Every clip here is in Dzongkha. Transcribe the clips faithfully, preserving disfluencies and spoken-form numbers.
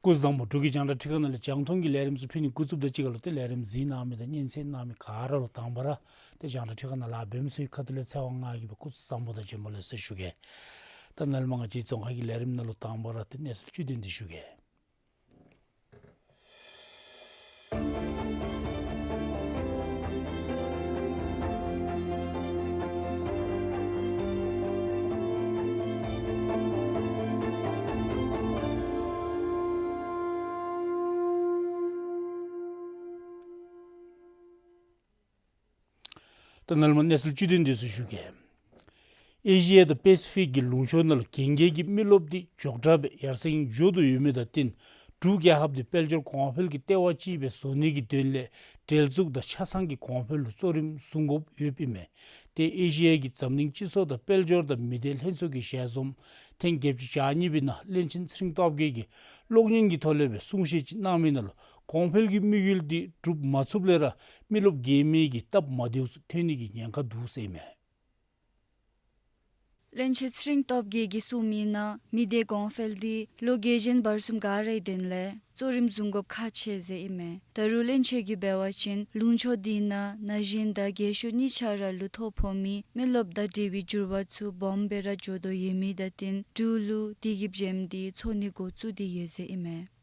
སྐུ་གཟུགས་བཟང་པོ། འབྲུག་གི་རྒྱང་བསྒྲགས་ཁྲི་ཁང་ནང་ལས་རྒྱང་མཐོང་གི་ལས་རིམ་ཚུ་ཕུལ་ནི་འགོ་བཙུགསཔ་དང་གཅིག་ཁར་ལུ་ཏེ་ལས་རིམ་གཟིགས་གནང་མི་དང་སྙན་གསན་གནང་མི་ག་ར་ལུ་དང་པ་ར་ཏེ་རྒྱང་བསྒྲགས་ཁྲི་ཁང་ནང་ལཱ་འབད་མི་ཚུ་གི་ཁ་ཐུག་ལས་ཚེ་དབང་ང་གིས་སྦེ་སྐུ་གཟུགས་བཟང་པོ་དང་བྱོན་པ་ལེགས་སོ་ཞུ་གེ། ད་ནཱ་ལས་མར་ང་བཅས་རྫོང་ཁ་གི་ལས་རིམ་ནང་ལུ་དང་པ་ར་ཏེ་གནས་ཚུལ་བཅུད་དོན་འདི་ཞུ་གེ། ད་ནཱ་ལས་མར་གནས་ཚུལ་བཅུད་དོན་འདི་ཚུ་ཞུ་གེ། ཨེ་ཤི་ཡ་དང་པེ་སི་ཕིག་གི་ལུང་ཕྱོགས་ནང་ལུ་རྒན་རྒས་ཀྱི་མི་རློབས་འདི་མགྱོགས་དྲགས་སྦེ་ཡར་སེང་འགྱོ་དོ་ཡོད་མི་དང་བསྟུན་འབྲུག་རྒྱལ་ཁབ་འདི་དཔལ་འབྱོར་གོང་འཕེལ་གྱི་ལྟེ་བ་ཅིག་སྦེ་བཟོ་ནི་གི་དོན་ལས་འབྲེལ་འཛུགས་དང་ཆ་ཚང་གི་གོང་འཕེལ་ལུ་གཙོ་རིམ་བཟུང་དགོཔ་ཡོདཔ་ཨིན་མས། ཏེ་ཨེ་ཤི་ཡ་གི་འཛམ་གླིང་སྤྱི་ཚོགས་དང་དཔལ་འབྱོར་དང་མི་སྡེ་ལྷན་ཚོགས་ཀྱི་ཞལ་འཛོམས་ཐེངས་བརྒྱད་ཅུ་གྱ་གཉིས་པའི་ནང་བློན་ཆེན་ཚེ་རིང་སྟོབས་རྒྱས་ཀྱིས་གློག་བརྙན་གྱི་ཐོག་ལས་སྦེ་གསུང་བཤད་ཅིག་གནང་མི་ནང་ལུ་གོང་འཕེལ་གྱི་དམིགས་ཡུལ་འདི་འགྲུབ་མ་ཚུགསཔ་ལས་ར་མི་རློབས་རྒས་མི་གི་སྟབས་མ་བདེཝ་ཚུ་ཐོན་ནི་གི་ཉེན་ཁ་འདུག་ཟེར་ཨིན་མས། བློན་ཆེན་ཚེ་རིང་སྟོབས་རྒྱས་ཀྱིས་གསུངས་མི་ནང་མི་སྡེ་གོང་འཕེལ་འདི་ལོ་རྒས་གཞོན་བར་གསུམ་ག་རའི་དོན་ལས་གཙོ་རིམ་བཟུང་དགོཔ་ཁག་ཆེ་ཟེར་ཨིན་མས། ད་རུང་བློན་ཆེན་གྱིས་འབད་བ་ཅིན་ལུང་ཕྱོགས་འདི་ནང་ན་གཞོན་དང་རྒས་ཤོས་གཉིས་ཆ་ར་ལུ་ཐོ་ཕོག་མི་མི་རློབས་དང་འབྲེལ་བའི་འགྱུར་བ་ཚུ་སྦོམ་སྦེ་ར་འགྱོ་དོ་ཡོད་མི་དང་བསྟུན་འབྲུག་ལུ་དེ་གི་བྱེམ་འདི་ཚོར་ནི་འགོ་བཙུགས་ཏེ་ཡོད་ཟེར་ཨིན་མས།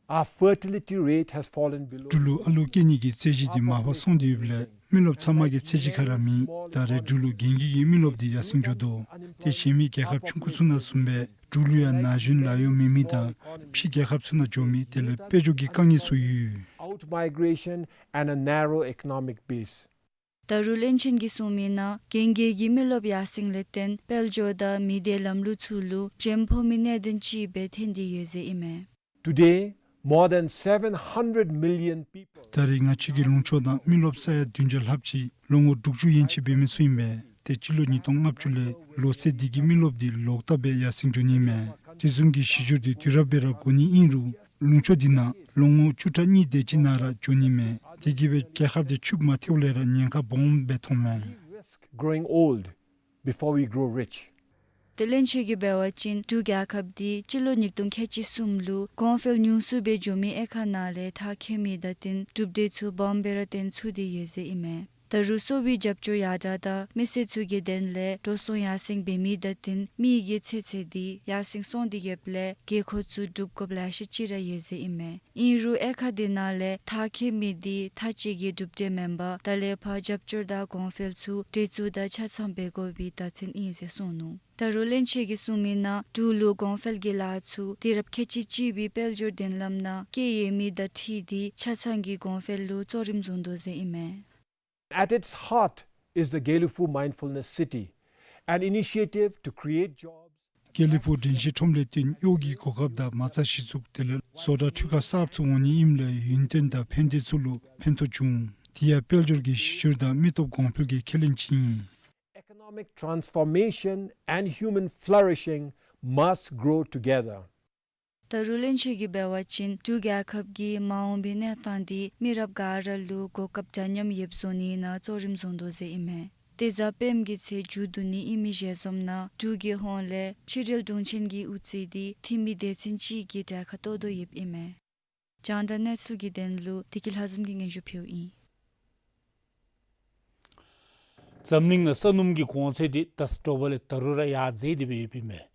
Our fertility rate has fallen below འབྲུག་ལུ་ཨ་ལོ་སྐྱེ་ནི་གི་ཚད་གཞི་འདི་མར་ཕབ་སོང་སྟེ་ཡོདཔ་ལས་མི་རློབས་ཚབ་མ་གི་ཚད་གཞི་ཁར་ར་མེད། ད་རེས་འབྲུག་ལུ་རྒན་རྒས་ཀྱི་མི་རློབས་འདི་ཡར་སེང་འགྱོ་དོ། ཏེ་གཞན་མི་རྒྱལ་ཁབ་ཆུང་ཀུ་ཚུ་ནང་བཟུམ་སྦེ་འབྲུག་ལུ་ཡང་ན་གཞོན་ལཱ་གཡོག་མེད་མི་དང་ཕྱི་རྒྱལ་ཁབ་ཚུ་ནང་འགྱོ་མི་དེ་ལས་དཔལ་འབྱོར་གྱི་དཀའ་ངལ་ཚུ་ཡོད། Out migration and a narrow economic base. ད་རུང་བློན་ཆེན་གྱིས་གསུངས་མི་ནང་རྒན་རྒས་ཀྱི་མི་རློབས་ཡར་སེང་ལས་བརྟེན་དཔལ་འབྱོར་དང་མི་སྡེ་ལམ་ལུགས་ཚུ་ལུ་བྱེམ་ཕོག་མི་གནད་དོན་ཅིག་སྦེ་ཐོན་ཏེ་ཡོད་ཟེར་ཨིན་མས། Today, more than seven hundred million people ད་རེས་ང་བཅས་ཀྱི་ལུང་ཕྱོགས་ནང་མི་རློབས་ས་ཡ་བདུན་བརྒྱ་ལྷགཔ་ཅིག་ལོ་ངོ་དྲུག་ཅུ་ཡན་ཆད་འབད་མི་ཚུ་ཨིན་པས། ཏེ་སྤྱི་ལོ་ཉིས་སྟོང་ལྔ་བཅུ་ལས་ལོ་ཚད་འདི་གི་མི་རློབས་འདི་ལོག་ལྟབ་སྦེ་ཡར་སེང་འགྱོ་ནི་མས། དེ་བཟུམ་གྱི་གཞི་སྒྱུར་འདི་དུས་རབས་སྦེ་ར་འགོར་ནི་ཨིན་རུང་ལུང་ཕྱོགས་འདི་ནང་ལོ་ངོ་བཅུ་ཕྲག་གཉིས་དེ་ཅིག་ནང་ར་འགྱོ་ནི་མས། དེ་གིས་སྦེ་རྒྱལ་ཁབ་འདི་ཕྱུགཔོ་མ་ཐལཝ་ལས་ར་ཉེན་ཁ་སྦོམ་སྦེ་མཐོང་མས། Growing old before we grow rich. ཏེ་བློན་ཆེན་གྱིས་འབད་བ་ཅིན་འབྲུག་རྒྱལ་ཁབ་འདི་སྤྱི་ལོ་ཉིས་སྟོང་ཁལ་གཅིག་གསུམ་ལུ་གོང་འཕེལ་ཉུང་སུ་སྦེ་འགྱོ་མི་དབྱེ་ཁག་ནང་ལས་མཐར་འཁྱོལ་མི་དང་བསྟུན་གྲུབ་འབྲས་ཚུ་སྦོམ་སྦེ་ར་སྟོན་ཚུགས་ཏེ་ཡོད་ཟེར་ཨིན་མས། ད་རུང་གསོ་བའི་རྒྱབ་སྐྱོར་ཡར་དྲགས་དང་མི་སེར་ཚུ་གི་དོན་ལས་འགྲོ་སོང་ཡར་སེང་འབད་མི་དང་བསྟུན་མི་གི་ཚེ་ཚད་འདི་ཡར་སེང་སོང་སྟེ་ཡོདཔ་ལས་དགོས་མཁོ་ཚུ་སྒྲུབ་དགོཔ་ལེ་ཤ་ཅིག་ར་ཡོད་ཟེར་ཨིན་མས། ཨིན་རུང་དབྱེ་ཁག་འདི་ནང་ལས་མཐར་འཁྱོལ་མི་འདི་མཐའ་དཔྱད་ཀྱི་གྲུབ་འབྲས་མེན་པར་ད་ལས་ཕར་རྒྱབ་སྐྱོར་དང་གོང་འཕེལ་ཚུ་འབྲེལ་ཚུགས་དང་ཆ་ཚང་འབད་དགོ་པའི་བརྡ་མཚོན་ཨིན་ཟེར་གསུངས་ནུག། ད་རུང་བློན་ཆེན་གྱིས་གསུངས་མི་ནང་འབྲུག་ལུ་གོང་འཕེལ་གྱི་ལཱ་ཚུ་དུས་རབས་ཁལ་གཅིག་གཅིག་པའི་དཔལ་འབྱོར་མདུན་ལམ་ནང་བསྐྱོད་ཡོད་མི་དང་འཁྲིལ་ཏེ་ཆ་ཚང་གི་གོང་འཕེལ་ལུ་གཙོ་རིམ་བཟུང་དོ་ཟེར་ཨིན་མས། At its heart is the Gelephu Mindfulness City, an initiative to create jobs. དགེ་ལེགས་ཕུག་དྲན་ཤེས་ཁྲོམ་ལས་བརྟེན་གཡོག་གི་གོ་སྐབས་དང་མ་རྩ་གཞི་བཙུགས་དེ་ལས་བཟོ་གྲྭ་འཕྲུལ་ཁང་གསརཔ་ཚུ་འོང་ནི་ཨིནམ་ལས་ཡུན་བརྟན་དང་ཕན་བདེ་ཚུ་ལུ་ཕན་ཐོགས་བྱུང་། དེ་ཡང་དཔལ་འབྱོར་གྱི་གཞི་སྒྱུར་དང་མི་སྟོབས་གོང་འཕེལ་གྱི་ཁས་ལེན་ཅིག་ཨིན། Economic transformation and human flourishing must grow together. ད་རུང་བློན་ཆེན་གྱིས་འབད་བ་ཅིན་འབྲུག་རྒྱལ་ཁབ་ཀྱི་མ་འོངས་པའི་གནས་སྟངས་འདི་མི་རབས་ག་ར་ལུ་གོ་སྐབས་འདྲ་མཉམ་ཡོདཔ་བཟོ་ནི་ནང་གཙོ་རིམ་བཟུང་དོ་ཟེར་ཨིན་མས། ཏེ་གཟའ་སྤེནམ་གི་ཚེས་མཇུག་བསྡུ་ནི་ཨིན་མི་ཞལ་འཛོམས་ནང་འབྲུག་གི་ཧོངས་ལས་ཕྱི་འབྲེལ་དྲུང་ཆེན་གྱི་དབུ་རྩེ་འདི་འཐུས་མི་སྡེ་ཚན་གཅིག་གི་གྲལ་ཁར་གཏོགས་དོ་ཡོདཔ་ཨིན་མས། རྒྱང་བསྒྲགས་གནས་ཚུལ་གྱི་དོན་ལུ་བདེ་སྐྱིད་ལྷ་འཛོམས་ཀྱིས་སྙན་ཞུ་ཕུལཝ་ཨིན། འཛམ་གླིང་ནང་ས་སྣུམ་གྱི་གོང་ཚད་འདི་ད་དྲོ་པ་ལས་ད་རུང་ར་ཡར་འཛེགས་ཏེ་སྦེ་ཡོདཔ་ཨིན་མས།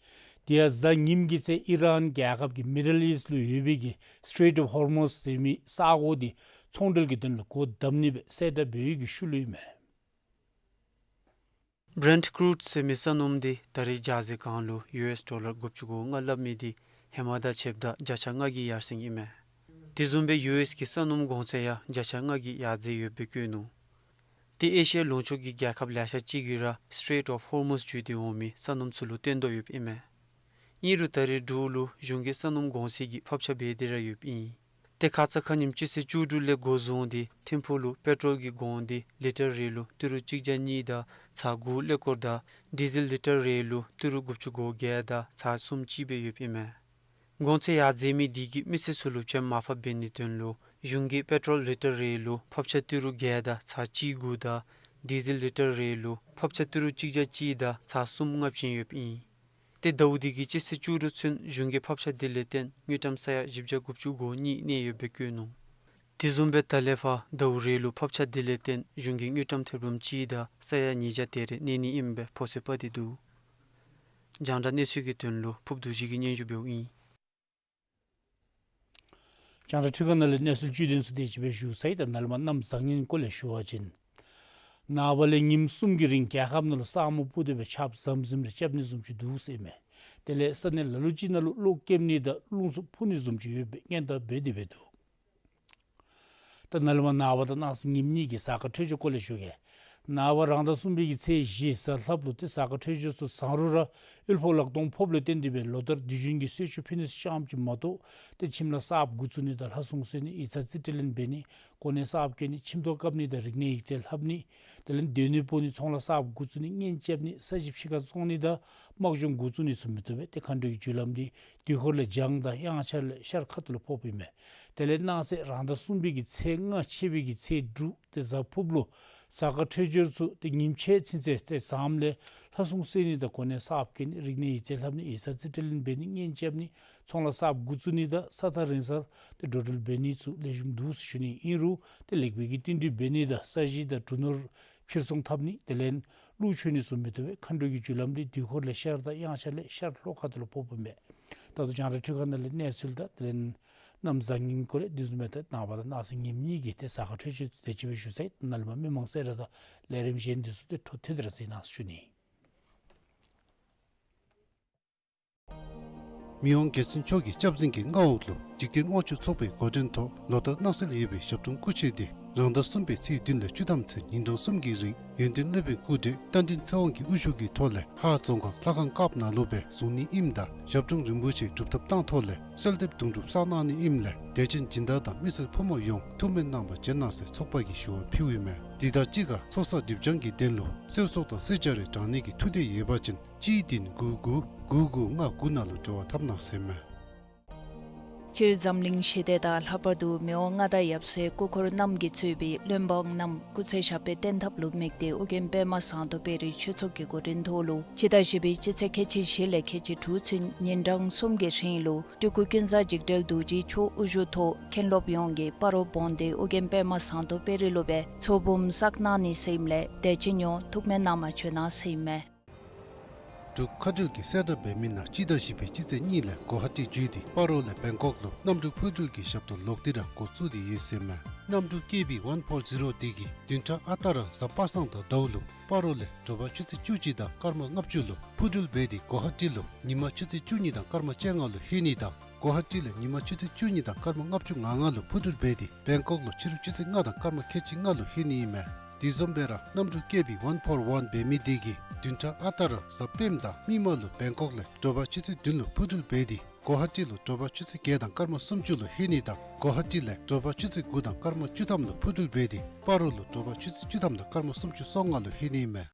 དེ་ཡང་གཟའ་ཉིམ་གི་ཚེ་ཨི་རཱན་རྒྱལ་ཁབ་ཀྱིས་མི་ཌལ་ཨིསཊ་ལུ་ཡོད་པའི་གི་སི་ཊེཊ་ཨོཕ་ཧོར་མུཛ་ཟེར་མི་ས་གོ་འདི་ཚོང་འབྲེལ་གྱི་དོན་ལུ་སྒོ་བསྡམ་ནི་སྦེ་གསལ་བསྒྲགས་འབད་བའི་གི་ཤུལ་ལུ་ཨིན་མས། བྷི་རེནཊ་ཀྲུཌ་ཟེར་མི་ས་སྣུམ་འདི་ད་རེས་འཇའ་ཟེར་གང་ལུ་ཡུ་ཨེསི་ཌོ་ལར་དགུ་བཅུ་གོ་ལྔ་སླབ་མི་འདི་ཧེ་མ་དང་ཕྱདཔ་ད་བརྒྱ་ཆ་ལྔ་གི་ཡར་སེང་ཨིན་མས། དེ་བཟུམ་སྦེ་ཡུ་ཨེསི་གི་ས་སྣུམ་གོང་ཚད་ཡང་བརྒྱ་ཆ་ལྔ་གི་ཡར་འཛེགས་ཡོདཔ་སྦེ་བཀོད་ནུག། ཏེ་ཨེ་ཤི་ཡ་ལུང་ཕྱོགས་ཀྱི་རྒྱལ་ཁབ་ལེ་ཤ་ཅིག་གིས་ར་སི་ཊེཊ་ཨོཕ་ཧོར་མུཛ་བརྒྱུད་དེ་འོང་མི་ས་སྣུམ་ཚུ་ལུ་བརྟེན་དོ་ཡོདཔ་ཨིན་མས། ཨིན་རུང་ད་རེས་འབྲུག་ལུ་གཞུང་གིས་ས་སྣུམ་གོང་ཚད་ཀྱི་ཕབ་ཆ་འབད་དེ་ར་ཡོདཔ་ཨིན། ཏེ་ཁ་ཙ་ཁ་ཉིནམ་སྤྱི་ཚེས་བཅུ་དྲུག་ལས་འགོ་བཟུང་སྟེ་ཐིམ་ཕུག་ལུ་པེ་ཊོལ་གྱི་གོང་འདི་ལི་ཊར་རེ་ལུ་ཏི་རུ་གཅིག་བརྒྱ་གཉིས་དང་ཚག་དགུ་ཀླད་ཀོར་དང་ཌི་ཟེལ་ལི་ཊར་རེ་ལུ་ཏི་རུ་དགུ་བཅུ་གོ་བརྒྱད་དང་ཚག་གསུམ་ཅིག་སྦེ་ཡོདཔ་ཨིན་མས། གོང་ཚད་ཡར་འཛེགས་མི་འདི་གིས་མི་སེར་ཚུ་ལུ་ཕྱེམ་མར་ཕབ་འབད་ནིའི་དོན་ལུ་གཞུང་གིས་པེ་ཊོལ་ལི་ཊར་རེ་ལུ་ཕབ་ཆ་ཏི་རུ་བརྒྱད་དང་ཚག་གཅིག་དགུ་དང་ཌི་ཟེལ་ལི་ཊར་རེ་ལུ་ཕབ་ཆ་ཏི་རུ་གཅིག་བརྒྱ་གཅིག་དང་ཚག་གསུམ་མངགས་བྱིན་ཡོདཔ་ཨིན། ཏེ་ཟླཝ་འདི་གི་སྤྱི་ཚེས་བཅུ་དྲུག་ཚུན་གཞུང་གི་ཕབ་ཆ་འདི་ལས་བརྟེན་དངུལ་ཀྲམ་ས་ཡ་བཞི་བརྒྱ་དགུ་བཅུ་གོ་གཉིས་གནས་ཡོདཔ་སྦེ་བཀོད་ནུག། དེ་བཟུམ་སྦེ་ད་ལས་ཕར་ཟླཝ་རེ་ལུ་ཕབ་ཆ་འདི་ལས་བརྟེན་གཞུང་གི་དངུལ་ཀྲམ་ཐེར་འབུམ་གཅིག་དང་ས་ཡ་ཉིས་བརྒྱ་དེ་རེ་གནས་ནི་ཨིནམ་སྦེ་ཕོ་ཚོད་དཔག་སྟེ་འདུག། རྒྱང་བསྒྲགས་གནས་ཚུལ་གྱི་དོན་ལུ་ཕུརབ་རྡོ་རྗེ་གིས་སྙན་ཞུ་འབདཝ་ཨིན། རྒྱང་བསྒྲགས་འཕྲུལ་ཁང་ནང་ལས་གནས་ཚུལ་བཅུད་དོན་ཚུ་དེ་ཅིག་སྦེ་ཞུ་ཚར་ཡི། ད་ནཱ་ལས་མར་གནམ་བཟང་ངན་སྐོར་ལས་ཞུ་བ་ཅིན་ནངས་པ་ལས་ཉིནམ་གསུམ་གྱི་རིང་རྒྱལ་ཁབ་ནང་ལུ་ས་སྨུག་སྤུབས་ཏེ་སྦེ་ཆརཔ་ཟམ་ཟིམ་རེ་རྐྱབ་ནི་བཟུམ་ཅིག་འདུག་ཟེར་མས། དེ་ལས་ས་གནས་ལ་ལུ་ཅིག་ནང་ལུ་གློག་རྐྱབ་ནི་དང་རླུང་འཚུབ་འཕུ་ནི་བཟུམ་ཅིག་ཡོད་པའི་སྔོན་བརྡ་འབད་དེ་སྦེ་འདུག། ད་ནཱ་ལས་མར་ནངས་པ་དང་གནངས་ཚེ་ཉིནམ་གཉིས་ཀྱི་གཟའ་སྐར་འཕྲོད་སྦྱོར་སྐོར་ལས་ཞུ་གེ། ནངས་པ་རང་ཟླ་གསུམ་པའི་གི་ཚེས་བཞི་གཟའ་ལྷགཔ་ལུ་ཏེ་གཟའ་སྐར་འཕྲོད་སྦྱོར་ཚུ་བཟང་རུང་ར་དབུལ་ཕོངས་ལག་སྟོང་ཕོགཔ་ལས་བརྟེན་ཏེ་སྦེ་ལོ་ལྟར་དུས་རྒྱུན་གྱི་གསོལ་མཆོད་ཕུལ་ནི་ཙམ་ཅིག་མ་གཏོགས་ཏེ་ཁྱིམ་ལས་གསརཔ་འགོ་བཙུགས་ནི་དང་ལྷ་སྲུང་གསོལ་ནི་ཡིག་ཚང་རྩིས་སྤྲོད་ལེན་འབད་ནི་གོ་གནས་གསརཔ་བཀལ་ནི་ཁྱིམ་ཐོག་བཀབ་ནི་དང་རིག་གནས་ཡིག་རྩིས་ལྷབ་ནི་དེ་ལས་སྡོད་གནས་སྤོ་ནི་ཚོང་ལཱ་གསརཔ་འགོ་བཙུགས་ནི་གཉེན་རྐྱབ་ནི་ས་གཞི་ཕྱི་ཁར་བཙོང་ནི་དང་དམག་སྦྱོང་འགོ་བཙུགས་ནི་ཚུ་མི་བཏུབ་པས། ཏེ་མཁའ་འགྲོའི་རྒྱུ་ལམ་འདི་དུས་འཁོར་ལས་བྱང་དང་དབྱངས་འཆར་ལས་ཤར་ཁ་ཐུག་ལུ་ཕོགཔ་ཨིན་མས། དེ་ལས་གནངས་ཚེ་རང་ཟླ་གསུམ་པའི་གི་ཚེས་ལྔ་ཆད་པའི་གི་ཚེས་དྲུག་ཏེ་གཟའ་ཕུརབ་ལུ་གཟའ་སྐར་འཕྲོད་སྦྱོར་ཚུ་ཏེ་ཉིནམ་ཕྱེད་ཚུན་ཚོད་ཏེ་བཟངམ་ལས་ལྷ་སྲུང་གསོལ་ནི་དང་གོ་གནས་གསརཔ་བཀལ་ནི་རིག་གནས་ཡིག་རྩིས་ལྷབ་ནི་ཡིག་ཚང་རྩིས་སྤྲོད་ལེན་འབད་ནི་གཉེན་རྐྱབ་ནི་ཚོང་ལཱ་གསརཔ་འགོ་བཙུགས་ནི་དང་ས་ཐག་རིང་སར་ཏེ་འགྲོ་འགྲུལ་འབད་ནི་ཚུ་ལེགས་ཤོམ་འདུག་ཟེར་ཞུ་ནི་ཨིན་རུང་ཏེ་ལེགས་སྤེལ་གྱི་བསྟུན་གྲོས་འབད་ནི་དང་ས་གཞི་དང་གྲུ་ནོར་ཕྱིར་ཚོང་འཐབ་ནི་དེ་ལས་གླུ་མཆོད་ནི་ཚུ་མི་བཏུབ་པས། མཁའ་འགྲོའི་གི་རྒྱུ་ལམ་འདི་དུས་འཁོར་ལས་ཤར་དང་དབྱངས་འཆར་ལས་ཤར་ལྷོ་ཁ་ཐུག་ལུ་ཕོགཔ་ཨིན་མས། ད་ལྟོ་རྒྱང་བསྒྲགས་འཕྲུལ་ཁང་ནང་ལས་གནས་ཚུལ་དང་དེ་ལས་གནམ་བཟང་ངན་སྐོར་ལས་དེ་བཟུམ་སྦེ་ད་ནངས་པ་དང་གནངས་ཚེ་ཉིནམ་གཉིས་ཀྱི་ཏེ་གཟའ་སྐར་འཕྲོད་སྦྱོར་དེ་ཅིག་སྦེ་ཞུ་ཚར་ཡི། ནཱ་ལས་མར་མི་མང་གསལ་བསྒྲགས་དང་ལས་རིམ་གཞན་འདི་ཚུ་ཏེ་འཕྲོ་མཐུད་དེ་ར་གཟིགས་གནང་ཟེར་ཞུ་ནི། མི་དབང་རྒྱལ་བཙུན་མཆོག་གི་སྐྱབས་འཛིན་གྱི་མངའ་འོག་ལུ་འཇིག་རྟེན་དབང་ཕྱུག་ཚོགས་པའི་འགོ་འདྲེན་ཐོག་ལོ་ལྟར་གནང་སྲོལ་ཡོད་པའི་ཞབས་དྲུང་སྐུ་མཆེད་འདི་རང་ཟླ་གསུམ་པའི་ཚེས་བདུན་ལས་བཅུ་ཐམ་ཚུན་ཉིན་གྲངས་གསུམ་གྱི་རིང་ཡོན་ཏན་སློབ་དཔོན་སྐུ་བགྲེས་རྟ་མགྲིན་ཚེ་དབང་གི་དབུ་བཞུགས་ཀྱི་ཐོག་ལས་ཧཱ་རྫོང་ཁག་ལྷ་ཁང་དཀརཔོ་ནང་ལུ་སྦེ་བཟུང་ནི་ཨིནམ་ད་ཞབས་དྲུང་རིན་པོ་ཆེའི་སྒྲུབ་ཐབས་བཏང་ཐོག་ལས་གསོལ་འདེབས་དུང་སྒྲུབ་བསགས་གནང་ནི་ཨིནམ་ལས་དད་ཅན་སྦྱིན་བདག་དང་མི་སེར་ཕོ་མོ་ཡོངས་ཐུགས་སྨོན་གནང་བར་བྱོན་གནང་ཟེར་ཚོགས་པ་གིས་ཞུ་བ་ཕུལཝ་ཨིན་མས། དེ་དང་གཅིག་ཁར་ཚོགས་བསགས་སྒྲིབ་སྦྱང་གི་དོན་ལུ་གསོལ་ཚོགས་དང་གསོལ་ཇ་རེ་དྲང་ནི་གི་ཐུགས་འདོད་ཡོད་པ་ཅིན་གཅིག་བདུན་དགུ་དགུ་དགུ་དགུ་ལྔ་དགུ་ནང་ལུ་འབྲེལ་བ་འཐབ་གནང་ཟེར་མས། སྤྱིར་འཛམ་གླིང་ཞི་བདེ་དང་ལྷག་པར་དུ་མི་དབང་མངའ་བདག་ཡབ་སྲས་སྐུ་འཁོར་རྣམས་ཀྱིས་གཙོས་པའི་བློན་འབངས་རྣམས་སྐུ་ཚེ་ཞབས་པད་བརྟན་ཐབས་ལུ་དམིགས་ཏེ་ཨོ་རྒྱན་པདྨ་ཟངས་མདོག་དཔལ་རི་ཆོས་ཚོགས་ཀྱི་འགོ་འདྲེན་ཐོག་ལུ་སྤྱི་ཟླ་བཞི་པའི་སྤྱི་ཚེས་ཁལ་གཅིག་བཞི་ལས་ཁལ་གཅིག་དྲུག་ཚུན་ཉིན་གྲངས་གསུམ་གྱི་རིང་ལུ་སྤྲུལ་སྐུ་ཀུན་བཟང་འཇིགས་བྲལ་རྡོ་རྗེ་མཆོག་དབུ་བཞུགས་ཐོག་མཁན་སློབ་ཡོངས་ཀྱིས་སྤ་རོ་བོན་སྡེ་ཨོ་རྒྱན་པདྨ་ཟངས་མདོག་དཔལ་རི་ལུ་སྦེ་ཚོགས་འབུམ་བསགས་གནང་ནི་ཟེར་ཨིནམ་ལས་དད་ཅན་ཡོངས་ཐུགས་སྨོན་གནང་བར་བྱོན་གནང་ཟེར་ཨིན་མས། འབྲུག་མཁའ་འགྲུལ་གྱིས་གསལ་བསྒྲགས་འབད་མི་ནང་སྤྱི་ཟླ་བཞི་པའི་སྤྱི་ཚེས་གཉིས་ལས་གོ་ཧ་ཊི་བརྒྱུད་དེ་སྤ་རོ་ལས་བེང་ཀོག་ལུ་གནམ་གྲུ་འཕུར་འགྲུལ་གྱི་ཞབས་ཏོག་ལོག་སྟེ་ར་འགོ་བཙུགས་ཏེ་ཡོད་ཟེར་མས། གནམ་གྲུ་ཀེ་བི་ཝན་ཕོར་ཛི་རོ་འདི་གིས་བདུན་ཕྲག་ཨ་རྟག་ར་གཟའ་པ་སངས་དང་ཟླཝ་ལུ་སྤ་རོ་ལས་དྲོ་པ་ཆུ་ཚོད་བཅུ་གཅིག་དང་སྐར་མ་ལྔ་བཅུ་ལུ་འཕུར་འགྲུལ་འབད་དེ་གོ་ཧ་ཊི་ལུ་ཉིན་མ་ཆུ་ཚོད་བཅུ་གཉིས་དང་སྐར་མ་བཅོ་ལྔ་ལུ་ལྷོད་ནི་དང་གོ་ཧ་ཊི་ལས་ཉིན་མ་ཆུ་ཚོད་བཅུ་གཉིས་དང་སྐར་མ་ལྔ་བཅུ་ང་ལྔ་ལུ་འཕུར་འགྲུལ་འབད་དེ་བེང་ཀོག་ལུ་ཕྱི་རུ་ཆུ་ཚོད་ལྔ་དང་སྐར་མ་ཁལ་གཅིག་ལྔ་ལུ་ལྷོད་ནི་ཨིན་མས། དེ་བཟུམ་སྦེ་ར་གནམ་གྲུ་ཀེ་བི་ཝན་ཕོར་ཝན་འབད་མི་འདི་གིས་བདུན་ཕྲག་ཨ་རྟག་ར་གཟའ་སྤེནམ་དང་མིག་དམར་ལུ་བེང་ཀོག་ལས་དྲོ་པ་ཆུ་ཚོད་བདུན་ལུ་འཕུར་འགྲུལ་འབད་དེ་གོ་ཧ་ཊི་ལུ་དྲོ་པ་ཆུ་ཚོད་བརྒྱད་དང་སྐར་མ་སུམ་ཅུ་ལུ་ལྷོད་ནི་དང་གོ་ཧ་ཊི་ལས་དྲོ་པ་ཆུ་ཚོད་དགུ་དང་སྐར་མ་བཅུ་ཐམ་ལུ་འཕུར་འགྲུལ་འབད་དེ་སྤ་རོ་ལུ་དྲོ་པ་ཆུ་ཚོད་བཅུ་ཐམ་དང་སྐར་མ་སུམ་ཅུ་སོ་ལྔ་ལུ་ལྷོད་ནི་ཨིན་མས།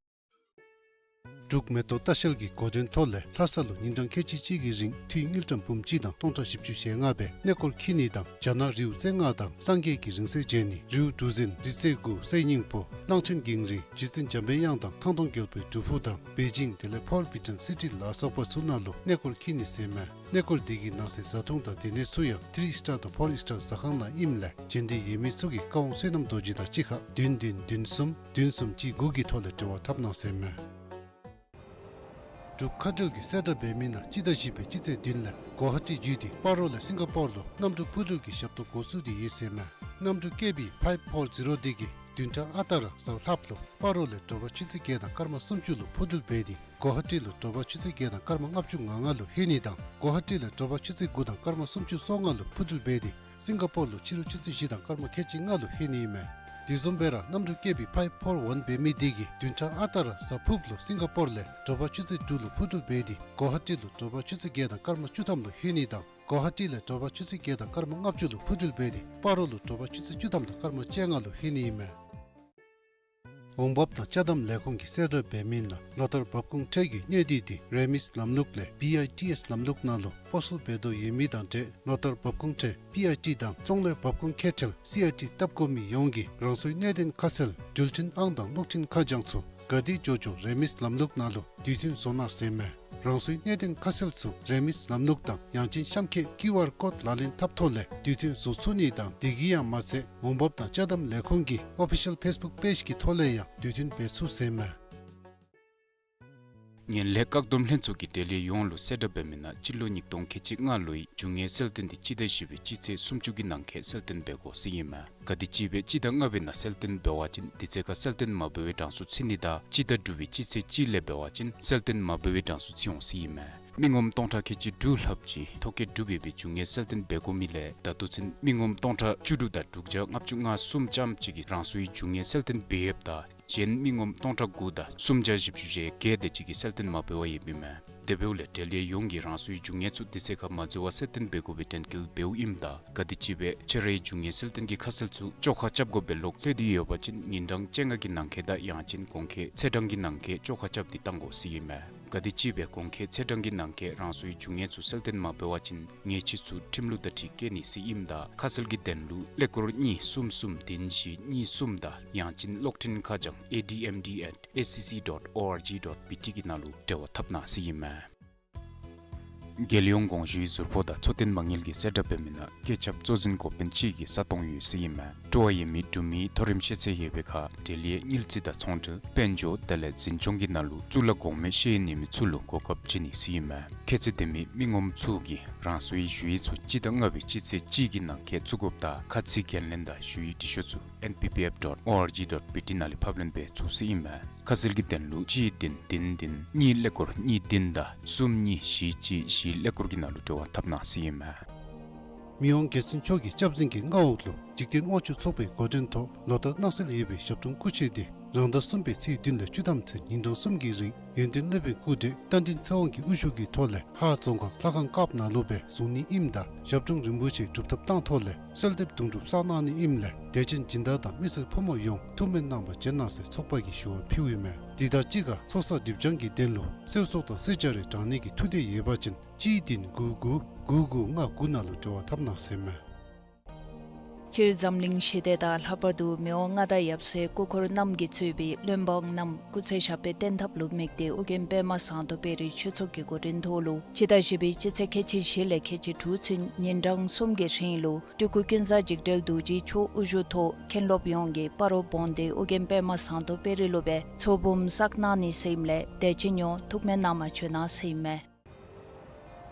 འབྲུག་མེ་ཏོག་ལྟ་བཤལ་གྱི་འགོ་འདྲེན་ཐོག་ལས་ལྷ་ས་ལུ་ཉིན་གྲངས་ཁལ་གཅིག་གཅིག་གི་རིང་འཐུས་དངུལ་ཀྲམ་འབུམ་གཅིག་དང་སྟོང་ཕྲག་བཞི་བཅུ་ཞེ་ལྔ་སྦེ་གནས་སྐོར་འཁྱིད་ནི་དང་རྒྱ་ནག་རིའུ་རྩེ་ལྔ་དང་སངས་རྒྱས་ཀྱི་རིང་བསྲེལ་མཇལ་ནི། རིའུ་གྲུ་གཟིངས་རི་རྩེ་དགུ་གསེར་སྙིང་པོ་གླང་ཆེན་གངས་རི་རྗེ་བཙུན་འཇམ་པའི་དབྱངས་དང་ཐང་སྟོང་རྒྱལ་པོའི་སྒྲུབ་ཕུག་དང་པེ་ཅིང་དེ་ལས་ཕོར་བི་ཊོན་སི་ཊི་ལ་སོགས་པ་ཚུ་ནང་ལུ་གནས་སྐོར་འཁྱིད་ནི་ཟེར་མས། གནས་སྐོར་དེ་གི་ནང་གསེས་བཟའ་འཐུང་དང་སྡོད་གནས་ཚུ་ཡང་ཐི་རི་སི་ཊར་དང་ཕོར་སི་ཊར་ཟ་ཁང་ནང་ཨིནམ་ལས་མཇལ་འདོད་ཡོད་མི་ཚུ་གིས་ཀ་ཝང་བསོད་ནམས་རྡོ་རྗེ་དང་གཅིག་ཁར་བདུན་བདུན་བདུན་གསུམ་བདུན་གསུམ་གཅིག་དགུ་གི་ཐོག་ལས་འབྲེལ་བ་འཐབ་གནང་ཟེར་མས། འབྲུག་མཁའ་འགྲུལ་གྱིས་གསལ་བསྒྲགས་འབད་མི་ནང་སྤྱི་ཟླ་བཞི་པའི་སྤྱི་ཚེས་བདུན་ལས་གོ་ཧ་ཊི་བརྒྱུད་དེ་སྤ་རོ་ལས་སིང་ག་པོར་ལུ་གནམ་གྲུ་འཕུར་འགྲུལ་གྱི་ཞབས་ཏོག་འགོ་བཙུགས་ཏེ་ཡོད་ཟེར་མས། གནམ་གྲུ་ཀེ་བི་ཕའིབ་ཕོར་ཛི་རོ་དེ་གིས་བདུན་ཕྲག་ཨ་རྟག་ར་གཟའ་ལྷགཔ་ལུ་སྤ་རོ་ལས་དྲོ་པ་ཆུ་ཚོད་བརྒྱད་དང་སྐར་མ་སུམ་ཅུ་ལུ་འཕུར་འགྲུལ་འབད་དེ་གོ་ཧ་ཊི་ལུ་དྲོ་པ་ཆུ་ཚོད་བརྒྱད་དང་སྐར་མ་ལྔ་བཅུ་ང་ལྔ་ལུ་ལྷོད་ནི་དང་གོ་ཧ་ཊི་ལས་དྲོ་པ་ཆུ་ཚོད་དགུ་དང་སྐར་མ་སུམ་ཅུ་སོ་ལྔ་ལུ་འཕུར་འགྲུལ་འབད་དེ་སིང་ག་པོར་ལུ་ཕྱི་རུ་ཆུ་ཚོད་བཞི་དང་སྐར་མ་ཁལ་གཅིག་ལྔ་ལུ་ལྷོད་ནི་ཨིན་མས། དེ་བཟུམ་སྦེ་ར་གནམ་གྲུ་ཀེ་བི་ཕའིབ་ཕོར་ཝན་འབད་མི་དེ་གིས་བདུན་ཕྲག་ཨ་རྟག་ར་གཟའ་ཕུརཔ་ལུ་སིང་ག་པོར་ལས་དྲོ་པ་ཆུ་ཚོད་དྲུག་ལུ་འཕུར་འགྲུལ་འབད་དེ་གོ་ཧ་ཊི་ལུ་དྲོ་པ་ཆུ་ཚོད་བརྒྱད་དང་སྐར་མ་བཅུ་ཐམ་ལུ་ལྷོད་ནི་དང་གོ་ཧ་ཊི་ལས་དྲོ་པ་ཆུ་ཚོད་བརྒྱད་དང་སྐར་མ་ལྔ་བཅུ་ལུ་འཕུར་འགྲུལ་འབད་དེ་སྤ་རོ་ལུ་དྲོ་པ་ཆུ་ཚོད་བཅུ་ཐམ་དང་སྐར་མ་བཅོ་ལྔ་ལུ་ལྷོད་ནི་ཨིན་མས། འོང་འབབ་དང་ཅ་དམ་ལས་ཁུངས་ཀྱིས་གསལ་བསྒྲགས་འབད་མི་ནང་ལོ་ལྟར་འབབ་ཁུངས་ཁྲལ་གྱི་གནས་སྡུད་དེ་རེ་མིས་ལམ་ལུགས་ལས་བི་ཨའི་ཊི་ཨེསི་ལམ་ལུགས་ནང་ལུ་སྤོ་སོར་འབད་དོ་ཡོད་མི་དང་འབྲེལ་ལོ་ལྟར་འབབ་ཁུངས་ཁྲལ་བི་ཨའི་ཊི་དང་ཚོང་ལས་འབབ་ཁུངས་ཁེ་ཁྲལ་སི་ཨའི་ཊི་བཏབ་དགོ་མི་ཡོངས་ཀྱིས་རང་སོའི་གནད་དོན་ཁ་གསལ་འགྲུལ་འཕྲིན་ཨང་དང་གློག་འཕྲིན་ཁ་བྱང་ཚུ་ག་དེ་འགྱོ་འགྱོ་རེ་མིས་ལམ་ལུགས་ནང་ལུ་དུས་མཐུན་བཟོ་གནང་ཟེར་མས། རང་སོའི་གནད་དོན་ཁ་གསལ་ཚུ་རེ་མིས་ལམ་ལུགས་དང་ཡང་ཅིན་གཤམ་འཁོད་ཀིའུ་ཨར་ཀོཌ་ལག་ལེན་འཐབ་ཐོག་ལས་དུས་མཐུན་བཟོ་ཚུགས་ནི་དང་དེ་གིས་ཡང་མ་ཚད་འོང་འབབ་དང་ཅ་དམ་ལས་ཁུངས་ཀྱི་ཨོ་ཕི་ཤལ་ཕེསི་བུཀ་པེཇ་གི་ཐོག་ལས་ཡང་དུས་མཐུན་འབད་ཚུགས་ཟེར་མས། ངན་ལྷད་བཀག་སྡོམ་ལྷན་ཚོགས་ཀྱིས་འབྲེལ་ཡོད་ཡོངས་ལུ་གསལ་བསྒྲགས་འབད་མི་ནང་སྤྱི་ལོ་ཉིས་སྟོང་ཁལ་གཅིག་ལྔ་ལོའི་རྒྱུ་དངོས་གསལ་སྟོན་དེ་སྤྱི་ཟླ་བཞི་པའི་སྤྱི་ཚེས་སུམ་ཅུ་གི་ནང་འཁོད་གསལ་སྟོན་འབད་དགོ་ཟེར་ཨིན་མས། ག་དེམ་ཅིག་སྦེ་སྤྱི་ཟླ་ལྔ་པའི་ནང་གསལ་སྟོན་འབད་བ་ཅིན་དེ་ཚེ་ཁར་གསལ་སྟོན་མ་འབད་བའི་གྲངས་སུ་ཚུད་ནི་དང་སྤྱི་ཟླ་དྲུག་པའི་སྤྱི་ཚེས་གཅིག་ལས་འབད་བ་ཅིན་གསལ་སྟོན་མ་འབད་བའི་གྲངས་སུ་ཚུད་འོང་ཟེར་ཨིན་མས། མི་ངོམ་སྟོང་ཕྲག་ཁལ་གཅིག་དྲུག་ལྷགཔ་ཅིག་ཐོ་བཀོད་གྲུབ་ཡོད་པའི་རྒྱུ་དངོས་གསལ་སྟོན་འབད་དགོ་མི་ལས་ད་ལྟོ་ཚུན་མི་ངོམ་སྟོང་ཕྲག་བཅུ་དྲུག་དང་དྲུག་བརྒྱ་ལྔ་བཅུ་ང་གསུམ་ཙམ་ཅིག་གིས་རང་སོའི་རྒྱུ་དངོས་གསལ་སྟོན་འབད་ཡོདཔ་ད་གཞན་མི་ངོམ་སྟོང་ཕྲག་དགུ་དང་སུམ་བརྒྱ་བཞི་བཅུ་ཞེ་བརྒྱད་དེ་ཅིག་གིས་གསལ་སྟོན་མ་འབད་བར་ཡོདཔ་ཨིན་མས། དེ་འབདཝ་ལས་འབྲེལ་ཡོད་ཡོངས་ཀྱིས་རང་སོའི་རྒྱུ་དངོས་ཚུ་དེ་ཚེ་ཁར་མ་འཛོལ་བར་གསལ་སྟོན་འབད་དགོ་པའི་དྲན་སྐུལ་འབདཝ་ཨིནམ་ད་ག་དེམ་ཅིག་སྦེ་ཁྱོད་རའི་རྒྱུ་དངོས་གསལ་སྟོན་གྱི་ཁ་གསལ་ཚུ་བཅོ་ཁ་རྐྱབ་དགོ་པའི་ལོག་ལྷོད་དེ་ཡོད་པ་ཅིན་ཉིན་གྲངས་བཅོ་ལྔ་གི་ནང་འཁོད་དང་ཡང་ཅིན་གོང་འཁོད་ཚེས་གྲངས་ཀྱི་ནང་འཁོད་བཅོ་ཁ་རྐྱབ་སྟེ་བཏང་དགོ་ཟེར་ཨིན་མས། ག་དེམ་ཅིག་སྦེ་གོང་འཁོད་ཚེས་གྲངས་ཀྱི་ནང་འཁོད་རང་སོའི་རྒྱུ་དངོས་ཚུ་གསལ་སྟོན་མ་འབད་བ་ཅིན་ཉེས་ཆད་ཚུ་ཁྲིམས་ལུགས་དང་འཁྲིལ་བཀལ་ནི་ཟེར་ཨིནམ་ད་ཁ་གསལ་གྱི་དོན་ལུ་ཀླད་ཀོར་གཉིས་གསུམ་གསུམ་བདུན་བཞི་གཉིས་གསུམ་དང་ཡང་ཅིན་གློག་འཕྲིན་ཁ་བྱང་A D M D at S C C dot O R G dot B T གི་ནང་ལུ་འབྲེལ་བ་འཐབ་གནང་ཟེར་ཨིན་མས། རྒྱལ་ཡོངས་དགོངས་ཞུའི་ཟུར་ཕོགས་དང་འཚོ་རྟེན་མ་དངུལ་གྱིས་གསལ་བསྒྲགས་འབད་མི་ནང་སྐྱེས་ཁྱབ་གཙོ་འཛིན་འགོ་དཔོན་ཅིག་གི་ས་སྟོང་ཡོད་ཟེར་ཨིན་མས། སྤྲོ་བ་ཡོད་མི་འབྲུག་མི་མཐོ་རིམ་ཤེས་ཚད་ཡོད་པའི་ཁར་འབྲེལ་ཡོད་དངུལ་རྩིས་དང་ཚོང་འབྲེལ་དཔལ་འབྱོར་དེ་ལས་འཛིན་སྐྱོང་གི་ནང་ལུ་གཙུག་ལག་གོང་མའི་ཤེས་ཡོན་ཡོད་མི་ཚུ་ལུ་གོ་སྐབས་བྱིན་ནི་ཟེར་ཨིན་མས། ཁྱད་ཚད་ལྡན་མི་མི་ངོམ་ཚུ་གིས་རང་སོའི་ཞུ་ཡིག་ཚུ་སྤྱི་ཟླ་ལྔ་པའི་སྤྱི་ཚེས་གཅིག་གི་ནང་འཁོད་བཙུགས་དགོཔ་དང་ཁ་ཚིག་འགན་ལེན་དང་ཞུ་ཡིག་འབྲི་ཤོག་ཚུ་N P P F dot O R G dot B T ནང་ལས་ཕབ་ལེན་འབད་ཚུགས་ཟེར་ཨིན་མས། ཁ་གསལ་གྱི་དོན་ལུ་གཅིག་བདུན་བདུན་བདུན་གཉིས་ཀླད་ཀོར་གཉིས་བདུན་དང་གསུམ་གཉིས་བཞི་གཅིག་བཞི་ཀླད་ཀོར་གྱི་ནང་ལུ་འབྲེལ་བ་འཐབ་གནང་ཟེར་ཨིན་མས། མི་དབང་རྒྱལ་བཙུན་མཆོག་གི་སྐྱབས་འཛིན་གྱི་མངའ་འོག་ལུ་འཇིག་རྟེན་དབང་ཕྱུག་ཚོགས་པའི་འགོ་འདྲེན་ཐོག་ལོ་ལྟར་གནང་སྲོལ་ཡོད་པའི་ཞབས་དྲུང་སྐུ་མཆེད་དེ་རང་ཟླ་གསུམ་པའི་ཚེས་བདུན་ལས་བཅུ་ཐམ་ཚུན་ཉིན་གྲངས་གསུམ་གྱི་རིང་ཡོན་ཏན་སློབ་དཔོན་སྐུ་བགྲེས་རྟ་མགྲིན་ཚེ་དབང་གི་དབུ་བཞུགས་ཀྱི་ཐོག་ལས་ཧཱ་རྫོང་ཁག་ལྷ་ཁང་བཀབ་ནང་ལུ་སྦེ་བཟུང་ནི་ཨིནམ་ད་ཞབས་དྲུང་རིན་པོ་ཆེ་སྒྲུབ་ཐབས་བཏང་ཐོག་ལས་གསོལ་འདེབས་དུང་སྒྲུབ་བསགས་གནང་ནི་ཨིནམ་ལས་དད་ཅན་སྦྱིན་བདག་དང་མི་སེར་ཕོ་མོ་ཡོངས་ཐུགས་སྨོན་གནང་བར་བྱོན་གནང་ཟེར་ཚོགས་པ་གིས་ཞུ་བ་ཕུལཝ་ཨིན་མས། དེ་དང་གཅིག་ཁར་ཚོགས་བསགས་སྒྲིབ་སྦྱང་གི་དོན་ལུ་གསོལ་ཚོགས་དང་གསོལ་ཇ་རེ་དྲང་ནི་གི་ཐུགས་འདོད་ཡོད་པ་ཅིན་གཅིག་བདུན་དགུ་དགུ་དགུ་དགུ་ལྔ་དགུ་ནང་ལུ་འབྲེལ་བ་འཐབ་གནང་ཟེར་མས། སྤྱིར་འཛམ་གླིང་ཞི་བདེ་དང་ལྷག་པར་དུ་མི་དབང་མངའ་བདག་ཡབ་སྲས་སྐུ་འཁོར་རྣམས་ཀྱིས་གཙོས་པའི་བློན་འབངས་རྣམས་སྐུ་ཚེ་ཞབས་པད་བརྟན་ཐབས་ལུ་དམིགས་ཏེ་ཨོ་རྒྱན་པདྨ་ཟངས་མདོག་དཔལ་རི་ཆོས་ཚོགས་ཀྱི་འགོ་འདྲེན་ཐོག་ལུ་སྤྱི་ཟླ་བཞི་པའི་སྤྱི་ཚེས་ཁལ་གཅིག་བཞི་ལས་ཁལ་གཅིག་དྲུག་ཚུན་ཉིན་གྲངས་གསུམ་གྱི་རིང་ལུ་སྤྲུལ་སྐུ་ཀུན་བཟང་འཇིགས་བྲལ་རྡོ་རྗེ་མཆོག་དབུ་བཞུགས་ཐོག་མཁན་སློབ་ཡོངས་ཀྱིས་སྤ་རོ་བོན་སྡེ་ཨོ་རྒྱན་པདྨ་ཟངས་མདོག་དཔལ་རི་ལུ་སྦེ་ཚོགས་འབུམ་བསགས་གནང་ནི་ཟེར་ཨིནམ་ལས་དད་ཅན་ཡོངས་ཐུགས་སྨོན་གནང་བར་བྱོན་གནང་ཟེར་ཨིན་མས།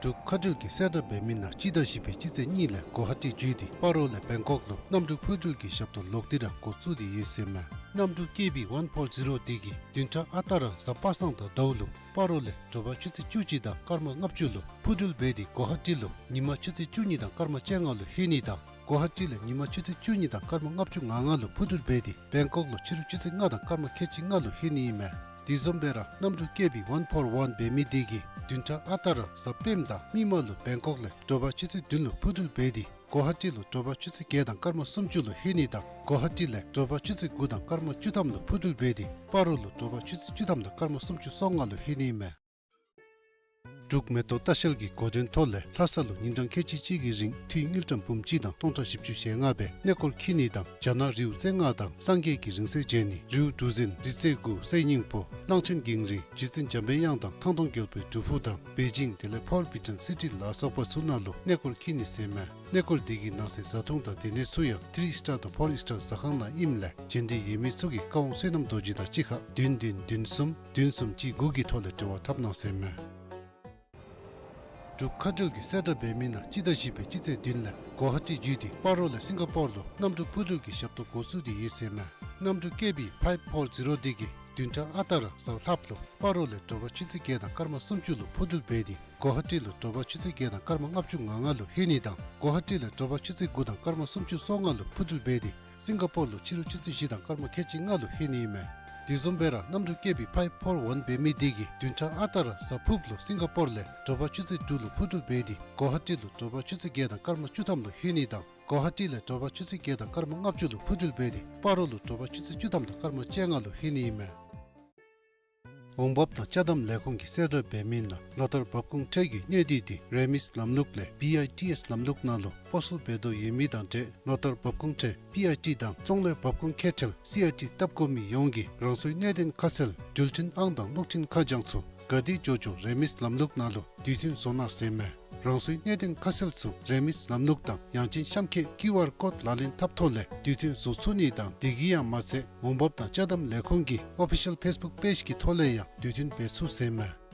འབྲུག་མཁའ་འགྲུལ་གྱིས་གསལ་བསྒྲགས་འབད་མི་ནང་སྤྱི་ཟླ་བཞི་པའི་སྤྱི་ཚེས་གཉིས་ལས་གོ་ཧ་ཊི་བརྒྱུད་དེ་སྤ་རོ་ལས་བེང་ཀོག་ལུ་གནམ་གྲུ་འཕུར་འགྲུལ་གྱི་ཞབས་ཏོག་ལོག་སྟེ་ར་འགོ་བཙུགས་ཏེ་ཡོད་ཟེར་མས། གནམ་གྲུ་ཀེ་བི་ཝན་ཕོར་ཛི་རོ་དེ་གིས་བདུན་ཕྲག་ཨ་རྟག་ར་གཟའ་པ་སངས་དང་ཟླཝ་ལུ་སྤ་རོ་ལས་དྲོ་པ་ཆུ་ཚོད་བཅུ་གཅིག་དང་སྐར་མ་ལྔ་བཅུ་ལུ་འཕུར་འགྲུལ་འབད་དེ་གོ་ཧ་ཊི་ལུ་ཉིན་མ་ཆུ་ཚོད་བཅུ་གཉིས་དང་སྐར་མ་བཅོ་ལྔ་ལུ་ལྷོད་ནི་དང་གོ་ཧ་ཊི་ལས་ཉིན་མ་ཆུ་ཚོད་བཅུ་གཉིས་དང་སྐར་མ་ལྔ་བཅུ་ང་ལྔ་ལུ་འཕུར་འགྲུལ་འབད་དེ་བེང་ཀོག་ལུ་ཕྱི་རུ་ཆུ་ཚོད་ལྔ་དང་སྐར་མ་ཁལ་གཅིག་ལྔ་ལུ་ལྷོད་ནི་ཨིན་མས། དེ་བཟུམ་སྦེ་ར་གནམ་གྲུ་ཀེ་བི་ཝན་ཕོར་ཝན་འབད་མི་དེ་གིས་བདུན་ཕྲག་ཨ་རྟག་ར་གཟའ་སྤེནམ་དང་མིག་དམར་ལུ་བེང་ཀོག་ལས་དྲོ་པ་ཆུ་ཚོད་བདུན་ལུ་འཕུར་འགྲུལ་འབད་དེ་ གོ་ཧ་ཊི་ལུ་དྲོ་པ་ཆུ་ཚོད་བརྒྱད་དང་སྐར་མ་སུམ་ཅུ་ལུ་ལྷོད་ནི་དང་གོ་ཧ་ཊི་ལས་དྲོ་པ་ཆུ་ཚོད་དགུ་དང་སྐར་མ་བཅུ་ཐམ་ལུ་འཕུར་འགྲུལ་འབད་དེ་སྤ་རོ་ལུ་དྲོ་པ་ཆུ་ཚོད་བཅུ་ཐམ་དང་སྐར་མ་སུམ་ཅུ་སོ་ལྔ་ལུ་ལྷོད་ནི་ཨིན་མས། འབྲུག་མེ་ཏོག་ལྟ་བཤལ་གྱི་འགོ་འདྲེན་ཐོག་ལས་ལྷ་ས་ལུ་ཉིན་གྲངས་ཁལ་གཅིག་གཅིག་གི་རིང་འཐུས་དངུལ་ཀྲམ་འབུམ་གཅིག་དང་སྟོང་ཕྲག་བཞི་བཅུ་ཞེ་ལྔ་སྦེ་གནས་སྐོར་འཁྱིད་ནི་དང་རྒྱ་ནག་རི་བོ་རྩེ་ལྔ་དང་སངས་རྒྱས་ཀྱི་རིང་བསྲེལ་མཇལ་ནི་རི་བོ་གྲུ་འཛིན་རི་རྩེ་དགུ་གསེར་སྙིང་པོ་གླང་ཆེན་གངས་རི་རྗེ་བཙུན་འཇམ་པའི་དབྱངས་དང་ཐང་སྟོང་རྒྱལ་པོའི་སྒྲུབ་ཕུག་དང་པེ་ཅིང་དེ་ལས་ཕོར་བི་ཊོན་སི་ཊི་ལ་སོགས་པ་ཚུ་ནང་ལུ་གནས་སྐོར་འཁྱིད་ནི་ཟེར་མས། གནས་སྐོར་དེ་གི་ནང་གསེས་བཟའ་འཐུང་དང་སྡོད་གནས་ཚུ་ཡང་ཐི་རི་སི་ཊར་དང་ཕོར་སི་ཊར་ཟ་ཁང་ནང་ཨིནམ་ལས་མཇལ་འདོད་ཡོད་མི་ཚུ་གིས་བཀའ་དབང་བསོད་ནམས་རྡོ་རྗེ་དང་གཅིག་ཁར་བདུན་བདུན་བདུན་གསུམ་བདུན་གསུམ་གཅིག་དགུ་གི་ཐོག་ལས་འབྲེལ་བ་འཐབ་གནང་ཟེར་མས། འབྲུག་མཁའ་འགྲུལ་གྱིས་གསལ་བསྒྲགས་འབད་མི་ནང་སྤྱི་ཟླ་བཞི་པའི་སྤྱི་ཚེས་བདུན་ལས་གོ་ཧ་ཊི་བརྒྱུད་དེ་སྤ་རོ་ལས་སིང་ག་པོར་ལུ་གནམ་གྲུ་འཕུར་འགྲུལ་གྱི་ཞབས་ཏོག་འགོ་བཙུགས་ཏེ་ཡོད་ཟེར་མས། གནམ་གྲུ་ཀེ་བི་ཕའིབ་ཕོར་ཛི་རོ་དེ་གིས་བདུན་ཕྲག་ཨ་རྟག་ར་གཟའ་ལྷགཔ་ལུ་སྤ་རོ་ལས་དྲོ་པ་ཆུ་ཚོད་བརྒྱད་དང་སྐར་མ་སུམ་ཅུ་ལུ་འཕུར་འགྲུལ་འབད་དེ་གོ་ཧ་ཊི་ལུ་དྲོ་པ་ཆུ་ཚོད་བརྒྱད་དང་སྐར་མ་ལྔ་བཅུ་ང་ལྔ་ལུ་ལྷོད་ནི་དང་གོ་ཧ་ཊི་ལས་དྲོ་པ་ཆུ་ཚོད་དགུ་དང་སྐར་མ་སུམ་ཅུ་སོ་ལྔ་ལུ་འཕུར་འགྲུལ་འབད་དེ་སིང་ག་པོར་ལུ་ཕྱི་རུ་ཆུ་ཚོད་བཞི་དང་སྐར་མ་ཁལ་གཅིག་ལྔ་ལུ་ལྷོད་ནི་ཨིན་མས། དེ་བཟུམ་སྦེ་ར་གནམ་གྲུ་ཀེ་བི་ཕའིབ་ཕོར་ཝན་འབད་མི་དེ་གིས་བདུན་ཕྲག་ཨ་རྟག་ར་གཟའ་ཕུརཔ་ལུ་སིང་ག་པོར་ལས་དྲོ་པ་ཆུ་ཚོད་དྲུག་ལུ་འཕུར་འགྲུལ་འབད་དེ་གོ་ཧ་ཊི་ལུ་དྲོ་པ་ཆུ་ཚོད་བརྒྱད་དང་སྐར་མ་བཅུ་ཐམ་ལུ་ལྷོད་ནི་དང་གོ་ཧ་ཊི་ལས་དྲོ་པ་ཆུ་ཚོད་བརྒྱད་དང་སྐར་མ་ལྔ་བཅུ་ལུ་འཕུར་འགྲུལ་འབད་དེ་སྤ་རོ་ལུ་དྲོ་པ་ཆུ་ཚོད་བཅུ་ཐམ་དང་སྐར་མ་བཅོ་ལྔ་ལུ་ལྷོད་ནི་ཨིན་མས། འོང་འབབ་དང་ཅ་དམ་ལས་ཁུངས་ཀྱིས་གསལ་བསྒྲགས་འབད་མི་ནང་ལོ་ལྟར་འབབ་ཁུངས་ཁྲལ་གྱི་གནས་སྡུད་དེ་རེ་མིས་ལམ་ལུགས་ལས་བི་ཨའི་ཊི་ཨེས་ལམ་ལུགས་ནང་ལུ་སྤོ་སོར་འབད་དོ་ཡོད་མི་དང་འབྲེལ་ལོ་ལྟར་འབབ་ཁུངས་ཁྲལ་བི་ཨའི་ཊི་དང་ཚོང་ལས་འབབ་ཁུངས་ཁེ་ཁྲལ་སི་ཨའི་ཊི་བཏབ་དགོ་མི་ཡོངས་ཀྱིས་རང་སོའི་གནད་དོན་ཁ་གསལ་འགྲུལ་འཕྲིན་ཨང་དང་གློག་འཕྲིན་ཁ་བྱང་ཚུ་ག་དེ་མགྱོགས་མགྱོགས་རེ་མིས་ལམ་ལུགས་ནང་ལུ་དུས་མཐུན་བཟོ་གནང་ཟེར་མས། རང་སོའི་གནད་དོན་ཁ་གསལ་ཚུ་རེ་མིས་ལམ་ལུགས་དང་ཡང་ཅིན་གཤམ་འཁོད་ཀིའུ་ཨར་ཀོཌ་ལག་ལེན་འཐབ་ཐོག་ལས་དུས་མཐུན་བཟོ་ཚུགས་ནི་དང་དེ་གིས་ཡང་མ་ཚད་འོང་འབབ་དང་ཅ་དམ་ལས་ཁུངས་ཀྱི་ཨོ་ཕི་ཤལ་ཕེསི་བུཀ་པེཇ་གི་ཐོག་ལས་ཡང་དུས་མཐུན་འབད་ཚུགས་ཟེར་མས།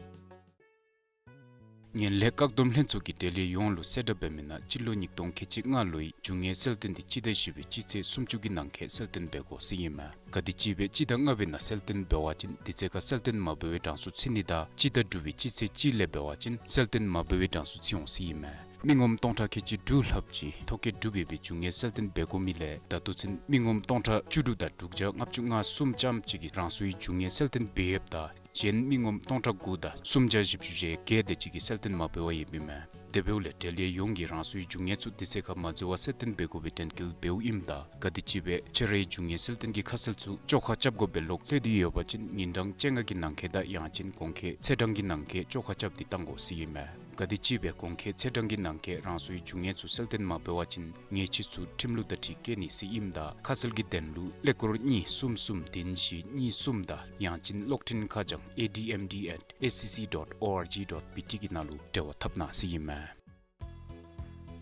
ངན་ལྷད་བཀག་སྡོམ་ལྷན་ཚོགས་ཀྱིས་འབྲེལ་ཡོད་ཡོངས་ལུ་གསལ་བསྒྲགས་འབད་མི་ནང་སྤྱི་ལོ་ཉིས་སྟོང་ཁལ་གཅིག་ལྔ་ལོའི་རྒྱུ་དངོས་གསལ་སྟོན་དེ་སྤྱི་ཟླ་བཞི་པའི་སྤྱི་ཚེས་སུམ་ཅུ་གི་ནང་འཁོད་གསལ་སྟོན་འབད་དགོ་ཟེར་ཨིན་མས། ག་དེ་ཅིག་སྦེ་སྤྱི་ཟླ་ལྔ་པའི་ནང་གསལ་སྟོན་འབད་བ་ཅིན་དུས་ཚོད་ཁར་གསལ་སྟོན་མ་འབད་བའི་གྲངས་སུ་ཚུད་ནི་དང་སྤྱི་ཟླ་དྲུག་པའི་སྤྱི་ཚེས་གཅིག་ལས་འབད་བ་ཅིན་གསལ་སྟོན་མ་འབད་བའི་གྲངས་སུ་ཚུད་འོང་ཟེར་ཨིན་མས། མི་ངོམ་སྟོང་ཕྲག་ཁལ་གཅིག་དྲུག་ལྷགཔ་ཅིག་ཐོ་བཀོད་གྲུབ་ཡོད་པའི་རྒྱུ་དངོས་གསལ་སྟོན་འབད་དགོ་མི་ལས་ད་ལྟོ་ཚུན་མི་ངོམ་སྟོང་ཕྲག་བཅུ་དྲུག་དང་དྲུག་བརྒྱ་ལྔ་བཅུ་ང་གསུམ་ཙམ་ཅིག་གིས་རང་སོའི་རྒྱུ་དངོས་གསལ་སྟོན་འབད་ཡོདཔ་ད་གཞན་མི་ངོམ་སྟོང་ཕྲག་དགུ་དང་སུམ་བརྒྱ་བཞི་བཅུ་ཞེ་བརྒྱད་དེ་ཅིག་གིས་གསལ་སྟོན་མ་འབད་བར་ཡོདཔ་ཨིན་མས། དེ་འབདཝ་ལས་འབྲེལ་ཡོད་ཡོངས་ཀྱིས་རང་སོའི་རྒྱུ་དངོས་ཚུ་དུས་ཚོད་ཁར་མ་འཛོལ་བར་གསལ་སྟོན་འབད་དགོ་པའི་དྲན་སྐུལ་འབདཝ་ཨིནམ་ད་ག་དེ་ཅིག་སྦེ་ཁྱོད་རའི་རྒྱུ་དངོས་གསལ་སྟོན་གྱི་ཁ་གསལ་ཚུ་བཅོ་ཁ་རྐྱབ་དགོ་པའི་ལོག་ལྷོད་དེ་ཡོད་པ་ཅིན་ཉིན་གྲངས་བཅོ་ལྔ་གི་ནང་འཁོད་དང་ཡང་ཅིན་གོང་འཁོད་ཚེས་གྲངས་ཀྱི་ནང་འཁོད་བཅོ་ཁ་རྐྱབ་སྟེ་བཏང་དགོ་ཟེར་ཨིན་མས། ག་དེ་ཅིག་སྦེ་གོང་འཁོད་ཚེས་གྲངས་ཀྱི་ནང་འཁོད་རང་སོའི་རྒྱུ་དངོས་ཚུ་གསལ་སྟོན་མ་འབད་བ་ཅིན་ཉེས་ཆད་ཚུ་ཁྲིམས་ལུགས་དང་འཁྲིལ་བཀལ་ནི་ཟེར་ཨིནམ་ད་ཁ་གསལ་གྱི་དོན་ལུ་ཀླད་ཀོར་གཉིས་གསུམ་གསུམ་བདུན་བཞི་གཉིས་གསུམ་དང་ཡང་ཅིན་གློག་འཕྲིན་ཁ་བྱང་A D M D at S C C dot O R G dot B T གི་ནང་ལུ་འབྲེལ་བ་འཐབ་གནང་ཟེར་ཨིན་མས།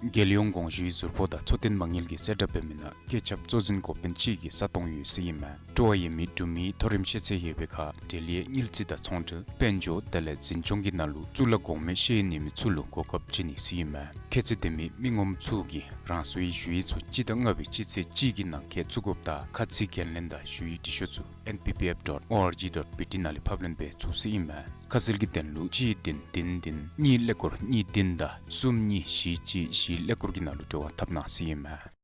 རྒྱལ་ཡོངས་གོང་ཞུའི་ཟུར་ཕོགས་དང་འཚོ་རྟེན་མ་དངུལ་གྱིས་གསལ་བསྒྲགས་འབད་མི་ནང་སྐྱེད་ཁྱབ་གཙོ་འཛིན་འགོ་དཔོན་ཅིག་གིས་ས་སྟོང་ཡོད་ཟེར་ཨིན་མས། སྤྲོ་བ་ཡོད་མི་འབྲུག་མི་མཐོ་རིམ་ཤེས་ཚད་ཡོད་པའི་ཁར་འབྲེལ་ཡོད་དངུལ་རྩིས་དང་ཚོང་འབྲེལ་དཔལ་འབྱོར་དེ་ལས་འཛིན་སྐྱོང་གི་ནང་ལུ་གཙུག་ལག་གོང་མའི་ཤེས་ཡོན་ཡོད་མི་ཚུ་ལུ་གོ་སྐབས་བྱིན་ནི་ཟེར་ཨིན་མས། ཁྱད་ཚད་ལྡན་མི་མི་ངོམ་ཚུ་གིས་རང་སོའི་ཞུ་ཡིག་ཚུ་སྤྱི་ཟླ་ལྔ་པའི་སྤྱི་ཚེས་གཅིག་གི་ནང་འཁོད་བཙུགས་དགོཔ་དང་ཁ་ཚིག་འགན་ལེན་དང་ཞུ་ཡིག་འབྲི་ཤོག་ཚུ N P P F dot O R G dot B T ནང་ལས་ཕབ་ལེན་འབད་ཚུགས་ཟེར་ཨིན་མས། ཁ་གསལ་གྱི་དོན་ལུ་གཅིག་བདུན་བདུན་བདུན་གཉིས་ཀླད་ཀོར་གཉིས་བདུན་དང་གསུམ་གཉིས་བཞི་གཅིག་བཞི་ཀླད་ཀོར་གྱི་ནང་ལུ་འབྲེལ་བ་འཐབ་གནང་ཟེར་ཨིན་མས།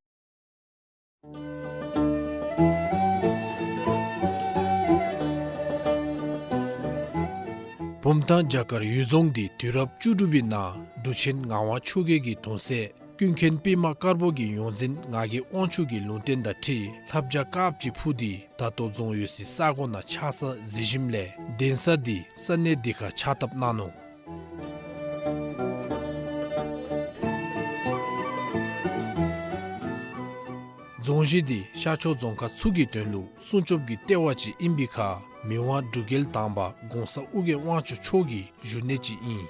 བུམ་ཐང་རྒྱ་གར་གཡུལ་རྫོང་འདི་དུས་རབས་བཅུ་དྲུག་པའི་ནང་འབྲུག་ཆེན་ངག་དབང་ཆོས་རྒྱལ་གྱི་གདུང་སྲས་ཀུན་མཁྱེན་པདྨ་དཀར་པོ་གི་ཡོངས་འཛིན་ངག་གི་དབང་ཕྱུག་གི་ལུང་བསྟན་དང་འཁྲིལ་ལྷ་བྱ་དཀརཔོ་ཅིག་འཕུར་ཏེ་ད་ལྟོ་རྫོང་ཡོད་སའི་ས་གོ་ནང་ཆགས་ས་གཟིགས་ཞིནམ་ལས་གདན་ས་འདི་ས་གནས་འདི་ཁར་ཕྱག་བཏབ་གནང་ནུག། རྫོང་གཞི་འདི་ཤར་ཕྱོགས་རྫོང་ཁག་ཚུ་གི་དོན་ལུ་སྲུང་སྐྱོབ་ཀྱི་ལྟེ་བ་ཅིག་ཨིན་པའི་ཁར་མི་དབང་འབྲུག་རྒྱལ་དང་པ་གོང་ས་ཨོ་རྒྱན་དབང་ཕྱུག་མཆོག་གི་བཞུགས་གནས་ཅིག་ཨིན།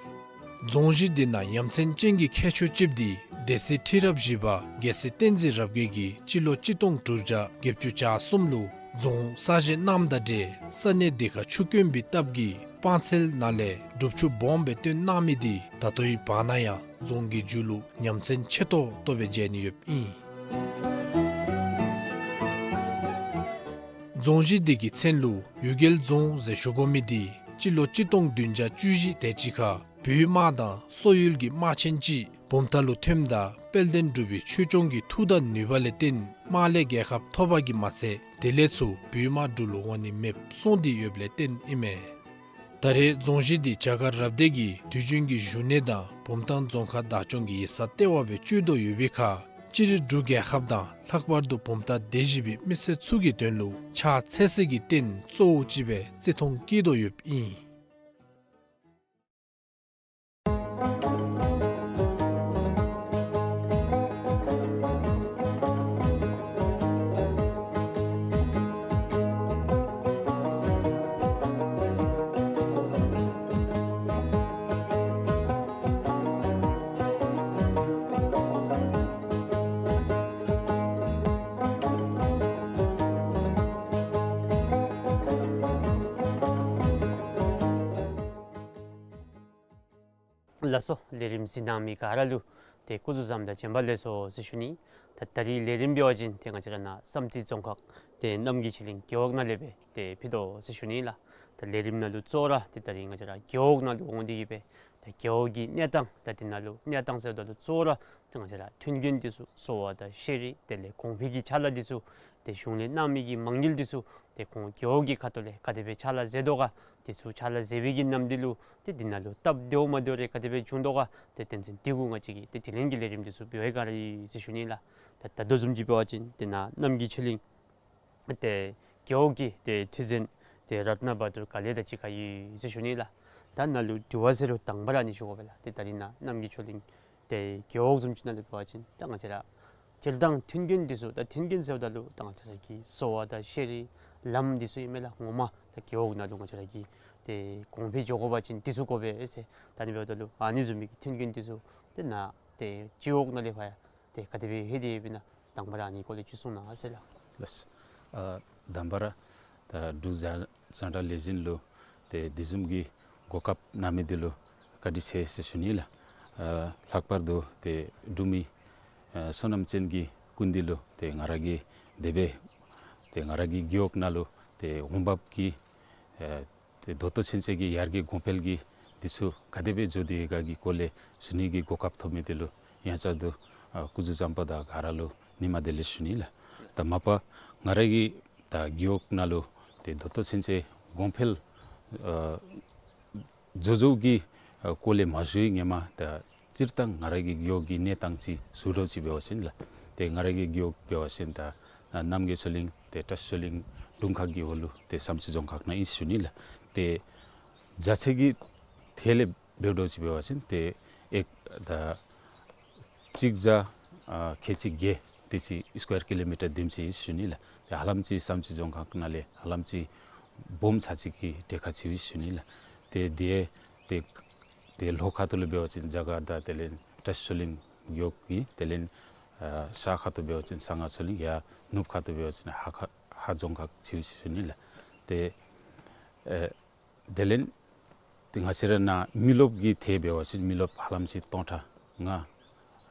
རྫོང་གཞི་འདི་ནང་ཡ་མཚན་ཅན་གྱི་ཁྱད་ཆོས་ཅིག་འདི་སྡེ་སྲིད་ཁྲི་རབས་བཞི་པ་རྒྱལ་སྲས་བསྟན་འཛིན་རབ་རྒྱས་ཀྱིས་སྤྱི་ལོ་གཅིག་སྟོང་དྲུག་བརྒྱ་བརྒྱད་ཅུ་གྱ་གསུམ་ལུ་རྫོང་གསར་བཞེངས་གནངམ་དང་འབྲེལ་ས་གནས་འདི་ཁར་ཆུ་དཀོན་པའི་སྟབས་ཀྱིས་སྤང་ཚལ་ནང་ལས་སྒྲུབ་ཆུ་སྦོམ་སྦེ་བཏོན་གནང་མི་འདི་ད་ལྟོའི་བར་ན་ཡང་རྫོང་གི་མཇུག་ལུ་ཡ་མཚན་ཆེ་ཏོག་ཏོ་སྦེ་མཇལ་ནི་ཡོདཔ་ཨིན། རྫོང་གཞི་འདི་གི་མཚན་ལུ་གཡུལ་རྒྱལ་རྫོང་ཟེར་ཞུ་དགོ་མི་འདི་སྤྱི་ལོ་གཅིག་སྟོང་བདུན་བརྒྱ་བཅུ་བཞི་དེ་ཅིག་ཁར་བོད་དམག་དང་སོག་ཡུལ་གྱི་དམག་ཆེན་ཅིག་བུམ་ཐང་ལུ་ཐོནམ་ད་དཔལ་ལྡན་འབྲུག་པའི་ཆོས་སྐྱོང་གི་མཐུ་དང་ནུས་པ་ལས་བརྟེན་དམག་ལས་རྒྱལ་ཁ་ཐོབ་པ་གིས་མ་ཚད་དེ་ལས་ཚུར་བོད་དམག་འབྲུག་ལུ་འོང་ནི་མེདཔ་སོང་སྟེ་ཡོདཔ་ལས་བརྟེན་ཨིན་མས། ད་རེས་རྫོང་གཞི་འདི་བྱ་དཀར་རབ་སྡེ་གི་དུས་རྒྱུན་གྱི་བཞུགས་གནས་དང་བུམ་ཐང་རྫོང་ཁག་བདག་སྐྱོང་གི་ཡིག་ཚང་ལྟེ་བ་སྦེ་སྤྱོད་དོ་ཡོད་པའི་ཁར་སྤྱིར་འབྲུག་རྒྱལ་ཁབ་དང་ལྷག་པར་དུ་བུམ་ཐང་སྡེ་བཞི་པའི་མི་སེར་ཚུ་གི་དོན་ལུ་ཕྱག་འཚལ་སའི་རྟེན་གཙོ་བོ་ཅིག་སྦེ་བརྩི་མཐོང་བསྐྱེད་དོ་ཡོདཔ་ཨིན། ལགས་སོ། ལས་རིམ་གཟིགས་གནང་མི་ག་ར་ལུ་ཏེ་སྐུ་གཟུགས་བཟང་དང་བྱོན་པ་ལེགས་སོ་ཟེར་ཞུ་ནི། ད་ད་རིས་ལས་རིམ་འབད་བ་ཅིན་ཏེ་ང་བཅས་ར་ནཱ་བསམ་རྩེ་རྫོང་ཁག་ཏེ་རྣམ་རྒྱལ་ཆོས་གླིང་རྒེད་འོག་ནང་ལས་སྦེ་ཏེ་ཕུལ་དོ་ཟེར་ཞུ་ནི་ལགས། ད་ལས་རིམ་ནང་ལུ་གཙོ་བོ་ར་ཏེ་ད་རིས་ང་བཅས་ར་རྒེད་འོག་ནང་ལུ་འོང་སྟེ་གིས་སྦེ་ད་རྒེད་འོག་གི་གནས་སྟངས་ད་དེ་ནང་ལུ་གནས་སྟངས་ཟེརཝ་ད་ལུ་གཙོ་བོ་ར་ཏེ་ང་བཅས་ར་མཐུན་རྐྱེན་འདི་ཚུ་གསོ་བ་དང་ཤེས་རིག་དེ་ལས་གོང་འཕེལ་གྱི་ཕྱག་ལཱ་འདི་ཚུ་ཏེ་གཞུང་ལས་གནང་མི་གི་མ་དངུལ་འདི་ཚུ་ཏེ་ཁོང་རྒེད་འོག་གི་ཁ་ཐུག་ལས་ག་དེ་སྦེ་ཕྱག་ལཱ་མཛད་དོ་ག། དེ་ཚུ་ཕྱག་ལཱ་མཛད་པའི་གི་ནམ་དུས་ལུ་ཏེ་དེ་ནང་ལུ་སྟབས་བདེཝ་མ་བདེཝ་རེ་ག་དེ་སྦེ་བྱུང་དོ་ག། ཏེ་དོན་ཚན་འདི་གུ་ང་བཅས་ཀྱིས་ཏེ་དྲི་ལན་གྱི་ལས་རིམ་འདི་ཚུ་འབད་བའི་སྒང་ར་ཨིན་ཟེར་ཞུ་ནི་ལགས། ད་ད་ལྟོ་བཟུམ་ཅིག་འབད་བ་ཅིན་ཏེ་ནཱ་རྣམ་རྒྱལ་ཆོས་གླིང་ཏེ་རྒེད་འོག་གི་ཏེ་ཁྲི་འཛིན་ཏེ་རཏྣ་བ་དུར་ག་ལས་དང་གཅིག་ཁར་ཡོད་ཟེར་ཞུ་ནི་ལགས། ད་ནཱ་ལུ་དྲི་བ་ཟེར་རུང་དང་པ་ར་ཨ་ནི་ཞུ་དགོ་པས་ལགས། ཏེ་ད་རིས་ནཱ་རྣམ་རྒྱལ་ཆོས་གླིང་ཏེ་རྒེད་འོག་བཟུམ་ཅིག་ནང་ལུ་འབད་བ་ཅིན་ད་ང་བཅས་ར་སྤྱིར་བཏང་མཐུན་རྐྱེན་འདི་ཚུ་ད་མཐུན་རྐྱེན་ཟེརཝ་ད་ལུ་ད་ང་བཅས་ར་གི་གསོ་བ་དང་ཤེས་རིག་ལམ་འདི་ཚུ་ཨིན་མས་ལགས། ངོ་མ་ད་རྒེད་འོག་ནང་ལུ་ང་བཅས་ར་གི་ཏེ་གོང་འཕེལ་འགྱོ་དགོ་པ་ཅིན་འདི་ཚུ་དགོ་པས་ཟེར། ད་ཨ་ནི་འབདཝ་ད་ལུ་ཨ་ནི་བཟུམ་མའི་གི་མཐུན་རྐྱེན་འདི་ཚུ་ཏེ་ནཱ་ཏེ་སྤྱི་འོག་ནང་ལས་ཕར་ཡང་ཏེ་ག་དེ་སྦེ་ལྷོད་དེ་ཡོདཔ་ཨིན་ན། དང་པ་ར་ཨ་ནི་སྐོར་ལས་ཅིག་གསུང་གནང་ཟེར་ལགས། ལགས། ཨ་དང་པ་ར་ད་འབྲུག་རྒྱང་བསྒྲགས་ལས་འཛིན་ལུ་ཏེ་དེ་བཟུམ་གྱི་གོ་སྐབས་གནང་མི་འདི་ལུ་བཀའ་དྲིན་ཆེ་ཟེར་ཞུ་ནི་ལགས། ཨ་ལྷག་པར་དུ་ཏེ་འབྲུག་མི་ཨ་བསོད་ནམས་ཅན་གྱི་སྐུ་མདུན་ལུ་ཏེ་ང་ར་གིས་དེ་སྦེ་ཏེ་ང་ར་གི་རྒེད་འོག་ནང་ལུ་ཏེ་འོང་འབབ་ཀྱི་ཨ་ཏེ་ད་ལྟོ་ཚུན་ཚོད་ཀྱི་ཡར་རྒྱས་གོང་འཕེལ་གྱི་འདི་ཚུ་ག་དེ་སྦེ་འགྱོ་དེས་ག་གི་སྐོར་ལས་ཞུ་ནི་གི་གོ་སྐབས་ཐོབ་མི་འདི་ལུ་ཡང་བསྐྱར་དུ་ཨ་སྐུ་གཟུགས་བཟང་པོ་དང་ག་ར་ལུ་ཉི་མ་བདེ་ལེགས་ཞུ་ནི་ལགས། ད་མ་པ་ང་ར་གི་ད་རྒེད་འོག་ནང་ལུ་ཏེ་ད་ལྟོ་ཚུན་ཚོད་གོང་འཕེལ་ཨ་འགྱོ་འགྱོཝ་གི་ཨ་སྐོར་ལས་མ་ཞུ་བའི་ཧེ་མ་ད་སྤྱིར་བཏང་ང་ར་གི་རྒེད་འོག་གི་གནས་སྟངས་ཅིག་ཞུ་དོ་ཅིག་འབད་བ་ཅིན་ལགས། ཏེ་ང་ར་གི་རྒེད་འོག་འབད་བ་ཅིན་ད་ཨ་རྣམ་རྒྱལ་ཆོས་གླིང་ཏེ་བཀྲ་ཤིས་ཆོས་གླིང་དྲུང་ཁག་གི་འོག་ལུ་ཏེ་བསམ་རྩེ་རྫོང་ཁག་ནང་ཨིན་ཞུ་ནི་ལགས། ཏེ་རྒྱ་ཆེ་གི་ཐད་ལས་འབདཝ་ད་ཅིག་འབད་བ་ཅིན་ཏེ་ཨེག་ད་གཅིག་བརྒྱ་ཨ་ཁལ་གཅིག་བརྒྱད་དེ་ཅིག་སི་ཀོ་ཡར་ཀི་ལོ་མི་ཊར་དེམ་ཅིག་ཨིན་ཞུ་ནི་ལགས། ཏེ་ཧ་ལམ་ཅིག་བསམ་རྩེ་རྫོང་ཁག་ནང་ལས་ཧ་ལམ་ཅིག་སྦོམ་ཚར་ཅིག་གི་གྲས་ཁར་ཅིག་ཨིན་ཞུ་ནི་ལགས། ཏེ་དེ་ཏེ་ཏེ་ལྷོ་ཁ་ཐུག་ལུ་འབད་བ་ཅིན་རྒྱ་གར་དང་དེ་ལས་བཀྲ་ཤིས་ཆོས་གླིང་རྒེད་འོག་གི་དེ་ལས་ཨ་ཤར་ཁ་ཐུག་འབད་བ་ཅིན་གསང་སྔགས་ཆོས་གླིང་ཡར་ནུབ་ཁ་ཐུག་འབད་བ་ཅིན་ཧཱ་ཁ་ཧཱ་རྫོང་ཁག་ཅིག་ཨིན་ཞུ་ནི་ལགས། ཏེ་ཨེ་དེ་ལས་ཏེ་ང་བཅས་ར་ནཱ་མི་རློབས་ཀྱི་ཐད་འབད་བ་ཅིན་མི་རློབས་ཧ་ལམ་ཅིག་སྟོང་ཕྲག་ལྔ་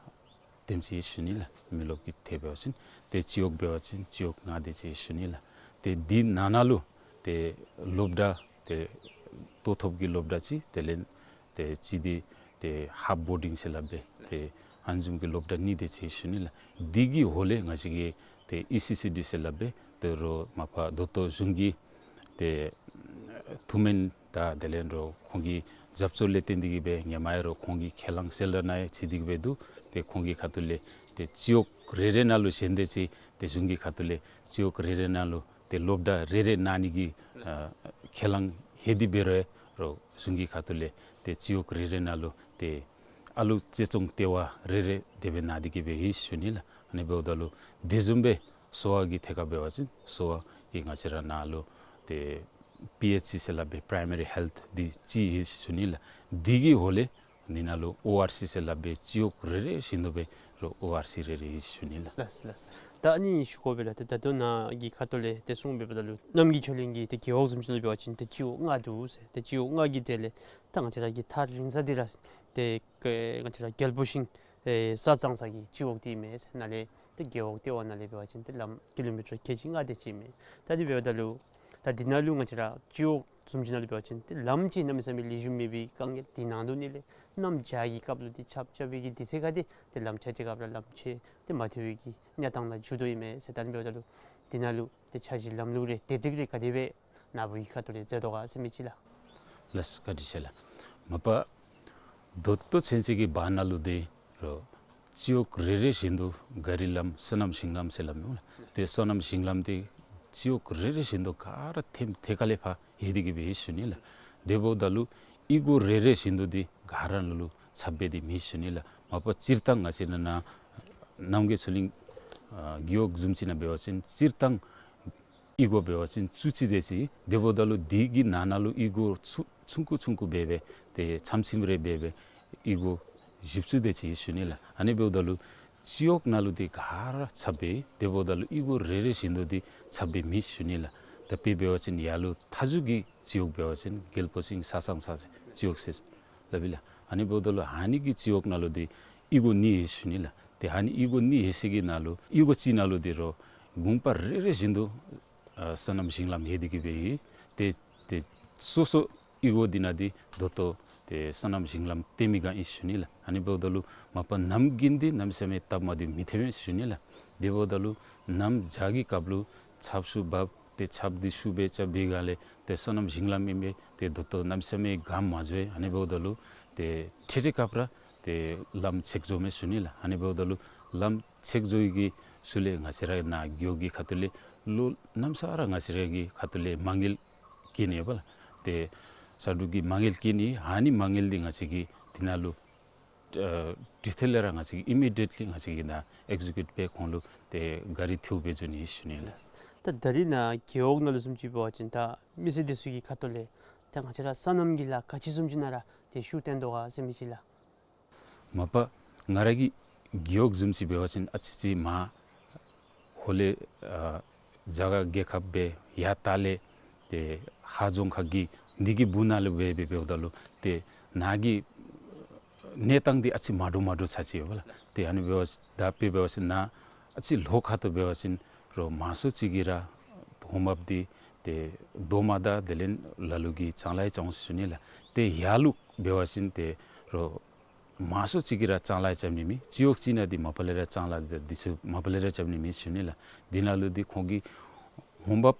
དེམ་ཅིག་ཨིན་ཞུ་ནི་ལགས། མི་རློབས་ཀྱི་ཐད་འབད་བ་ཅིན་ཏེ་སྤྱི་འོག་འབད་བ་ཅིན་སྤྱི་འོག་ལྔ་དེ་ཅིག་ཨིན་ཞུ་ནི་ལགས། ཏེ་འདི་ནང་ན་ལུ་ཏེ་སློབ་གྲྭ་ཏེ་ལྟོ་ཐོབ་ཀྱི་སློབ་གྲྭ་ཅིག་དེ་ལས་ཏེ་ཅིག་འདི་ཏེ་ཧཱཕ་བོར་ཌིང་ཟེར་སླབ་སྦེ་ཏེ་ཨ་ནི་བཟུམ་གྱི་སློབ་གྲྭ་གཉིས་དེ་ཅིག་ཨིན་ཞུ་ནི་ལགས། འདི་གི་འོག་ལས་ང་བཅས་ཀྱི་ཏེ་ཨི་སི་སི་ཌི་ཟེར་སླབ་སྦེ་ཏེ་རོགས་མ་པ་ད་ལྟོ་གཞུང་གི་ཏེ་ཐུགས་སྨོན་དང་དེ་ལས་རོགས་ཁོང་གི་རྒྱབ་སྐྱོར་ལས་བརྟེན་ཏེ་གིས་སྦེ་ཧེ་མ་ཡང་རོགས་ཁོང་གི་ཁས་བླངས་གསལ་བསྒྲགས་ནང་ཡང་ཅིག་འདི་གིས་སྦེ་འདུག། ཏེ་ཁོང་གི་ཁ་ཐུག་ལས་ཏེ་སྤྱི་འོག་རེ་རེ་ནང་ལུ་གཞན་དེ་ཅིག་ཏེ་གཞུང་གི་ཁ་ཐུག་ལས་སྤྱི་འོག་རེ་རེ་ནང་ལུ་ཏེ་སློབ་གྲྭ་རེ་རེ་གནང་ནི་གི་ཨ་ཁས་བླངས་ཧེ་དེ་འབད་རུང་རོགས་གཞུང་གི་ཁ་ཐུག་ལས་ཏེ་སྤྱི་འོག་རེ་རེ་ནང་ལུ་ཏེ་ཨ་ལུ་གཅེས་སྐྱོང་ལྟེ་བ་རེ་རེ་དེ་སྦེ་གནང་སྟེ་གིས་སྦེ་ཡོད་ཞུ་ནི་ལགས། ཨ་ནི་འབདཝ་ད་ལུ་དེ་བཟུམ་སྦེ་གསོ་བ་གི་ཐད་ཁར་འབད་བ་ཅིན་གསོ་བ་གི་ང་བཅས་ར་ནཱ་ལུ་ཏེ་པི་ཨེཆ་སི་ཟེར་སླབ་སྦེ་པ་རའི་མ་རི་ཧེལཐ་འདི་ཅིག་ཡོད་ཞུ་ནི་ལགས། འདི་གི་འོག་ལས་འདི་ནང་ལུ་ཨོ་ཨར་སི་ཟེར་སླབ་སྦེ་སྤྱི་འོག་རེ་རེ་བཞིན་དུ་སྦེ་རོགས་ཨོ་ཨར་སི་རེ་རེ་ཡོད་ཞུ་ནི་ལགས། ལགས་ལགས། ད་ཨ་ནི་ཞུ་དགོ་པས་ལགས། ཏེ་ད་ལྟོ་ནཱ་གི་ཁ་ཐུག་ལས་ཏེ་གསུངས་འབདཝ་ད་ལུ་རྣམ་རྒྱལ་ཆོས་གླིང་གི་ཏེ་རྒེད་འོག་བཟུམ་ཅིག་ལུ་འབད་བ་ཅིན་ཏེ་སྤྱི་འོག་ལྔ་འདུག་ཟེར། ཏེ་སྤྱི་འོག་ལྔ་གི་གྲས་ལས་ད་ང་བཅས་ར་གི་ཐག་རིང་ས་འདི་ར་ཏེ་ང་བཅས་ར་རྒྱལ་པོ་ཤིང་ཨེ་ས་གཙང་ས་གི་སྤྱི་འོག་འདི་ཨིན་མས་ཟེར། ནཱ་ལས་ཏེ་རྒེད་འོག་ལྟེ་བ་ནང་ལས་འབད་བ་ཅིན་ཏེ་ལམ་ཀི་ལོ་མི་ཊར་ཁལ་གཅིག་ལྔ་དེ་ཅིག་ཨིན་མས། ད་འདི་འབདཝ་ད་ལུ་ད་འདི་ནང་ལུ་ང་བཅས་ར་སྤྱི་འོག་བཟུམ་ཅིག་ནང་ལུ་འབད་བ་ཅིན་ཏེ་ལམ་ཅིག་གནམ་མེད་ས་མེད་ལེགས་ཤོམ་མེད་པའི་དཀའ་ངལ་འདི་ནང་དོག་ནི་ལས་གནམ་བྱཱར་གྱི་སྐབས་ལུ་ཏེ་ཆརཔ་རྐྱབ་པའི་གི་དུས་ཚོད་ཁར་ཏེ་ཏེ་ལམ་ཆག་སྟེ་སྐབས་ར་ལམ་ཆད་དེ་མ་ཐུབ་པའི་གི་གནས་སྟངས་ནང་འགྱོ་དོ་ཨིན་མས་ཟེར། ད་ཨ་ནི་འབདཝ་ད་ལུ་འདི་ནང་ལུ་ཏེ་འཆར་གཞི་ལམ་ལུགས་རེ་བདེ་སྒྲིག་རེ་ག་དེ་སྦེ་ནཱ་བུ་གི་ཁ་ཐུག་ལས་མཛད་དོ་ག་ཟེར་མི་ཅིག་ལགས། ལགས། བཀའ་དྲིན་ཆེ་ལགས། མ་པ་ད་ལྟོ་ཚུན་ཚོད་ཀྱི་བར་ན་ལུ་འདི་རོགས་སྤྱི་འོག་རེ་རེ་བཞིན་དུ་ག་རི་ལམ་སོ་ནམ་ཞིང་ལམ་ཟེར་སླབ་མི་འོང་ལགས། ཏེ་སོ་ནམ་ཞིང་ལམ་འདི་སྤྱི་འོག་རེ་རེ་བཞིན་དུ་ག་ར་ཐེམ་ཐེ་ཀ་ལས་ཕར་ཡོད་དེ་གི་སྦེ་ཡོད་ཞུ་ནི་ལགས། དེ་འབདཝ་ད་ལུ་གཡུས་སྒོ་རེ་རེ་བཞིན་དུ་འདི་ག་ར་ནང་ལུ་ཚབ་སྦེ་འདི་མེད་ཞུ་ནི་ལགས། མ་པ་སྤྱིར་བཏང་ང་བཅས་ནཱ་རྣམ་རྒྱལ་ཆོས་གླིང་ཨ་རྒེད་འོག་བཟུམ་ཅིག་ནང་འབད་བ་ཅིན་སྤྱིར་བཏང་གཡུས་སྒོ་འབད་བ་ཅིན་བཅུ་གཅིག་དེ་ཅིག། དེ་འབདཝ་ད་ལུ་འདི་གི་ནང་ན་ལུ་གཡུས་སྒོ་ཆུང་ཆུང་ཀུ་ཆུང་ཀུ་འབད་སྦེ་ཏེ་ཚམ་ཚིམ་རེ་འབད་སྦེ་གཡུས་སྒོ་བཞི་བཅུ་དེ་ཅིག་ཞུ་ནི་ལགས། ཨ་ནི་འབདཝ་ད་ལུ་སྤྱི་འོག་ནང་ལུ་འདི་ག་ར་ཚབ་སྦེ་དེ་འབདཝ་ད་ལུ་གཡུས་སྒོ་རེ་རེ་བཞིན་དུ་འདི་ཚབ་སྦེ་མེད་ཞུ་ནི་ལགས། ད་དཔེ་འབད་བ་ཅིན་ཡར་ལུ་མཐའ་མཇུག་གི་སྤྱི་འོག་འབད་བ་ཅིན་རྒྱལ་པོ་ཆེན་ས་སང་ས་སྤྱི་འོག་ཟེར་སླབ་ཨིན་ལགས། ཨ་ནི་འབདཝ་ད་ལུ་ཨ་ནི་གི་སྤྱི་འོག་ནང་ལུ་འདི་གཡུས་སྒོ་གཉིས་ཡོད་ཞུ་ནི་ལགས། ཏེ་ཨ་ནི་གཡུས་སྒོ་གཉིས་ཡོད་ས་གི་ནང་ལུ་གཡུས་སྒོ་གཅིག་ནང་ལུ་འདི་རོགས་དགོན་པ་རེ་རེ་བཞིན་དུ་ཨ་སོ་ནམ་ཞིང་ལམ་ཡོད་དེ་གི་སྦེ་ཡོད། ཏེ་ཏེ་སོ་སོ་གཡུས་སྒོ་འདི་ནང་འདི་ད་ལྟོ་ཏེ་སོ་ནམ་ཞིང་ལམ་བཏོན་མི་ག་ཨིན་ཞུ་ནི་ལགས། ཨ་ནི་འབདཝ་ད་ལུ་མ་པ་གནམ་དགུན་འདི་གནམ་མེད་ས་མེད་སྟབས་མ་བདེཝ་མི་ཐོན་མས་ཞུ་ནི་ལགས། དེ་འབདཝ་ད་ལུ་གནམ་བྱཱར་གྱི་སྐབས་ལུ་ཆརཔ་ཚུ་འབབ། ཏེ་ཆརཔ་འདི་ཤུགས་སྦེ་རྐྱབ་པའི་སྒང་ལས་ཏེ་སོ་ནམ་ཞིང་ལམ་ཨིན་པས། ཏེ་ད་ལྟོ་གནམ་མེད་ས་མེད་གངམ་འགྱོ་བས། ཨ་ནི་འབདཝ་ད་ལུ་ཏེ་འཕྲལ་འཕྲལ་སྐབས་ར་ཏེ་ལམ་ཚེག་འགྱོཝ་མས་ཞུ་ནི་ལགས། ཨ་ནི་འབདཝ་ད་ལུ་ལམ་ཚེག་འགྱོ་བའི་གི་ཤུལ་ལས་ང་བཅས་ར་ནཱ་རྒེད་འོག་གི་ཁ་ཐུག་ལས་ལོ་གནམ་ས་ར་ང་བཅས་ར་གི་ཁ་ཐུག་ལས་མ་དངུལ་བཀལ་ནི་ཡོད་པ་ལགས། ཏེ་ས་འབྲུག་གི་མ་དངུལ་བཀལ་ནི། ཨ་ནི་མ་དངུལ་འདི་ང་བཅས་ཀྱིས་འདི་ནང་ལུ་ཨ་འབྲི་ཐད་ལས་ར་ང་བཅས་ཀྱིས་ཨི་མི་ཌི་ཡེཊ་ལི་ང་བཅས་ཀྱིས་ནཱ་ཨེག་ཟི་ཀིའུཊ་འབད་ཁོང་ལུ་ཏེ་ག་རི་འཐུ་སྦེ་འགྱོ་ནི་ཞུ་ནི་ལགས། ད་ད་རིས་ནཱ་རྒེད་འོག་ནང་ལུ་བཟུམ་ཅིག་འབད་བ་ཅིན་ད་མི་སེར་འདི་ཚུ་གི་ཁ་ཐུག་ལས་ད་ང་བཅས་ར་སོ་ནམ་གྱི་ལཱ་ག་ཅི་བཟུམ་ཅིག་ནང་ར་ཏེ་ཤུགས་བཏོན་དོ་ག་ཟེར་མི་ཅིག་ལགས། མ་པ་ང་ར་གི་རྒེད་འོག་བཟུམ་ཅིག་འབད་བ་ཅིན་ཨ་ཙི་ཅིག་མར་ཧོ་ལས་ཨ་རྒྱ་གར་རྒྱལ་ཁབ་སྦེ་ཡར་ལྟག་ལས་ཏེ་ཧཱ་རྫོང་ཁ་གི་འདི་གི་སྦུག་ནང་ལུ་འབད་འབད་འབདཝ་ད་ལུ་ཏེ་ནཱ་གི་གནས་སྟངས་འདི་ཨ་ཙི་མ་འདྲཝ་མ་འདྲཝ་ཚར་ཅིག་ཡོད་པ་ལགས། ཏེ་ཨ་ནི་འབད་བ་ད་དཔེ་འབད་བ་ཅིན་ནཱ་ཨ་ཙི་ལྷོ་ཁ་ཐུག་འབད་བ་ཅིན་རོགས་མང་སུ་ཅིག་གིས་ར་འོང་འབབ་འདི་ཏེ་རྡོག་མ་དང་དེ་ལས་ལ་ལུ་གིས་ལྕང་ལཱ་རྐྱབ་འོང་ཞུ་ནི་ལགས། ཏེ་ཡར་ལུ་འབད་བ་ཅིན་ཏེ་རོགས་མང་སུ་ཅིག་གིས་ར་ལྕང་ལཱ་རྐྱབ་ནི་མེད། སྤྱི་འོག་གཅིག་ནང་འདི་མ་པ་ལས་ར་ལྕང་ལཱ་འདི་ཚུ་མ་པ་ལས་ར་རྐྱབ་ནི་མེད་ཞུ་ནི་ལགས། འདི་ནང་ལུ་འདི་ཁོང་གི་འོང་འབབ་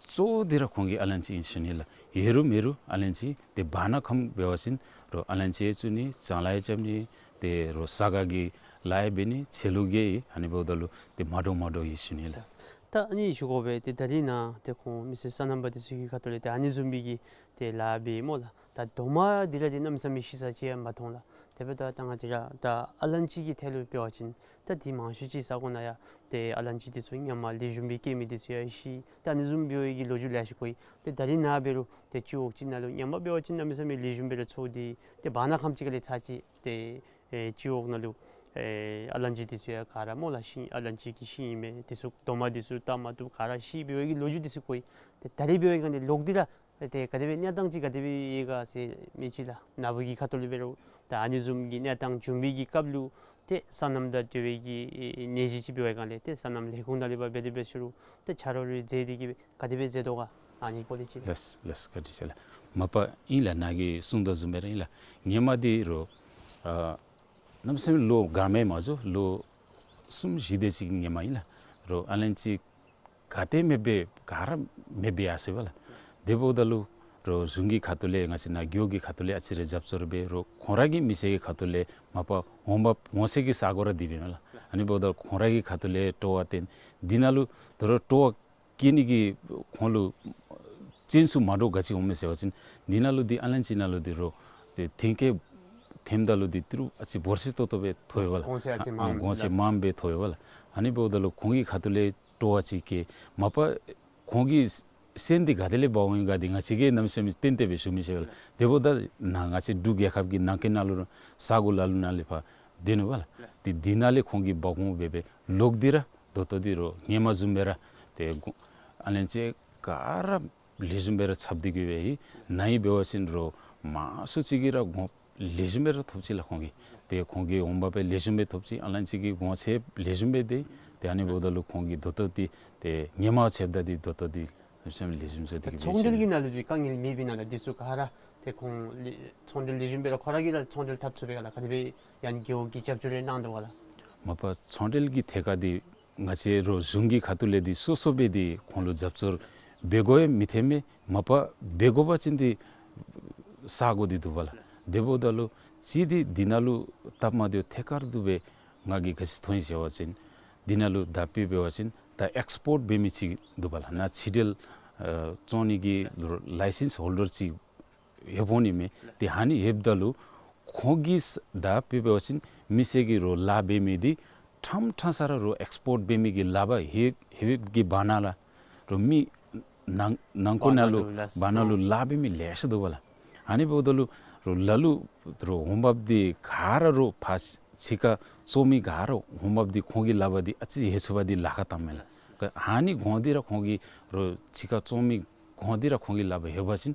གཙོ་བོ་འདི་ར་ཁོང་གི་ཨ་ལན་ཅི་ཨིན་ཞུ་ནི་ལགས། ཡོད་རུང་མེད་རུང་ཨ་ལན་ཅི་ཏེ་བར་ན་ཁམས་འབད་བ་ཅིན་རོགས་ཨ་ལན་ཅི་ཡང་བཙུགས་ནི། ལྕང་ལཱ་ཡང་རྐྱབ་ནི། ཏེ་རོགས་ས་ག་གི་ལཱ་ཡང་འབད་ནི། ཆོས་ལུགས་ཀྱི་ཨ་ནི་འབདཝ་ད་ལུ་ཏེ་མ་འདྲཝ་མ་འདྲཝ་ཨིན་ཞུ་ནི་ལགས། ད་ཨ་ནི་ཞུ་དགོ་པས། ཏེ་ད་རིས་ནཱ་ཏེ་ཁོང་མི་སེར་སོ་ནམ་པ་འདི་ཚུ་གི་ཁ་ཐུག་ལས་ཏེ་ཨ་ནི་བཟུམ་མའི་གི་ཏེ་ལཱ་འབད་སྨོ་ལགས། ད་རྡོག་མ་འདི་ར་འདི་གནམ་མེད་ས་མེད་ཤི་ས་ཅིག་ཡང་མ་མཐོང་ལགས། དེ་འབདཝ་ད་ད་ང་བཅས་ར་ད་ཨ་ལན་ཅི་གི་ཐད་ལུ་འབད་བ་ཅིན་ད་འདི་མང་ཤོས་ཅིག་ས་གོ་ནང་ཡང་ཏེ་ཨ་ལན་ཅི་འདི་ཚུ་སྔོན་མ་ལེགས་ཤོམ་སྦེ་སྐྱེ་མི་འདི་ཚུ་ཡང་ཤི། ད་ཨ་ནི་བཟུམ་འབད་བའི་གི་ལོ་རྒྱུས་ལེ་ཤ་གོ་ཡི། ཏེ་ད་རིས་ནཱ་འབད་རུང་ཏེ་སྤྱི་འོག་གཅིག་ནང་ལུ་སྔོན་མ་འབད་བ་ཅིན་གནམ་མེད་ས་མེད་ལེགས་ཤོམ་སྦེ་ར་ཚོར་ཏེ་ཏེ་བར་ན་ཁམས་ཅིག་ཁ་ལས་ཚར་ཅིག་ཏེ་ཨེ་སྤྱི་འོག་ནང་ལུ་ཨེ་ཨ་ལན་ཅི་འདི་ཚུ་ཡང་ག་ར་སྨོ་ལགས་ཤི་ཨ་ལན་ཅི་གིས་ཤི་ཡི་མས། འདི་ཚུ་རྡོག་མ་འདི་ཚུ་བཏབ་མ་བཏུབ་ག་ར་ཤི་འབད་བའི་གི་ལོ་རྒྱུས་འདི་ཚུ་གོ་ཡི། ཏེ་ད་རིས་འབད་བའི་གི་ནི་ལོག་སྟེ་ར་ཏེ་ག་དེ་སྦེ་གནས་སྟངས་ཅིག་ག་དེ་སྦེ་ཡོད་ག་ཟེར་མི་ཅིག་ལགས། ནཱ་བུ་གི་ཁ་ཐུག་ལས་འབད་རུང་ད་ཨ་ནི་བཟུམ་གྱི་གནས་སྟངས་བྱུང་བའི་གི་སྐབས་ལུ་ཏེ་སོ་ནམ་དང་འབྲེལ་བའི་གི་ཨེ་ནད་གཞི་ཅིག་འབད་བའི་སྒང་ལས་ཏེ་སོ་ནམ་ལས་ཁུངས་ནང་ལས་ཕར་འབད་དེ་འབད་ཞུ་རུང་ཏེ་ཆ་རོགས་རེ་མཛད་དེ་གི་ག་དེ་སྦེ་མཛད་དོ་ག། ཨ་ནི་སྐོར་ལས་ཅིག་ལགས། ལགས་ལགས། བཀའ་དྲིན་ཆེ་ལགས། མ་པ་ཨིན་ལགས། ནཱ་གིས་གསུངས་དོ་བཟུམ་སྦེ་ར་ཨིན་ལགས། སྔོན་མ་འདི་རོགས་ཨ་གནམ་མེད་ས་མེད་ལོ་ག་མེན་མ་འགྱོ་ལོ་གསུམ་བཞི་དེ་ཅིག་སྔོན་མ་ཨིན་ལགས། རོགས་ཨ་ལན་ཅི་ག་ཏེ་མེད་པས་ག་ར་མེད་པས་ཡར་སོ་ཡི་པ་ལགས། དེ་འབདཝ་ད་ལུ་རོགས་གཞུང་གི་ཁ་ཐུག་ལས་ང་བཅས་ནཱ་རྒེད་འོག་གི་ཁ་ཐུག་ལས་ཨ་ཙི་རེ་རྒྱབ་སྐྱོར་འབད་རོགས་ཁོང་ར་གི་མི་སེར་གྱི་ཁ་ཐུག་ལས་མ་པ་འོང་འབབ་འོང་ས་གི་ས་གོ་ར་འདི་སྦེ་མས་ལགས། ཨ་ནི་འབདཝ་ད་ཁོང་ར་གི་ཁ་ཐུག་ལས་སྤྲོ་བ་བཏོན་འདི་ནང་ལུ་ད་རུང་སྤྲོ་བ་བསྐྱེད་ནི་གི་ཁོང་ལུ་ཅན་ཚུ་མ་འདྲཝ་ག་ཅི་འོང་མས་ཟེར་བ་ཅིན་འདི་ནང་ལུ་འདི་ཨ་ལན་ཅི་ནང་ལུ་འདི་རོགས་ཏེ་ཐོན་སྐྱེད་ཐོནམ་ད་ལུ་འདི་ཏི་རུ་ཨ་ཙི་འབོར་ཆེ་ཏོག་ཏོ་སྦེ་ཐོབ་ཡོད་པ་ལགས། གོང་ཚད་ཨ་ཙི་ཨ་མངམ་གོང་ཚད་ལགས། མངམ་སྦེ་ཐོབ་ཡོད་པ་ལགས། ཨ་ནི་འབདཝ་ད་ལུ་ཁོང་གི་ཁ་ཐུག་ལས་སྤྲོ་བ་ཅིག་སྐྱེ། མ་པ་ཁོང་གི་སོན་འདི་ག་ཏེ་ལས་འབག་འོང་ཡི་ག་འདི་ང་བཅས་ཀྱིས་གནམ་མེད་ས་མེད་ཏན་ཏན་སྦེ་ཞུ་མི་ཤེས་པས་ལགས། དེ་འབདཝ་ད་ནཱ་ང་བཅས་འབྲུག་རྒྱལ་ཁབ་ཀྱི་ནང་འཁོད་ནང་ལུ་ས་གོ་ལ་ལུ་ནང་ལས་ཕར་འདི་ནུག་པ་ལགས། ཏེ་འདི་ནང་ལས་ཁོང་གིས་འབག་འོང་འབད་སྦེ་ལོག་སྟེ་ར་ད་ལྟོ་འདི་རོགས་སྔོན་མ་བཟུམ་སྦེ་ར་ཏེ་གོ་ཨ་ལན་ཅི་ག་ར་ལེགས་ཤོམ་སྦེ་ར་ཚབ་སྟེ་གི་སྦེ་ཨིན། ནཱ་ཡང་འབད་བ་ཅིན་རོགས་མང་སུ་ཅིག་གིས་ར་གོང་ལེགས་ཤོམ་སྦེ་ར་ཐོབ་ཅི་ལགས་ཁོང་གིས། ཏེ་ཁོང་གི་འོང་འབབ་སྦེ་ལེགས་ཤོམ་སྦེ་ཐོབ་ཅི། ཨ་ལན་ཅི་གི་གོང་ཚད་ལེགས་ཤོམ་སྦེ་སྡོད། ཏེ་ཨ་ནི་འབདཝ་ད་ལུ་ཁོང་གིས་ད་ལྟོ་འདི་ཏེ་སྔོན་མ་ཆེཝ་ད་འདི་ད་ལྟོ་འདི་ལེགས་ཤོམ་ལེགས་ཤོམ་སྦེ་སྡོད་དེ་གི་སྦེ་ཚོང་འབྲེལ་གྱི་ནང་ལུ་འདི་དཀའ་ངལ་མེད་པའི་ནང་ལུ་འདི་ཚུ་ག་ར་ཏེ་ཁོང་ལེ་ཚོང་འབྲེལ་ལེགས་ཤོམ་སྦེ་ར་ཁོ་ར་གིས་ར་ཚོང་འབྲེལ་འཐབ་ཚུགས་པས་ག་ལགས། ག་དེ་སྦེ་ཡང་རྒེད་འོག་གིས་རྒྱབ་སྐྱོར་རེ་གནང་དོ་ག་ལགས། མ་པ་ཚོང་འབྲེལ་གྱི་ཐད་ཁར་འདི་ང་བཅས་རོགས་གཞུང་གི་ཁ་ཐུག་ལས་འདི་སོ་སོ་སྦེ་འདི་ཁོང་ལུ་རྒྱབ་སྐྱོར་འབད་དགོ་ཡང་མི་ཐོན་མས། མ་པ་འབད་དགོ་པ་ཅིན་འདི་ ས་གོ་འདི་འདུག་པ་ལགས། དེ་འབདཝ་ད་ལུ་ཅིག་འདི་འདི་ནང་ལུ་སྟབས་མ་བདེཝ་ཐད་ཀར་དུ་སྦེ་ང་གིས་ག་ཅི་མཐོང་ཡི་ཟེར་བ་ཅིན་འདི་ནང་ལུ་ད་དཔེ་འབད་བ་ཅིན་ད་ཨེགསི་པོརཊ་འབད་མི་ཅིག་འདུག་པ་ལགས། ནཱ་ཕྱི་འབྲེལ་ཨ་བཙོང་ནི་གི་ལའི་སེནསི་ཧོལ་ཌར་ཅིག་ཡོདཔ་འོང་ནི་མས། ཏེ་ཨ་ནི་ཡོདཔ་ད་ལུ་ཁོང་གིས་ད་དཔེ་འབད་བ་ཅིན་མི་སེར་གྱིས་རོགས་ལཱ་འབད་མི་འདི་ཕྲང་ཕྲང་ས་ར་རོགས་ཨེགསི་པོརཊ་འབད་མི་གི་ལཱ་འབད་ཡོད་ཡོད་པའི་གི་བར་ན་ལགས། རོགས་མི་ནང་ནང་འཁོད་ནང་ལུ་བར་ན་ལུ་བར་ན་ལུ་ལཱ་འབད་མི་ལེ་ཤ་འདུག་པ་ལགས། ཨ་ནི་འབདཝ་ད་ལུ་རོགས་ལ་ལུ་རོགས་འོང་འབབ་འདི་ག་ར་རོགས་ཕར་ཕྱི་ཁར་བཙོང་མི་ག་ར་འོང་འབབ་འདི་ཁོང་གི་ལཱ་འབད་འདི་ཨ་ཙི་ཡོད་ཚུགས་པ་འདི་ལཱ་ཁག་བཏངམ་མས་ལགས། ཨ་ནི་གོང་འདི་ར་ཁོང་གིས་རོགས་ཕྱི་ཁར་བཙོང་མི་གོང་འདི་ར་ཁོང་གི་ལཱ་འབད་ཡོད་པ་ཅིན་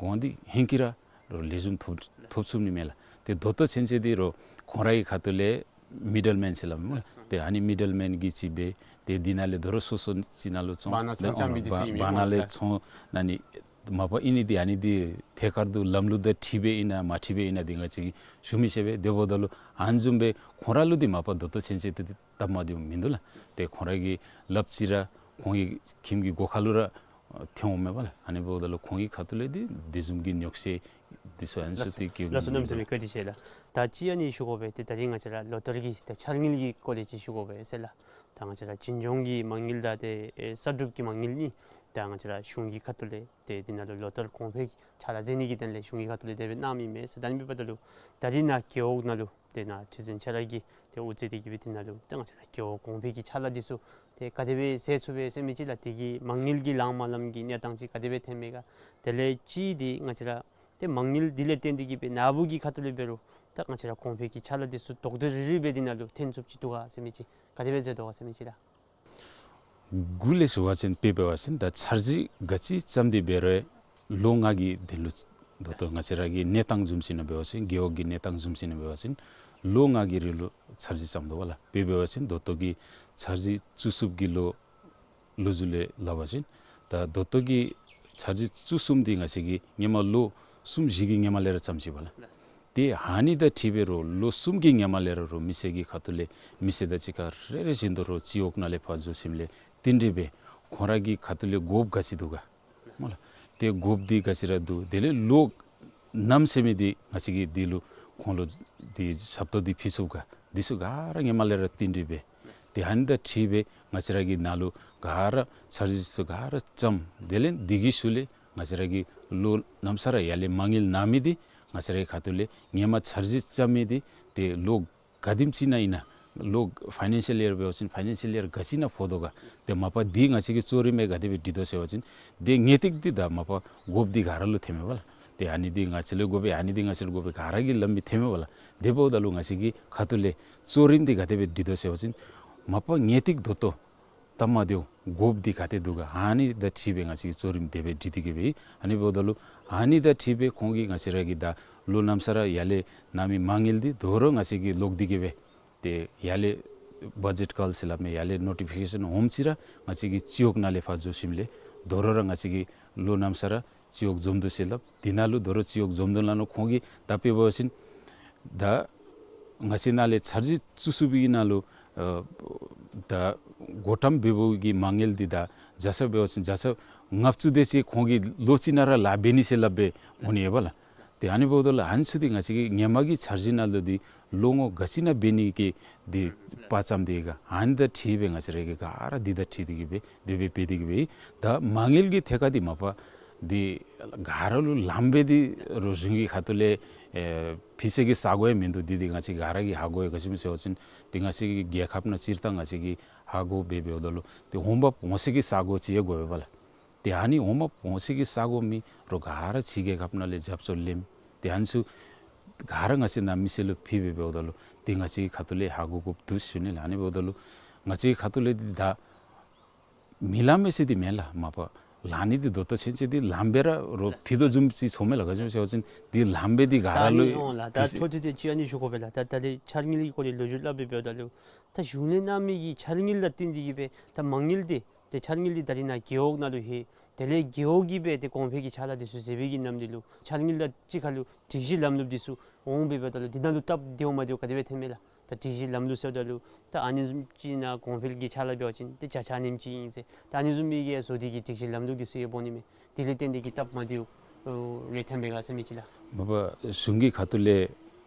གོང་འདི་ཧེང་སྐལ་ར་རོགས་ལེགས་ཤོམ་ཐོབ་ཐོབ་ཚུགས་ནི་མས་ལགས། ཏེ་ད་ལྟོ་ཚུན་ཚོད་འདི་རོགས་ཁོང་རའི་ཁ་ཐུག་ལས་མི་ཌལ་མེན་ཟེར་སླབ་མས་ལགས། ཏེ་ཨ་ནི་མི་ཌལ་མེན་གྱིས་ཅིག་འབད་ཏེ་འདི་ནང་ལས་དོ་རུང་སོ་སོ་ཅིག་ནང་ལུ་བཙོང་བར་ན་ཚོང་རྐྱབ་མི་འདི་བར་ཚུ་ཨིན་མས་བར་ན་ལས་ལགས། ཚོང་ཨ་ནི་མ་པ་ཨིན་ནི་འདི་ཨ་ནི་འདི་ཐད་ཀར་དུ་ལམ་ལུགས་དང་འཁྲིལ་སྦེ་ཨིན་ན་མ་འཁྲིལ་སྦེ་ཨིན་ན་འདི་ང་བཅས་ཀྱིས་ཞུ་མི་ཤེས་པས། དེ་འབདཝ་ད་ལུ་ཨ་ནི་བཟུམ་སྦེ་ཁོང་ར་ལུ་འདི་མ་པ་ད་ལྟོ་ཚུན་ཚོད་འདི་སྟབས་མ་བདེཝ་མིན་འདུག་ལགས། ཏེ་ཁོང་ར་གིས་སླབ་ཅི་ར་ཁོང་གི་ཁྱིམ་གྱི་སྒོ་ཁ་ལུ་ར་ཐོན་འོང་མས་པ་ལགས། ཨ་ནི་འབདཝ་ད་ལུ་ཁོང་གི་ཁ་ཐུག་ལས་འདི་དེ་བཟུམ་གྱི་ཉོགས་བཤད་འདི་ཚུ་ཨ་ནི་ཚུ་ལགས་སོ། ཏེ་སྐྱེ་ལགས་སོ། གནམ་མེད་ས་མེད་བཀའ་དྲིན་ཆེ་ལགས། ད་ཅི་ཨ་ནི་ཞུ་དགོ་པས། ཏེ་ད་རིས་ང་བཅས་ར་ལོ་ལྟར་གྱི་ད་འཆར་དངུལ་གྱི་སྐོར་ལས་ཅིག་ཞུ་དགོ་པས་ཟེར་ལགས། ད་ང་བཅས་ར་བྱིས་སྐྱོང་གི་མ་དངུལ་དང་ཏེ་ཨེ་གསར་སྒྲུབ་ཀྱི་མ་དངུལ་གཉིས་ད་ང་བཅས་ར་གཞུང་གི་ཁ་ཐུག་ལས་ཏེ་འདི་ནང་ལུ་ལོ་ལྟར་གོང་འཕེལ་གྱི་ཕྱག་ལཱ་མཛད་ནི་གི་དོན་ལས་གཞུང་གི་ཁ་ཐུག་ལས་དེ་སྦེ་གནང་མི་མས་ཟེར། ད་ཨ་ནི་འབདཝ་ད་ལུ་ད་རིས་ནཱ་རྒེད་འོག་ནང་ལུ་ཏེ་ནཱ་ཁྲི་འཛིན་ཁྱོད་ར་གིས་ཏེ་དབུ་མཛད་དེ་གི་སྦེ་འདི་ནང་ལུ་ཏེ་ང་བཅས་ར་རྒེད་འོག་གོང་འཕེལ་གྱི་ཕྱག་ལཱ་འདི་ཚུ་ཏེ་ག་དེ་སྦེ་མཛད་ཚུགས་པས་ཟེར་མི་ཅིག་ལགས། དེ་གི་མ་དངུལ་གྱི་ལངམ་ལངམ་གྱི་གནས་སྟངས་ཅིག་ག་དེ་སྦེ་ཐོནམ་མས་ག། དེ་ལས་ཅིག་འདི་ང་བཅས་ར་ཏེ་མ་དངུལ་འདི་ལས་བརྟེན་ཏེ་གི་སྦེ་ནཱ་བུ་གི་ཁ་ཐུག་ལས་འབད་རུང་ད་ང་བཅས་ར་གོང་འཕེལ་གྱི་ཕྱག་ལཱ་འདི་ཚུ་དོག་དོག་རིལ་རིལ་སྦེ་འདི་ནང་ལུ་ཐོན་ཚུགསཔ་ཅིག་འདུག་ག་ཟེར་མི་ཅིག་ག་དེ་སྦེ་མཛད་དོ་ག་ཟེར་མི་ཅིག་ལགས། གུ་ལས་ཞུ་བ་ཅིན་དཔེ་འབད་བ་ཅིན་ད་འཆར་གཞི་ག་ཅི་བརྩམས་ཏེ་འབད་རུང་ལོ་ལྔ་གི་དོན་ལུ་ད་ལྟོ་ང་བཅས་ར་གི་གནས་སྟངས་བཟུམ་ཅིག་ནང་འབད་བ་ཅིན་རྒེད་འོག་གི་གནས་སྟངས་བཟུམ་ཅིག་ནང་འབད་བ་ཅིན་ལོ་ལྔ་གི་རིང་ལུ་འཆར་གཞི་བརྩམ་དོ་བ་ལགས། དཔེ་འབད་བ་ཅིན་ད་ལྟོ་གི་འཆར་གཞི་བཅུ་གསུམ་གྱི་ལོ་ལོ་རྒྱུས་ལས་སླབ་པ་ཅིན་ད་ད་ལྟོ་གི་འཆར་གཞི་བཅུ་གསུམ་འདི་ང་བཅས་ཀྱིས་སྔོན་མ་ལོ་གསུམ་བཞི་གི་སྔོན་མ་ལས་ར་བརྩམས་ཅི་བ་ལགས། ཏེ་ཨ་ནི་དང་འཁྲིལ་སྦེ་རོགས་ལོ་གསུམ་གྱི་སྔོན་མ་ལས་ར་རོགས་མི་སེར་གྱི་ཁ་ཐུག་ལས་མི་སེར་དང་གཅིག་ཁར་རེ་རེ་བཞིན་དུ་རོགས་སྤྱི་འོག་ནང་ལས་ཕར་འཛུལ་ཞིནམ་ལས་བསྟུན་གྲོས་འབད་ཁོང་ར་གི་ཁ་ཐུག་ལས་དགོཔ་ག་ཅི་འདུག་ག་སྨོ་ལགས། ཏེ་དགོཔ་འདི་ག་ཅི་ར་འདུག། དེ་ལས་ལོ་ནམ་ཟེར་མི་འདི་ང་བཅས་ཀྱིས་འདི་ལུ་ཁོང་ལུ་འདི་ཞབས་ཏོག་འདི་ཕུལ་ཚུགས་ག། འདི་ཚུ་ག་ར་སྔོན་མ་ལས་ར་བསྟུན་གྲོས་འབད། ཏེ་ཨ་ནི་དང་འཁྲིལ་སྦེ་ང་བཅས་ར་གི་ནང་ལུ་ག་ར་འཆར་གཞི་ཚུ་ག་ར་བརྩམས། དེ་ལས་འདི་གི་ཤུལ་ལས་ང་བཅས་ར་གི་ལོ་ནམ་ས་ར་ཡར་ལས་མ་དངུལ་གནང་མི་འདི་ང་བཅས་ར་གི་ཁ་ཐུག་ལས་སྔོན་མ་འཆར་གཞི་བརྩམས་མི་འདི་ཏེ་ལོ་ག་དེམ་ཅིག་ནང་ཨིན་ན་ལོ་ཕའི་ནན་ཤལ་ཡར་འབད་བ་ཅིན་ཕའི་ནན་ཤལ་ཡར་ག་ཅི་ནང་ཕོག་དོ་ག། ཏེ་མ་པ་འདི་ང་བཅས་ཀྱིས་གཙོ་རིམ་སྦེ་ག་དེ་སྦེ་སྒྲིག་དོ་ཟེར་བ་ཅིན་ཏེ་ངེས་ཏིག་འདི་ད་མ་པ་དགོཔ་འདི་ག་ར་ལུ་ཐོནམ་མས་པ་ལགས། ཏེ་ཨ་ནི་འདི་ང་བཅས་ལུ་དགོ་པས་ཨ་ནི་འདི་ང་བཅས་ལུ་དགོ་པས་ག་ར་གིས་སླབ་མི་ཐོནམ་མས་པ་ལགས། དེ་འབདཝ་ད་ལུ་ང་བཅས་ཀྱི་ཁ་ཐུག་ལས་གཙོ་རིམ་འདི་ག་དེ་སྦེ་སྒྲིག་དོ་ཟེར་བ་ཅིན་མ་པ་ངེས་ཏིག་ད་ལྟོ་སྟབས་མ་བདེཝ་དགོཔ་འདི་ག་དེ་འདུག་ག། ཨ་ནི་དང་འཁྲིལ་སྦེ་ང་བཅས་ཀྱིས་གཙོ་རིམ་དེ་སྦེ་སྒྲིག་སྟེ་གི་སྦེ་ཨིན། ཨ་ནི་འབདཝ་ད་ལུ་ཨ་ནི་དང་འཁྲིལ་སྦེ་ཁོང་གིས་ང་བཅས་ར་གི་ད་ལོ་ནམ་ས་ར་ཡར་ལས་གནང་མི་མ་དངུལ་འདི་དོ་རུང་ང་བཅས་ཀྱིས་ལོག་སྟེ་གི་སྦེ་ཏེ་ཡར་ལས་བ་ཇེཊ་ཀཱལ་ཟེར་སླབ་མི་ཡར་ལས་ནོ་ཊི་ཕི་ཀེ་ཤཱན་འོངམ་ཅིག་ར་ང་བཅས་ཀྱིས་སྤྱི་འོག་ནང་ལས་ཕར་འཛུལ་ཞིནམ་ལས་དོ་རུང་ར་ང་བཅས་ཀྱིས་ལོ་ནམ་ས་ར་སྤྱི་འོག་འཛོམས་འདུ་ཟེར་སླབ། འདི་ནང་ལུ་དོ་རུང་སྤྱི་འོག་འཛོམས་འདུ་ནང་ལུ་ཁོང་གིས་ད་དཔེ་འབད་བ་ཅིན་ད་ང་བཅས་ནང་ལས་འཆར་གཞི་བཅུ་གསུམ་པའི་ནང་ལུ་ཨ་ད་བགོ་བཀྲམ་འབད་བའི་གི་མ་དངུལ་འདི་ད་བརྒྱ་ཆ་འབད་བ་ཅིན་བརྒྱ་ཆ་ལྔ་བཅུ་དེ་ཅིག་ཁོང་གིས་ལོ་གཅིག་ནང་ར་ལཱ་འབད་ནི་ཟེར་སླབ་སྦེ་འོང་ནི་ཡོད་པ་ལགས། ཏེ་ཨ་ནི་འབདཝ་ད་ལུ་ཨ་ནི་ཚུ་འདི་ང་བཅས་ཀྱི་སྔོན་མ་གི་འཆར་གཞི་ནང་ལུ་འདི་ལོ་ངོ་ག་ཅི་ནང་འབད་ནི་གི་འདི་དཔེ་བརྩམས་ཏེ་ག། ཨ་ནི་དང་འཁྲིལ་སྦེ་ང་བཅས་ར་གིས་ག་ར་འདི་དང་འཁྲིལ་ཏེ་གི་སྦེ་དེ་སྦེ་འབད་དེ་གི་སྦེ་ད་མ་དངུལ་གྱི་ཐད་ཁར་འདི་མ་པ་འདི་ག་ར་ལུ་ལངམ་སྦེ་འདི་རོགས་གཞུང་གི་ཁ་ཐུག་ལས་ཨེ་ཕུལ་སའི་གི་ས་གོ་ཡང་མིན་འདུག། འདི་འདི་ང་བཅས་ག་ར་གིས་ཧ་གོ་ཡི། ག་ཅི་སྨོ་ཟེར་བ་ཅིན་འདི་ང་བཅས་ཀྱི་རྒྱལ་ཁབ་ནང་སྤྱིར་བཏང་ང་བཅས་ཀྱིས་ཧ་གོ་སྦེ་འབདཝ་ད་ལུ་འདི་འོང་འབབ་འོང་སའི་གི་ས་གོ་ཅིག་ཡང་དགོ་པས་པ་ལགས། ཏེ་ཨ་ནི་འོང་འབབ་འོང་སའི་གི་ས་གོ་མི་རོགས་ག་ར་ཕྱི་རྒྱལ་ཁབ་ནང་ལས་རྒྱབ་སྐྱོར་ལེནམ་ཏེ་ཨ་ནི་ཚུ་ག་ར་ང་བཅས་ནང་མི་སེར་ལུ་ཕུལ་སྦེ་འབདཝ་ད་ལུ་འདི་ང་བཅས་ཀྱི་ཁ་ཐུག་ལས་ཧ་གོ་དགོཔ་འདུག་ཟེར་ཞུ་ནི་ལགས། ཨ་ནི་འབདཝ་ད་ལུ་ང་བཅས་ཀྱི་ཁ་ཐུག་ལས་འདི་ད་མི་ལངམ་མས་ཟེར་འདི་མེན་ལགས། མ་པ་ལང་ནི་འདི་ད་ལྟོ་ཚུན་ཚོད་འདི་ལངམ་སྦེ་ར་རོགས་ཕུལ་དོ་བཟུམ་ཅིག་ཚོརཝ་མས་ལགས། ག་ཅི་སྨོ་ཟེར་བ་ཅིན་འདི་ལངམ་སྦེ་འདི་ག་ར་ལུ་ད་ཨ་ནི་འོང་ལགས། ད་འདི་ཚུ་འཕྲོ་མཐུད་དེ་ཅིག་ཨ་ནི་ཞུ་དགོ་པས་ལགས། ད་ད་རེས་འཆར་དངུལ་གྱི་སྐོར་ལས་ལོ་རྒྱུས་སླབ་སྦེ་འབདཝ་ད་ལུ་ད་གཞུང་ལས་གནང་མི་གི་འཆར་དངུལ་དང་བསྟུན་ཏེ་གི་སྦེ་ད་མ་དངུལ་འདི་ཏེ་འཆར་དངུལ་འདི་ད་རེས་ནཱ་རྒེད་འོག་ནང་ལུ་ལྷོད། དེ་ལས་རྒེད་འོག་གིས་སྦེ་ཏེ་གོང་འཕེལ་གྱི་ཕྱག་ལཱ་འདི་ཚུ་མཛད་པའི་གི་ནམ་འདི་ལུ་འཆར་དངུལ་དང་གཅིག་ཁར་ལུ་སྒྲིག་གཞི་ལམ་ལུགས་འདི་ཚུ་འོང་སྦེ་འབདཝ་ད་ལུ་འདི་ནང་ལུ་སྟབས་བདེཝ་མ་བདེཝ་ག་དེ་སྦེ་ཐོནམ་མས་ལགས། ད་སྒྲིག་གཞི་ལམ་ལུགས་ཟེརཝ་ད་ལུ་ད་ཨ་ནི་བཟུམ་ཅིག་ནང་གོང་འཕེལ་གྱི་ཕྱག་ལཱ་འབད་བ་ཅིན་ཏེ་བརྒྱ་ཆ་ཨ་ནེམ་ཅིག་ཨིན་ཟེར། ད་ཨ་ནི་བཟུམ་མའི་གི་བཟོ་སྟེ་གི་སྒྲིག་གཞི་ལམ་ལུགས་འདི་ཚུ་ཡོདཔ་འོང་ནི་མས། དེ་ལས་བརྟེན་ཏེ་གི་སྟབས་མ་བདེཝ་ ཨོ་རེ་འཐོན་པས་ག་ཟེར་མི་ཅིག་ལགས། མ་པ་གཞུང་གི་ཁ་ཐུག་ལས་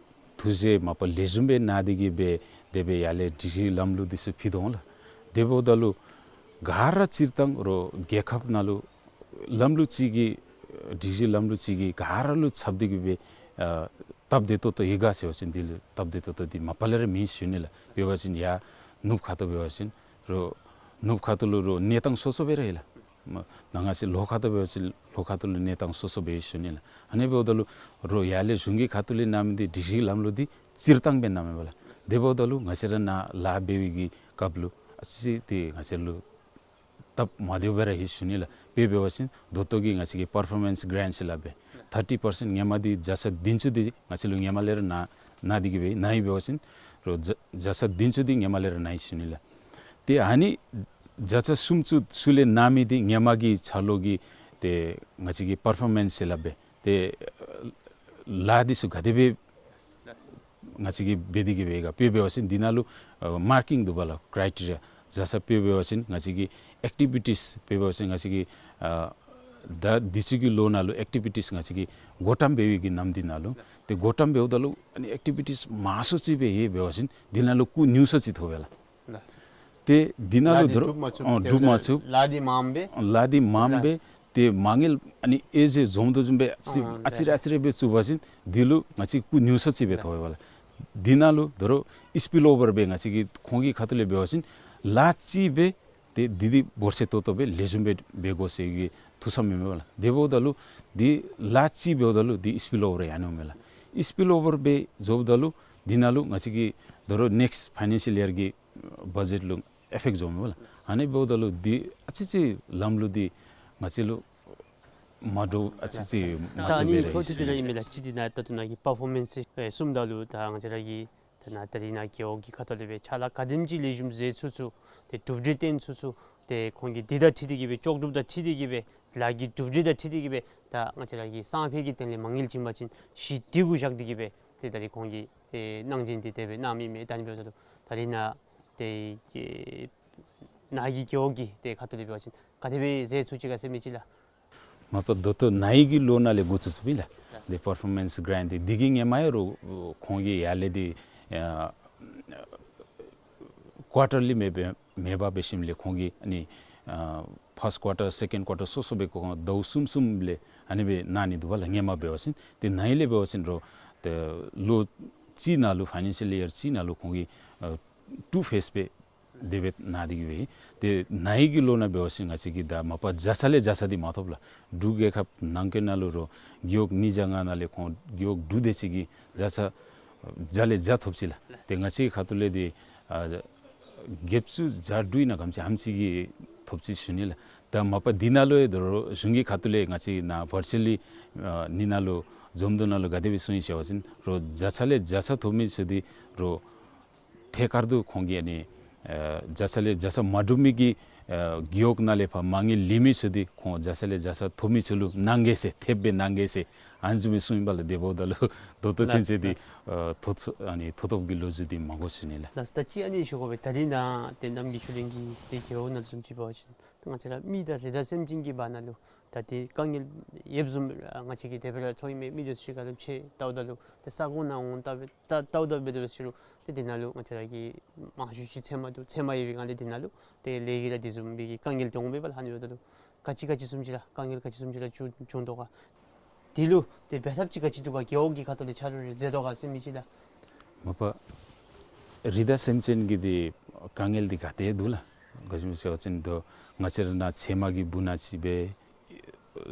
ཐུགས་རྗེ་མ་པ་ལེགས་ཤོམ་སྦེ་གནང་སྟེ་གིས་སྦེ་དེ་སྦེ་ཡར་ལས་སྒྲིག་གཞི་ལམ་ལུགས་འདི་ཚུ་ཕུལ་དོ་ལགས། དེ་འབདཝ་ད་ལུ་ག་ར་སྤྱིར་བཏང་རོགས་རྒྱལ་ཁབ་ནང་ལུ་ལམ་ལུགས་ཅིག་གི་སྒྲིག་གཞི་ལམ་ལུགས་ཅིག་གི་ག་ར་ལུ་ཚབ་སྟེ་གིས་སྦེ་ཨ་སྟབས་བདེ་ཏོག་ཏོ་ཡོད་ག་ཟེར་བ་ཅིན་འདི་ལུ་སྟབས་བདེ་ཏོག་ཏོ་འདི་མ་པ་ལས་ར་མེད་ཞུ་ནི་ལགས། འབད་བ་ཅིན་ཡར་ནུབ་ཁ་ཐུག་འབད་བ་ཅིན་རོགས་ནུབ་ཁ་ཐུག་ལུ་རོགས་གནས་སྟངས་སོ་སོ་སྦེ་ར་ཡོད་ལགས། མ་ནང་ང་ཅིག་ལྷོ་ཁ་ཐུག་འབད་བ་ཅིན་ལྷོ་ཁ་ཐུག་ལུ་གནས་སྟངས་སོ་སོ་སྦེ་ཡོད་ཞུ་ནི་ལགས། ཨ་ནི་འབདཝ་ད་ལུ་རོགས་ཡར་ལས་གཞུང་གི་ཁ་ཐུག་ལས་གནང་མི་འདི་སྒྲིག་གཞི་ལམ་ལུགས་འདི་སྤྱིར་བཏང་སྦེ་གནངམ་ཨིན་པས་ལགས། དེ་འབདཝ་ད་ལུ་ང་བཅས་ར་ནཱ་ལཱ་འབད་བའི་གི་སྐབས་ལུ་ཨ་ཙི་ཅིག་འདི་ང་བཅས་ལུ་སྟབས་མ་བདེཝ་སྦེ་ར་ཡོད་ཞུ་ནི་ལགས། དཔེ་འབད་བ་ཅིན་ད་ལྟོ་གི་ང་བཅས་ཀྱི་པར་ཕོར་མེནསི་གྲེནཊ་ཟེར་སླབ་པས། ཐར་ཊི་པར་སེནཊ་ཧེ་མ་འདི་བརྒྱ་ཆ་བདུན་ཅུ་འདི་ང་བཅས་ལུ་ཧེ་མ་ལས་ར་གནང་གནང་སྟེ་གིས་སྦེ་གནང་ཡི། འབད་བ་ཅིན་རོགས་བརྒྱ་བརྒྱ་ཆ་བདུན་ཅུ་འདི་ཧེ་མ་ལས་ར་གནང་ཡི་ཞུ་ནི་ལགས། ཏེ་ཨ་ནི་བརྒྱ་ཆ་སུམ་ཅུ་ཚུ་ལས་གནང་མི་འདི་ཧེ་མ་གི་ཆ་ལུ་གི་ཏེ་ང་བཅས་ཀྱི་པར་ཕོར་མེནསི་ཟེར་སླབ་པས། ཏེ་ལཱ་འདི་ཚུ་ག་དེ་སྦེ་ང་བཅས་ཀྱིས་འབད་དེ་གིས་སྦེ་ག་དཔེ་འབད་བ་ཅིན་འདི་ནང་ལུ་ཨ་མར་ཀིང་འདུག་པ་ལགས། ཀྲའི་ཊི་རི་ཡ། བཟའ་ཚང་དཔེ་འབད་བ་ཅིན་ང་བཅས་ཀྱི་ཨེཀ་ཊི་བི་ཊིས་དཔེ་འབད་བ་ཅིན་ང་བཅས་ཀྱི་ཨ་ད་འདི་ཚུ་གི་ལོ་ནང་ལུ་ཨེཀ་ཊི་བི་ཊིས་ང་བཅས་ཀྱིས་བགོ་བཀྲམ་འབད་བའི་གི་ནམ་འདི་ནང་ལུ་ཏེ་བགོ་བཀྲམ་འབདཝ་ད་ལུ་ཨ་ནི་ཨེཀ་ཊི་བི་ཊིས་མང་སུ་ཅིག་སྦེ་ཡོད་འབད་བ་ཅིན་འདི་ནང་ལུ་སྐུ་ཉུང་སུ་ཅིག་ཐོབ་པས་ལགས། ཏེ་འདི་ནང་ལུ་ལཱ་འདི་ད་རུང་སྒྲུབ་མ་ཚུགས། ཨ་སྒྲུབ་མ་ཚུགས། ལཱ་འདི་མངམ་སྦེ། ལཱ་འདི་མངམ་སྦེ། ཏེ་མ་དངུལ་ཨ་ནི་ཨེ་ཟེར་འཛོམས་དོ་བཟུམ་སྦེ་ཨ་ཙི་ཨ་ཙི་རེ་ཨ་ཙི་རེ་སྦེ་བཙུགས་པ་ཅིན་འདི་ལུ་ང་བཅས་སྐུ་ཉུང་སུ་ཅིག་སྦེ་ཐོབ་པས་ལགས། འདི་ནང་ལུ་ད་རུང་སི་པིལ་ཨོ་ཝར་སྦེ་ང་བཅས་ཀྱི་ཁོང་གི་ཁ་ཐུག་ལས་འབད་བ་ཅིན་ལཱ་ཅིག་སྦེ་ཏེ་འདི་འདི་འབོར་ཆེ་ཏོག་ཏོ་སྦེ་ལེགས་ཤོམ་སྦེ་འབད་དགོ་ཟེར་གྱི་ཐུགས་བསམ་ཨིན་མས་ལགས། དེ་འབདཝ་ད་ལུ་འདི་ལཱ་ཅིག་འབདཝ་ད་ལུ་འདི་སི་པིལ་ཨོ་ཝར་ཡར་འོང་མས་ལགས། སི་པིལ་ཨོ་ཝར་སྦེ་འཛོམསཔ་ད་ལུ་འདི་ནང་ལུ་ང་བཅས་ཀྱི་ད་རུང་ནེཀསཊ་ཕའི་ནེན་ཤལ་ཡར་གྱི་བ་ཇེཊ་ལུ་ཨེཕ་ཕེཀཊ་འཛོམས་མས་ལགས། ཨ་ནི་འབདཝ་ད་ལུ་འདི་ཨ་ཙི་ཅིག་ལམ་ལུགས་འདི་ང་བཅས་ལུ་མ་འདྲཝ་ཨ་ཙི་ཅིག་མ་ད་ཨ་བཏུབ་ནི་པས་ར་འཕྲོ་མཐུད་དེ་ར་ཨིན་མས་ལགས། གཅིག་འདི་ནང་ད་ལྟོ་ནཱ་གི་པར་ཕོར་མེནསི་ཨེ་གསུངམ་ད་ལུ་ད་ང་བཅས་ར་གི་ད་ནཱ་ད་རིས་ནཱ་རྒེད་འོག་གི་ཁ་ཐུག་ལས་སྦེ་ཕྱག་ལཱ་ག་དེམ་ཅིག་ལེགས་ཤོམ་མཛད་ཚུགས་ཚུགས་ཏེ་གྲུབ་འབྲས་བཏོན་ཚུགས་ཚུགས་ཏེ་ཁོང་གིས་འདི་དང་འཁྲིལ་ཏེ་གིས་སྦེ་ལྕོགས་གྲུབ་དང་འཁྲིལ་ཏེ་གིས་སྦེ་ལཱ་གི་གྲུབ་འབྲས་དང་འཁྲིལ་ཏེ་གིས་སྦེ་ད་ང་བཅས་ར་གི་སང་ཕོད་ཀྱི་དོན་ལས་མ་དངུལ་བྱིན་པ་ཅིན་གཞི་འདི་གུ་བཞག་སྟེ་གིས་སྦེ་ཏེ་ད་རིས་ཁོང་གིས་ཨེ་གནང་སྦྱིན་འདི་དེ་སྦེ་གནང་མི་མས། ད་ཨ་ནི་འབདཝ་ད་ལུ་ད་རིས་ནཱ་ཏེ་ཨེ་ནཱ་གི་རྒེད་འོག་གི་ཏེ་ཁ་ཐུག་ལས་འབད་བ་ཅིན་ག་དེ་སྦེ་མཛད་ཚུགས་ཅི་ག་ཟེར་མི་ཅིག་ལགས། མ་པ་ད་ལྟོ་ནཱ་གི་ལོ་ནང་ལས་འགོ་བཙུགས་བཙུགསཔ་ཨིན་ལགས། ཏེ་པར་ཕོར་མེནསི་གྲེནཊ་འདི་འདི་གི་ཧེ་མ་ཡང་རོགས་ཁོང་གིས་ཡར་ལས་འདི་ཨ་ཀུའར་ཊར་ལི་མེན་པར་མེན་པར་འབད་ཞིནམ་ལས་ཁོང་གིས་ཨ་ནི་ཨ་ཕཱསཊ་ཀུའར་ཊར་སེ་ཀེནཌ་ཀུའར་ཊར་སོ་སོ་སྦེ་ཁོང་ཟླཝ་གསུམ་གསུམ་ལས་ཨ་ནི་སྦེ་གནང་ནི་འདུག་པ་ལགས། ཧེ་མ་འབད་བ་ཅིན་ཏེ་ནཱ་ལས་འབད་བ་ཅིན་རོགས་ཏེ་ལོ་གཅིག་ནང་ལུ་ཕའི་ནེན་ཤལ་ཡར་གཅིག་ནང་ལུ་ཁོང་གིས་ཨ་ཊུ་ཕེསི་སྦེ་དེ་སྦེ་གནང་སྟེ་གིས་སྦེ། ཏེ་ནཱ་གི་ལོ་ནང་འབད་བ་ཅིན་ང་བཅས་ཀྱིས་ད་མ་པ་བརྒྱ་ཆ་ལས་བརྒྱ་ཆ་འདི་མ་ཐོབ་ལགས། འབྲུག་རྒྱལ་ཁབ་ནང་འཁོད་ནང་ལུ་རོགས་རྒེད་འོག་ཉིས་བརྒྱ་ལྔ་ནང་ལས་ཁོང་རྒེད་འོག་དྲུག་དེ་ཅིག་གིས་བརྒྱ་ཆ་བརྒྱ་ལས་བརྒྱ་ཐོབ་ཅི་ལགས། ཏེ་ང་བཅས་ཁ་ཐུག་ལས་འདི་ཨ་བརྒྱད་ཅུ་གྱ་དྲུག་ཨིན་ན་ག་དེམ་ཅིག་ཨ་ནེམ་ཅིག་གིས་ཐོབ་ཅི་ཞུ་ནི་ལགས། ད་མ་པ་འདི་ནང་ལུ་ཡང་ད་རོགས་གཞུང་གི་ཁ་ཐུག་ལས་ང་བཅས་ནཱ་བར་ཅུ་ལི་ཨ་ནི་ནང་ལུ་འཛོམས་འདུ་ནང་ལུ་ག་དེ་སྦེ་གསུངས་ཡི་ཟེར་བ་ཅིན་རོགས་བརྒྱ་ཆ་ལས་བརྒྱ་ཆ་ཐོབ་མི་ཚུ་འདི་རོགས་ཐད་ཀར་དུ་ཁོང་གིས་ཨ་ནི་ཨ་བརྒྱ་ཆ་ལས་བརྒྱ་ཆ་མ་གྲུབ་མི་གི་ཨ་རྒེད་འོག་ནང་ལས་ཕར་མ་དངུལ་ལེན་མི་ཚུ་འདི་ཁོང་བརྒྱ་ཆ་ལས་བརྒྱ་ཆ་ཐོབ་མི་ཚུ་ལུ་གནང་གེ་ཟེར་ཐེབས་སྦེ་གནང་གེ་ཟེར་ཨ་ནི་བཟུམ་སྦེ་གསུངས་ཡི་པ་ལགས། དེ་འབདཝ་ད་ལུ་ད་ལྟོ་ཚུན་ཚོད་འདི་ལགས། ཨ་ཐོབ་ཚུ་ཨ་ནི་ཐོབ་ཐོབ་ཀྱི་ལོ་རྒྱུས་འདི་མ་གོ་ཞུ་ནི་ལགས། ལགས་ད་ཅི་ཨ་ནི་ཞུ་དགོ་པས། ད་རིས་ནཱ་ཏེ་རྣམ་རྒྱལ་ཆོས་གླིང་གི་ཏེ་རྒེད་འོག་ནང་བཟུམ་ཅིག་འབད་བ་ཅིན་ང་བཅས་ར་མི་དང་རི་དྭགས་སེམས་ཅན་གྱི་བར་ན་ལུ་ད་ཏེ་དཀའ་ངལ་ཡོདཔ་བཟུམ་ར་ང་བཅས་ཀྱིས་དེ་སྦེ་ར་ཚོར་ཨིན་མས། མི་དེ་ཚུ་ག་དེམ་ཅིག་ལྟཝ་ད་ལུ་ཏེ་ས་གོ་ནང་འོང་ལྟ་སྦེ་ལྟ་ལྟཝ་ད་འབད་དེ་འབད་ཟེར་རུང་ཏེ་དེ་ནང་ལུ་ང་བཅས་ར་གིས་མང་ཤོས་ཅིག་ཚད་མ་འདུག། ཚད་མ་ཡོད་པའི་སྒང་ལས་དེ་ནང་ལུ་ཏེ་ལས་ཀྱི་ར་དེ་བཟུམ་སྦེ་གི་དཀའ་ངལ་འདི་འོང་མས་པ་ལགས། ཨ་ནི་འབདཝ་ད་ལུ་ག་ཅི་ག་ཅི་བཟུམ་ཅིག་ར་དཀའ་ངལ་ག་ཅི་བཟུམ་ཅིག་ར་བྱུང་བྱུང་དོ་ག། དེ་ལུ་ཏེ་འབད་ཐབས་ཅིག་ག་ཅི་འདུག་ག། རྒེད་འོག་གི་ཁ་ཐུག་ལས་ཆ་རོགས་རེ་མཛད་དོ་ག་ཟེར་མི་ཅིག་ལགས། མ་པ་རི་དྭགས་སེམས་ཅན་གྱི་འདི་དཀའ་ངལ་འདི་ག་ཏེ་འདུག་ལགས། ག་ཅི་སྨོ་ཟེར་བ་ཅིན་ད་ང་བཅས་ར་ནཱ་ཚལ་མ་གི་སྦུག་ན་ཅིག་སྦེ་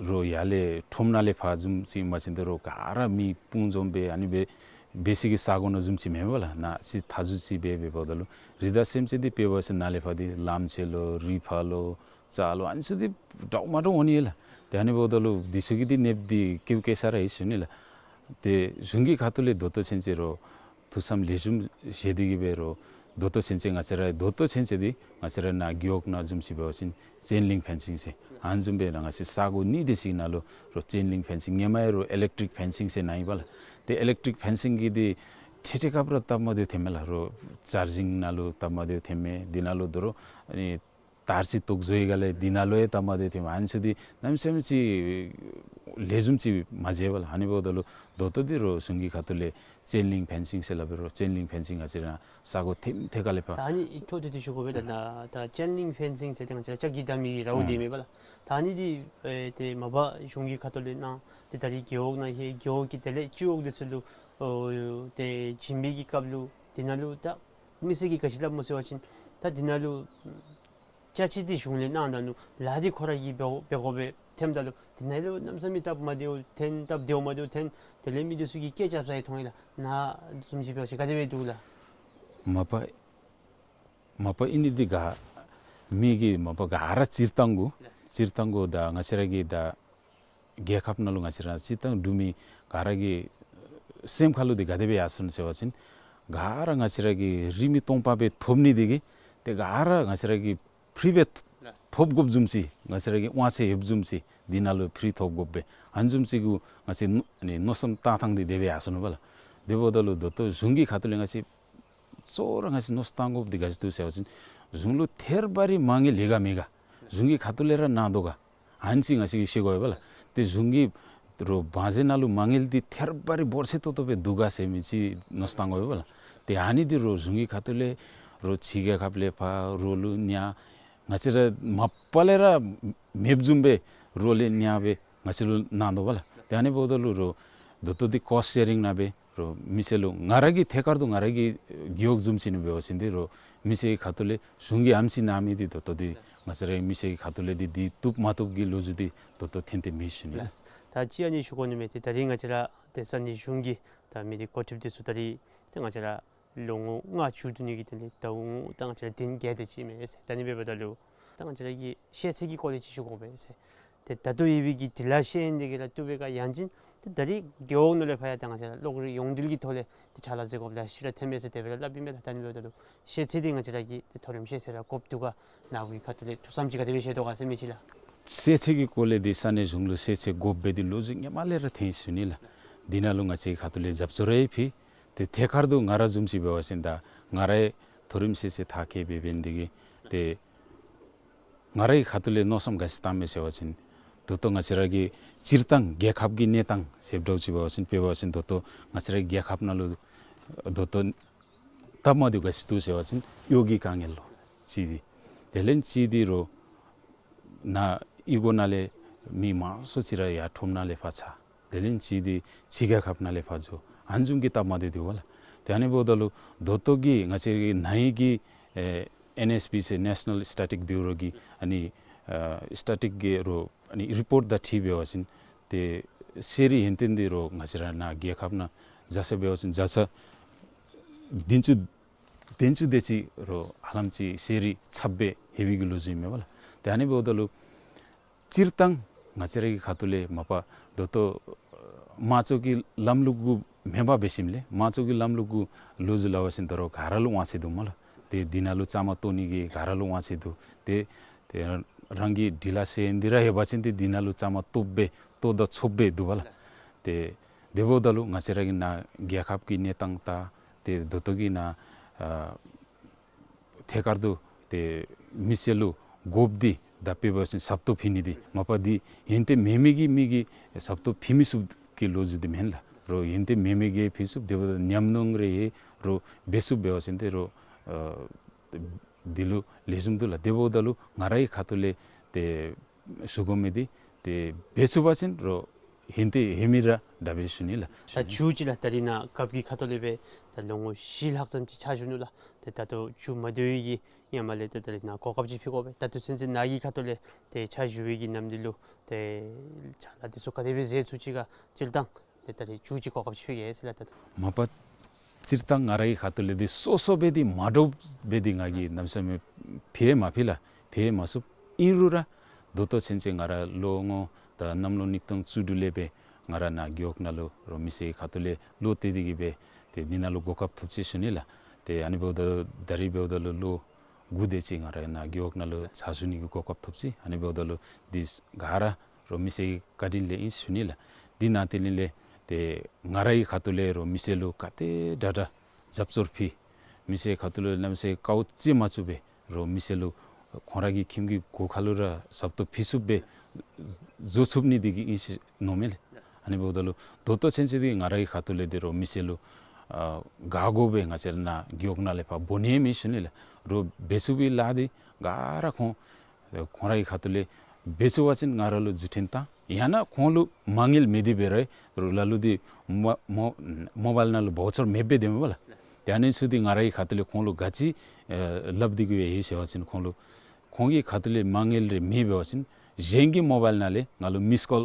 རོགས་ཡར་ལས་ཁྲོམ་ནང་ལས་ཕར་བཟུམ་ཅིག་མ་གཞི་འདི་རོགས་ག་ར་མི་སྤུངས་འཛོམས་སྦེ་ཨ་ནི་སྦེ་འབད་སའི་གི་ས་གོ་ནང་བཟུམ་ཅིག་མེན་པ་ལགས། ནཱ་ཅིག་མཐའ་མཇུག་ཅིག་སྦེ་འབདཝ་ད་ལུ་རི་དྭགས་སེམས་ཅན་འདི་དཔེ་འབད་བ་ཅིན་ནཱ་ལས་ཕར་འདི་ལམ་ཕྱེད་ལོ་རི་ཕར་ལོ་རྩྭ་ལོ་ཨ་ནི་ཚུ་འདི་འདྲཝ་མ་འདྲཝ་འོང་ནི་ལགས། ཏེ་ཨ་ནི་འབདཝ་ད་ལུ་འདི་ཚུ་གི་འདི་ནདཔ་འདི་བཀལཝ་བཀལ་ས་ར་ཡོད་ཞུ་ནི་ལགས། ཏེ་གཞུང་གི་ཁ་ཐུག་ལས་ད་ལྟོ་ཚུན་ཚོད་རོགས་ཐུགས་བསམ་ལེགས་ཤོམ་བཞེས་ཏེ་གིས་སྦེ་རོགས་ད་ལྟོ་ཚུན་ཚོད་ང་བཅས་ར་ད་ལྟོ་ཚུན་ཚོད་འདི་ང་བཅས་ར་ནཱ་རྒེད་འོག་ནང་བཟུམ་ཅིག་འབད་བ་ཅིན་ཅེན་ལིང་ཕེན་སིང་ཟེར་ཨ་ནི་བཟུམ་སྦེ་ར་ང་བཅས་ས་གོ་གཉིས་དེ་ཅིག་ནང་ལུ་རོགས་ཅེན་ལིང་ཕེན་སིང་ཧེ་མ་ཡང་རོགས་ཨི་ལེག་ཊིག་ཕེན་སིང་ཟེར་གནང་ཡི་པ་ལགས། ཏེ་ཨི་ལེག་ཊིག་ཕེན་སིང་གི་འདི་འཕྲལ་འཕྲལ་སྐབས་ར་སྟབས་མ་བདེཝ་ཐོནམ་མས་ལགས། རོགས་ཅར་ཇིང་ནང་ལུ་སྟབས་མ་བདེཝ་ཐོནམ་མས། འདི་ནང་ལུ་ད་རུང་ཨ་ནི་ དར་ཅིག་བཏོག་བཟོ་བའི་སྒང་ལས་འདི་ནང་ལུ་ཡང་སྟབས་མ་བདེཝ་ཐོནམ་ཨ་ནི་ཚུ་འདི་གནམ་མེད་ས་མེད་ཅིག་ལེགས་ཤོམ་ཅིག་མ་མཇལ་བས་ལགས། ཨ་ནི་འབདཝ་ད་ལུ་ད་ལྟོ་འདི་རོགས་གཞུང་གི་ཁ་ཐུག་ལས་ཅེན་ལིང་ཕེན་སིང་ཟེར་སླབ་པའི་རོགས་ཅེན་ལིང་ཕེན་སིང་ང་བཅས་ར་ས་གོ་ཐེམ་ཐད་ཁ་ལས་ཕར། ད་ཨ་ནི་ཨེ་འཕྲོ་མཐུད་དེ་ཞུ་དགོ་པས། ད་ད་ད་ཅེན་ལིང་ཕེན་སིང་ཟེར་ཏེ་ང་བཅས་ལྕགས་ཀྱི་འདམ་མི་གི་རཝ་འདི་ཨིན་མས་པ་ལགས། ད་ཨ་ནི་འདི་ཨེ་ཏེ་མ་པ་གཞུང་གི་ཁ་ཐུག་ལས་གནང་སྟེ་ད་རིས་རྒེད་འོག་ནང་ལྷོད། རྒེད་འོག་གི་དེ་ལས་སྤྱི་འོག་འདི་ཚུ་ལུ་ཨོ་ཏེ་བྱིན་པའི་གི་སྐབས་ལུ་འདི་ནང་ལུ་ད་མི་སེར་གྱིས་ག་ཅི་སླབ་སྨོ་ཟེར་བ་ཅིན་ད་འདི་ནང་ལུ་ཅ་ཆས་འདི་གཞུང་ལས་གནང་ད་ནུག། ལཱ་འདི་ཁོ་ར་གིས་འབད་འབད་དགོ་པས། ཐོནམ་ད་ལུ་འདི་ནང་ལུ་གནམ་མེད་ས་མེད་སྟབས་མ་བདེཝ་ཐོན། སྟབས་བདེཝ་མ་བདེཝ་ཐོན། དེ་ལས་མི་འདི་ཚུ་གིས་སྐད་རྐྱབ་ས་ཡང་མཐོང་ཡི་ལགས། ནཱ་བཟུམ་ཅིག་འབད་བ་ཅིན་ག་དེ་སྦེ་འདུག་ལགས། མ་པ་མ་པ་ཨིན་ནི་འདི་ག་མི་གིས་མ་པ་ག་ར་སྤྱིར་བཏང་གུ་སྤྱིར་བཏང་གུ་ད་ང་བཅས་ར་གི་ད་རྒྱལ་ཁབ་ནང་ལུ་ང་བཅས་ར་སྤྱིར་བཏང་འབྲུག་མི་ག་ར་གི་སེམས་ཁ་ལུ་འདི་ག་དེ་སྦེ་ཡར་སོང་ཟེར་བ་ཅིན་ག་ར་ང་བཅས་ར་གི་རིན་མེད་སྟོང་པ་སྦེ་ཐོབ་ནི་འདི་གིས་ཏེ་ག་ར་ང་བཅས་ར་གིས་ཕི་རི་སྦེ་ཐོབ་དགོཔ་བཟུམ་ཅིག། ང་བཅས་ར་གི་དབང་ཚད་ཡོདཔ་བཟུམ་ཅིག། འདི་ནང་ལུ་ཕི་རི་ཐོབ་དགོ་པས། ཨ་ནི་བཟུམ་ཅིག་གུ་ང་བཅས་མནོ་ཨ་ནི་མནོ་བསམ་བཏང་ཐངས་འདི་དེ་སྦེ་ཡར་སོང་ནུག་པ་ལགས། དེ་འབདཝ་ད་ལུ་ད་ལྟོ་གཞུང་གི་ཁ་ཐུག་ལས་ང་བཅས་གཙོ་བོ་ར་ང་བཅས་མནོ་བསམ་བཏང་དགོཔ་འདི་ག་ཅི་འདུག་ཟེར་བ་ཅིན་གཞུང་ལུ་ཐད་རི་བ་རི་མ་དངུལ་ཡོད་ག་མེད་ག། གཞུང་གི་ཁ་ཐུག་ལས་ར་གནང་དོ་ག། ཨ་ནི་ཅིག་ང་བཅས་ཀྱིས་ཤེས་དགོ་པས་ལགས། ཏེ་གཞུང་གི་རོགས་བང་མཛོད་ནང་ལུ་མ་དངུལ་འདི་ཐད་རི་བ་རི་འབོར་ཆེ་ཏོག་ཏོ་སྦེ་འདུག་ག་ཟེར་མི་ཅིག་མནོ་བསམ་བཏང་དགོ་པས་ལགས། ཏེ་ཨ་ནི་འདི་རོགས་གཞུང་གི་ཁ་ཐུག་ལས་རོགས་ཕྱི་རྒྱལ་ཁབ་ལས་ཕར་རོགས་ལུ་གནང་ང་བཅས་ར་མ་པ་ལས་ར་མེདཔ་བཟུམ་སྦེ་རོགས་ལས་གནང་སྦེ་ང་བཅས་ལུ་གནང་དོ་པ་ལགས། ཏེ་ཨ་ནི་འབདཝ་ད་ལུ་རོགས་ད་ལྟོ་འདི་ཀོསཊ་ཤེ་རིང་ནང་སྦེ་རོགས་མི་སེར་ལུ་ང་ར་གི་ཐད་ཀར་དུ་ང་ར་གི་རྒེད་འོག་བཟུམ་ཅིག་ནང་འབད་བ་ཅིན་འདི་རོགས་མི་སེར་གྱི་ཁ་ཐུག་ལས་གཞུང་གིས་ཨ་ནེམ་ཅིག་གནང་མི་འདི་ད་ལྟོ་འདི་ང་བཅས་ར་མི་སེར་གྱི་ཁ་ཐུག་ལས་འདི་འདི་བཏུབ་མ་བཏུབ་ཀྱི་ལོ་རྒྱུས་འདི་ད་ལྟོ་ཐོན་ཏེ་མེད་ཞུ་ནི་ལགས། ད་ཅི་ཨ་ནི་ཞུ་དགོ་ནི་མས། ཏེ་ད་རིས་ང་བཅས་ར་ཏེ་ས་གནས་གཞུང་གི་ད་མི་སྡེ་འགོ་ཁྲིདཔ་འདི་ཚུ་ད་རིས་ཏེ་ང་བཅས་ར་ལོ་ངོ་ལྔ་མཇུག་བསྡུ་ནི་གི་དོན་ལས་ད་ལྟོ་ད་ང་བཅས་ར་དུས་ཡུན་བརྒལ་ཏེ་ཅིག་མས་ཟེར། ད་ཨ་ནི་འབདཝ་ད་ལུ་ད་ང་བཅས་ར་གི་ཤེས་ཚད་ཀྱི་སྐོར་ལས་ཅིག་ཞུ་དགོ་པས་ཟེར། ཏེ་ད་ལྟོ་ཡོད་པའི་གི་འབྲི་ལྷག་ཤེས་ཡོན་འདི་གིས་ར་བཏུབ་པས་ག། ཡང་ཅིན་ཏེ་ད་རིས་རྒེད་འོག་ནང་ལས་ཕར་ཡང་ད་ང་བཅས་ར་གློག་རིག་ཡོངས་འབྲེལ་གྱི་ཐོག་ལས་ཏེ་ཕྱག་ལཱ་མཛད་དགོཔ་ལེ་ཤ་ར་ཐོན་མས་ཟེར་དེ་སྦེ་ར་སླབ་ཨིན་མས་ལགས། ད་ཨ་ནི་འབདཝ་ད་ལུ་ཤེས་ཚད་འདི་ང་བཅས་ར་གིས་ཏེ་མཐོ་རིམ་ཤེས་ཚད་ར་དགོཔ་འདུག་ག། ནཱ་བུའི་ཁ་ཐུག་ལས་ཐུགས་བསམ་ཅིག་ག་དེ་སྦེ་བཞེས་དོ་ག་ཟེར་མི་ཅིག་ལགས། ཤེས་ཚད་ཀྱི་སྐོར་ལས་འདི་ས་གནས་གཞུང་ལུ་ཤེས་ཚད་དགོཔ་སྦེ་འདི་ལོ་རྒྱུས་སྔོན་མ་ལས་ར་ཐོན་ཞུ་ནི་ལགས། འདི་ནང་ལུ་ང་བཅས་ཁ་ཐུག་ལས་རྒྱབ་སྐྱོར་རེ་ཕུལ། ཏེ་ཐད་ཀར་དུ་ང་ར་བཟུམ་ཅིག་འབད་བ་ཅིན་ད་ང་ར་མཐོ་རིམ་ཤེས་ཚད་མཐར་འཁྱོལ་སྦེ་འབད་ནི་འདི་གིས་ཏེ་ང་རའི་ཁ་ཐུག་ལས་མནོ་བསམ་ག་ཅི་བཏངམ་མས་ཟེར་བ་ཅིན་ད་ལྟོ་ང་བཅས་ར་གི་སྤྱིར་བཏང་རྒྱལ་ཁབ་ཀྱི་གནས་སྟངས་ཟེརཝ་ཅིག་འབད་བ་ཅིན་དཔེ་འབད་བ་ཅིན་ད་ལྟོ་ང་བཅས་ར་རྒྱལ་ཁབ་ནང་ལུ་ད་ལྟོ་སྟབས་མ་བདེཝ་ག་ཅི་འདུག་ཟེར་བ་ཅིན་གཡོག་གི་དཀའ་ངལ་ལོ་གཅིག་འདི། དེ་ལས་གཅིག་འདི་རོགས་ནཱ་གཡུས་སྒོ་ནང་ལས་མི་མང་སུ་ཅིག་ར་ཡར་ཁྲོམ་ནང་ལས་ཕར་ཚུད། དེ་ལས་གཅིག་འདི་ཕྱི་རྒྱལ་ཁབ་ནང་ལས་ཕར་འགྱོ། ཨ་ནི་བཟུམ་གྱི་སྟབས་མ་བདེཝ་འདུག་པ་ལགས། ཏེ་ཨ་ནི་འབདཝ་ད་ལུ་ད་ལྟོ་གི་ང་བཅས་ཀྱི་ནང་གི་ཨེ་ཨེན་ཨེསི་པི་ཟེར་National Statistic Bureau གི་ཨ་ནི་ཨ་སི་ཊེ་ཊིག་གི་རོགས་ཨ་ནི་རི་པོརཊ་དང་འཁྲིལ་འབད་བ་ཅིན་ཏེ་ཤེས་རིག་ཡོན་ཏན་འདི་རོགས་ང་བཅས་ར་ནཱ་རྒྱལ་ཁབ་ནང་བཞག་ས་འབད་བ་ཅིན་བརྒྱ་ཆ་བདུན་ཅུ་བདུན་ཅུ་དེ་ཅིག་རོགས་ཧ་ལམ་ཅིག་ཤེས་རིག་ཚབ་སྦེ་ལྷོད་པའི་གི་ལོ་རྒྱུས་ཨིན་མས་པ་ལགས། ཏེ་ཨ་ནི་འབདཝ་ད་ལུ་སྤྱིར་བཏང་ང་བཅས་ར་གི་ཁ་ཐུག་ལས་མ་པ་ད་ལྟོ་དམངས་གཙོ་གི་ལམ་ལུགས་གུ་མེན་པར་འབད་ཞིནམ་ལས་དམངས་གཙོ་གི་ལམ་ལུགས་གུ་ལོ་རྒྱུས་སླབ་པ་ཅིན་ད་རུང་ག་ར་ལུ་དབང་ཚད་འདུག་སྨོ་ལགས། ཏེ་འདི་ནང་ལུ་བཅའ་མར་གཏོགས་ནི་གི་ག་ར་ལུ་དབང་ཚད་འདུག། ཏེ་ཏེ་རང་གི་འབྲི་ལྷག་ཤེས་ཡོན་འདི་ར་ཡོད་པ་ཅིན་ཏེ་འདི་ནང་ལུ་བཅའ་མར་གཏོགསཔ་སྦེ་གཏོགས་ད་ཆོགཔ་སྦེ་འདུག་པ་ལགས། ཏེ་དེ་འབདཝ་ད་ལུ་ང་བཅས་ར་གི་ནཱ་རྒྱལ་ཁབ་ཀྱི་གནས་སྟངས་དང་ཏེ་ད་ལྟོ་གི་ནཱ་ཨ་ཐད་ཀར་དུ་ཏེ་མི་སེར་ལུ་དགོཔ་འདི་ད་དཔེ་འབད་བ་ཅིན་ཟབ་ཏོག་ཕུལ་ནི་འདི་མ་པ་འདི་ཡོན་ཏན་མེད་མི་གི་མི་གིས་ཟབ་ཏོག་ཕུལ་མི་ཚུགསཔ་ཀྱི་ལོ་རྒྱུས་འདི་མེན་ལགས། རོགས་ཡོན་ཏན་མེད་མི་གིས་ཕུལ་ཚུགསཔ། དེ་འབདཝ་ད་ཉམས་མྱོང་རེ་ཡོད་རོགས་འབད་ཚུགསཔ་འབད་བ་ཅིན་ཏེ་རོགས་ཨ་འདི་ལུ་ལེགས་ཤོམ་འདུག་ལགས། དེ་འབདཝ་ད་ལུ་ང་རའི་ཁ་ཐུག་ལས་ཏེ་ཞུ་དགོ་མི་འདི་ཏེ་འབད་ཚུགས་པ་ཅིན་རོགས་ཡོན་ཏན་ཡོད་མི་ར་དྲག་པས་ཞུ་ནི་ལགས། ད་མཇུག་ཅིག་ལགས། ད་རིས་ནཱ་རྒཔོ་གི་ཁ་ཐུག་ལས་སྦེ་ད་ལོ་ངོ་བཞི་ལྷག་ཙམ་ཅིག་ཕྱག་ཞུ་ནུག་ལགས། ཏེ་ད་ལྟོ་མཇུག་མ་བསྡུ་བའི་གི་ཧེ་མ་ལས་ཏེ་ད་རིས་ནཱ་གོ་སྐབས་ཅིག་ཕུལ་དགོ་པས། ད་ལྟོ་ཚུན་ཚོད་ནཱ་གི་ཁ་ཐུག་ལས་ཏེ་ཕྱག་ཞུ་བའི་གི་ནམ་དུས་ལུ་ཏེ་ཕྱག་ལཱ་འདི་ཚུ་ག་དེ་སྦེ་མཛད་ཚུགས་ཅི་ག་སྤྱིར་བཏང་ཏེ་ད་རིས་མཇུག་ཅིག་གོ་སྐབས་ཅིག་ཕུལ་གེ་ཟེར་ལགས། ད་ལྟོ་མ་པ་སྤྱིར་བཏང་ང་རའི་ཁ་ཐུག་ལས་འདི་སོ་སོ་སྦེ་འདི་མ་འདྲཝ་སྦེ་འདི་ང་གིས་གནམ་མེད་ས་མེད་ཕུལ་མ་ཕུལ་ལགས། ཕུལ་མ་ཚུགས། ཨིན་རུང་ར་ད་ལྟོ་ཚུན་ཚོད་ང་ར་ལོ་ངོ་ད་གནམ་ལོ་ཉིས་སྟོང་བཅུ་དྲུག་ལས་སྦེ་ང་ར་ནཱ་རྒེད་འོག་ནང་ལུ་རོགས་མི་སེར་ཁ་ཐུག་ལས་ལོག་སྟེ་འདི་གིས་སྦེ་ཏེ་འདི་ནང་ལུ་གོ་སྐབས་ཐོབ་ཅི་ཞུ་ནི་ལགས། ཏེ་ཨ་ནི་འབདཝ་ད་ད་རིས་འབདཝ་ད་ལུ་ལོ་དགུ་དེ་ཅིག་ང་ར་ནཱ་རྒེད་འོག་ནང་ལུ་ཕྱག་ཞུ་ནི་གི་གོ་སྐབས་ཐོབ་ཅི། ཨ་ནི་འབདཝ་ད་ལུ་འདི་ག་ར་རོགས་མི་སེར་གྱི་བཀའ་དྲིན་ལས་ཨིན་ཞུ་ནི་ལགས། འདི་ནང་དེ་ལས་ལས་ཏེ་ང་རའི་ཁ་ཐུག་ལས་རོགས་མི་སེར་ལུ་ག་དེ་དྲག་དྲག་རྒྱབ་སྐྱོར་ཕུལ། མི་སེར་ཁ་ཐུག་ལུ་གནམ་མེད་ས་མེད་དཀའཝ་སྤྱད་མ་ཚུགས་པར་རོགས་མི་སེར་ལུ་ ཁོང་ར་གི་ཁྱིམ་གྱི་སྒོ་ཁ་ལུ་ར་ཞབས་ཏོག་ཕུལ་ཚུགསཔ་སྦེ་བཟོ་ཚུགས་ནི་འདི་གིས་ཨིན་ཟེར་མནོཝ་མས་ལགས། ཨ་ནི་འབདཝ་ད་ལུ་ད་ལྟོ་ཚུན་ཚོད་འདི་ང་ར་གི་ཁ་ཐུག་ལས་འདི་རོགས་མི་སེར་ལུ་ཨ་ག་དགོ་སྦེ་ང་བཅས་ར་ནཱ་རྒེད་འོག་ནང་ལས་ཕར་འབོ་ནི་མེད་ཟེར་ཞུ་ནི་ལགས། རོགས་འབད་ཚུགས་པའི་ལཱ་འདི་ག་ར་ཁོང་ཁོང་ར་གི་ཁ་ཐུག་ལས་འབད་ཚུགས་པ་ཅིན་ང་ར་ལུ་མཛུབ་སྟོན་བཏང་། ཡང་ན་ཁོང་ལུ་མ་དངུལ་མེད་དེ་འབད་རུང་རོགས་ལ་ལུ་འདི་མོ་མོ་མོ་བཱའིལ་ནང་ལུ་བའུ་ཅར་མེདཔ་སྦེ་སྡོདཔ་མས་པ་ལགས། ཏེ་ཨ་ནི་ཚུ་འདི་ང་ར་གི་ཁ་ཐུག་ལས་ཁོང་ལུ་ག་ཅི་ཨེ་སླབ་སྟེ་གི་སྦེ་ཡོད་ཟེར་བ་ཅིན་ཁོང་ལུ་ཁོང་གི་ཁ་ཐུག་ལས་མ་དངུལ་རེ་མེད་འབད་བ་ཅིན་གཞན་གྱི་མོ་བཱའིལ་ནང་ལས་ང་ལུ་མིསི་ཀོལ་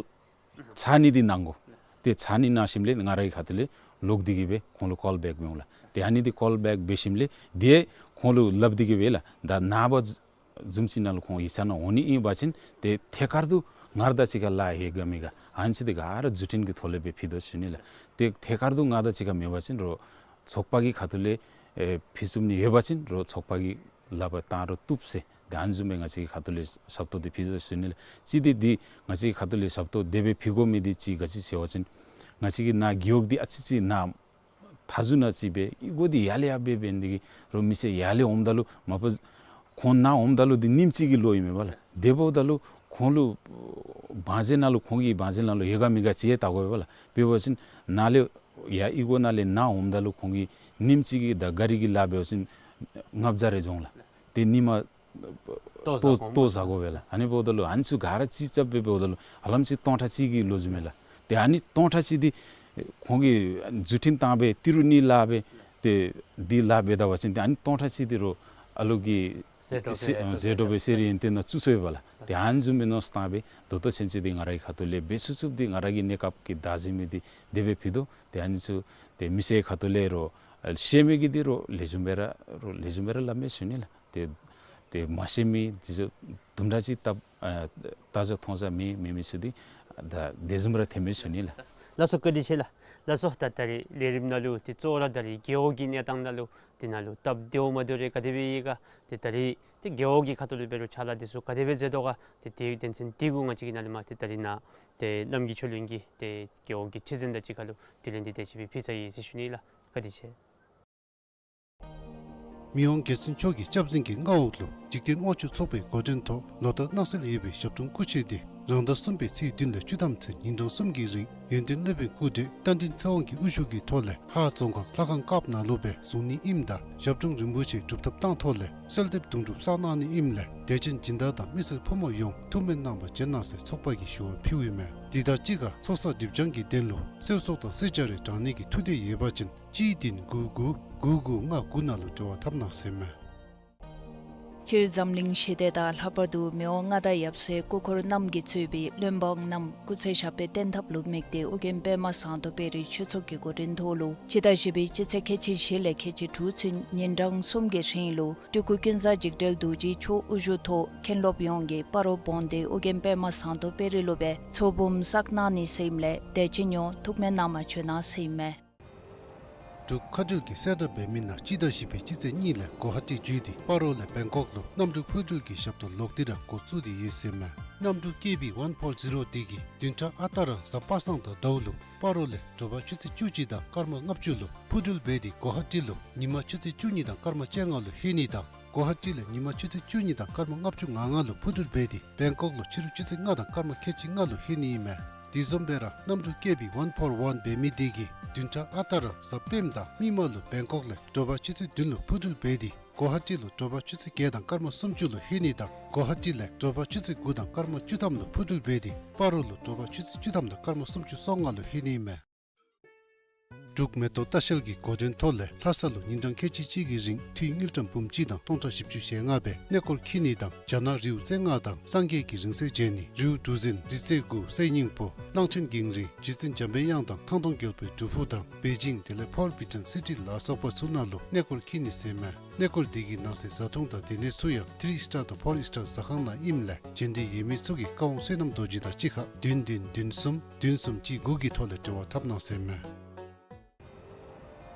ཚར་ནི་འདི་གནང་དགོ། ཏེ་ཚར་ནི་གནང་ཞིནམ་ལས་ང་ར་གི་ཁ་ཐུག་ལས་ལོག་སྟེ་གི་སྦེ་ཁོང་ལུ་ཀོལ་བེཀ་འབད་འོང་ལགས། ཏེ་ཨ་ནི་འདི་ཀོལ་བེཀ་འབད་ཞིནམ་ལས་ཏེ་ཁོང་ལུ་སླབ་སྟེ་གི་སྦེ་ལགས། ད་ནངས་པ་བཟུམ་ཅིག་ནང་ལུ་ཁོང་ཡིག་ཚང་ནང་འོང་ནི་ཨིན་པ་ཅིན་ཏེ་ཐད་ཀར་དུ་ང་ར་དང་གཅིག་ཁར་ལཱ་ཡོད་ག་མེད་ག་ཨ་ནི་ཚུ་འདི་ག་ར་མཛུབ་སྟོན་གྱི་ཐོག་ལས་སྦེ་ཕུལ་དོ་ཟེར་ཞུ་ནི་ལགས། ཏེ་ཐད་ཀར་དུ་ང་ར་དང་གཅིག་ཁར་མེད་པ་ཅིན་རོགས་ཚོགས་པ་གི་ཁ་ཐུག་ལས་ཨེ་ཕུལ་ཚུགས་ནི་ཡོད་པ་ཅིན་རོགས་ཚོགས་པ་གིས་ལག་པར་བཏང་རུང་བཏུབ་ཟེར། ཏེ་ཨ་ནི་བཟུམ་སྦེ་ང་བཅས་ཀྱི་ཁ་ཐུག་ལས་ཞབས་ཏོག་འདི་ཕུལ་དོ་ཟེར་ཞུ་ནི་ལགས། གཅིག་འདི་འདི་ང་བཅས་ཀྱི་ཁ་ཐུག་ལས་ཞབས་ཏོག་དེ་སྦེ་ཕུལ་དགོ་མི་འདི་གཅིག་ག་ཅི་ཟེར་བ་ཅིན་ང་བཅས་ཀྱི་ནཱ་རྒེད་འོག་འདི་ཨ་ཙི་ཅིག་ནཱ་མཐའ་ཟུར་ནང་ཅིག་སྦེ་ཨི་སྒོ་འདི་ཡར་ལས་ཡར་སྦེ་འབད་ནི་འདི་གིས་རོགས་མི་སེར་ཡར་ལས་འོངམ་ད་ལུ་མ་པ་ཁོང་ནཱ་འོངམ་ད་ལུ་འདི་ཉིནམ་གཅིག་གི་ལོ་ཨིན་མས་པ་ལགས། དེ་འབདཝ་ད་ལུ་ཁོང་ལུ་བང་མཛོད་ནང་ལུ་ཁོང་གི་བང་མཛོད་ནང་ལུ་ཡོད་ག་མེད་ག་ཅིག་ཡང་བལྟ་དགོ་པས་པ་ལགས། དཔེ་འབད་བ་ཅིན་ནཱ་ལས་ཡར་ཨི་སྒོ་ནང་ལས་ནཱ་འོངམ་ད་ལུ་ཁོང་གིས་ཉིནམ་གཅིག་གི་ད་གཱ་རི་གི་ལཱ་འབད་བ་ཅིན་ལྔ་བརྒྱ་རེ་འགྱོ་འོང་ལགས། ཏེ་ཉི་མ་ལྟོ་བཟའ་དགོ་པས་ལགས། ཨ་ནི་འབདཝ་ད་ལུ་ཨ་ནི་ཚུ་ག་ར་རྩིས་རྐྱབ་སྦེ་འབདཝ་ད་ལུ་ཧ་ལམ་ཅིག་སྟོང་ཕྲག་གཅིག་གི་ལོ་ཟེརཝ་མས་ལགས། ཏེ་ཨ་ནི་སྟོང་ཕྲག་གཅིག་འདི་ཁོང་གིས་མཛུབ་སྟོན་བཏང་སྦེ་ཏི་རུ་གཉིས་ལཱ་འབད་དེ་འདི་ལཱ་འབད་ད་པ་ཅིན་ཏེ་ཨ་ནི་སྟོང་ཕྲག་གཅིག་འདི་རོགས་ཨ་ལོ་གི་ཟད་འགྲོ་སྦེ་ཟད་འགྲོ་སྦེ་ཟེར་ཡོན་ཏན་ནང་བཙུགས་སོ་ཡོདཔ་ལགས། ཏེ་ཨ་ནི་བཟུམ་སྦེ་མནོ་བསམ་བཏང་སྦེ་ད་ལྟོ་ཚུན་ཚོད་འདི་ང་ར་གི་ཁ་ཐུག་ལས་འབད་ཚུགས་ཚུགསཔ་འདི་ང་ར་གི་གནས་སྐབས་ཀྱི་བདག་འཛིན་མི་འདི་དེ་སྦེ་ཕུལ་དོ། ཏེ་ཨ་ནི་ཚུ་ཏེ་མི་སེར་ཁ་ཐུག་ལས་རོགས་ཤེས་མི་གིས་འདི་རོགས་ལེགས་ཤོམ་སྦེ་ར་རོགས་ལེགས་ཤོམ་སྦེ་ར་སླབ་མས་ཟེར་ཞུ་ནི་ལགས། ཏེ་ཏེ་མ་ཤེས་མི་འདི་ཚུ་དུམ་གྲ་ཅིག་བལྟ་ཨ་བལྟ་བཞག་མཐོང་བཞག་མེད་མེད་མི་ཚུ་འདི་ད་དེ་བཟུམ་ར་ཐོན་མས་ཟེར་ཞུ་ནི་ལགས། ལགས་སོ་བཀའ་དྲིན་ཆེ་ལགས། ལགས་སོ་ད་ད་རིས་ལས་རིམ་ནང་ལུ་ཏེ་གཙོ་བོ་ར་ད་རིས་རྒེད་འོག་གི་གནས་སྟངས་ནང་ལུ་ཏེ་ནཱ་ལུ་སྟབས་བདེཝ་མ་བདེཝ་རེ་ག་དེ་སྦེ་ཡོད་ག། ཏེ་ད་རིས་ཏེ་རྒེད་འོག་གི་ཁ་ཐུག་ལུ་འབད་རུང་ཕྱག་ལཱ་འདི་ཚུ་ག་དེ་སྦེ་མཛད་དོ་ག། ཏེ་དེ་དོན་ཚན་འདི་གུ་ང་བཅས་ཀྱིས་ནཱ་ལས་མར་ཏེ་ད་རིས་ནཱ་ཏེ་རྣམ་རྒྱལ་ཆོས་གླིང་གི་ཏེ་རྒེད་འོག་གི་ཁྲི་འཛིན་དང་གཅིག་ཁར་ལུ་དྲི་ལན་འདི་དེ་ཅིག་སྦེ་ཕུལ་ཚར་ཡི་ཟེར་ཞུ་ནི་ལགས། བཀའ་དྲིན་ཆེ། མི་དབང་རྒྱལ་བཙུན་མཆོག་གི་སྐྱབས་འཛིན་གྱི་མངའ་འོག་ལུ་འཇིག་རྟེན་དབང་ཕྱུག་ཚོགས་པའི་འགོ་འདྲེན་ཐོག་ལོ་ལྟར་གནང་སྲོལ་ཡོད་པའི་ཞབས་དྲུང་སྐུ་མཆེད་འདི་རང་ཟླ་གསུམ་པའི་ཚེས་བདུན་ལས་བཅུ་ཐམ་ཚུན་ཉིན་གྲངས་གསུམ་གྱི་རིང་ཡོན་ཏན་སློབ་དཔོན་སྐུ་བགྲེས་རྟ་མགྲིན་ཚེ་དབང་གི་དབུ་བཞུགས་ཀྱི་ཐོག་ལས་ཧཱ་རྫོང་ཁག་ལྷ་ཁང་ཀཔ་ནང་ལུ་སྦེ་བཟུང་ནི་ཨིནམ་ད་ཞབས་དྲུང་རིན་པོ་ཆེའི་སྒྲུབ་ཐབས་བཏང་ཐོག་ལས་གསོལ་འདེབས་དུང་སྒྲུབ་བསགས་གནང་ནི་ཨིནམ་ལས་དད་ཅན་སྦྱིན་བདག་དང་མི་སེར་ཕོ་མོ་ཡོངས་ཐུགས་སྨོན་གནང་བར་བྱོན་གནང་ཟེར་ཚོགས་པ་གིས་ཞུ་བ་ཕུལཝ་ཨིན་མས། དེ་དང་གཅིག་ཁར་ཚོགས་བསགས་སྒྲིབ་སྦྱང་གི་དོན་ལུ་གསོལ་ཚོགས་དང་གསོལ་ཇ་རེ་དྲང་ནི་གི་ཐུགས་འདོད་ཡོད་པ་ཅིན་གཅིག་བདུན་དགུ་དགུ་དགུ་དགུ་ལྔ་དགུ་ནང་ལུ་འབྲེལ་བ་འཐབ་གནང་ཟེར་མས། སྤྱིར་འཛམ་གླིང་ཞི་བདེ་དང་ལྷག་པར་དུ་མི་དབང་མངའ་བདག་ཡབ་སྲས་སྐུ་འཁོར་རྣམས་ཀྱིས་གཙོས་པའི་བློན་འབངས་རྣམས་སྐུ་ཚེ་ཞབས་པད་བརྟན་ཐབས་ལུ་དམིགས་ཏེ་ཨོ་རྒྱན་པདྨ་ཟངས་མདོག་དཔལ་རི་ཆོས་ཚོགས་ཀྱི་འགོ་འདྲེན་ཐོག་ལུ་སྤྱི་ཟླ་བཞི་པའི་སྤྱི་ཚེས་ཁལ་གཅིག་བཞི་ལས་ཁལ་གཅིག་དྲུག་ཚུན་ཉིན་གྲངས་གསུམ་གྱི་རིང་ལུ་སྤྲུལ་སྐུ་ཀུན་བཟང་འཇིགས་བྲལ་རྡོ་རྗེ་མཆོག་དབུ་བཞུགས་ཐོག་མཁན་སློབ་ཡོངས་ཀྱིས་སྤ་རོ་བོན་སྡེ་ཨོ་རྒྱན་པདྨ་ཟངས་མདོག་དཔལ་རི་ལུ་སྦེ་ཚོགས་འབུམ་བསགས་གནང་ནི་ཟེར་ཨིནམ་ལས་དད་ཅན་ཡོངས་ཐུགས་སྨོན་གནང་བར་བྱོན་གནང་ཟེར་ཨིན་མས། འབྲུག་མཁའ་འགྲུལ་གྱི་གསལ་བསྒྲགས་འབད་མི་ནང་སྤྱི་ཟླ་བཞི་པའི་སྤྱི་ཚེས་གཉིས་ལས་གོ་ཧ་ཊི་བརྒྱུད་དེ་སྤ་རོ་ལས་བེང་ཀོག་ལུ་གནམ་གྲུ་འཕུར་འགྲུལ་གྱི་ཞབས་ཏོག་ལོག་སྟེ་ར་འགོ་བཙུགས་ཏེ་ཡོད་ཟེར་མས། གནམ་གྲུ་ཀེ་བི་ཝན་ཕོར་ཛི་རོ་འདི་གིས་བདུན་ཕྲག་ཨ་རྟག་ར་གཟའ་པ་སངས་དང་ཟླཝ་ལུ་སྤ་རོ་ལས་དྲོ་པ་ཆུ་ཚོད་བཅུ་གཅིག་དང་སྐར་མ་ལྔ་བཅུ་ལུ་འཕུར་འགྲུལ་འབད་དེ་གོ་ཧ་ཊི་ལུ་ཉི་མ་ཆུ་ཚོད་བཅུ་གཉིས་དང་སྐར་མ་བཅོ་ལྔ་ལུ་ལྷོད་ནི་དང་གོ་ཧ་ཊི་ལས་ཉི་མ་ཆུ་ཚོད་བཅུ་གཉིས་དང་སྐར་མ་ལྔ་བཅུ་ང་ལྔ་ལུ་འཕུར་འགྲུལ་འབད་དེ་བེང་ཀོག་ལུ་ཕྱི་རུ་ཆུ་ཚོད་ལྔ་དང་སྐར་མ་ཁལ་གཅིག་ལྔ་ལུ་ལྷོད་ནི་ཨིན་མས། དེ་བཟུམ་སྦེ་ར་གནམ་གྲུ་ཀེ་བི་ཝན་ཕོར་ཝན་འབད་མི་འདི་གིས་བདུན་ཕྲག་ཨ་རྟག་ར་གཟའ་སྤེནམ་དང་མིག་དམར་ལུ་བེང་ཀོག་ལས་དྲོ་པ་ཆུ་ཚོད་བདུན་ལུ་འཕུར་འགྲུལ་འབད་དེ་གོ་ཧ་ཊི་ལུ་དྲོ་པ་ཆུ་ཚོད་བརྒྱད་དང་སྐར་མ་སུམ་ཅུ་ལུ་ལྷོད་ནི་དང་གོ་ཧ་ཊི་ལས་དྲོ་པ་ཆུ་ཚོད་དགུ་དང་སྐར་མ་བཅུ་ཐམ་ལུ་འཕུར་འགྲུལ་འབད་དེ་སྤ་རོ་ལུ་དྲོ་པ་ཆུ་ཚོད་བཅུ་ཐམ་དང་སྐར་མ་སུམ་ཅུ་སོ་ལྔ་ལུ་ལྷོད་ནི་ཨིན་མས། འབྲུག་མེ་ཏོག་ལྟ་བཤལ་གྱི་འགོ་འདྲེན་ཐོག་ལས་ལྷ་ས་ལུ་ཉིན་གྲངས་ཁལ་གཅིག་གཅིག་གི་རིང་འཐུས་དངུལ་ཀྲམ་འབུམ་གཅིག་དང་སྟོང་ཕྲག་བཞི་བཅུ་ཞེ་ལྔ་སྦེ་གནས་སྐོར་འཁྱིད་ནི་དང་རྒྱ་ནག་རིའུ་རྩེ་ལྔ་དང་སངས་རྒྱས་ཀྱི་རིང་བསྲེལ་མཇལ་ནི། རིའུ་གྲུ་གཟིངས་རི་རྩེ་དགུ་གསེར་སྙིང་པོ་གླང་ཆེན་འགྱིང་རིང་རྗེ་བཙུན་འཇམ་པའི་དབྱངས་དང་ཐང་སྟོང་རྒྱལ་པོའི་སྒྲུབ་ཕུག་དང་པེ་ཅིང་དེ་ལས་ཕོར་བི་ཇན་སི་ཊི་ལ་སོགས་པ་ཚུ་ནང་ལུ་གནས་སྐོར་འཁྱིད་ནི་ཟེར་མས། གནས་སྐོར་འདི་གི་ནང་གསེས་བཟའ་འཐུང་དང་སྡོད་གནས་ཚུ་ཡང་ཐི་རི་སི་ཊར་དང་ཕོར་སི་ཊར་ཟ་ཁང་ནང་ཨིནམ་ལས་མཇལ་འདོད་ཡོད་མི་ཚུ་གིས་བཀའ་དབང་བསོད་ནམས་རྡོ་རྗེ་དང་གཅིག་ཁར་བདུན་བདུན་བདུན་གསུམ་བདུན་གསུམ་གཅིག་དགུ་གི་ཐོག་ལས་འབྲེལ་བ་འཐབ་གནང་ཟེར་མས།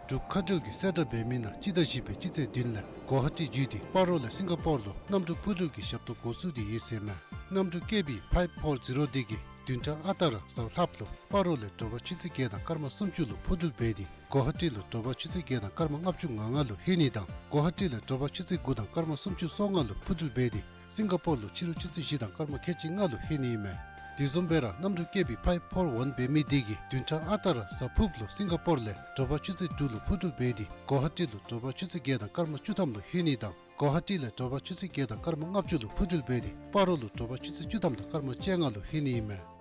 འབྲུག་མཁའ་འགྲུལ་གྱི་གསལ་བསྒྲགས་འབད་མི་ནང་སྤྱི་ཟླ་བཞི་པའི་སྤྱི་ཚེས་བདུན་ལས་གོ་ཧ་ཊི་བརྒྱུད་དེ་སྤ་རོ་ལས་སིང་ག་པོར་ལུ་གནམ་གྲུ་འཕུར་འགྲུལ་གྱི་ཞབས་ཏོག་འགོ་བཙུགས་ཏེ་ཡོད་ཟེར་མས། གནམ་གྲུ་ཀེ་བི་ཕའིབ་ཕོར་ཛི་རོ་འདི་གིས་ བདུན་ཕྲག་ཨ་རྟག་ར་གཟའ་ལྷགཔ་ལུ་སྤ་རོ་ལས་དྲོ་པ་ཆུ་ཚོད་བརྒྱད་དང་སྐར་མ་སུམ་ཅུ་ལུ་འཕུར་འགྲུལ་འབད་དེ་གོ་ཧ་ཊི་ལུ་དྲོ་པ་ཆུ་ཚོད་བརྒྱད་དང་སྐར་མ་ལྔ་བཅུ་ང་ལྔ་ལུ་ལྷོད་ནི་དང་གོ་ཧ་ཊི་ལས་དྲོ་པ་ཆུ་ཚོད་དགུ་དང་སྐར་མ་སུམ་ཅུ་སོ་ལྔ་ལུ་འཕུར་འགྲུལ་འབད་དེ་སིང་ག་པོར་ལུ་ཕྱི་རུ་ཆུ་ཚོད་བཞི་དང་སྐར་མ་ཁལ་གཅིག་ལྔ་ལུ་ལྷོད་ནི་ཨིན་མས། དེ་བཟུམ་སྦེ་ར་གནམ་གྲུ་ཀེ་བི་ཕའིབ་ཕོར་ཝན་འབད་མི་དེ་གིས་བདུན་ཕྲག་ཨ་རྟག་ར་གཟའ་ཕུརཔ་ལུ་སིང་ག་པོར་ལས་དྲོ་པ་ཆུ་ཚོད་དྲུག་ལུ་འཕུར་འགྲུལ་འབད་དེ་གོ་ཧ་ཊི་ལུ་དྲོ་པ་ཆུ་ཚོད་བརྒྱད་དང་སྐར་མ་བཅུ་ཐམ་ལུ་ལྷོད་ནི་དང་གོ་ཧ་ཊི་ལས་དྲོ་པ་ཆུ་ཚོད་བརྒྱད་དང་སྐར་མ་ལྔ་བཅུ་ལུ་འཕུར་འགྲུལ་འབད་དེ་སྤ་རོ་ལུ་དྲོ་པ་ཆུ་ཚོད་བཅུ་ཐམ་དང་སྐར་མ་བཅོ་ལྔ་ལུ་ལྷོད་ནི་ཨིན་མས།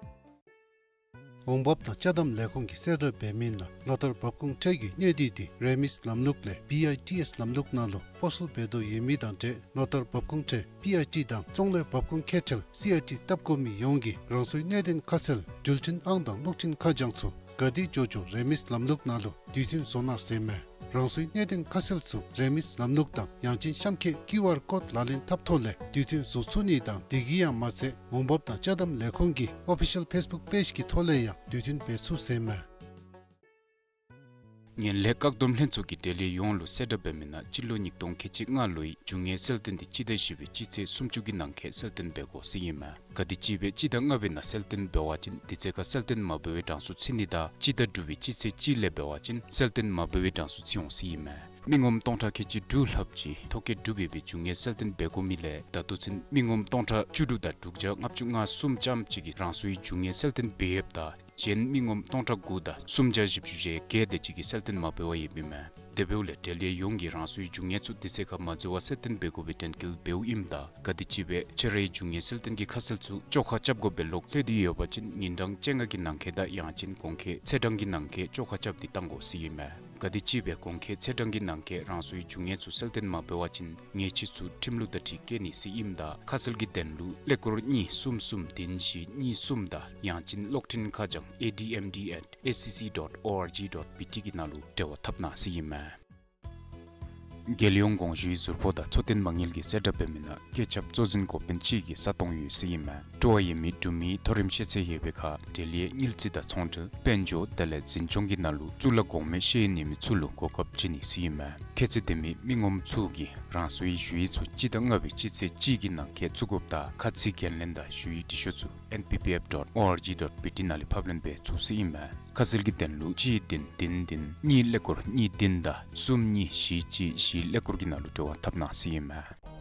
འོང་འབབ་དང་ཅ་དམ་ལས་ཁུངས་ཀྱིས་གསལ་བསྒྲགས་འབད་མི་ནང་ལོ་ལྟར་འབབ་ཁུངས་ཁྲལ་གྱི་གནས་སྡུད་དེ་རེ་མིས་ལམ་ལུགས་ལས་བི་ཨའི་ཊི་ཨེས་ལམ་ལུགས་ནང་ལུ་སྤོ་སོར་འབད་དོ་ཡོད་མི་དང་འབྲེལ་ལོ་ལྟར་འབབ་ཁུངས་ཁྲལ་བི་ཨའི་ཊི་དང་ཚོང་ལས་འབབ་ཁུངས་ཁེ་ཁྲལ་སི་ཨའི་ཊི་བཏབ་དགོ་མི་ཡོངས་ཀྱིས་རང་སོའི་གནས་གཏན་ཁ་གསལ་འགྲུལ་འཕྲིན་ཨང་དང་གློག་འཕྲིན་ཁ་བྱང་ཚུ་ག་དེ་འགྱོ་འགྱོ་རེ་མིས་ལམ་ལུགས་ནང་ལུ་དུས་མཐུན་བཟོ་གནང་ཟེར་མས། རང་སོའི་གནས་གཏན་ཁ་གསལ་ཚུ་རེ་མིས་ལམ་ལུགས་དང་ཡང་ཅིན་གཤམ་འཁོད་ཀིའུ་ཨར་ཀོཌ་ལག་ལེན་འཐབ་ཐོག་ལས་དུས་མཐུན་བཟོ་ཚུགས་ནི་དང་དེ་གིས་ཡང་མ་ཚད་འོང་འབབ་དང་ཅ་དམ་ལས་ཁུངས་ཀྱི་ཨོ་ཕི་ཤལ་ཕེསི་བུཀ་པེཇ་གི་ཐོག་ལས་ཡང་དུས་མཐུན་འབད་ཚུགས་ཟེར་མས། ངན་ལྷད་བཀག་སྡོམ་ལྷན་ཚོགས་ཀྱིས་འབྲེལ་ཡོད་ཡོངས་ལུ་གསལ་བསྒྲགས་འབད་མི་ནང་སྤྱི་ལོ་ཉིས་སྟོང་ཁལ་གཅིག་ལྔ་ལོའི་རྒྱུ་དངོས་གསལ་སྟོན་དེ་སྤྱི་ཟླ་བཞི་པའི་སྤྱི་ཚེས་སུམ་ཅུ་གི་ནང་འཁོད་གསལ་སྟོན་འབད་དགོ་ཟེར་ཨིན་མས། ག་དེམ་ཅིག་སྦེ་སྤྱི་ཟླ་ལྔ་པའི་ནང་གསལ་སྟོན་འབད་བ་ཅིན་དེ་ཚེ་ཁར་གསལ་སྟོན་མ་འབད་བའི་གྲངས་སུ་ཚུད་ནི་དང་སྤྱི་ཟླ་དྲུག་པའི་སྤྱི་ཚེས་གཅིག་ལས་འབད་བ་ཅིན་གསལ་སྟོན་མ་འབད་བའི་གྲངས་སུ་ཚུད་འོང་ཟེར་ཨིན་མས། མི་ངོམ་སྟོང་ཕྲག་ཁལ་གཅིག་དྲུག་ལྷགཔ་ཅིག་ཐོ་བཀོད་གྲུབ་ཡོད་པའི་རྒྱུ་དངོས་གསལ་སྟོན་འབད་དགོ་མི་ལས་ད་ལྟོ་ཚུན་མི་ངོམ་སྟོང་ཕྲག་བཅུ་དྲུག་དང་དྲུག་བརྒྱ་ལྔ་བཅུ་ང་གསུམ་ཙམ་ཅིག་གིས་རང་སོའི་རྒྱུ་དངོས་གསལ་སྟོན་འབད་ཡོདཔ་ད་གཞན་མི་ངོམ་སྟོང་ཕྲག་དགུ་དང་སུམ་བརྒྱ་བཞི་བཅུ་ཞེ་བརྒྱད་དེ་ཅིག་གིས་གསལ་སྟོན་མ་འབད་བར་ཡོདཔ་ཨིན་མས། དེ་འབདཝ་ལས་འབྲེལ་ཡོད་ཡོངས་ཀྱིས་རང་སོའི་རྒྱུ་དངོས་ཚུ་དེ་ཚེ་ཁར་མ་འཛོལ་བར་གསལ་སྟོན་འབད་དགོ་པའི་དྲན་སྐུལ་འབདཝ་ཨིནམ་ད་ག་དེམ་ཅིག་སྦེ་ཁྱོད་རའི་རྒྱུ་དངོས་གསལ་སྟོན་གྱི་ཁ་གསལ་ཚུ་བཅོ་ཁ་རྐྱབ་དགོ་པའི་ལོག་ལྷོད་དེ་ཡོད་པ་ཅིན་ཉིན་གྲངས་བཅོ་ལྔ་གི་ནང་འཁོད་དང་ཡང་ཅིན་གོང་འཁོད་ཚེས་གྲངས་ཀྱི་ནང་འཁོད་བཅོ་ཁ་རྐྱབ་སྟེ་བཏང་དགོ་ཟེར་ཨིན་མས། ག་དེམ་ཅིག་སྦེ་གོང་འཁོད་ཚེས་གྲངས་ཀྱི་ནང་འཁོད་རང་སོའི་རྒྱུ་དངོས་ཚུ་གསལ་སྟོན་མ་འབད་བ་ཅིན་ཉེས་ཆད་ཚུ་ཁྲིམས་ལུགས་དང་འཁྲིལ་བཀལ་ནི་ཟེར་ཨིནམ་ད་ཁ་གསལ་གྱི་དོན་ལུ་ཀླད་ཀོར་གཉིས་གསུམ་གསུམ་བདུན་བཞི་གཉིས་གསུམ་དང་ཡང་ཅིན་གློག་འཕྲིན་ཁ་བྱང་A D M D at S C C dot O R G dot B T གི་ནང་ལུ་འབྲེལ་བ་འཐབ་གནང་ཟེར་ཨིན་མས། རྒྱལ་ཡོངས་གོང་ཞུའི་ཟུར་ཕོགས་དང་འཚོ་རྟེན་མ་དངུལ་གྱིས་གསལ་བསྒྲགས་འབད་མི་ནང་བཀོད་ཁྱབ་གཙོ་འཛིན་འགོ་དཔོན་གཅིག་གི་ས་སྟོང་ཡོད་ཟེར་ཨིན་མས། སྤྲོ་བ་ཡོད་མི་འབྲུག་མིའི་མཐོ་རིམ་ཤེས་ཚད་ཡོད་པའི་ཁར་འབྲེལ་ཡོད་དངུལ་རྩིས་དང་ཚོང་འབྲེལ་དཔལ་འབྱོར་དེ་ལས་འཛིན་སྐྱོང་གི་ནང་ལུ་གཙུག་ལག་གོང་མའི་ཤེས་ཡོན་ཡོད་མི་ཚུ་ལུ་གོ་སྐབས་བྱིན་ནི་ཟེར་ཨིན་མས། ཁྱད་ཚད་ལྡན་མི་མི་ངོམ་ཚུ་གིས་རང་སོའི་ཞུ་ཡིག་ཚུ་སྤྱི་ཟླ་ལྔ་པའི་སྤྱི་ཚེས་གཅིག་གི་ནང་འཁོད་བཙུགས་དགོཔ་དང་ཁ་ཚིག་འགན་ལེན་དང་ཞུ་ཡིག་འབྲི་ཤོག་ཚུ N P P F dot O R G dot B T ནང་ལས་ཕབ་ལེན་འབད་ཚུགས་ཟེར་ཨིན་མས། ཁ་གསལ་གྱི་དོན་ལུ་གཅིག་བདུན་བདུན་བདུན་གཉིས་ཀླད་ཀོར་གཉིས་བདུན་དང་གསུམ་གཉིས་བཞི་གཅིག་བཞི་ཀླད་ཀོར་གྱི་ནང་ལུ་འབྲེལ་བ་འཐབ་གནང་ཟེར་ཨིན་མས།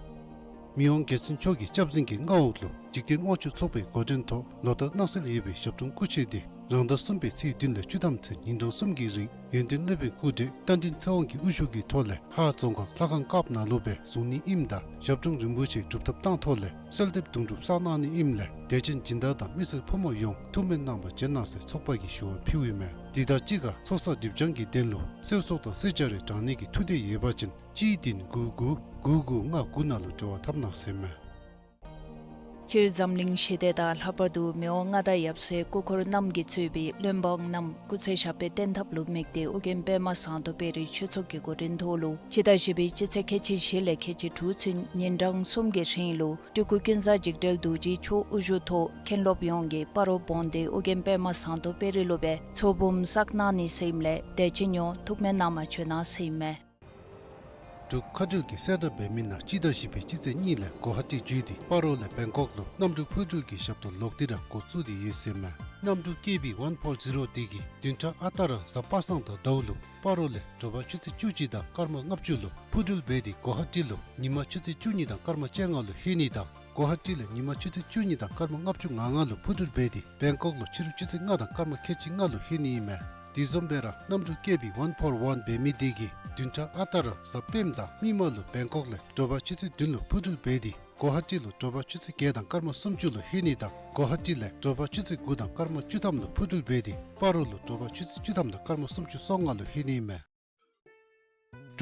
མི་དབང་རྒྱལ་བཙུན་མཆོག་གི་སྐྱབས་འཛིན་གྱི་མངའ་འོག་ལུ་འཇིག་རྟེན་དབང་ཕྱུག་ཚོགས་པའི་འགོ་འདྲེན་ཐོག་ལོ་ལྟར་གནང་སྲོལ་ཡོད་པའི་ཞབས་དྲུང་སྐུ་མཆེད་དེ་རང་ཟླ་གསུམ་པའི་ཚེས་བདུན་ལས་བཅུ་ཐམ་ཚུན་ཉིན་གྲངས་གསུམ་གྱི་རིང་ཡོན་ཏན་སློབ་དཔོན་སྐུ་བགྲེས་རྟ་མགྲིན་ཚེ་དབང་གི་དབུ་བཞུགས་ཀྱི་ཐོག་ལས་ཧཱ་རྫོང་ཁག་ལྷ་ཁང་དཀརཔོ་ནང་ལུ་སྦེ་བཟུང་ནི་ཨིནམ་ད་ཞབས་དྲུང་རིན་པོ་ཆེ་སྒྲུབ་ཐབ་བཏང་ཐོག་ལས་གསོལ་འདེབས་དུང་སྒྲུབ་བསགས་གནང་ནི་ཨིནམ་ལས་དད་ཅན་སྦྱིན་བདག་དང་མི་སེར་ཕོ་མོ་ཡོངས་ཐུགས་སྨོན་གནང་བར་བྱོན་གནང་ཟེར་ཚོགས་པ་གིས་ཞུ་བ་ཕུལཝ་ཨིན་མས། དེ་དང་གཅིག་ཁར་ཚོགས་བསགས་སྒྲིབ་སྦྱང་གི་དོན་ལུ་གསོལ་ཚོགས་དང་གསོལ་ཇ་རེ་དྲང་ནི་གི་ཐུགས་འདོད་ཡོད་པ་ཅིན་གཅིག་བདུན་དགུ་དགུ་དགུ་དགུ་ལྔ་དགུ་ནང་ལུ་འབྲེལ་བ་འཐབ་གནང་ཟེར་མས། སྤྱིར་འཛམ་གླིང་ཞི་བདེ་དང་ལྷག་པར་དུ་མི་དབང་མངའ་བདག་ཡབ་སྲས་སྐུ་འཁོར་རྣམས་ཀྱིས་གཙོས་པའི་བློན་འབངས་རྣམས་སྐུ་ཚེ་ཞབས་པད་བརྟན་ཐབས་ལུ་དམིགས་ཏེ་ཨོ་རྒྱན་པདྨ་ཟངས་མདོག་དཔལ་རིའི་ཆོས་ཚོགས་ཀྱི་འགོ་འདྲེན་ཐོག་ལུ་སྤྱི་ཟླ་བཞི་པའི་སྤྱི་ཚེས་ཁལ་གཅིག་བཞི་ལས་ཁལ་གཅིག་དྲུག་ཚུན་ཉིན་གྲངས་གསུམ་གྱི་རིང་ལུ་སྤྲུལ་སྐུ་ཀུན་བཟང་འཇིགས་བྲལ་རྡོ་རྗེ་མཆོག་དབུ་བཞུགས་ཐོག་མཁན་སློབ་ཡོངས་ཀྱིས་སྤ་རོ་བོན་སྡེ་ཨོ་རྒྱན་པདྨ་ཟངས་མདོག་དཔལ་རི་ལུ་སྦེ་ཚོགས་འབུམ་བསགས་གནང་ནི་ཟེར་ཨིནམ་ལས་དད་ཅན་ཡོངས་ཐུགས་སྨོན་གནང་བར་བྱོན་གནང་ཟེར་ཨིན་མས། འབྲུག་མཁའ་འགྲུལ་གྱིས་གསལ་བསྒྲགས་འབད་མི་ནང་སྤྱི་ཟླ་བཞི་པའི་སྤྱི་ཚེས་གཉིས་ལས་གོ་ཧ་ཊི་བརྒྱུད་དེ་སྤ་རོ་ལས་བེང་ཀོག་ལུ་གནམ་གྲུ་འཕུར་འགྲུལ་གྱི་ཞབས་ཏོག་ལོག་སྟེ་ར་འགོ་བཙུགས་ཏེ་ཡོད་ཟེར་མས། གནམ་གྲུ་ཀེ་བི་ཝན་ཕོར་ཛི་རོ་དེ་གིས་བདུན་ཕྲག་ཨ་རྟག་ར་གཟའ་པ་སངས་དང་ཟླཝ་ལུ་སྤ་རོ་ལས་དྲོ་པ་ཆུ་ཚོད་བཅུ་གཅིག་དང་སྐར་མ་ལྔ་བཅུ་ལུ་འཕུར་འགྲུལ་འབད་དེ་གོ་ཧ་ཊི་ལུ་ཉིན་མ་ཆུ་ཚོད་བཅུ་གཉིས་དང་སྐར་མ་བཅོ་ལྔ་ལུ་ལྷོད་ནི་དང་གོ་ཧ་ཊི་ལས་ཉིན་མ་ཆུ་ཚོད་བཅུ་གཉིས་དང་སྐར་མ་ལྔ་བཅུ་ང་ལྔ་ལུ་འཕུར་འགྲུལ་འབད་དེ་བེང་ཀོག་ལུ་ཕྱི་རུ་ཆུ་ཚོད་ལྔ་དང་སྐར་མ་ཁལ་གཅིག་ལྔ་ལུ་ལྷོད་ནི་ཨིན་མས། དེ་བཟུམ་སྦེ་ར་གནམ་གྲུ་ཀེ་བི་ཝན་ཕོར་ཝན་འབད་མི་དེ་གིས་བདུན་ཕྲག་ཨ་རྟག་ར་གཟའ་སྤེནམ་དང་མིག་དམར་ལུ་བེང་ཀོག་ལས་དྲོ་པ་ཆུ་ཚོད་བདུན་ལུ་འཕུར་འགྲུལ་འབད་དེ་གོ་ཧ་ཊི་ལུ་དྲོ་པ་ཆུ་ཚོད་བརྒྱད་དང་སྐར་མ་སུམ་ཅུ་ལུ་ལྷོད་ནི་དང་གོ་ཧ་ཊི་ལས་དྲོ་པ་ཆུ་ཚོད་དགུ་དང་སྐར་མ་བཅུ་ཐམ་ལུ་འཕུར་འགྲུལ་འབད་དེ་སྤ་རོ་ལུ་དྲོ་པ་ཆུ་ཚོད་བཅུ་ཐམ་དང་སྐར་མ་སུམ་ཅུ་སོ་ལྔ་ལུ་ལྷོད་ནི་ཨིན་མས།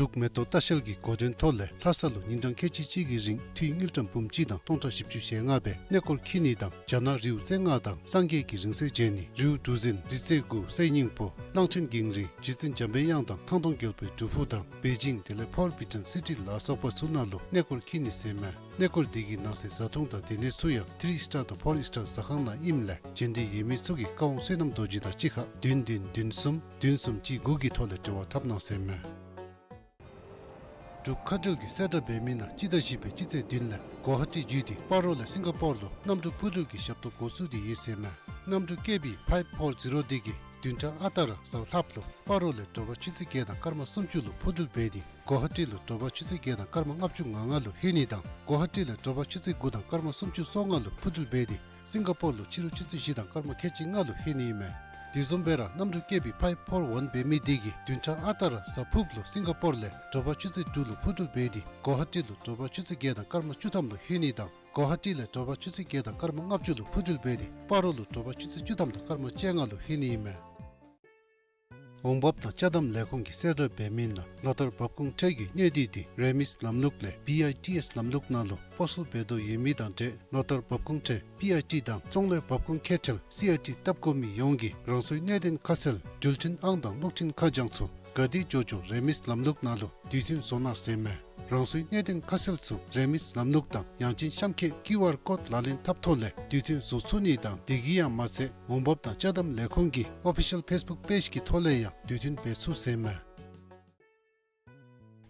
འབྲུག་མེ་ཏོག་ལྟ་བཤལ་གྱི་འགོ་འདྲེན་ཐོག་ལས་ལྷ་ས་ལུ་ཉིན་གྲངས་ཁལ་གཅིག་གཅིག་གི་རིང་འཐུས་དངུལ་ཀྲམ་འབུམ་གཅིག་དང་སྟོང་ཕྲག་བཞི་བཅུ་ཞེ་ལྔ་སྦེ་གནས་སྐོར་འཁྱིད་ནི་དང་རྒྱ་ནག་རིའུ་རྩེ་ལྔ་དང་སངས་རྒྱས་ཀྱི་རིང་བསྲེལ་མཇལ་ནི་རིའུ་གྲུ་གཟིངས་རི་རྩེ་དགུ་སའི་སྙིང་པོ་གླང་ཆེན་གངས་རི་རྗེ་བཙུན་འཇམ་པའི་དབྱངས་དང་ཐང་སྟོང་རྒྱལ་པོའི་སྒྲུབ་ཕུག་དང་པེ་ཅིང་དེ་ལས་ཕོར་བི་ཇན་སི་ཊི་ལ་སོགས་པ་ཚུ་ནང་ལུ་གནས་སྐོར་འཁྱིད་ནི་ཟེར་མས། གནས་སྐོར་དེ་གི་ནང་གསེས་བཟའ་འཐུང་དང་སྡོད་གནས་ཚུ་ཡང་ཐི་རི་སི་ཊར་དང་ཕོར་སི་ཊར་ཟ་ཁང་ནང་ཨིནམ་ལས་མཇལ་འདོད་ཡོད་མི་ཚུ་གིས་ཀ་ཝང་བསོད་ནམས་རྡོ་རྗེ་དང་གཅིག་ཁར་བདུན་བདུན་བདུན་གསུམ་བདུན་གསུམ་གཅིག་དགུ་གི་ཐོག་ལས་འབྲེལ་བ་འཐབ་གནང་ཟེར་མས། འབྲུག་མཁའ་འགྲུལ་གྱིས་གསལ་བསྒྲགས་འབད་མི་ནང་སྤྱི་ཟླ་བཞི་པའི་སྤྱི་ཚེས་བདུན་ལས་གོ་ཧ་ཊི་བརྒྱུད་དེ་སྤ་རོ་ལས་སིང་ག་པོར་ལུ་གནམ་གྲུ་འཕུར་འགྲུལ་གྱི་ཞབས་ཏོག་འགོ་བཙུགས་ཏེ་ཡོད་ཟེར་མས། གནམ་གྲུ་ཀེ་བི་ཕའིབ་ཕོར་ཛི་རོ་འདི་གིས་བདུན་ཕྲག་ཨ་རྟག་ར་གཟའ་ལྷགཔ་ལུ་སྤ་རོ་ལས་དྲོ་པ་ཆུ་ཚོད་བརྒྱད་དང་སྐར་མ་སུམ་ཅུ་ལུ་འཕུར་འགྲུལ་འབད་དེ་གོ་ཧ་ཊི་ལུ་དྲོ་པ་ཆུ་ཚོད་བརྒྱད་དང་སྐར་མ་ལྔ་བཅུ་ང་ལྔ་ལུ་ལྷོད་ནི་དང་གོ་ཧ་ཊི་ལས་དྲོ་པ་ཆུ་ཚོད་དགུ་དང་སྐར་མ་སུམ་ཅུ་སོ་ལྔ་ལུ་འཕུར་འགྲུལ་འབད་དེ་སིང་ག་པོར་ལུ་ཕྱི་རུ་ཆུ་ཚོད་བཞི་དང་སྐར་མ་ཁལ་གཅིག་ལྔ་ལུ་ལྷོད་ནི་ཨིན་མས། དེ་བཟུམ་སྦེ་ར་གནམ་གྲུ་ཀེ་བི་ཕའིབ་ཕོར་ཝན་འབད་མི་འདི་གིས་བདུན་ཕྲག་ཨ་རྟག་ར་གཟའ་ཕུརཔ་ལུ་སིང་ག་པོར་ལས་དྲོ་པ་ཆུ་ཚོད་དྲུག་ལུ་འཕུར་འགྲུལ་འབད་དེ་གོ་ཧ་ཊི་ལུ་དྲོ་པ་ཆུ་ཚོད་བརྒྱད་དང་སྐར་མ་བཅུ་ཐམ་ལུ་ལྷོད་ནི་དང་གོ་ཧ་ཊི་ལས་དྲོ་པ་ཆུ་ཚོད་བརྒྱད་དང་སྐར་མ་ལྔ་བཅུ་ལུ་འཕུར་འགྲུལ་འབད་དེ་སྤ་རོ་ལུ་དྲོ་པ་ཆུ་ཚོད་བཅུ་ཐམ་དང་སྐར་མ་བཅོ་ལྔ་ལུ་ལྷོད་ནི་ཨིན་མས། འོང་འབབ་དང་ཅ་དམ་ལས་ཁུངས་ཀྱིས་གསལ་བསྒྲགས་འབད་མི་ནང་ལོ་ལྟར་འབབ་ཁུངས་ཁྲལ་གྱི་གནས་སྡུད་དེ་རེ་མིས་ལམ་ལུགས་ལས་བི་ཨའི་ཊི་ཨེས་ལམ་ལུགས་ནང་ལུ་སྤོ་སོར་འབད་དོ་ཡོད་མི་དང་འབྲེལ་ལོ་ལྟར་འབབ་ཁུངས་ཁྲལ་བི་ཨའི་ཊི་དང་ཚོང་ལས་འབབ་ཁུངས་ཁེ་ཁྲལ་སི་ཨའི་ཊི་བཏབ་དགོ་མི་ཡོངས་ཀྱིས་རང་སོའི་གནད་དོན་ཁ་གསལ་འགྲུལ་འཕྲིན་ཨང་དང་གློག་འཕྲིན་ཁ་བྱང་ཚུ་ག་དེ་མགྱོགས་མགྱོགས་རེ་མིས་ལམ་ལུགས་ནང་ལུ་དུས་མཐུན་བཟོ་གནང་ཟེར་མས། རང་སོའི་གནད་དོན་ཁ་གསལ་ཚུ་རེ་མིས་ལམ་ལུགས་དང་ཡང་ཅིན་གཤམ་འཁོད་ཀིའུ་ཨར་ཀོཌ་ལག་ལེན་འཐབ་ཐོག་ལས་དུས་མཐུན་བཟོ་ཚུགས་ནི་དང་དེ་གིས་ཡང་མ་ཚད་འོང་འབབ་དང་ཅ་དམ་ལས་ཁུངས་ཀྱི་ཨོ་ཕི་ཤལ་ཕེསི་བུཀ་པེཇ་གི་ཐོག་ལས་ཡང་དུས་མཐུན་འབད་ཚུགས་ཟེར་མས།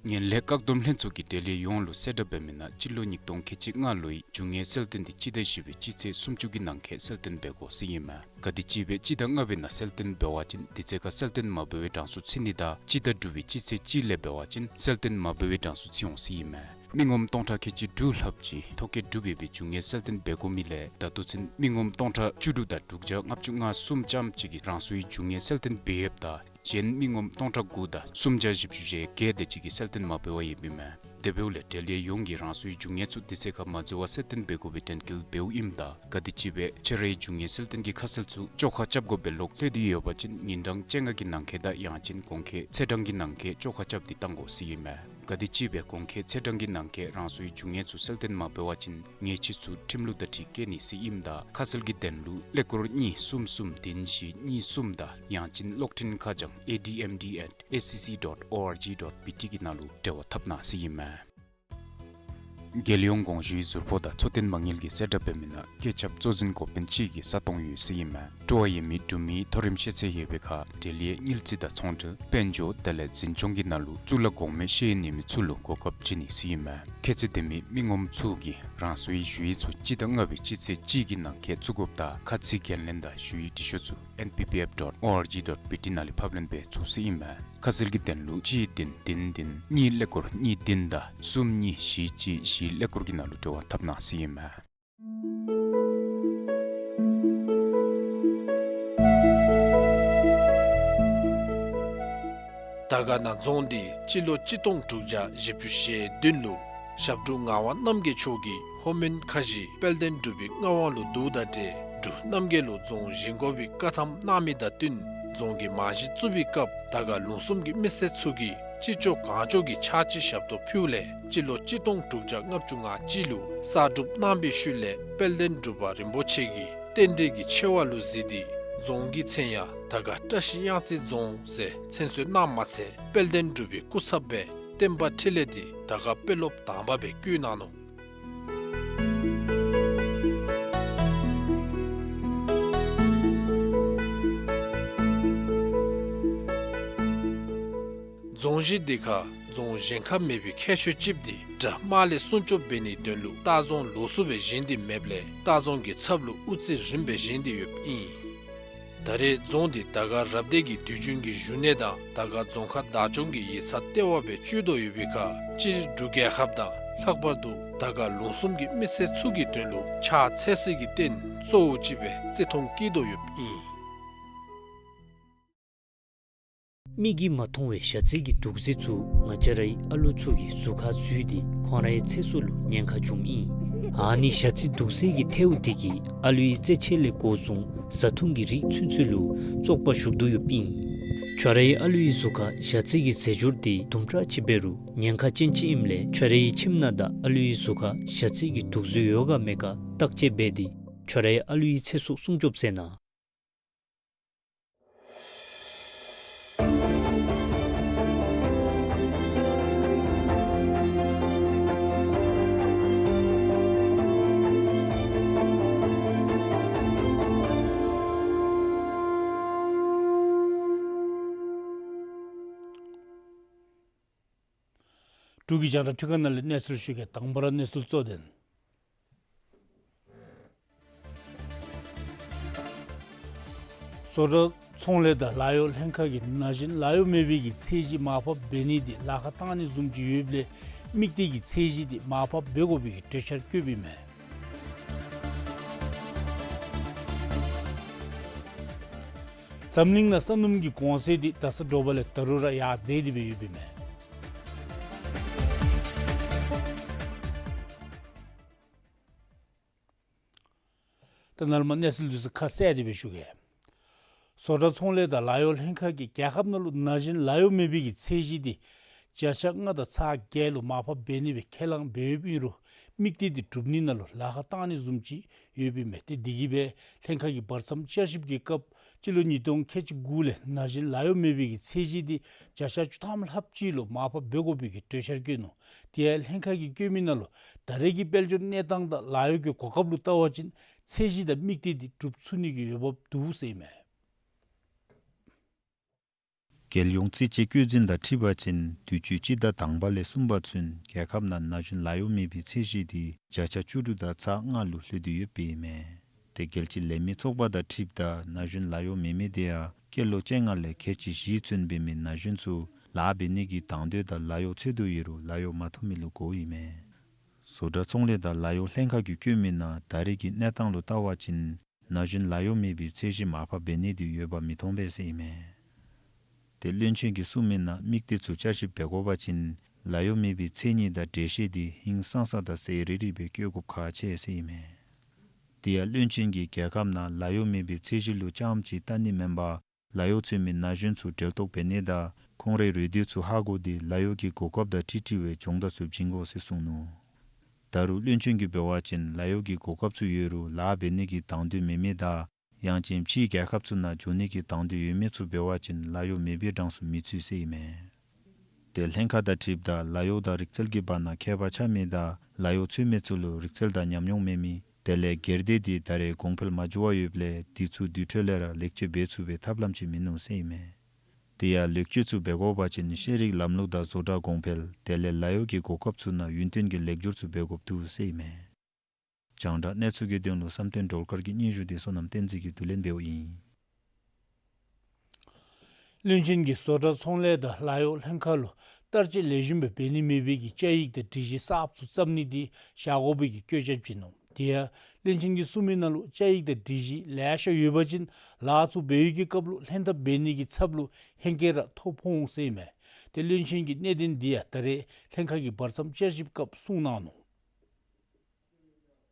ངན་ལྷད་བཀག་སྡོམ་ལྷན་ཚོགས་ཀྱིས་འབྲེལ་ཡོད་ཡོངས་ལུ་གསལ་བསྒྲགས་འབད་མི་ནང་སྤྱི་ལོ་ཉིས་སྟོང་ཁལ་གཅིག་ལྔ་ལོའི་རྒྱུ་དངོས་གསལ་སྟོན་འདི་སྤྱི་ཟླ་བཞི་པའི་སྤྱི་ཚེས་སུམ་ཅུ་གི་ནང་འཁོད་གསལ་སྟོན་འབད་དགོ་ཟེར་ཨིན་མས། ག་དེ་ཅིག་སྦེ་སྤྱི་ཟླ་ལྔ་པའི་ནང་གསལ་སྟོན་འབད་བ་ཅིན་དེ་ཚེ་ཁར་གསལ་སྟོན་མ་འབད་བའི་གྲངས་སུ་ཚུད་ནི་དང་སྤྱི་ཟླ་དྲུག་པའི་སྤྱི་ཚེས་གཅིག་ལས་འབད་བ་ཅིན་གསལ་སྟོན་མ་འབད་བའི་གྲངས་སུ་ཚུད་འོང་ཟེར་ཨིན་མས། མི་ངོམ་སྟོང་ཕྲག་ཁལ་གཅིག་དྲུག་ལྷགཔ་ཅིག་ཐོ་བཀོད་གྲུབ་ཡོད་པའི་རྒྱུ་དངོས་གསལ་སྟོན་འབད་དགོ་མི་ལས་ད་ལྟོ་ཚུན་མི་ངོམ་སྟོང་ཕྲག་བཅུ་དྲུག་དང་དྲུག་བརྒྱ་ལྔ་བཅུ་ང་གསུམ་ཙམ་ཅིག་གིས་རང་སོའི་རྒྱུ་དངོས་གསལ་སྟོན་འབད་ཡོདཔ་ད་གཞན་མི་ངོམ་སྟོང་ཕྲག་དགུ་དང་སུམ་བརྒྱ་བཞི་བཅུ་ཞེ་བརྒྱད་དེ་ཅིག་གིས་གསལ་སྟོན་མ་འབད་བར་ཡོདཔ་ཨིན་མས། དེ་འབདཝ་ལས་འབྲེལ་ཡོད་ཡོངས་ཀྱིས་རང་སོའི་རྒྱུ་དངོས་ཚུ་དེ་ཚེ་ཁར་མ་འཛོལ་བར་གསལ་སྟོན་འབད་དགོ་པའི་དྲན་སྐུལ་འབདཝ་ཨིནམ་ད་ག་དེ་ཅིག་སྦེ་ཁྱོད་རའི་རྒྱུ་དངོས་གསལ་སྟོན་གྱི་ཁ་གསལ་ཚུ་བཅོ་ཁ་རྐྱབ་དགོ་པའི་ལོག་ལྷོད་དེ་ཡོད་པ་ཅིན་ཉིན་གྲངས་བཅོ་ལྔ་གི་ནང་འཁོད་དང་ཡང་ཅིན་གོང་འཁོད་ཚེས་གྲངས་ཀྱི་ནང་འཁོད་བཅོ་ཁ་རྐྱབ་སྟེ་བཏང་དགོ་ཟེར་ཨིན་མས། ག་དེ་ཅིག་སྦེ་གོང་འཁོད་ཚེས་གྲངས་ཀྱི་ནང་འཁོད་རང་སོའི་རྒྱུ་དངོས་ཚུ་གསལ་སྟོན་མ་འབད་བ་ཅིན་ཉེས་ཆད་ཚུ་ཁྲིམས་ལུགས་དང་འཁྲིལ་བཀལ་ནི་ཟེར་ཨིནམ་ད་ཁ་གསལ་གྱི་དོན་ལུ་ཀླད་ཀོར་གཉིས་གསུམ་གསུམ་བདུན་བཞི་གཉིས་གསུམ་དང་ཡང་ཅིན་གློག་འཕྲིན་ཁ་བྱང་A D M D at S C C dot O R G dot B T གི་ནང་ལུ་འབྲེལ་བ་འཐབ་གནང་ཟེར་ཨིན་མས། རྒྱལ་ཡོངས་གོང་ཞུའི་ཟུར་ཕོགས་དང་འཚོ་རྟེན་མ་དངུལ་གྱིས་གསལ་བསྒྲགས་འབད་མི་ནང་བཀོད་ཁྱབ་གཙོ་འཛིན་འགོ་དཔོན་ཅིག་གི་ས་སྟོང་ཡོད་ཟེར་ཨིན་མས། སྤྲོ་བ་ཡོད་མི་འབྲུག་མིའི་མཐོ་རིམ་ཤེས་ཚད་ཡོད་པའི་ཁར་འབྲེལ་ཡོད་དངུལ་རྩིས་དང་ཚོང་འབྲེལ་དཔལ་འབྱོར་དེ་ལས་འཛིན་སྐྱོང་གི་ནང་ལུ་གཙུག་ལག་གོང་མའི་ཤེས་ཡོན་ཡོད་མི་ཚུ་ལུ་གོ་སྐབས་བྱིན་ནི་ཟེར་ཨིན་མས། ཁྱད་ཚད་ལྡན་མི་མི་ངོམ་ཚུ་གིས་རང་སོའི་ཞུ་ཡིག་ཚུ་སྤྱི་ཟླ་ལྔ་པའི་སྤྱི་ཚེས་གཅིག་གི་ནང་འཁོད་བཙུགས་དགོཔ་དང་ཁ་ཚིག་འགན་ལེན་དང་ཞུ་ཡིག་འབྲི་ཤོག་ཚུ N P P F dot O R G dot B T ནང་ལས་ཕབ་ལེན་འབད་ཚུགས་ཟེར་ཨིན་མས། ཁ་གསལ་གྱི་དོན་ལུ་གཅིག་བདུན་བདུན་བདུན་གཉིས་ཀླད་ཀོར་གཉིས་བདུན་དང་གསུམ་གཉིས་བཞི་གཅིག་བཞི་ཀླད་ཀོར་གྱི་ནང་ལུ་འབྲེལ་བ་འཐབ་གནང་ཟེར་ཨིན་མས། དར་དཀར་ན་རྫོང་འདི་སྤྱི་ལོ་གཅིག་སྟོང་དྲུག་བརྒྱ་བཞི་བཅུ་ཞེ་བདུན་ལུ་ཞབས་དྲུང་ངག་དབང་རྣམ་རྒྱལ་མཆོག་གིས་ལྷོ་མོན་ཁ་བཞི་དཔལ་ལྡན་འབྲུག་པའི་མངའ་དབང་ལུ་བསྡུཝ་དང་འབྲེལ་འབྲུག་རྣམ་རྒྱལ་ལུ་རྫོང་བཞེངས་དགོ་པའི་བཀའ་ཐམ་གནང་མི་དང་བསྟུན་རྫོང་གི་རྨང་གཞི་བཙུགས་པའི་སྐབས་དར་དཀར་ལུང་གསུམ་གྱི་མི་སེར་ཚུ་གིས་ཅི་ལྕོགས་གང་ལྕོགས་ཀྱི་ཕྱག་ཕྱི་ཞབས་ཏོག་ཕུལཝ་ལས་སྤྱི་ལོ་གཅིག་སྟོང་དྲུག་བརྒྱ་ལྔ་བཅུ་ང་གཅིག་ལུ་གསར་སྒྲུབ་གནང་པའི་ཤུལ་ལས་དཔལ་ལྡན་འབྲུག་པ་རིན་པོ་ཆེ་གིས་རྟེན་འབྲེལ་གྱི་ཆེ་བ་ལུ་གཟིགས་ཏེ་རྫོང་གི་མཚན་ཡང་དར་དཀར་བཀྲ་ཤིས་གཡང་རྩེ་རྫོང་ཟེར་མཚན་གསོལ་གནངམ་མ་ཚད་དཔལ་ལྡན་འབྲུག་པའི་སྐུ་ཚབ་སྦེ་བསྟན་པ་འཕྲིན་ལས་འདི་དར་དཀར་དཔོན་སློབ་དང་པ་སྦེ་བསྐོ་གནང་ནུག། རྫོང་གཞི་འདི་ཁར་རྫོང་གཞན་ཁར་མེད་པའི་ཁྱད་ཆོས་ཅིག་འདི་དགྲ་དམག་ལས་སྲུང་སྐྱོབ་འབད་ནིའི་དོན་ལུ་ལྟ་རྫོང་ལོགས་སུ་སྦེ་བཞེངས་ཏེ་མེདཔ་ལས་ལྟ་རྫོང་གི་ཚབ་ལུ་དབུ་རྩེ་རིམ་སྦེ་བཞེངས་ཏེ་ཡོདཔ་ཨིན། ད་རེས་རྫོང་འདི་དར་དཀར་རབ་སྡེ་གི་དུས་རྒྱུན་གྱི་བཞུགས་གནས་དང་དར་དཀར་རྫོང་ཁག་བདག་སྐྱོང་གི་ཡིག་ཚང་ལྟེ་བ་སྦེ་སྤྱོད་དོ་ཡོད་པའི་ཁར་སྤྱིར་འབྲུག་རྒྱལ་ཁབ་དང་ལྷག་པར་དུ་དར་དཀར་ལུང་གསུམ་གྱི་མི་སེར་ཚུ་གི་དོན་ལུ་ཕྱག་འཚལ་སའི་གི་རྟེན་གཙོ་བོ་ཅིག་སྦེ་བརྩི་མཐོང་བསྐྱེད་དོ་ཡོདཔ་ཨིན། མིག་གིས་མ་མཐོང་བའི་ཞ་རྩི་གི་དུག་རྫས་ཚུ་ང་བཅས་རའི་ཨ་ལུ་ཚུ་གི་གཟུགས་ཁར་འཛུལ་ཏེ་ཁོང་རའི་ཚེ་སྲོག་ལུ་ཉེན་ཁ་འབྱུངམ་ཨིན། ཨ་ནི་ཞ་རྩི་དུག་རྫས་ཀྱི་ཐལཝ་འདི་གིས་ཨ་ལུའི་རྩེད་ཆས་ལས་འགོ་བཟུང་བཟའ་འཐུང་གི་རིགས་ཚུན་ཚོད་ལུ་བཙོག་པ་ཞུགས་དོ་ཡོདཔ་ཨིན། ཁྱོད་རའི་ཨ་ལུའི་གཟུགས་ཁར་ཞ་རྩི་གི་རྫས་སྦྱོར་འདི་དུམ་གྲ་ཅིག་འབད་རུང་ཉེན་ཁ་ཅན་ཅིག་ཨིནམ་ལས་ཁྱོད་རའི་ཁྱིམ་ནང་དང་ཨ་ལུའི་གཟུགས་ཁར་ཞ་རྩི་གི་དུག་རྫས་ཡོད་ག་མེད་ག་བརྟག་དཔྱད་འབད་དེ་ཁྱོད་རའི་ཨ་ལུའི་ཚེ་སྲོག་སྲུང་སྐྱོབ་མཛད་གནང་། འབྲུག་གི་རྒྱང་བསྒྲགས་ཁྲི་ཁང་ནང་ལས་གནས་ཚུལ་ཞུ་གེ། དང་པ་ར་གནས་ཚུལ་གཙོ་དོན། བཟོ་གྲྭ་ཚོང་ལས་དང་ལཱ་གཡོག་ལྷན་ཁག་གིས་ན་གཞོན་ལཱ་གཡོག་མེད་པའི་གི་ཚད་གཞི་མར་ཕབ་འབད་ནི་དེ་ལཱ་ཁག་བཏང་ནི་བཟུམ་ཅིག་ཡོདཔ་ལས་དམིགས་གཏད་ཀྱི་ཚད་གཞི་དེ་མར་ཕབ་འབད་དགོ་པའི་གི་གྲོས་འཆར་བཀོད་པའི་མས། འཛམ་གླིང་ནང་ས་སྣུམ་གྱི་གོང་ཚད་དེ་ད་ས་དྲོ་པ་ལས་ད་རུང་ར་ཡར་འཛེགས་ཏེ་སྦེ་ཡོདཔ་ཨིན་མས། ད་ནཱ་ལས་མར་གནས་ཚུལ་འདི་ཚུ་ཁ་གསལ་ཏེ་སྦེ་ཞུ་གེ། བཟོ་གྲྭ་ཚོང་ལས་དང་ལཱ་གཡོག་ལྷན་ཁག་གིས་རྒྱལ་ཁབ་ནང་ལུ་ན་གཞོན་ལཱ་གཡོག་མེད་པའི་གི་ཚད་གཞི་དེ་བརྒྱ་ཆ་ལྔ་དང་ཚག་བརྒྱད་ལུ་མར་ཕབ་འབད་ནི་སྦེ་ཁས་བླངས་འབད་ཡོདཔ་ཨིན་རུང་དམིགས་གཏད་དེ་འགྲུབ་ནི་ནང་ལུ་ལཱ་ཁག་བཏང་ནི་བཟུམ་ཅིག་ཡོདཔ་ཨིན་མས། ཏེ་དེ་གིས་སྦེ་ལྷན་ཁག་གིས་བར་མཚམས་བསྐྱར་ཞིབ་ཀྱི་སྐབས་སྤྱི་ལོ་ཉིས་སྟོང་ཁལ་གཅིག་དགུ་ལས་ན་གཞོན་ལཱ་གཡོག་མེད་པའི་གི་ཚད་གཞི་དེ་བརྒྱ་ཆ་བཅུ་ཐམ་ལྷགཔ་ཅིག་ལུ་མར་ཕབ་འབད་དགོ་པའི་གི་གྲོས་འཆར་བཀོད་ནུག། དེ་ཡང་ལྷན་ཁག་གིས་བཀོད་མི་ནང་ལུ་ད་རེས་ཀྱི་དཔལ་འབྱོར་གནས་སྟངས་དང་ལཱ་གཡོག་གི་གོ་སྐབས་ལུ་བལྟ་བ་ཅིན་ཚད་གཞི་དང་དམིགས་གཏད་དེ་འགྲུབ་ཚུགས་ནི་གི་འོས་འབབ་འདུག་ཟེར་ཨིན་མས། རྒྱལ་ཡོངས་རྩིས་དཔྱད་བཀོད་འཛིན་དང་འཁྲིལ་བ་ཅིན་དུས་ཅི་སྤྱི་ཟླ་དང་པ་ལས་གསུམ་པ་ཚུན་རྒྱལ་ཁབ་ནང་ན་གཞོན་ལཱ་གཡོག་མེད་པའི་ཚད་གཞི་དེ་བརྒྱ་ཆ་བཅུ་དྲུག་དང་ཚག་ལྔ་ལུ་ལྷོད་དེ་ཡོདཔ་ཨིན་མས། ཏེ་རྒྱལ་སྤྱི་ལས་མི་ཚོགས་པ་དང་འཁྲིལཝ་ད་ན་གཞོན་ལཱ་གཡོག་མེད་མི་དེ་ཡང་སྐྱེས་ལོ་བཅོ་ལྔ་ལས་ཁལ་གཅིག་བཞི་ཚུན་འབད་མི་ན་གཞོན་ཚུ་ལཱ་འབད་ནི་གི་དང་འདོད་དང་ལཱ་གཡོག་འཚོལ་དོ་ཡོད་རུང་ལཱ་གཡོག་མ་ཐོབ་མི་ལུ་གོཝ་ཨིན་མས། བཟོ་གྲྭ་ཚོང་ལས་དང་ལཱ་གཡོག་ལྷན་ཁག་གིས་བཀོད་མི་ནང་ད་རེས་ཀྱི་གནས་སྟངས་ལུ་བལྟ་བ་ཅིན་ན་གཞོན་ལཱ་གཡོག་མེད་པའི་ཚད་གཞི་མར་ཕབ་འབད་ནི་དེ་འོས་འབབ་མི་མཐོང་པས་ཟེར་ཨིན་མས། ཏེ་བློན་ཆེན་གྱིས་གསུངས་མི་ནང་དམིགས་གཏད་ཚུ་བསྐྱར་ཞིབ་འབད་དགོ་པ་ཅིན་ལཱ་གཡོག་མེད་པའི་མཚན་ཉིད་དང་འགྲེལ་བཤད་དེ་ཧིང་སངས་ས་དང་གསལ་རི་རི་སྦེ་བཀོད་དགོཔ་ཁག་ཆེ་ཟེར་ཨིན་མས། དེ་ཡང་བློན་ཆེན་གྱིས་རྒྱལ་ཁབ་ནང་ལཱ་གཡོག་མེད་པའི་ཚད་གཞི་ལུ་རྐྱངམ་ཅིག་བལྟ་ནི་མེན་པར་ལཱ་གཡོག་འཚོལ་མི་ན་གཞོན་ཚུ་འབྲེལ་གཏོགས་འབད་ནི་དང་ཁོང་རའི་རེ་འདོད་ཚུ་ཧ་གོ་སྟེ་ལཱ་གཡོག་གི་གོ་སྐབས་དང་འཁྲིལ་འཁྲིལ་བའི་སྦྱོང་བརྡར་ཚུ་བྱིན་དགོ་ཟེར་གསུངས་ནུག། ད་རུང་བློན་ཆེན་གྱིས་འབད་བ་ཅིན་ལཱ་གཡོག་གི་གོ་སྐབས་ཚུ་ཡོད་རུང་ལཱ་འབད་ནི་གི་དང་འདོད་མེད་མི་དང་ཡང་ཅིན་ཕྱིའི་རྒྱལ་ཁབ་ཚུ་ནང་འགྱོ་ནི་གི་དང་འདོད་ཡོད་མི་ཚུ་འབད་བ་ཅིན་ལཱ་གཡོག་མེད་པའི་གྲངས་སུ་མི་ཚུད་ཟེར་ཨིན་མས། ཏེ་ལྷན་ཁག་དང་འཁྲིལཝ་ད་ལཱ་གཡོག་དང་རིག་རྩལ་གྱི་བར་ན་ཁྱད་པར་ཆགས་མི་དང་ལཱ་གཡོག་འཚོལ་མི་ཚུ་ལུ་རིག་རྩལ་དང་ཉམས་མྱོང་མེད་མི་དེ་ལས་སྒེར་སྡེ་དེ་ད་རེས་གོང་འཕེལ་མ་འགྱོ་བར་ཡོདཔ་ལས་དེ་ཚུ་དེ་འཕྲོ་ལས་ར་ལེགས་བཅོས་འབད་ཚུགས་པའི་ཐབས་ལམ་ཅིག་མིན་ནུག་ཟེར་ཨིན་མས། དེ་ཡང་ལེགས་བཅོས་ཚུ་འབད་དགོ་པ་ཅིན་ཤེས་རིག་ལམ་ལུགས་དང་བཟོ་གྲྭ་གོང་འཕེལ་དེ་ལས་ལཱ་གཡོག་གི་གོ་སྐབས་ཚུ་ནང་ཡུན་བརྟན་གྱི་ལེགས་སྒྱུར་ཚུ་འབད་དགོཔ་འདུག་ཟེར་ཨིན་མས། རྒྱང་བསྒྲགས་གནས་ཚུལ་གྱི་དོན་ལུ་བསམ་གཏན་སྒྲོལ་དཀར་གྱི་སྙན་ཞུ་དེ་བསོད་ནམས་བསྟན་འཛིན་གྱིས་བསྡུ་ལེན་འབདཝ་ཨིན། བློན་ཆེན་གྱིས་བཟོ་གྲྭ་ཚོང་ལས་དང་ལཱ་གཡོག་ལྷན་ཁག་ལུ་བསྟར་སྤྱོད་ལེགས་ཤོམ་སྦེ་འབད་ནི་མེད་པའི་གི་བཅའ་ཡིག་དང་སྒྲིག་གཞི་གསརཔ་ཚུ་བརྩམ་ནི་དེ་བཞག་དགོ་པའི་གི་བཀོད་རྒྱ་བྱིན་ནུག། དེ་ཡང་བློན་ཆེན་གྱིས་གསུངས་མི་ནང་ལུ་བཅའ་ཡིག་དང་སྒྲིག་གཞི་ལེ་ཤ་ཡོད་པ་ཅིན་ལཱ་ཚུ་འབད་བའི་གི་སྐབས་ལུ་ལྷན་ཐབས་འབད་ནི་གི་ཚབ་ལུ་ཧེང་སྐལ་ར་ཐོ་ཕོག་འོང་ཟེར་ཨིན་མས། ཏེ་བློན་ཆེན་གྱིས་གནད་དོན་འདི་ཡང་ད་རེས་ལྷན་ཁག་གི་བར་མཚམས་བསྐྱར་ཞིབ་སྐབས་གསུངས་གནང་ནུག།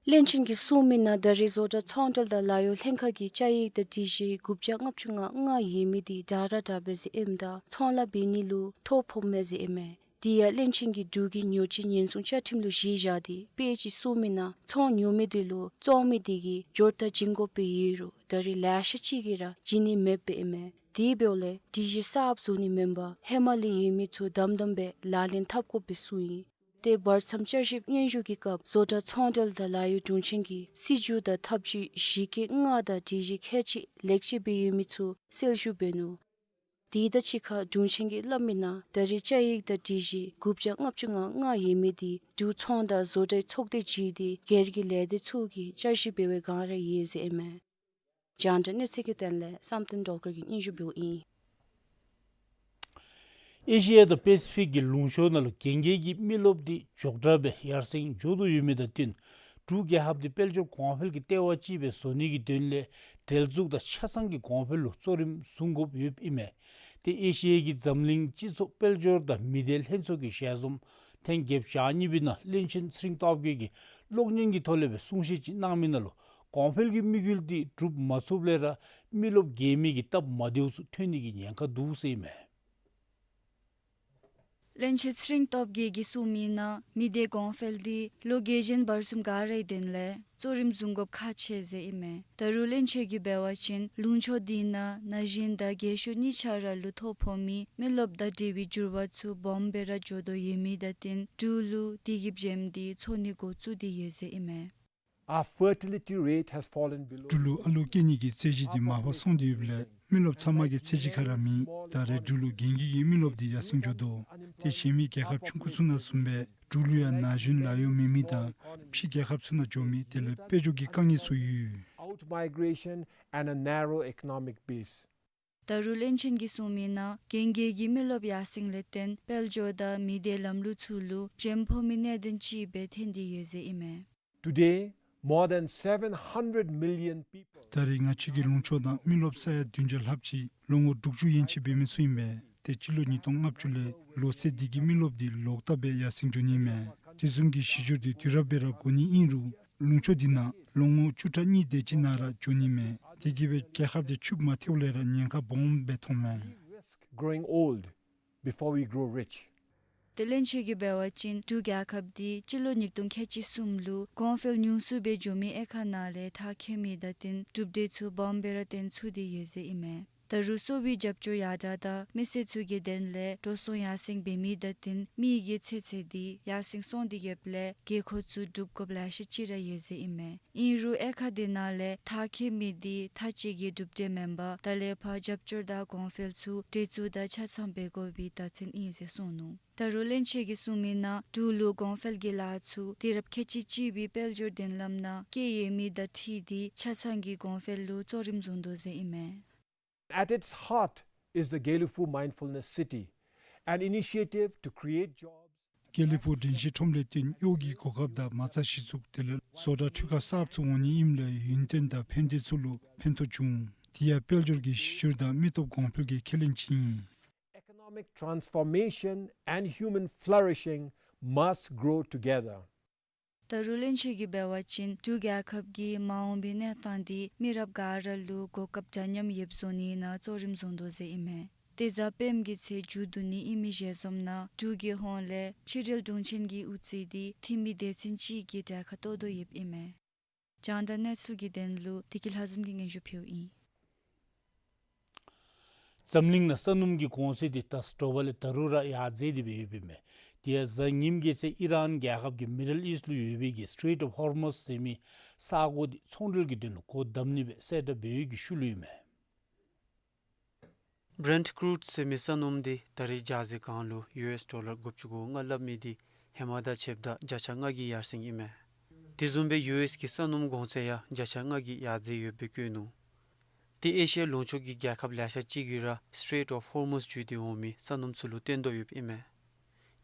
བློན་ཆེན་གྱིས་གསུངས་མི་ནང་ད་རེས་བཟོ་གྲྭ་ཚོང་འབྲེལ་དང་ལཱ་གཡོག་ལྷན་ཁག་གི་བཅའ་ཡིག་དང་སྒྲིག་གཞི་དགུ་བརྒྱ་ལྔ་བཅུ་ང་ལྔ་ཡོད་མི་དེ་དྲག་ར་དྲག་པས་ཟེར་ཨིནམ་ད་ཚོང་ལཱ་འབད་ནི་ལུ་ཐོ་ཕོགཔ་མས་ཟེར་ཨིན་མས། དེ་ཡང་བློན་ཆེན་གྱིས་འབྲུག་གི་ཉོ་སྤྱོད་ཉེན་སྲུང་བཅའ་ཁྲིམས་ལུ་གཞི་བཞག་སྟེ་དཔེ་ཅིག་གསུངས་མི་ནང་ཚོང་ཉོ་མི་དེ་ལུ་བཙོང་མི་དེ་གིས་འབྱོར་རྟགས་བྱིན་དགོཔ་སྦེ་ཡོད་རུང་ད་རེས་ལེ་ཤ་ཅིག་གིས་ར་བྱིན་ནི་མེདཔ་སྦེ་ཨིན་མས། དེ་འབདཝ་ལས་སྒྲིག་གཞི་གསརཔ་བཟོ་ནི་མེན་པར་ཧེ་མ་ལས་ཡོད་མི་ཚུ་དམ་དམ་སྦེ་ལག་ལེན་འཐབ་དགོཔ་སྦེ་གསུངས་ཡི། ཏེ་བར་མཚམས་བསྐྱར་ཞིབ་སྙན་ཞུ་གི་སྐབས་བཟོ་གྲྭ་ཚོང་འབྲེལ་དང་ལཱ་གཡོག་དྲུང་ཆེན་གྱིས་སྲིད་བྱུས་དང་ཐབས་བྱུས་གཞི་བཀོད་ལྔ་དང་སྒྲིག་གཞི་ཁལ་གཅིག་ལེགས་བཅོས་འབད་ཡོད་མི་ཚུ་གསལ་ཞུ་འབད་ནུག། དེ་དང་གཅིག་ཁར་དྲུང་ཆེན་གྱིས་སླབ་མི་ནང་ད་རེས་བཅའ་ཡིག་དང་སྒྲིག་གཞི་དགུ་བརྒྱ་ལྔ་བཅུ་ང་ལྔ་ཡོད་མི་དེ་འབྲུག་ཚོང་དང་བཟོ་གྲྭའི་ཚོགས་སྡེ་བརྒྱུད་དེ་སྒེར་གྱི་ལས་སྡེ་ཚུ་གིས་བསྐྱར་ཞིབ་འབད་བའི་བསྒང་ར་ཡོད་ཟེར་ཨིན་མས། རྒྱང་བསྒྲགས་གནས་ཚུལ་གྱི་དོན་ལས་བསམ་གཏན་སྒྲོལ་དཀར་གྱིས་སྙན་ཞུ་འབདཝ་ཨིན། ཨེ་ཤི་ཡ་དང་པེ་སི་ཕིག་གི་ལུང་ཕྱོགས་ནང་ལུ་རྒན་རྒས་ཀྱི་མི་རློབས་འདི་མགྱོགས་དྲགས་སྦེ་ཡར་སེང་འགྱོ་དོ་ཡོད་མི་དང་བསྟུན་འབྲུག་རྒྱལ་ཁབ་འདི་དཔལ་འབྱོར་གོང་འཕེལ་གྱི་ལྟེ་བ་ཅིག་སྦེ་བཟོ་ནི་གི་དོན་ལས་འབྲེལ་འཛུགས་དང་ཆ་ཚང་གི་གོང་འཕེལ་ལུ་གཙོ་རིམ་བཟུང་དགོཔ་ཡོདཔ་ཨིན་མས། ཏེ་ཨེ་ཤི་ཡའི་གི་འཛམ་གླིང་སྤྱི་ཚོགས་དཔལ་འབྱོར་དང་མི་སྡེ་ལྷན་ཚོགས་ཀྱི་ཞལ་འཛོམས་ཐེངས་བརྒྱད་ཅུ་གྱ་གཉིས་པའི་ནང་བློན་ཆེན་ཚེ་རིང་སྟོབས་རྒྱས་ཀྱིས་གློག་བརྙན་གྱི་ཐོག་ལས་སྦེ་གསུང་བཤད་ཅིག་གནང་མི་ནང་ལུ་གོང་འཕེལ་གྱི་དམིགས་ཡུལ་འདི་འགྲུབ་མ་ཚུགསཔ་ལས་ར་མི་རློབས་རྒས་མི་གི་སྟབས་མ་བདེཝ་ཚུ་ཐོན་ནི་གི་ཉེན་ཁ་འདུག་ཟེར་ཨིན་མས། བློན་ཆེན་ཚེ་རིང་སྟོབས་རྒྱས་ཀྱིས་གསུངས་མི་ནང་མི་སྡེ་གོང་འཕེལ་འདི་ལོ་རྒས་གཞོན་བར་གསུམ་ག་རའི་དོན་ལས་གཙོ་རིམ་བཟུང་དགོཔ་ཁག་ཆེ་ཟེར་ཨིན་མས། ད་རུང་བློན་ཆེན་གྱིས་འབད་བ་ཅིན་ལུང་ཕྱོགས་འདི་ནང་ན་གཞོན་དང་རྒས་ཤོས་གཉིས་ཆ་ར་ལུ་ཐོ་ཕོག་མི་མི་རློབས་དང་འབྲེལ་བའི་འགྱུར་བ་ཚུ་སྦོམ་སྦེ་ར་འགྱོ་དོ་ཡོད་མི་དང་བསྟུན་འབྲུག་ལུ་དེ་གི་བྱེམ་འདི་ཚོར་ནི་འགོ་བཙུགས་ཏེ་ཡོད་ཟེར་ཨིན་མས། Our fertility rate has fallen below འབྲུག་ལུ་ཨ་ལུ་སྐྱེ་ནི་གི་ཚད་གཞི་འདི་མར་ཕབ་སོང་སྟེ་ཡོདཔ་ལས་མི་རློབས་ཚབ་མ་གི་ཚད་གཞི་ཁར་ར་མེད། ད་རེས་འབྲུག་ལུ་རྒན་རྒས་ཀྱི་མི་རློབས་འདི་ཡར་སེང་འགྱོ་དོ། ཏེ་གཞན་མི་རྒྱལ་ཁབ་ཆུང་ཀུ་ཚུ་ནང་བཟུམ་སྦེ་འབྲུག་ལུ་ཡང་ན་གཞོན་ལཱ་གཡོག་མེད་མི་དང་ཕྱི་རྒྱལ་ཁབ་ཚུ་ནང་འགྱོ་མི་དེ་ལས་དཔལ་འབྱོར་གྱི་དཀའ་ངལ་ཚུ་ཡོད། migration and a narrow economic base. ད་རུང་བློན་ཆེན་གྱིས་གསུངས་མི་ནང་རྒན་རྒས་ཀྱི་མི་རློབས་ཡར་སེང་ལས་བརྟེན་དཔལ་འབྱོར་དང་མི་སྡེ་ལམ་ལུགས་ཚུ་ལུ་བྱེམ་ཕོག་མི་གནད་དོན་ཅིག་སྦེ་ཐོན་ཏེ་ཡོད་ཟེར་ཨིན་མས། Today, more than seven hundred million people. ད་རེས་ང་བཅས་ཀྱི་ལུང་ཕྱོགས་ནང་མི་རློབས་ས་ཡ་བདུན་བརྒྱ་ལྷགཔ་ཅིག་ལོ་ངོ་དྲུག་ཅུ་ཡན་ཆད་འབད་མི་ཚུ་ཨིན་པས། ཏེ་སྤྱི་ལོ་ཉིས་སྟོང་ལྔ་བཅུ་ལས་ལོ་ཚད་འདི་གི་མི་རློབས་འདི་ལོག་ལྟབ་སྦེ་ཡར་སེང་འགྱོ་ནི་མས། དེ་བཟུམ་གྱི་གཞི་འགྱུར་འདི་དུས་རབས་སྦེ་ར་འགོ་ནི་ཨིན་རུང་ལུང་ཕྱོགས་འདི་ནང་ལོ་ངོ་བཅུ་ཕྲག་གཉིས་དེ་ཅིག་ནང་ར་འགྱོ་ནི་མས། དེ་གིས་སྦེ་རྒྱལ་ཁབ་འདི་ཕྱུགཔ་མ་ཐལཝ་ལས་ར་ཉེན་ཁ་སྦོམ་སྦེ་མཐོངམ་མས། Growing old before we grow rich. ཏེ་བློན་ཆེན་གྱིས་འབད་བ་ཅིན་འབྲུག་རྒྱལ་ཁབ་འདི་སྤྱི་ལོ་ཉིས་སྟོང་ཁལ་གཅིག་གསུམ་ལུ་གོང་འཕེལ་ཉུང་སུ་སྦེ་འགྱོ་མི་ཨེ་ཁག་ནང་ལས་མཐར་འཁྱོལ་མི་དང་བསྟུན་གྲུབ་འབྲས་ཚུ་སྦོམ་སྦེ་ར་སྟོན་ཚུགས་ཏེ་ཡོད་ཟེར་ཨིན་མས། ད་རུང་གསོ་བའི་རྒྱབ་སྐྱོར་ཡར་དྲག་དང་མི་སེར་ཚུ་གི་དོན་ལས་འགྲོ་སོང་ཡར་སེང་འབད་མི་དང་བསྟུན་མི་གི་ཚེ་ཚད་འདི་ཡར་སེང་སོང་སྟེ་ཡོདཔ་ལས་དགོས་མཁོ་ཚུ་སྒྲུབ་དགོཔ་ལེ་ཤ་ཅིག་ར་ཡོད་ཟེར་ཨིན་མས། ཨིན་རུང་ཨེ་ཁག་འདི་ནང་ལས་མཐར་འཁྱོལ་མི་འདི་མཐའ་དཔྱད་ཀྱི་གྲུབ་འབྲས་མེན་པར་ད་ལས་ཕར་རྒྱབ་སྐྱོར་དང་གོང་འཕེལ་ཚུ་འབྲེལ་འཚུབ་དང་ཆ་ཚང་འབད་དགོ་པའི་བརྡ་མཚོན་ཨིན་ཟེར་གསུངས་ནུག། ད་རུང་བློན་ཆེན་གྱིས་གསུངས་མི་ནང་འབྲུག་ལུ་གོང་འཕེལ་གྱི་ལཱ་ཚུ་དུས་རབས་ཁལ་གཅིག་གཅིག་པའི་དཔལ་འབྱོར་མདུན་ལམ་ནང་བསྐྱལ་ཡོད་མི་དང་འཁྲིལ་ཏེ་ཆ་ཚང་གི་གོང་འཕེལ་ལུ་གཙོ་རིམ་བཟུང་དོ་ཟེར་ཨིན་མས། At its heart is the Gelephu Mindfulness City, an initiative to create jobs. དགེ་ལེགས་ཕུག་དྲན་ཤེས་ཁྲོམ་ལས་བརྟེན་གཡོག་གི་གོ་སྐབས་དང་མ་རྩ་གཞི་བཙུགས་དེ་ལས་བཟོ་གྲྭ་འཕྲུལ་ཁང་གསརཔ་ཚུ་འོང་ནི་ཨིནམ་ལས་ཡུན་བརྟན་དང་ཕན་བདེ་ཚུ་ལུ་ཕན་ཐོགས་འབྱུང་། དེ་ཡང་དཔལ་འབྱོར་གྱི་གཞི་བཅོལ་དང་མི་སྟོབས་གོང་འཕེལ་གྱི་ཁས་ལེན་ཅིག་ཨིན། Economic transformation and human flourishing must grow together. ད་རུང་བློན་ཆེན་གྱིས་འབད་བ་ཅིན་འབྲུག་རྒྱལ་ཁབ་ཀྱི་མ་འོངས་པའི་གནས་སྟངས་འདི་མི་རབས་ག་ར་ལུ་གོ་སྐབས་འདྲ་མཉམ་ཡོདཔ་བཟོ་ནི་ནང་གཙོ་རིམ་བཟུང་དོ་ཟེར་ཨིན་མས། ཏེ་གཟའ་སྤེནམ་གི་ཚེས་མཇུག་བསྡུ་ནི་ཨིན་མི་ཞལ་འཛོམས་ནང་འབྲུག་གི་ཧོངས་ལས་ཕྱི་འབྲེལ་དྲུང་ཆེན་གྱི་དབུ་རྩེ་འདི་འཐུས་མི་སྡེ་ཚན་ཅིག་གིས་གྲལ་ཁར་གཏོགས་དོ་ཡོདཔ་ཨིན་མས། རྒྱང་བསྒྲགས་གནས་ཚུལ་གྱི་དོན་ལུ་བདེ་སྐྱིད་ལྷ་འཛོམས་ཀྱིས་སྙན་ཞུ་ཕུལཝ་ཨིན། འཛམ་གླིང་ནང་ས་སྣུམ་གྱི་གོང་ཚད་འདི་ད་དྲོ་པ་ལས་ད་རུང་ར་ཡར་འཛེགས་ཏེ་སྦེ་ཡོདཔ་ཨིན་མས། དེ་ཡང་གཟའ་ཉིམ་གི་ཚེ་ཨི་རཱན་རྒྱལ་ཁབ་ཀྱི་མི་ཌལ་ཨིསཊ་ལུ་ཡོད་པའི་གི་Strait of Hormuz ཟེར་མི་ས་གོ་འདི་ཚོང་འབྲེལ་གྱི་དོན་ལུ་སྒོ་བསྡམ་ནི་སྦེ་གསལ་བསྒྲགས་འབད་བའི་གི་ཤུལ་ལུ་ཨིན་མས། Brent crude ཟེར་མི་ས་སྣུམ་འདི་ད་རེས་འཇའ་ཟེར་གང་ལུ་ཡུ་ཨེསི་ཌོ་ལར་དགུ་བཅུ་གོ་ལྔ་སླབ་མི་འདི་ཧེ་མ་དང་ཕྱདཔ་ད་བརྒྱ་ཆ་ལྔ་གི་ཡར་སེང་ཨིན་མས། དེ་བཟུམ་སྦེ་ཡུ་ཨེསི་གི་ས་སྣུམ་གོང་ཚད་ཡང་བརྒྱ་ཆ་ལྔ་གི་ཡར་འཛེགས་ཡོདཔ་སྦེ་བཀོད་ནུག། ཏེ་ཨེ་ཤི་ཡ་ལུང་ཕྱོགས་ཀྱི་རྒྱལ་ཁབ་ལེ་ཤ་ཅིག་གིས་ར་Strait of Hormuz བརྒྱུད་དེ་འོང་མི་ས་སྣུམ་ཚུ་ལུ་བརྟེན་དོ་ཡོདཔ་ཨིན་མས།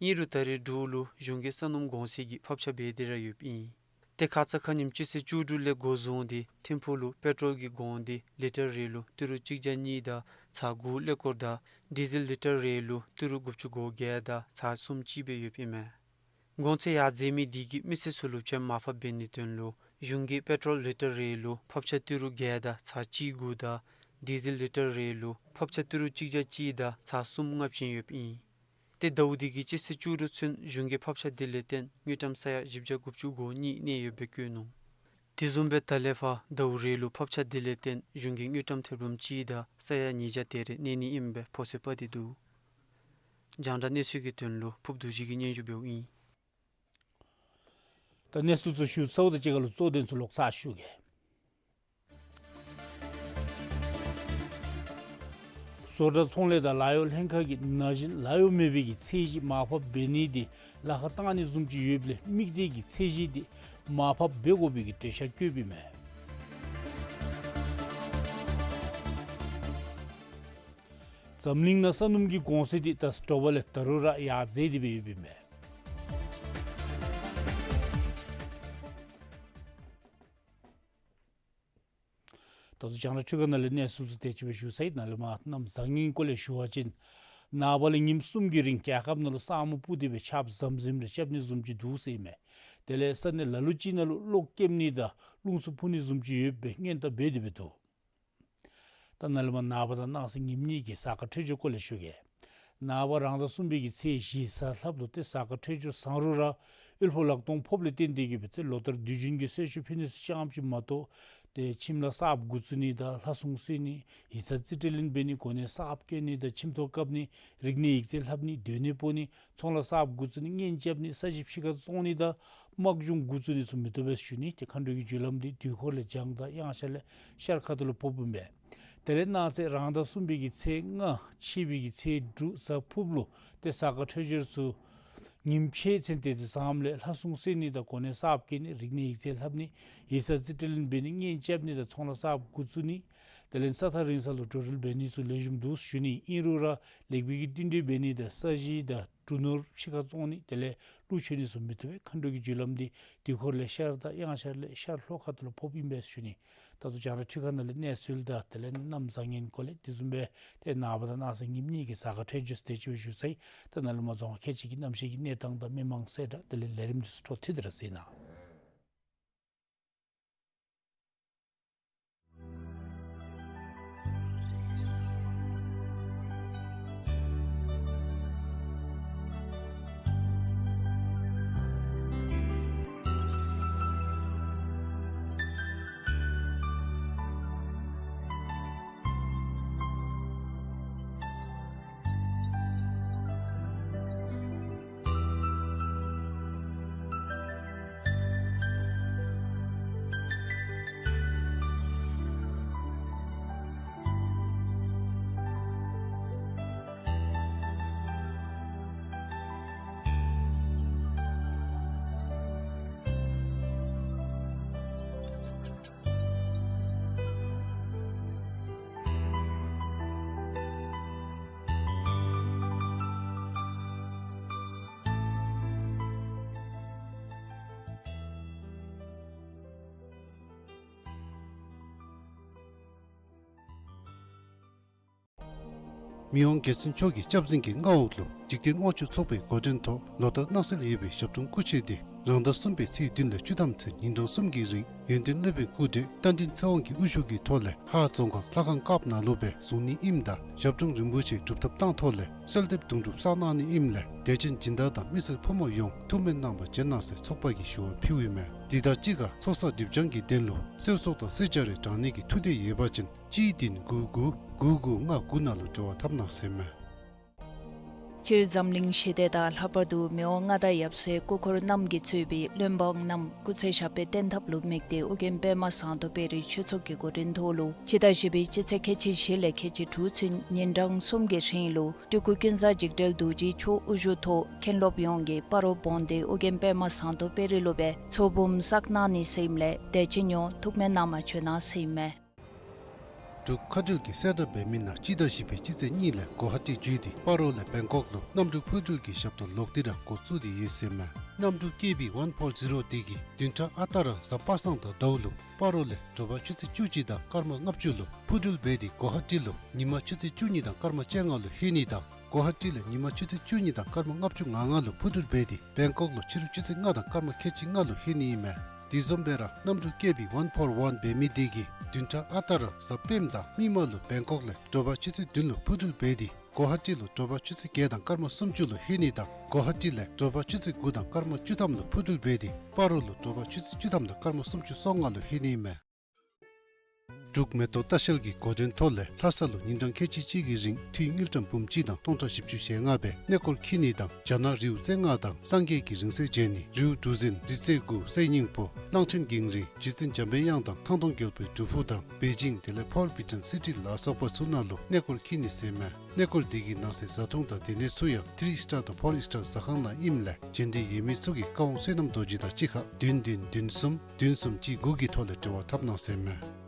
ཨིན་རུང་ད་རེས་འབྲུག་ལུ་གཞུང་གིས་ས་སྣུམ་གོང་ཚད་ཀྱི་ཕབ་ཆ་འབད་དེ་ར་ཡོདཔ་ཨིན། ཏེ་ཁ་ཙ་ཁ་ཉིནམ་སྤྱི་ཚེས་བཅུ་དྲུག་ལས་འགོ་བཟུང་སྟེ་ཐིམ་ཕུག་ལུ་པེ་ཊོལ་གྱི་གོང་འདི་ལི་ཊར་རེ་ལུ་ཏི་རུ་གཅིག་བརྒྱ་གཉིས་དང་ཚག་དགུ་ཀླད་ཀོར་དང་ཌི་ཟེལ་ལི་ཊར་རེ་ལུ་ཏི་རུ་དགུ་བཅུ་གོ་བརྒྱད་དང་ཚག་གསུམ་ཅིག་སྦེ་ཡོདཔ་ཨིན་མས། གོང་ཚད་ཡར་འཛེགས་མི་འདི་གིས་མི་སེར་ཚུ་ལུ་བྱེམ་མར་ཕབ་འབད་ནིའི་དོན་ལུ་གཞུང་གིས་པེ་ཊོལ་ལི་ཊར་རེ་ལུ་ཕབ་ཆ་ཏི་རུ་བརྒྱད་དང་ཚག་གཅིག་དགུ་དང་ཌི་ཟེལ་ལི་ཊར་རེ་ལུ་ཕབ་ཆ་ཏི་རུ་གཅིག་བརྒྱ་གཅིག་དང་ཚག་གསུམ་མངག་བཞིན་ཡོདཔ་ཨིན། ཏེ་ཟླཝ་འདི་གི་སྤྱི་ཚེས་བཅུ་དྲུག་ཚུན་གཞུང་གིས་ཕབ་ཆ་འདི་ལས་བརྟེན་དངུལ་ཀྲམ་ས་ཡ་བཞི་བརྒྱ་དགུ་བཅུ་གོ་གཉིས་གནས་ཡོདཔ་སྦེ་བཀོད་ནུག། དེ་བཟུམ་སྦེ་ད་ལས་ཕར་ཟླཝ་རེ་ལུ་ཕབ་ཆ་འདི་ལས་བརྟེན་གཞུང་གིས་དངུལ་ཀྲམ་ཐེར་འབུམ་གཅིག་དང་ས་ཡ་ཉིས་བརྒྱ་དེ་རེ་གནས་ནི་ཨིནམ་སྦེ་ཕོ་སི་པ་ཏི་འདུག། རྒྱང་བསྒྲགས་གནས་ཚུལ་གྱི་དོན་ལུ་ཕུབ་རྡོ་རྗེ་གིས་སྙན་ཞུ་འབདཝ་ཨིན། ད་གནས་ཚུལ་ཚུ་ཞུ་ཚརཝ་དང་གཅིག་ཁར་ལུ་གཙོ་དོན་ཚུ་ལོག་ཚར་ཞུ་གེ། བཟོ་གྲྭ་ཚོང་ལས་དང་ལཱ་གཡོག་ལྷན་ཁག་གིས་ན་གཞོན་ལཱ་གཡོག་མེད་པའི་གི་ཚད་གཞི་མར་ཕབ་འབད་ནི་འདི་ལཱ་ཁག་བཏང་ནི་བཟུམ་ཅིག་ཡོདཔ་ལས་དམིགས་གཏད་ཀྱི་ཚད་གཞི་འདི་མར་ཕབ་འབད་དགོ་པའི་གི་འགྲེལ་བཤད་བཀོདཔ་ཨིན་མས། འཛམ་གླིང་ནང་ས་སྣུམ་གྱི་གོང་ཚད་འདི་ད་དྲོ་པ་ལས་ད་རུང་ར་ཡར་འཛེགས་ཏེ་སྦེ་ཡོདཔ་ཨིན་མས། ད་ལྟོ་རྒྱང་བསྒྲགས་འཕྲུལ་ཁང་ནང་ལས་གནས་ཚུལ་ཚུ་དེ་ཅིག་སྦེ་ཞུ་ཚར་ཡི། ནཱ་ལས་མར་གནམ་བཟང་ངན་སྐོར་ལས་ཞུ་བ་ཅིན་ནངས་པ་ལས་ཉིནམ་གསུམ་གྱི་རིང་རྒྱལ་ཁབ་ནང་ལུ་ས་སྨུག་སྤུབས་ཏེ་སྦེ་ཆརཔ་ཟམ་ཟིམ་རེ་རྐྱབ་ནི་བཟུམ་ཅིག་འདུག་ཟེར་ཨིན་མས། དེ་ལས་ས་གནས་ལ་ལུ་ཅིག་ནང་ལུ་གློག་ཀེམ་ནི་དང་རླུང་འཚུབ་འཕུ་ནི་བཟུམ་ཅིག་ཡོདཔ་སྦེ་སྔོན་བརྡ་འབད་དེ་སྦེ་འདུག། ད་ནཱ་ལས་མར་ནངས་པ་དང་གནངས་ཚེ་ཉིནམ་གཉིས་ཀྱི་གཟའ་སྐར་འཕྲོད་སྦྱོར་སྐོར་ལས་ཞུ་གེ། ནངས་པ་རང་ཟླ་གསུམ་པའི་གི་ཚེས་བཞི་གཟའ་ལྷགཔ་ལུ་ཏེ་གཟའ་སྐར་འཕྲོད་སྦྱོར་བཟང་རུང་ར་དབུལ་ཕོངས་ལག་སྟོང་ཕོགཔ་ལས་བརྟེན་ཏེ་གིས་སྦེ་ཏེ་ལོ་ལྟར་དུས་རྒྱུན་གྱི་གསོལ་མཆོད་ཕུལ་ནི་ཚུ་རྐྱངམ་ཅིག་མ་གཏོགས་ཏེ་ཁྱིམ་ལས་གསརཔ་འགོ་བཙུགས་ནི་དང་ལྷ་སྲུང་གསོལ་ནི་ཡིག་ཚང་རྩིས་སྤྲོད་ལེན་འབད་ནི་གོ་གནས་གསརཔ་བཀོད་ནི་དང་ཁྱིམ་ཐོག་བཀབ་ནི་རིག་གནས་ཡིག་རྩིས་ལྷབ་ནི་སྡོད་གནས་སྤོ་ནི་ཚོང་ལཱ་གསརཔ་འགོ་བཙུགས་ནི་གཉེན་རྐྱབ་ནི་ས་ཞིང་ཕྱི་ཁར་བཙོང་ནི་དང་དམག་སྦྱོང་འགོ་བཙུགས་ནི་ཚུ་མི་བཏུབ་པས་ཞུ་ནི། ཏེ་མཁའ་འགྲོའི་གི་རྒྱུ་ལམ་འདི་དུས་འཁོར་ལས་བྱང་དང་དབྱངས་འཆར་ལས་ཤར་ཁ་ཐུག་ལུ་ཕོགཔ་ཨིན་པས། དེ་ལས་གནངས་ཚེ་རང་ཟླ་གསུམ་པའི་གི་ཚེས་ལྔ་ཕྱི་པའི་གི་ཚེས་དྲུག་གཟའ་ཕུརཔ་ལུ་ཏེ་གཟའ་སྐར་འཕྲོད་སྦྱོར་ཚུ་ ཉིནམ་ཕྱེད་ཚུན་ཏེ་དེ་ཚང་ལས་ལྷ་སྲུང་གསོལ་ནི་དང་གོ་གནས་གསརཔ་བཀལ་ནི་རིག་གནས་ཡིག་རྩིས་ལྷབ་ནི་ཡིག་ཚང་རྩིས་སྤྲོད་ལེན་འབད་ནི་གཉེན་རྐྱབ་ནི་དང་ཚོང་ལཱ་གསརཔ་འགོ་བཙུགས་ནི་དེ་ལས་ས་ཐག་རིང་ས་ལུ་འགྲོ་འགྲུལ་འབད་ནི་ཚུ་ལེགས་ཤོམ་འདུག་ཞུ་ནི། ཨིན་རུང་ར་ལེགས་པའི་གི་བསྟུན་གྲོས་འབད་ནི་དང་ས་གཞི་དང་འབྲུ་ནོར་ཕྱི་ཁར་བཙོང་ནི་དེ་ལས་ཀླུ་མཆོད་ནི་ཚུ་མི་བཏུབ་པས། མཁའ་འགྲོ་གི་རྒྱུ་ལམ་འདི་དུས་འཁོར་ལས་ཤར་དང་གཡང་ཤར་ལས་ཤར་ལྷོ་ཁ་ཐུག་ལུ་ཕོགཔ་ཨིན་པས་ཞུ་ནི། ད་ལྟོ་རྒྱང་བསྒྲགས་འཕྲུལ་ཁང་ནང་ལས་གནས་ཚུལ་དང་དེ་ལས་གནམ་བཟང་ངན་སྐོར་ལས་དེ་བཟུམ་སྦེ་ཏེ་ནངས་པ་དང་གནངས་ཚེ་ཉིནམ་གཉིས་ཀྱི་གཟའ་སྐར་འཕྲོད་སྦྱོར་དེ་ཅིག་སྦེ་ཞུ་ཚར་ཡི། ད་ནཱ་ལུ་མ་རྫོང་ཁ་ཁལ་གཅིག་གི་གནམ་གཤིས་ཀྱི་གནས་སྟངས་དང་མི་མང་གསལ་བསྒྲགས་དེ་ལས་ལས་རིམ་འདི་ཚུ་འཕྲོ་མཐུད་དེ་ར་གསན་གནང་། མི་དབང་རྒྱལ་བཙུན་མཆོག་གི་སྐྱབས་འཛིན་གྱི་མངའ་འོག་ལུ་འཇིག་རྟེན་དབང་ཕྱུག་ཚོགས་པའི་འགོ་འདྲེན་ཐོག་ལོ་ལྟར་གནང་སྲོལ་ཡོད་པའི་ཞབས་དྲུང་སྐུ་མཆེད་འདི་རང་ཟླ་གསུམ་པའི་ཚེས་བདུན་ལས་བཅུ་ཐམ་ཚུན་ཉིན་གྲངས་གསུམ་གྱི་རིང་ཡོན་ཏན་སློབ་དཔོན་སྐུ་བགྲེས་རྟ་མགྲིན་ཚེ་དབང་གི་དབུ་བཞུགས་ཀྱི་ཐོག་ལས་ཧཱ་རྫོང་ཁག་ལྷ་ཁང་དཀརཔོ་ནང་ལུ་སྦེ་བཟུང་ནི་ཨིནམ་ད་ཞབས་དྲུང་རིན་པོ་ཆེའི་སྒྲུབ་ཐབས་བཏང་ཐོག་ལས་གསོལ་འདེབས་དུང་སྒྲུབ་བསགས་གནང་ནི་ཨིནམ་ལས་དད་ཅན་སྦྱིན་བདག་དང་མི་སེར་ཕོ་མོ་ཡོངས་ཐུགས་སྨོན་གནང་བར་བྱོན་གནང་ཟེར་ཚོགས་པ་གིས་ཞུ་བ་ཕུལཝ་ཨིན་མས། དེ་དང་གཅིག་ཁར་ཚོགས་བསགས་སྒྲིབ་སྦྱང་གི་དོན་ལུ་གསོལ་ཚོགས་དང་གསོལ་ཇ་རེ་དྲང་ནི་གི་ཐུགས་འདོད་ཡོད་པ་ཅིན་གཅིག་བདུན་དགུ་དགུ་དགུ་དགུ་ལྔ་དགུ་ནང་ལུ་འབྲེལ་བ་འཐབ་གནང་ཟེར་ཨིན་མས། སྤྱིར་འཛམ་གླིང་ཞི་བདེ་དང་ལྷག་པར་དུ་མི་དབང་མངའ་བདག་ཡབ་སྲས་སྐུ་འཁོར་རྣམས་ཀྱིས་གཙོས་པའི་བློན་འབངས་རྣམས་སྐུ་ཚེ་ཞབས་པད་བརྟན་ཐབས་ལུ་དམིགས་ཏེ་ཨོ་རྒྱན་པདྨ་ཟངས་མདོག་དཔལ་རི་ཆོས་ཚོགས་ཀྱི་འགོ་འདྲེན་ཐོག་ལུ་སྤྱི་ཟླ་བཞི་པའི་སྤྱི་ཚེས་ཁལ་གཅིག་བཞི་ལས་ཁལ་གཅིག་དྲུག་ཚུན་ཉིན་གྲངས་གསུམ་གྱི་རིང་ལུ་སྤྲུལ་སྐུ་ཀུན་བཟང་འཇིགས་བྲལ་རྡོ་རྗེ་མཆོག་དབུ་བཞུགས་ཐོག་མཁན་སློབ་ཡོངས་ཀྱིས་སྤ་རོ་བོན་སྡེ་ཨོ་རྒྱན་པདྨ་ཟངས་མདོག་དཔལ་རི་ལུ་སྦེ་ཚོགས་འབུམ་བསགས་གནང་ནི་ཟེར་ཨིནམ་ལས་དད་ཅན་ཡོངས་ཐུགས་སྨོན་གནང་བར་བྱོན་གནང་ཟེར་ཨིན་མས། འབྲུག་མཁའ་འགྲུལ་གྱིས་གསལ་བསྒྲགས་འབད་མི་ནང་སྤྱི་ཟླ་བཞི་པའི་སྤྱི་ཚེས་གཉིས་ལས་གོ་ཧ་ཊི་བརྒྱུད་དེ་སྤ་རོ་ལས་བེང་ཀོག་ལུ་གནམ་གྲུ་འཕུར་འགྲུལ་གྱི་ཞབས་ཏོག་ལོག་སྟེ་ར་འགོ་བཙུགས་ཏེ་ཡོད་ཟེར་ཨིན་མས། གནམ་གྲུ་ཀེ་བི་ཝན་ཕོར་ཛི་རོ་འདི་གིས་བདུན་ཕྲག་ཨ་རྟག་ར་གཟའ་པ་སངས་དང་ཟླཝ་ལུ་སྤ་རོ་ལས་དྲོ་པ་ཆུ་ཚོད་བཅུ་གཅིག་དང་སྐར་མ་ལྔ་བཅུ་ལུ་འཕུར་འགྲུལ་འབད་དེ་གོ་ཧ་ཊི་ལུ་ཉིན་མ་ཆུ་ཚོད་བཅུ་གཉིས་དང་སྐར་མ་བཅོ་ལྔ་ལུ་ལྷོད་ནི་དང་གོ་ཧ་ཊི་ལས་ཉིན་མ་ཆུ་ཚོད་བཅུ་གཉིས་དང་སྐར་མ་ལྔ་བཅུ་ང་ལྔ་ལུ་འཕུར་འགྲུལ་འབད་དེ་བེང་ཀོག་ལུ་ཕྱི་རུ་ཆུ་ཚོད་ལྔ་དང་སྐར་མ་ཁལ་གཅིག་ལྔ་ལུ་ལྷོད་ནི་ཨིན་མས། དེ་བཟུམ་སྦེ་ར་གནམ་གྲུ་ཀེ་བི་ཝན་ཕོར་ཝན་འབད་མི་འདི་གིས་བདུན་ཕྲག་ཨ་རྟག་ར་གཟའ་སྤེནམ་དང་མིག་དམར་ལུ་བེང་ཀོག་ལས་དྲོ་པ་ཆུ་ཚོད་བདུན་ལུ་འཕུར་འགྲུལ་འབད་དེ་གོ་ཧ་ཊི་ལུ་དྲོ་པ་ཆུ་ཚོད་བརྒྱད་དང་སྐར་མ་སུམ་ཅུ་ལུ་ལྷོད་ནི་དང་གོ་ཧ་ཊི་ལས་དྲོ་པ་ཆུ་ཚོད་དགུ་དང་སྐར་མ་བཅུ་ཐམ་ལུ་འཕུར་འགྲུལ་འབད་དེ་སྤ་རོ་ལུ་དྲོ་པ་ཆུ་ཚོད་བཅུ་ཐམ་དང་སྐར་མ་སུམ་ཅུ་སོ་ལྔ་ལུ་ལྷོད་ནི་ཨིན་མས། འབྲུག་མེ་ཏོག་ལྟ་བཤལ་གྱི་འགོ་འདྲེན་ཐོག་ལས་ལྷ་ས་ལུ་ཉིན་གྲངས་ཁལ་གཅིག་གཅིག་གི་རིང་འཐུས་དངུལ་ཀྲམ་འབུམ་གཅིག་དང་སྟོང་ཕྲག་བཞི་བཅུ་ཞེ་ལྔ་སྦེ་གནས་སྐོར་འཁྱིད་ནི་དང་རྒྱ་ནག་རིའུ་རྩེ་ལྔ་དང་སངས་རྒྱས་ཀྱི་རིང་བསྲེལ་མཇལ་ནི་རིའུ་གྲུ་གཟིངས་རི་རྩེ་དགུ་གསེར་སྙིང་པོ་གླང་ཆེན་གངས་རི་རྗེ་བཙུན་འཇམ་པའི་དབྱངས་དང་ཐང་སྟོང་རྒྱལ་པོའི་སྒྲུབ་ཕུག་དང་པེ་ཅིང་དེ་ལས་ཕོར་བི་ཇན་སི་ཊི་ལ་སོགས་པ་ཚུ་ནང་ལུ་གནས་སྐོར་འཁྱིད་ནི་ཟེར་ཨིན་མས། གནས་སྐོར་འདི་གི་ནང་གསེས་བཟའ་འཐུང་དང་སྡོད་གནས་ཚུ་ཡང་ཐི་རི་སི་ཊར་དང་ཕོར་སི་ཊར་ཟ་ཁང་ནང་ཨིནམ་ལས་མཇལ་འདོད་ཡོད་མི་ཚུ་གིས་བཀའ་དབང་བསོད་ནམས་རྡོ་རྗེ་དང་གཅིག་ཁར་བདུན་བདུན་བདུན་གསུམ་བདུན་གསུམ་གཅིག་དགུ་གི་ཐོག་ལས་འབྲེལ་བ་འཐབ་གནང་ཟེར་ཨིན་མས།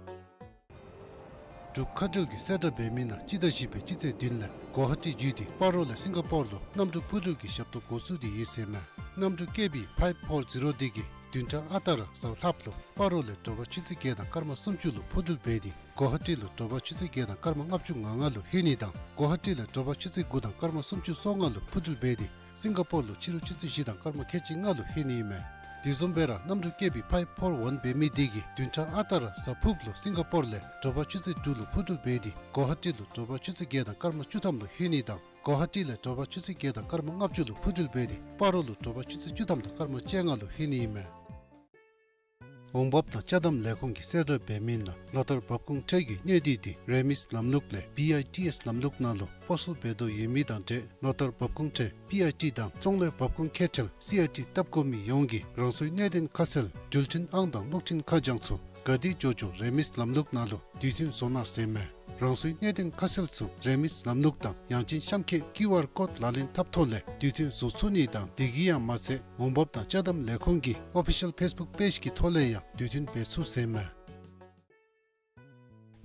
འབྲུག་མཁའ་འགྲུལ་གྱིས་གསལ་བསྒྲགས་འབད་མི་ནང་སྤྱི་ཟླ་བཞི་པའི་སྤྱི་ཚེས་བདུན་ལས་གོ་ཧ་ཊི་བརྒྱུད་དེ་སྤ་རོ་ལས་སིང་ག་པོར་ལུ་གནམ་གྲུ་འཕུར་འགྲུལ་གྱི་ཞབས་ཏོག་འགོ་བཙུགས་ཏེ་ཡོད་ཟེར་ཨིན་མས། གནམ་གྲུ་ཀེ་བི་ཕའིབ་ཕོར་ཛི་རོ་འདི་གིས་བདུན་ཕྲག་ཨ་རྟག་ར་གཟའ་ལྷགཔ་ལུ་སྤ་རོ་ལས་དྲོ་པ་ཆུ་ཚོད་བརྒྱད་དང་སྐར་མ་སུམ་ཅུ་ལུ་འཕུར་འགྲུལ་འབད་དེ་གོ་ཧ་ཊི་ལུ་དྲོ་པ་ཆུ་ཚོད་བརྒྱད་དང་སྐར་མ་ལྔ་བཅུ་ང་ལྔ་ལུ་ལྷོད་ནི་དང་གོ་ཧ་ཊི་ལས་དྲོ་པ་ཆུ་ཚོད་དགུ་དང་སྐར་མ་སུམ་ཅུ་སོ་ལྔ་ལུ་འཕུར་འགྲུལ་འབད་དེ་སིང་ག་པོར་ལུ་ཕྱི་རུ་ཆུ་ཚོད་བཞི་དང་སྐར་མ་ཁལ་གཅིག་ལྔ་ལུ་ལྷོད་ནི་ཨིན་མས། དེ་བཟུམ་སྦེ་ར་གནམ་གྲུ་ཀེ་བི་ཕའིབ་ཕོར་ཝན་འབད་མི་འདི་གིས་བདུན་ཕྲག་ཨ་རྟག་ར་གཟའ་ཕུརཔ་ལུ་སིང་ག་པོར་ལས་དྲོ་པ་ཆུ་ཚོད་དྲུག་ལུ་འཕུར་འགྲུལ་འབད་དེ་གོ་ཧ་ཊི་ལུ་དྲོ་པ་ཆུ་ཚོད་བརྒྱད་དང་སྐར་མ་བཅུ་ཐམ་ལུ་ལྷོད་ནི་དང་གོ་ཧ་ཊི་ལས་དྲོ་པ་ཆུ་ཚོད་བརྒྱད་དང་སྐར་མ་ལྔ་བཅུ་ལུ་འཕུར་འགྲུལ་འབད་དེ་སྤ་རོ་ལུ་དྲོ་པ་ཆུ་ཚོད་བཅུ་ཐམ་དང་སྐར་མ་བཅོ་ལྔ་ལུ་ལྷོད་ནི་ཨིན་མས། འོང་འབབ་དང་ཅ་དམ་ལས་ཁུངས་ཀྱིས་གསལ་བསྒྲགས་འབད་མི་ནང་ལོ་ལྟར་འབབ་ཁུངས་ཁྲལ་གྱི་གནོད་དུས་འདི་རེ་མིས་ལམ་ལུགས་ལས་བི་ཨའི་ཊི་ཨེསི་ལམ་ལུགས་ནང་ལུ་སྤོ་སོར་འབད་དོ་ཡོད་མི་དང་འབྲེལ་ལོ་ལྟར་འབབ་ཁུངས་ཁྲལ་བི་ཨའི་ཊི་དང་ཚོང་ལས་འབབ་ཁུངས་ཁེ་ཁྲལ་སི་ཨའི་ཊི་བཏབ་དགོ་མི་ཡོངས་ཀྱིས་རང་སོའི་གནད་དོན་ཁ་གསལ་འགྲུལ་འཕྲིན་ཨང་དང་གློག་འཕྲིན་ཁ་བྱང་ཚུ་ག་དེ་འགྱོ་འགྱོ་རེ་མིས་ལམ་ལུགས་ནང་ལུ་དུས་མཐུན་བཟོ་གནང་ཟེར་ཨིན་མས། རང་སོའི་གནད་དོན་ཁ་གསལ་ཚུ་རིན་མེད་ལམ་ལུགས་དང་ཡང་ཅིན་གཤམ་འཁོད་ཀིའུ་ཨར་ཀོཌ་ལག་ལེན་འཐབ་ཐོག་ལས་དུས་མཐུན་བཟོ་ཚུགས་ནི་དང་དེ་གིས་ཡང་མ་ཚད་འོང་འབབ་དང་ཅ་དམ་ལས་ཁུངས་ཀྱི་ཨོ་ཕི་ཤལ་ཕེསི་བུཀ་པེཇ་གི་ཐོག་ལས་ཡང་དུས་མཐུན་འབད་ཚུགས་ཟེར་མས།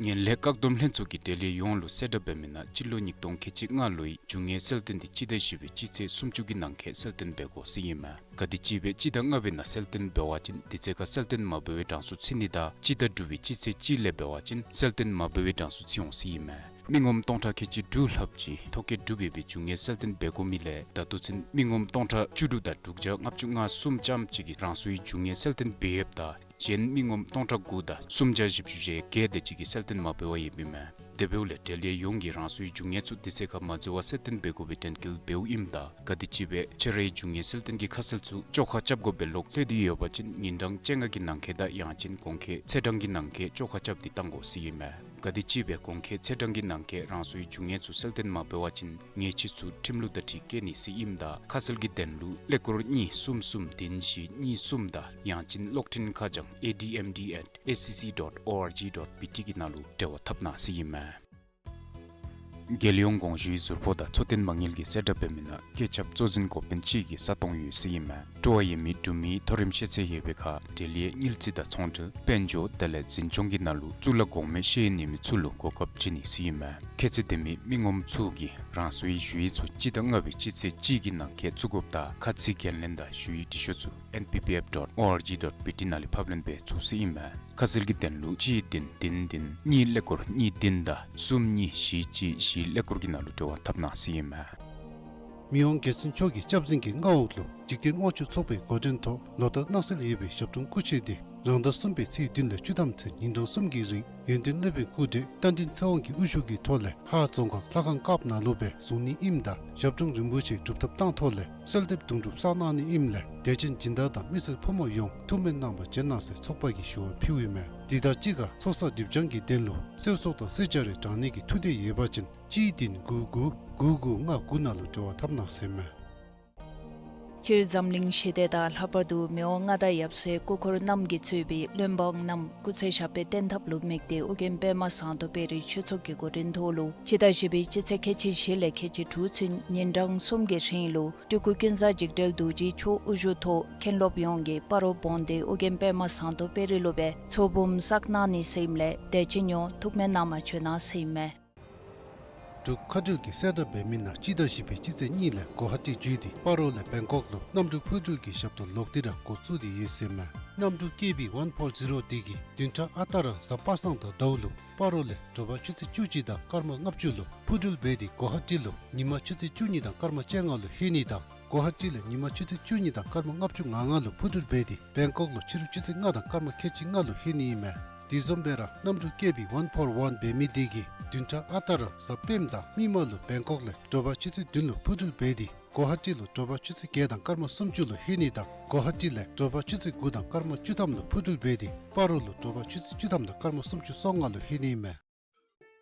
ངན་ལྷད་བཀག་སྡོམ་ལྷན་ཚོགས་ཀྱིས་འབྲེལ་ཡོད་ཡོངས་ལུ་གསལ་བསྒྲགས་འབད་མི་ནང་སྤྱི་ལོ་ཉིས་སྟོང་ཁལ་གཅིག་ལྔ་ལོའི་རྒྱུ་དངོས་གསལ་སྟོན་འདི་སྤྱི་ཟླ་བཞི་པའི་སྤྱི་ཚེས་སུམ་ཅུ་གི་ནང་འཁོད་གསལ་སྟོན་འབད་དགོ་ཟེར་ཨིན་མས། ག་དེམ་ཅིག་སྦེ་སྤྱི་ཟླ་ལྔ་པའི་ནང་གསལ་སྟོན་འབད་བ་ཅིན་དེ་ཚེ་ཁར་གསལ་སྟོན་མ་འབད་བའི་གྲངས་སུ་ཚུད་ནི་དང་སྤྱི་ཟླ་དྲུག་པའི་སྤྱི་ཚེས་གཅིག་ལས་འབད་བ་ཅིན་གསལ་སྟོན་མ་འབད་བའི་གྲངས་སུ་ཚུད་འོང་ཟེར་ཨིན་མས། མི་ངོམ་སྟོང་ཕྲག་ཁལ་གཅིག་དྲུག་ལྷགཔ་ཅིག་ཐོ་བཀོད་གྲུབ་ཡོད་པའི་རྒྱུ་དངོས་གསལ་སྟོན་འབད་དགོ་མི་ལས་ད་ལྟོ་ཚུན་མི་ངོམ་སྟོང་ཕྲག་བཅུ་དྲུག་དང་དྲུག་བརྒྱ་ལྔ་བཅུ་ང་གསུམ་ཙམ་ཅིག་གིས་རང་སོའི་རྒྱུ་དངོས་གསལ་སྟོན་འབད་ཡོདཔ་ད་གཞན་མི་ངོམ་སྟོང་ཕྲག་དགུ་དང་སུམ་བརྒྱ་བཞི་བཅུ་ཞེ་བརྒྱད་དེ་ཅིག་གིས་གསལ་སྟོན་མ་འབད་བར་ཡོདཔ་ཨིན་མས། དེ་འབདཝ་ལས་འབྲེལ་ཡོད་ཡོངས་ཀྱིས་རང་སོའི་རྒྱུ་དངོས་ཚུ་དེ་ཚེ་ཁར་མ་འཛོལ་བར་གསལ་སྟོན་འབད་དགོ་པའི་དྲན་སྐུལ་འབདཝ་ཨིནམ་ད་ག་དེམ་ཅིག་སྦེ་ཁྱོད་རའི་རྒྱུ་དངོས་གསལ་སྟོན་གྱི་ཁ་གསལ་ཚུ་བཅོ་ཁ་རྐྱབ་དགོ་པའི་ལོག་ལྷོད་དེ་ཡོད་པ་ཅིན་ཉིན་གྲངས་བཅོ་ལྔ་གི་ནང་འཁོད་དང་ཡང་ཅིན་གོང་འཁོད་ཚེས་གྲངས་ཀྱི་ནང་འཁོད་བཅོ་ཁ་རྐྱབ་སྟེ་གཏང་དགོ་ཟེར་ཨིན་མས། ག་དེམ་ཅིག་སྦེ་གོང་འཁོད་ཚེས་གྲངས་ཀྱི་ནང་འཁོད་རང་སོའི་རྒྱུ་དངོས་ཚུ་གསལ་སྟོན་མ་འབད་བ་ཅིན་ཉེས་ཆད་ཚུ་ཁྲིམས་ལུགས་དང་འཁྲིལ་བཀལ་ནི་ཟེར་ཨིནམ་ད་ཁ་གསལ་གྱི་དོན་ལུ་ཀླད་ཀོར་གཉིས་གསུམ་གསུམ་བདུན་བཞི་གཉིས་གསུམ་དང་ཡང་ཅིན་གློག་འཕྲིན་ཁ་བྱང་A D M D at S C C dot O R G dot B T གི་ནང་ལུ་འབྲེལ་བ་འཐབ་གནང་ཟེར་ཨིན་མས། རྒྱལ་ཡོངས་གོང་ཞུའི་ཟུར་ཕོགས་དང་འཚོ་རྟེན་མ་དངུལ་གྱི་གསལ་བསྒྲགས་འབད་མི་ནང་བཀོད་ཁྱབ་གཙོ་འཛིན་འགོ་དཔོན་ཅིག་གིས་ས་སྟོང་ཡོད་ཟེར་ཨིན་མས། སྤྲོ་བ་ཡོད་མི་འབྲུག་མིའི་མཐོ་རིམ་ཤེས་ཚད་ཡོད་པའི་ཁར་འབྲེལ་ཡོད་དངུལ་རྩིས་དང་ཚོང་འབྲེལ་དཔལ་འབྱོར་དེ་ལས་འཛིན་སྐྱོང་གི་ནང་ལུ་གཙུག་ལག་གོང་མའི་ཤེས་ཡོན་ཡོད་མི་ཚུ་ལུ་གོ་སྐབས་བྱིན་ནི་ཟེར་ཨིན་མས། ཁྱད་ཚད་ལྡན་མི་མི་ངོམ་ཚུ་གིས་རང་སོའི་ཞུ་ཡིག་ཚུ་སྤྱི་ཟླ་ལྔ་པའི་སྤྱི་ཚེས་གཅིག་གི་ནང་འཁོད་བཙུགས་དགོཔ་དང་ཁ་ཚིག་འགན་ལེན་དང་ཞུ་ཡིག་འབྲི་ཤོག་ཚུ N P P F dot O R G dot B T ནང་ལས་ཕབ་ལེན་འབད་ཚུགས་ཟེར་ཨིན་མས། ཁ་གསལ་གྱི་དོན་ལུ་གཅིག་བདུན་བདུན་བདུན་གཉིས་ཀླད་ཀོར་གཉིས་བདུན་དང་གསུམ་གཉིས་བཞི་གཅིག་བཞི་ཀླད་ཀོར་གྱི་ནང་ལུ་འབྲེལ་བ་འཐབ་གནང་ཟེར་ཨིན་མས། མི་དབང་རྒྱལ་བཙུན་མཆོག་གི་སྐྱབས་འཛིན་གྱི་མངའ་འོག་ལུ་འཇིག་རྟེན་དབང་ཕྱུག་ཚོགས་པའི་འགོ་འདྲེན་ཐོག་ལོ་ལྟར་གནང་སྲོལ་ཡོད་པའི་ཞབས་དྲུང་སྐུ་མཆེད་དེ་རང་ཟླ་གསུམ་པའི་ཚེས་བདུན་ལས་བཅུ་ཐམ་ཚུན་ཉིན་གྲངས་གསུམ་གྱི་རིང་ཡོན་ཏན་སློབ་དཔོན་སྐུ་བགྲེས་རྟ་མགྲིན་ཚེ་དབང་གི་དབུ་བཞུགས་ཀྱི་ཐོག་ལས་ཧཱ་རྫོང་ཁག་ལྷ་ཁང་དཀརཔོ་ནང་ལུ་སྦེ་བཟུང་ནི་ཨིནམ་ད་ཞབས་དྲུང་རིན་པོ་ཆེ་སྒྲུབ་ཐབས་བཏང་ཐོག་ལས་གསོལ་འདེབས་དུང་སྒྲུབ་བསགས་གནང་ནི་ཨིནམ་ལས་དད་ཅན་སྦྱིན་བདག་དང་མི་སེར་ཕོ་མོ་ཡོངས་ཐུགས་སྨོན་གནང་བར་བྱོན་གནང་ཟེར་ཚོགས་པ་གིས་ཞུ་བ་ཕུལཝ་ཨིན་མས། དེ་དང་གཅིག་ཁར་ཚོགས་བསགས་སྒྲིབ་སྦྱང་གི་དོན་ལུ་གསོལ་ཚོགས་དང་གསོལ་ཇ་རེ་དྲང་ནི་གི་ཐུགས་འདོད་ཡོད་པ་ཅིན་གཅིག་བདུན་དགུ་དགུ་དགུ་དགུ་ལྔ་དགུ་ནང་ལུ་འབྲེལ་བ་འཐབ་གནང་ཟེར་མས། སྤྱིར་འཛམ་གླིང་ཞི་བདེ་དང་ལྷག་པར་དུ་མི་དབང་མངའ་བདག་ཡབ་སྲས་སྐུ་འཁོར་རྣམས་ཀྱིས་གཙོས་པའི་བློན་འབངས་རྣམས་སྐུ་ཚེ་ཞབས་པད་བརྟན་ཐབས་ལུ་དམིགས་ཏེ་ཨོ་རྒྱན་པདྨ་ཟངས་མདོག་དཔལ་རིའི་ཆོས་ཚོགས་ཀྱི་འགོ་འདྲེན་ཐོག་ལུ་སྤྱི་ཟླ་བཞི་པའི་སྤྱི་ཚེས་ཁལ་གཅིག་བཞི་ལས་ཁལ་གཅིག་དྲུག་ཚུན་ཉིན་གྲངས་གསུམ་གྱི་རིང་ལུ་སྤྲུལ་སྐུ་ཀུན་བཟང་འཇིགས་བྲལ་རྡོ་རྗེ་མཆོག་དབུ་བཞུགས་ཐོག་མཁན་སློབ་ཡོངས་ཀྱིས་སྤ་རོ་བོན་སྡེ་ཨོ་རྒྱན་པདྨ་ཟངས་མདོག་དཔལ་རི་ལུ་སྦེ་ཚོགས་འབུམ་བསགས་གནང་ནི་ཟེར་ཨིནམ་ལས་དད་ཅན་ཡོངས་ཐུགས་སྨོན་གནང་བར་བྱོན་གནང་ཟེར་ཨིན་མས། འབྲུག་མཁའ་འགྲུལ་གྱི་གསལ་བསྒྲགས་འབད་མི་ནང་སྤྱི་ཟླ་བཞི་པའི་སྤྱི་ཚེས་གཉིས་ལས་གོ་ཧ་ཊི་བརྒྱུད་དེ་སྤ་རོ་ལས་བེང་ཀོག་ལུ་གནམ་གྲུ་འཕུར་འགྲུལ་གྱི་ཞབས་ཏོག་ལོག་སྟེ་ར་འགོ་བཙུགས་ཏེ་ཡོད་ཟེར་མས། གནམ་གྲུ་ཀེ་བི་ཝན་ཕོར་ཛི་རོ་དེ་གིས་བདུན་ཕྲག་ཨ་རྟག་ར་གཟའ་པ་སངས་དང་ཟླཝ་ལུ་སྤ་རོ་ལས་དྲོ་པ་ཆུ་ཚོད་བཅུ་གཅིག་དང་སྐར་མ་ལྔ་བཅུ་ལུ་འཕུར་འགྲུལ་འབད་དེ་གོ་ཧ་ཊི་ལུ་ཉིན་མ་ཆུ་ཚོད་བཅུ་གཉིས་དང་སྐར་མ་བཅོ་ལྔ་ལུ་ལྷོད་ནི་དང་གོ་ཧ་ཊི་ལས་ཉིན་མ་ཆུ་ཚོད་བཅུ་གཉིས་དང་སྐར་མ་ལྔ་བཅུ་ང་ལྔ་ལུ་འཕུར་འགྲུལ་འབད་དེ་བེང་ཀོག་ལུ་ཕྱི་རུ་ཆུ་ཚོད་ལྔ་དང་སྐར་མ་ཁལ་གཅིག་ལྔ་ལུ་ལྷོད་ནི་ཨིན་མས། དེ་བཟུམ་སྦེ་ར་གནམ་གྲུ་ཀེ་བི་ཝན་ཕོར་ཝན་འབད་མི་དེ་གིས་བདུན་ཕྲག་ཨ་རྟག་ར་གཟའ་སྤེནམ་དང་མིག་དམར་ལུ་བེང་ཀོག་ལས་དྲོ་པ་ཆུ་ཚོད་བདུན་ལུ་འཕུར་འགྲུལ་འབད་དེ་གོ་ཧ་ཊི་ལུ་དྲོ་པ་ཆུ་ཚོད་བརྒྱད་དང་སྐར་མ་སུམ་ཅུ་ལུ་ལྷོད་ནི་དང་གོ་ཧ་ཊི་ལས་དྲོ་པ་ཆུ་ཚོད་དགུ་དང་སྐར་མ་བཅུ་ཐམ་ལུ་འཕུར་འགྲུལ་འབད་དེ་སྤ་རོ་ལུ་དྲོ་པ་ཆུ་ཚོད་བཅུ་ཐམ་དང་སྐར་མ་སུམ་ཅུ་སོ་ལྔ་ལུ་ལྷོད་ནི་ཨིན་མས།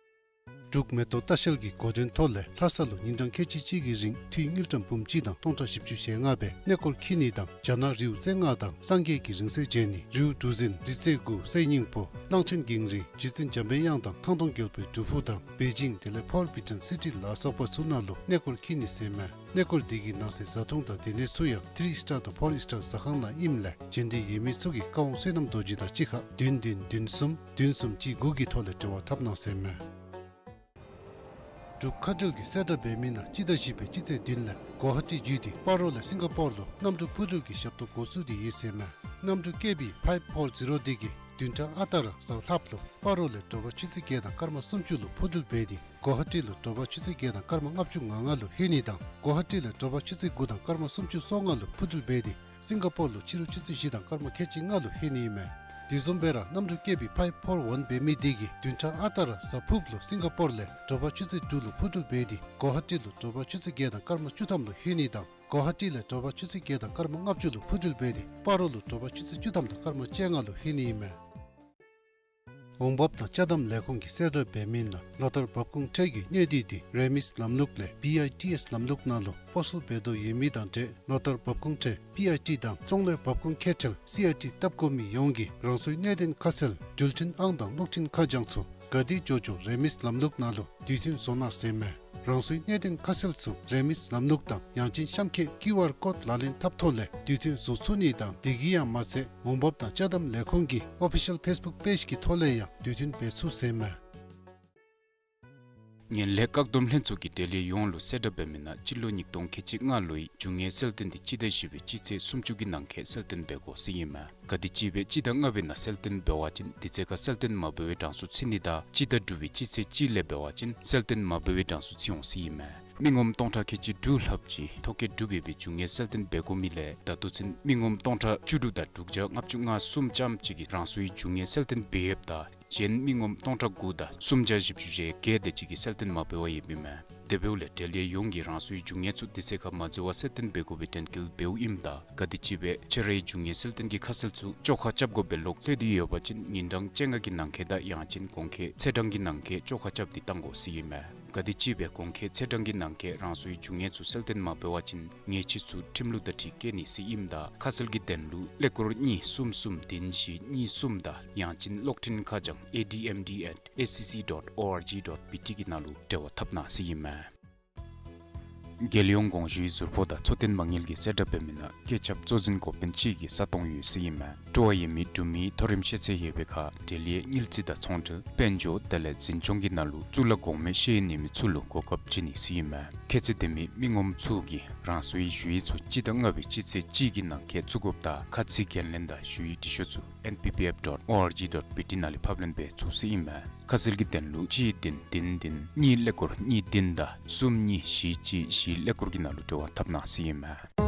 འབྲུག་མེ་ཏོག་ལྟ་བཤལ་གྱི་འགོ་འདྲེན་ཐོག་ལས་ལྷ་ས་ལུ་ཉིན་གྲངས་ཁལ་གཅིག་གཅིག་གི་རིང་འཐུས་དངུལ་ཀྲམ་འབུམ་གཅིག་དང་སྟོང་ཕྲག་བཞི་བཅུ་ཞེ་ལྔ་སྦེ་གནས་སྐོར་འཁྱིད་ནི་དང་རྒྱ་ནག་རིའུ་རྩེ་ལྔ་དང་སངས་རྒྱས་ཀྱི་རིང་བསྲེལ་མཇལ་ནི་རིའུ་གྲུ་གཟིངས་རི་རྩེ་དགུ་གསེར་སྙིང་པོ་གླང་ཆེན་གངས་རི་རྗེ་བཙུན་འཇམ་པའི་དབྱངས་དང་ཐང་སྟོང་རྒྱལ་པོའི་སྒྲུབ་ཕུག་དང་པེ་ཅིང་དེ་ལས་ཕོར་བི་ཊོན་སི་ཊི་ལ་སོགས་པ་ཚུ་ནང་ལུ་གནས་སྐོར་འཁྱིད་ནི་ཟེར་མས། གནས་སྐོར་དེ་གི་ནང་གསེས་བཟའ་འཐུང་དང་སྡོད་གནས་ཚུ་ཡང་ཐི་རི་སི་ཊར་དང་ཕོར་སི་ཊར་ཟ་ཁང་ནང་ཨིནམ་ལས་མཇལ་འདོད་ཡོད་མི་ཚུ་གིས་བཀའ་དབང་བསོད་ནམས་རྡོ་རྗེ་དང་གཅིག་ཁར་བདུན་བདུན་བདུན་གསུམ་བདུན་གསུམ་གཅིག་དགུ་གི་ཐོག་ལས་འབྲེལ་བ་འཐབ་གནང་ཟེར་མས། འབྲུག་མཁའ་འགྲུལ་གྱི་གསལ་བསྒྲགས་འབད་མི་ནང་སྤྱི་ཟླ་བཞི་པའི་སྤྱི་ཚེས་བདུན་ལས་གོ་ཧ་ཊི་བརྒྱུད་དེ་སྤ་རོ་ལས་སིང་ག་པོར་ལུ་གནམ་གྲུ་འཕུར་འགྲུལ་གྱི་ཞབས་ཏོག་འགོ་བཙུགས་ཏེ་ཡོད་ཟེར་མས། གནམ་གྲུ་ཀེ་བི་ཕའིབ་ཕོར་ཛི་རོ་དེ་གིས་བདུན་ཕྲག་ཨ་རྟག་ར་གཟའ་ལྷགཔ་ལུ་སྤ་རོ་ལས་དྲོ་པ་ཆུ་ཚོད་བརྒྱད་དང་སྐར་མ་སུམ་ཅུ་ལུ་འཕུར་འགྲུལ་འབད་དེ་གོ་ཧ་ཊི་ལུ་དྲོ་པ་ཆུ་ཚོད་བརྒྱད་དང་སྐར་མ་ལྔ་བཅུ་ང་ལྔ་ལུ་ལྷོད་ནི་དང་གོ་ཧ་ཊི་ལས་དྲོ་པ་ཆུ་ཚོད་དགུ་དང་སྐར་མ་སུམ་ཅུ་སོ་ལྔ་ལུ་འཕུར་འགྲུལ་འབད་དེ་སིང་ག་པོར་ལུ་ཕྱི་རུ་ཆུ་ཚོད་བཞི་དང་སྐར་མ་ཁལ་གཅིག་ལྔ་ལུ་ལྷོད་ནི་ཨིན་མས། དེ་བཟུམ་སྦེ་ར་གནམ་གྲུ་ཀེ་བི་ཕའིབ་ཕོར་ཝན་འབད་མི་དེ་གིས་བདུན་ཕྲག་ཨ་རྟག་ར་གཟའ་ཕུརཔ་ལུ་སིང་ག་པོར་ལས་དྲོ་པ་ཆུ་ཚོད་དྲུག་ལུ་འཕུར་འགྲུལ་འབད་དེ་གོ་ཧ་ཊི་ལུ་དྲོ་པ་ཆུ་ཚོད་བརྒྱད་དང་སྐར་མ་བཅུ་ཐམ་ལུ་ལྷོད་ནི་དང་གོ་ཧ་ཊི་ལས་དྲོ་པ་ཆུ་ཚོད་བརྒྱད་དང་སྐར་མ་ལྔ་བཅུ་ལུ་འཕུར་འགྲུལ་འབད་དེ་སྤ་རོ་ལུ་དྲོ་པ་ཆུ་ཚོད་བཅུ་ཐམ་དང་སྐར་མ་བཅོ་ལྔ་ལུ་ལྷོད་ནི་ཨིན་མས། འོང་འབབ་དང་ཅ་དམ་ལས་ཁུངས་ཀྱི་གསལ་བསྒྲགས་འབད་མི་ནང་ལོ་ལྟར་འབབ་ཁུངས་ཁྲལ་གྱི་གནས་སྡུད་དེ་རིན་མེད་ལམ་ལུགས་ལས་བི་ཨའི་ཊི་ཨེསི་ལམ་ལུགས་ནང་ལུ་སྤོ་སོར་འབད་དོ་ཡོད་མི་དང་འབྲེལ་ལོ་ལྟར་འབབ་ཁུངས་ཁྲལ་བི་ཨའི་ཊི་དང་ཚོང་ལས་འབབ་ཁུངས་ཁེ་ཁྲལ་སི་ཨའི་ཊི་བཏབ་དགོ་མི་ཡོངས་ཀྱིས་རང་སོའི་གནད་དོན་ཁ་གསལ་འགྲུལ་འཕྲིན་ཨང་དང་གློག་འཕྲིན་ཁ་བྱང་ཚུ་ ག་དེ་འགྱོ་འགྱོ་རེ་མིས་ལམ་ལུགས་ནང་ལུ་དུས་མཐུན་བཟོ་གནང་ཟེར་མས། རང་སོའི་གནད་དོན་ཁ་གསལ་ཚུ་རེ་མིས་ལམ་ལུགས་དང་ཡང་ཅིན་གཤམ་འཁོད་ཀིའུ་ཨར་ཀོཌ་ལག་ལེན་འཐབ་ཐོག་ལས་དུས་མཐུན་བཟོ་ཚུགས་ནི་དང་དེ་གིས་ཡང་མ་ཚད་འོང་འབབ་དང་ཅ་དམ་ལས་ཁུངས་ཀྱི་ཨོ་ཕི་ཤལ་ཕེསི་བུཀ་པེཇ་གི་ཐོག་ལས་ཡང་དུས་མཐུན་འབད་ཚུགས་ཟེར་མས། ངན་ལྷད་བཀག་སྡོམ་ལྷན་ཚོགས་ཀྱིས་འབྲེལ་ཡོད་ཡོངས་ལུ་གསལ་བསྒྲགས་འབད་མི་ནང་སྤྱི་ལོ་ཉིས་སྟོང་ཁལ་གཅིག་ལྔ་ལོའི་རྒྱུ་དངོས་གསལ་སྟོན་འདི་སྤྱི་ཟླ་བཞི་པའི་སྤྱི་ཚེས་སུམ་ཅུ་གི་ནང་འཁོད་གསལ་སྟོན་འབད་དགོ་ཟེར་ཨིན་མས། ག་དེ་ཅིག་སྦེ་སྤྱི་ཟླ་ལྔ་པའི་ནང་གསལ་སྟོན་འབད་བ་ཅིན་དེ་ཚེ་ཁར་གསལ་སྟོན་མ་འབད་བའི་གྲངས་སུ་ཚུད་ནི་དང་སྤྱི་ཟླ་དྲུག་པའི་སྤྱི་ཚེས་གཅིག་ལས་འབད་བ་ཅིན་གསལ་སྟོན་མ་འབད་བའི་གྲངས་སུ་ཚུད་འོང་ཟེར་ཨིན་མས། མི་ངོམ་སྟོང་ཕྲག་ཁལ་གཅིག་དྲུག་ལྷགཔ་ཅིག་ཐོ་བཀོད་གྲུབ་ཡོད་པའི་རྒྱུ་དངོས་གསལ་སྟོན་འབད་དགོ་མི་ལས་ད་ལྟོ་ཚུན་མི་ངོམ་སྟོང་ཕྲག་བཅུ་དྲུག་དང་དྲུག་བརྒྱ་ལྔ་བཅུ་ང་གསུམ་ཙམ་ཅིག་གིས་རང་སོའི་རྒྱུ་དངོས་གསལ་སྟོན་འབད་ཡོདཔ་ད་གཞན་མི་ངོམ་སྟོང་ཕྲག་དགུ་དང་སུམ་བརྒྱ་བཞི་བཅུ་ཞེ་བརྒྱད་དེ་ཅིག་གིས་གསལ་སྟོན་མ་འབད་བར་ཡོདཔ་ཨིན་མས། དེ་འབདཝ་ལས་འབྲེལ་ཡོད་ཡོངས་ཀྱིས་རང་སོའི་རྒྱུ་དངོས་ཚུ་དེ་ཚེ་ཁར་མ་འཛོལ་བར་གསལ་སྟོན་འབད་དགོ་པའི་དྲན་སྐུལ་འབདཝ་ཨིནམ་ད་ག་དེ་ཅིག་སྦེ་ཁྱོད་རའི་རྒྱུ་དངོས་གསལ་སྟོན་གྱི་ཁ་གསལ་ཚུ་བཅོ་ཁ་རྐྱབ་དགོ་པའི་ལོག་སླད་དེ་ཡོད་པ་ཅིན་ཉིན་གྲངས་བཅོ་ལྔ་གི་ནང་འཁོད་དང་ཡང་ཅིན་གོང་འཁོད་ཚེས་གྲངས་ཀྱི་ནང་འཁོད་བཅོ་ཁ་རྐྱབ་སྟེ་བཏང་དགོ་ཟེར་ཨིན་མས། ག་དེ་ཅིག་སྦེ་གོང་འཁོད་ཚེས་གྲངས་ཀྱི་ནང་འཁོད་རང་སོའི་རྒྱུ་དངོས་ཚུ་གསལ་སྟོན་མ་འབད་བ་ཅིན་ཉེས་ཆད་ཚུ་ཁྲིམས་ལུགས་དང་འཁྲིལ་བཀལ་ནི་ཟེར་ཨིནམ་ད་ཁ་གསལ་གྱི་དོན་ལུ་ཀླད་ཀོར་གཉིས་གསུམ་གསུམ་བདུན་བཞི་གཉིས་གསུམ་དང་ཡང་ཅིན་གློག་འཕྲིན་ཁ་བྱང་ཨེ་ཌི་ཨེམ་ཌི་ཨེཊ་ཨེ་སི་སི་ཌོཊ་ཨོ་ཨར་ཇི་ཌོཊ་བི་ཊི་གི་ནང་ལུ་འབྲེལ་བ་འཐབ་གནང་ཟེར་ཨིན་མས། རྒྱལ་ཡོངས་གོང་ཞུའི་ཟུར་ཕོགས་དང་འཚོ་རྟེན་མ་དངུལ་གྱིས་གསལ་བསྒྲགས་འབད་མི་ནང་སྐད་ཁྱབ་གཙོ་འཛིན་འགོ་དཔོན་གཅིག་གི་ས་སྟོང་ཡོད་ཟེར་ཨིན་མས། སྤྲོ་བ་ཡོད་མི་འབྲུག་མི་མཐོ་རིམ་ཤེས་ཚད་ཡོད་པའི་ཁར་འབྲེལ་ཡོད་དངུལ་རྩིས་དང་ཚོང་འབྲེལ་དཔལ་འབྱོར་དེ་ལས་འཛིན་སྐྱོང་གི་ནང་ལུ་གཙུག་ལག་གོང་མའི་ཤེས་ཡོན་ཡོད་མི་ཚུ་ལུ་གོ་སྐབས་བྱིན་ནི་ཟེར་ཨིན་མས། ཁྱད་ཚད་ལྡན་མི་མི་ངོམ་ཚུ་གིས་རང་སོའི་ཞུ་ཡིག་ཚུ་སྤྱི་ཟླ་ལྔ་པའི་སྤྱི་ཚེས་གཅིག་གི་ནང་འཁོད་བཙུགས་དགོཔ་དང་ཁ་ཚིག་འགན་ལེན་དང་ཞུ་ཡིག་འབྲི་ཤོག་ཚུ་ཨེན་པི་པི་ཨེཕ་ཌོཊ་ཨོ་ཨར་ཇི་ཌོཊ་བི་ཊི་ནང་ལས་ཕབ་ལེན་འབད་ཚུགས་ཟེར་ཨིན་མས། ཁ་གསལ་གྱི་དོན་ལུ་གཅིག་བདུན་བདུན་བདུན་གཉིས་ཀླད་ཀོར་གཉིས་བདུན་དང་གསུམ་གཉིས་བཞི་གཅིག་བཞི་ཀླད་ཀོར་གྱི་ནང་ལུ་འབྲེལ་བ་འཐབ་གནང་ཟེར་ཨིན་མས།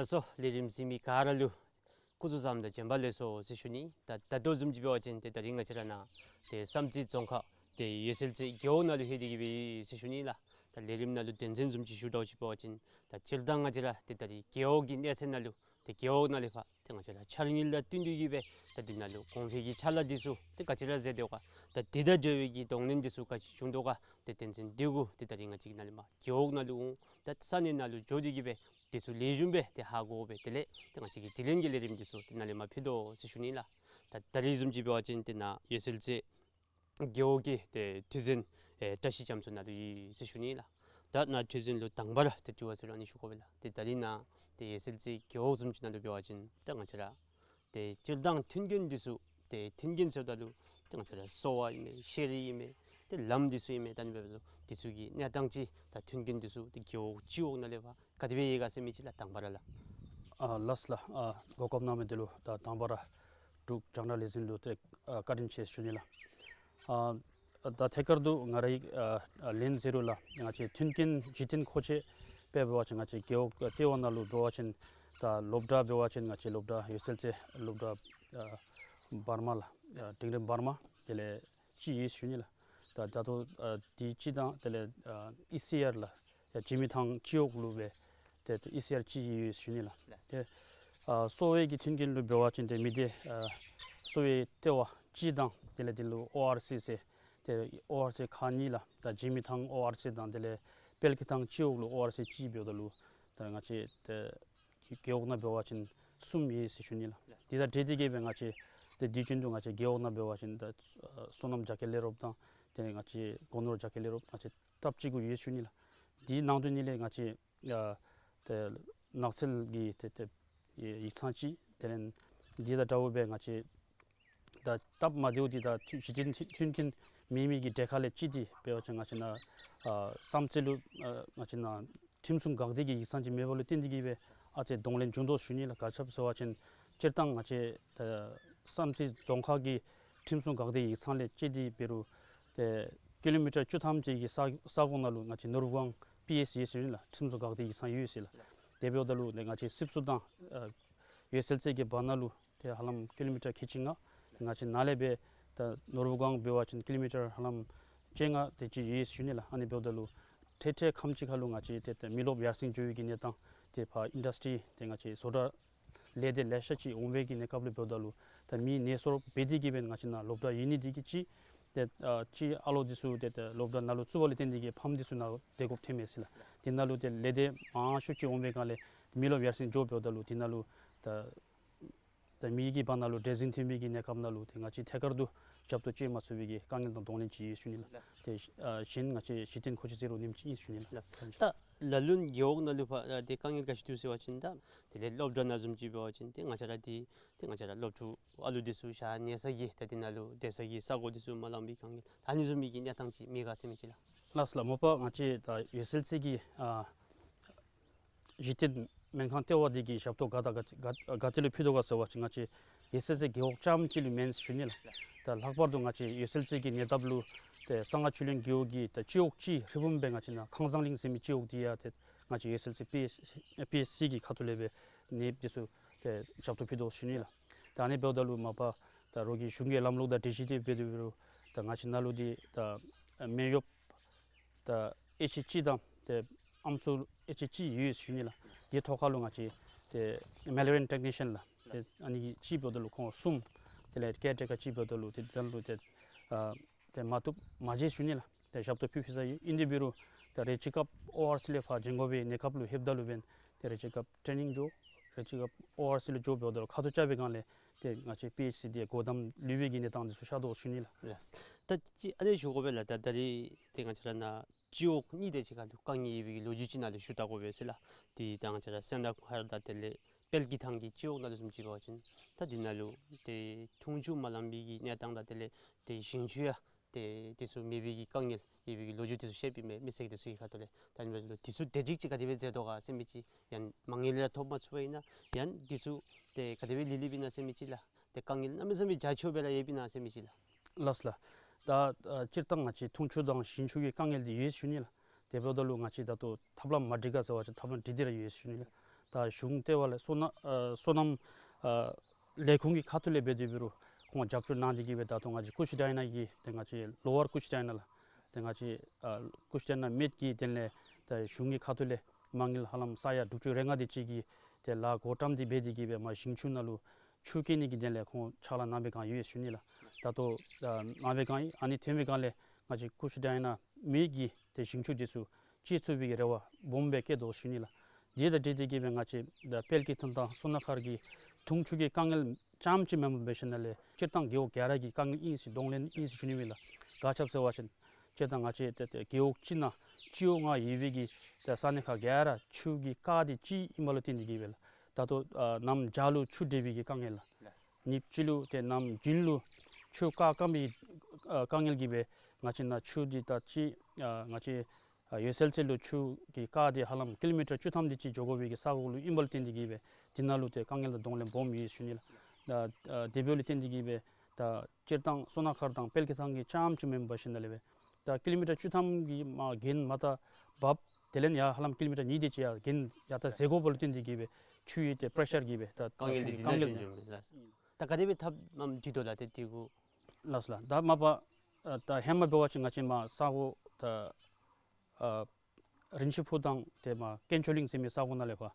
ལགས་སོ། ལས་རིམ་གཟིགས་མི་ག་ར་ལུ་སྐུ་གཟུགས་བཟང་དང་བྱོན་པ་ལེགས་སོ་ཟེར་ཞུ་ནི། ད་ད་ལྟོ་བཟུམ་ཅིག་འབད་བ་ཅིན་ཏེ་ད་རིས་ང་བཅས་ར་ནཱ་ཏེ་བསམ་རྩེ་རྫོང་ཁག་ཏེ་འོད་གསལ་རྩེ་རྒེད་འོག་ནང་ལུ་ལྷོད་དེ་གི་སྦེ་ཡོད་ཟེར་ཞུ་ནི་ལགས། ད་ལས་རིམ་ནང་ལུ་དོན་ཚན་བཟུམ་ཅིག་ཞུ་དོ་ཅིག་འབད་བ་ཅིན་ད་སྤྱིར་བཏང་ང་བཅས་ར་ཏེ་ད་རིས་རྒེད་འོག་གི་གནས་ཚད་ནང་ལུ་ཏེ་རྒེད་འོག་ནང་ལས་ཕར་ཏེ་ང་བཅས་ར་འཆར་དངུལ་དང་བསྟུན་ཏེ་གི་སྦེ་ད་འདི་ནང་ལུ་གོང་འཕེལ་གྱི་ཆ་ལག་འདི་ཚུ་ཏེ་ག་ཅི་ར་མཛད་དོ་ག། ད་འདི་དང་འབྲེལ་བའི་གི་གདོང་ལེན་འདི་ཚུ་ག་ཅི་བྱུང་དོ་ག། ཏེ་དོན་ཚན་འདི་གུ་ཏེ་ད་རིས་ང་བཅས་ཀྱིས་ནཱ་ལས་མར་རྒེད་འོག་ནང་ལུ་འོང་ད་ས་གནས་ནང་ལུ་འགྱོ་སྟེ་གི་སྦེ་འདི་ཚུ་ལེགས་ཤོམ་སྦེ་ཏེ་ཧ་གོ་སྦེ་དེ་ལས་ཏེ་ང་བཅས་ཀྱིས་དྲི་ལན་གྱི་ལས་རིམ་འདི་ཚུ་ཏེ་ནཱ་ལས་མར་ཕུལ་དོ་ཟེར་ཞུ་ནི་ལགས། ད་ད་རིས་བཟུམ་ཅིག་འབད་བ་ཅིན་ཏེ་ནཱ་འོད་གསལ་རྩེ་རྒེད་འོག་གི་ཏེ་ཁྲི་འཛིན་ཨེ་བཀྲ་ཤིས་རྒྱ་མཚོ་ནཱ་ལུ་ཡོད་ཟེར་ཞུ་ནི་ལགས། ད་ནཱ་ཁྲི་འཛིན་ལུ་དང་པ་ར་ཏེ་དྲི་བ་ཟེར་རུང་ཨ་ནི་ཞུ་དགོ་པས་ལགས། ཏེ་ད་རིས་ནཱ་ཏེ་འོད་གསལ་རྩེ་རྒེད་འོག་བཟུམ་ཅིག་ནང་ལུ་འབད་བ་ཅིན་ད་ང་བཅས་ར་ཏེ་སྤྱིར་བཏང་མཐུན་རྐྱེན་འདི་ཚུ་ཏེ་མཐུན་རྐྱེན་ཟེརཝ་ད་ལུ་ཏེ་ང་བཅས་ར་གསོ་བ་ཨིན་མས། ཤེས་རིག་ཨིན་མས། ཏེ་ལམ་འདི་ཚུ་ཨིན་མས། ད་ཨ་ནི་འབདཝ་ད་འདི་ཚུ་གི་གནས་སྟངས་ཅིག་ད་མཐུན་རྐྱེན་འདི་ཚུ་ཏེ་རྒེད་འོག་སྤྱི་འོག་ནང་ལས་ཕར་ག་དེ་སྦེ་ཡོད་ག་ཟེར་མི་ཅིག་ལགས་དང་པ་ར་ལགས། ཨ་ལགས་ལགས། ཨ་གོ་སྐབས་གནང་མི་འདི་ལུ་ད་དང་པ་ར་འབྲུག་རྒྱང་བསྒྲགས་ལས་འཛིན་ལུ་ཏེ་ཨ་བཀའ་དྲིན་ཆེ་ཞུ་ནི་ལགས། ཨ་ད་ཐད་ཀར་དུ་ང་རའི་ཨ་ཨ་ལན་ཟེར་རུང་ལགས། ང་བཅས་མཐུན་རྐྱེན་འཇིག་རྟེན་མཁོ་ཆས་སྦེ་འབད་བ་ཅིན་ང་བཅས་རྒེད་འོག་ལྟེ་བ་ནང་ལུ་འབད་བ་ཅིན་ད་སློབ་གྲྭ་འབད་བ་ཅིན་ང་བཅས་སློབ་གྲྭ་འོད་གསལ་རྩེ་སློབ་གྲྭ་ཨ་བར་མ་ལགས། ཨ་འབྲིང་རིམ་བར་མ་དེ་ལས་གཅིག་ཡོད་ཞུ་ནི་ལགས། ད་ད་ལྟོ་ཨ་དེ་གཅིག་དང་དེ་ལས་ཨ་ཨི་སི་ཨར་ལགས། ཡར་འཇིགས་མེད་ཐང་སྤྱི་འོག་ལུ་སྦེ་ཏེ་ཨི་སི་ཨར་གཅིག་ཡོད་ཞུ་ནི་ལགས། ཏེ་ཨ་གསོ་བའི་གི་མཐུན་རྐྱེན་ལུ་འབད་བ་ཅིན་ཏེ་མི་སྡེ་ཨ་གསོ་བའི་ལྟེ་བ་གཅིག་དང་དེ་ལས་འདི་ལུ་ཨོ་ཨར་སི་ཟེར་ཏེ་ཨོ་ཨར་སི་ཁག་གཉིས་ལགས། ད་འཇིགས་མེད་ཐང་ཨོ་ཨར་སི་དང་དེ་ལས་དཔལ་གྱི་ཐང་སྤྱི་འོག་ལུ་ཨོ་ཨར་སི་གཅིག་འབདཝ་ད་ལུ་ད་ང་བཅས་ཏེ་རྒེད་འོག་ནང་འབད་བ་ཅིན་གསུམ་ཡོད་ཟེར་ཞུ་ནི་ལགས། དེ་དང་འབྲེལ་ཏེ་གི་སྦེ་ང་བཅས་ཏེ་དུས་རྒྱུན་དུ་ང་བཅས་རྒེད་འོག་ནང་འབད་བ་ཅིན་ད་ཨ་སོ་ནམ་རྒྱ་སྐྱེད་ལས་རོགསཔ་དང་དེ་ལས་ང་བཅས་སྒོ་ནོར་རྒྱ་སྐྱེད་ལས་རོགསཔ་ང་བཅས་སྟབས་གཅིག་གུ་ཡོད་ཞུ་ནི་ལགས། དེའི་ནང་དོན་ཉིད་ལས་ང་བཅས་ཨ་ཏེ་ནགས་ཚལ་གྱི་ཏེ་ཏེ་ཡིག་ཚང་ཅིག་དེ་ལས་འདི་དང་འདྲཝ་སྦེ་ང་བཅས་ད་སྟབས་མ་བདེཝ་འདི་ད་མཐུན་གཞི་མཐུན་མཐུན་རྐྱེན་མེད་མི་གི་གྲས་ཁ་ལས་གཅིག་འདི་འབད་བ་ཅིན་ང་བཅས་ནཱ་ཨ་བསམ་རྩེ་ལུ་ཨ་ང་བཅས་ནཱ་ཁྲིམས་སྲུང་འགག་སྡེ་གི་ཡིག་ཚང་ཅིག་མེདཔ་ལུ་བརྟེན་ཏེ་གི་སྦེ་ཨ་ཙི་གདོང་ལེན་བྱུང་དོ་ཞུ་ནི་ལགས། ག་ཅི་སྦེ་ཟེར་བ་ཅིན་སྤྱིར་བཏང་ང་བཅས་ད་བསམ་རྩེ་རྫོང་ཁག་གི་ཁྲིམས་སྲུང་འགག་སྡེ་ཡིག་ཚང་ལས་གཅིག་འདི་འབད་རུང་ཏེ་ཀི་ལོ་མི་ཊར་བཅུ་ཐམ་ཅིག་གི་ས་ས་གོ་ནང་ལུ་ང་བཅས་ནོར་བུ་སྒང་པི་ཨེསི་ཡོད་ཟེར་ནི་ལགས། ཁྲིམས་སྲུང་འགག་སྡེ་ཡིག་ཚང་ཡོད་ཟེར་ལགས། དེ་འབདཝ་ད་ལུ་ཏེ་ང་བཅས་སྲིབ་སུ་དང་ཨ་འོད་གསལ་རྩེ་གི་བར་ན་ལུ་ཏེ་ཧ་ལམ་ཀི་ལོ་མི་ཊར་ཁལ་གཅིག་ལྔ་ང་བཅས་ནཱ་ལས་སྦེ་ད་ ད་ནོར་བུ་སྒང་འབད་བ་ཅིན་ཀི་ལོ་མི་ཊར་ཧ་ལམ་བཅོ་ལྔ་དེ་ཅིག་ཡོད་ཟེར་ཞུ་ནི་ལགས། ཨ་ནི་འབདཝ་ད་ལུ་འཕྲལ་འཕྲལ་ཁམས་ཅིག་ཁར་ལུ་ང་བཅས་ཏེ་ཏེ་མི་རློབས་ཡར་སེང་འགྱོ་བའི་གི་གནས་སྟངས་ཏེ་ཕར་ཨིན་ཌསི་ཊི་རི་ཏེ་ང་བཅས་བཟོ་གྲྭ་ལས་སྡེ་ལེ་ཤ་ཅིག་འོང་བའི་གི་གནས་སྐབས་ལུ་འབདཝ་ད་ལུ་ད་མི་ནད་གསོ་འབད་དེ་གིས་འབད་ང་བཅས་ནཱ་སློབ་གྲྭ་ཡོད་ནི་དེ་གིས་ཅིག་ཏེ་ཨ་ཅིག་ཨ་ལོ་འདི་ཚུ་ཏེ་ཏེ་སློབ་གྲྭ་ནང་ལུ་བཙུགས་པ་ལས་བརྟེན་ཏེ་གིས་ཕམ་འདི་ཚུ་ནཱ་བསྡད་དགོཔ་ཐོནམ་མས་ཟེར་ལགས། དེ་ནང་ལུ་ཏེ་ལས་སྡེ་མང་ཤོས་ཅིག་འོང་བའི་སྒང་ལས་མི་རློབས་ཡར་སེང་འགྱོ་འབདཝ་ད་ལུ་དེ་ནང་ལུ་ད་ད་མི་གི་བར་ན་ལུ་འདྲེས་འཛིང་ཐོན་པའི་གི་གནས་སྐབས་ནང་ལུ་ཏེ་ང་བཅས་ཐད་ཀར་དུ་ཞབས་ཏོག་སྤྱོད་མ་ཚུགས་པའི་གི་དཀའ་ངལ་དང་གདོང་ལེན་ཅིག་ཡོད་ཟེར་ཞུ་ནི་ལགས། ལགས། ཏེ་ཨ་གཞན་ང་བཅས་གཞི་རྟེན་མཁོ་ཆས་ཟེར་རུང་ཨ་ནེམ་ཅིག་ཨིན་ཟེར་ཞུ་ནི་ལགས། ལགས། ད་ལ་ལུ་ན་རྒེད་འོག་ནང་ལུ་ཕར་ཨ་ཏེ་དཀའ་ངལ་ག་ཅི་འདུག་ཟེར་བ་ཅིན་ད་དེ་ལས་སློབ་གྲྭ་ནང་བཟུམ་ཅིག་འབད་བ་ཅིན་ཏེ་ང་བཅས་ར་འདི་ཏེ་ང་བཅས་ར་སློབ་ཕྲུག་ཨ་ལུ་འདི་ཚུ་ཞག་ཉལ་ས་གི་ད་དེ་ནང་ལུ་སྡོད་ས་གི་ས་གོ་འདི་ཚུ་མ་ལང་པའི་དཀའ་ངལ་ད་ཨ་ནི་བཟུམ་མའི་གི་གནས་སྟངས་ཅིག་མེད་ག་ཟེར་མི་ཅིག་ལགས། ལགས་སོ་ལགས། མ་པ་ང་བཅས་ད་ཡོད་ཚད་ཅིག་གི་ཨ་གཞི་རྟེན་སྨན་ཁང་ལྟེ་བ་འདི་གིས་ཞབས་ཏོག་ག་དང་ག་ག་ག་ཏེ་ལུ་ཕུལ་དོ་ག་ཟེར་བ་ཅིན་ང་བཅས་ཡོད་ཚད་ཅིག་རྒེད་འོག་རྐྱངམ་ཅིག་ལུ་མེན་ཟེར་ཞུ་ནི་ལགས། ད་ལྷག་པར་དུ་ང་བཅས་ཡོད་ཚད་ཅིག་གི་ཉེ་འདབས་ལུ་ཏེ་གསང་སྔགས་ཆོས་གླིང་རྒེད་འོག་གི་ད་སྤྱི་འོག་ཅིག་ཧྲིལ་བུམ་སྦེ་ང་བཅས་ནཱ་ཁང་བཟང་གླིང་ཟེར་མི་སྤྱི་འོག་འདི་ཡང་ཏེ་ང་བཅས་ཡོད་ཚད་ཅིག་པི་ཨེཆ་སི་པི་ཨེཆ་སི་གི་ཁ་ཐུག་ལས་སྦེ་ནདཔ་འདི་ཚུ་ཏེ་ཞབས་ཏོག་ཕུལ་དོ་ཟེར་ཞུ་ནི་ལགས། ད་ཨ་ནི་འབདཝ་ད་ལུ་མ་པ་ད་རོགས་ཀྱི་གཞུང་གི་ལམ་ལུགས་དང་འབྲེལ་ཞིན་ཏེ་འབད་དེ་འབད་རུང་ད་ང་བཅས་ནཱ་ལུ་འདི་ད་སྨན་གཡོགཔ་ད་ཨེཆ་ཨར་གཅིག་དང་ཏེ་ཨམ་སྲུ་ཨེཆ་ཨར་གཅིག་ཡོད་ཟེར་ཞུ་ནི་ལགས། དེ་ཐོག་ཁར་ལུ་ང་བཅས་ཏེ་མེ་ལེ་རི་ཡཱན་ཊེག་ནི་ཤཱན་ལགས། ཏེ་ཨ་ནི་གི་ཅིག་འབདཝ་ད་ལུ་ཁོང་གསུམ། དེ་ལས་ཀེར་ཊེ་ཀར་ཅིག་འབདཝ་ད་ལུ་ཏེ་དེ་ལུ་ཏེ་ཨ་ཏེ་མ་བཏུབ་མ་མཇལ་ཟེར་ཞུ་ནི་ལགས། ཏེ་ཞབས་ཏོག་ཕུལ་ཕུལ་ས་ཡོད། ཨིན་དེ་འབད་རུང་ཏེ་རེ་ཅིག་སྐབས་ཨོ་ཨར་སི་ལས་ཕར་བྱོན་དགོ་པའི་གནས་སྐབས་ལུ་ལྷོདཔ་ད་ལུ་འབདན་ཏེ་རེ་ཅིག་སྐབས་ཊེ་ནིང་འགྱོ། རེ་ཅིག་སྐབས་ཨོ་ཨར་སི་ལུ་འགྱོ་འབདཝ་ད་ལུ་ཁ་ཐུག་རྐྱབ་པའི་སྒང་ལས་ཏེ་ང་བཅས་པི་ཨེཆ་སི་འདི་སྒོ་བསྡམ་ལུས་པའི་གི་གནས་སྟངས་འདི་ཚུ་ཤར་དོ་ཟེར་ཞུ་ནི་ལགས། ལགས། ད་ཅི་ཨ་ནི་ཞུ་དགོ་པས་ལགས། ད་ད་རེས་ཏེ་ང་བཅས་ར་ནཱ་སྤྱི་འོག་གཉིས་དེ་ཅིག་ཁར་ལུ་དཀའ་ངལ་ཡོད་པའི་གི་ལོ་རྒྱུས་ཅིག་ནཱ་ལུ་ཞུ་བལྟ་དགོ་པས་ཟེར་ལགས། ཏེ་ད་ང་བཅས་ར་སོ་ན་མཁར་དང་དེ་ལས་དཔལ་གྱི་ཐང་གི་སྤྱི་འོག་ནང་ལུ་བཟུམ་ཅིག་འབད་བ་ཅིན་ད་དེ་ནང་ལུ་ཏེ་འཐུང་ཆུ་མ་ལང་པའི་གི་གནས་སྟངས་དང་དེ་ལས་ཏེ་ཞིང་ཆུ་ཡང་ཏེ་དེ་ཚུ་མེད་པའི་གི་དཀའ་ངལ་ཡོད་པའི་གི་ལོ་རྒྱུས་དེ་ཚུ་བཤད་པའི་མི་མི་སེར་དེ་ཚུ་གི་ཁ་ཐུག་ལས། ད་ཨ་ནི་འབདཝ་ད་ལུ་དེ་ཚུ་བདེ་སྒྲིག་ཅིག་ག་དེ་སྦེ་མཛད་དོ་ག་ཟེར་མི་ཅིག་ཡང་མ་དངུལ་ར་ཐོབ་མ་ཚུགས་པ་ཨིན་ན་ཡང་དེ་ཚུ་ཏེ་ག་དེ་སྦེ་ལི་ལི་སྦེ་ཨིན་ན་ཟེར་མི་ཅིག་ལགས། ཏེ་དཀའ་ངལ་གནམ་མེད་ས་མེད་རྒྱ་ཆེཝ་སྦེ་ར་ཡོདཔ་ཨིན་ན་ཟེར་མི་ཅིག་ལགས། ལགས་སོ་ལགས། ད་ཨ་སྤྱིར་བཏང་ང་བཅས་འཐུང་ཆུ་དང་ཞིང་ཆུ་གི་དཀའ་ངལ་འདི་ཡོད་ཟེར་ཞུ་ནི་ལགས། དེ་འབདཝ་ད་ལུ་ང་བཅས་ད་ལྟོ་ཐབས་ལམ་མ་སྒྲིག་ག་ཟེར་བ་ཅིན་ཐབས་ལམ་སྒྲིག་སྟེ་ར་ཡོད་ཟེར་ཞུ་ནི་ལགས། ད་གཞུང་ལྟེ་བ་ལས་སོ་ན་ཨ་སོ་ནམ་ཨ་ལས་ཁུངས་ཀྱི་ཁ་ཐུག་ལས་འབད་དེ་འབད་རུང་ཁོང་རྒྱབ་སྐྱོར་གནང་སྟེ་གིས་སྦེ་ད་ལྟོ་ང་བཅས་ཀུཤ་ཌའི་ན་གི་ཏེ་ང་བཅས་ལོ་ཝར་ཀུཤ་ཌའི་ན་ལགས། ཏེ་ང་བཅས་ཨ་ཀུཤ་ཌའི་ན་སྨད་ཀྱི་དེ་ལས་ད་གཞུང་གི་ཁ་ཐུག་ལས་མ་དངུལ་ཧ་ལམ་ས་ཡ་དྲུག་ཅུ་རེ་ལྔ་དེ་ཅིག་གི་ཏེ་ལཱ་འགོ་བཀྲམ་སྟེ་འབད་དེ་གིས་སྦེ་མ་ཞིང་ཆུ་ནང་ལུ་ཆུ་སྐྱེལ་ནི་གི་དེ་ལས་ཁོང་ཕྱག་ལཱ་གནང་པའི་བསྒང་ཡོད་ཟེར་ཞུ་ནི་ལགས། ད་ལྟོ་ཨ་གནང་པའི་བསྒང་ཨིན། ཨ་ནི་ཐོན་པའི་བསྒང་ལས་ང་བཅས་ཀུཤ་ཌའི་ན་སྨད་ཀྱི་ཏེ་ཞིང་ཆུ་དེ་ཚུ་སྐྱེལ་ཚུགས་པའི་གི་རེ་བ་སྦོམ་སྦེ་བསྐྱེད་དོ་ཟེར་ཞུ་ནི་ལགས། དེ་དང་འབྲེལ་ཏེ་གིས་སྦེ་ང་བཅས་ད་དཔལ་གྱི་ཐང་དང་སོ་ན་མཁར་གྱི་འཐུང་ཆུ་གི་དཀའ་ངལ་རྐྱངམ་ཅིག་མེན་པར་འབད་ཞིནམ་ལས་སྤྱིར་བཏང་རྒེད་འོག་ག་ར་གི་དཀའ་ངལ་ཨིན་ཟེར་གདོང་ལེན་ཨིན་ཟེར་ཞུ་ནི་ཨིན་ལགས། ག་ཅི་སྦེ་ཟེར་བ་ཅིན་སྤྱིར་བཏང་ང་བཅས་ཏེ་ཏེ་རྒེད་འོག་གཅིག་ནང་སྤྱི་འོག་ལྔ་ཡོད་པའི་གི་ཏེ་ས་གནས་ཁག་ག་ར་ཆུ་གི་རྐ་དེ་གཅིག་ཨིནམ་ལུ་བརྟེན་ཏེ་གིས་སྦེ་ལགས། ད་ལྟོ་ཨ་གནམ་བྱཱར་ལུ་ཆུ་འདྲེས་པའི་གི་དཀའ་ངལ་ལགས། ལགས། ཉིནམ་གཅིག་ལུ་ཏེ་གནམ་དགུན་ལུ་ཆུ་རྐ་སྐམ་པའི་ཨ་དཀའ་ངལ་གྱིས་སྦེ་ང་བཅས་ནཱ་ཆུ་འདི་ད་ཅི་ཨ་ང་བཅས་ཨ་ཡོད་ཚད་ལུ་ཆུ་གི་རྐ་དེ་ཧ་ལམ་ཀི་ལོ་མི་ཊར་བཅུ་ཐམ་དེ་ཅིག་འགྱོ་དགོ་པའི་གི་ས་གོ་ལུ་ཨིནམ་ལུ་བརྟེན་ཏེ་གིས་སྦེ་དེ་ནང་ལུ་ཏེ་དཀའ་ངལ་དང་གདོང་ལེན་སྦོམ་ཡོད་ཟེར་ཞུ་ནི་ལགས། ད་ཨ་དེ་འབདཝ་ལུ་བརྟེན་ཏེ་གིས་སྦེ་ད་སྤྱིར་བཏང་སོ་ན་མཁར་དང་དཔལ་གྱི་ཐང་གི་རྐྱངམ་ཅིག་མེན་པར་འབད་ཞིནམ་ལས་སྦེ་ད་ཀི་ལོ་མི་ཊར་བཅུ་ཐམ་གྱི་མར་གྱེན་མར་ད་འབབ། དེ་ལས་ཡར་ཧ་ལམ་ཀི་ལོ་མི་ཊར་གཉིས་དེ་ཅིག་ཡར་གྱེན་ཡར་ད་འཛེག་དགོཔ་ལུ་བརྟེན་ཏེ་གིས་སྦེ་ཆུ་ཡི་ཏེ་པེ་རེ་ཤར་གྱིས་སྦེ་ད་དཀའ་ངལ་འདི་དཀའ་ངལ་འདི་ད་ག་དེ་སྦེ་ཐབས་ཨམ་སྒྲིག་དོ་ལགས། ཏེ་དེ་གུ། ལགས་སོ་ལགས། ད་མ་པ་ཨ་ད་ཧེ་མ་འབད་བ་ཅིན་ང་བཅས་མར་ས་གོ་ད་ཨ་རིན་ཆེན་ཕུག་དང་ཏེ་མར་དཀོན་མཆོག་གླིང་ཟེར་མི་ས་གོ་ནང་ལས་ཕར་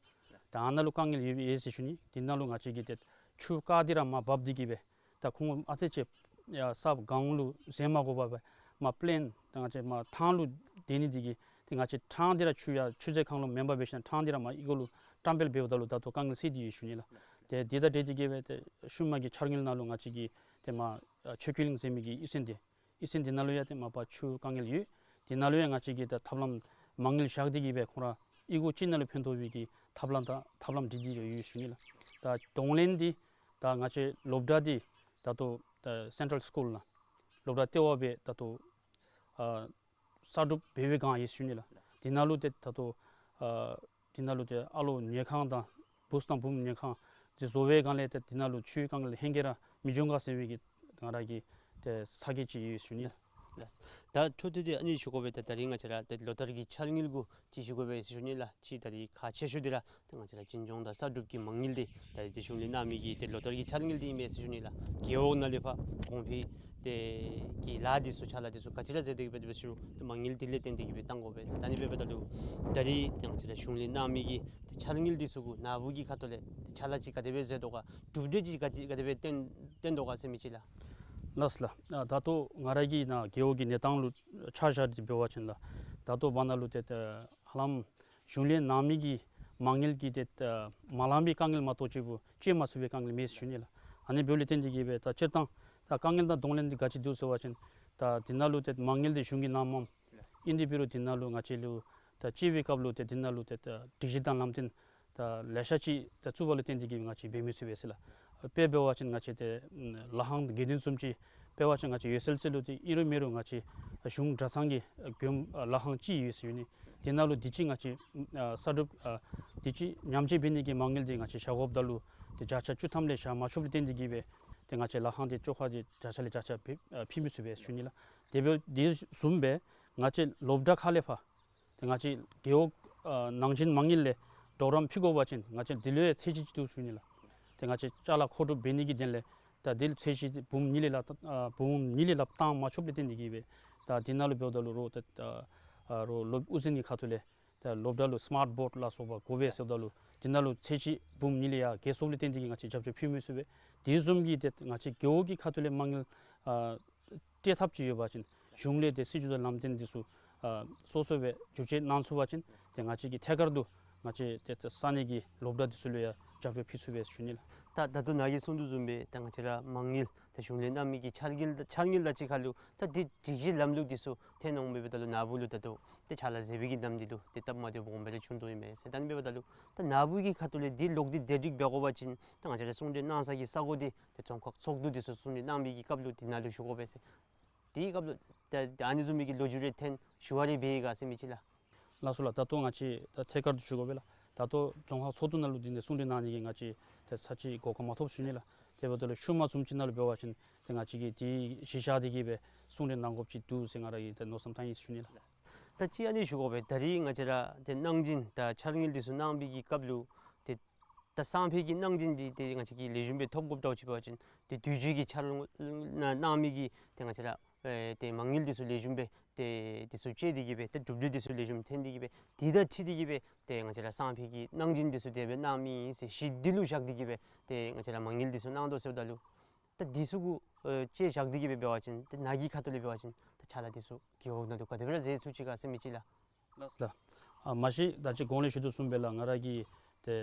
ད་ཨ་ནཱ་ལུ་དཀའ་ངལ་ཡོད་ཡོད་ཟེར་ཞུ་ནི། དེ་ནང་ལུ་ང་བཅས་ཀྱིས་ཏེ་ཆུ་རྐ་དེ་ར་མར་འབབ་སྟེ་གིས་སྦེ་ད་ཁོང་ཨ་ཙི་ཅིག་ཡར་ས་སྒང་ལུ་འཛེག་མ་དགོ་པར་སྦེ་མར་པེ་ལེན་ད་ང་བཅས་མར་ཐང་ལུ་སྡོད་ནི་དེ་གིས་ཏེ་ང་བཅས་ཐང་དེ་ར་ཆུ་ཡར་ཆུ་མཛོད་ཁང་ལུ་མེན་པར་འབད་ཞིནམ་ཐང་དེ་ར་མར་ཨི་གོ་ལུ་བཀྲམ་སྤེལ་འབདཝ་ད་ལུ་ད་ལྟོ་དཀའ་ངལ་སེལ་ཏེ་ཡོད་ཟེར་ཞུ་ནི་ལགས། ཏེ་དེ་དང་འབྲེལ་ཏེ་གིས་སྦེ་ཏེ་ཤུལ་མ་གི་འཆར་དངུལ་ནང་ལུ་ང་བཅས་ཀྱིས་ཏེ་མར་ཨ་ཆོས་འཁོར་གླིང་ཟེར་མི་གི་གཡུས་ཚན་དེ་གཡུས་ཚན་དེ་ནང་ལུ་ཡང་ཏེ་མ་པ་ཆུ་དཀའ་ངལ་ཡོད། དེ་ནང་ལུ་ཡང་ང་བཅས་ཀྱིས་ད་ཐབས་ལམ་མ་དངུལ་བཞག་སྟེ་གིས་སྦེ་ཁོང་ར་ཨི་གོ་གཅིག་ནང་ལུ་ཕན་ཐོགས་པའི་གི་ཐབས་ལམ་དང་ཐབས་ལམ་སྒྲིག་སྟེ་ཡོད་ཟེར་ཞུ་ནི་ལགས། ད་གདོང་ལེན་འདི་ད་ང་བཅས་སློབ་གྲྭ་འདི་ད་ལྟོ་ད་སེན་ཊྲལ་སི་ཀུལ་ལགས། སློབ་གྲྭ་ལྟེ་བ་སྦེ་ད་ལྟོ་ཨ་གསར་སྒྲུབ་འབད་བའི་བསྒང་ཡོད་ཟེར་ཞུ་ནི་ལགས། དེ་ནང་ལུ་ཏེ་ད་ལྟོ་ཨ་དེ་ནང་ལུ་ཏེ་ཨ་ལོ་ཉལ་ཁང་དང་བུཚ་དང་བུམོ་ཉལ་ཁང་དེ་བཟོ་བའི་བསྒང་ལས་ཏེ་དེ་ནང་ལུ་ཆུའི་དཀའ་ངལ་ཧེང་སྐལ་ར་མི་འབྱུང་ག་ཟེར་བའི་གི་ང་ར་གི་ཏེ་ཚ་གྱང་ཅིག་ཡོད་ཟེར་ཞུ་ནི། ལགས། ད་འཕྲོ་མཐུད་དེ་ཨ་ནི་ཞུ་དགོ་པས། ད་ད་རིས་ང་བཅས་ར་ཏེ་ལོ་ལྟར་གྱི་འཆར་དངུལ་གུ་ཅིག་ཞུ་དགོ་པས་ཟེར་ཞུ་ནི་ལགས། ཅིག་ད་རིས་ཁག་ཆེ་ཤོས་འདི་ར་ཏེ་ང་བཅས་ར་བྱིན་སྐྱོང་དང་གསར་སྒྲུབ་ཀྱི་མ་དངུལ་འདི་ད་རིས་ཏེ་གཞུང་ལས་གནང་མི་གི་ཏེ་ལོ་ལྟར་གྱི་འཆར་དངུལ་འདི་ཨིན་མས་ཟེར་ཞུ་ནི་ལགས། རྒེད་འོག་ནང་ལས་ཕར་གོང་འཕེལ་ཏེ་གི་ལཱ་འདི་ཚུ་ཕྱག་ལཱ་འདི་ཚུ་ག་ཅི་ར་མཛད་དེ་གི་སྦེ་འདུག་པས་ཟེར་ཞུ་རུང་ཏེ་མ་དངུལ་འདི་ལས་བརྟེན་ཏེ་གི་སྦེ་བཏང་དགོ་པས་ཟེར། ད་ཨ་ནི་འབདཝ་ད་ལུ་ད་རིས་ཏེ་ང་བཅས་ར་གཞུང་ལས་གནང་མི་གི་ཏེ་འཆར་དངུལ་འདི་ཚུ་གུ་ནཱ་བུ་གི་ཁ་ཐུག་ལས་ཏེ་ཕྱག་ལཱ་ཅིག་ག་དེ་སྦེ་མཛད་དོ་ག། གྲུབ་འབྲས་ཅིག་ག་དེ་ག་དེ་སྦེ་བཏོན་བཏོན་དོ་ག་ཟེར་མི་ཅིག་ལགས། ལགས་ལགས། ཨ་ད་ལྟོ་ང་ར་གི་ནཱ་རྒེད་འོག་གི་གནས་སྟངས་ལུ་ཆ་བཞག་སྟེ་འབད་བ་ཅིན་ལགས། ད་ལྟོ་བར་ན་ལུ་ཏེ་ཏེ་ཧ་ལམ་གཞུང་ལས་གནང་མི་གི་མ་དངུལ་གྱི་ཏེ་ཏེ་མ་ལང་པའི་དཀའ་ངལ་མ་གཏོགས་ཅིག་པོ་སྤྱོད་མ་ཚུགས་པའི་དཀའ་ངལ་མེད་ཟེར་ཞུ་ནི་ལགས། ཨ་ནི་འབདཝ་ལས་བརྟེན་ཏེ་གི་སྦེ་ད་སྤྱིར་བཏང་ད་དཀའ་ངལ་དང་གདོང་ལེན་འདི་ག་ཅི་འདུག་ཟེར་བ་ཅིན་ད་འདི་ནང་ལུ་ཏེ་མ་དངུལ་འདི་གཞུང་གིས་གནངམ་ཨིན། དེ་འབད་རུང་འདི་ནང་ལུ་ང་བཅས་ལུ་ད་སྤྱོད་པའི་སྐབས་ལུ་ཏེ་འདི་ནང་ལུ་ཏེ་ད་སྒྲིག་གཞི་དང་ལམ་སྟོན་ད་ལེ་ཤ་ཅིག་ད་བཙུགས་པ་ལུ་བརྟེན་ཏེ་གི་ང་བཅས་འབད་མི་ཚུགས་པས་ཟེར་ལགས། དཔེ་འབད་བ་ཅིན་ང་བཅས་ཏེ་ལཱ་ཁང་དགེ་འདུན་བཟུམ་ཅིག་འབད་བ་ཅིན་ང་བཅས་ཡོད་ཚད་ཚད་ལུ་ཏེ་ཨིན་རུང་མེན་རུང་ང་བཅས་གཞུང་གྲྭ་ཚང་གི་དགོན་ལཱ་ཁང་ཅིག་ཡོད་ཟེར་ཞུ་ནི། འདི་ནང་ལུ་དུས་ཅི་ང་བཅས་གསར་སྒྲུབ་དུས་ཅི་ཉམས་བཅོས་འབད་ནི་གི་མ་དངུལ་འདི་ང་བཅས་བཞག་དགོཔ་ད་ལུ་ཏེ་བརྒྱ་ཆ་བཅུ་ཐམ་ལས་བཞག་མ་ཆོགཔ་ལུ་བརྟེན་ཏེ་གི་སྦེ་ཏེ་ང་བཅས་ལཱ་ཁང་འདི་བཅོ་ཁ་འདི་བརྒྱ་ཆ་ལས་བརྒྱ་ཆ་ཕུལ་ཕུལ་མི་ཚུགས་པས་ཟེར་ཞུ་ནི་ལགས། དེ་འབདཝ་དེ་བཟུམ་སྦེ་ང་བཅས་སློབ་གྲྭ་ཁག་ལས་ཕར་ཏེ་ང་བཅས་རྒེད་འོག་ནང་བཞིན་མ་དངུལ་ལས་གྲོགས་རམ་ཕུལ་དགོ་པ་ཅིན་ང་བཅས་འདི་ལུ་ཡང་ཚད་གཞི་ཅིག་འདུག་ཟེར་ཞུ་ནི་ལགས། ཏེ་ང་བཅས་ཅ་ལ་མཁོ་སྒྲུབ་འབད་ནི་གི་དོན་ལས་ད་འདི་ལུ་ཚད་གཞི་འབུམ་གཉིས་ལས་ལྷག་ཨ་འབུམ་གཉིས་ལས་ལྷག་བཏང་མ་ཆོགཔ་ལུ་བརྟེན་ཏེ་གི་སྦེ་ད་འདི་ནང་ལུ་འབདཝ་ད་ལུ་རོགས་ད་ཨ་རོགས་སློབ་དབུ་འཛིན་གྱི་ཁ་ཐུག་ལས་ད་སློབ་གྲྭ་ལུ་སི་མཱརཊ་བོཌ་ལ་སོགས་པ་དགོ་པས་ཟེརཝ་ད་ལུ་འདི་ནང་ལུ་ཚད་གཞི་འབུམ་གཉིས་ལས་ཡར་བརྒལ་སོངམ་ལུ་བརྟེན་ཏེ་གི་ང་བཅས་རྒྱབ་སྐྱོར་ཕུལ་མི་ཚུགས་པས། དེ་བཟུམ་གྱི་ཏེ་ང་བཅས་རྒེད་འོག་གི་ཁ་ཐུག་ལས་མ་དངུལ་ཨ་སྤྲོད་ཐབས་ཅིག་ཡོད་པ་ཅིན་གཞུང་ལས་ཏེ་སྲིད་བྱུས་དང་ལམ་སྟོན་འདི་ཚུ་ཨ་སོ་སོ་སྦེ་བསྒྱུར་བཅོས་གནང་ཚུགས་པ་ཅིན་ཏེ་ང་བཅས་ཀྱིས་ཐད་ཀར་དུ་ང་བཅས་ཏེ་ས་གནས་ཀྱི་སློབ་གྲྭ་འདི་ཚུ་ལུ་ཡང་རྒྱབ་སྐྱོར་ཕུལ་ཚུགས་པས་ཟེར་ཞུ་ནི་ལགས། ད་ད་ལྟོ་ནཱ་གིས་གསུངས་དོ་བཟུམ་སྦེ་ད་ང་བཅས་ར་མ་དངུལ་ད་གཞུང་ལས་གནང་མི་གི་འཆར་དངུལ་འཆར་དངུལ་དང་གཅིག་ཁར་ལུ་ད་འདི་སྒྲིག་གཞི་ལམ་ལུགས་འདི་ཚུ་ཐོན་འོང་མི་འབདཝ་ད་ལུ་ནཱ་བུ་ལུ་ད་ལྟོ་ཏེ་ཕྱག་ལཱ་མཛད་པའི་གི་ནམ་དུས་ལུ་ཏེ་སྟབས་མ་བདེཝ་སྦོམ་སྦེ་ར་བྱུང་དོ་ཨིན་མས་ཟེར། ད་ཨ་ནི་འབདཝ་ད་ལུ་ད་ནཱ་བུ་གི་ཁ་ཐུག་ལས་འདི་ལོག་སྟེ་བདེ་སྒྲིག་འབད་དགོ་པ་ཅིན་ད་ང་བཅས་ར་གསུང་གྲོས་གནང་ས་གི་ས་གོ་འདི་ཏེ་རྫོང་ཁག་ཚོགས་འདུ་འདི་ཚུ་གསུང་གྲོས་གནང་མི་གི་སྐབས་ལུ་འདི་ནང་ལུ་ཞུ་དགོ་པས་ཟེར། དེའི་སྐབས་ལུ་ད་ད་ཨ་ནི་བཟུམ་མའི་གི་ལོ་རྒྱུས་རེ་ཐོན་ཞུ་བ་རེ་འབད་ཡི་ག་ཟེར་མི་ཅིག་ལགས། ལགས་སོ་ལགས། ད་ལྟོ་ང་བཅས་ད་ཐད་ཀར་དུ་ཞུ་དགོ་པས་ལགས། ད་ལྟོ་རྫོང་ཁག་ཚོགས་འདུ་ནང་ལུ་འདི་ནང་གསུང་གྲོས་གནང་ནི་གི་ང་བཅས་ད་ཚར་གཅིག་གོ་སྐབས་མ་ཐོབ་ཟེར་ཞུ་ནི་ལགས། དེ་འབདཝ་ད་ལུ་ཤུལ་མ་བཟུམ་ཅིག་ནང་ལུ་འབད་བ་ཅིན་ཏེ་ང་བཅས་ཀྱིས་དེ་གཞི་བཞག་སྟེ་གི་སྦེ་གསུང་གྲོས་གནང་དགོཔ་ཅིག་འདུག་ཟེར་ང་ར་གིས་ད་མནོ་བསམ་བཏང་ཡི་ཟེར་ཞུ་ནི་ལགས། ད་ཅི་ཨ་ནི་ཞུ་དགོ་པས། ད་རིས་ང་བཅས་ར་ཏེ་གནང་སྦྱིན་ད་འཆར་དངུལ་འདི་ཚུ་གནང་བའི་གི་སྐབས་ལུ་ཏེ་ད་སང་ཕོད་ཀྱི་གནང་སྦྱིན་འདི་ཏེ་ང་བཅས་ཀྱིས་ལེགས་ཤོམ་སྦེ་ཐོབ་དགོཔ་ཅིག་འབད་བ་ཅིན་ཏེ་དུས་ཅི་གི་འཆར་ལོ་ནང་གནང་མི་གི་ཏེ་ང་བཅས་ར་ཨེ་ཏེ་མ་དངུལ་འདི་ཚུ་ལེགས་ཤོམ་སྦེ་ཏེ་འདི་ཚུ་སྤྱོད་དེ་གི་སྦེ་ཏེ་གྲུབ་འབྲས་འདི་ཚུ་ལེགས་ཤོམ་ཐོན་ཏེ་གི་སྦེ་དེ་དང་འཁྲིལ་ཏེ་གི་སྦེ་ཏེ་ང་བཅས་ར་སང་ཕོད་ཀྱི་གནང་སྦྱིན་འདི་ཚུ་དེ་སྦེ་གནང་མི་ཨིན་ཟེར་གཞི་འདི་ལུ་བཞག་སྟེ་གི་སྦེ་ཏེ་ང་བཅས་ར་མ་དངུལ་འདི་ཚུ་གནང་དོ་ཟེརཝ་ད་ལུ་ད་འདི་ཚུ་གུ་ཨེ་དཔྱེ་བཞག་སྟེ་གི་སྦེ་འབད་བ་ཅིན་ཏེ་ནཱ་གི་ཁ་ཐུག་ལས་འབད་བ་ཅིན་ད་ཕྱག་ལཱ་འདི་ཚུ་རྒེད་འོག་ནང་ལུ་ག་དེ་སྦེ་ར་མཛད་ཚུགས་ཅི་ག་ཟེར་མི་ཅིག་ལགས། ལགས་ལགས། ཨ་མ་གཞི་ད་ཅི་གོང་ལས་ཞུ་དོ་བཟུམ་སྦེ་ལགས། ང་ར་གིས་ཏེ་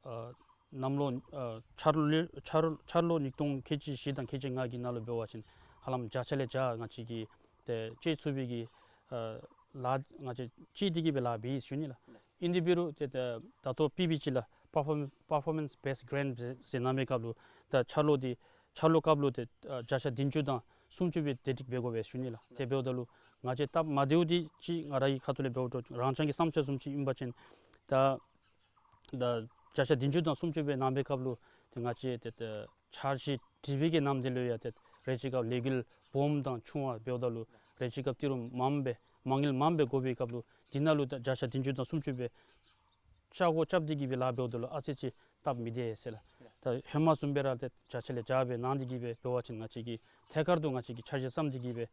ཨ་གནམ་ལོ་ཨ་འཆར་ལོ་འཆར་འཆར་ལོ་ཉིས་སྟོང་ཁལ་གཅིག་བཞི་དང་ཁལ་གཅིག་ལྔ་གི་ནང་ལུ་འབད་བ་ཅིན་ཧ་ལམ་བརྒྱ་ཆ་ལས་བརྒྱ་ང་བཅས་ཀྱིས་ཏེ་སྤྱོད་ཚུགས་པའི་གི་ཨ་ལཱ་ང་བཅས་སྤྱོད་དེ་གི་སྦེ་ལཱ་འབད་ཡི་ཟེར་ཞུ་ནི་ལགས། ཨིན་དེ་འབད་རུང་ཏེ་ད་ད་ལྟོ་པི་བི་ཇི་ལགས། Perform- Performance Based Grant ཟེར་གནང་མི་སྐབས་ལུ་ད་འཆར་ལོ་འདི་འཆར་ལོ་སྐབས་ལུ་ཏེ་ཨ་བརྒྱ་ཆ་བདུན་ཅུ་དང་སུམ་ཅུ་སྦེ་བདེ་སྒྲིག་འབད་དགོ་པས་ཟེར་ཞུ་ནི་ལགས། དེ་འབདཝ་ད་ལུ་ང་བཅས་སྟབས་མ་བདེཝ་འདི་ཅིག་ང་ར་གི་ཁ་ཐུག་ལས་འབདཝ་ད་རང་རྐྱང་གི་བསམ་འཆར་བཟུམ་ཅིག་ཨིན་པ་ཅིན་ད་ད་བརྒྱ་ཆ་བདུན་ཅུ་དང་སུམ་ཅུ་སྦེ་གནང་མི་སྐབས་ལུ་ཏེ་ང་བཅས་ཏེ་ད་འཆར་གཞི་བྲིས་པའི་གི་ནམ་དུས་ལུ་ཡང་ཏེ་རེ་ཅིག་སྐབས་ལས་འགུལ་སྦོམ་དང་ཆུང་བ་འབདཝ་ད་ལུ་རེ་ཅིག་སྐབས་ཏི་རུ་མངམ་སྦེ་མ་དངུལ་མངམ་སྦེ་དགོ་པའི་སྐབས་ལུ་འདི་ནང་ལུ་ད་བརྒྱ་ཆ་བདུན་ཅུ་དང་སུམ་ཅུ་སྦེ་ཆ་བགོ་རྐྱབ་སྟེ་གི་སྦེ་ལཱ་འབདཝ་ད་ལུ་ཨ་ཙི་ཅིག་སྟབས་མི་བདེ་ཟེར་ལགས། ད་ཧེ་མ་བཟུམ་སྦེ་ར་ཏེ་བརྒྱ་ཆ་ལས་བརྒྱ་སྦེ་གནང་སྟེ་གི་སྦེ་འབད་བ་ཅིན་ང་བཅས་ཀྱིས་ཐད་ཀར་དུ་ང་བཅས་ཀྱིས་འཆར་གཞི་བརྩམས་ཏེ་གི་སྦེ་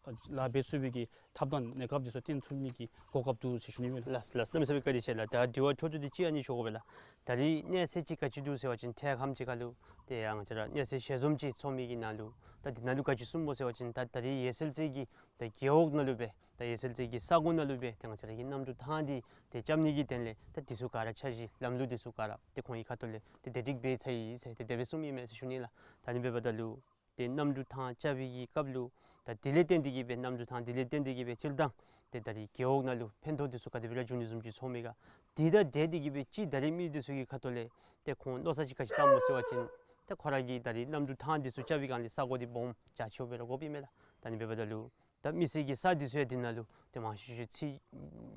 ལཱ་འབད་ཚུགས་པའི་གི་ཐབས་དང་གནས་སྐབས་འདི་ཚུ་བཏོན་ཚུགས་ནི་གི་གོ་སྐབས་འདུག་ཟེར་ཞུ་ནི་མས་ལགས། ལགས་ལགས། གནམ་མེད་ས་མེད་བཀའ་དྲིན་ཆེ་ལགས། ད་དྲི་བ་མཆོག་ཏུ་འདི་ཅིག་ཨ་ནི་ཞུ་དགོ་པས་ལགས། ད་རིས་གནས་ཚད་ཅིག་ག་ཅི་འདུག་ཟེར་བ་ཅིན་ཐད་ཁམས་ཅིག་ཁར་ལུ་ཏེ་ཡང་ང་བཅས་ར་གནས་ཚད་ཞལ་འཛོམས་ཅིག་ཚོགས་མི་གི་ནང་ལུ་ད་འདི་ནང་ལུ་ག་ཅི་གསུངམ་སྨོ་ཟེར་བ་ཅིན་ད་ད་རིས་འོད་གསལ་རྩེ་གི་ད་རྒེད་འོག་ནང་ལུ་སྦེ་ད་འོད་གསལ་རྩེ་གི་ས་གོ་ནང་ལུ་སྦེ་ཏེ་ང་བཅས་ར་གི་གནམ་གྲུ་ཐང་འདི་ཏེ་རྐྱབ་ནི་གི་དོན་ལས་ད་འདི་ཚུ་ག་ར་འཆར་གཞི་ལམ་ལུགས་འདི་ཚུ་ག་ར་ཏེ་ཁོང་གི་ཁ་ཐུག་ལས་ཏེ་བདེ་སྒྲིག་འབད་ཚར་ཡི་ཟེར་ཏེ་དེ་སྦེ་གསུངམ་ཨིན་མས་ཟེར་ཞུ་ནི་ལགས། ད་ཨ་ནི་འབདཝ་ད་ལུ་ཏེ་གནམ་གྲུ་ཐང་རྐྱབ་པའི་གི་སྐབས་ལུ་ད་དེ་ལས་བརྟེན་ཏེ་གི་སྦེ་གནམ་གྲུ་ཐང་དེ་ལས་བརྟེན་ཏེ་གི་སྦེ་སྤྱིར་བཏང་ཏེ་ད་རིས་རྒེད་འོག་ནང་ལུ་ཕན་ཐོགས་འདི་ཚུ་ག་དེ་སྦེ་ར་འབྱུང་ནི་བཟུམ་ཅིག་ཚོར་མས་ག། དེ་དང་འབྲེལ་ཏེ་གི་སྦེ་ཅིག་ད་རིས་མི་འདི་ཚུ་གི་ཁ་ཐུག་ལས་ཏེ་ཁོང་མནོ་བསམ་ཅིག་ག་ཅི་བཏངམ་སྨོ་ཟེར་བ་ཅིན་ཏེ་ཁོ་ར་གིས་ད་རིས་གནམ་གྲུ་ཐང་འདི་ཚུ་རྐྱབ་པའི་སྒང་ལས་ས་གོ་འདི་སྦོམ་རྒྱ་ཆེཝ་སྦེ་ར་དགོཔ་ཨིན་མས་ལགས། ད་ཨ་ནི་འབདཝ་ད་ལུ་ད་མི་སེར་གྱི་ས་འདི་ཚུ་ཡང་འདི་ནང་ལུ་ཏེ་མང་ཤོས་ཤོས་ཚུད་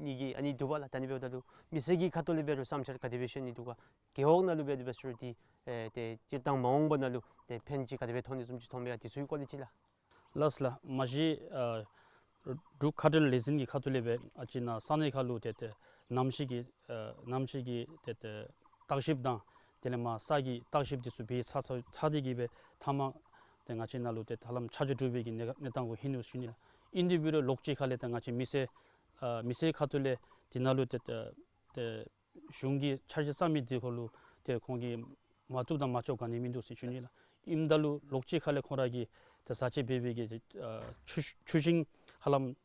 ནི་གི་ཨ་ནི་འདུག་པ་ལགས། ད་ཨ་ནི་འབདཝ་ད་ལུ་མི་སེར་གྱི་ཁ་ཐུག་ལས་འབད་རུང་བསམ་འཆར་ག་དེ་སྦེ་བཤད་ནི་འདུག་ག། རྒེད་འོག་ནང་ལུ་འབད་དེ་འབད་ཟེར་རུང་ཏེ་ཨེ་ཏེ་སྤྱིར་བཏང་མ་འོངས་པ་ནང་ལུ་ཏེ་ཕན་ཅིག་ག་དེ་སྦེ་ཐོགས་ནི་བཟུམ་ཅིག་མཐོང་མས་ག། དེ་ཚུ་གི་སྐོར་ལས་ཅིག་ལགས། ལགས་ལགས། མ་གཞི་ཨ་འབྲུག་མཁའ་འགྲུལ་ལས་འཛིན་གྱི་ཁ་ཐུག་ལས་སྦེ་ཨ་ཙི་ནཱ་ས་གནས་ཁ་ལུ་ཏེ་ཏེ་གནམ་གཤིས་ཀྱི་ཨ་གནམ་གཤིས་ཀྱི་ཏེ་ཏེ་བརྟག་ཞིབ་དང་དེ་ལས་མར་ས་གི་བརྟག་ཞིབ་འདི་ཚུ་འབད་ཚར་ཚར་ཚར་ཏེ་གི་སྦེ་མཐའ་མ་ཏེ་ང་བཅས་ནཱ་ལུ་ཏེ་ཧ་ལམ་ཆ་འཇོག་གྲུབ་པའི་གི་གནས་གནས་སྟངས་གུ་ལྷོད་ནུག་ཟེར་ཞུ་ནི་ལགས། ཨིན་དེ་འབད་རུང་ལོགས་ཅིག་ཁ་ལས་ཏེ་ང་བཅས་མི་སེར་ཨ་མི་སེར་ཁ་ཐུག་ལས་འདི་ནང་ལུ་ཏེ་ཏེ་ཏེ་གཞུང་གི་འཆར་གཞི་བརྩམ་མི་འདི་ཁར་ལུ་ཏེ་ཁོང་གིས་མ་བཏུབ་དང་མ་ལྕོགས་ག་ནི་མིན་འདུག་ཟེར་ཞུ་ནི་ལགས། ཨིནམ་ད་ལུ་ལོགས་ཅིག་ཁ་ལས་ཁོང་ར་གིས་ཏེ་བཟའ་སྤྱོད་འབད་བའི་གི་ཨ་ཆུ་ཆུ་ཤིང་ཧ་ལམ་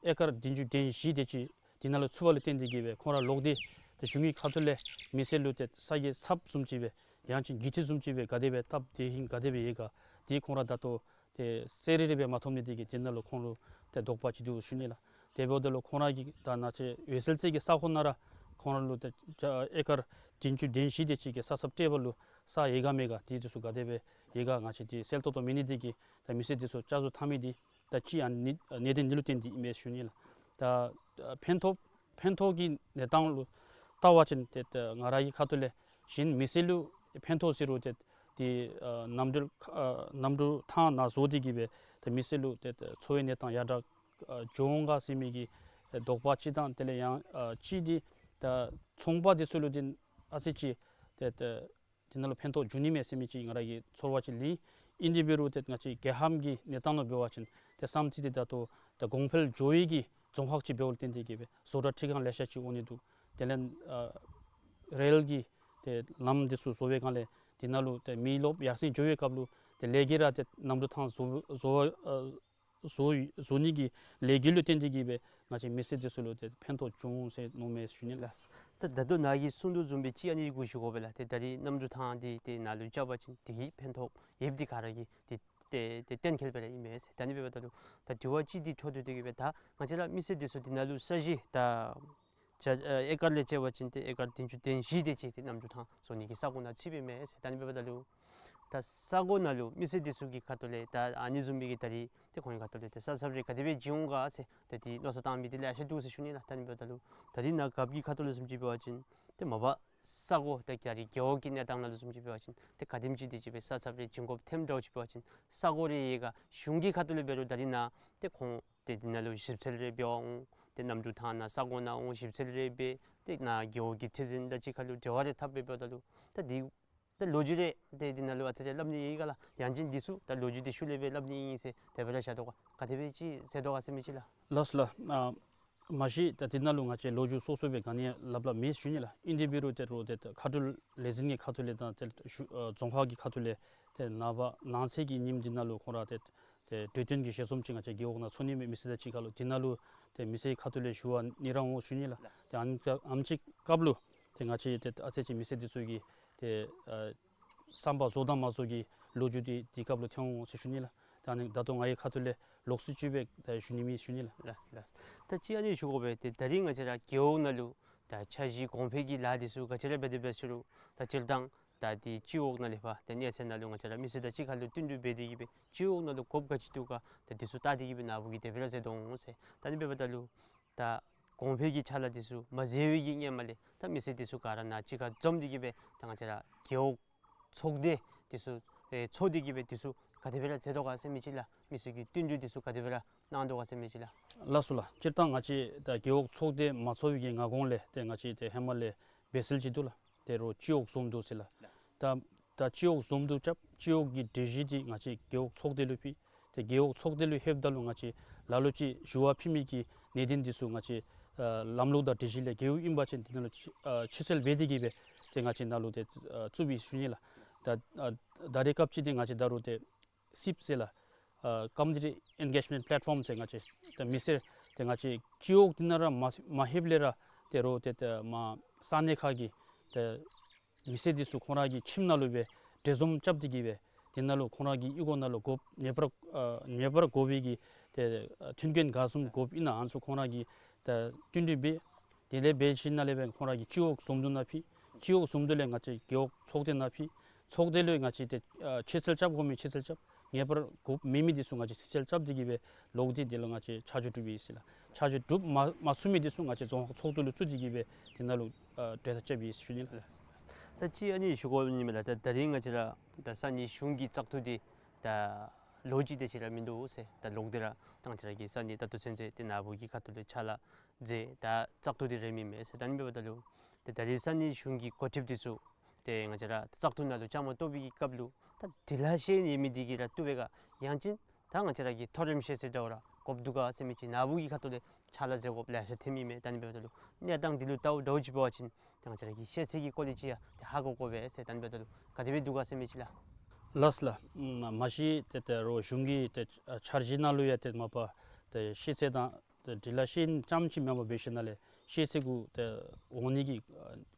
ཨེ་ཀར་བདུན་ཅུ་དོན་བཞི་དེ་ཅིག་འདི་ནང་ལུ་ཚུད་པ་ལུ་བརྟེན་ཏེ་གི་སྦེ་ཁོང་ར་ལོག་སྟེ་ཏེ་གཞུང་གི་ཁ་ཐུག་ལས་མི་སེར་ལུ་ཏེ་ས་གི་ཚབ་བཟུམ་ཅིག་སྦེ་ཡང་ཅིན་རྒུད་འཐུས་བཟུམ་ཅིག་སྦེ་ག་དེ་སྦེ་བཏབ་སྟེ་ཧིང་ག་དེ་སྦེ་ཡོད་ག་འདི་ཁོང་ར་ད་ལྟོ་ཏེ་གསལ་རི་རི་སྦེ་མ་ཐོབ་ནི་དེ་གིས་དེ་ནང་ལུ་ཁོང་ལུ་ཏེ་དོགས་པ་ཅིག་འདུག་ཞུ་ནི་ལགས། དེ་འབདཝ་ད་ལུ་ཁོང་ར་གིས་ད་ནཱ་ཅིག་འོད་གསལ་རྩེ་གི་ས་ཁོངས་ནང་ར་ཁོང་ར་ལུ་ཏེ་ཨེ་ཀར་བདུན་ཅུ་དོན་བཞི་དེ་ཅིག་གི་ས་ཚབ་སྤྲོད་པ་ལུ་ས་ཡོད་ག་མེད་ག་དེ་དེ་ཚུ་ག་དེ་སྦེ་ཡོད་ག་ང་བཅས་དེ་གསལ་ཏོག་ཏོ་མེད་ནི་དེ་གིས་ད་མི་སེར་དེ་ཚུ་བཅའ་བཟོ་འཐབ་མི་དེ་ད་ཅི་ཨ་ནི་གནད་དོན་འདི་ལུ་བརྟེན་ཏེ་ཨིན་མས་ཞུ་ནི་ལགས། ད་ཕན་ཐོགས་ཕན་ཐོགས་ཀྱི་གནས་སྟངས་ལུ་བལྟ་བ་ཅིན་ཏེ་ད་ང་ར་གི་ཁ་ཐུག་ལས་གཞན་མི་སེར་ལུ་ཕན་ཐོགས་ཟེར་རུང་ཏེ་ཏེ་ཨ་གནམ་གྲུ་ཨ་གནམ་གྲུ་ཐང་ནང་བཟོ་སྟེ་གི་སྦེ་ཏེ་མི་སེར་ལུ་ཏེ་ཏེ་འཚོ་བའི་གནས་སྟངས་ཡར་དྲག་ཨ་འགྱོ་འོང་ག་ཟེར་མི་གི་ཨ་དོགས་པ་ཅིག་དང་དེ་ལས་ཡང་ཨ་གཅིག་འདི་ད་ཚོང་པ་འདི་ཚུ་ལུ་འདི་ཨ་ཙི་ཅིག་ཏེ་ཏེ་འདི་ནང་ལུ་ཕན་ཐོགས་འབྱུང་ནི་མས་ཟེར་མི་ཅིག་ང་ར་གི་ཚོར་བ་ཅིག་ལེན། ཨིན་དེ་འབད་རུང་ཏེ་ང་བཅས་རྒྱལ་ཁམས་ཀྱི་གནས་སྟངས་ལུ་འབད་བ་ཅིན་ཏེ་བསམ་རྩེ་འདི་ད་ལྟོ་ད་གོང་འཕེལ་འགྱོ་བའི་གི་རྫོང་ཁག་ཅིག་འབདཝ་ལུ་བརྟེན་ཏེ་གི་སྦེ་བཟོ་གྲྭ་འཕྲུལ་ཁང་ལེ་ཤ་ཅིག་འོང་ནི་འདུག། དེ་ལས་ཨ་རེལ་གྱི་ཏེ་ལམ་འདི་ཚུ་བཟོ་བའི་སྒང་ལས་འདི་ནང་ལུ་ཏེ་མི་རློབས་ཡར་སེང་འགྱོ་བའི་སྐབས་ལུ་ཏེ་ལས་འགུལ་ར་ཏེ་གནམ་གྲུ་ཐང་བཟོ་བཟོ་ཨ་བཟོ་བཟོ་ནི་གི་ལས་འགུལ་ལུ་བརྟེན་ཏེ་གི་སྦེ་ང་བཅས་མི་སེར་འདི་ཚུ་ལུ་ཏེ་ཕན་ཐོགས་འབྱུང་འོང་ཟེར་མནོཝ་མས་ཞུ་ནི་ལགས། ད་ད་ལྟོ་ནཱ་གིས་གསུང་དོ་བཟུམ་སྦེ་ཅིག་ཨ་ནི་གུ་ཞུ་དགོ་པས་ལགས། ཏེ་ད་རིས་གནམ་གྲུ་ཐང་འདི་ཏེ་ནཱ་ལུ་རྐྱབ་པ་ཅིན་དེ་གིས་ཕན་ཐོགས་ཡོདཔ་འདི་ག་ར་གིས་ཏེ་ཏེ་ཏེ་གཏན་འཁེལ་སྦེ་ར་ཨིན་མས་ཟེར། ད་ཨ་ནི་འབདཝ་ད་ལུ་ད་དྲི་བ་ཅིག་འདི་འཕྲོ་མཐུད་དེ་གི་སྦེ་ད་ང་བཅས་ར་མི་སེར་འདི་ཚུ་འདི་ནང་ལུ་ས་གཞི་ད་ཅ་ཨེ་ཀར་ལས་བཅད་པ་ཅིན་ཏེ་ཨེ་ཀར་བདུན་ཅུ་དོན་བཞི་དེ་ཅིག་ཏེ་གནམ་གྲུ་ཐང་བཟོ་ནི་གི་ས་གོ་ནང་ཚུད་པའི་མས་ཟེར། ད་ཨ་ནི་འབདཝ་ད་ལུ་ད་ས་གོ་ནང་ལུ་མི་སེར་འདི་ཚུ་གི་ཁ་ཐུག་ལས་ད་ཨ་ནི་བཟུམ་མའི་གི་ད་རིས་ཏེ་ཁོང་གི་ཁ་ཐུག་ལས་ཏེ་ས་ཚབ་རེ་ག་དེ་སྦེ་བྱིན་འོང་ག་ཟེར་ཏེ་ཏེ་མནོ་བསམ་བཏང་མི་འདི་ལེ་ཤ་འདུག་ཟེར་ཞུ་ནི་ལགས། ད་ཨ་ནི་འབདཝ་ད་ལུ་ད་རིས་ནཱ་རྒཔོ་གི་ཁ་ཐུག་ལུ་བཟུམ་ཅིག་འབད་བ་ཅིན་ཏེ་མ་པ་ས་གོ་ད་རྒྱ་རི་རྒེད་འོག་གི་གནས་སྟངས་ནང་ལུ་བཟུམ་ཅིག་འབད་བ་ཅིན་ཏེ་ག་དེམ་ཅིག་དེ་ཅིག་སྦེ་ས་ཚབ་རེ་བྱིན་དགོཔ་ཐོནམ་འདྲཝ་ཅིག་འབད་བ་ཅིན་ས་གོ་རེ་ཡོད་ག། གཞུང་གི་ཁ་ཐུག་ལས་འབད་རུང་ད་རིས་ནཱ་ཏེ་ཁོང་ཏེ་འདི་ནང་ལུ་ཞིབ་འཚོལ་རེ་འབད་འོང་། ཏེ་གནམ་གྲུ་ཐང་ནང་ས་གོ་ནང་འོང་ཞིབ་འཚོལ་རེ་འབད། ཏེ་ནཱ་རྒེད་འོག་གི་ཁྲི་འཛིན་དང་གཅིག་ཁར་ལུ་འབྲེལ་བ་རེ་འཐབ་སྦེ་འབདཝ་ད་ལུ་ད་འདི་ད་ལོ་རྒྱུས་རེ་ཏེ་འདི་ནང་ལུ་ཨ་ཙི་རེ་སླབ་ནི་ཡོད་ག་ལགས། ཡང་ཅིན་འདི་ཚུ་ད་ལོ་རྒྱུས་འདི་ཤུལ་ལས་སྦེ་སླབ་ནི་ཨིན་ཟེར་དེ་སྦེ་ར་བཞག་དོ་ག། ག་དེ་སྦེ་ཅིག་ཟེར་དོ་ག་ཟེར་མི་ཅིག་ལགས། ལགས་སོ་ལགས། ཨ་མ་གཞི་ད་འདི་ནང་ལུ་ང་བཅས་ལོ་རྒྱུས་སོ་སོ་སྦེ་ག་ནི་ཡང་སླབ་སླབ་མེད་ཞུ་ནི་ལགས། ཨིན་དེ་འབད་རུང་ཏེ་རོགས་ཏེ་མཁའ་འགྲུལ་ལས་འཛིན་གྱི་ཁ་ཐུག་ལས་དང་ཏེ་ཞུ་ཨ་རྫོང་ཁག་གི་ཁ་ཐུག་ལས་ཏེ་ནངས་པ་ནངས་ཚེ་གི་ཉིནམ་འདི་ནང་ལུ་ཁོང་ར་ཏེ་ཏེ་གྲོས་བསྟུན་གྱི་ཞལ་འཛོམས་ཅིག་ང་བཅས་རྒེད་འོག་ནང་ཚོགས་ནི་མས། མི་སེར་དང་གཅིག་ཁར་ལུ་འདི་ནང་ལུ་ཏེ་མི་སེར་ཁ་ཐུག་ལས་ཞུ་བ་ནི་རང་འོང་ཞུ་ནི་ལགས། ཏེ་ཨ་ནི་ཨ་ནེམ་ཅིག་སྐབས་ལུ་ཏེ་ང་བཅས་ཏེ་ཨ་ཙི་ཅིག་མི་སེར་འདི་ཚུ་གིས་ཏེ་ཨ་བསམ་པ་རྫོགས་དང་མ་རྫོགས་ཀྱི་ལོ་རྒྱུས་འདི་འདི་སྐབས་ལུ་ཐོན་འོང་ཟེར་ཞུ་ནི་ལགས། ད་ཨ་ནི་ད་ལྟོ་ང་གི་ཁ་ཐུག་ལས་ལོགས་སུ་ཅིག་སྦེ་ད་ཞུ་ནི་མས་ཞུ་ནི་ལགས། ལགས་ལགས། ད་ཅི་ཨ་ནི་ཞུ་དགོ་པས། ཏེ་ད་རིས་ང་བཅས་ར་རྒེད་འོག་ནང་ལུ་ད་འཆར་གཞི་གོང་འཕེལ་གྱི་ལཱ་འདི་ཚུ་ག་ཅི་ར་འབད་དེ་འབད་ཟེར་རུང་ད་སྤྱིར་བཏང་ད་འདི་སྤྱི་འོག་ནང་ལས་ཕར་ཏེ་གནས་ཚད་ནང་ལུ་ང་བཅས་ར་མི་སེར་དང་གཅིག་ཁར་ལུ་བསྟུན་གྲོས་འབད་དེ་གི་སྦེ་སྤྱི་འོག་ནང་ལུ་དགོཔ་ག་ཅི་འདུག་ག་ད་འདི་ཚུ་བལྟ་སྟེ་གི་སྦེ་ནཱ་བུ་གིས་དེ་སྦེ་ར་མཛད་དོ་འོང་ཟེར། ད་ཨ་ནི་འབདཝ་ད་ལུ་ད་གོང་འཕེལ་གྱི་ཕྱག་ལཱ་འདི་ཚུ་མ་མཛད་པའི་གི་སྔོན་མ་ལས་ད་མི་སེར་འདི་ཚུ་ག་ར་ནཱ་གཅིག་ཁར་འཛོམས་ཏེ་གི་སྦེ་ད་ང་བཅས་ར་རྒེད་འོག་ཚོགས་སྡེ་འདི་ཚུ་ཨེ་ཚོགས་ཏེ་གི་སྦེ་འདི་ཚུ་ག་དེ་སྦེ་ར་མཛད་དོ་ག་ཟེར་མི་ཅིག་ལགས། མི་སེར་གྱི་བསྟུན་གྲོས་འདི་ཚུ་ག་དེ་སྦེ་ར་གནང་དོ་ག་ཟེར་མི་ཅིག་ལགས། ལགས་སོ་ལགས། སྤྱིར་བཏང་ང་བཅས་ད་རྒེད་འོག་ཚོགས་སྡེ་མ་ཚོགས་པའི་གི་སྔ་གོང་ལས་ཏེ་ང་བཅས་ཏེ་ཧེ་མ་ལས་འབད་སྲོལ་ཅིག་འདུག་ལགས། ཏེ་རོགས་སྤྱི་འོག་ཟོམ་འདུ་ཟེར་ལགས། ད་ད་སྤྱི་འོག་ཟོམ་འདུ་རྐྱབ། སྤྱི་འོག་གི་གྲོས་གཞི་འདི་ང་བཅས་རྒེད་འོག་ཚོགས་སྡེ་ལུ་ཕུལ། ཏེ་རྒེད་འོག་ཚོགས་སྡེ་ལུ་ལྷོདཔ་ད་ལུ་ང་བཅས་ལ་ལུ་ཅིག་ཞུ་བ་ཕུལ་མི་གི་གནད་དོན་འདི་ཚུ་ང་བཅས་ཨ་ལམ་ལུགས་དང་སྒྲིག་གཞི་ལས་འགལཝ་ཨིན་པ་ཅིན་འདི་ནང་ལུ་ཕྱི་ཨ་ཕྱིར་བསལ་འབད་དེ་གི་སྦེ་ཏེ་ང་བཅས་ནང་ལུ་ཏེ་ཨ་བཙུགས་པའི་ཞུ་ནི་ལགས། ད་ཨ་ད་རེས་སྐབས་ཅིག་འདི་ང་བཅས་ད་རུང་ཏེ་སིབ་ཟེར་ལགས། ཨ་Community Engagement Platform ཟེར་ང་བཅས་ད་མི་སེར་ཏེ་ང་བཅས་སྤྱི་འོག་འདི་ནང་ར་མ་མ་ལྷོདཔ་ལས་ར་ཏེ་རོགས་ཏེ་ཏེ་མར་ས་གནས་ཁག་གི་ཏེ་མི་སེར་འདི་ཚུ་ཁོང་ར་གི་ཁྱིམ་ནང་ལུ་སྦེ་གྲོས་འཛོམས་རྐྱབ་སྟེ་གི་སྦེ་འདི་ནང་ལུ་ཁོང་ར་གི་གཡུས་སྒོ་ནང་ལུ་དགོཔ་ངེས་པར་ཨ་ངེས་པར་དགོ་པའི་གི་ཏེ་ཨ་མཐུན་རྐྱེན་ག་བཟུམ་དགོཔ་ཨིན་ན་ཨ་ནི་ཚུ་ཁོང་ར་གིས་ཏེ་བསྟུན་གྲོས་འབད། དེ་ལས་འབད་ཞིནམ་ལས་སྦེ་ཁོང་ར་གིས་སྤྱི་འོག་ཟོམ་འདུ་ནང་ཕུལ། སྤྱི་འོག་ཟོམ་འདུ་ལས་ང་བཅས་རྒེད་འོག་ཚོགས་སྡེ་ནང་ཕུལ། ཚོགས་སྡེ་ལུ་ང་བཅས་ཏེ་ཨ་ཕྱིར་བསལ་རྐྱབ་དགོ་མི་ཕྱིར་བསལ་རྐྱབ། ངེས་པར་དགོཔ་མེད་མི་འདི་ཚུ་ང་བཅས་ཕྱིར་བསལ་རྐྱབ་སྟེ་གི་སྦེ་ལོག་སྟེ་འདི་ལུ་ང་བཅས་ཆ་འཇོག་གྲུབ་ཡི་ཟེར་ལགས། ཆ་འཇོག་གྲུབ་མ་མ་ཚུགས་མི་འདི་ཚུ་ང་བཅས་རྫོང་ཁག་ཚོགས་འདུ་ལུ་བཙུགས་ཏེ་གི་སྦེ་འདི་ནང་ལུ་ཨ་གྲོས་ཐག་བཅད་པའི་ཞུ་ནི་ལགས། ད་ཅི་ཨ་ནི་ཞུ་དགོ་ནི་མས་ལགས། ད་ད་རིས་ང་བཅས་ར་ད་ས་གནས་གཞུང་གི་བཙག་འཐུ་འདི་ད་ ལོ་གཅིག་དེ་ཅིག་ར་མིན་འདུག་ཟེར། ད་ལོག་སྟེ་ར་ད་ང་བཅས་ར་གི་ས་གནས་ད་ལྟོ་ཚུན་ཚོད་ཏེ་ནཱ་བུ་གི་ཁ་ཐུག་ལས་ཕྱག་ལཱ་མཛད་ད་བཙག་འཐུ་འདི་རནམ་ཨིན་མས་ཟེར། ད་ཨ་ནི་འབདཝ་ད་ལུ་ཏེ་ད་རིས་ས་གནས་གཞུང་གི་འགོ་ཁྲིདཔ་འདི་ཚུ་ཏེ་ང་བཅས་ར་བཙག་འཐུ་ནང་ལུ་བཅའ་མར་གཏོགས་པའི་གི་སྐབས་ལུ་ད་འབྲི་ལྷག་ཤེས་ནི་མི་འདི་གིས་ར་བཏུབ་པས་ག། ཡང་ཅིན་ད་ང་བཅས་ར་གི་མཐོ་རིམ་ཤེས་ཚད་འདྲཝ་ར་དགོཔ་འདུག་ག་ཟེར་མི་ཅིག་ནཱ་བུ་གི་ཁ་ཐུག་ལས་ཕྱག་ལཱ་མཛད་དགོཔ་ལེ་ཤ་ཐོནམ་ཨིན་མས། ད་ཨ་ནི་འབདཝ་ད་ལུ་གནས་སྟངས་འདི་ལུ་བལྟཝ་འདྲཝ་ཅིག་འབད་བ་ཅིན་ཏེ་ང་བཅས་ར་གི་ཤེས་ཚད་ཀྱི་ཀོ་ལི་ཊི་ཡང་ཏེ་ཧ་གོ་དགོ་པས་ཟེར། ད་ཨ་ནི་འབདཝ་ད་ལུ་ག་དེ་སྦེ་འདུག་ག་ཟེར་མི་ཅིག་ལགས། ལགས་ལགས། མ་གཞི་ཏེ་ད་རུང་གཞུང་གི་ཏེ་འཆར་གཞི་ནང་ལུ་ཡང་ཏེ་མ་པ་ཏེ་ཤེས་ཚད་དང་ཏེ་འབྲི་ལྷག་ཤེས་ཡོན་རྐྱངམ་ཅིག་མེན་པར་འབད་ཞིནམ་ལས་ཤེས་ཚད་གུ་ཏེ་འོང་ནི་གི་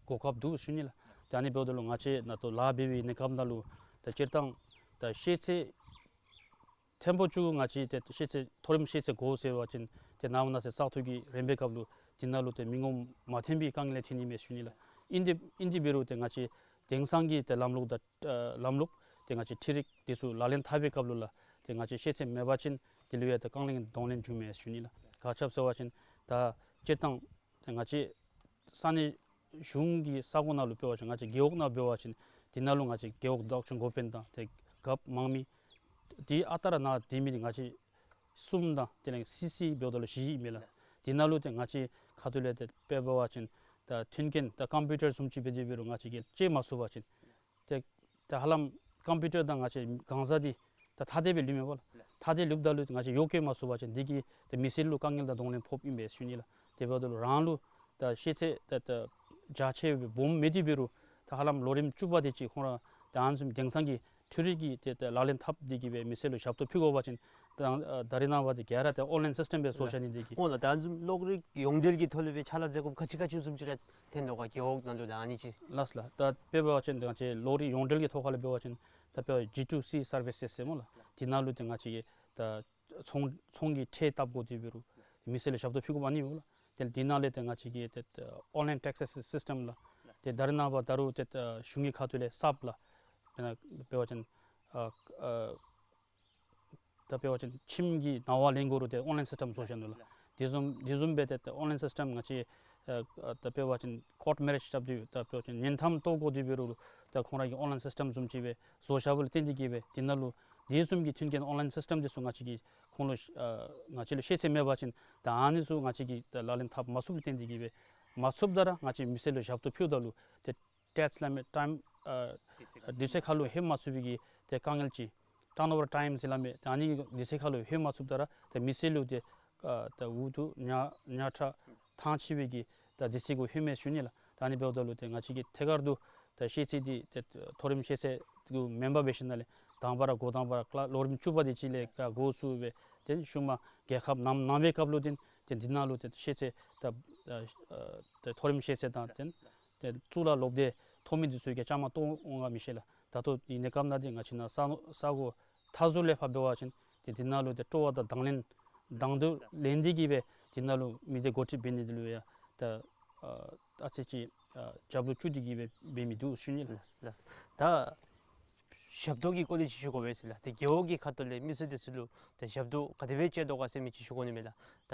གོ་སྐབས་འདུག་ཞུ་ནི་ལགས། ཏེ་ཨ་ནི་འབདཝ་ད་ལུ་ང་བཅས་ནཱ་ལྟོ་ལཱ་འབད་བའི་གནས་སྐབས་ནང་ལུ་ཏེ་སྤྱིར་བཏང་ཏེ་ཤེས་ཚད་ཐེངས་པོ་བཅུ་ང་བཅས་ཏེ་ཤེས་ཚད་མཐོ་རིམ་ཤེས་ཚད་དགོ་ཟེར་བ་ཅིན་ཏེ་ནངས་པ་གནངས་ཚེ་བཙག་འཐུ་གི་རན་པའི་སྐབས་ལུ་འདི་ནང་ལུ་ཏེ་མི་ངོམ་མ་ཐོན་པའི་དཀའ་ངལ་ཐོན་ནི་མས་ཞུ་ནི་ལགས། ཨིན་ཏེ་ཨིན་ཏེ་འབད་རུང་ཏེ་ང་བཅས་དེང་སང་གི་ཏེ་ལམ་ལུགས་དང་ཨ་ལམ་ལུགས་ཏེ་ང་བཅས་འཕྲུལ་རིག་འདི་ཚུ་ལག་ལེན་འཐབ་པའི་སྐབས་ལུ་ལགས་ཏེ་ང་བཅས་ཤེས་ཚད་མེད་པ་ཅིན་འདི་ལུ་ཡང་ཏེ་རྐང་ལེན་གདོང་ལེན་འབྱུངམ་མས་ཞུ་ནི་ལགས། ག་ཅི་སྦེ་ཟེར་བ་ཅིན་ད་སྤྱིར་བཏང་ཏེ་ང་བཅས་ས་གནས་གཞུང་གི་ས་གོ་ནང་ལུ་འབད་བ་ཅིན་ང་བཅས་རྒེད་འོག་ནང་འབད་བ་ཅིན་འདི་ནང་ལུ་ང་བཅས་རྒེད་འོག་བདག་སྐྱོང་འགོ་དཔོན་དང་ཏེ་རྒཔོ་དམངས་མི་འདི་ཨ་རྟག་ར་ནཱ་སྡོད་མི་འདི་ང་བཅས་གསུམ་དང་དེ་ལས་སི་སི་འབདཝ་ད་ལུ་བཞི་ཨིན་མས་ལགས། འདི་ནང་ལུ་ཏེ་ང་བཅས་ཁ་ཐུག་ལས་ཏེ་དཔེ་འབད་བ་ཅིན་ད་མཐུན་རྐྱེན་ད་ཀམ་པིའུ་ཊར་བཟུམ་ཅིག་འབད་དེ་འབད་རུང་ང་བཅས་ཀྱིས་སྤྱོད་མ་ཚུགས་པ་ཅིན་ཏེ་ད་ཧ་ལམ་ཀམ་པིའུ་ཊར་དང་ང་བཅས་གང་ཟག་འདི་ད་ཐ་དད་སྦེ་ལུས་མས་པ་ལགས། ཐ་དད་ལུསཔ་ད་ལུ་ང་བཅས་ཡོ་བཀོལ་མ་ཚུགས་པ་ཅིན་འདི་གིས་ཏེ་མི་སེར་ལུ་དཀའ་ངལ་དང་གདོང་ལེན་ཕོགཔ་ཨིན་པས་ཞུ་ནི་ལགས། དེ་འབདཝ་ད་ལུ་རང་ལུ་ད་ཤེས་ཚད་ད་ད་རྒྱ་ཆེ་སྦོམ་མེད་དེ་འབད་རུང་ད་ཧ་ལམ་ལོ་རིམ་བཅུ་པ་དེ་ཅིག་ཁོང་ར་ད་ཨ་ནི་བཟུམ་དེང་སང་གི་འཕྲུལ་རིག་གི་ཏེ་ཏེ་ལག་ལེན་འཐབ་སྟེ་གིས་སྦེ་མི་སེར་ལུ་ཞབས་ཏོག་ཕུལ་དགོ་པ་ཅིན་ད་ཨ་ད་རིས་ནངས་པ་འདི་ག་ར་ཏེ་ཨོན་ལཱའིན་སིསི་ཊེམ་སྦེ་བཟོ་བཞག་ནི་འདི་གིས། འོ་ལགས། ད་ཨ་ནི་བཟུམ་གློག་རིག་ཡོངས་འབྲེལ་གྱི་ཐོག་ལས་སྦེ་ཕྱག་ལཱ་མཛད་དགོཔ་ག་ཅི་ག་ཅི་བཟུམ་ཅིག་ར་ཐོན་དོ་ག་རྒེད་འོག་ནང་ལུ་ལགས་ཨ་ནི་ཅིག། ལགས་ལགས། ད་དཔེ་འབད་བ་ཅིན་ང་བཅས་གློག་རིག་ཡོངས་འབྲེལ་གྱི་ཐོག་ཁ་ལས་འབད་བ་ཅིན་ད་དཔེ་ཇི་ཊུ་སི་སར་བི་སེསི་ཟེར་སྨོ་ལགས། འདི་ནང་ལུ་ཏེ་ང་བཅས་ཀྱིས་ད་ཚོང་ཚོང་གི་ཁྲལ་བཏབ་དགོ་དེ་འབད་རུང་མི་སེར་ལུ་ཞབས་ཏོག་ཕུལ་དགོཔ་ཨ་ནི་སྨོ་ལགས། ཏེ་འདི་ནང་ལས་ཏེ་ང་བཅས་ཀྱིས་ཏེ་ཨོན་ལཱའིན་ཊེགསི་སིསི་ཊེམ་ལགས། ཏེ་ད་རིས་ནངས་པ་ད་རུང་ཏེ་གཞུང་གི་ཁ་ཐུག་ལས་གསརཔ་ལགས། དཔེར་ན་འབད་བ་ཅིན་ཨ་ཨ་ད་འབད་བ་ཅིན་ཁྱིམ་གྱི་ནང་པ་ལེན་དགོ་རུང་ཏེ་ཨོན་ལཱའིན་སིསི་ཊེམ་བཟོ་བཞག་ནུག་ལགས། དེ་བཟུམ་དེ་བཟུམ་སྦེ་ཏེ་ཨོན་ལཱའིན་སིསི་ཊེམ་ང་བཅས་ཨ་ཨ་ད་འབད་བ་ཅིན་ཀོརཊ་མེ་རེཇ་རྐྱབ་སྟེ་ད་འབད་བ་ཅིན་གཉེན་ཐམ་བཏོག་དགོ་དེ་འབད་རུང་ད་ཁོང་ར་གིས་ཨོན་ལཱའིན་སིསི་ཊེམ་བཟུམ་ཅིག་སྦེ་བཟོ་བཞགཔ་ལས་བརྟེན་ཏེ་གིས་སྦེ་འདི་ནང་ལུ་དེ་བཟུམ་གྱི་མཐུན་རྐྱེན་ཨོན་ལཱའིན་སིསི་ཊེམ་འདི་ཚུ་ང་བཅས་ཀྱིས་ཁོང་ལུ་ཨ་ང་བཅས་ལུ་ཤེས་ཚད་མེད་པ་ཅིན་ད་ཨ་ནི་ཚུ་ང་བཅས་ཀྱིས་ད་ལག་ལེན་འཐབ་མ་ཚུགསཔ་ལས་བརྟེན་ཏེ་གིས་སྦེ་མ་ཚུགསཔ་ད་ར་ང་བཅས་མི་སེར་ལུ་ཞབས་ཏོག་ཕུལཝ་ད་ལུ་ཏེ་ཊེགསི་སླབ་མི་ཊའིམ་ཨ་དུས་ཚོད་ཁར་ལུ་ལྷོད་མ་ཚུགས་པའི་གི་ཏེ་དཀའ་ངལ་ཅིག། ཊརན་ཨོ་བར་ཊའིམ་ཟེར་སླབ་མི་ད་ཨ་ནི་དུས་ཚོད་ཁར་ལུ་ལྷོད་མ་ཚུགསཔ་ད་ར་ཏེ་མི་སེར་ལུ་ཏེ་ཨ་ད་འུ་ཐུག་ཉ་ཉ་ཁྲ་ཐང་ཆད་པའི་གི་ད་དུས་ཚོད་གུ་ལྷོད་མས་ཞུ་ནི་ལགས། ད་ཨ་ནི་འབདཝ་ད་ལུ་ཏེ་ང་བཅས་ཀྱིས་ཐད་ཀར་དུ་ད་ཤེས་ཚད་འདི་ཏེ་མཐོ་རིམ་ཤེས་ཚད་གུ་མེན་པར་འབད་ཞིནམ་ལས་དང་པ་ར་འགོ་དང་པ་ར་ཀི་ལཱ་ལོ་རིམ་བཅུ་པ་དེ་ཅིག་ལས་ད་འགོ་བཙུགས་སྦེ་ཏེ་ཤུལ་མ་རྒྱལ་ཁབ་ནང་ནང་པའི་སྐབས་ལུ་ཏེ་ཏེ་འདི་ནང་ལུ་ཏེ་ཤེས་ཚད་ད་ཨ་ཨ་ཏེ་མཐོ་རིམ་ཤེས་ཚད་དང་ཏེ་ཏེ་གཙུག་ལག་སློབ་སྡེ་མཐོ་དམན་འདི་ཚུ་གིས་བཅའ་མར་གཏོགས་འོང་ག་མི་ཤེས་ལགས། ད་ལྟོ་འདི་གནས་སྐབས་ནང་འདི་ང་བཅས་ནཱ་ས་ས་གོ་མཐའ་ཟུར་ལས་ཕར་འབད་བ་ཅིན་ཏེ་འདི་ནང་ལུ་ཏེ་སྤྲོ་བ་དང་དང་ལེན་དང་དུ་ལེན་ཏེ་གིས་སྦེ་འདི་ནང་ལུ་མི་སྡེ་འགོ་ཁྲིདཔ་འབད་ནི་འདི་ལུ་ཡང་ད་ཨ་ཨ་ཙི་ཅིག་ཨ་རྒྱབ་ལོགས་བཅུག་སྟེ་གིས་སྦེ་འབད་མི་འདུག་ཞུ་ནི་ལགས། ལགས་ལགས། ད་ཞབས་ཏོག་གི་སྐོར་ལས་ཅིག་ཞུ་དགོ་པས་ཟེར་ལགས། ཏེ་རྒེད་འོག་གི་ཁ་ཐུག་ལས་མི་སེར་འདི་ཚུ་ལུ་ཏེ་ཞབས་ཏོག་ག་དེ་སྦེ་སྤྱོད་དོ་ག་ཟེར་མི་ཅིག་ཞུ་དགོ་ནི་མས་ལགས། ད་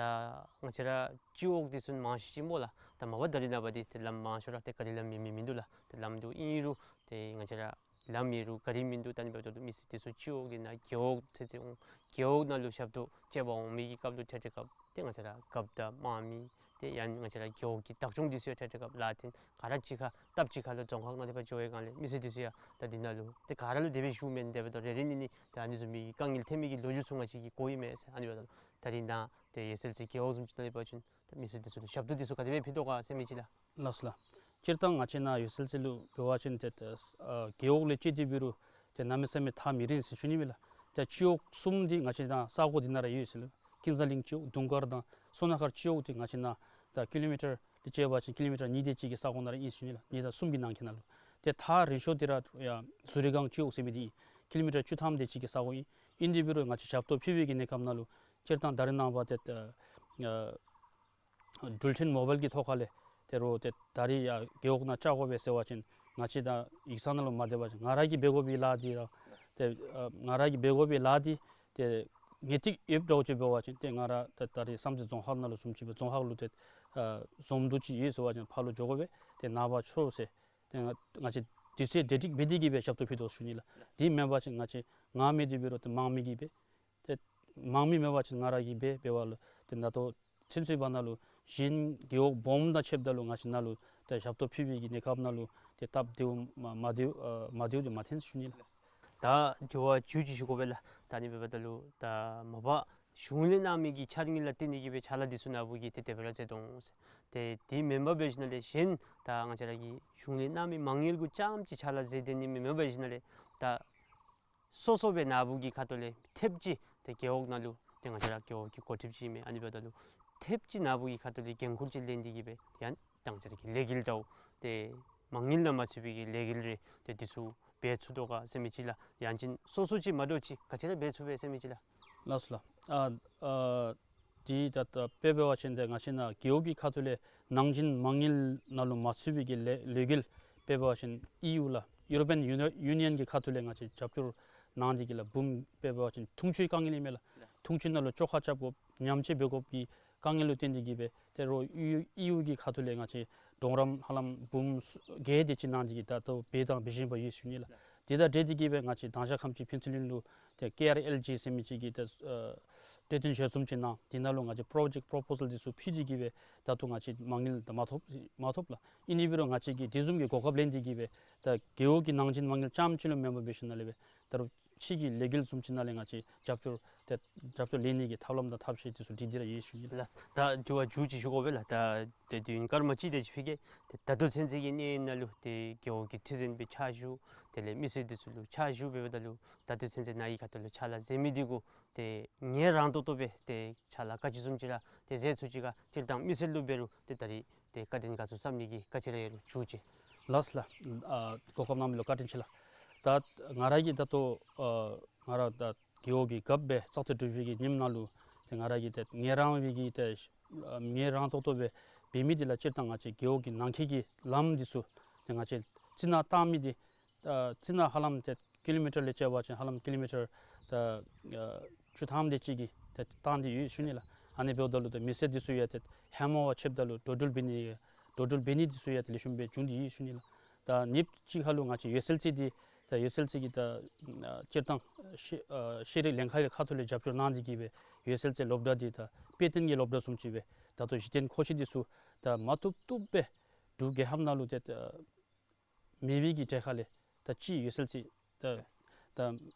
ང་བཅས་ར་སྤྱི་འོག་འདི་ཚུ་མང་ཤོས་ཅིག་སྨོ་ལགས། ད་མ་པ་ད་རིས་ནངས་པ་འདི་ཏེ་ལམ་མང་ཤོས་ར་ཏེ་ག་ལས་ལམ་མེད་མི་མིན་འདུག་ལགས། ཏེ་ལམ་འདུག་ཨིན་རུང་ཏེ་ང་བཅས་ར་ལམ་ཨིན་རུང་གཱ་རི་མིན་འདུག། ད་ཨ་ནི་འབདཝ་ད་ལུ་མི་སེར་འདི་ཚུ་སྤྱི་འོག་གི་ནང་རྒེད་འོག་ཚུན་ཚོད་འོང་རྒེད་འོག་ནང་ལུ་ཞབས་ཏོག་སྤྱོད་པར་འོང་མི་གི་སྐབས་ལུ་ཐད་ཐད་སྐབས་ཏེ་ང་བཅས་ར་རྒཔོ་དང་དམངས་མི་ཏེ་ཡང་ང་བཅས་ར་རྒེད་འོག་གི་བདག་སྐྱོང་འདི་ཚུ་ཡང་ཐད་ཐད་སྐབས་ལཱ་འཐེན་ག་ར་གཅིག་ཁར་སྟབས་གཅིག་ཁར་ལུ་རྫོང་ཁག་ནང་ལས་ཕར་འགྱོ་བའི་སྒང་ལས་མི་སེར་འདི་ཚུ་ཡང་ད་འདི་ནང་ལུ་ཏེ་ག་ར་ལུ་དེ་སྦེ་ཞུ་མེན། དེ་འབདཝ་ད་རེ་རེ་གཉིས་གཉིས་ད་ཨ་ནི་བཟུམ་མའི་དཀའ་ངལ་ཐོན་མི་གི་ལོ་རྒྱུས་ཚུ་ང་བཅས་ཀྱིས་གོཝ་ཨིན་མས་ཟེར། ཨ་ནི་འབདཝ་ད་ད་རིས་ནཱ་ཏེ་ཡོད་ཚད་ཅིག་རྒེད་འོག་བཟུམ་ཅིག་ནང་ལས་འབད་བ་ཅིན་ད་མི་སེར་འདི་ཚུ་ལུ་ཞབས་ཏོག་འདི་ཚུ་ག་དེ་སྦེ་ཕུལ་དོ་ག་ཟེར་མི་ཅིག་ལགས། ལགས་སོ་ལགས། སྤྱིར་བཏང་ང་བཅས་ནཱ་ཡོད་ཚད་ཅིག་ལུ་འབད་བ་ཅིན་ཏེ་ཨ་རྒེད་འོག་ལས་བཅད་དེ་འབད་རུང་ཏེ་གནམ་མེད་ས་མེད་ཐག་མི་རིང་ཟེར་ཞུ་ནི་མས་ལགས། ཏེ་སྤྱི་འོག་གསུམ་འདི་ང་བཅས་ནཱ་ས་གོ་འདི་ནང་ར་ཡོད་ཟེར་ལགས། ཀུན་བཟང་གླིང་སྤྱི་འོག་དུང་དཀར་དང་སོ་ན་མཁར་སྤྱི་འོག་འདི་ང་བཅས་ནཱ་ད་ཀི་ལོ་མི་ཊར་འདི་བཅད་པ་ཅིན་ཀི་ལོ་མི་ཊར་གཉིས་དེ་ཅིག་གི་ས་གོ་ནང་ར་ཨིན་ཟེར་ཞུ་ནི་ལགས། གཉིས་དང་གསུམ་གྱི་ནང་འཁོད་ནང་ལུ། ཏེ་ཐག་རིང་ཤོས་འདི་ར་ཡ་ཟུ་རི་སྒང་སྤྱི་འོག་ཟེར་མི་འདི་ཨིན། ཀི་ལོ་མི་ཊར་བཅུ་ཐམ་དེ་ཅིག་གི་ས་གོ་ཨིན། ཨིན་དེ་འབད་རུང་ང་བཅས་ཞབས་ཏོག་ཕུལ་བའི་གི་གནས་སྐབས་ནང་ལུ་སྤྱིར་བཏང་ད་རིས་ནངས་པ་ཏེ་ཨ་འགྲུལ་འཕྲིན་མོ་བཱའིལ་གྱི་ཐོག་ཁ་ལས་ད་རུང་ཏེ་ད་རིས་ཡར་རྒེད་འོག་ནང་བཅར་དགོ་པས་ཟེར་བ་ཅིན་ང་བཅས་ད་ཡིག་ཚང་ནང་ལུ་མ་སྡོད་པ་ཅིན་ང་ར་གིས་འབད་དགོ་པའི་ལཱ་འདི་ར་ཏེ་ཨ་ང་ར་གིས་འབད་དགོ་པའི་ལཱ་འདི་ཏེ་ངེས་ཏིག་ཡོདཔ་འདྲཝ་ཅིག་འབད་བ་ཅིན་ཏེ་ང་ར་ད་ད་རིས་བསམ་རྩེ་རྫོང་ཁག་ནང་ལུ་བཟུམ་ཅིག་སྦེ་རྫོང་ཁག་ལུ་ཏེ་ཨ་འཛོམས་འདུ་ཅིག་ཡོད་ཟེར་བ་ཅིན་ཕར་ལུ་འགྱོ་དགོ་པས། ཏེ་ནངས་པ་ཚུན་ཚོད་ཏེ་ང་ང་བཅས་ དུས་ཚོད་བདེ་སྒྲིག་འབད་དེ་གིས་སྦེ་ཞབས་ཏོག་ཕུལ་དོ་ཟེར་ཞུ་ནི་ལགས། དེ་མེན་པ་ཅིན་ང་བཅས་ང་མེད་དེ་འབད་རུང་ཏེ་དམངས་མི་གིས་འབད། ཏེ་དམངས་མི་མེན་པ་ཅིན་ང་ར་གིས་འབད་འབདཝ་ལུ་ཏེ་ད་ལྟོ་ཚུན་ཚོད་བར་ན་ལུ་གཞན་རྒེད་འོག་སྦོམ་དང་ཕྱདཔ་ད་ལུ་ང་བཅས་ནང་ལུ་ཏེ་ཞབས་ཏོག་ཕུལ་བའི་གི་གནས་སྐབས་ནང་ལུ་ཏེ་སྟབས་བདེཝ་མ་མ་བདེཝ་ཨ་མ་བདེཝ་དེ་མ་ཐོན་ཟེར་ཞུ་ནི་ལགས། ད་དྲི་བ་མཇུག་ཅིག་ཞུ་དགོ་པས་ལགས། ད་ཨ་ནི་འབདཝ་ད་ལུ་ད་མ་པ་གཞུང་ལས་གནང་མི་གི་འཆར་དངུལ་ལུ་བརྟེན་ཏེ་གིས་སྦེ་ཕྱག་ལཱ་འདི་ཚུ་ནཱ་བུ་གིས་ཏེ་དེ་སྦེ་ར་མཛད་དོ་འོང་ཟེར། ཏེ་དེ་མེན་པར་འབད་ཞིནམ་ལས་གཞན་ད་ང་བཅས་ར་གི་གཞུང་ལས་གནང་མི་མ་དངུལ་གུ་རྐྱངམ་ཅིག་ཕྱག་ལཱ་མཛད་དེ་ནི་མེན་པར་འབད་ཞིནམ་ལས་ད་སོ་སོ་སྦེ་ནཱ་བུ་གི་ཁ་ཐུག་ལས་ཐེབས་ཅིག་ཏེ་རྒེད་འོག་ནང་ལུ་ཏེ་ང་བཅས་ར་རྒེད་འོག་གི་འགོ་ཁྲིདཔ་ཅིག་ཨིན་མས། ཨ་ནི་འབདཝ་ད་ལུ་ཐེབས་ཅིག་ནཱ་བུ་གི་ཁ་ཐུག་ལས་འགན་ཁུར་ཅིག་ལེན་ཏེ་གིས་སྦེ་ཡང་ད་ང་བཅས་ར་གི་ལས་འགུལ་འདྲཝ་ཏེ་མ་དངུལ་ནང་མ་ཚུད་པའི་གི་ལས་འགུལ་རེ་ཏེ་འདི་ཚུ་འབད་ཚུགས་དོ་ག་ཟེར་མི་ཅིག་ལགས། ཡང་ཅིན་སོ་སོ་ཅིག་མ་འདྲཝ་ཅིག་ག་ཅི་ར་འབད་ཚུགས་པས་ཟེར་མི་ཅིག་ལགས། ལགས་སོ་ལགས། ཨ་ཨ་དེ་ད་ད་དཔེ་འབད་བ་ཅིན་ཏེ་ང་བཅས་ནཱ་རྒེད་འོག་གི་ཁ་ཐུག་ལས་ནང་འཛིན་མ་དངུལ་ནང་ལུ་མ་ཚུད་པའི་གི་ལས་ལས་འགུལ་དཔེ་འབད་བ་ཅིན་ཨི་ཡུ་ལགས། ཡུ་རོ་པིའན་ཡུ་ནི་ཡུ་ནི་ཡན་གྱི་ཁ་ཐུག་ལས་ང་བཅས་རྒྱབ་སྐྱོར་གནང་སྟེ་གིས་ལགས་འབུམ་དཔེ་འབད་བ་ཅིན་འཐུང་ཆུའི་དཀའ་ངལ་ཨིན་མས་ལགས། འཐུང་ཆུ་ནང་ལུ་བཅོ་ཁ་རྐྱབ་དགོཔ་ཉམས་བཅོས་འབད་དགོཔ་གི་དཀའ་ངལ་ལུ་བརྟེན་ཏེ་གིས་སྦེ་ཏེ་རོགས་ཨི་ཡུ་ཨི་ཡུ་གི་ཁ་ཐུག་ལས་ང་བཅས་གྲོང་རྡལ་ཧ་ལམ་འབུམ་བརྒྱད་དེ་ཅིག་གནང་སྟེ་གིས་ད་ལྟོ་འབད་དང་འབད་བཞིན་པ་ཡོད་ཟེར་ཞུ་ནི་ལགས། དེ་དང་འབྲེལ་ཏེ་གིས་སྦེ་ང་བཅས་དང་ཞག་ཁམས་ཅིག་ཕན་ཚུན་ལུ་ཏེ་ཀེ་ཨར་ཨེལ་ཇི་ཟེར་མི་ཅིག་གིས་ཏེ་ཨ་གྲོས་བསྟུན་ཞལ་འཛོམས་ཅིག་གནང་། དེ་ནང་ལུ་ང་བཅས་པྲོ་ཇེཀཊ་པོ་རོ་པོ་ཟལ་འདི་ཚུ་ཕུལ་ཏེ་གིས་སྦེ་ད་ལྟོ་ང་བཅས་མ་དངུལ་ད་མ་ཐོབ་མ་ཐོབ་ལགས། ཨིན་ནི་འབད་རུང་ང་བཅས་ཀྱིས་དེ་བཟུམ་གྱི་གོ་སྐབས་ལེན་ཏེ་གིས་སྦེ་ད་རྒེད་འོག་གི་ནང་འཛིན་མ་དངུལ་རྐྱངམ་ཅིག་ལུ་མེན་པར་འབད་ཞིནམ་ལས་སྦེ་ད་རུང་ཕྱི་གི་ལས་འགུལ་བཟུམ་ཅིག་ནང་ལས་ང་བཅས་རྒྱབ་སྐྱོར་ཏེ་རྒྱབ་སྐྱོར་ལེན་ནི་གི་ཐབས་ལམ་དང་ཐབས་ཤེས་འདི་ཚུ་སྒྲིག་སྟེ་ར་ཡོད་ཞུ་ནི་ལགས། ལགས། ད་དྲི་བ་མཇུག་ཅིག་ཞུ་དགོ་པས་ལགས། ད་ཏེ་དུས་ཡུན་སྐར་མ་གཅིག་དེ་ཅིག་ཕུལ་གེ། ཏེ་ད་ལྟོ་ཚུན་ཚོད་ཀྱི་གནས་ཡུན་ནང་ལུ་ཏེ་རྒེད་འོག་གི་ཁྲི་འཛིན་སྦེ་ཕྱག་ཞུ། དེ་ལས་མི་སེར་འདི་ཚུ་ལུ་ཕྱག་ཞུ་འབདཝ་ད་ལུ་ད་ལྟོ་ཚུན་ཚོད་ནཱ་གི་ཁ་ཐུག་ལུ་ཕྱག་ལཱ་མཛད་མི་འདི་གུ་ཏེ་ངལ་རངས་ཏོག་ཏོ་སྦེ་ཏེ་ཕྱག་ལཱ་ག་ཅི་བཟུམ་ཅིག་ར་ཏེ་མཛད་ཚུགས་ཅི་ག། སྤྱིར་བཏང་མི་སེར་ལུ་འབད་རུང་ཏེ་ད་རིས་ཏེ་བཀའ་དྲིན་དགའ་ཚོར་བསམ་ནི་གི་ག་ཅི་ར་ཡོད་རུང་མཇུག་ཅིག། ལགས་སོ་ལགས། ཨ་གོ་སྐབས་གནང་མི་ལུ་བཀའ་དྲིན་ཆེ་ལགས། ད་ང་ར་གིས་ད་ལྟོ་ཨ་ང་ར་ད་རྒེད་འོག་གི་རྒཔོ་སྦེ་བཙག་འཐུ་གྲུབ་པའི་གི་ཉིནམ་ནང་ལུ་ཏེ་ང་ར་གིས་ཏེ་ངལ་རངས་པའི་གི་ཏེ་ཨ་ངལ་རངས་ཏོག་ཏོ་སྦེ་འབད་མི་འདི་ལགས་སྤྱིར་བཏང་ང་བཅས་རྒེད་འོག་གི་ནང་འཁོད་ཀྱི་ལམ་འདི་ཚུ་ཏེ་ང་བཅས་རྩི་ནག་བཏང་མི་འདི་ཨ་རྩི་ནག་ཧ་ལམ་ཏེ་ཀི་ལོ་མི་ཊར་ལས་བཅད་པ་ཅིན་ཧ་ལམ་ཀི་ལོ་མི་ཊར་ད་ཨ་བཅུ་ཐམ་དེ་ཅིག་གིས་ཏེ་བཏང་སྟེ་ཡོད་ཞུ་ནི་ལགས། ཨ་ནི་འབདཝ་ད་ལུ་ཏེ་མི་སེར་འདི་ཚུ་ཡང་ཏེ་ཧེ་མ་བ་ཕྱདཔ་ད་ལུ་འགྲོ་འགྲུལ་འབད་ནི་འགྲོ་འགྲུལ་འབད་ནི་འདི་ཚུ་ཡང་ཏེ་ལེགས་ཤོམ་སྦེ་བྱུང་སྟེ་ཡོད་ཞུ་ནི་ལགས། ད་ཉིནམ་གཅིག་ཁར་ལུ་ང་བཅས་ཡོད་ཚད་ཅིག་འདི་ད་ཡོད་ཚད་ཅིག་གིས་ད་ཨ་སྤྱིར་བཏང་ཤེས་ཨ་ཤེས་རིག་ལྷན་ཁག་གི་ཁ་ཐུག་ལས་རྒྱབ་སྐྱོར་གནང་སྟེ་གིས་སྦེ་ཡོད་ཚད་ཅིག་སློབ་གྲྭ་འདི་ད་དཔེ་སྟོན་གྱི་སློབ་གྲྭ་བཟུམ་ཅིག་སྦེ་ད་ལྟོ་གཞི་རྟེན་མཁོ་ཆེ་འདི་ཚུ་ད་མ་བཏུབ་བཏུབ་སྦེ་འབྲུག་རྒྱལ་ཁབ་ནང་ལུ་ཏེ་ད་མེད་པའི་གི་གྲས་ཁ་ལས་ད་ཅིག་ཡོད་ཚད་ཅིག་ད་ད་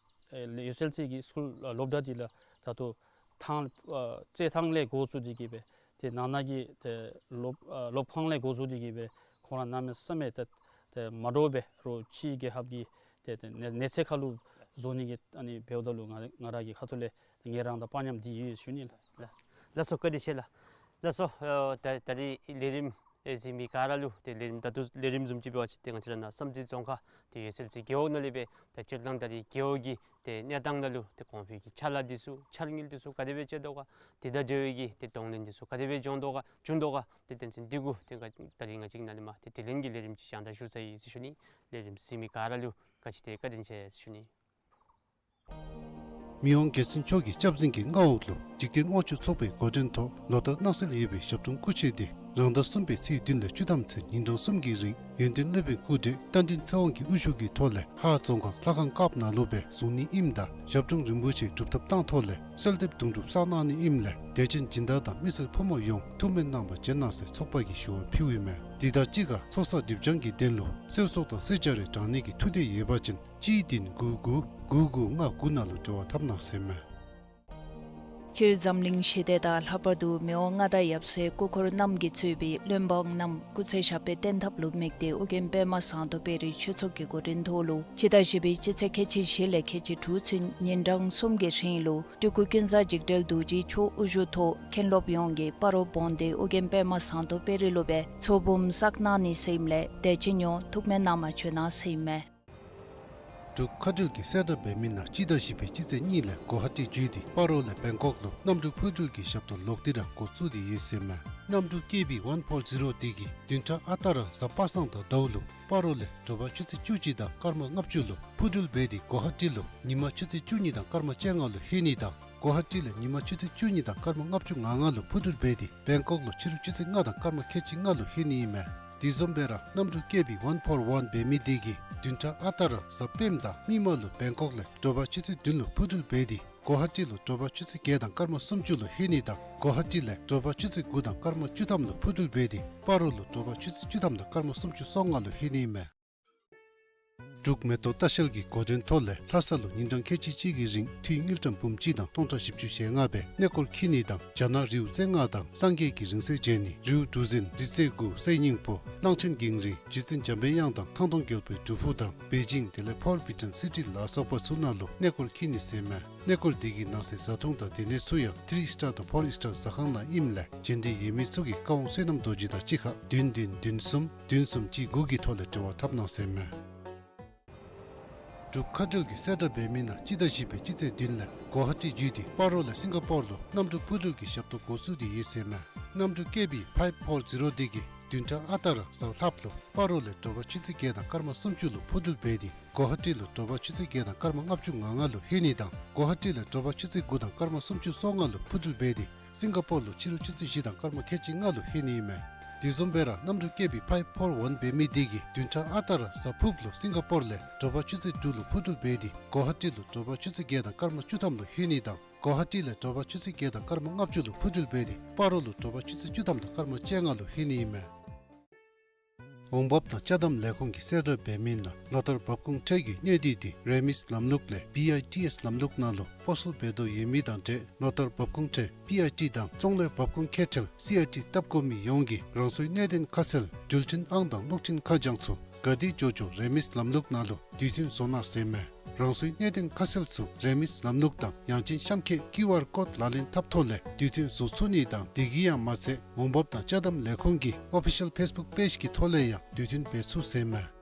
ཨེ་ཡོད་ཚད་ཅིག་གི་སི་ཀུལ་ཨ་སློབ་གྲྭ་འདི་ལགས་ད་ལྟོ་ཐང་ཨ་རྩེད་ཐང་ལས་འགོ་བཙུགས་ཏེ་གིས་སྦེ་ཏེ་ནང་ན་གི་ཏེ་སློབ་ཨ་སློབ་ཁང་ལས་འགོ་བཙུགས་ཏེ་གིས་སྦེ་ཁོང་ར་གནམ་མེད་ས་མེད་ཏེ་ཏེ་མ་འདྲཝ་སྦེ་རོགས་ཕྱིའི་རྒྱལ་ཁབ་ཀྱི་ཏེ་ཏེ་གནས་གནས་ཚད་ཁར་ལུ་བཟོ་ནི་གི་ཨ་ནི་འབདཝ་ད་ལུ་ང་ང་ར་གི་ཁ་ཐུག་ལས་ངལ་རངས་དང་དཔའ་ཉམས་འདི་ཡོད་ཞུ་ནི་ལགས། ལགས་ལགས་སོ། བཀའ་དྲིན་ཆེ་ལགས། ལགས་སོ། ཨ་ད་ད་རིས་ལས་རིམ་ཨེ་གཟིགས་མི་ག་ར་ལུ་ཏེ་ལས་རིམ་ད་ལྟོ་ལས་རིམ་བཟུམ་ཅིག་འབད་བ་ཅིན་ཏེ་ང་བཅས་ར་ནཱ་བསམ་རྩེ་རྫོང་ཁག་ཏེ་ཡོད་ཚད་ཅིག་རྒེད་འོག་ནང་ལས་སྦེ་ད་སྤྱིར་བཏང་ད་རིས་རྒེད་འོག་གི་ཏེ་གནས་སྟངས་ནང་ལུ་ཏེ་གོང་འཕེལ་གྱི་ཕྱག་ལཱ་འདི་ཚུ་འཆར་དངུལ་འདི་ཚུ་ག་དེ་སྦེ་སྤྱོད་དོ་ག། དེ་དང་འབྲེལ་བའི་གི་ཏེ་གདོང་ལེན་འདི་ཚུ་ག་དེ་སྦེ་འབྱུང་དོ་ག་འབྱུང་དོ་ག། ཏེ་དོན་ཚན་འདི་གུ་ཏེ་ད་རིས་ང་བཅས་ཀྱི་ནཱ་ལས་མར་ཏེ་དྲི་ལན་གྱི་ལས་རིམ་ཅིག་ཞང་ད་ཞུ་ཚར་ཡི་ཟེར་ཞུ་ནི། ལས་རིམ་གཟིགས་མི་ག་ར་ལུ་ག་ཅི་ཏེ་བཀའ་དྲིན་ཆེ་ཟེར་ཞུ་ནི། མི་དབང་རྒྱལ་བཙུན་མཆོག་གི་སྐྱབས་འཛིན་གྱི་མངའ་འོག་ལུ་འཇིག་རྟེན་དབང་ཕྱུག་ཚོགས་པའི་འགོ་འདྲེན་ཐོག་ལོ་ལྟར་གནང་སྲོལ་ཡོད་པའི་ཞབས་དྲུང་སྐུ་མཆེད་འདི་རང་ཟླ་གསུམ་པའི་ཚེས་བདུན་ལས་བཅུ་ཐམ་ཚུན་ཉིན་གྲངས་གསུམ་གྱི་རིང་ཡོན་ཏན་སློབ་དཔོན་སྐུ་བགྲེས་རྟ་མགྲིན་ཚེ་དབང་གི་དབུ་བཞུགས་ཀྱི་ཐོག་ལས་ཧཱ་རྫོང་ཁག་ལྷ་ཁང་དཀརཔོ་ནང་ལུ་སྦེ་བཟུང་ནི་ཨིནམ་ད་ཞབས་དྲུང་རིན་པོ་ཆེ་སྒྲུབ་ཐབས་བཏང་ཐོག་ལས་གསོལ་འདེབས་དུང་སྒྲུབ་བསགས་གནང་ནི་ཨིནམ་ལས་དད་ཅན་སྦྱིན་བདག་དང་མི་སེར་ཕོ་མོ་ཡོངས་ཐུགས་སྨོན་གནང་བར་བྱོན་གནང་ཟེར་ཚོགས་པ་གིས་ཞུ་བ་ཕུལཝ་ཨིན་མས། དེ་དང་གཅིག་ཁར་ཚོགས་བསགས་སྒྲིབ་སྦྱང་གི་དོན་ལུ་གསོལ་ཚོགས་དང་གསོལ་ཇ་རེ་དྲང་ནི་གི་ཐུགས་འདོད་ཡོད་པ་ཅིན་གཅིག་བདུན་དགུ་དགུ་དགུ་དགུ་ལྔ་དགུ་ནང་ལུ་འབྲེལ་བ་འཐབ་གནང་ཟེར་མས། སྤྱིར་འཛམ་གླིང་ཞི་བདེ་དང་ལྷག་པར་དུ་མི་དབང་མངའ་བདག་ཡབ་སྲས་སྐུ་འཁོར་རྣམས་ཀྱིས་གཙོས་པའི་བློན་འབངས་རྣམས་སྐུ་ཚེ་ཞབས་པད་བརྟན་ཐབས་ལུ་དམིགས་ཏེ་ཨོ་རྒྱན་པདྨ་ཟངས་མདོག་དཔལ་རི་ཆོས་ཚོགས་ཀྱི་འགོ་འདྲེན་ཐོག་ལུ་སྤྱི་ཟླ་བཞི་པའི་སྤྱི་ཚེས་ཁལ་གཅིག་བཞི་ལས་ཁལ་གཅིག་དྲུག་ཚུན་ཉིན་གྲངས་གསུམ་གྱི་རིང་ལུ་སྤྲུལ་སྐུ་ཀུན་བཟང་འཇིགས་བྲལ་རྡོ་རྗེ་མཆོག་དབུ་བཞུགས་ཐོག་མཁན་སློབ་ཡོངས་ཀྱིས་སྤ་རོ་བོན་སྡེ་ཨོ་རྒྱན་པདྨ་ཟངས་མདོག་དཔལ་རི་ལུ་སྦེ་ཚོགས་འབུམ་བསགས་གནང་ནི་ཟེར་ཨིནམ་ལས་དད་ཅན་ཡོངས་ཐུགས་སྨོན་གནང་བར་བྱོན་གནང་ཟེར་ཨིན་མས། འབྲུག་མཁའ་འགྲུལ་གྱི་གསལ་བསྒྲགས་འབད་མི་ནང་སྤྱི་ཟླ་བཞི་པའི་སྤྱི་ཚེས་གཉིས་ལས་གོ་ཧ་ཊི་བརྒྱུད་དེ་སྤ་རོ་ལས་བེང་ཀོག་ལུ་གནམ་གྲུ་འཕུར་འགྲུལ་གྱི་ཞབས་ཏོག་ལོག་སྟེ་ར་འགོ་བཙུགས་ཏེ་ཡོད་ཟེར་མས། གནམ་གྲུ་ཀེ་བི་ཝན་ཕོར་ཛི་རོ་འདི་གིས་བདུན་ཕྲག་ཨ་རྟག་ར་གཟའ་པ་སངས་དང་ཟླཝ་ལུ་སྤ་རོ་ལས་དྲོ་པ་ཆུ་ཚོད་བཅུ་གཅིག་དང་སྐར་མ་ལྔ་བཅུ་ལུ་འཕུར་འགྲུལ་འབད་དེ་གོ་ཧ་ཊི་ལུ་ཉིན་མ་ཆུ་ཚོད་བཅུ་གཉིས་དང་སྐར་མ་བཅོ་ལྔ་ལུ་ལྷོད་ནི་དང་གོ་ཧ་ཊི་ལས་ཉིན་མ་ཆུ་ཚོད་བཅུ་གཉིས་དང་སྐར་མ་ལྔ་བཅུ་ང་ལྔ་ལུ་འཕུར་འགྲུལ་འབད་དེ་བེང་ཀོག་ལུ་ཕྱི་རུ་ཆུ་ཚོད་ལྔ་དང་སྐར་མ་ཁལ་གཅིག་ལྔ་ལུ་ལྷོད་ནི་ཨིན་མས། དེ་བཟུམ་སྦེ་ར་གནམ་གྲུ་ཀེ་བི་ཝན་ཕོར་ཝན་འབད་མི་དེ་གིས་བདུན་ཕྲག་ཨ་རྟག་ར་གཟའ་སྤེནམ་དང་མིག་དམར་ལུ་བེང་ཀོག་ལས་དྲོ་པ་ཆུ་ཚོད་བདུན་ལུ་འཕུར་འགྲུལ་འབད་དེ་གོ་ཧ་ཊི་ལུ་དྲོ་པ་ཆུ་ཚོད་བརྒྱད་དང་སྐར་མ་སུམ་ཅུ་ལུ་ལྷོད་ནི་དང་གོ་ཧ་ཊི་ལས་དྲོ་པ་ཆུ་ཚོད་དགུ་དང་སྐར་མ་བཅུ་ཐམ་ལུ་འཕུར་འགྲུལ་འབད་དེ་སྤ་རོ་ལུ་དྲོ་པ་ཆུ་ཚོད་བཅུ་ཐམ་དང་སྐར་མ་སུམ་ཅུ་སོ་ལྔ་ལུ་ལྷོད་ནི་ཨིན་མས། འབྲུག་མེ་ཏོག་ལྟ་བཤལ་གྱི་འགོ་འདྲེན་ཐོག་ལས་ལྷ་ས་ལུ་ཉིན་གྲངས་ཁལ་གཅིག་གཅིག་གི་རིང་འཐུས་དངུལ་ཀྲམ་འབུམ་གཅིག་དང་སྟོང་ཕྲག་བཞི་བཅུ་ཞེ་ལྔ་སྦེ་གནས་སྐོར་འཁྱིད་ནི་དང་རྒྱ་ནག་རིའུ་རྩེ་ལྔ་དང་སངས་རྒྱས་ཀྱི་རིང་བསྲེལ་མཇལ་ནི། རིའུ་གྲུ་གཟིངས་རི་རྩེ་དགུ་གསེར་སྙིང་པོ་གླང་ཆེན་གངས་རི་རྗེ་བཙུན་འཇམ་པའི་དབྱངས་དང་ཐང་སྟོང་རྒྱལ་པོའི་སྒྲུབ་ཕུག་དང་པེ་ཅིང་དེ་ལས་ཕོར་བི་ཊོན་སི་ཊི་ལ་སོགས་པ་ཚུ་ནང་ལུ་གནས་སྐོར་འཁྱིད་ནི་ཟེར་མས། གནས་སྐོར་དེ་གི་ནང་གསེས་བཟའ་འཐུང་དང་སྡོད་གནས་ཚུ་ཡང་ཐིརི་ཨིསི་ཊར་དང་ཕོར་ཨིསི་ཊར་ཟ་ཁང་ནང་ཨིནམ་ལས་མཇལ་འདོད་ཡོད་མི་ཚུ་གིས་བཀའ་དབང་བསོད་ནམས་རྡོ་རྗེ་དང་གཅིག་ཁར་བདུན་བདུན་བདུན་གསུམ་བདུན་གསུམ་གཅིག་དགུ་གི་ཐོག་ལས་འབྲེལ་བ་འཐབ་གནང་ཟེར་མས། འབྲུག་མཁའ་འགྲུལ་གྱི་གསལ་བསྒྲགས་འབད་མི་ནང་སྤྱི་ཟླ་བཞི་པའི་སྤྱི་ཚེས་བདུན་ལས་གོ་ཧ་ཊི་བརྒྱུད་དེ་སྤ་རོ་ལས་སིང་ག་པོར་ལུ་གནམ་གྲུ་འཕུར་འགྲུལ་གྱི་ཞབས་ཏོག་འགོ་བཙུགས་ཏེ་ཡོད་ཟེར་མས། གནམ་གྲུ་ཀེ་བི་ཕའིབ་ཕོར་ཛི་རོ་དེ་གིས་བདུན་ཕྲག་ཨ་རྟག་ར་གཟའ་ལྷགཔ་ལུ་སྤ་རོ་ལས་དྲོ་པ་ཆུ་ཚོད་བརྒྱད་དང་སྐར་མ་སུམ་ཅུ་ལུ་འཕུར་འགྲུལ་འབད་དེ་གོ་ཧ་ཊི་ལུ་དྲོ་པ་ཆུ་ཚོད་བརྒྱད་དང་སྐར་མ་ལྔ་བཅུ་ང་ལྔ་ལུ་ལྷོད་ནི་དང་གོ་ཧ་ཊི་ལས་དྲོ་པ་ཆུ་ཚོད་དགུ་དང་སྐར་མ་སུམ་ཅུ་སོ་ལྔ་ལུ་འཕུར་འགྲུལ་འབད་དེ་སིང་ག་པོར་ལུ་ཕྱི་རུ་ཆུ་ཚོད་བཞི་དང་སྐར་མ་ཁལ་གཅིག་ལྔ་ལུ་ལྷོད་ནི་ཨིན་མས། དེ་བཟུམ་སྦེ་ར་གནམ་གྲུ་ཀེ་བི་ཕའིབ་ཕོར་ཝན་འབད་མི་དེ་གིས་བདུན་ཕྲག་ཨ་རྟག་ར་གཟའ་ཕུརཔ་ལུ་སིང་ག་པོར་ལས་དྲོ་པ་ཆུ་ཚོད་དྲུག་ལུ་འཕུར་འགྲུལ་འབད་དེ་གོ་ཧ་ཊི་ལུ་དྲོ་པ་ཆུ་ཚོད་བརྒྱད་དང་སྐར་མ་བཅུ་ཐམ་ལུ་ལྷོད་ནི་དང་གོ་ཧ་ཊི་ལས་དྲོ་པ་ཆུ་ཚོད་བརྒྱད་དང་སྐར་མ་ལྔ་བཅུ་ལུ་འཕུར་འགྲུལ་འབད་དེ་སྤ་རོ་ལུ་དྲོ་པ་ཆུ་ཚོད་བཅུ་ཐམ་དང་སྐར་མ་བཅོ་ལྔ་ལུ་ལྷོད་ནི་ཨིན་མས། འོང་འབབ་དང་ཅ་དམ་ལས་ཁུངས་ཀྱི་གསལ་བསྒྲགས་འབད་མི་ནང་ལོ་ལྟར་འབབ་ཁུངས་ཁྲལ་གྱི་གནས་སྡུད་དེ་རེ་མིས་ལམ་ལུགས་ལས་བི་ཨའི་ཊི་ཨེསི་ལམ་ལུགས་ནང་ལུ་སྤོ་སོར་འབད་དོ་ཡོད་མི་དང་འབྲེལ་ལོ་ལྟར་འབབ་ཁུངས་ཁྲལ་བི་ཨའི་ཊི་དང་ཚོང་ལས་འབབ་ཁུངས་ཁེ་ཁྲལ་སི་ཨའི་ཊི་བཏབ་དགོ་མི་ཡོངས་ཀྱིས་རང་སོའི་གནད་དོན་ཁ་གསལ་འགྲུལ་འཕྲིན་ཨང་དང་གློག་འཕྲིན་ཁ་བྱང་ཚུ་ག་དེ་འགྱོ་འགྱོ་རེ་མིས་ལམ་ལུགས་ནང་ལུ་དུས་མཐུན་བཟོ་གནང་ཟེར་མས། རང་སོའི་གནད་དོན་ཁ་གསལ་ཚུ་རེ་མིས་ལམ་ལུགས་དང་ཡང་ཅིན་གཤམ་འཁོད་ཀིའུ་ཨར་ཀོཌ་ལག་ལེན་འཐབ་ཐོག་ལས་དུས་མཐུན་བཟོ་ཚུགས་ནི་དང་དེ་གིས་ཡང་མ་ཚད་འོང་འབབ་དང་ཅ་དམ་ལས་ཁུངས་ཀྱི་ཨོ་ཕི་ཤལ་ཕེསི་བུཀ་པེཇ་གི་ཐོག་ལས་ཡང་དུས་མཐུན་འབད་ཚུགས་ཟེར་མས།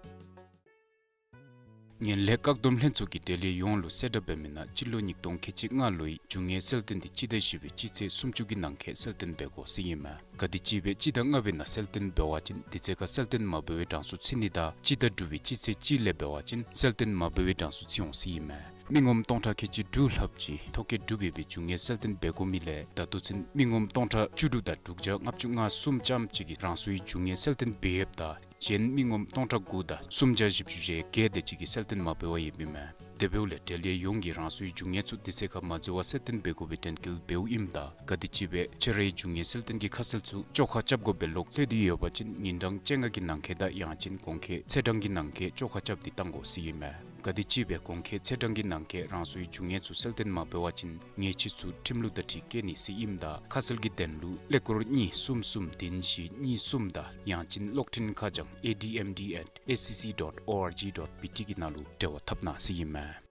ངན་ལྷད་བཀག་སྡོམ་ལྷན་ཚོགས་ཀྱིས་འབྲེལ་ཡོད་ཡོངས་ལུ་གསལ་བསྒྲགས་འབད་མི་ནང་སྤྱི་ལོ་ཉིས་སྟོང་ཁལ་གཅིག་ལྔ་ལོའི་རྒྱུ་དངོས་གསལ་སྟོན་དེ་སྤྱི་ཟླ་བཞི་པའི་སྤྱི་ཚེས་སུམ་ཅུ་གི་ནང་འཁོད་གསལ་སྟོན་འབད་དགོ་ཟེར་ཨིན་མས། ག་དེ་ཅིག་སྦེ་སྤྱི་ཟླ་ལྔ་པའི་ནང་གསལ་སྟོན་འབད་བ་ཅིན་དེ་ཚེ་ཁར་གསལ་སྟོན་མ་འབད་བའི་གྲངས་སུ་ཚུད་ནི་དང་སྤྱི་ཟླ་དྲུག་པའི་སྤྱི་ཚེས་གཅིག་ལས་འབད་བ་ཅིན་གསལ་སྟོན་མ་འབད་བའི་གྲངས་སུ་ཚུད་འོང་ཟེར་ཨིན་མས། མི་ངོམ་སྟོང་ཕྲག་ཁལ་གཅིག་དྲུག་ལྷགཔ་ཅིག་ཐོ་བཀོད་གྲུབ་ཡོད་པའི་རྒྱུ་དངོས་གསལ་སྟོན་འབད་དགོ་མི་ལས་ད་ལྟོ་ཚུན་མི་ངོམ་སྟོང་ཕྲག་བཅུ་དྲུག་དང་དྲུག་བརྒྱ་ལྔ་བཅུ་ང་གསུམ་ཙམ་ཅིག་གིས་རང་སོའི་རྒྱུ་དངོས་གསལ་སྟོན་འབད་ཡོདཔ་ད་གཞན་མི་ངོམ་སྟོང་ཕྲག་དགུ་དང་སུམ་བརྒྱ་བཞི་བཅུ་ཞེ་བརྒྱད་དེ་ཅིག་གིས་གསལ་སྟོན་མ་འབད་བར་ཡོདཔ་ཨིན་མས། དེ་འབདཝ་ལས་འབྲེལ་ཡོད་ཡོངས་ཀྱིས་རང་སོའི་རྒྱུ་དངོས་ཚུ་དེ་ཚེ་ཁར་མ་འཛོལ་བར་གསལ་སྟོན་འབད་དགོ་པའི་དྲན་སྐུལ་འབདཝ་ཨིནམ་ད་ག་དེ་ཅིག་སྦེ་ཁྱོད་རའི་རྒྱུ་དངོས་གསལ་སྟོན་གྱི་ཁ་གསལ་ཚུ་བཅོ་ཁ་རྐྱབ་དགོ་པའི་ལོག་ལྷོད་དེ་ཡོད་པ་ཅིན་ཉིན་གྲངས་བཅོ་ལྔ་གི་ནང་འཁོད་དང་ཡང་ཅིན་གོང་འཁོད་ཚེས་གྲངས་ཀྱི་ནང་འཁོད་བཅོ་ཁ་རྐྱབ་སྟེ་བཏང་དགོ་ཟེར་ཨིན་མས། ག་དེ་ཅིག་སྦེ་གོང་འཁོད་ཚེས་གྲངས་ཀྱི་ནང་འཁོད་རང་སོའི་རྒྱུ་དངོས་ཚུ་གསལ་སྟོན་མ་འབད་བ་ཅིན་ཉེས་ཆད་ཚུ་ཁྲིམས་ལུགས་དང་འཁྲིལ་བཀལ་ནི་ཟེར་ཨིནམ་ད་ཁ་གསལ་གྱི་དོན་ལུ་ཀླད་ཀོར་གཉིས་གསུམ་གསུམ་བདུན་བཞི་གཉིས་གསུམ་དང་ཡང་ཅིན་གློག་འཕྲིན་ཁ་བྱང་ཨེ་ཌི་ཨེམ་ཌི་ཨེཊ་ཨེ་སི་སི་ཌོཊ་ཨོ་ཨར་ཇི་ཌོཊ་བི་ཊི་གི་ནང་ལུ་འབྲེལ་བ་འཐབ་གནང་ཟེར་ཨིན་མས།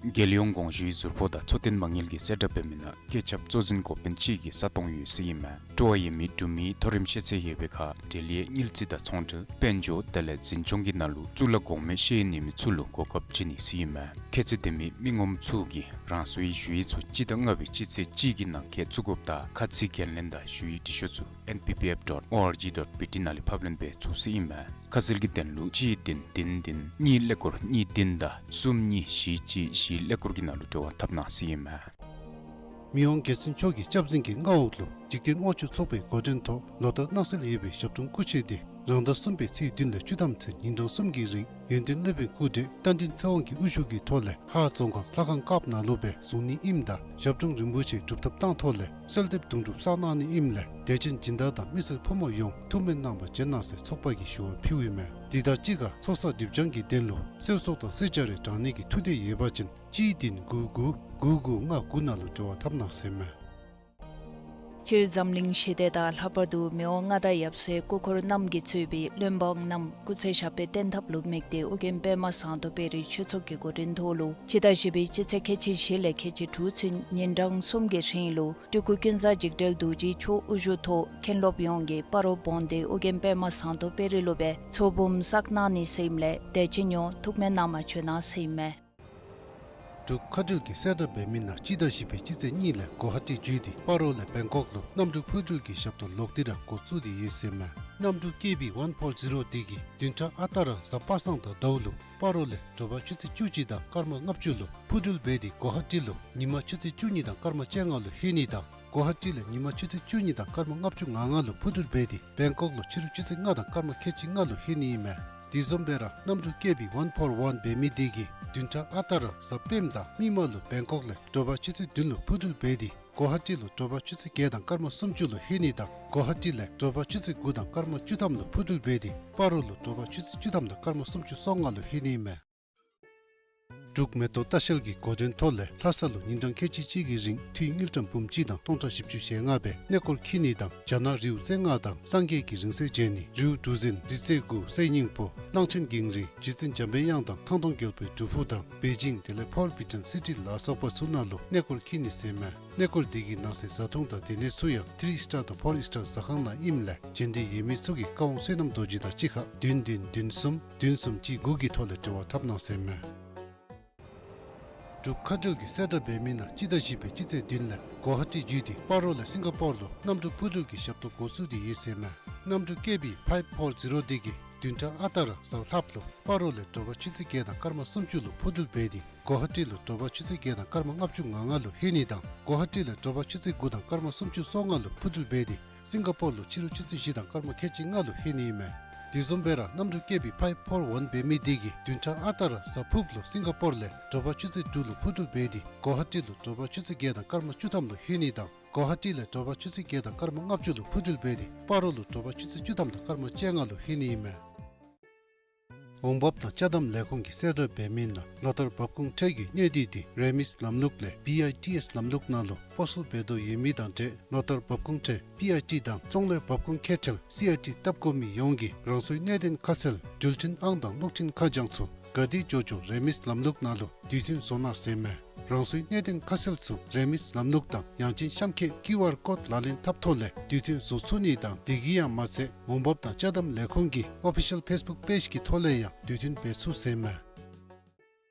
རྒྱལ་ཡོངས་དགོངས་ཞུའི་ཟུར་ཕོགས་དང་འཚོ་རྟེན་མ་དངུལ་གྱི་གསལ་བསྒྲགས་འབད་མི་ནང་སྐྱེད་ཁྱབ་གཙོ་འཛིན་འགོ་དཔོན་གཅིག་གི་ས་སྟོང་ཡོད་ཟེར་ཨིན་མས། སྤྲོ་བ་ཡོད་མི་འབྲུག་མི་མཐོ་རིམ་ཤེས་ཚད་ཡོད་པའི་ཁར་འབྲེལ་ཡོད་དངུལ་རྩིས་དང་ཚོང་འབྲེལ་དཔལ་འབྱོར་དེ་ལས་འཛིན་སྐྱོང་གི་ནང་ལུ་གཙུག་ལག་གོང་མའི་ཤེས་ཡོན་ཡོད་མི་ཚུ་ལུ་གོ་སྐབས་བྱིན་ནི་ཟེར་ཨིན་མས། ཁྱད་ཚད་ལྡན་མི་མི་ངོམ་ཚུ་གིས་རང་སོའི་ཞུ་ཡིག་ཚུ་སྤྱི་ཟླ་ལྔ་པའི་སྤྱི་ཚེས་གཅིག་གི་ནང་འཁོད་བཙུགས་དགོཔ་དང་ཁ་ཚིག་འགན་ལེན་དང་ཞུ་ཡིག་འབྲི་ཤོག་ཚུ་ཨེན་པི་པི་ཨེཕ་ཌོཊ་ཨོ་ཨར་ཇི་ཌོཊ་བི་ཊི་ནང་ལས་ཕབ་ལེན་འབད་ཚུགས་ཟེར་ཨིན་མས། ཁ་གསལ་གྱི་དོན་ལུ་གཅིག་བདུན་བདུན་བདུན་གཉིས་ཀླད་ཀོར་གཉིས་བདུན་དང་གསུམ་གཉིས་བཞི་གཅིག་བཞི་ཀླད་ཀོར་གྱི་ནང་ལུ་འབྲེལ་བ་འཐབ་གནང་ཟེར་ཨིན་མས། མི་དབང་རྒྱལ་བཙུན་མཆོག་གི་སྐྱབས་འཛིན་གྱི་མངའ་འོག་ལུ་འཇིག་རྟེན་དབང་ཕྱུག་ཚོགས་པའི་འགོ་འདྲེན་ཐོག་ལོ་ལྟར་གནང་སྲོལ་ཡོད་པའི་ཞབས་དྲུང་སྐུ་མཆོད་དེ་རང་ཟླ་གསུམ་པའི་ཚེས་བདུན་ལས་བཅུ་ཐམ་ཚུན་ཉིན་གྲངས་གསུམ་གྱི་རིང་ཡོན་ཏན་སློབ་དཔོན་སྐུ་བགྲེས་རྟ་མགྲིན་ཚེ་དབང་གི་དབུ་བཞུགས་ཀྱི་ཐོག་ལས་ཧཱ་རྫོང་ཁག་ལྷ་ཁང་དཀརཔོ་ནང་ལུ་སྦེ་བཟུང་ནི་ཨིནམ་ད་ཞབས་དྲུང་རིན་པོ་ཆེ་སྒྲུབ་ཐབས་བཏང་ཐོག་ལས་གསོལ་འདེབས་དུང་སྒྲུབ་བསགས་གནང་ནི་ཨིནམ་ལས་དད་ཅན་སྦྱིན་བདག་དང་མི་སེར་ཕོ་མོ་ཡོངས་ཐུགས་སྨོན་གནང་བར་བྱོན་གནང་ཟེར་ཚོགས་པ་གིས་ཞུ་བ་ཕུལཝ་ཨིན་མས། དེ་དང་གཅིག་ཁར་ཚོགས་བསགས་སྒྲིབ་སྦྱང་གི་དོན་ལུ་གསོལ་ཚོགས་དང་གསོལ་ཇ་རེ་དྲང་ནི་གི་ཐུགས་འདོད་ཡོད་པ་ཅིན་གཅིག་བདུན་དགུ་དགུ་དགུ་དགུ་ལྔ་དགུ་ནང་ལུ་འབྲེལ་བ་འཐབ་གནང་ཟེར་མས། སྤྱིར་འཛམ་གླིང་ཞི་བདེ་དང་ལྷག་པར་དུ་མི་དབང་མངའ་བདག་ཡབ་སྲས་སྐུ་འཁོར་རྣམས་ཀྱིས་གཙོས་པའི་བློན་འབངས་རྣམས་སྐུ་ཚེ་ཞབས་པད་བརྟན་ཐབས་ལུ་དམིགས་ཏེ་ཨོ་རྒྱན་པདྨ་ཟངས་མདོག་དཔལ་རིའི་ཆོས་ཚོགས་ཀྱི་འགོ་འདྲེན་ཐོག་ལུ་སྤྱི་ཟླ་བཞི་པའི་སྤྱི་ཚེས་ཁལ་གཅིག་བཞི་ལས་ཁལ་གཅིག་དྲུག་ཚུན་ཉིན་གྲངས་གསུམ་གྱི་རིང་ལུ་སྤྲུལ་སྐུ་ཀུན་བཟང་འཇིགས་བྲལ་རྡོ་རྗེ་མཆོག་དབུ་བཞུགས་ཐོག་མཁན་སློབ་ཡོངས་ཀྱིས་སྤ་རོ་བོན་སྡེ་ཨོ་རྒྱན་པདྨ་ཟངས་མདོག་དཔལ་རི་ལུ་སྦེ་ཚོགས་འབུམ་བསགས་གནང་ནི་ཟེར་ཨིནམ་ལས་དད་ཅན་ཡོངས་ཐུགས་སྨོན་གནང་བར་བྱོན་གནང་ཟེར་ཨིན་མས། འབྲུག་མཁའ་འགྲུལ་གྱི་གསལ་བསྒྲགས་འབད་མི་ནང་སྤྱི་ཟླ་བཞི་པའི་སྤྱི་ཚེས་གཉིས་ལས་གོ་ཧ་ཊི་བརྒྱུད་དེ་སྤ་རོ་ལས་བེང་ཀོག་ལུ་གནམ་གྲུ་འཕུར་འགྲུལ་གྱི་ཞབས་ཏོག་ལོག་སྟེ་ར་འགོ་བཙུགས་ཏེ་ཡོད་ཟེར་མས། གནམ་གྲུ་ཀེ་བི་ཝན་ཕོར་ཛི་རོ་དེ་གིས་བདུན་ཕྲག་ཨ་རྟག་ར་གཟའ་པ་སངས་དང་ཟླཝ་ལུ་སྤ་རོ་ལས་དྲོ་པ་ཆུ་ཚོད་བཅུ་གཅིག་དང་སྐར་མ་ལྔ་བཅུ་ལུ་འཕུར་འགྲུལ་འབད་དེ་གོ་ཧ་ཊི་ལུ་ཉིན་མ་ཆུ་ཚོད་བཅུ་གཉིས་དང་སྐར་མ་བཅོ་ལྔ་ལུ་ལྷོད་ནི་དང་ གོ་ཧ་ཊི་ལས་ཉིན་མ་ཆུ་ཚོད་བཅུ་གཉིས་དང་སྐར་མ་ལྔ་བཅུ་ང་ལྔ་ལུ་འཕུར་འགྲུལ་འབད་དེ་བེང་ཀོག་ལུ་ཕྱི་རུ་ཆུ་ཚོད་ལྔ་དང་སྐར་མ་ཁལ་གཅིག་ལྔ་ལུ་ལྷོད་ནི་ཨིན་མས། དེ་བཟུམ་སྦེ་ར་གནམ་གྲུ་ཀེ་བི་ཝན་ཕོར་ཝན་འབད་མི་དེ་གིས་བདུན་ཕྲག་ཨ་རྟག་ར་གཟའ་སྤེནམ་དང་མིག་དམར་ལུ་བེང་ཀོག་ལས་དྲོ་པ་ཆུ་ཚོད་བདུན་ལུ་འཕུར་འགྲུལ་འབད་དེ་གོ་ཧ་ཊི་ལུ་དྲོ་པ་ཆུ་ཚོད་བརྒྱད་དང་སྐར་མ་སུམ་ཅུ་ལུ་ལྷོད་ནི་དང་གོ་ཧ་ཊི་ལས་དྲོ་པ་ཆུ་ཚོད་དགུ་དང་སྐར་མ་བཅུ་ཐམ་ལུ་འཕུར་འགྲུལ་འབད་དེ་སྤ་རོ་ལུ་དྲོ་པ་ཆུ་ཚོད་བཅུ་ཐམ་དང་སྐར་མ་སུམ་ཅུ་སོ་ལྔ་ལུ་ལྷོད་ནི་ཨིན་མས། འབྲུག་མེ་ཏོག་ལྟ་བཤལ་གྱི་འགོ་འདྲེན་ཐོག་ལས་ལྷ་ས་ལུ་ཉིན་གྲངས་ཁལ་གཅིག་གཅིག་གི་རིང་འཐུས་དངུལ་ཀྲམ་འབུམ་གཅིག་དང་སྟོང་ཕྲག་བཞི་བཅུ་ཞེ་ལྔ་སྦེ་གནས་སྐོར་འཁྱིད་ནི་དང་རྒྱ་ནག་རིའུ་རྩེ་ལྔ་དང་སངས་རྒྱས་ཀྱི་རིང་བསྲེལ་མཇལ་ནི་རིའུ་གྲུ་གཟིངས་རི་རྩེ་དགུ་གསེར་སྙིང་པོ་གླང་ཆེན་འགྱིང་རིང་རྗེ་བཙུན་འཇམ་པའི་དབྱངས་དང་ཐང་སྟོང་རྒྱལ་པོའི་སྒྲུབ་ཕུག་དང་པེ་ཅིང་དེ་ལས་ཕོར་བི་ཊན་སི་ཊི་ལ་སོགས་པ་ཚུ་ནང་ལུ་གནས་སྐོར་འཁྱིད་ནི་ཟེར་མས། གནས་སྐོར་དེ་གི་ནང་གསེས་བཟའ་འཐུང་དང་སྡོད་གནས་ཚུ་ཡང་ཐི་རི་སི་ཊར་དང་ཕོར་སི་ཊར་ཟ་ཁང་ནང་ཨིནམ་ལས་བྱོན་འདོད་ཡོད་མི་ཚུ་གིས་ཀ་ཝང་བསོད་ནམས་རྡོ་རྗེ་དང་གཅིག་ཁར་བདུན་བདུན་བདུན་གསུམ་བདུན་གསུམ་གཅིག་དགུ་གི་ཐོག་ལས་འབྲེལ་བ་འཐབ་གནང་ཟེར་མས། འབྲུག་མཁའ་འགྲུལ་གྱི་གསལ་བསྒྲགས་འབད་མི་ནང་སྤྱི་ཟླ་བཞི་པའི་སྤྱི་ཚེས་བདུན་ལས་གོ་ཧ་ཊི་བརྒྱུད་དེ་སྤ་རོ་ལས་སིང་ག་པོར་ལུ་གནམ་གྲུ་འཕུར་འགྲུལ་གྱི་ཞབས་ཏོག་འགོ་བཙུགས་ཏེ་ཡོད་ཟེར་མས། གནམ་གྲུ་ཀེ་བི་ཕའིབ་ཕོར་ཛི་རོ་དེ་གིས་བདུན་ཕྲག་ཨ་རྟག་ར་གཟའ་ལྷགཔ་ལུ་སྤ་རོ་ལས་དྲོ་པ་ཆུ་ཚོད་བརྒྱད་དང་སྐར་མ་སུམ་ཅུ་ལུ་འཕུར་འགྲུལ་འབད་དེ་གོ་ཧ་ཊི་ལུ་དྲོ་པ་ཆུ་ཚོད་བརྒྱད་དང་སྐར་མ་ལྔ་བཅུ་ང་ལྔ་ལུ་ལྷོད་ནི་དང་གོ་ཧ་ཊི་ལས་དྲོ་པ་ཆུ་ཚོད་དགུ་དང་སྐར་མ་སུམ་ཅུ་སོ་ལྔ་ལུ་འཕུར་འགྲུལ་འབད་དེ་སིང་ག་པོར་ལུ་ཕྱི་རུ་ཆུ་ཚོད་བཞི་དང་སྐར་མ་ཁལ་གཅིག་ལྔ་ལུ་ལྷོད་ནི་ཨིན་མས། དེ་བཟུམ་སྦེ་ར་གནམ་གྲུ་ཀེ་བི་ཕའིབ་ཕོར་ཝན་འབད་མི་དེ་གིས་བདུན་ཕྲག་ཨ་རྟག་ར་གཟའ་ཕུརཔ་ལུ་སིང་ག་པོར་ལས་དྲོ་པ་ཆུ་ཚོད་དྲུག་ལུ་འཕུར་འགྲུལ་འབད་དེ་གོ་ཧ་ཊི་ལུ་དྲོ་པ་ཆུ་ཚོད་བརྒྱད་དང་སྐར་མ་བཅུ་ཐམ་ལུ་ལྷོད་ནི་དང་གོ་ཧ་ཊི་ལས་དྲོ་པ་ཆུ་ཚོད་བརྒྱད་དང་སྐར་མ་ལྔ་བཅུ་ལུ་འཕུར་འགྲུལ་འབད་དེ་སྤ་རོ་ལུ་དྲོ་པ་ཆུ་ཚོད་བཅུ་ཐམ་དང་སྐར་མ་བཅོ་ལྔ་ལུ་ལྷོད་ནི་ཨིན་མས། འོང་འབབ་དང་ཅ་དམ་ལས་ཁུངས་ཀྱི་གསལ་བསྒྲགས་འབད་མི་ནང་ལོ་ལྟར་འབབ་ཁུངས་ཁྲལ་གྱི་གནས་སྡུད་དེ་རེ་མིས་ལམ་ལུགས་ལས་བི་ཨའི་ཊི་ཨེས་ལམ་ལུགས་ནང་ལུ་སྤོ་སོར་འབད་དོ་ཡོད་མི་དང་འབྲེལ་ལོ་ལྟར་འབབ་ཁུངས་ཁྲལ་བི་ཨའི་ཊི་དང་ཙོང་ལའི་འབབ་ཁུངས་ཁེ་ཁྲལ་སི་ཨའི་ཊི་བཏབ་དགོ་མི་ཡོངས་ཀྱིས་རང་སོའི་གནད་དོན་ཁ་གསལ་འགྲུལ་འཕྲིན་ཨང་དང་གློག་འཕྲིན་ཁ་བྱང་ཚུ་ག་དེ་འགྱོ་འགྱོ་རེ་མིས་ལམ་ལུགས་ནང་ལུ་དུས་མཐུན་བཟོ་གནང་ཟེར་མས། རང་སོའི་གནད་དོན་ཁ་གསལ་ཚུ་རེ་མིས་ལམ་ལུགས་དང་ཡང་ཅིན་གཤམ་འཁོད་ཀིའུ་ཨར་ཀོཌ་ལག་ལེན་འཐབ་ཐོག་ལས་དུས་མཐུན་བཟོ་ཚུགས་ནི་དང་དེ་གིས་ཡང་མ་ཚད་འོང་འབབ་དང་ཅ་དམ་ལས་ཁུངས་ཀྱི་ཨོ་ཕི་ཤལ་ཕེསི་བུཀ་པེཇ་གི་ཐོག་ལས་ཡང་དུས་མཐུན་འབད་ཚུགས་ཟེར་མས།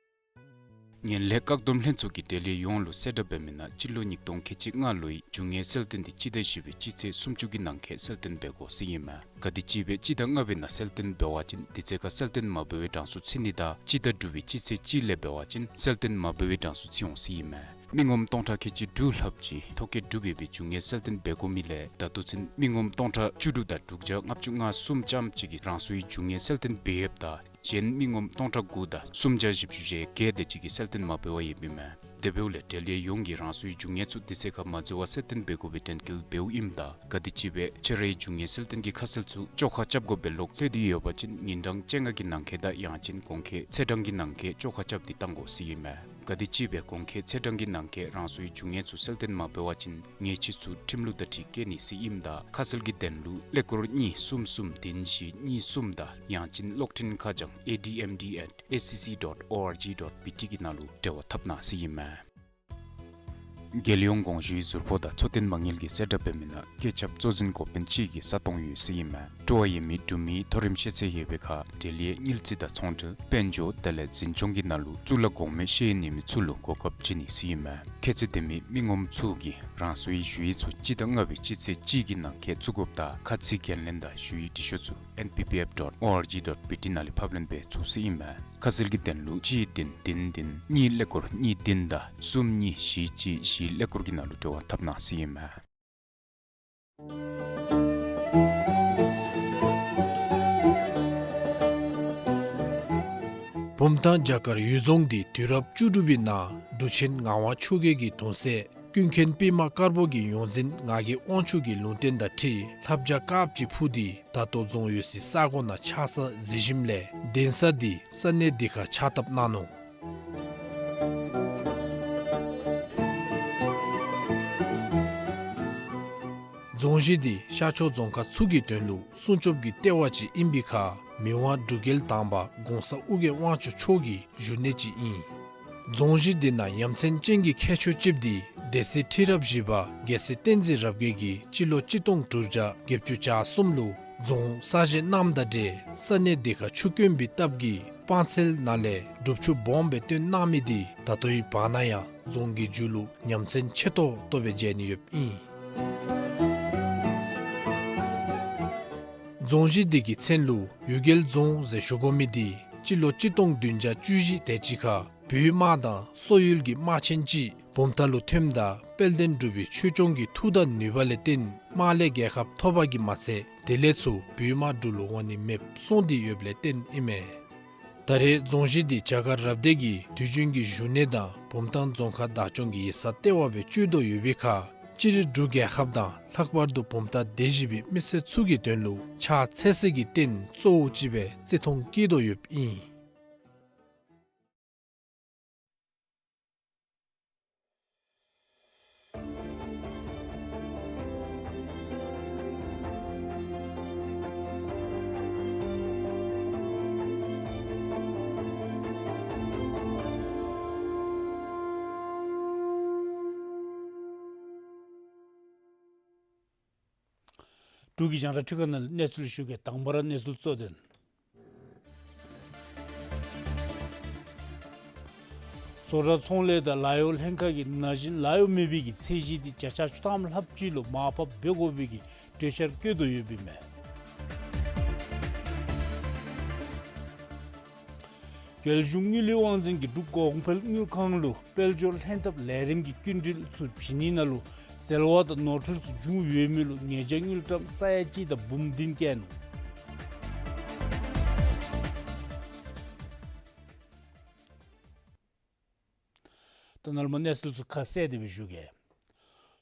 ངན་ལྷད་བཀག་སྡོམ་ལྷན་ཚོགས་ཀྱིས་འབྲེལ་ཡོད་ཡོངས་ལུ་གསལ་བསྒྲགས་འབད་མི་ནང་སྤྱི་ལོ་ཉིས་སྟོང་ཁལ་གཅིག་ལྔ་ལོའི་རྒྱུ་དངོས་གསལ་སྟོན་དེ་སྤྱི་ཟླ་བཞི་པའི་སྤྱི་ཚེས་སུམ་ཅུ་གི་ནང་འཁོད་གསལ་སྟོན་འབད་དགོ་ཟེར་ཨིན་མས། ག་དེམ་ཅིག་སྦེ་སྤྱི་ཟླ་ལྔ་པའི་ནང་གསལ་སྟོན་འབད་བ་ཅིན་དེ་ཚེ་ཁར་གསལ་སྟོན་མ་འབད་བའི་གྲངས་སུ་ཚུད་ནི་དང་སྤྱི་ཟླ་དྲུག་པའི་སྤྱི་ཚེས་གཅིག་ལས་འབད་བ་ཅིན་གསལ་སྟོན་མ་འབད་བའི་གྲངས་སུ་ཚུད་འོང་ཟེར་ཨིན་མས། མི་ངོམ་སྟོང་ཕྲག་ཁལ་གཅིག་དྲུག་ལྷགཔ་ཅིག་ཐོ་བཀོད་གྲུབ་ཡོད་པའི་རྒྱུ་དངོས་གསལ་སྟོན་འབད་དགོ་མི་ལས་ད་ལྟོ་ཚུན་མི་ངོམ་སྟོང་ཕྲག་བཅུ་དྲུག་དང་དྲུག་བརྒྱ་ལྔ་བཅུ་ང་གསུམ་ཙམ་ཅིག་གིས་རང་སོའི་རྒྱུ་དངོས་གསལ་སྟོན་འབད་ཡོདཔ་ད་གཞན་མི་ངོམ་སྟོང་ཕྲག་དགུ་དང་སུམ་བརྒྱ་བཞི་བཅུ་ཞེ་བརྒྱད་དེ་ཅིག་གིས་གསལ་སྟོན་མ་འབད་བར་ཡོདཔ་ཨིན་མས། དེ་འབདཝ་ལས་འབྲེལ་ཡོད་ཡོངས་ཀྱིས་རང་སོའི་རྒྱུ་དངོས་ཚུ་དེ་ཚེ་ཁར་མ་འཛོལ་བར་གསལ་སྟོན་འབད་དགོ་པའི་དྲན་སྐུལ་འབདཝ་ཨིནམ་ད་ག་དེམ་ཅིག་སྦེ་ཁྱོད་རའི་རྒྱུ་དངོས་གསལ་སྟོན་གྱི་ཁ་གསལ་ཚུ་བཅོ་ཁ་རྐྱབ་དགོ་པའི་ལོག་ལྷོད་དེ་ཡོད་པ་ཅིན་ཉིན་གྲངས་བཅོ་ལྔ་གི་ནང་འཁོད་དང་ཡང་ཅིན་གོང་འཁོད་ཚེས་གྲངས་ཀྱི་ནང་འཁོད་བཅོ་ཁ་རྐྱབ་སྟེ་བཏང་དགོ་ཟེར་ཨིན་མས། ག་དེམ་ཅིག་སྦེ་གོང་འཁོད་ཚེས་གྲངས་ཀྱི་ནང་འཁོད་རང་སོའི་རྒྱུ་དངོས་ཚུ་གསལ་སྟོན་མ་འབད་བ་ཅིན་ཉེས་ཆད་ཚུ་ཁྲིམས་ལུགས་དང་འཁྲིལ་བཀལ་ནི་ཟེར་ཨིནམ་ད་ཁ་གསལ་གྱི་དོན་ལུ་ཀླད་ཀོར་གཉིས་གསུམ་གསུམ་བདུན་བཞི་གཉིས་གསུམ་དང་ཡང་ཅིན་གློག་འཕྲིན་ཁ་བྱང་ཨེ་ཌི་ཨེམ་ཌི་ཨེཊ་ཨེ་སི་སི་ཌོཊ་ཨོ་ཨར་ཇི་ཌོཊ་བི་ཊི་གི་ནང་ལུ་འབྲེལ་བ་འཐབ་གནང་ཟེར་ཨིན་མས། རྒྱལ་ཡོངས་གོང་ཞུའི་ཟུར་ཕོགས་དང་འཚོ་རྟེན་མ་དངུལ་གྱི་གསལ་བསྒྲགས་འབད་མི་ནང་བཀོད་ཁྱབ་གཙོ་འཛིན་འགོ་དཔོན་ཅིག་གི་ས་སྟོང་ཡོད་ཟེར་ཨིན་མས། སྤྲོ་བ་ཡོད་མི་འབྲུག་མིའི་མཐོ་རིམ་ཤེས་ཚད་ཡོད་པའི་ཁར་འབྲེལ་ཡོད་དངུལ་རྩིས་དང་ཚོང་འབྲེལ་དཔལ་འབྱོར་དེ་ལས་འཛིན་སྐྱོང་གི་ནང་ལུ་གཙུག་ལག་གོང་མའི་ཤེས་ཡོན་ཡོད་མི་ཚུ་ལུ་གོ་སྐབས་བྱིན་ནི་ཟེར་ཨིན་མས། ཁྱད་ཚད་ལྡན་མི་མི་ངོམ་ཚུ་གིས་རང་སོའི་ཞུ་ཡིག་ཚུ་སྤྱི་ཟླ་ལྔ་པའི་སྤྱི་ཚེས་གཅིག་གི་ནང་འཁོད་བཙུགས་དགོཔ་དང་ཁ་ཚིག་འགན་ལེན་དང་ཞུ་ཡིག་འབྲི་ཤོག་ཚུ་ཨེན་པི་པི་ཨེཕ་ཌོཊ་ཨོ་ཨར་ཇི་ཌོཊ་བི་ཊི་ནང་ལས་ཕབ་ལེན་འབད་ཚུགས་ཟེར་ཨིན་མས། ཁ་གསལ་གྱི་དོན་ལུ་གཅིག་བདུན་བདུན་བདུན་གཉིས་ཀླད་ཀོར་གཉིས་བདུན་དང་གསུམ་གཉིས་བཞི་གཅིག་བཞི་ཀླད་ཀོར་གྱི་ནང་ལུ་འབྲེལ་བ་འཐབ་གནང་ཟེར་ཨིན་མས། བུམ་ཐང་བྱ་དཀར་གཡུལ་རྫོང་འདི་དུས་རབས་བཅུ་དྲུག་པའི་ནང་འབྲུག་ཆེན་ངག་དབང་ཆོས་རྒྱལ་གྱི་གདུང་སྲས་ཀུན་མཁྱེན་པདྨ་དཀར་པོ་གི་ཡོངས་འཛིན་ངག་གི་དབང་ཕྱུག་གི་ལུང་བསྟན་དང་འཁྲིལ་ལྷ་བྱ་དཀརཔོ་ཅིག་འཕུར་ཏེ་ད་ལྟོ་རྫོང་ཡོད་སའི་ས་གོ་ནང་ཆགས་ས་གཟིགས་ཞིནམ་ལས་གདན་ས་འདི་ས་གནས་འདི་ཁར་ཕྱག་བཏབ་གནང་ནུག། རྫོང་གཞི་འདི་ཤར་ཕྱོགས་རྫོང་ཁག་ཚུ་གི་དོན་ལུ་སྲུང་སྐྱོབ་ཀྱི་ལྟེ་བ་ཅིག་ཨིན་པའི་ཁར་མི་དབང་འབྲུག་རྒྱལ་དང་པ་གོང་ས་ཨོ་རྒྱན་དབང་ཕྱུག་མཆོག་གི་བཞུགས་གནས་ཅིག་ཨིན། རྫོང་གཞི་འདི་ནང་ཡ་མཚན་ཅན་གྱི་ཁྱད་ཆོས་ཅིག་འདི་སྡེ་སྲིད་ཁྲི་རབས་བཞི་པ་རྒྱལ་སྲས་བསྟན་འཛིན་རབ་རྒྱས་ཀྱིས་སྤྱི་ལོ་གཅིག་སྟོང་དྲུག་བརྒྱ་བརྒྱད་ཅུ་གྱ་གསུམ་ལུ་རྫོང་གསར་བཞེངས་གནངམ་དང་འབྲེལ་ས་གནས་འདི་ཁར་ཆུ་དཀོན་པའི་སྟབས་ཀྱིས་སྤང་ཚལ་ནང་ལས་སྒྲུབ་ཆུ་སྦོམ་སྦེ་བཏོན་གནང་མི་འདི་ད་ལྟོའི་བར་ན་ཡང་རྫོང་གི་མཇུག་ལུ་ཡ་མཚན་ཆེ་ཏོག་ཏོ་སྦེ་མཇལ་ནི་ཡོདཔ་ཨིན། རྫོང་གཞི་འདི་གི་མཚན་ལུ་གཡུལ་རྒྱལ་རྫོང་ཟེར་ཞུ་དགོ་མི་འདི་སྤྱི་ལོ་གཅིག་སྟོང་བདུན་བརྒྱ་བཅུ་བཞི་དེ་ཅིག་ཁར་ བོད་དམག་དང་སོག་ཡུལ་གྱི་དམག་ཆེན་ཅིག་བུམ་ཐང་ལུ་ཐོནམ་ད་དཔལ་ལྡན་འབྲུག་པའི་ཆོས་སྐྱོང་གི་མཐུ་དང་ནུས་པ་ལས་བརྟེན་དམག་ལས་རྒྱལ་ཁ་ཐོབ་པ་གིས་མ་ཚད་དེ་ལས་ཚུར་བོད་དམག་འབྲུག་ལུ་འོང་ནི་མེདཔ་སོང་སྟེ་ཡོདཔ་ལས་བརྟེན་ཨིན་མས། ད་རེས་རྫོང་གཞི་འདི་བྱ་དཀར་རབ་སྡེ་གི་དུས་རྒྱུན་གྱི་བཞུགས་གནས་དང་བུམ་ཐང་རྫོང་ཁག་བདག་སྐྱོང་གི་ཡིག་ཚང་ལྟེ་བ་སྦེ་སྤྱོད་དོ་ཡོད་པའི་ཁར་སྤྱིར་འབྲུག་རྒྱལ་ཁབ་དང་ལྷག་པར་དུ་བུམ་ཐང་སྡེ་བཞི་པའི་མི་སེར་ཚུ་གི་དོན་ལུ་ཕྱག་འཚལ་ས་གི་རྟེན་གཙོ་བོ་ཅིག་སྦེ་བརྩི་མཐོང་བསྐྱེད་དོ་ཡོདཔ་ཨིན། འབྲུག་གི་རྒྱང་བསྒྲགས་འཕྲུལ་ཁང་ནང་ལས་གནས་ཚུལ་ཞུ་གེ། དང་པ་ར་གནས་ཚུལ་གཙོ་དོན། བཟོ་གྲྭ་ཚོང་ལས་དང་ལཱ་གཡོག་ལྷན་ཁག་གིས་ན་གཞོན་ལཱ་གཡོག་མེད་པའི་གི་ཚད་གཞི་འདི་བརྒྱ་ཆ་བཅུ་ཐམ་ལྷགཔ་ཅིག་ལུ་མར་ཕབ་འབད་དགོ་པའི་གི་གྲོས་འཆར་བཀོད་དོ་ཡོདཔ་ཨིན་མས། རྒྱལ་གཞུང་དངུལ་ལས་དབང་འཛིན་གྱིས་འབྲུག་གོང་འཕེལ་དངུལ་ཁང་ལུ་དཔལ་འབྱོར་ལྷན་ཐབས་ལས་རིམ་གྱི་སྐྱིན་འགྲུལ་ཚུ་བྱིན་ནི་ནང་ལུ་འཛོལ་བ་དང་ནོར་འཁྲུལ་ཚུ་བྱུང་ཡོད་མི་ལུ་ཉེས་བྱ་དངུལ་ཀྲམ་ས་ཡ་གཅིག་དང་འབུམ་བདུན་བཀལ་ནུག། ད་ནཱ་ལུ་མར་གནས་ཚུལ་ཚུ་ཁ་གསལ་ཏེ་སྦེ་ཞུ་གེ།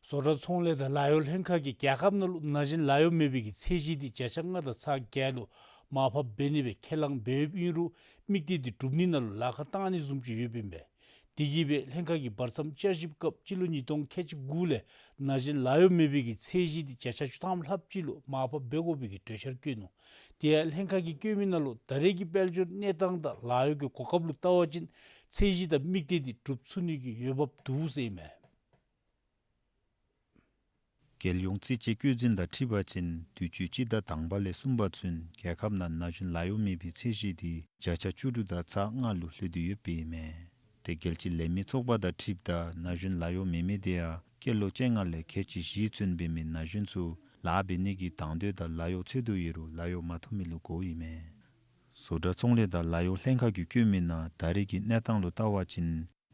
བཟོ་གྲྭ་ཚོང་ལས་དང་ལཱ་གཡོག་ལྷན་ཁག་གིས་རྒྱལ་ཁབ་ནང་ལུ་ན་གཞོན་ལཱ་གཡོག་མེད་པའི་གི་ཚད་གཞི་འདི་བརྒྱ་ཆ་ལྔ་དང་ཚག་བརྒྱད་ལུ་མར་ཕབ་འབད་ནི་སྦེ་ཁས་བླངས་འབད་ཡོདཔ་ཨིན་རུང་དམིགས་གཏད་འདི་སྒྲུབ་ནི་ནང་ལུ་ལཱ་ཁག་བཏང་ནི་བཟུམ་ཅིག་ཡོདཔ་ཨིན་པས། དེ་གིས་སྦེ་ལྷན་ཁག་གིས་བར་མཚམས་བསྐྱར་ཞིབ་སྐབས་སྤྱི་ལོ་ཉིས་སྟོང་ཁལ་གཅིག་དགུ་ལས་ན་གཞོན་ལཱ་གཡོག་མེད་པའི་གི་ཚད་གཞི་འདི་བརྒྱ་ཆ་བཅུ་ཐམ་ལྷགཔ་ཅིག་ལུ་མར་ཕབ་འབད་དགོ་པའི་གི་གྲོས་འཆར་བཀོད་ནུག། དེ་ཡང་ལྷན་ཁག་གིས་བཀོད་མི་ནང་ལུ་ད་རེས་ཀྱི་དཔལ་འབྱོར་གནས་སྟངས་དང་ལཱ་གཡོག་གི་གོ་སྐབས་ལུ་བལྟ་བ་ཅིན་ཚད་གཞི་དང་དམིགས་གཏད་འདི་སྒྲུབ་ཚུགས་ནི་གི་འོས་འབབ་འདུག་ཟེར་ཨིན་མས། རྒྱལ་ཡོངས་རྩིས་དཔྱད་བཀོད་འཛིན་དང་འཁྲིལ་བ་ཅིན་དུས་ཅི་སྤྱི་ཟླ་དང་པ་ལས་གསུམ་པ་ཚུན་རྒྱལ་ཁབ་ནང་ན་གཞོན་ལཱ་གཡོག་མེད་པའི་ཚད་གཞི་འདི་བརྒྱ་ཆ་བཅུ་དྲུག་དང་ཚག་ལྔ་ལུ་ལྷོད་དེ་ཡོདཔ་ཨིན་མས། དེ་རྒྱལ་སྤྱི་ལས་མི་ཚོགས་པ་དང་འཁྲིལཝ་ད་ན་གཞོན་ལཱ་གཡོག་མེད་མི་དེ་ཡང་སྐྱེས་ལོ་བཅོ་ལྔ་ལས་ཁལ་གཅིག་བཞི་ཚུན་འབད་མི་ན་གཞོན་ཚུ་ལཱ་འབད་ནི་གི་དང་འདོད་དང་ལཱ་གཡོག་འཚོལ་དོ་ཡོད་རུང་ལཱ་གཡོག་མ་ཐོབ་མི་ལུ་གོཝ་ཨིན་མས། བཟོ་གྲྭ་ཚོང་ལས་དང་ལཱ་གཡོག་ལྷན་ཁག་གིས་བཀོད་མི་ནང་ད་རེས་ཀྱི་གནས་སྟངས་ལུ་བལྟ་བ་ཅིན་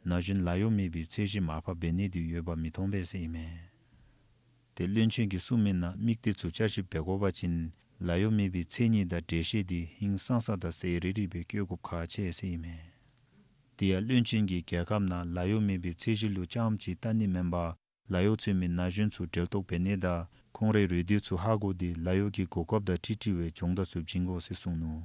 ན་གཞོན་ལཱ་གཡོག་མེད་པའི་ཚད་གཞི་མར་ཕབ་འབད་ནི་འདི་འོས་འབབ་མི་མཐོང་པས་ཟེར་ཨིན་མས། དེ་བློན་ཆེན་གྱིས་གསུངས་མི་ནང་དམིགས་གཏད་ཚུ་བསྐྱར་ཞིབ་འབད་དགོ་པ་ཅིན་ལཱ་གཡོག་མེད་པའི་མཚན་ཉིད་དང་འགྲེལ་བཤད་འདི་ཧིང་སངས་ས་དང་གསལ་རི་རི་སྦེ་བཀོད་དགོཔ་ཁག་ཆེ་ཟེར་ཨིན་མས། དེ་ཡང་བློན་ཆེན་གྱིས་རྒྱལ་ཁབ་ནང་ལཱ་གཡོག་མེད་པའི་ཚད་གཞི་ལུ་རྐྱངམ་ཅིག་བལྟ་ནི་མེན་པར་ལཱ་གཡོག་འཚོལ་མི་ན་གཞོན་ཚུ་འབྲེལ་གཏོགས་འབད་ནི་དང་ཁོང་རའི་རེ་འདོད་ཚུ་ཧ་གོ་སྟེ་ལཱ་གཡོག་གི་གོ་སྐབས་དང་འཁྲིལ་འཁྲིལ་བའི་སྦྱོང་བརྡར་ཚུ་བྱིན་དགོ་ཟེར་གསུངས་ནུག།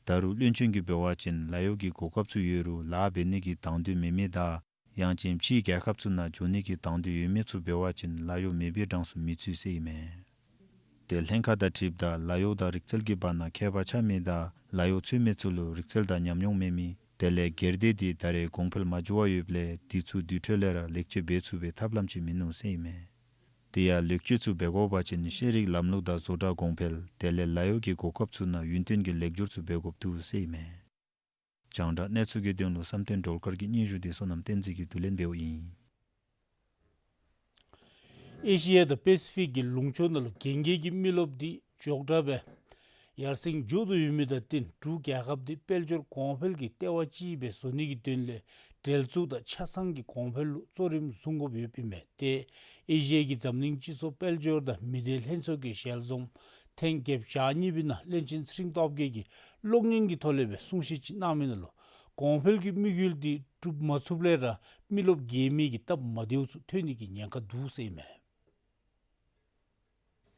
ད་རུང་བློན་ཆེན་གྱིས་འབད་བ་ཅིན་ལཱ་གཡོག་གི་གོ་སྐབས་ཚུ་ཡོད་རུང་ལཱ་འབད་ནི་གི་དང་འདོད་མེད་མི་དང་ཡང་ཅིན་ཕྱིའི་རྒྱལ་ཁབ་ཚུ་ནང་འགྱོ་ནི་གི་དང་འདོད་ཡོད་མི་ཚུ་འབད་བ་ཅིན་ལཱ་གཡོག་མེད་པའི་གྲངས་སུ་མི་ཚུད་ཟེར་ཨིན་མས། དེ་ལྷན་ཁག་དང་འཁྲིལཝ་ད་ལཱ་གཡོག་དང་རིག་རྩལ་གྱི་བར་ན་ཁྱད་པར་ཆགས་མི་དང་ལཱ་གཡོག་འཚོལ་མི་ཚུ་ལུ་རིག་རྩལ་དང་ཉམས་མྱོང་མེད་མི་དེ་ལས་སྒེར་སྡེ་འདི་ད་རེས་གོང་འཕེལ་མ་འགྱོ་བར་ཡོདཔ་ལས་དེ་ཚུ་དུས་འཕྲོ་ལས་ར་ལེགས་བཅོས་འབད་ཚུགས་པའི་ཐབས་ལམ་ཅིག་མིན་ནུག་ཟེར་ཨིན་མས། དེ་ཡང་ལེགས་བཅོས་ཚུ་འབད་དགོ་པ་ཅིན་ཤེས་རིག་ལམ་ལུགས་དང་བཟོ་གྲྭ་གོང་འཕེལ་དེ་ལས་ལཱ་གཡོག་གི་གོ་སྐབས་ཚུ་ནང་ཡུན་བརྟན་གྱི་ལེགས་སྒྱུར་ཚུ་འབད་དགོཔ་འདུག་ཟེར་ཨིན་མས། རྒྱང་བསྒྲགས་གནས་ཚུལ་གྱི་དོན་ལུ་བསམ་གཏན་སྒྲོལ་དཀར་གྱི་སྙན་ཞུ་འདི་བསོད་ནམས་བསྟན་འཛིན་གྱིས་བསྡུ་ལེན་འབདཝ་ཨིན། ཨེ་ཤི་ཡ་དང་པེ་སི་ཕིག་གི་ལུང་ཕྱོགས་ནང་ལུ་རྒན་རྒས་ཀྱི་མི་རློབས་འདི་མགྱོགས་དྲགས་སྦེ་ཡར་སེང་འགྱོ་དོ་ཡོད་མི་དང་བསྟུན་འབྲུག་རྒྱལ་ཁབ་འདི་དཔལ་འབྱོར་གོང་འཕེལ་གྱི་ལྟེ་བ་ཅིག་སྦེ་བཟོ་ནི་གི་དོན་ལས་འབྲེལ་འཛུགས་དང་ཆ་ཚང་གི་གོང་འཕེལ་ལུ་གཙོ་རིམ་བཟུང་དགོཔ་ཡོདཔ་ཨིན་མས། ཏེ་ཨེ་ཤི་ཡ་གི་འཛམ་གླིང་སྤྱི་ཚོགས་དཔལ་འབྱོར་དང་མི་སྡེ་ལྷན་ཚོགས་ཀྱི་ཞལ་འཛོམས་ཐེངས་བརྒྱད་ཅུ་གྱ་གཉིས་པའི་ནང་བློན་ཆེན་ཚེ་རིང་སྟོབས་རྒྱས་ཀྱིས་གློག་བརྙན་གྱི་ཐོག་ལས་སྦེ་གསུང་བཤད་ཅིག་གནང་མི་ནང་ལུ་གོང་འཕེལ་གྱི་དམིགས་ཡུལ་འདི་འགྲུབ་མ་ཚུགསཔ་ལས་ར་མི་རློབས་རྒས་མི་གི་སྟབས་མ་བདེཝ་ཚུ་ཐོན་ནི་གི་ཉེན་ཁ་འདུག་ཟེར་ཨིན་མས།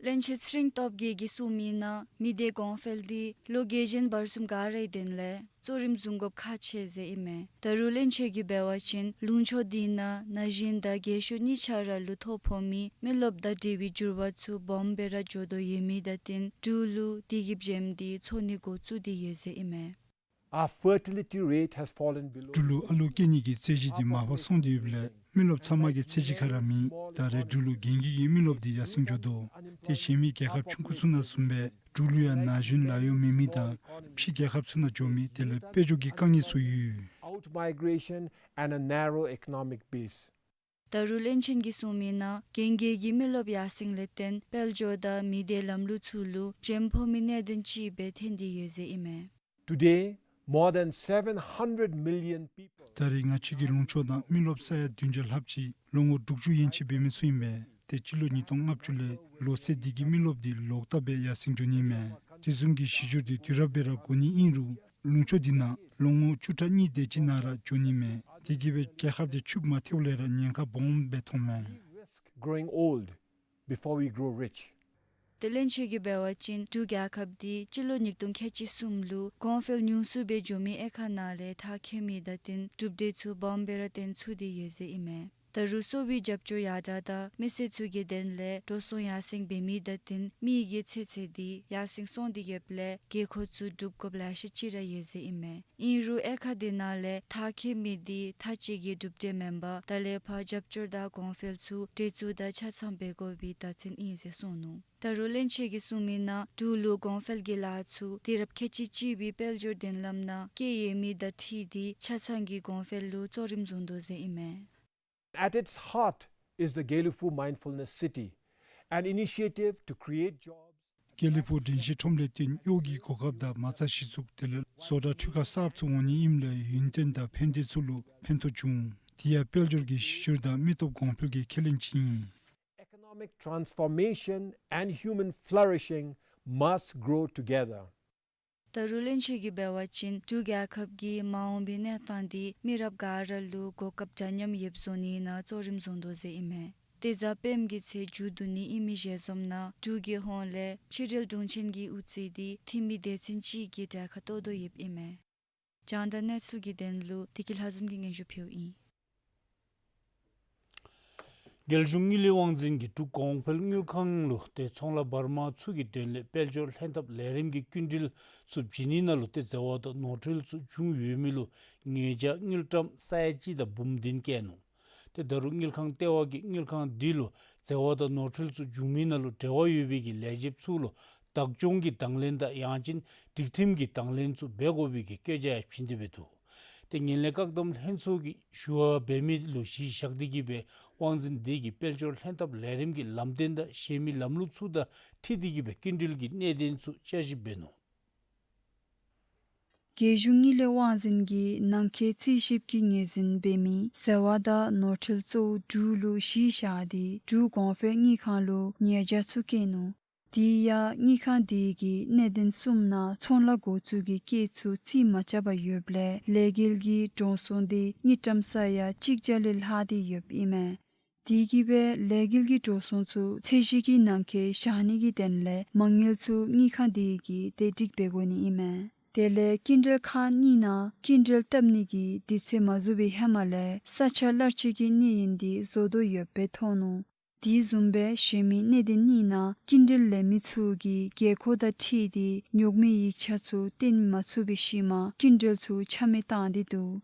བློན་ཆེན་ཚེ་རིང་སྟོབས་རྒྱས་ཀྱིས་གསུངས་མི་ནང་མི་སྡེ་གོང་འཕེལ་འདི་ལོ་རྒས་གཞོན་བར་གསུམ་ག་རའི་དོན་ལས་གཙོ་རིམ་བཟུང་དགོཔ་ཁག་ཆེ་ཟེར་ཨིན་མས། ད་རུང་བློན་ཆེན་གྱིས་འབད་བ་ཅིན་ལུང་ཕྱོགས་འདི་ནང་ན་གཞོན་དང་རྒས་ཤོས་གཉིས་ཆ་ར་ལུ་ཐོ་ཕོག་མི་མི་རློབས་དང་འབྲེལ་བའི་འགྱུར་བ་ཚུ་སྦོམ་སྦེ་ར་འགྱོ་དོ་ཡོད་མི་དང་བསྟུན་འབྲུག་ལུ་དེ་གི་བྱེམ་འདི་ཚོར་ནི་འགོ་བཙུགས་ཏེ་ཡོད་ཟེར་ཨིན་མས། Our fertility rate has fallen below འབྲུག་ལུ་ཨ་ལོ་སྐྱེ་ནི་གི་ཚད་གཞི་འདི་མར་ཕབ་སོང་སྟེ་ཡོདཔ་ལས་མི་རློབས་ཚབ་མ་གི་ཚད་གཞི་ཁར་ར་མེད། ད་རེས་འབྲུག་ལུ་རྒན་རྒས་ཀྱི་མི་རློབས་འདི་ཡར་སེང་འགྱོ་དོ། ཏེ་གཞན་མི་རྒྱལ་ཁབ་ཆུང་ཀུ་ཚུ་ནང་བཟུམ་སྦེ་འབྲུག་ལུ་ཡང་ན་གཞོན་ལཱ་གཡོག་མེད་མི་དང་ཕྱི་རྒྱལ་ཁབ་ཚུ་ནང་འགྱོ་མི་དེ་ལས་དཔལ་འབྱོར་གྱི་དཀའ་ངལ་ཚུ་ཡོད། Out migration and a narrow economic base. ད་རུང་བློན་ཆེན་གྱིས་གསུངས་མི་ནང་རྒན་རྒས་ཀྱི་མི་རློབས་ཡར་སེང་ལས་བརྟེན་དཔལ་འབྱོར་དང་མི་སྡེ་ལམ་ལུགས་ཚུ་ལུ་བྱེམ་ཕོག་མི་གནད་དོན་ཅིག་སྦེ་ཐོན་ཏེ་ཡོད་ཟེར་ཨིན་མས། Today, more than seven hundred million people ད་རེས་ང་བཅས་ཀྱི་ལུང་ཕྱོགས་ནང་མི་རློབས་ས་ཡ་བདུན་བརྒྱ་ལྷགཔ་ཅིག་ལོ་ངོ་དྲུག་ཅུ་ཡན་ཆད་འབད་མི་ཚུ་ཨིན་པས། ཏེ་སྤྱི་ལོ་ཉིས་སྟོང་ལྔ་བཅུ་ལས་ལོ་ཚད་འདི་གི་མི་རློབས་འདི་ལོག་ལྟབ་སྦེ་ཡར་སེང་འགྱོ་ནི་མས། དེ་བཟུམ་གྱི་གཞི་སྒྱུར་འདི་དུས་རབས་སྦེ་ར་དགོ་ནི་ཨིན་རུང་ལུང་ཕྱོགས་འདི་ནང་ལོ་ངོ་བཅུ་ཕྲག་གཉིས་དེ་ཅིག་ནང་ར་འགྱོ་ནི་མས། དེ་གིས་སྦེ་རྒྱལ་ཁབ་འདི་ཕྱུགཔོ་མ་ཐལཝ་ལས་ར་ཉེན་ཁ་སྦོམ་སྦེ་མཐོངམ་མས། Risk growing old before we grow rich. ཏེ་གླེང་བྱ་གིས་འབད་བ་ཅིན་འབྲུག་རྒྱལ་ཁབ་འདི་སྤྱི་ལོ་ཉིས་སྟོང་ཁལ་གཅིག་གསུམ་ལུ་གོང་འཕེལ་ཉུང་སུ་སྦེ་འགྱོ་མི་གཡས་ཁ་ནང་ལས་མཐར་འཁྱོལ་མི་དང་བསྟུན་གྲུབ་འབྲས་ཚུ་སྦོམ་སྦེ་ར་བཏོན་ཚུགས་ཏེ་ཡོད་ཟེར་ཨིན་མས། ད་རུང་གསོ་བའི་རྒྱབ་སྐྱོར་ཡར་དྲག་དང་མི་སེར་ཚུ་གི་དོན་ལས་འགྲོ་སོང་ཡར་སེང་འབད་མི་དང་བསྟུན་མི་གི་ཚེ་ཚད་འདི་ཡར་སེང་སོང་སྟེ་ཡོདཔ་ལས་དགོས་མཁོ་ཚུ་སྒྲུབ་དགོཔ་ལེ་ཤ་ཅིག་ར་ཡོད་ཟེར་ཨིན་མས། ཨིན་རུང་གཡས་ཁ་འདི་ནང་ལས་མཐར་འཁྱོལ་མི་འདི་མཐའ་དཔྱད་ཀྱི་གྲུབ་འབྲས་མེན་པར་ད་ལས་ཕར་རྒྱབ་སྐྱོར་དང་གོང་འཕེལ་ཚུ་གྲོས་ཚུགས་དང་ཆ་ཚང་འབད་དགོ་པའི་བརྡ་མཚོན་ཨིན་ཟེར་གསུངས་ནུག། ད་རུང་གླེང་བྱ་གིས་གསུངས་མི་ནང་འབྲུག་ལུ་གོང་འཕེལ་གྱི་ལཱ་ཚུ་དུས་རབས་ཁལ་གཅིག་གཅིག་པའི་དཔལ་འབྱོར་མདུན་ལམ་ནང་བསྐྱོད་ཡོད་མི་དང་འཁྲིལ་ཏེ་ཆ་ཚང་གི་གོང་འཕེལ་ལུ་གཙོ་རིམ་བཟུང་དོ་ཟེར་ཨིན་མས། At its heart is the Gelephu Mindfulness City, an initiative to create jobs. དགེ་ལེགས་ཕུག་དྲན་ཤེས་ཁྲོམ་ལས་བརྟེན་གཡོག་གི་གོ་སྐབས་དང་མ་རྩ་གཞི་བཙུགས་དེ་ལས་བཟོ་གྲྭ་འཕྲུལ་ཁང་གསརཔ་ཚུ་འོང་ནི་ཨིནམ་ལས་ཡུན་བརྟན་དང་ཕན་བདེ་ཚུ་ལུ་ཕན་ཐོགས་བྱུང་། དེ་ཡང་དཔལ་འབྱོར་གྱི་གཞི་སྒྱུར་དང་མི་སྟོབས་གོང་འཕེལ་གྱི་ཁས་ལེན་ཅིག་ཨིན། Economic transformation and human flourishing must grow together. ད་རུང་གླེང་བྱ་གིས་འབད་བ་ཅིན་འབྲུག་རྒྱལ་ཁབ་ཀྱི་མ་འོངས་པའི་གནས་སྟངས་འདི་མི་རབས་ག་ར་ལུ་གོ་སྐབས་འདྲ་མཉམ་ཡོདཔ་བཟོ་ནི་ནང་གཙོ་རིམ་བཟུང་དོ་ཟེར་ཨིན་མས། ཏེ་གཟའ་སྤེནམ་གི་ཚེས་མཇུག་བསྡུ་ནི་ཨིན་མི་ཞལ་འཛོམས་ནང་འབྲུག་གི་ཧོངས་ལས་ཕྱི་འབྲེལ་དྲུང་ཆེན་གྱི་དབུ་རྩེ་འདི་འཐུས་མི་སྡེ་ཚན་གཅིག་གིས་གྲལ་ཁར་གཏོགས་དོ་ཡོདཔ་ཨིན་མས། རྒྱང་བསྒྲགས་གནས་ཚུལ་གྱི་དོན་ལུ་བདེ་སྐྱིད་ལྷ་འཛོམས་ཀྱིས་སྙན་ཞུ་ཕུལཝ་ཨིན། རྒྱལ་གཞུང་དངུལ་ལས་དབང་འཛིན་གྱིས་འབྲུག་གོང་འཕེལ་དངུལ་ཁང་ལུ་ཏེ་ཚོང་ལཱ་འབར་མ་ཚུ་གི་དོན་ལས་དཔལ་འབྱོར་ལྷན་ཐབས་ལས་རིམ་གྱི་སྐྱིན་འགྲུལ་ཚུ་བྱིན་ནི་ནང་ལུ་ཏེ་འཛོལ་བ་དང་ནོར་འཁྲུལ་ཚུ་བྱུང་ཡོད་མི་ལུ་ཉེས་བྱ་དངུལ་ཀྲམ་ས་ཡ་གཅིག་དང་འབུམ་བདུན་བཀལ་ནུག། ཏེ་ད་རུང་དངུལ་ཁང་ལྟེ་བ་གིས་དངུལ་ཁང་འདི་ལུ་འཛོལ་བ་དང་ནོར་འཁྲུལ་ཚུ་བྱུང་མི་ནང་ལུ་འབྲེལ་བ་ཡོད་པའི་གི་ལས་བྱེདཔ་ཚུ་ལུ་བདག་སྐྱོང་གི་དང་ལེན་དང་ཡང་ཅིན་སྒྲིག་ཁྲིམས་ཀྱི་དང་ལེན་ཚུ་འབད་དགོ་པའི་གི་བཀོད་རྒྱ་ཡང་བྱིན་ཏེ་འབད་འདུག། ཏེ་ངན་ལྷད་བཀག་སྡོམ་ལྷན་ཚོགས་ཀྱིས་ཞུ་བ་འབད་མི་ལུ་གཞི་བཞག་སྟེ་གིས་སྦེ་དབང་འཛིན་འདི་གིས་དཔལ་འབྱོར་ལྷན་ཐབས་ལས་རིམ་གྱི་ལམ་སྟོན་དང་གཞན་མི་ལམ་ལུགས་ཚུ་དང་འཁྲིལ་ཏེ་གིས་སྦེ་སྐྱིན་འགྲུལ་གྱི་གནད་དོན་ཚུ་བསྐྱར་ཞིབ་འབད་ནུག། རྒྱལ་གཞུང་དངུལ་ལས་དབང་འཛིན་གྱིས་ནང་འཁོད་རྩིས་ཞིབ་ཀྱི་ངོས་འཛིན་འབད་མི་འཛོལ་བ་དང་ནོར་འཁྲུལ་གཙོ་བོ་དྲུག་ལུ་གཞི་བཞག་སྟེ་འབྲུག་གོང་འཕེལ་དངུལ་ཁང་ལུ་ཉེས་བྱ་ཚུ་བཀལ་ནུག། དེ་ཡང་དངུལ་ཁང་དེ་གིས་གནད་དོན་གསུམ་ནང་ཚོང་ལཱ་འགོ་བཙུགས་ཀྱི་སྐབས་ཚུ་རྩིས་མ་རྐྱབ་པར་ཡོདཔ་ལས་ལས་འགུལ་གྱི་འགྲོ་སོང་འདི་དངུལ་ཀྲམ་ས་ཡ་གཅིག་བརྒྱ་ལས་ལྷག་སྟེ་ཡོདཔ་ཨིན་མས། དེ་གིས་སྦེ་ལས་འགུལ་གྱི་འགྲོ་སོང་ཚུ་ཚད་གཞི་གི་ནང་འཁོད་བཞག་ནི་གི་དོན་ལས་མ་དངུལ་ཚུ་དངུལ་ཁང་དེ་གིས་བདེ་སྒྲིག་འབད་དགོ་ནི་ཨིན་མས། དེ་ལས་སྐྱིན་འགྲུལ་ཁང་གཉིས་ནང་སྐྱིན་འགྲུལ་བཏབ་ནི་གི་དུས་ཚོད་མ་བཟོ་བའི་ཧེ་མ་ལས་ས་ཆ་གླར་སྤྱོད་ཀྱི་གནས་ཡུན་འདི་བཟོ་དོ་ཡོདཔ་སྦེ་མཐོང་ནུག། དེ་བཟུམ་སྦེ་གཞན་མི་གནད་དོན་གཉིས་ནང་སྐྱིན་འགྲུལ་ལེན་མི་ཚུ་གིས་དགོས་མཁོ་དང་འཁྲིལ་ཏེ་ཉོག་མེད་ཡིག་ཆ་ཚུ་བཏོན་མ་ཚུགས་པའི་ཤུལ་མ་སྐྱིན་འགྲུལ་ཚུ་ཆ་མེད་བཏང་སྟེ་འདུག།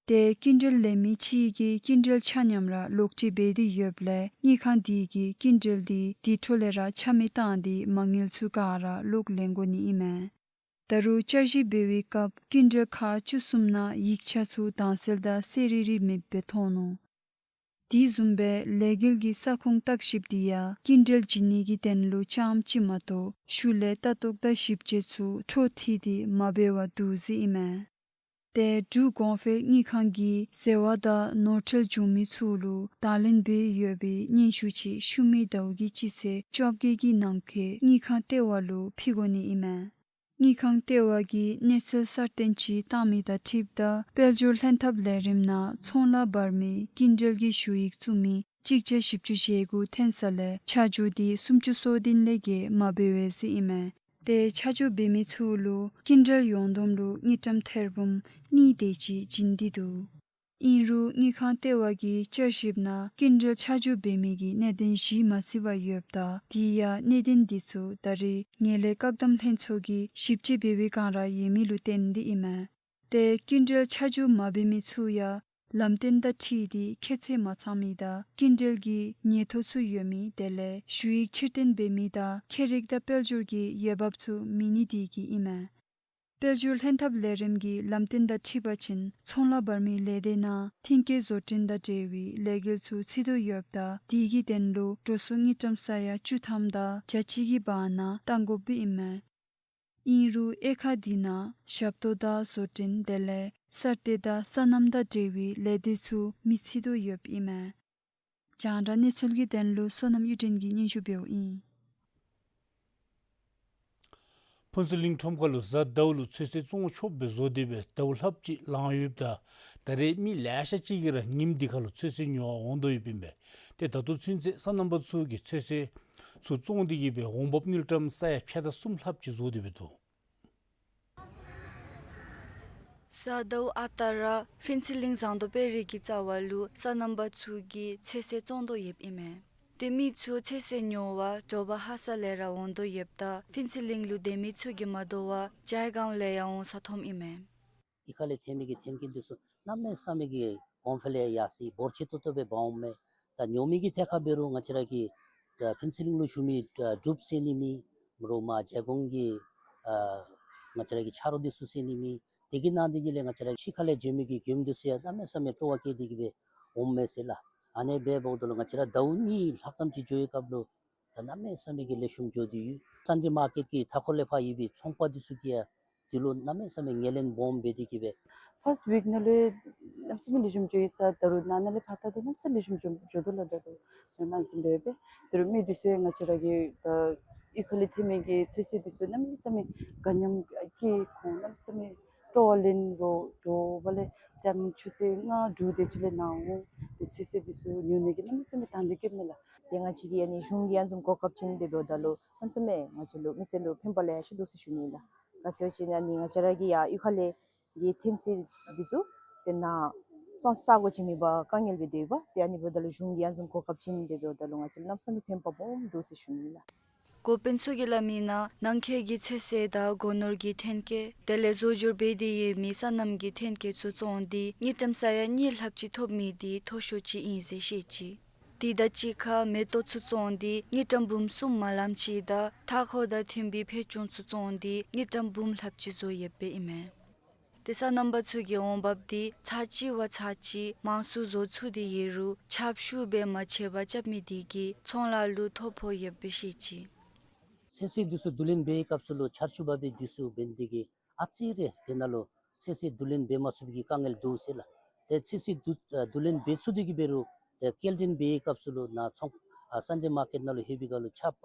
ཏེ་སྐྱིན་འགྲུལ་ལེན་མི་གཅིག་གིས་སྐྱིན་འགྲུལ་ཆ་མཉམ་ར་ལོག་སྤྲོད་འབད་དེ་ཡོདཔ་ལས་དངུལ་ཁང་དེ་གིས་སྐྱིན་འགྲུལ་དེ་དེ་འཕྲོ་ལས་ར་ཆ་མེད་བཏང་སྟེ་མ་དངུལ་ཚུ་ག་ར་ལོག་ལེན་དགོ་ནི་ཨིན་མས། ད་རུང་བསྐྱར་ཞིབ་འབད་བའི་སྐབས་སྐྱིན་འགྲུལ་ཁང་བཅུ་གསུམ་ནང་ཡིག་ཆ་ཚུ་དྭངས་གསལ་དང་གསལ་རི་རི་མེདཔ་སྦེ་མཐོང་ནུག། དེ་བཟུམ་སྦེ་ལས་འགུལ་གྱི་ས་ཁོངས་བརྟག་ཞིབ་དེ་ཡང་སྐྱིན་འགྲུལ་བྱིན་ནི་གི་དོན་ལུ་རྐྱངམ་གཅིག་མ་གཏོགས་ཤུལ་ལས་ལྟ་རྟོག་དང་ཞིབ་དཔྱད་ཚུ་འཕྲོ་མཐུད་དེ་མ་འབད་བར་འདུག་ཟེར་ཨིན་མས། ཏེ་འབྲུག་གོང་འཕེལ་དངུལ་ཁང་གིས་འཛོལ་བ་དང་ནོར་འཁྲུལ་བྱུང་མི་ཚུ་ལུ་དང་ལེན་འབད་ཡོད་པའི་སྙན་ཞུ་ཅིག་ཤུལ་མའི་ཟླཝ་གི་སྤྱི་ཚེས་བཅོ་བརྒྱད་ཀྱི་ནང་འཁོད་དངུལ་ཁང་ལྟེ་བ་ལུ་ཕུལ་དགོ་ནི་ཨིན་མས། དངུལ་ཁང་ལྟེ་བ་གིས་གནས་ཚུལ་གསར་བཏོན་ཅིག་བཏང་མི་དང་འཁྲིལཝ་ད་དཔལ་འབྱོར་ལྷན་ཐབས་ལས་རིམ་ནང་ཚོང་ལཱ་འབར་མི་སྐྱིན་འགྲུལ་གྱི་ཞུ་ཡིག་བཙུགས་མི་གཅིག་བརྒྱ་བཞི་བཅུ་ཞེ་དགུ་ཐོན་ས་ལས་ཆ་འཇོག་འདི་སུམ་ཅུ་སོ་བདུན་ལས་བརྒལ་མ་འབད་བས་ཟེར་ཨིན་མས། ཏེ་ཆ་འཇོག་འབད་མི་ཚུ་ལུ་སྐྱིན་འགྲུལ་ཡོངས་བསྡོམས་ལུ་དངུལ་ཀྲམ་ཐེར་འབུམ་གཉིས་དེ་ཅིག་བྱིན་ཏེ་འདུག། ཨིན་རུང་དངུལ་ཁང་ལྟེ་བ་གིས་བསྐྱར་ཞིབ་ནང་སྐྱིན་འགྲུལ་ཆ་འཇོག་འབད་མི་གི་གནད་དོན་གཞི་མ་བརྩི་བར་ཡོདཔ་ད་དེ་ཡང་གནད་དོན་འདི་ཚུ་ད་རེས་ངན་ལྷད་བཀག་སྡོམ་ལྷན་ཚོགས་ཀྱིས་ཞིབ་དཔྱད་འབད་བའི་སྒང་ར་ཡོད་མི་ལུ་བརྟེན་ཏེ་ཨིན་མས། ཏེ་སྐྱིན་འགྲུལ་ཆ་འཇོག་མ་འབད་མི་ཚུ་ཡང་ལམ་སྟོན་དང་འཁྲིལ་ཏེ་ཁྱད་ཚད་མ་ཚང་མི་དང་སྐྱིན་འགྲུལ་གྱི་ཉེན་ཐོག་ཚུ་ཡོད་མི་དེ་ལས་ཞུ་ཡིག་ཕྱིར་འཐེན་འབད་མི་དང་ཁྱད་རིག་དང་དཔལ་འབྱོར་གྱི་འོས་འབབ་ཚུ་མེད་ནི་དེ་གིས་ཨིན་མས། དཔལ་འབྱོར་ལྷན་ཐབས་ལས་རིམ་གྱི་ལམ་སྟོན་དང་འཁྲིལ་བ་ཅིན་ཚོང་ལཱ་འབར་མི་ལས་སྡེ་ནང་མཐུན་རྐྱེན་བཟོ་སྐྲུན་དང་འབྲེལ་བའི་ལས་འགུལ་ཚུ་བརྩི་དོ་ཡོདཔ་ད་དེ་གི་དོན་ལུ་འགྲོ་སོང་དངུལ་ཀྲམ་ས་ཡ་བཅུ་ཐམ་དང་བརྒྱ་གཅིག་གི་བར་ན་བཏང་དགོཔ་ཨིན་མས། ཨིན་རུང་དབྱེ་ཁག་འདི་ནང་ཞབས་ཏོག་དང་བཟོ་སྐྲུན་དེ་ལས་ གསར་གཏོད་དང་སོ་ནམ་དང་འབྲེལ་བའི་ལས་སྡེ་ཚུ་མེ་འཚིག་དོ་ཡོདཔ་ཨིན་མས། རྒྱང་བསྒྲགས་གནས་ཚུལ་གྱི་དོན་ལུ་བསོད་ནམས་གཡུ་སྒྲོན་གྱིས་སྙན་ཞུ་འབདཝ་ཨིན། ཕུན་ཚོགས་གླིང་ཁྲོམ་ཁ་ལུ་གཟའ་ཟླཝ་ལུ་ཚོད་བསྲེ་བཙོང་ཆོགཔ་སྦེ་བཟོ་སྟེ་སྦེ་ཟླཝ་ལྷགཔ་ཅིག་ལང་ཡོདཔ་ད་ད་རེས་མི་ལེ་ཤ་ཅིག་གིས་ར་ཉིནམ་འདི་ཁ་ལུ་ཚོད་བསྲེ་ཉོ་བར་འོང་དོ་ཡོདཔ་ཨིན་པས། ཏེ་ད་ལྟོ་ཚུན་ཚོད་སོ་ནམ་པ་ཚུ་གིས་ཚོད་བསྲེ་ཚུ་བཙོང་སྟེ་གིས་སྦེ་འོང་འབབ་དངུལ་ཀྲམ་ས་ཡ་ཕྱེད་དང་གསུམ་ལྷགཔ་ཅིག་བཟོ་སྟེ་སྦེ་འདུག། གཟའ་ཟླཝ་ཨ་རྟག་ར་ཕུན་ཚོགས་གླིང་ཟངས་མདོག་དཔལ་རི་གི་རྩ་བ་ལུ་སོ་ནམ་པ་ཚུ་གིས་ཚོད་བསྲེ་བཙོང་དོ་ཡོདཔ་ཨིན་མས། ཏེ་མི་ཚུ་ཚོད་བསྲེ་ཉོ་བར་དྲོ་པ་ཧ་སག་ལས་ར་འོང་དོ་ཡོདཔ་ད་ཕུན་ཚོགས་གླིང་ལུ་སྡོད་མི་ཚུ་གིས་མ་དོ་བར་ཇའི་སྒང་ལས་ཡང་འོང་ས་མཐོངམ་ཨིན་མས། གཡུས་ཁ་ལས་ཐོན་མི་གི་ཐོན་སྐྱེད་འདི་ཚུ་གནམ་མེད་ས་མེད་ཀྱི་གོང་འཕེལ་ཡར་སོང་འབོར་ཆེ་ཏོག་ཏོ་སྦེ་འབག་འོངམ་མས། ད་ཉོ་མི་གི་ཐད་ཁར་འབད་རུང་ང་བཅས་ར་གི་ཨ་ཕུན་ཚོགས་གླིང་ལུ་བཞུགས་མི་ཨ་འབྲུགཔ་ཟེར་ནི་མེད། རོགས་མར་རྒྱལ་ཀོང་གི་ཨ་ང་བཅས་ར་གི་ཆ་རོགས་འདི་ཚུ་ཟེར་ནི་མེད། དེ་གི་ནང་འདི་ཉིད་ལས་ང་བཅས་ར་གཡུས་ཁ་ལས་འབྱོན་མི་གི་མགྱོནམ་འདི་ཚུ་ཡང་གནམ་མེད་ས་མེད་སྤྲོ་བ་བསྐྱེད་དེ་གིས་སྦེ་འོངམ་མས་ཟེར་ལགས། ཨ་ནི་སྦེ་འབདཝ་ད་ལུ་ང་བཅས་ར་ཟླཝ་གཉིས་ལྷག་ཙམ་ཅིག་འགྱོ་བའི་སྐབས་ལུ་ད་གནམ་མེད་ས་མེད་ཀྱི་ལེགས་ཤོམ་འགྱོ་སྟེ་ཡོད། སན་ཌེ་མར་ཀེཊ་ཀྱི་མཐའ་འཁོར་ལས་ཕར་ཡོད་པའི་ཚོང་པ་འདི་ཚུ་གིས་ཡང་འདི་ལུ་གནམ་མེད་ས་མེད་ངོས་ལེན་སྦོམ་འབད་དེ་གིས་སྦེ། ཕཱསཊ་ཝིཀ་ནང་ལུ་གནམ་མེད་ས་མེད་ལེགས་ཤོམ་འགྱོ་ཡི་ཟེར། ད་རུང་ནངས་པ་ལས་ཕར་ད་འདི་གནམ་མེད་ས་མེད་ལེགས་ཤོམ་འགྱོ་འགྱོ་དོ་ལགས། ད་རུང་མེན་མ་ཟེར་སྦེ་སྦེ་ད་རུང་མི་འདི་ཚུ་ཡང་ང་བཅས་ར་གི་ད་གཡུས་ཁ་ལས་ཐོན་མི་གི་ཚོད་བསྲེ་འདི་ཚུ་གནམ་མེད་ས་མེད་དགའ་ཉམས་ཀྱིས་ཁོང་གནམ་མེད་ས་མེད་སྤྲོ་བ་ལེན་རོགས་འགྱོ་བ་ལས་ཏེ་ཆུ་ཚོད་ལྔ་དྲུག་དེ་ཅིག་ལས་ནཱ་འོང་། ཏེ་ཚོད་བསྲེ་འདི་ཚུ་ཉོ་ནི་གི་གནམ་མེད་ས་མེད་དང་འདོད་སྐྱེཝ་མས་ལགས། ཏེ་ང་བཅས་ཀྱིས་ཨ་ནི་གཞུང་གི་ཡང་འཛོམས་གོ་སྐབས་ཅིག་ཨིན་སྦེ་འབདཝ་ད་ལུ་གནམ་མེད་ས་མེད་ང་བཅས་ལུ་མི་སེར་ལུ་ཕན་པ་ལེ་ཤ་འདུག་ཟེར་ཞུ་ནི་ལགས། ག་ཅི་སྨོ་ཟེར་བ་ཅིན་ཨ་ནི་ང་བཅས་ར་གི་ཡར་གཡུས་ཁ་ལས་ཀྱི་ཐོན་ཟེར་འདི་ཚུ་ཏེ་ནཱ་བཙོང་ས་གོ་ཅིག་མེད་པར་དཀའ་ངལ་སྦེ་སྡོད་པས། ཏེ་ཨ་ནི་འབདཝ་ད་ལུ་གཞུང་གི་ཡང་འཛོམས་གོ་སྐབས་ཅིག་ཨིན་སྦེ་འབདཝ་ད་ལུ་ང་བཅས་ལུ་གནམ་མེད་ས་མེད་ཕན་པ་སྦོམ་འདུག་ཟེར་ཞུ་ནི་ལགས། འགོ་དཔོན་ཚུ་གིས་སླབ་མིའི་ནང་ནང་འཁོད་ཀྱི་ཚོད་བསྲེ་དང་སྒོ་ནོར་གྱི་ཐོན་སྐྱེད་དེ་ལས་བཟོ་སྦྱོར་འབད་དེ་ཡོད་མི་སོ་ནམ་གྱི་ཐོན་སྐྱེད་ཚུ་བཙོང་སྟེ་དངུལ་ཀྲམ་ས་ཡ་གཉིས་ལྷགཔ་ཅིག་ཐོབ་མི་འདི་མཐོ་ཤོས་ཅིག་ཨིན་ཟེར་བཤད་ཅི། དེ་དང་གཅིག་ཁར་མེ་ཏོག་ཚུ་བཙོང་སྟེ་དངུལ་ཀྲམ་འབུམ་གསུམ་མ་ལངམ་ཅིག་དང་མཐའ་འཁོར་དང་མཐུན་པའི་བེ་ཅོན་ཚུ་བཙོང་སྟེ་དངུལ་ཀྲམ་འབུམ་ལྷགཔ་ཅིག་བཟོ་ཡོདཔ་ཨིན་མས། ཏེ་སོ་ནམ་པ་ཚུ་གི་འོང་འབབ་འདི་ཚར་གཅིག་བ་ཚར་གཅིག་མང་སུ་བཟོ་ཚུགས་ཏེ་ཡོད་རུང་ཁྱབ་ཤུགས་སྦེ་མ་ཆད་པར་རྐྱབ་མི་དེ་གིས་ཚོང་ལཱ་ལུ་ཐོ་ཕོག་ཡོདཔ་སྦེ་བཤད་ཅི། ཚོད་བསྲེ་འདི་ཚུ་བསྡུ་ལེན་འབད་བའི་སྐབས་སུ་ལུ་ཆར་ཆུ་འབབ་པའི་དུས་སུ་འབད་ནི་དེ་གིས་ཨ་ཙི་རེ་དེ་ནང་ལུ་ཚོད་བསྲེ་བསྡུ་ལེན་འབད་མ་ཚུགས་པའི་དཀའ་ངལ་འདུག་ཟེར་ལགས། ཏེ་ཚོད་བསྲེ་བསྡུ་ཨ་བསྡུ་ལེན་འབད་ཚུགས་ཏེ་གིས་འབད་རུང་ཏེ་སྐྱེལ་འདྲེན་འབད་བའི་སྐབས་སུ་ལུ་ནཱ་ཚོང་ཨ་སན་ཌེ་མར་ཀེཊ་ནང་ལུ་ལྷོད་པའི་སྒང་ལུ་ཆརཔ་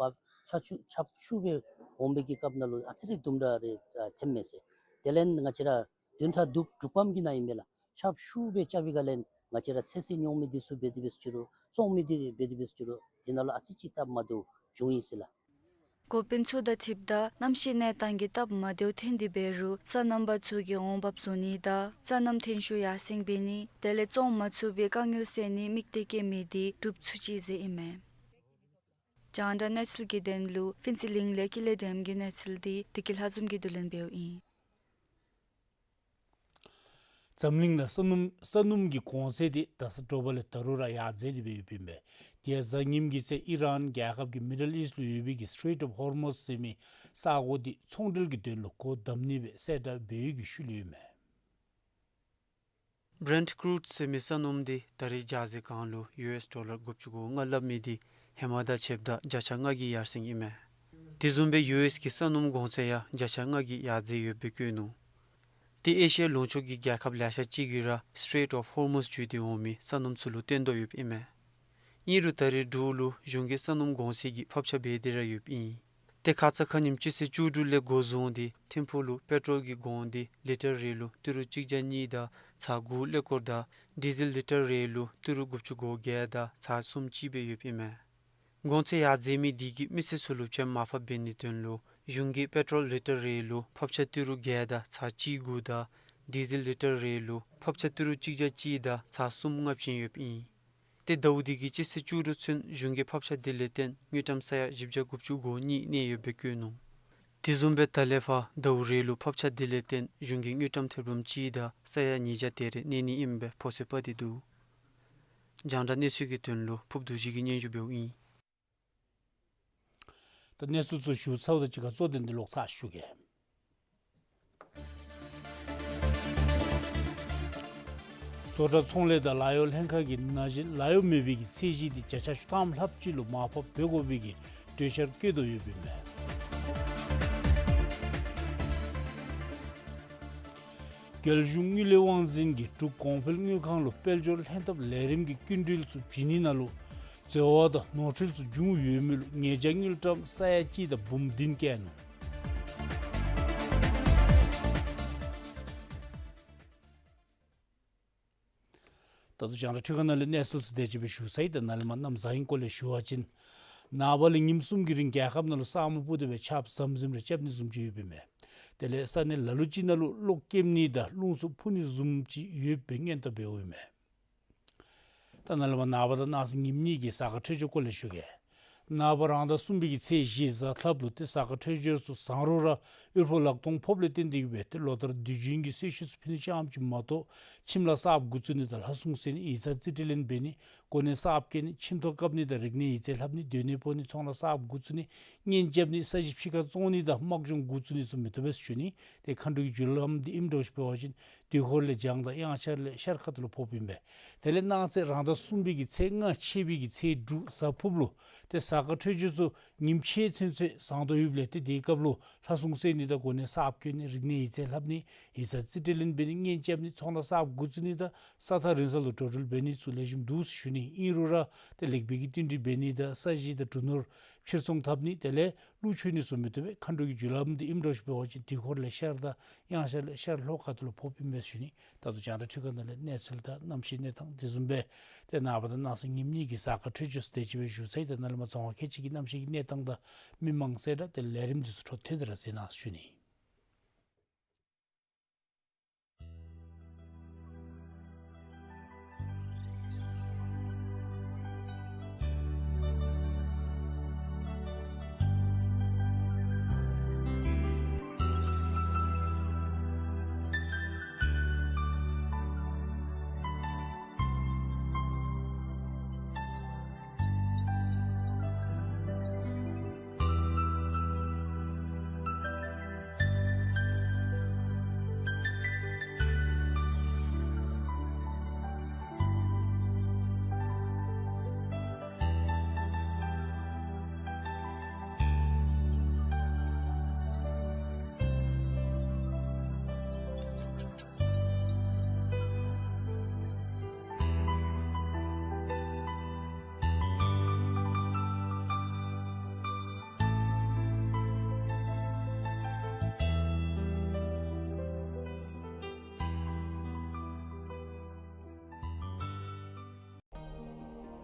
ཆར་ཆུ་ཆརཔ་ཤུགས་སྦེ་འོང་བའི་གི་སྐབས་ནང་ལུ་ཨ་ཙི་རེ་དུམ་གྲ་རེ་ཨ་ཐོནམ་མས་ཟེར། དེ་ལས་ང་བཅས་ར་བདུན་ཕྲག་དྲུག་དྲུག་པམ་གྱི་ནང་ཨིན་མས་ལགས། ཆརཔ་ཤུགས་སྦེ་རྐྱབ་པའི་སྒང་ལས་ང་བཅས་ར་ཚོད་བསྲེ་ཉོ་མི་འདི་ཚུ་འབད་དེ་འབད་ཟེར་ཅི་རུང་བཙོང་མི་འདི་འབད་དེ་འབད་ཟེར་ཅི་རུང་དེ་ནང་ལུ་ཨ་ཙི་ཅིག་སྟབས་མ་བདེཝ་བྱུང་ཡི་ཟེར་ལགས། འགོ་དཔོན་ཚུ་དང་འཁྲིལཝ་ད་གནམ་གཤིས་གནས་སྟངས་ཀྱི་སྟབས་མ་བདེཝ་ཐོན་ཏེ་འབད་རུང་སོ་ནམ་པ་ཚུ་གི་འོང་འབབ་བཟོ་ནི་དང་སོ་ནམ་ཐོན་ཤུགས་ཡར་སེང་འབད་ནི་དེ་ལས་བཙོང་མ་ཚུགས་པའི་དཀའ་ངལ་སེལ་ནི་དམིགས་གཏད་བསྐྱེད་མི་འདི་འགྲུབ་ཚུགས་ཅི་ཟེར་ཨིན་མས། རྒྱང་བསྒྲགས་གནས་ཚུལ་གྱི་དོན་ལུ་ཕུན་ཚོགས་གླིང་ལས་ཀུན་ལེགས་བདེམ་གྱི་གནས་ཚུལ་འདི་བདེ་སྐྱིད་ལྷ་འཛོམས་ཀྱིས་བསྡུ་ལེན་འབདཝ་ཨིན། འཛམ་གླིང་ནང་ས་སྣུམ་ས་སྣུམ་གྱི་གོང་ཚད་འདི་ད་ས་དྲོ་པ་ལས་ད་རུང་ར་ཡར་འཛེགས་ཏེ་འབད་ཡོདཔ་ཨིན་པས། དེ་ཡང་གཟའ་ཉིམ་གྱི་ཚེ་ཨི་རཱན་རྒྱལ་ཁབ་ཀྱིས་མི་ཌལ་ཨིསཊ་ལུ་ཡོད་པའི་གི་སི་ཊེཊ་ཨོཕ་ཧོར་མུཛ་ཟེར་མི་ས་གོ་འདི་ཚོང་འབྲེལ་གྱི་དོན་ལུ་སྒོ་བསྡམ་ནི་སྦེ་གསལ་བསྒྲགས་འབད་ཡོད་པའི་ཤུལ་ལུ་ཨིན་མས། བྷི་རེནཊ་ཀུ་རུཌ་ཟེར་མི་ས་སྣུམ་འདི་ད་རེས་འཇའ་ཟེར་གང་ལུ་ཡུ་ཨེསི་ཌོ་ལར་དགུ་བཅུ་གོ་ལྔ་སླབ་མི་འདི་ཧེ་མ་དང་ཕྱདཔ་ད་བརྒྱ་ཆ་ལྔ་གི་ཡར་སེང་ཨིན་མས། དེ་བཟུམ་སྦེ་ཡུ་ཨེསི་གི་ས་སྣུམ་གོང་ཚད་ཡང་བརྒྱ་ཆ་ལྔ་གི་ཡར་འཛེགས་ཡོདཔ་སྦེ་བཀོད་ནུག། ཏེ་ཨེ་ཤི་ཡ་ལུང་ཕྱོགས་ཀྱི་རྒྱལ་ཁབ་ལེ་ཤ་ཅིག་གིས་ར་སི་ཊེཊ་ཨོཕ་ཧོར་མུཛ་བརྒྱུད་དེ་འོང་མི་ས་སྣུམ་ཚུ་ལུ་བརྟེན་དོ་ཡོདཔ་ཨིན་མས། ཨིན་རུང་ད་རེས་འབྲུག་ལུ་གཞུང་གིས་ས་སྣུམ་གོང་ཚད་ཀྱི་ཕབ་ཆ་འབད་དེ་ར་ཡོདཔ་ཨིན། ཏེ་ཁ་ཙ་ཁ་ཉིནམ་སྤྱི་ཚེས་བཅུ་དྲུག་ལས་འགོ་བཟུང་སྟེ་ཐིམ་ཕུག་ལུ་པེ་ཊོལ་གྱི་གོང་འདི་ལི་ཊར་རེ་ལུ་ཏི་རུ་གཅིག་བརྒྱ་གཉིས་དང་ཚག་དགུ་ཀླད་ཀོར་དང་ཌི་ཟེལ་ལི་ཊར་རེ་ལུ་ཏི་རུ་དགུ་བཅུ་གོ་བརྒྱད་དང་ཚག་གསུམ་ཅིག་སྦེ་ཡོདཔ་ཨིན་མས། གོང་ཚད་ཡར་འཛེགས་མི་འདི་གིས་མི་སེར་ཚུ་ལུ་ཕྱེད་མར་ཕབ་འབད་ནིའི་དོན་ལུ་གཞུང་གིས་པེ་ཊོལ་ལི་ཊར་རེ་ལུ་ཕབ་ཆ་ཏི་རུ་བརྒྱད་དང་ཚག་གཅིག་དགུ་དང་ཌི་ཟེལ་ལི་ཊར་རེ་ལུ་ཕབ་ཆ་ཏི་རུ་གཅིག་བརྒྱ་གཅིག་དང་ཚག་གསུམ་མངག་བཞིན་ཡོདཔ་ཨིན། ཏེ་ཟླཝ་འདི་གི་སྤྱི་ཚེས་བཅུ་དྲུག་ཚུན་གཞུང་གིས་ཕབ་ཆ་འདི་ལས་བརྟེན་དངུལ་ཀྲམ་ས་ཡ་བཞི་བརྒྱ་དགུ་བཅུ་གོ་གཉིས་གནས་ཡོདཔ་སྦེ་བཀོད་ནུག། དེ་བཟུམ་སྦེ་ད་ལས་ཕར་ཟླཝ་རེ་ལུ་ཕབ་ཆ་འདི་ལས་བརྟེན་གཞུང་གིས་དངུལ་ཀྲམ་ཐེར་འབུམ་གཅིག་དང་ས་ཡ་ཉིས་བརྒྱ་དེ་རེ་གནས་ནི་ཨིནམ་སྦེ་ཕོ་སི་པ་འདི་འདུག། རྒྱང་བསྒྲགས་གནས་ཚུལ་གྱི་དོན་ལུ་ཕུབ་རྡོ་རྗེ་གིས་སྙན་ཞུ་འབདཝ་ཨིན། ད་གནས་ཚུལ་ཚུ་ཞུ་ཚརཝ་དང་གཅིག་ཁར་གཙོ་དོན་འདི་ལོག་ཚར་ཞུ་གེ། བཟོ་གྲྭ་ཚོང་ལས་དང་ལཱ་གཡོག་ལྷན་ཁག་གིས་ན་གཞོན་ལཱ་གཡོག་མེད་པའི་གི་ཚད་གཞི་འདི་བརྒྱ་ཆ་བཅུ་ཐམ་ལྷགཔ་ཅིག་ལུ་མར་ཕབ་འབད་དགོ་པའི་གི་གྲོས་འཆར་བཀོད་དོ་ཡོདཔ་ཨིན་མས། རྒྱལ་གཞུང་དངུལ་ལས་དབང་འཛིན་གྱིས་འབྲུག་གོང་འཕེལ་དངུལ་ཁང་ལུ་དཔལ་འབྱོར་ལྷན་ཐབས་ལས་རིམ་གྱི་སྐྱིན་འགྲུལ་ཚུ་བྱིན་ནི་ནང་ལུ་འཛོལ་བ་དང་ནོར་འཁྲུལ་ཚུ་བྱུང་ཡོད་མི་ལུ་ཉེས་བྱ་དངུལ་ཀྲམ་ས་ཡ་གཅིག་དང་འབུམ་བདུན་བཀལ་ནུག། ད་ལྟོ་རྒྱང་བསྒྲགས་འཕྲུལ་ཁང་ནང་ལས་གནས་ཚུལ་ཚུ་དེ་ཅིག་སྦེ་ཞུ་ཚར་ཡི། ད་ནཱ་ལས་མར་གནམ་བཟང་ཡིན་སྐོར་ལས་ཞུ་བ་ཅིན་ནངས་པ་ལས་ཉིནམ་གསུམ་གྱི་རིང་རྒྱལ་ཁབ་ནང་ལུ་ས་སྨུག་སྤུབས་ཏེ་སྦེ་ཆརཔ་ཟམ་ཟིམ་རེ་རྐྱབ་ནི་བཟུམ་ཅིག་ཡོདཔ་ཨིན་མས། དེ་ལས་ས་གནས་ལ་ལུ་ཅིག་ནང་ལུ་གློག་སྐྱེམ་ནི་དང་རླུང་འཚུབ་འཕུ་ནི་བཟུམ་ཅིག་ཡོདཔ་སྦེ་སྔོན་བརྡ་འབདཝ་ཨིན་མས། ད་ནཱ་ལས་མར་ནངས་པ་དང་གནངས་ཚེ་ཉིནམ་གཉིས་ཀྱི་གཟའ་སྐར་འཕྲོད་སྦྱོར་སྐོར་ལས་ཞུ་གེ། ནངས་པ་རང་ཟླ་གསུམ་པའི་གི་ཚེས་བཞི་གཟའ་ལྷགཔ་ལུ་ཏེ་གཟའ་སྐར་འཕྲོད་སྦྱོར་ཚུ་བཟང་རུང་ར་དབུལ་ཕོངས་ལག་སྟོང་ཕོགཔ་ལས་བརྟེན་ཏེ་གིས་སྦེ་ཏེ་ལོ་ལྟར་དུས་རྒྱུན་གྱི་གསོལ་མཆོད་ཚུ་ཕུལ་ནི་ཙམ་ཅིག་མ་གཏོགས་ཁྱིམ་ལས་གསརཔ་འགོ་བཙུགས་ནི་དང་ལྷ་སྲུང་གསོལ་ནི་ཡིག་ཚང་རྩིས་སྤྲོད་ལེན་འབད་ནི་གོ་གནས་གསརཔ་བཀོད་ནི་ཁྱིམ་ཐོག་བཀབ་ནི་དང་རིག་གནས་ཡིག་ཚང་ལྷབ་ནི་སྡོད་གནས་སྤོ་ནི་ཚོང་ལས་གསརཔ་འགོ་བཙུགས་ནི་གཉེན་རྐྱབ་ནི་ས་གཞི་ཕྱི་ཁར་བཙོང་ནི་དང་དམག་སྦྱོང་འགོ་བཙུགས་ནི་ཚུ་མི་བཏུབ་པས་ཟེར་ཞུ་ནི། ཏེ་མཁའ་འགྲོ་གི་རྒྱུ་ལམ་འདི་ཨིནམ་འདྲཝ་ཅིག་འབད་བ་ཅིན་དུས་འཁོར་ལས་བྱང་དང་དབྱངས་འཆར་ལས་ཤར་ཁ་ཐུག་ལུ་ཕོགཔ་ཨིན་པས། དེ་ལས་གནངས་ཚེ་རང་ཟླ་གསུམ་པའི་གི་ཚེས་ལྔ་ཕྱེད་པའི་གི་ཚེས་དྲུག་གཟའ་ཕུརཔ་ལུ་ཏེ་གཟའ་སྐར་འཕྲོད་སྦྱོར་ཚུ་ཉིནམ་ཕྱེད་ཚུན་ཚོད་བཟང་དྲགས་ཡོདཔ་ལས་ཏེ་དེའི་སྐབས་ལུ་ལྷ་སྲུང་གསོལ་ནི་དང་གོ་གནས་གསརཔ་བཀོད་ནི་རིག་གནས་ཡིག་ཚང་ལྷབ་ནི་ཡིག་ཚང་རྩིས་སྤྲོད་ལེན་འབད་ནི་གཉེན་རྐྱབ་ནི་ཚོང་ལས་གསརཔ་འགོ་བཙུགས་ནི་དང་ས་ཐག་རིང་ས་ལུ་འགྲོ་འགྲུལ་འབད་ནི་ཚུ་ལེགས་ཤོམ་འདུག་ཟེར་ཞུ་ནི། ཨིན་རུང་ར་ཏེ་ལེགས་སྤེལ་གྱི་བསྟུན་གྲོས་འབད་ནི་དང་ས་གཞི་དང་འབྲུ་ནོར་ཕྱིར་ཚོང་འཐབ་ནི་དེ་ལས་ཀླུ་མཆོད་ནི་ཚུ་མི་བཏུབ་པས། མཁའ་འགྲོ་གི་རྒྱུ་ལམ་འདི་ཨིནམ་འདྲཝ་ཅིག་འབད་བ་ཅིན་དུས་འཁོར་ལས་ཤར་དང་དབྱངས་འཆར་ལས་ཤར་ལྷོ་ཁ་ཐུག་ལུ་ཕོགཔ་ཨིན་མས་ཟེར་ཞུ་ནི། ད་ལྟོ་རྒྱང་བསྒྲགས་འཕྲུལ་ཁང་ནང་ལས་གནས་ཚུལ་དང་གནམ་གཤིས་གནས་སྟངས་དེ་བཟུམ་སྦེ་ཏེ་ནངས་པ་དང་གནངས་ཚེ་ཉིནམ་གཉིས་ཀྱི་གཟའ་སྐར་འཕྲོད་སྦྱོར་ཚུ་དེ་ཅིག་སྦེ་ཞུ་ཚར་ཡི། ད་ནཱ་ལས་མར་རྫོང་ཁག་ཁལ་གཅིག་གི་གནམ་གཤིས་ཀྱི་གནས་སྟངས་དང་མི་མང་གསལ་བསྒྲགས་དེ་ལས་རིམ་འདི་ཚུ་འཕྲོ་མཐུད་དེ་ར་གསན་གནང་ཟེར་ཞུ་ནི།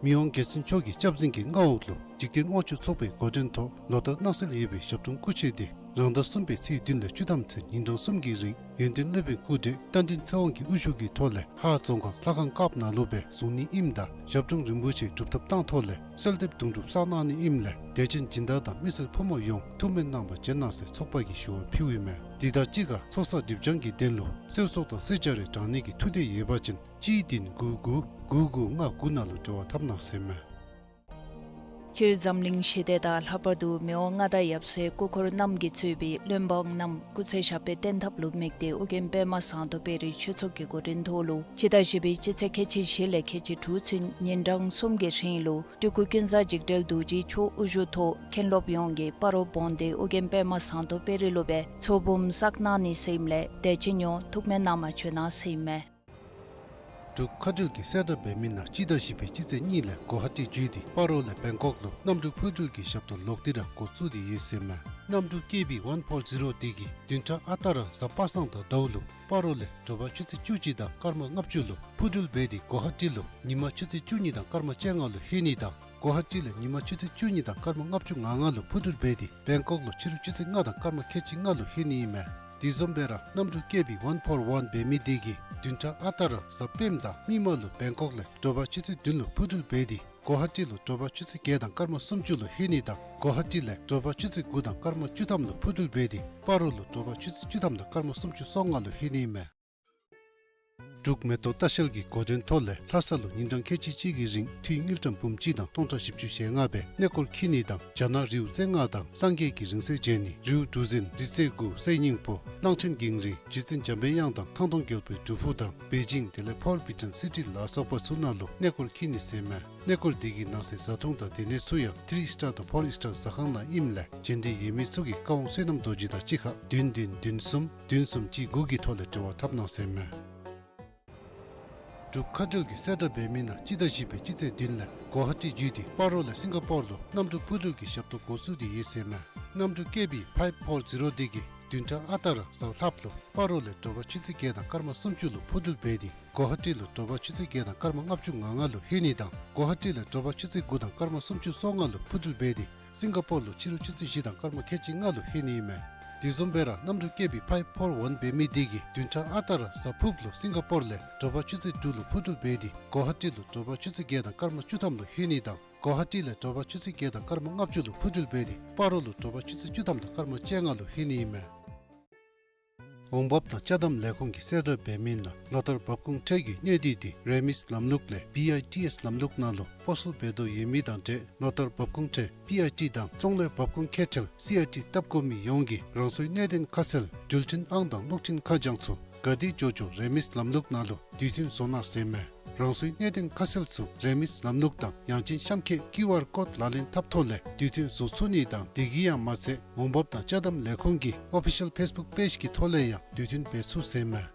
མི་དབང་རྒྱལ་བཙུན་མཆོག་གི་སྐྱབས་འཛིན་གྱི་མངའ་འོག་ལུ་འཇིག་རྟེན་དབང་ཕྱུག་ཚོགས་པའི་འགོ་འདྲེན་ཐོག་ལོ་ལྟར་གནང་སྲོལ་ཡོད་པའི་ཞབས་དྲུང་སྐུ་མཆེད་དེ་རང་ཟླ་གསུམ་པའི་ཚེས་བདུན་ལས་བཅུ་ཐམ་ཚུན་ཉིན་གྲངས་གསུམ་གྱི་རིང་ཡོན་ཏན་སློབ་དཔོན་སྐུ་བགྲེས་རྟ་མགྲིན་ཚེ་དབང་གི་དབུ་བཞུགས་ཀྱི་ཐོག་ལས་ཧཱ་རྫོང་ཁག་ལྷ་ཁང་དཀརཔོ་ནང་ལུ་སྦེ་བཟུང་ནི་ཨིནམ་ད་ཞབས་དྲུང་རིན་པོ་ཆེ་སྒྲུབ་ཐབས་བཏང་ཐོག་ལས་གསོལ་འདེབས་དུང་སྒྲུབ་བསགས་གནང་ནི་ཨིནམ་ལས་དད་ཅན་སྦྱིན་བདག་དང་མི་སེར་ཕོ་མོ་ཡོངས་ཐུགས་སྨོན་གནང་བར་བྱོན་གནང་ཟེར་ཚོགས་པ་གིས་ཞུ་བ་ཕུལཝ་ཨིན་མས། དེ་དང་གཅིག་ཁར་ཚོགས་བསགས་སྒྲིབ་སྦྱང་གི་དོན་ལུ་གསོལ་ཚོགས་དང་གསོལ་ཇ་རེ་དྲང་ནི་གི་ཐུགས་འདོད་ཡོད་པ་ཅིན་གཅིག་བདུན་དགུ་དགུ་དགུ་དགུ་ལྔ་དགུ་ནང་ལུ་འབྲེལ་བ་འཐབ་གནང་ཟེར་ཨིན་མས། སྤྱིར་འཛམ་གླིང་ཞི་བདེ་དང་ལྷག་པར་དུ་མི་དབང་མངའ་བདག་ཡབ་སྲས་སྐུ་འཁོར་རྣམས་ཀྱིས་གཙོས་པའི་བློན་འབངས་རྣམས་སྐུ་ཚེ་ཞབས་པད་བརྟན་ཐབས་ལུ་དམིགས་ཏེ་ཨོ་རྒྱན་པདྨ་ཟངས་མདོག་དཔལ་རིའི་ཆོས་ཚོགས་ཀྱི་འགོ་འདྲེན་ཐོག་ལུ་སྤྱི་ཟླ་བཞི་པའི་སྤྱི་ཚེས་ཁལ་གཅིག་བཞི་ལས་ཁལ་གཅིག་དྲུག་ཚུན་ཉིན་གྲངས་གསུམ་གྱི་རིང་ལུ་སྤྲུལ་སྐུ་ཀུན་བཟང་འཇིགས་བྲལ་རྡོ་རྗེ་མཆོག་དབུ་བཞུགས་ཐོག་མཁན་སློབ་ཡོངས་ཀྱིས་སྤ་རོ་བོན་སྡེ་ཨོ་རྒྱན་པདྨ་ཟངས་མདོག་དཔལ་རི་ལུ་སྦེ་ཚོགས་འབུམ་བསགས་གནང་ནི་ཟེར་ཨིནམ་ལས་དད་ཅན་ཡོངས་ཐུགས་སྨོན་གནང་བར་བྱོན་གནང་ཟེར་ཨིན་མས། འབྲུག་མཁའ་འགྲུལ་གྱིས་གསལ་བསྒྲགས་འབད་མི་ནང་སྤྱི་ཟླ་བཞི་པའི་སྤྱི་ཚེས་གཉིས་ལས་གོ་ཧ་ཊི་བརྒྱུད་དེ་སྤ་རོ་ལས་བེང་ཀོག་ལུ་གནམ་གྲུ་འཕུར་འགྲུལ་གྱི་ཞབས་ཏོག་ལོག་སྟེ་ར་འགོ་བཙུགས་ཏེ་ཡོད་ཟེར་ཨིན་མས། གནམ་གྲུ་ཀེ་བི་ཝན་ཕོར་ཛི་རོ་དེ་གིས་བདུན་ཕྲག་ཨ་རྟག་ར་གཟའ་པ་སངས་དང་ཟླཝ་ལུ་སྤ་རོ་ལས་དྲོ་པ་ཆུ་ཚོད་བཅུ་གཅིག་དང་སྐར་མ་ལྔ་བཅུ་ལུ་འཕུར་འགྲུལ་འབད་དེ་གོ་ཧ་ཊི་ལུ་ཉིན་མ་ཆུ་ཚོད་བཅུ་གཉིས་དང་སྐར་མ་བཅོ་ལྔ་ལུ་ལྷོད་ནི་དང་གོ་ཧ་ཊི་ལས་ཉིན་མ་ཆུ་ཚོད་བཅུ་གཉིས་དང་སྐར་མ་ལྔ་བཅུ་ང་ལྔ་ལུ་འཕུར་འགྲུལ་འབད་དེ་བེང་ཀོག་ལུ་ཕྱི་རུ་ཆུ་ཚོད་ལྔ་དང་སྐར་མ་ཁལ་གཅིག་ལྔ་ལུ་ལྷོད་ནི་ཨིན་མས། དེ་བཟུམ་སྦེ་ར་གནམ་གྲུ་ཀེ་བི་ཝན་ཕོར་ཝན་འབད་མི་དེ་གིས་བདུན་ཕྲག་ཨ་རྟག་ར་གཟའ་སྤེནམ་དང་མིག་དམར་ལུ་བེང་ཀོག་ལས་དྲོ་པ་ཆུ་ཚོད་བདུན་ལུ་འཕུར་འགྲུལ་འབད་དེ་གོ་ཧ་ཊི་ལུ་དྲོ་པ་ཆུ་ཚོད་བརྒྱད་དང་སྐར་མ་སུམ་ཅུ་ལུ་ལྷོད་ནི་དང་གོ་ཧ་ཊི་ལས་དྲོ་པ་ཆུ་ཚོད་དགུ་དང་སྐར་མ་བཅུ་ཐམ་ལུ་འཕུར་འགྲུལ་འབད་དེ་སྤ་རོ་ལུ་དྲོ་པ་ཆུ་ཚོད་བཅུ་ཐམ་དང་སྐར་མ་སུམ་ཅུ་སོ་ལྔ་ལུ་ལྷོད་ནི་ཨིན་མས། འབྲུག་མེ་ཏོག་ལྟ་བཤལ་གྱི་འགོ་འདྲེན་ཐོག་ལས་ལྷ་ས་ལུ་ཉིན་གྲངས་ཁལ་གཅིག་གཅིག་གི་རིང་འཐུས་དངུལ་ཀྲམ་འབུམ་གཅིག་དང་སྟོང་ཕྲག་བཞི་བཅུ་ཞེ་ལྔ་སྦེ་གནས་སྐོར་འཁྱིད་ནི་དང་རྒྱ་ནག་རིའུ་རྩེ་ལྔ་དང་སངས་རྒྱས་ཀྱི་རིང་བསྲེལ་མཇལ་ནི། རིའུ་གྲུ་གཟིངས་རི་རྩེ་དགུ་གསེར་སྙིང་པོ་གླང་ཆེན་གངས་རི་རྗེ་བཙུན་འཇམ་པའི་དབྱངས་དང་ཐང་སྟོང་རྒྱལ་པོའི་སྒྲུབ་ཕུག་དང་པེ་ཅིང་དེ་ལས་ཕོར་བི་ཊོན་སི་ཊི་ལ་སོགས་པ་ཚུ་ནང་ལུ་གནས་སྐོར་འཁྱིད་ནི་ཟེར་མས། གནས་སྐོར་འདི་གི་ནང་གསེས་བཟའ་འཐུང་དང་སྡོད་གནས་ཚུ་ཡང་ཐི་རི་སི་ཊར་དང་ཕོར་སི་ཊར་ཟ་ཁང་ནང་ཨིནམ་ལས་མཇལ་འདོད་ཡོད་མི་ཚུ་གིས་ཀ་ཝང་བསོད་ནམས་རྡོ་རྗེ་དང་གཅིག་ཁར་བདུན་བདུན་བདུན་གསུམ་བདུན་གསུམ་གཅིག་དགུ་གི་ཐོག་ལས་འབྲེལ་བ་འཐབ་གནང་ཟེར་མས། འབྲུག་ཁ་བྲལ་གྱི་གསལ་བསྒྲགས་འབད་མི་ནང་སྤྱི་ཟླ་བཞི་པའི་སྤྱི་ཚེས་བདུན་ལས་གོ་ཧ་ཊི་བརྒྱུད་དེ་སྤ་རོ་ལས་སིང་ག་པོར་ལུ་གནམ་གྲུ་འཕུར་འགྲུལ་གྱི་ཞབས་ཏོག་འགོ་བཙུགས་ཏེ་ཡོད་ཟེར་མས། གནམ་གྲུ་ཀེ་བི་ཕའིབ་ཕོར་ཟི་རོ་འདི་གིས་བདུན་ཕྲག་ཨ་རྟག་ར་གཟའ་ལྷགཔ་ལུ་སྤ་རོ་ལས་དྲོ་པ་ཆུ་ཚོད་བརྒྱད་དང་སྐར་མ་སུམ་ཅུ་ལུ་འཕུར་འགྲུལ་འབད་དེ་གོ་ཧ་ཊི་ལུ་དྲོ་པ་ཆུ་ཚོད་བརྒྱད་དང་སྐར་མ་ལྔ་བཅུ་ང་ལྔ་ལུ་ལྷོད་ནི་དང་གོ་ཧ་ཊི་ལས་དྲོ་པ་ཆུ་ཚོད་དགུ་དང་སྐར་མ་སུམ་ཅུ་སོ་ལྔ་ལུ་འཕུར་འགྲུལ་འབད་དེ་སིང་ག་པོར་ལུ་ཕྱི་རུ་ཆུ་ཚོད་བཞི་དང་སྐར་མ་ཁལ་གཅིག་ལྔ་ལུ་ལྷོད་ནི་ཨིན་མས། དེ་བཟུམ་སྦེ་ར་གནམ་གྲུ་ཀེ་བི་ཕའིབ་ཕོར་ཝན་འབད་མི་འདི་གིས་བདུན་ཕྲག་ཨ་རྟག་ར་གཟའ་ཕུརཔ་ལུ་སིང་ག་པོར་ལས་དྲོ་པ་ཆུ་ཚོད་དྲུག་ལུ་འཕུར་འགྲུལ་འབད་དེ་གོ་ཧ་ཊི་ལུ་དྲོ་པ་ཆུ་ཚོད་བརྒྱད་དང་སྐར་མ་བཅུ་ཐམ་ལུ་ལྷོད་ནི་དང་གོ་ཧ་ཊི་ལས་དྲོ་པ་ཆུ་ཚོད་བརྒྱད་དང་སྐར་མ་ལྔ་བཅུ་ལུ་འཕུར་འགྲུལ་འབད་དེ་སྤ་རོ་ལུ་དྲོ་པ་ཆུ་ཚོད་བཅུ་ཐམ་དང་སྐར་མ་བཅོ་ལྔ་ལུ་ལྷོད་ནི་ཨིན་མས། འོང་འབབ་དང་ཅ་དམ་ལས་ཁུངས་ཀྱི་གསལ་བསྒྲགས་འབད་མི་ནང་ལོ་ལྟར་འབབ་ཁུངས་ཁྲལ་གྱི་གནས་སྡུད་དེ་རེ་མིས་ལམ་ལུགས་ལས་བི་ཨའི་ཊི་ཨེས་ལམ་ལུགས་ནང་ལུ་སྤོ་སོར་འབད་དོ་ཡོད་མི་དང་འབྲེལ་ལོ་ལྟར་འབབ་ཁུངས་ཁྲལ་པི་ཨའི་ཊི་དང་ཚོང་ལས་འབབ་ཁུངས་ཁེ་ཁྲལ་སི་ཨའི་ཊི་བཏབ་དགོ་མི་ཡོངས་ཀྱིས་རང་སོའི་གནད་དོན་ཁ་གསལ་འགྲུལ་འཕྲིན་ཨང་དང་གློག་འཕྲིན་ཁ་བྱང་ཚུ་ག་དེ་འགྱོ་འགྱོ་རེ་མིས་ལམ་ལུགས་ནང་ལུ་དུས་མཐུན་བཟོ་གནང་ཟེར་མས། རང་སོའི་གནད་དོན་ཁ་གསལ་ཚུ་རེ་མིས་ལམ་ལུགས་དང་ཡང་ཅིན་གཤམ་འཁོད་ཀིའུ་ཨར་ཀོཌ་ལག་ལེན་འཐབ་ཐོག་ལས་དུས་མཐུན་བཟོ་ཚུགས་ནི་དང་དེ་གིས་ཡང་མ་ཚད་འོང་འབབ་དང་ཅ་དམ་ལས་ཁུངས་ཀྱི་ཨོ་ཕི་ཤལ་ཕེསི་བུཀ་པེཇ་གི་ཐོག་ལས་ཡང་དུས་མཐུན་འབད་ཚུགས་ཟེར་མས།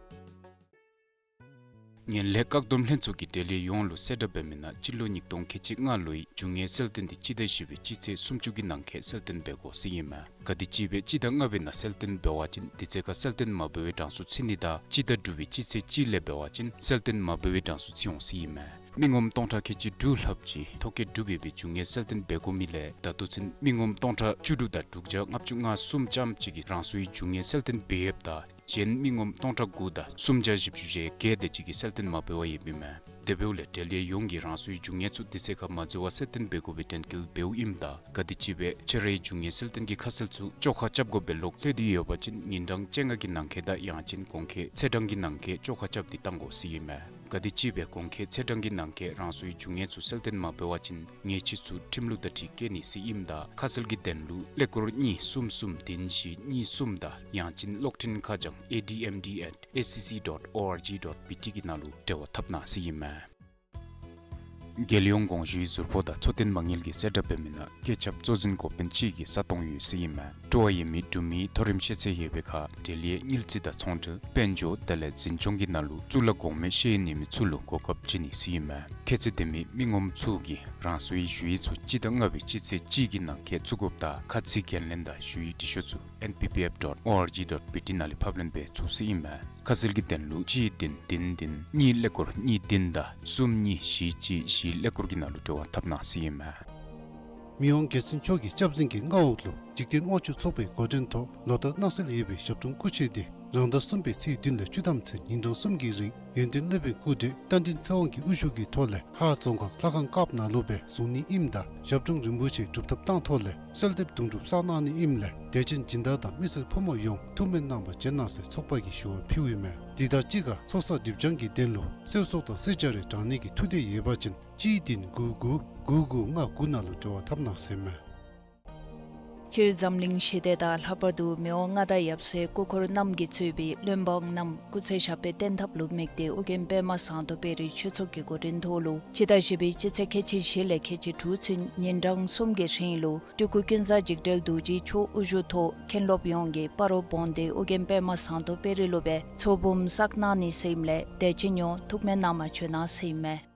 ངན་ལྷད་བཀག་སྡོམ་ལྷན་ཚོགས་ཀྱིས་འབྲེལ་ཡོད་ཡོངས་ལུ་གསལ་བསྒྲགས་འབད་མི་ནང་སྤྱི་ལོ་ཉིས་སྟོང་ཁལ་གཅིག་ལྔ་ལོའི་རྒྱུ་དངོས་གསལ་སྟོན་འདི་སྤྱི་ཟླ་བཞི་པའི་སྤྱི་ཚེས་སུམ་ཅུ་གི་ནང་འཁོད་གསལ་སྟོན་འབད་དགོ་ཟེར་ཨིན་མས། ག་དེམ་ཅིག་སྦེ་སྤྱི་ཟླ་ལྔ་པའི་ནང་གསལ་སྟོན་འབད་བ་ཅིན་དེ་ཚེ་ཁར་གསལ་སྟོན་མ་འབད་བའི་གྲངས་སུ་ཚུད་ནི་དང་སྤྱི་ཟླ་དྲུག་པའི་སྤྱི་ཚེས་གཅིག་ལས་འབད་བ་ཅིན་གསལ་སྟོན་མ་འབད་བའི་གྲངས་སུ་ཚུད་འོང་ཟེར་ཨིན་མས། མི་ངོམ་སྟོང་ཕྲག་ཁལ་གཅིག་དྲུག་ལྷགཔ་ཅིག་ཐོ་བཀོད་གྲུབ་ཡོད་པའི་རྒྱུ་དངོས་གསལ་སྟོན་འབད་དགོ་མི་ལས་ད་ལྟོ་ཚུན་མི་ངོམ་སྟོང་ཕྲག་བཅུ་དྲུག་དང་དྲུག་བརྒྱ་ལྔ་བཅུ་ང་གསུམ་ཙམ་ཅིག་གིས་རང་སོའི་རྒྱུ་དངོས་གསལ་སྟོན་འབད་ཡོདཔ་ད་གཞན་མི་ངོམ་སྟོང་ཕྲག་དགུ་དང་སུམ་བརྒྱ་བཞི་བཅུ་ཞེ་བརྒྱད་དེ་ཅིག་གིས་གསལ་སྟོན་མ་འབད་བར་ཡོདཔ་ཨིན་མས། དེ་འབདཝ་ལས་འབྲེལ་ཡོད་ཡོངས་ཀྱིས་རང་སོའི་རྒྱུ་དངོས་ཚུ་དེ་ཚེ་ཁར་མ་འཛོལ་བར་གསལ་སྟོན་འབད་དགོ་པའི་དྲན་སྐུལ་འབདཝ་ཨིནམ་ད་ག་དེམ་ཅིག་སྦེ་ཁྱོད་རའི་རྒྱུ་དངོས་གསལ་སྟོན་གྱི་ཁ་གསལ་ཚུ་བཅོ་ཁ་རྐྱབ་དགོ་པའི་ལོག་ལྷོད་དེ་ཡོད་པ་ཅིན་ཉིན་གྲངས་བཅོ་ལྔ་གི་ནང་འཁོད་དང་ཡང་ཅིན་གོང་འཁོད་ཚེས་གྲངས་ཀྱི་ནང་འཁོད་བཅོ་ཁ་རྐྱབ་སྟེ་གཏང་དགོ་ཟེར་ཨིན་མས། ག་དེམ་ཅིག་སྦེ་གོང་འཁོད་ཚེས་གྲངས་ཀྱི་ནང་འཁོད་རང་སོའི་རྒྱུ་དངོས་ཚུ་གསལ་སྟོན་མ་འབད་བ་ཅིན་ཉེས་ཆད་ཚུ་ཁྲིམས་ལུགས་དང་འཁྲིལ་བཀལ་ནི་ཟེར་ཨིནམ་ད་ཁ་གསལ་གྱི་དོན་ལུ་ཀླད་ཀོར་གཉིས་གསུམ་གསུམ་བདུན་བཞི་གཉིས་གསུམ་དང་ཡང་ཅིན་གློག་འཕྲིན་ཁ་བྱང་A D M D at S C C dot O R G dot B T གི་ནང་ལུ་འབྲེལ་བ་འཐབ་གནང་ཟེར་ཨིན་མས། རྒྱལ་ཡོངས་དགོངས་ཞུའི་ཟུར་ཕོགས་དང་འཚོ་རྟེན་མ་དངུལ་གྱི་གསལ་བསྒྲགས་འབད་མི་ནང་སྐྱེས་ཁྱབ་གཙོ་འཛིན་འགོ་དཔོན་ཅིག་གི་ས་སྟོང་ཡོད་ཟེར་ཨིན་མས། སྤྲོ་བ་ཡོད་མི་འབྲུག་མི་མཐོ་རིམ་ཤེས་ཚད་ཡོད་པའི་ཁར་འབྲེལ་ཡོད་དངུལ་རྩིས་དང་ཚོང་འབྲེལ་དཔལ་འབྱོར་དེ་ལས་འཛིན་སྐྱོང་གི་ནང་ལུ་གཙུག་ལག་གོང་མའི་ཤེས་ཡོན་ཡོད་མི་ཚུ་ལུ་གོ་སྐབས་བྱིན་ནི་ཟེར་ཨིན་མས། ཁྱད་ཚད་ལྡན་མི་མི་ངོམ་ཚུ་གིས་རང་སོའི་ཞུ་ཡིག་ཚུ་སྤྱི་ཟླ་ལྔ་པའི་སྤྱི་ཚེས་གཅིག་གི་ནང་འཁོད་བཙུགས་དགོཔ་དང་ཁ་ཚིག་འགན་ལེན་དང་ཞུ་ཡིག་འབྲི་ཤོག་ཚུ་N P P F dot O R G dot B T ནང་ལས་ཕབ་ལེན་འབད་ཚུགས་ཟེར་ཨིན་མས། ཁ་གསལ་གྱི་དོན་ལུ་གཅིག་བདུན་བདུན་བདུན་གཉིས་ཀླད་ཀོར་གཉིས་བདུན་དང་གསུམ་གཉིས་བཞི་གཅིག་བཞི་ཀླད་ཀོར་གྱི་ནང་ལུ་འབྲེལ་བ་འཐབ་གནང་ཟེར་ཨིན་མས། མི་དབང་རྒྱལ་བཙུན་མཆོག་གི་སྐྱབས་འཛིན་གྱི་མངའ་འོག་ལུ་འཇིག་རྟེན་དབང་ཕྱུག་ཚོགས་པའི་འགོ་འདྲེན་ཐོག་ལོ་ལྟར་གནང་སྲོལ་ཡོད་པའི་ཞབས་དྲུང་སྐུ་མཆེད་དེ་རང་ཟླ་གསུམ་པའི་ཚེས་བདུན་ལས་བཅུ་ཐམ་ཚུན་ཉིན་གྲངས་གསུམ་གྱི་རིང་ཡོན་ཏན་སློབ་དཔོན་སྐུ་བགྲེས་རྟ་མགྲིན་ཚེ་དབང་གི་དབུ་བཞུགས་ཀྱི་ཐོག་ལས་ལྷ་རྫོང་ཁག་ལྷ་ཁང་བཀབ་ནང་ལུ་སྦེ་བཟུང་ནི་ཨིནམ་ད་ཞབས་དྲུང་རིན་པོ་ཆེའི་སྒྲུབ་ཐབས་བཏང་ཐོག་ལས་གསོལ་འདེབས་དུང་སྒྲུབ་བསགས་གནང་ནི་ཨིནམ་ལས་དད་ཅན་སྦྱིན་བདག་དང་མི་སེར་ཕོ་མོ་ཡོངས་ཐུགས་སྨོན་གནང་བར་བྱོན་གནང་ཟེར་ཚོགས་པ་གིས་ཞུ་བ་ཕུལཝ་ཨིན་མས། དེ་དང་གཅིག་ཁར་ཚོགས་བསགས་སྒྲིབ་སྦྱང་གི་དོན་ལུ་གསོལ་ཚོགས་དང་གསོལ་ཇ་རེ་དྲང་ནི་གི་ཐུགས་འདོད་ཡོད་པ་ཅིན་གཅིག་བདུན་དགུ་དགུ་དགུ་དགུ་ལྔ་དགུ་ནང་ལུ་འབྲེལ་བ་འཐབ་གནང་ཟེར་ཨིན་མས། སྤྱིར་འཛམ་གླིང་ཞི་བདེ་དང་ལྷག་པར་དུ་མི་དབང་མངའ་བདག་ཡབ་སྲས་སྐུ་འཁོར་རྣམས་ཀྱིས་གཙོས་པའི་བློན་འབངས་རྣམས་སྐུ་ཚེ་ཞབས་པད་བརྟན་ཐབས་ལུ་དམིགས་ཏེ་ཨོ་རྒྱན་པདྨ་ཟངས་མདོག་དཔལ་རི་ཆོས་ཚོགས་ཀྱི་འགོ་འདྲེན་ཐོག་ལུ་སྤྱི་ཟླ་བཞི་པའི་སྤྱི་ཚེས་ཁལ་གཅིག་བཞི་ལས་ཁལ་གཅིག་དྲུག་ཚུན་ཉིན་གྲངས་གསུམ་གྱི་རིང་ལུ་སྤྲུལ་སྐུ་ཀུན་བཟང་འཇིགས་བྲལ་རྡོ་རྗེ་མཆོག་དབུ་བཞུགས་ཐོག་མཁན་སློབ་ཡོངས་ཀྱིས་སྤ་རོ་བོན་སྡེ་ཨོ་རྒྱན་པདྨ་ཟངས་མདོག་དཔལ་རི་ལུ་སྦེ་ཚོགས་འབུམ་བསགས་གནང་ནི་ཟེར་ཨིནམ་ལས་དད་ཅན་ཡོངས་ཐུགས་སྨོན་གནང་བར་བྱོན་གནང་ཟེར་ཨིན་མས།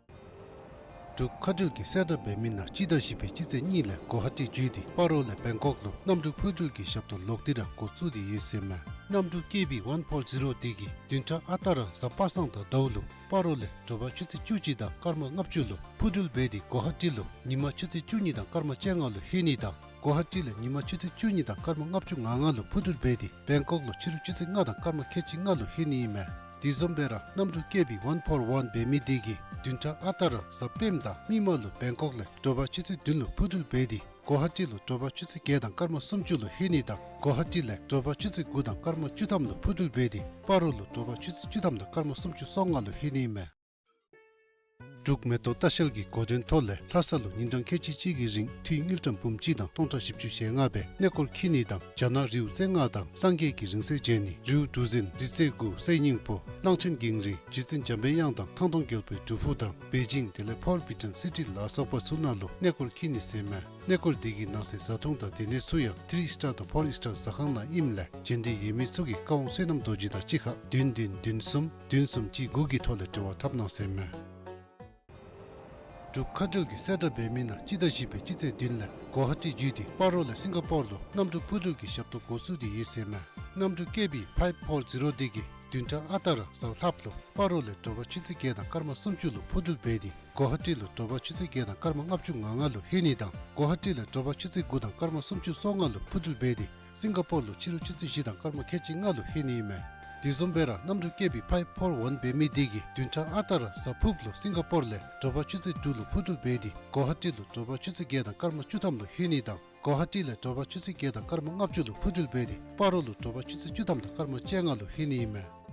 འབྲུག་ཁ་བྲལ་གྱི་གསལ་བསྒྲགས་འབད་མི་ནང་སྤྱི་ཟླ་བཞི་པའི་སྤྱི་ཚེས་གཉིས་ལས་གོ་ཧ་ཊི་བརྒྱུད་དེ་སྤ་རོ་ལས་བེང་ཀོག་ལུ་གནམ་གྲུ་འཕུར་འགྲུལ་གྱི་ཞབས་ཏོག་ལོག་སྟེ་ར་འགོ་བཙུགས་ཏེ་ཡོད་ཟེར་མས། གནམ་གྲུ་ཀེ་བི་ཝན་ཕོར་ཟི་རོ་འདི་གིས་བདུན་ཕྲག་ཨ་རྟག་ར་གཟའ་པ་སངས་དང་ཟླཝ་ལུ་སྤ་རོ་ལས་དྲོ་པ་ཆུ་ཚོད་བཅུ་གཅིག་དང་སྐར་མ་ལྔ་བཅུ་ལུ་འཕུར་འགྲུལ་འབད་དེ་གོ་ཧ་ཊི་ལུ་ཉིན་མ་ཆུ་ཚོད་བཅུ་གཉིས་དང་སྐར་མ་བཅོ་ལྔ་ལུ་ལྷོད་ནི་དང་གོ་ཧ་ཊི་ལས་ཉིན་མ་ཆུ་ཚོད་བཅུ་གཉིས་དང་སྐར་མ་ལྔ་བཅུ་ང་ལྔ་ལུ་འཕུར་འགྲུལ་འབད་དེ་བེང་ཀོག་ལུ་ཕྱི་རུ་ཆུ་ཚོད་ལྔ་དང་སྐར་མ་ཁལ་གཅིག་ལྔ་ལུ་ལྷོད་ནི་ཨིན་མས། དེ་བཟུམ་སྦེ་ར་གནམ་གྲུ་ཀེ་བི་ཝན་ཕོར་ཝན་འབད་མི་འདི་གིས་བདུན་ཕྲག་ཨ་རྟག་ར་གཟའ་སྤེནམ་དང་མིག་དམར་ལུ་བེང་ཀོག་ལས་དྲོ་པ་ཆུ་ཚོད་བདུན་ལུ་འཕུར་འགྲུལ་འབད་དེ་ གོ་ཧ་ཊི་ལུ་དྲོ་པ་ཆུ་ཚོད་བརྒྱད་དང་སྐར་མ་སུམ་ཅུ་ལུ་ལྷོད་ནི་དང་གོ་ཧ་ཊི་ལས་དྲོ་པ་ཆུ་ཚོད་དགུ་དང་སྐར་མ་བཅུ་ཐམ་ལུ་འཕུར་འགྲུལ་འབད་དེ་སྤ་རོ་ལུ་དྲོ་པ་ཆུ་ཚོད་བཅུ་ཐམ་དང་སྐར་མ་སུམ་ཅུ་སོ་ལྔ་ལུ་ལྷོད་ནི་ཨིན་མས། འབྲུག་མེ་ཏོག་ལྟ་བཤལ་གྱི་འགོ་འདྲེན་ཐོག་ལས་ལྷ་ས་ལུ་ཉིན་གྲངས་ཁལ་གཅིག་གཅིག་གི་རིང་འཐུས་དངུལ་ཀྲམ་འབུམ་གཅིག་དང་སྟོང་ཕྲག་བཞི་བཅུ་ཞེ་ལྔ་སྦེ་གནས་སྐོར་འཁྱིད་ནི་དང་རྒྱ་ནག་རིའུ་རྩེ་ལྔ་དང་སངས་རྒྱས་ཀྱི་རིང་བསྲེལ་མཇལ་ནི་རིའུ་གྲུ་གཟིངས་རི་རྩེ་དགུ་གསེར་སྙིང་པོ་གླང་ཆེན་གངས་རི་རྗེ་བཙུན་འཇམ་པའི་དབྱངས་དང་ཐང་སྟོང་རྒྱལ་པོའི་སྒྲུབ་ཕུག་དང་པེ་ཅིང་དེ་ལས་ཕོར་བི་ཊོན་སི་ཊི་ལ་སོགས་པ་ཚུ་ནང་ལུ་གནས་སྐོར་འཁྱིད་ནི་ཟེར་མས། གནས་སྐོར་དེ་གི་ནང་གསེས་བཟའ་འཐུང་དང་སྡོད་གནས་ཚུ་ཡང་ཐི་རི་སི་ཊར་དང་ཕོར་སི་ཊར་ཟ་ཁང་ནང་ཨིནམ་ལས་མཇལ་འདོད་ཡོད་མི་ཚུ་གིས་ཀ་ཝང་བསོད་ནམས་རྡོ་རྗེ་དང་གཅིག་ཁར་བདུན་བདུན་བདུན་གསུམ་བདུན་གསུམ་གཅིག་དགུ་གི་ཐོག་ལས་འབྲེལ་བ་འཐབ་གནང་ཟེར་མས། འབྲུག་མཁའ་འགྲུལ་གྱིས་གསལ་བསྒྲགས་འབད་མི་ནང་སྤྱི་ཟླ་བཞི་པའི་སྤྱི་ཚེས་བདུན་ལས་གོ་ཧ་ཊི་བརྒྱུད་དེ་སྤ་རོ་ལས་སིང་ག་པོར་ལུ་གནམ་གྲུ་འཕུར་འགྲུལ་གྱི་ཞབས་ཏོག་འགོ་བཙུགས་ཏེ་ཡོད་ཟེར་མས། གནམ་གྲུ་ཀེ་བི་ཕའིབ་ཕོར་ཛི་རོ་དེ་གིས་བདུན་ཕྲག་ཨ་རྟག་ར་གཟའ་ལྷགཔ་ལུ་སྤ་རོ་ལས་དྲོ་པ་ཆུ་ཚོད་བརྒྱད་དང་སྐར་མ་སུམ་ཅུ་ལུ་འཕུར་འགྲུལ་འབད་དེ་གོ་ཧ་ཊི་ལུ་དྲོ་པ་ཆུ་ཚོད་བརྒྱད་དང་སྐར་མ་ལྔ་བཅུ་ང་ལྔ་ལུ་ལྷོད་ནི་དང་གོ་ཧ་ཊི་ལས་དྲོ་པ་ཆུ་ཚོད་དགུ་དང་སྐར་མ་སུམ་ཅུ་སོ་ལྔ་ལུ་འཕུར་འགྲུལ་འབད་དེ་སིང་ག་པོར་ལུ་ཕྱི་རུ་ཆུ་ཚོད་བཞི་དང་སྐར་མ་ཁལ་གཅིག་ལྔ་ལུ་ལྷོད་ནི་ཨིན་མས། དེ་བཟུམ་སྦེ་ར་གནམ་གྲུ་ཀེ་བི་ཕའིབ་ཕོར་ཝན་འབད་མི་དེ་གིས་བདུན་ཕྲག་ཨ་རྟག་ར་གཟའ་ཕུརཔ་ལུ་སིང་ག་པོར་ལས་དྲོ་པ་ཆུ་ཚོད་དྲུག་ལུ་འཕུར་འགྲུལ་འབད་དེ་གོ་ཧ་ཊི་ལུ་དྲོ་པ་ཆུ་ཚོད་བརྒྱད་དང་སྐར་མ་བཅུ་ཐམ་ལུ་ལྷོད་ནི་དང་གོ་ཧ་ཊི་ལས་དྲོ་པ་ཆུ་ཚོད་བརྒྱད་དང་སྐར་མ་ལྔ་བཅུ་ལུ་འཕུར་འགྲུལ་འབད་དེ་སྤ་རོ་ལུ་དྲོ་པ་ཆུ་ཚོད་བཅུ་ཐམ་དང་སྐར་མ་བཅོ་ལྔ་ལུ་ལྷོད་ནི་ཨིན་མས།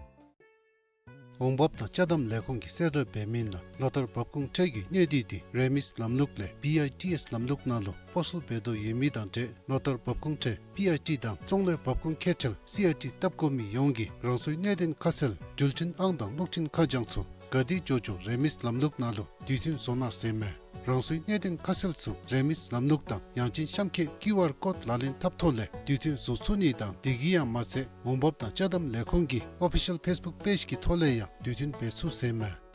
འོང་འབབ་དང་ཅ་དམ་ལས་ཁུངས་ཀྱིས་གསལ་བསྒྲགས་འབད་མི་ནང་ལོ་ལྟར་འབབ་ཁུངས་ཁྲལ་གྱི་གནས་སྡུད་དེ་རེ་མིས་ལམ་ལུགས་ལས་བི་ཨའི་ཊི་ཨེས་ལམ་ལུགས་ནང་ལུ་སྤོ་སོར་འབད་དོ་ཡོད་མི་དང་འབྲེལ་ལོ་ལྟར་འབབ་ཁུངས་ཁྲལ་བི་ཨའི་ཊི་དང་ཚོང་ལས་འབབ་ཁུངས་ཁེ་ཁྲལ་སི་ཨའི་ཊི་བཏབ་དགོ་མི་ཡོངས་ཀྱིས་རང་སོའི་གནད་དོན་ཁ་གསལ་འགྲུལ་འཕྲིན་ཨང་དང་གློག་འཕྲིན་ཁ་བྱང་ཚུ་ག་དེ་འབྱོར་འབྱོར་རེ་མིས་ལམ་ལུགས་ནང་ལུ་དུས་མཐུན་བཟོ་གནང་ཟེར་མས། རང་སོའི་གནད་དོན་ཁ་གསལ་ཚུ་རེ་མིས་ལམ་ལུགས་དང་ཡང་ཅིན་གཤམ་འཁོད་ཀིའུ་ཨར་ཀོཌ་ལག་ལེན་འཐབ་ཐོག་ལས་དུས་མཐུན་བཟོ་ཚུགས་ནི་དང་དེ་གིས་ཡང་མ་ཚད་འོང་འབབ་དང་ཅ་དམ་ལས་ཁུངས་ཀྱི་ཨོ་ཕི་ཤལ་ཕེསི་བུཀ་པེཇ་གི་ཐོག་ལས་ཡང་དུས་མཐུན་འབད་ཚུགས་ཟེར་མས།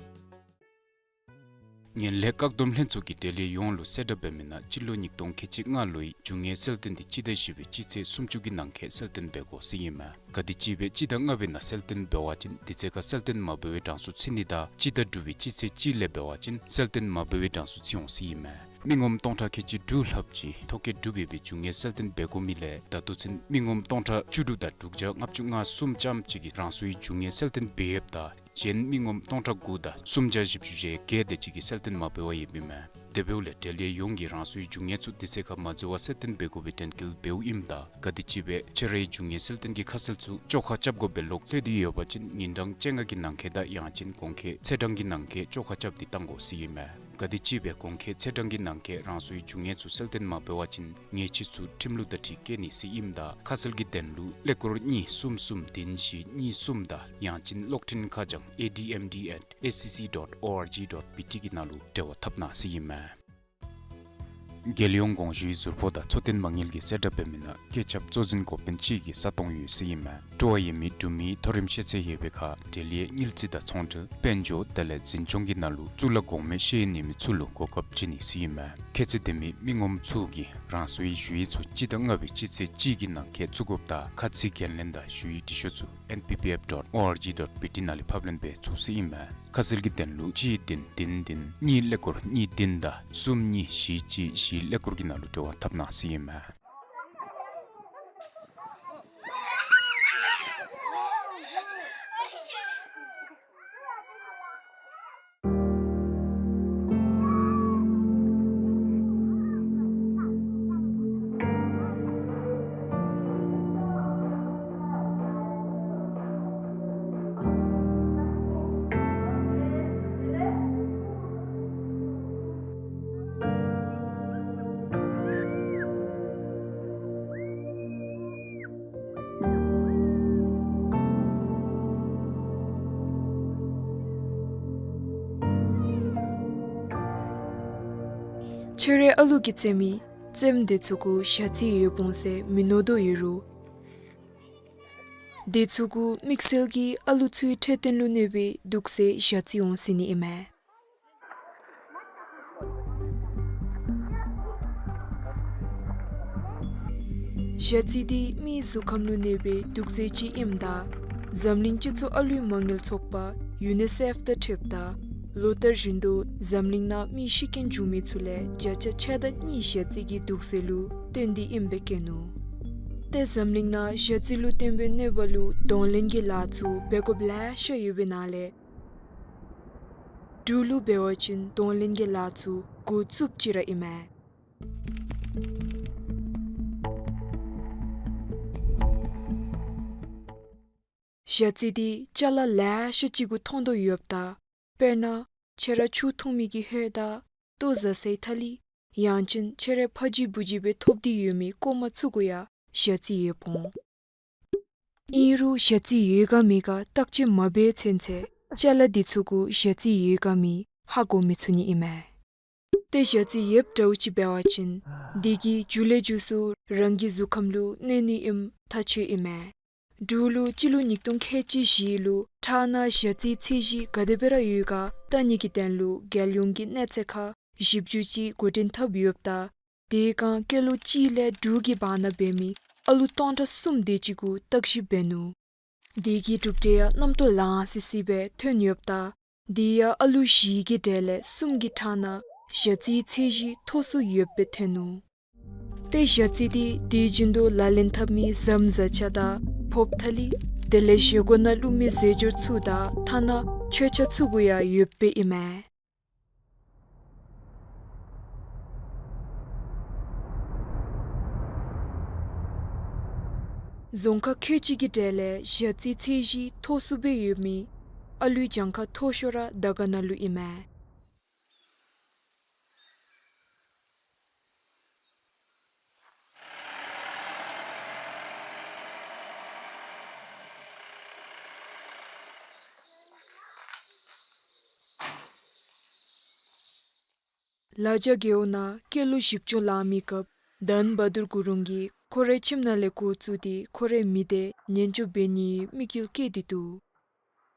ངན་ལྷད་བཀག་སྡོམ་ལྷན་ཚོགས་ཀྱིས་འབྲེལ་ཡོད་ཡོངས་ལུ་གསལ་བསྒྲགས་འབད་མི་ནང་སྤྱི་ལོ་ཉིས་སྟོང་ཁལ་གཅིག་ལྔ་ལོའི་རྒྱུ་དངོས་གསལ་སྟོན་དེ་སྤྱི་ཟླ་བཞི་པའི་སྤྱི་ཚེས་སུམ་ཅུ་གི་ནང་འཁོད་གསལ་སྟོན་འབད་དགོ་ཟེར་ཨིན་མས། ག་དེ་ཅིག་སྦེ་སྤྱི་ཟླ་ལྔ་པའི་ནང་གསལ་སྟོན་འབད་བ་ཅིན་དེ་ཚེ་ཁར་གསལ་སྟོན་མ་འབད་བའི་གྲངས་སུ་ཚུད་ནི་དང་སྤྱི་ཟླ་དྲུག་པའི་སྤྱི་ཚེས་གཅིག་ལས་འབད་བ་ཅིན་གསལ་སྟོན་མ་འབད་བའི་གྲངས་སུ་ཚུད་འོང་ཟེར་ཨིན་མས། མི་ངོམ་སྟོང་ཕྲག་ཁལ་གཅིག་དྲུག་ལྷགཔ་ཅིག་ཐོ་བཀོད་གྲུབ་ཡོད་པའི་རྒྱུ་དངོས་གསལ་སྟོན་འབད་དགོ་མི་ལས་ད་ལྟོ་ཚུན་མི་ངོམ་སྟོང་ཕྲག་བཅུ་དྲུག་དང་དྲུག་བརྒྱ་ལྔ་བཅུ་ང་གསུམ་ཙམ་ཅིག་གིས་རང་སོའི་རྒྱུ་དངོས་གསལ་སྟོན་འབད་ཡོདཔ་ད་གཞན་མི་ངོམ་སྟོང་ཕྲག་དགུ་དང་སུམ་བརྒྱ་བཞི་བཅུ་ཞེ་བརྒྱད་དེ་ཅིག་གིས་གསལ་སྟོན་མ་འབད་བར་ཡོདཔ་ཨིན་མས། དེ་འབདཝ་ལས་འབྲེལ་ཡོད་ཡོངས་ཀྱིས་རང་སོའི་རྒྱུ་དངོས་ཚུ་དེ་ཚེ་ཁར་མ་འཛོལ་བར་གསལ་སྟོན་འབད་དགོ་པའི་དྲན་སྐུལ་འབདཝ་ཨིནམ་ད་ག་དེ་ཅིག་སྦེ་ཁྱོད་རའི་རྒྱུ་དངོས་གསལ་སྟོན་གྱི་ཁ་གསལ་ཚུ་བཅོ་ཁ་རྐྱབ་དགོ་པའི་ལོག་ལྷོད་དེ་ཡོད་པ་ཅིན་ཉིན་གྲངས་བཅོ་ལྔ་གི་ནང་འཁོད་དང་ཡང་ཅིན་གོང་འཁོད་ཚེས་གྲངས་ཀྱི་ནང་འཁོད་བཅོ་ཁ་རྐྱབ་སྟེ་བཏང་དགོ་ཟེར་ཨིན་མས། ག་དེ་ཅིག་སྦེ་གོང་འཁོད་ཚེས་གྲངས་ཀྱི་ནང་འཁོད་རང་སོའི་རྒྱུ་དངོས་ཚུ་གསལ་སྟོན་མ་འབད་བ་ཅིན་ཉེས་ཆད་ཚུ་ཁྲིམས་ལུགས་དང་འཁྲིལ་བཀལ་ནི་ཟེར་ཨིནམ་ད་ཁ་གསལ་གྱི་དོན་ལུ་ཀླད་ཀོར་གཉིས་གསུམ་གསུམ་བདུན་བཞི་གཉིས་གསུམ་དང་ཡང་ཅིན་གློག་འཕྲིན་ཁ་བྱང་A D M D at S C C dot O R G dot B T གི་ནང་ལུ་འབྲེལ་བ་འཐབ་གནང་ཟེར་ཨིན་མས། རྒྱལ་ཡོངས་གོང་ཞུའི་ཟུར་ཕོགས་དང་འཚོ་རྟེན་མ་དངུལ་གྱིས་གསལ་བསྒྲགས་འབད་མི་ནང་བཀོད་ཁྱབ་གཙོ་འཛིན་འགོ་དཔོན་ཅིག་གི་ས་སྟོང་ཡོད་ཟེར་ཨིན་མས། སྤྲོ་བ་ཡོད་མི་འབྲུག་མི་མཐོ་རིམ་ཤེས་ཚད་ཡོད་པའི་ཁར་འབྲེལ་ཡོད་དངུལ་རྩིས་དང་ཚོང་འབྲེལ་དཔལ་འབྱོར་དེ་ལས་འཛིན་སྐྱོང་གི་ནང་ལུ་གཙུག་ལག་གོང་མའི་ཤེས་ཡོན་ཡོད་མི་ཚུ་ལུ་གོ་སྐབས་བྱིན་ནི་ཟེར་ཨིན་མས། ཁྱད་ཚད་ལྡན་མི་མི་ངོམ་ཚུ་གིས་རང་སོའི་ཞུ་ཡིག་ཚུ་སྤྱི་ཟླ་ལྔ་པའི་སྤྱི་ཚེས་གཅིག་གི་ནང་འཁོད་བཙུགས་དགོཔ་དང་ཁ་ཚིག་འགན་ལེན་དང་ཞུ་ཡིག་འབྲི་ཤོག་ཚུ N P P F dot O R G dot B T ནང་ལས་ཕབ་ལེན་འབད་ཚུགས་ཟེར་ཨིན་མས། ཁ་གསལ་གྱི་དོན་ལུ་གཅིག་བདུན་བདུན་བདུན་གཉིས་ཀླད་ཀོར་གཉིས་བདུན་དང་གསུམ་གཉིས་བཞི་གཅིག་བཞི་ཀླད་ཀོར་གྱི་ནང་ལུ་འབྲེལ་བ་འཐབ་གནང་ཟེར་ཨིན་མས། ཁྱོད་རའི་ཨ་ལུ་གིས་རྩེད་མི་རྩེདམོ་དེ་ཚུ་གུ་ཞ་རྩི་ཡོདཔ་འོང་ཟེར་མི་མནོ་དོ་ཡོད་རུང་དེ་ཚུ་གུ་དམིགས་བསལ་གྱིས་ཨ་ལུ་ཚུའི་འཕྲོད་བསྟེན་ལུ་གནོད་པའི་དུག་རྫས་ཞ་རྩི་འོང་ཟེར་ནི་ཨིན་མས། ཞ་རྩི་འདི་མིའི་གཟུགས་ཁམས་ལུ་གནོད་པའི་དུག་རྫས་ཅིག་ཨིནམ་ད་འཛམ་གླིང་སྤྱི་ཚོགས་ཨ་ལུའི་མ་དངུལ་ཚོགས་པ་ཡུ་ནི་སེཕ་དང་འཁྲིལཝ་ད་ལོ་ལྟར་བཞིན་དུ་འཛམ་གླིང་ནང་མི་ཤི་རྐྱེན་འབྱུང་མི་ཚུ་ལས་བརྒྱ་ཆ་ཕྱེད་དང་གཉིས་ཞ་རྩི་གི་དུག་རྫས་ལུ་བརྟེན་ཏེ་ཨིནམ་སྦེ་བཀོད་ནུག། ཏེ་འཛམ་གླིང་ནང་ཞ་རྩི་ལུ་བརྟེན་པའི་གནོད་པ་ལུ་གདོང་ལེན་གྱི་ལཱ་ཚུ་འབད་དགོཔ་ལེ་ཤ་ཡོད་པའི་ནང་ལས་འབྲུག་ལུ་འབད་བ་ཅིན་གདོང་ལེན་གྱི་ལཱ་ཚུ་འགོ་བཙུགསཔ་ཅིག་ར་ཨིན་མས། ཞ་རྩི་འདི་ཅ་ལ་ལེ་ཤ་ཅིག་གུ་མཐོང་དོ་ཡོདཔ་ད། དཔེར་ན་ཁྱེད་ར་ཆུ་འཐུང་མི་གི་ཧོད་དང་ལྟོ་བཟའ་སའི་ཐ་ལི། ཡང་ཅིན་ཁྱེད་རའི་ཕ་གཞིས་བུ་གཞིས་སྦེ་ཐོབ་སྟེ་ཡོད་མི་ཀོ་མ་ཚུ་གུ་ཡང་ཞ་རྩི་ཡོདཔ་འོང་། ཨིན་རུང་ཞ་རྩི་ཡོད་ག་མེད་ག་བརྟག་དཔྱད་མ་འབད་ཚུན་ཚོད་ཅ་ལ་འདི་ཚུ་གུ་ཞ་རྩི་ཡོད་ག་མེད་ཧ་གོ་མི་ཚུགས་ནི་ཨིན་མས། ཏེ་ཞ་རྩི་ཡོདཔ་འདྲཝ་ཅིག་འབད་བ་ཅིན་འདི་གིས་མཇུག་ལས་མཇུག་སུ་རང་གི་གཟུགས་ཁམས་ལུ་གནོད་ནི་ཨིནམ་ཐག་ཆོད་ཨིན་མས། འབྲུག་ལུ་སྤྱི་ལོ་ཉིས་སྟོང་ཁལ་གཅིག་བཞི་ལུ་ཁྲག་ནང་ཞ་རྩིའི་ཚད་གཞི་ག་དེ་སྦེ་ར་ཡོད་ག་བལྟ་ནི་གི་དོན་ལུ་རྒྱལ་ཡོངས་ཀྱི་གནས་ཚད་ཁག་བཞི་བཅུ་ཅིག་འགོ་འདྲེན་འཐབ་ཡོདཔ་ད། དེ་སྒང་སྐྱེས་ལོ་གཅིག་ལས་དྲུག་གི་བར་ན་འབད་མི་ཨ་ལུ་སྟོང་ཕྲག་གསུམ་དེ་ཅིག་གུ་བརྟག་ཞིབ་འབད་ནུག། དེ་གི་གྲུབ་འབྲས་ཡང་རྣམ་རྟོག་ལང་སི་སི་སྦེ་ཐོན་ཡོདཔ་ད། དེ་ཡང་ཨ་ལུ་བཞི་གི་གྲས་ལས་གསུམ་གྱི་ཁྲག་ནང་ཞ་རྩིའི་ཚད་གཞི་མཐོ་སུ་ཡོདཔ་སྦེ་ཐོན་ནུག། ཏེ་ཞ་རྩི་འདི་དུས་རྒྱུན་དུ་ལག་ལེན་འཐབ་མི་ཟམ་བཟའ་ཆས་དང་ཕོརཔ་ཐ་ལི་དེ་ལས་བཞེས་སྒོ་ནང་བླུག་མི་རྫས་སྦྱོར་ཚུ་དང་ཐ་ན་མཆོད་ཆས་ཚུ་གུ་ཡང་ཡོདཔ་སྦེ་ཨིན་མས། རྫོང་ཁག་ཁལ་གཅིག་གི་གྲས་ལས་ཞ་རྩིའི་ཚད་གཞི་མཐོ་སུ་སྦེ་ཡོད་མི་ཨ་ལུའི་གྱངས་ཁ་མཐོ་ཤོས་ར་དར་དཀར་ནང་ལུ་ཨིན་མས། ལ་རྒྱ་རྒེད་འོག་ནང་སྐྱེས་ལོ་བཞི་བཅུ་ལང་མི་སྐབས་དྷན་བྷ་དུར་གུ་རུང་གིས་ཁོ་རའི་ཁྱིམ་ནང་ལས་འགོ་བཙུགས་ཏེ་ཁོ་རའི་མི་སྡེ་ཉེན་སྐྱོབ་འབད་ནིའི་དམིགས་ཡུལ་བསྐྱེད་དེ་འདུག།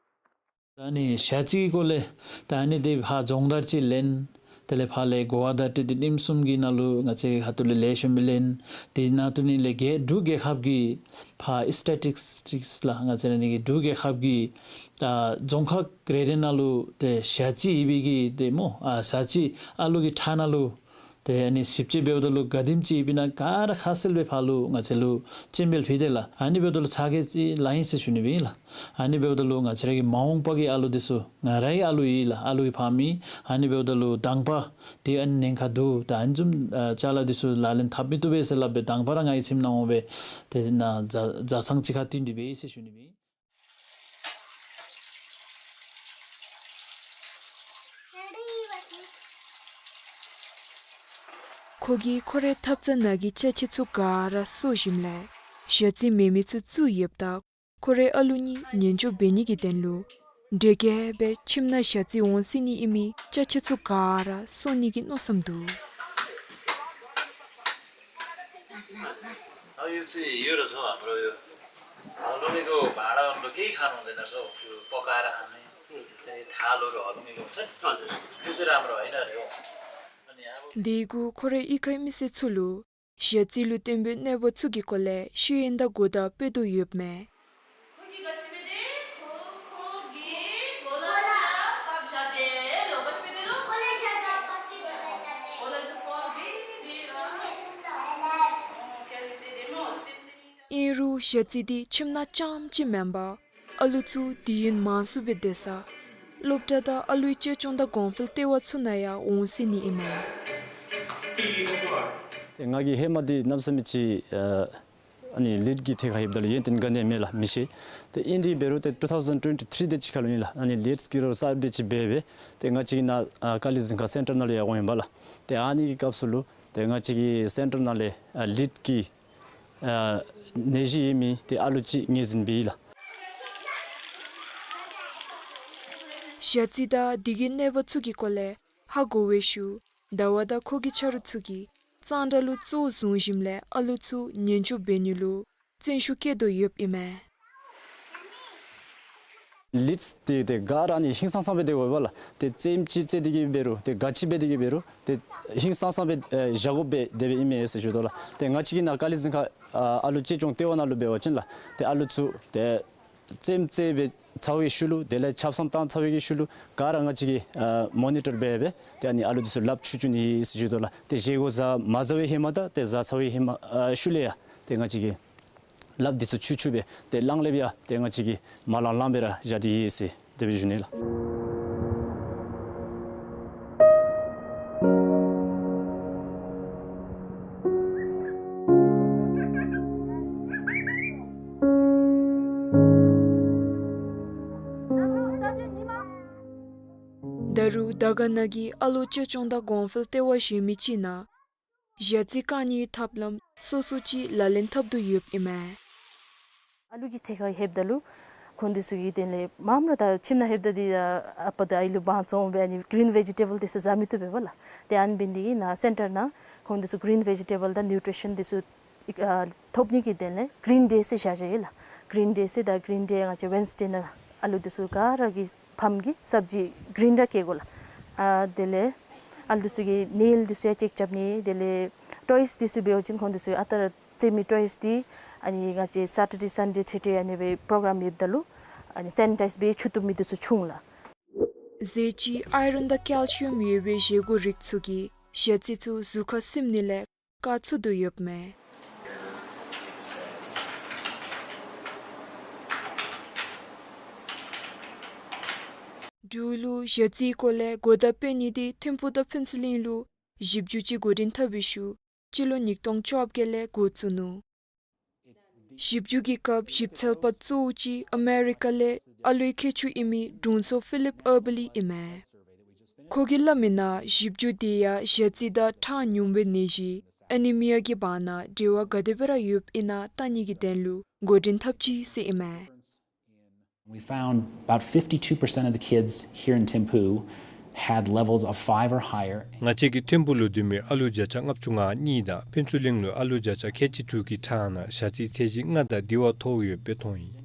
ད་ནི་ཞ་རྩི་གི་སྐོར་ལས་ད་ནི་དེ་ཕར་རྫོང་བདག་ཅིག་ལེན། དེ་ལས་ཕར་ལས་གོ་བ་བརྡ་སྤྲོད་དེ་ཉིནམ་གསུམ་གྱི་ནང་ལུ་ང་བཅས་ཁ་ཐུག་ལས་ལེགས་ཤོམ་སྦེ་ལེན། དེ་ནང་དུ་ནི་ལས་རྒྱལ་འབྲུག་རྒྱལ་ཁབ་ཀྱི་ཕར་སི་ཊེ་ཊིག་སི་ལགས། ང་བཅས་ར་ནི་གི་འབྲུག་རྒྱལ་ཁབ་ཀྱི་ད་རྫོང་ཁག་རེ་རེ་ནང་ལུ་ཏེ་ཞ་རྩི་ཡོད་པའི་གི་ཏེ་སྨོ། ཨ་ཞ་རྩི་ཨ་ལུ་གི་ཁྲག་ནང་ལུ་ཏེ་ཨ་ནི་ཞིབ་དཔྱད་འབདཝ་ད་ལུ་ག་དེམ་ཅིག་ཡོདཔ་ཨིན་ན་ག་ར་ཁ་གསལ་སྦེ་ཕར་ལུ་ང་བཅས་ལུ་སྤྱན་འབུལ་ཕུལ་ཏེ་ལགས། ཨ་ནི་འབདཝ་ད་ལུ་ཚ་གྱང་ཅིག་ལང་ཡི་ཟེར་ཞུ་ནི་སྦེ་ཨིན་ལགས། ཨ་ནི་འབདཝ་ད་ལུ་ང་བཅས་ར་གི་མ་འོངས་པ་གི་ཨ་ལུ་འདི་ཚུ་ང་རའི་ཨ་ལུ་ཨིན་ལགས། ཨ་ལུ་གི་ཕམ་ཨིན། ཨ་ནི་འབདཝ་ད་ལུ་དང་པ་དེ་ཨ་ནི་ཉེན་ཁ་འདུག། ད་ཨ་ནི་བཟུམ་ཨ་ཅ་ལ་འདི་ཚུ་ལག་ལེན་འཐབ་མི་བཏུབ་པས་ཟེར་སླབ་སྦེ་དང་པ་ར་ང་གི་ཁྱིམ་ནང་འོང་སྦེ་དེ་ནང་བཟའ་བཟའ་ཚང་གཅིག་ཁར་བསྟུན་ཏེ་འབད་ཡི་ཟེར་ཞུ་ནི་སྦེ་ཨིན། ཁོ་གིས་ཁོ་རའི་ཐབ་ཚང་ནང་གི་ཅ་ཆས་ཚུ་ག་ར་གསོ་ཞིནམ་ལས་ཞ་རྩི་མེད་མི་ཚུ་བཙུགས་ཡོདཔ་ད། ཁོ་རའི་ཨ་ལུ་གཉིས་ཉེན་སྐྱོབ་འབད་ནི་གི་དོན་ལུ་འདྲེ་རྒྱས་སྦེ་ཁྱིམ་ནང་ཞ་རྩི་འོང་སྲིད་ནི་ཨིན་མི་ཅ་ཆས་ཚུ་ག་ར་གསོ་ནི་གི་མནོ་བསམ་འདུག། དེ་གུ་ཁོ་རའི་གཡུས་ཁའི་མི་སེར་ཚུ་ལུ་ཞ་རྩི་ལུ་བརྟེན་པའི་གནོད་པ་ཚུ་གི་སྐོར་ལས་ཤེས་ཡོན་དང་གོ་བརྡ་སྤེལ་དོ་ཡོདཔ་མས། ཨིན་རུང་ཞ་རྩི་འདི་ཁྱིམ་ནང་རྐྱངམ་གཅིག་མེན་པར་ཨ་ལུ་ཚུ་དུས་ཡུན་མང་སུ་སྦེ་སྡོད་ས་སློབ་གྲྭ་དང་ཨ་ལུའི་གཅེས་སྐྱོང་དང་གོང་འཕེལ་ལྟེ་བ་ཚུ་ནང་ཡང་འོང་སྲིད་ནི་ཨིན་མས། ཏེ་ང་གིས་ཧེ་མ་འདི་གནམ་མེད་ས་མེད་ཅིག་ཨ་ཨ་ནི་ལིཌ་ཀྱི་ཐད་ཁར་ཡོདཔ་ད་ལུ་ཡོན་ཏན་ག་ནི་ཡང་མེད་ལགས། མི་ཤེས། ཏེ་ཨིན་རུང་འབད་རུང་ཏེ་ཊུ་ཐའུ་ཟེན་ཊུ་ཝེན་ཊི་ཐིརི་དེ་ཅིག་ཁར་ལུ་ཨིན་ལགས། ཨ་ནི་ལིཌ་ཀྱི་རོགས་གསརཔ་ཅིག་འབད་སྦེ་ཏེ་ང་བཅས་ཀྱི་ནཱ་ཨ་དཀའ་ལས་གཟིགས་ཁང་སེན་ཊར་ནང་ལུ་ཡང་འོང་ཡི་པ་ལགས། ཏེ་ཨ་ནི་གི་སྐབས་སུ་ལུ་ཏེ་ང་བཅས་ཀྱི་སེན་ཊར་ནང་ལས་ཨ་ལིཌ་ཀྱི་ཨ་ནད་གཞི་ཡོད་མི་ཏེ་ཨ་ལུ་ཅིག་ངོས་འཛིན་འབད་ཡི་ལགས། ཞ་རྩི་དང་དེ་གི་གནོད་པ་ཚུ་གི་སྐོར་ལས་ཧ་གོ་བའི་ཤུལ་ཟླ་བ་དང་ཁོ་གི་ཆ་རོགས་ཚུ་གིས་གཙང་སྦྲ་ལུ་གཙོ་བོ་བཟུང་ཞིནམ་ལས་ཨ་ལུ་ཚུ་ཉེན་སྐྱོབ་འབད་ནི་ལུ་བརྩོན་ཤུགས་བསྐྱེད་དོ་ཡོདཔ་ཨིན་མས། ལིཌ་ཏེ་ཏེ་ག་ར་ཨ་ནི་ཧིང་སངས་སངས་སྦེ་སྡོད་དགོ་པས་ལགས། ཏེ་རྩེདམོ་ཅིག་རྩེ་སྟེ་གི་འབད་རུང་ཏེ་ག་ཅི་འབད་དེ་གི་འབད་རུང་ཏེ་ཧིང་སངས་སངས་སྦེ་ཨེ་བཞག་དགོཔ་སྦེ་དེ་སྦེ་ཨིན་མས་ཟེར་ཞུ་དོ་ལགས། ཏེ་ང་བཅས་ཀྱི་ནཱ་དཀའ་ལས་གཟིགས་ཁང་ཨ་ཨ་ལུ་གཅེས་སྐྱོང་ལྟེ་བ་ནང་ལུ་འབད་བ་ཅིན་ལགས་ཏེ་ཨ་ལུ་ཚུ་ཏེ་རྩེདམོ་རྩེ་སྦེ་ཚར་བའི་ཤུལ་ལུ་དེ་ལས་ཆབ་གསང་བཏང་ཚར་བའི་གི་ཤུལ་ལུ་ག་ར་ང་བཅས་ཀྱིས་ཨ་མོ་ནི་ཊར་འབད་སྦེ་ཏེ་ཨ་ནི་ཨ་ལུ་འདི་ཚུ་ལགཔ་འཁྱུ་འཁྱུ་ནི་ཨིན་ཟེར་ཞུ་དོ་ལགས། ཏེ་བཞེས་སྒོ་བཟའ་མ་བཟའ་བའི་ཧེ་མ་དང་ཏེ་བཟའ་ཚར་བའི་ཧེ་མ་ཨ་ཤུལ་ལས་ཡང་ཏེ་ང་བཅས་ཀྱིས་ལགཔ་འདི་ཚུ་འཁྱུ་འཁྱུ་སྦེ་ཏེ་གླང་ལེབ་ཡང་ཏེ་ང་བཅས་ཀྱིས་མ་ལང་ལང་སྦེ་ར་བཞག་སྟེ་ཡོད་ཟེར་དེ་སྦེ་ཞུ་ནི་ལགས། དར་དཀར་ན་གི་ཨ་ལོ་ཅ་ཅོང་དང་གོང་འཕེལ་ལྟེ་བ་གཞན་མི་ཅིག་ནང་ཞ་རྩི་བཀག་ནིའི་ཐབས་ལམ་སོ་སོ་ཅིག་ལག་ལེན་འཐབ་དོ་ཡོདཔ་ཨིན་མས། ཨ་ལུ་གི་ཐད་ཁར་ལྷོདཔ་ད་ལུ་ཁོང་འདི་ཚུ་གིས་དེ་ལས་མངམ་ར་ད་ཁྱིམ་ནང་ལྷོདཔ་ད་འདི་ཨ་པ་དང་ཨའི་ལུ་བང་བཙོང་སྦེ་ཨ་ནི་གི་རིན་བེ་ཇི་ཊེ་བཱལ་འདི་ཚུ་བཟའ་མི་བཏུབ་པས་ལགས། ཏེ་ཨ་ནི་འབད་ནི་འདི་གིས་ནཱ་སེན་ཊར་ནང་ཁོང་འདི་ཚུ་གི་རིན་བེ་ཇི་ཊེ་བཱལ་དང་ནིའུ་ཊི་རི་ཤཱན་འདི་ཚུ་ཨ་ཐོབ་ནི་གི་དོན་ལས་གི་རིན་ཌེ་ཟེར་བཞག་བཞགཔ་ཨིན་ལགས། གི་རིན་ཌེ་ཟེར་ད་གི་རིན་ཌེ་ང་བཅས་ཝེནསི་ཌེ་ནང་ཨ་ལུ་འདི་ཚུ་ག་ར་གི་ཕམ་གིས་སབ་ཇི་གི་རིན་ར་བསྐྱལ་དགོ་ལགས། ཨ་དེ་ལས་ཨ་ལུ་འདི་ཚུ་གི་ནེལ་འདི་ཚུ་ཡང་ཅེཀ་རྐྱབ་ནི། དེ་ལས་ཊོའིསི་འདི་ཚུ་འབད་བ་ཅིན་ཁོང་འདི་ཚུ་ཨ་རྟག་ར་རྩེད་མི་ཊོའིསི་འདི་ཨ་ནི་ང་བཅས་སེ་ཊར་ཌེ་སན་ཌེ་ཐེ་ཐེ་ཨ་ནི་སྦེ་པྲོ་གྲམ་ཡོདཔ་ད་ལུ་ཨ་ནི་སེ་ནི་ཊའིཛ་འབད་ཚུགས་བཏུབ་མི་འདི་ཚུ་བྱུང་ལགས། ཟས་ཅིག་ཨའི་རོན་དང་ཀེལ་ཤི་ཡམ་ཡོད་པའི་བཞེས་སྒོ་རིགས་ཚུ་གིས་ཞ་རྩི་ཚུ་གཟུགས་ཁར་སིམ་ནི་ལས་བཀག་ཚུགས་དོ་ཡོདཔ་མས། འབྲུག་ལུ་ཞ་རྩིའི་སྐོར་ལས་གོ་བརྡ་སྤེལ་ནི་འདི་ཐིམ་ཕུག་དང་ཕུན་ཚོགས་གླིང་ལུ་ཞིབ་འཇུག་ཅིག་འགོ་འདྲེན་འཐབ་པའི་ཤུལ་སྤྱི་ལོ་ཉིས་སྟོང་བཅོ་བརྒྱད་ལས་འགོ་བཙུགས་ནུག། ཞིབ་འཇུག་གི་སྐབས་ཞིབ་འཚོལ་པ་གཙོ་བོ་ཅིག་ཨ་མེ་རི་ཀ་ལས་ཨ་ལུའི་མཁས་མཆོག་ཨིན་མི་དྲུང་འཚོ་ཕི་ལིབ་ཨར་བ་ལི་ཨིན་མས། ཁོ་གིས་སླབ་མིའི་ནང་ཞིབ་འཇུག་འདི་ཡང་ཞ་རྩི་དང་ཁྲག་ཉུང་བའི་ནད་གཞི་ཨེ་ནི་མི་ཡ་གི་བར་ན་འབྲེལ་བ་ག་དེ་སྦེ་ར་ཡོདཔ་ཨིན་ན་བལྟ་ནི་གི་དོན་ལུ་འགོ་འདྲེན་འཐབ་ཅི་ཟེར་ཨིན་མས། We found about fifty-two percent of the kids here in Thimphu had levels of five or higher. ང་བཅས་ཀྱི་ཐིམ་ཕུག་ལུ་སྡོད་མི་ཨ་ལུ་བརྒྱ་ཆ་ལྔ་བཅུ་ང་གཉིས་དང་ཕུན་ཚོགས་གླིང་ལུ་ཨ་ལུ་བརྒྱ་ཆ་ཁལ་གཅིག་དྲུག་གི་ཁྲག་ནང་ཞ་རྩིའི་ཚད་གཞི་ལྔ་དང་འདི་བ་མཐོ་ཡོདཔ་སྦེ་མཐོང་ཡི།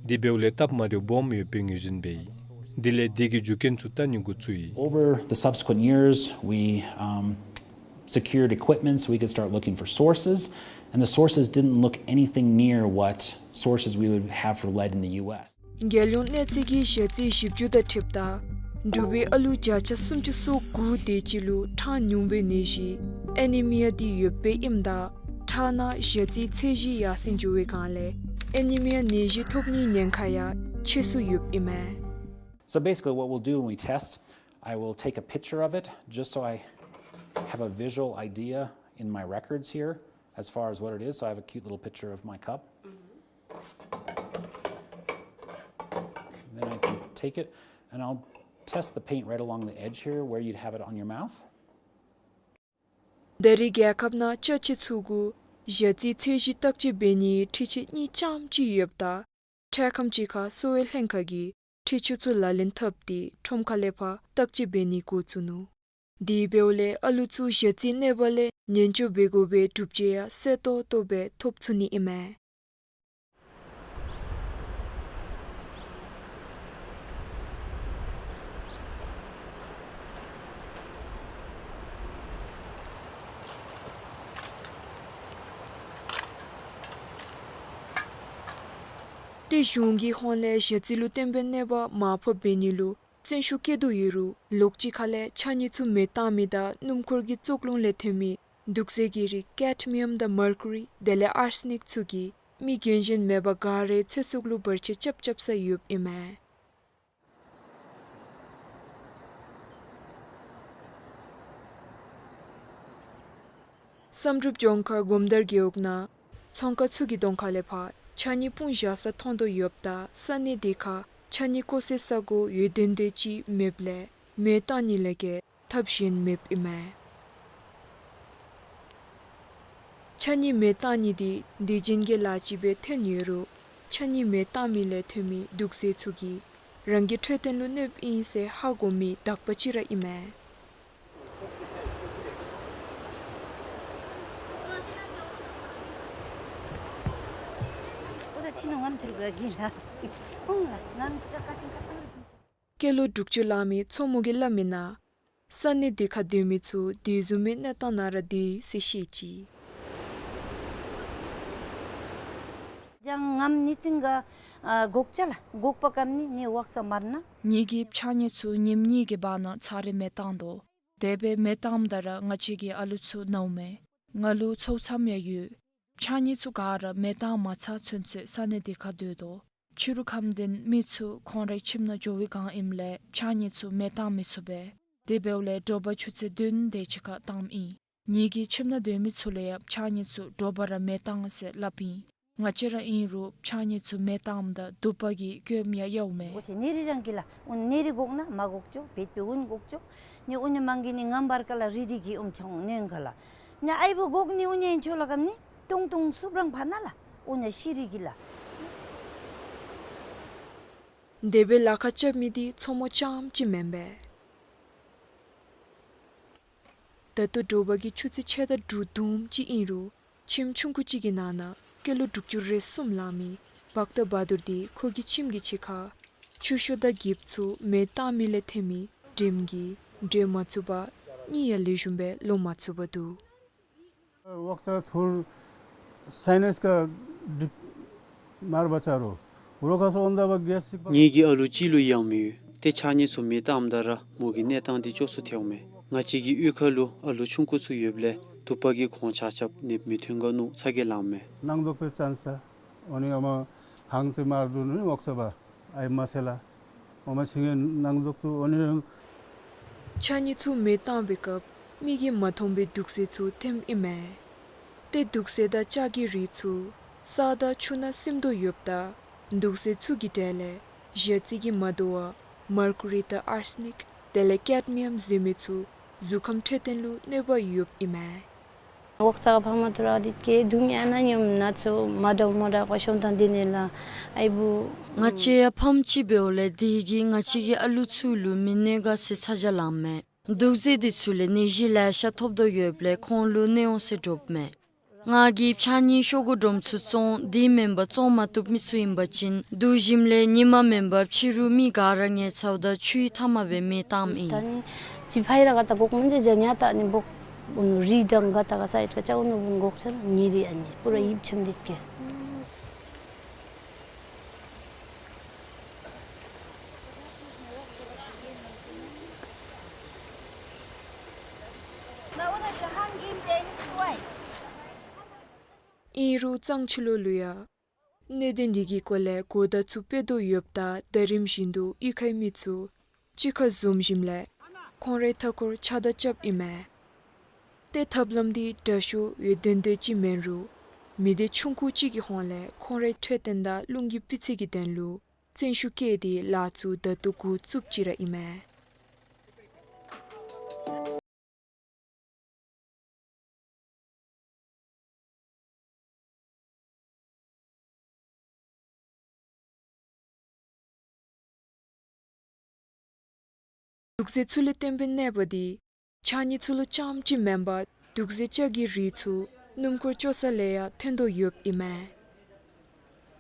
དེ་འབདཝ་ལས་སྟབས་མ་བདེཝ་སྦོམ་ཡོདཔ་སྦེ་ངོས་འཛིན་འབད་ཡི། དེ་ལས་དེ་གི་རྒྱུ་རྐྱེན་ཚུ་བལྟ་ནི་འགོ་བཙུགས་ཡི། Over the subsequent years, we, um, secured equipment so we could start looking for sources, and the sources didn't look anything near what sources we would have for lead in the U S. རྒྱལ་ཡོངས་གནས་ཚད་ཀྱི་ཞ་རྩིའི་ཞིབ་འཇུག་དང་འཁྲིལཝ་ད་འབྲུག་པའི་ཨ་ལུ་བརྒྱ་ཆ་སུམ་ཅུ་སོ་དགུ་དེ་ཅིག་ལུ་ཁྲག་ཉུང་བའི་ནད་གཞི་ཨེ་ནི་མི་ཡ་འདི་ཡོདཔ་སྦེ་ཨིནམ་ད་ཁྲག་ནང་ཞ་རྩིའི་ཚད་གཞི་ཡར་སེང་འགྱོ་བའི་སྒང་ལས་ཨེ་ནི་མི་ཡ་ནད་གཞི་ཐོབ་ནིའི་ཉེན་ཁ་ཡང་ཆེ་སུ་ཡོདཔ་ཨིན་མས། So basically, what we'll do when we test, I will take a picture of it just so I have a visual idea in my records here as far as what it is. So I have a cute little picture of my cup. Then I can take it and I'll test the paint right along the edge here where you'd have it on your mouth. ད་རེས་རྒྱལ་ཁབ་ནང་ཅ་ཆས་ཚུ་གུ་ཞ་རྩིའི་ཚད་གཞི་བརྟག་དཔྱད་འབད་ནིའི་འཕྲུལ་ཆས་གཉིས་ཙམ་ཅིག་ཡོདཔ་ད་འཕྲལ་ཁམས་ཅིག་ཁར་གསོ་བའི་ལྷན་ཁག་གིས་འཕྲུལ་ཆས་ཚུ་ལག་ལེན་འཐབ་སྟེ་ཁྲོམ་ཁ་ལས་ཕར་བརྟག་དཔྱད་འབད་ནི་འགོ་བཙུགས་ནུག། དེ་འབདཝ་ལས་ཨ་ལུ་ཚུ་ཞ་རྩིའི་གནོད་པ་ལས་ཉེན་བཅོལ་འབད་དགོ་པའི་སྒྲུབ་བྱེད་ཡང་གསལ་ཏོག་ཏོ་སྦེ་ཐོབ་ཚུགས་ནི་ཨིན་མས། ཏེ་གཞུང་གི་ཧོངས་ལས་ཞ་རྩི་ལུ་བརྟེན་པའི་གནོད་པ་མར་ཕབ་འབད་ནི་ལུ་བརྩོན་ཤུགས་བསྐྱེད་དོ་ཡོད་རུང་ལོགས་ཅིག་ཁ་ལས་ཕྱགས་སྙིགས་ཚུ་མེ་བཏང་མི་དང་སྣུམ་འཁོར་གྱི་བཙོག་རླུང་ལས་ཐོན་མི་དུག་རྫས་ཀྱི་རིགས་ཀེཌ་མི་ཡམ་དང་མར་ཀུ་རི་དེ་ལས་ཨར་སེ་ནིཀ་ཚུ་གིས་མི་རྒན་གཞོན་མེད་པར་ག་རའི་ཚེ་སྲོག་ལུ་བར་ཆད་རྐྱབ་རྐྱབ་ས་ཡོདཔ་ཨིན་མས། བསམ་གྲུབ་ལྗོངས་མཁར་སྒོམ་དར་རྒེད་འོག་ནང་ཚོང་ཁང་ཚུ་གི་གདོང་ཁ་ལས་ཕར་ཕྱགས་སྙིགས་སྤུངས་བཞག་ས་མཐོང་དོ་ཡོདཔ་ད་ས་གནས་དེ་ཁར་ཕྱགས་སྙིགས་བཀོ་སའི་ས་གོ་འོས་ལྡན་དེ་ཅིག་མེདཔ་ལས་མེ་བཏང་ནི་ལས་བརྒལ་ཐབས་གཞན་མེདཔ་ཨིན་མས། ཕྱགས་སྙིགས་མེ་བཏང་ནི་འདི་དུས་རྒྱུན་གྱི་ལཱ་ཅིག་སྦེ་ཐོན་ཡོད་རུང་ཕྱགས་སྙིགས་མེ་བཏང་མི་ལས་ཐོན་མི་དུག་རྫས་ཚུ་གིས་རང་གི་འཕྲོད་བསྟེན་ལུ་གནོདཔ་ཨིན་ཟེར་ཧ་གོ་མི་དག་པ་ཅིག་ར་ཨིན་མས། སྐྱེས་ལོ་དྲུག་ཅུ་ལང་མི་མཚོ་མོ་གིས་སླབ་མིའི་ནང་ས་གནས་དེ་ཁར་སྡོད་མི་ཚུ་དེ་བཟུམ་མའི་གནས་སྟངས་ནང་ར་སྡོད་ཡི་ཟེར་བཤད་ཅི། ངེ་གི་ཕྱགས་སྙིགས་ཚུ་ཉིནམ་གཉིས་ཀྱི་བར་ན་ཚར་རེ་མེ་བཏང་དོ། དེ་སྦེ་མེ་བཏངམ་ད་ར་ང་བཅས་ཀྱི་ཨ་ལུ་ཚུ་ནཝ་མས། ང་ལུ་ཚོགས་མཚམས་ཡང་ཡོད། ཕྱགས་སྙིགས་ཚུ་ག་ར་མེ་བཏང་མ་ཚར་ཚུན་ཚོད་ས་གནས་དེ་ཁར་སྡོད་དོ། ཕྱི་རུ་ཁམས་བདུན་མི་ཚུ་ཁོང་རའི་ཁྱིམ་ནང་འགྱོ་བའི་སྒང་ཨིནམ་ལས་ཕྱགས་སྙིགས་ཚུ་མེ་བཏང་མི་ཚུགས་པས། དེ་འབདཝ་ལས་དྲོ་པ་ཆུ་ཚོད་བདུན་དེ་ཅིག་ཁར་བཏངམ་ཨིན། ངེ་གི་ཁྱིམ་ནང་སྡོད་མི་ཚུ་ལུ་ཡང་ཕྱགས་སྙིགས་ཚུ་དྲོ་པ་ར་མེ་བཏང་ཟེར་སླབ་ཨིན། ང་བཅས་ར་ཨིན་རུང་ཕྱགས་སྙིགས་ཚུ་མེ་བཏངམ་ད་དུ་པ་གིས་གྱོནམ་ཡང་ཡོདཔ་མས། འོ་ཏེ་ནེ་རི་རང་གི་ལགས། ཨོ་ནེ་རི་དགོ་ན་མ་དགོ་ཅོག་བེད་པའི་ཨུན་དགོ་ཅོག། ནི་ཨོ་ནི་མང་གི་ནི་ངམ་བར་ཀ་ལ་རི་དི་གི་ཨུམ་ཆང་ནོན་ག་ལགས། ནི་ཨའི་བུ་དགོ་ནི་ཨོ་ནི་ཨིན་ཆོ་ལ་གམ་ནི་ཏུང་ཏུང་སུབ་རང་ཕ་ན་ལགས། ཨོ་ནི་ཤི་རི་གི་ལགས། དེ་སྦེ་ལཱ་ཁག་རྐྱབ་མི་འདི་མཚོ་མོ་རྐྱངམ་ཅིག་མེན་པས། ད་ལྟོ་དྲོ་པ་གི་ཆུ་ཚོད་ཕྱེད་དང་དྲུག་བདུན་ཅིག་ཨིན་རུང་ཁྱིམ་ཆུང་ཀུ་ཅིག་གི་ནང་ན་སྐྱེས་ལོ་དྲུག་ཅུ་རེ་གསུམ་ལང་མི་བཀྟ་བ་དུར་འདི་ཁོ་གི་ཁྱིམ་གྱི་ཕྱི་ཁར་ཆུ་ཤོག་དང་འགྱིབ་ཚུ་མེ་བཏང་མི་ལས་ཐོན་མི་དྲིམ་གྱིས་འགྲོལ་མ་ཚུགས་པར་གཉིད་ཡང་ལེགས་ཤོམ་སྦེ་ལོང་མ་ཚུགས་པར་འདུག། ངེ་གི་ཨ་ལུ་གཅིག་ལུ་ཡང་མི་ཡོད། ཏེ་ཕྱགས་སྙིགས་ཚུ་མེ་བཏངམ་ད་ར་མོ་གི་གནས་སྟངས་འདི་སྐྱོ་སུ་ཐལཝ་མས། ང་བཅས་ཀྱི་གཡུས་ཁ་ལུ་ཨ་ལུ་ཆུང་ཀུ་ཚུ་ཡོདཔ་ལས་དུ་པ་གིས་ཁོང་ཆ་ཁྱབ་ནདཔ་མི་ཐོན་ག་ནུག་ཚ་གྱང་ལངམ་མས། ཕྱགས་སྙིགས་ཚུ་མེ་བཏང་པའི་སྐབས་མི་གིས་མ་མཐོང་པའི་དུག་རྫས་ཚུ་ཐོནམ་ཨིན་མས། ཏེ་དུག་རྫས་དང་ལྕགས་ཀྱི་རིགས་ཚུ་ས་དང་ཆུ་ནང་སིམ་དོ་ཡོདཔ་ད་དུག་རྫས་ཚུ་གི་གྲས་ལས་ཞ་རྩི་གི་མ་དོ་བ་མར་ཀུ་རི་དང་ཨར་སི་ནིཀ་དེ་ལས་ཀེཌ་མི་ཡམ་ཟེར་མི་ཚུ་གཟུགས་ཁམས་འཕྲོད་བསྟེན་ལུ་གནོད་པ་ཡོདཔ་ཨིན་མས། འོག་ཚ་ཁ་ཕ་མ་ཐུ་ར་དིད་ཀེ་དུང་ཡང་ན་ཉོམ་ན་ཚུ་མ་དྲག་མ་དྲག་ག་ཤོམ་ཐང་དེ་ནི་ལགས་ཨའི་བུ། ང་བཅས་ཡང་ཕམ་ཅིག་འབདཝ་ལས་དེ་གིས་ང་བཅས་ཀྱི་ཨ་ལུ་ཚུ་ལུ་མི་གནོད་ག་ཟེར་ཚ་གྱང་ལངམ་མས། དུག་རྫས་འདི་ཚུ་ལས་ནད་གཞི་ལེ་ཤ་ཐོབ་དོ་ཡོདཔ་ལས་ཁོང་ལུ་གནོད་འོང་ཟེར་དྲོཔ་མས། ང་གིས་ཕྱགས་སྙིགས་ཤོག་གུ་སྒྲོམ་ཚུ་བཙོང་། དེ་མེན་པར་བཙོང་མ་བཏུབ་མི་ཚུ་ཨིན་པ་ཅིན་བསྡུ་ཞིནམ་ལས་ཉིན་མ་མེན་པར་ཕྱི་རུ་མི་ག་ར་ངལ་ཚཝ་ད་ཆུའི་མཐའ་མ་སྦེ་མེ་བཏངམ་ཨིན། ད་ནི་ཅི་ཕའི་ར་ག་ད་གོག་མན་ཇ་ཇ་ཉ་ད་ནི་བོག་ཨུ་ནུ་རི་དང་ག་ད་ག་ས་ཨིད་ཀ་ཅ་ཨུ་ནུ་བུན་གོག་ཆ་ལ་ཉེ་རི་ཨ་ནི་པུ་ར་ཡིབ་ཆམ་དིད་ཀེ། ཨིན་རུང་གཙང་ཆུ་ལོག་ལུ་ཡང་གནད་དོན་འདི་གི་སྐོར་ལས་གོ་བརྡ་ཚུ་སྤེལ་དོ་ཡོདཔ་ད་ཟླ་རིམ་བཞིན་དུ་གཡུས་ཁའི་མི་ཚུ་གཅིག་ཁར་འཛོམས་ཞིནམ་ལས་ཁོང་རའི་མཐའ་འཁོར་ཕྱགས་བདར་རྐྱབ་ཨིན་མས། ཏེ་ཐབས་ལམ་འདི་དྲག་ཤོས་ཡོད་དོན་དོན་ཅིག་མེན་རུང་མི་སྡེ་ཆུང་ཀུ་ཅིག་གི་ཧོངས་ལས་ཁོང་རའི་འཕྲོད་བསྟེན་དང་རླུང་གི་སྤུས་ཚད་ཀྱི་དོན་ལུ་བརྩོན་ཤུགས་བསྐྱེད་དེ་ལཱ་ཚུ་ད་ལྟོ་འགོ་བཙུགསཔ་ཅིག་ར་ཨིན་མས། དུག་རྫས་ཚུ་ལས་བརྟེན་པའི་ནད་པ་འདི་ཕྱགས་སྙིགས་ཚུ་ལུ་རྐྱངམ་གཅིག་མེན་པར་དུག་རྫས་ལྕགས་ཀྱི་རིགས་ཚུ་སྣུམ་འཁོར་བཅོ་ས་ལས་ཡང་ཐོན་དོ་ཡོདཔ་ཨིན་མས།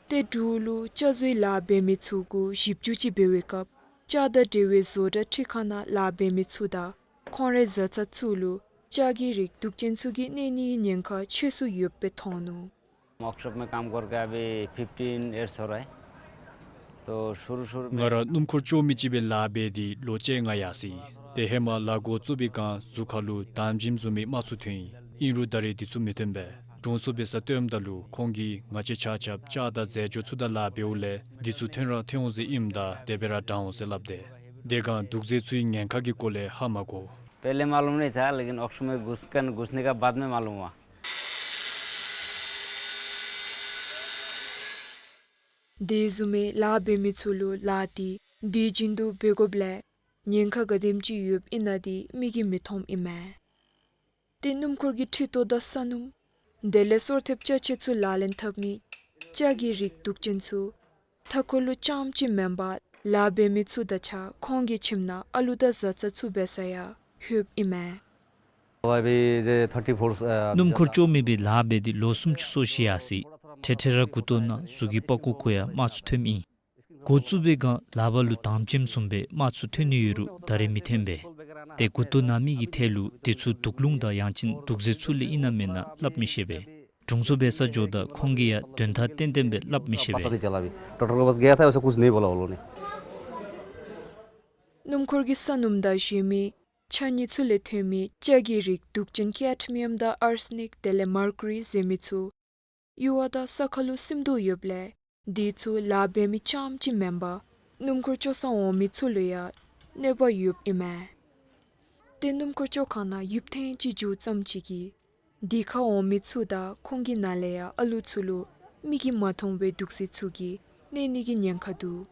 ཏེ་འབྲུག་ལུ་ལྕགས་བཟོའི་ལཱ་འབད་མི་ཚུ་གུ་ཞིབ་འཇུག་ཅིག་འབད་བའི་སྐབས་ལྕགས་དང་འབྲེལ་བའི་བཟོ་གྲྭ་ཁྲི་ཁང་ནང་ལཱ་འབད་མི་ཚུ་དང་ཁོང་རའི་བཟའ་ཚང་ཚུ་ལུ་ལྕགས་ཀྱི་རིགས་དུག་ཅན་ཚུ་གིས་གནོད་ནིའི་ཉེན་ཁ་ཆེ་སུ་ཡོདཔ་སྦེ་མཐོང་ནུག། ང་ར་སྣུམ་འཁོར་བཅོ་མི་ཅིག་སྦེ་ལཱ་འབད་དེ་ལོ་ཕྱེད་ལྔ་ཡར་སོ་ཡི། ཏེ་ཧེ་མ་ལཱ་འགོ་བཙུགས་པའི་སྒང་གཟུགས་ཁ་ལུ་དམ་ཞིམ་བཟུམ་མའི་རྨ་ཚུ་ཐོན་ཡི། ཨིན་རུང་ད་རེས་འདི་ཚུ་མི་ཐོན་པས། དྲུང་འཚོ་འབད་སར་སྟོནམ་ད་ལུ་ཁོང་གིས་ང་བཅས་ཆ་ཁྱབ་ལྕགས་དང་རྫས་སྦྱོར་ཚུ་དང་ལཱ་འབདཝ་ལས་འདི་ཚུ་ཐོན་ར་ཐོན་འོང་ཟེར་ཨིནམ་ད་དེ་སྦེ་ར་དྲག་འོང་ཟེར་སླབ་སྟེ། དེ་སྒང་དུག་རྫས་ཚུའི་ཉེན་ཁ་གི་སྐོར་ལས་ཧ་མ་གོ། དེ་བཟུམ་མའི་ལཱ་འབད་མི་ཚུ་ལུ་ལཱ་འདི་དུས་རྒྱུན་དུ་འབད་དགོཔ་ལས་ཉེན་ཁ་ག་དེམ་ཅིག་ཡོདཔ་ཨིན་ན་འདི་མིག་གིས་མི་མཐོངམ་ཨིན་མས། ཏེ་སྣུམ་འཁོར་གྱི་འཕྲུལ་ཐོག་དང་ས་སྣུམ་དེ་ལས་སོར་ཐེབས་ཅ་ཆས་ཚུ་ལག་ལེན་འཐབ་མི་ལྕགས་ཀྱི་རིགས་དུག་ཅན་ཚུ་མཐའ་འཁོར་ལུ་རྐྱངམ་གཅིག་མེན་པར་ལཱ་འབད་མི་ཚུ་དང་གཅིག་ཁར་ཁོང་གི་ཁྱིམ་ནང་ཨ་ལུ་དང་བཟའ་ཚང་ཚུ་འབད་སར་ཡང་ལྷོདཔ་ཨིན་མས། སྣུམ་འཁོར་བཅོ་མི་སྦེ་ལཱ་འབད་དེ་ལོ་སུམ་ཅུ་སོ་བཞི་ཡར་སོ་ཡི། འཕྲལ་འཕྲལ་ར་མགུ་ཏོ་ནང་གཟུགས་ཀྱི་པགས་ཀོ་གུ་ཡང་རྨ་ཚུ་ཐོནམ་ཨིན། འགོ་བཙུགས་པའི་སྒང་ལཱ་པ་ལུ་དམ་ཅན་བཟུམ་སྦེ་རྨ་ཚུ་ཐོན་ནི་ཡོད་རུང་ད་རེས་མི་ཐོན་པས། ཏེ་མགུ་ཏོ་ནང་མི་གི་ཐད་ལུ་འདི་ཚུ་དུག་རླུང་དང་ཡང་ཅིན་དུག་རྫས་ཚུ་ལས་ཨིན་ན་མེན་ན་སླབ་མི་ཤེས་པས། དྲུང་འཚོ་འབད་སར་འགྱོཝ་ད་ཁོང་གིས་ཡང་དོན་དག་ཏན་ཏན་སྦེ་སླབ་མི་ཤེས་པས། སྣུམ་འཁོར་གྱི་ས་སྣུམ་དང་གཞན་མི་ཕྱགས་སྙིགས་ཚུ་ལས་ཐོན་མི་ལྕགས་ཀྱི་རིགས་དུག་ཅན་ཀེཌ་མི་ཡམ་དང་ཨར་སི་ནིཀ་དེ་ལས་མར་ཀུ་རི་ཟེར་མི་ཚུ་གཡུར་བ་དང་ས་ཁ་ལུ་སིམ་དོ་ཡོདཔ་ལས་འདི་ཚུ་ལཱ་འབད་མི་རྐྱངམ་གཅིག་མེན་པར་སྣུམ་འཁོར་བཅོ་སར་འོང་མི་ཚུ་ལུ་ཡང་གནོད་པ་ཡོདཔ་ཨིན་མས། ཏེ་སྣུམ་འཁོར་བཅོ་ཁང་ནང་ཡུདཔ་ཐེངས་ཅིག་འཛུལཝ་ཙམ་ཅིག་གིས་འདི་ཁར་འོང་མི་ཚུ་དང་ཁོང་གི་ནང་ལས་ཡང་ཨ་ལུ་ཚུ་ལུ་ མིག་གིས་མ་མཐོང་བའི་དུག་རྫས་ཚུ་གིས་གནོད་ནི་གི་ཉེན་ཁ་འདུག།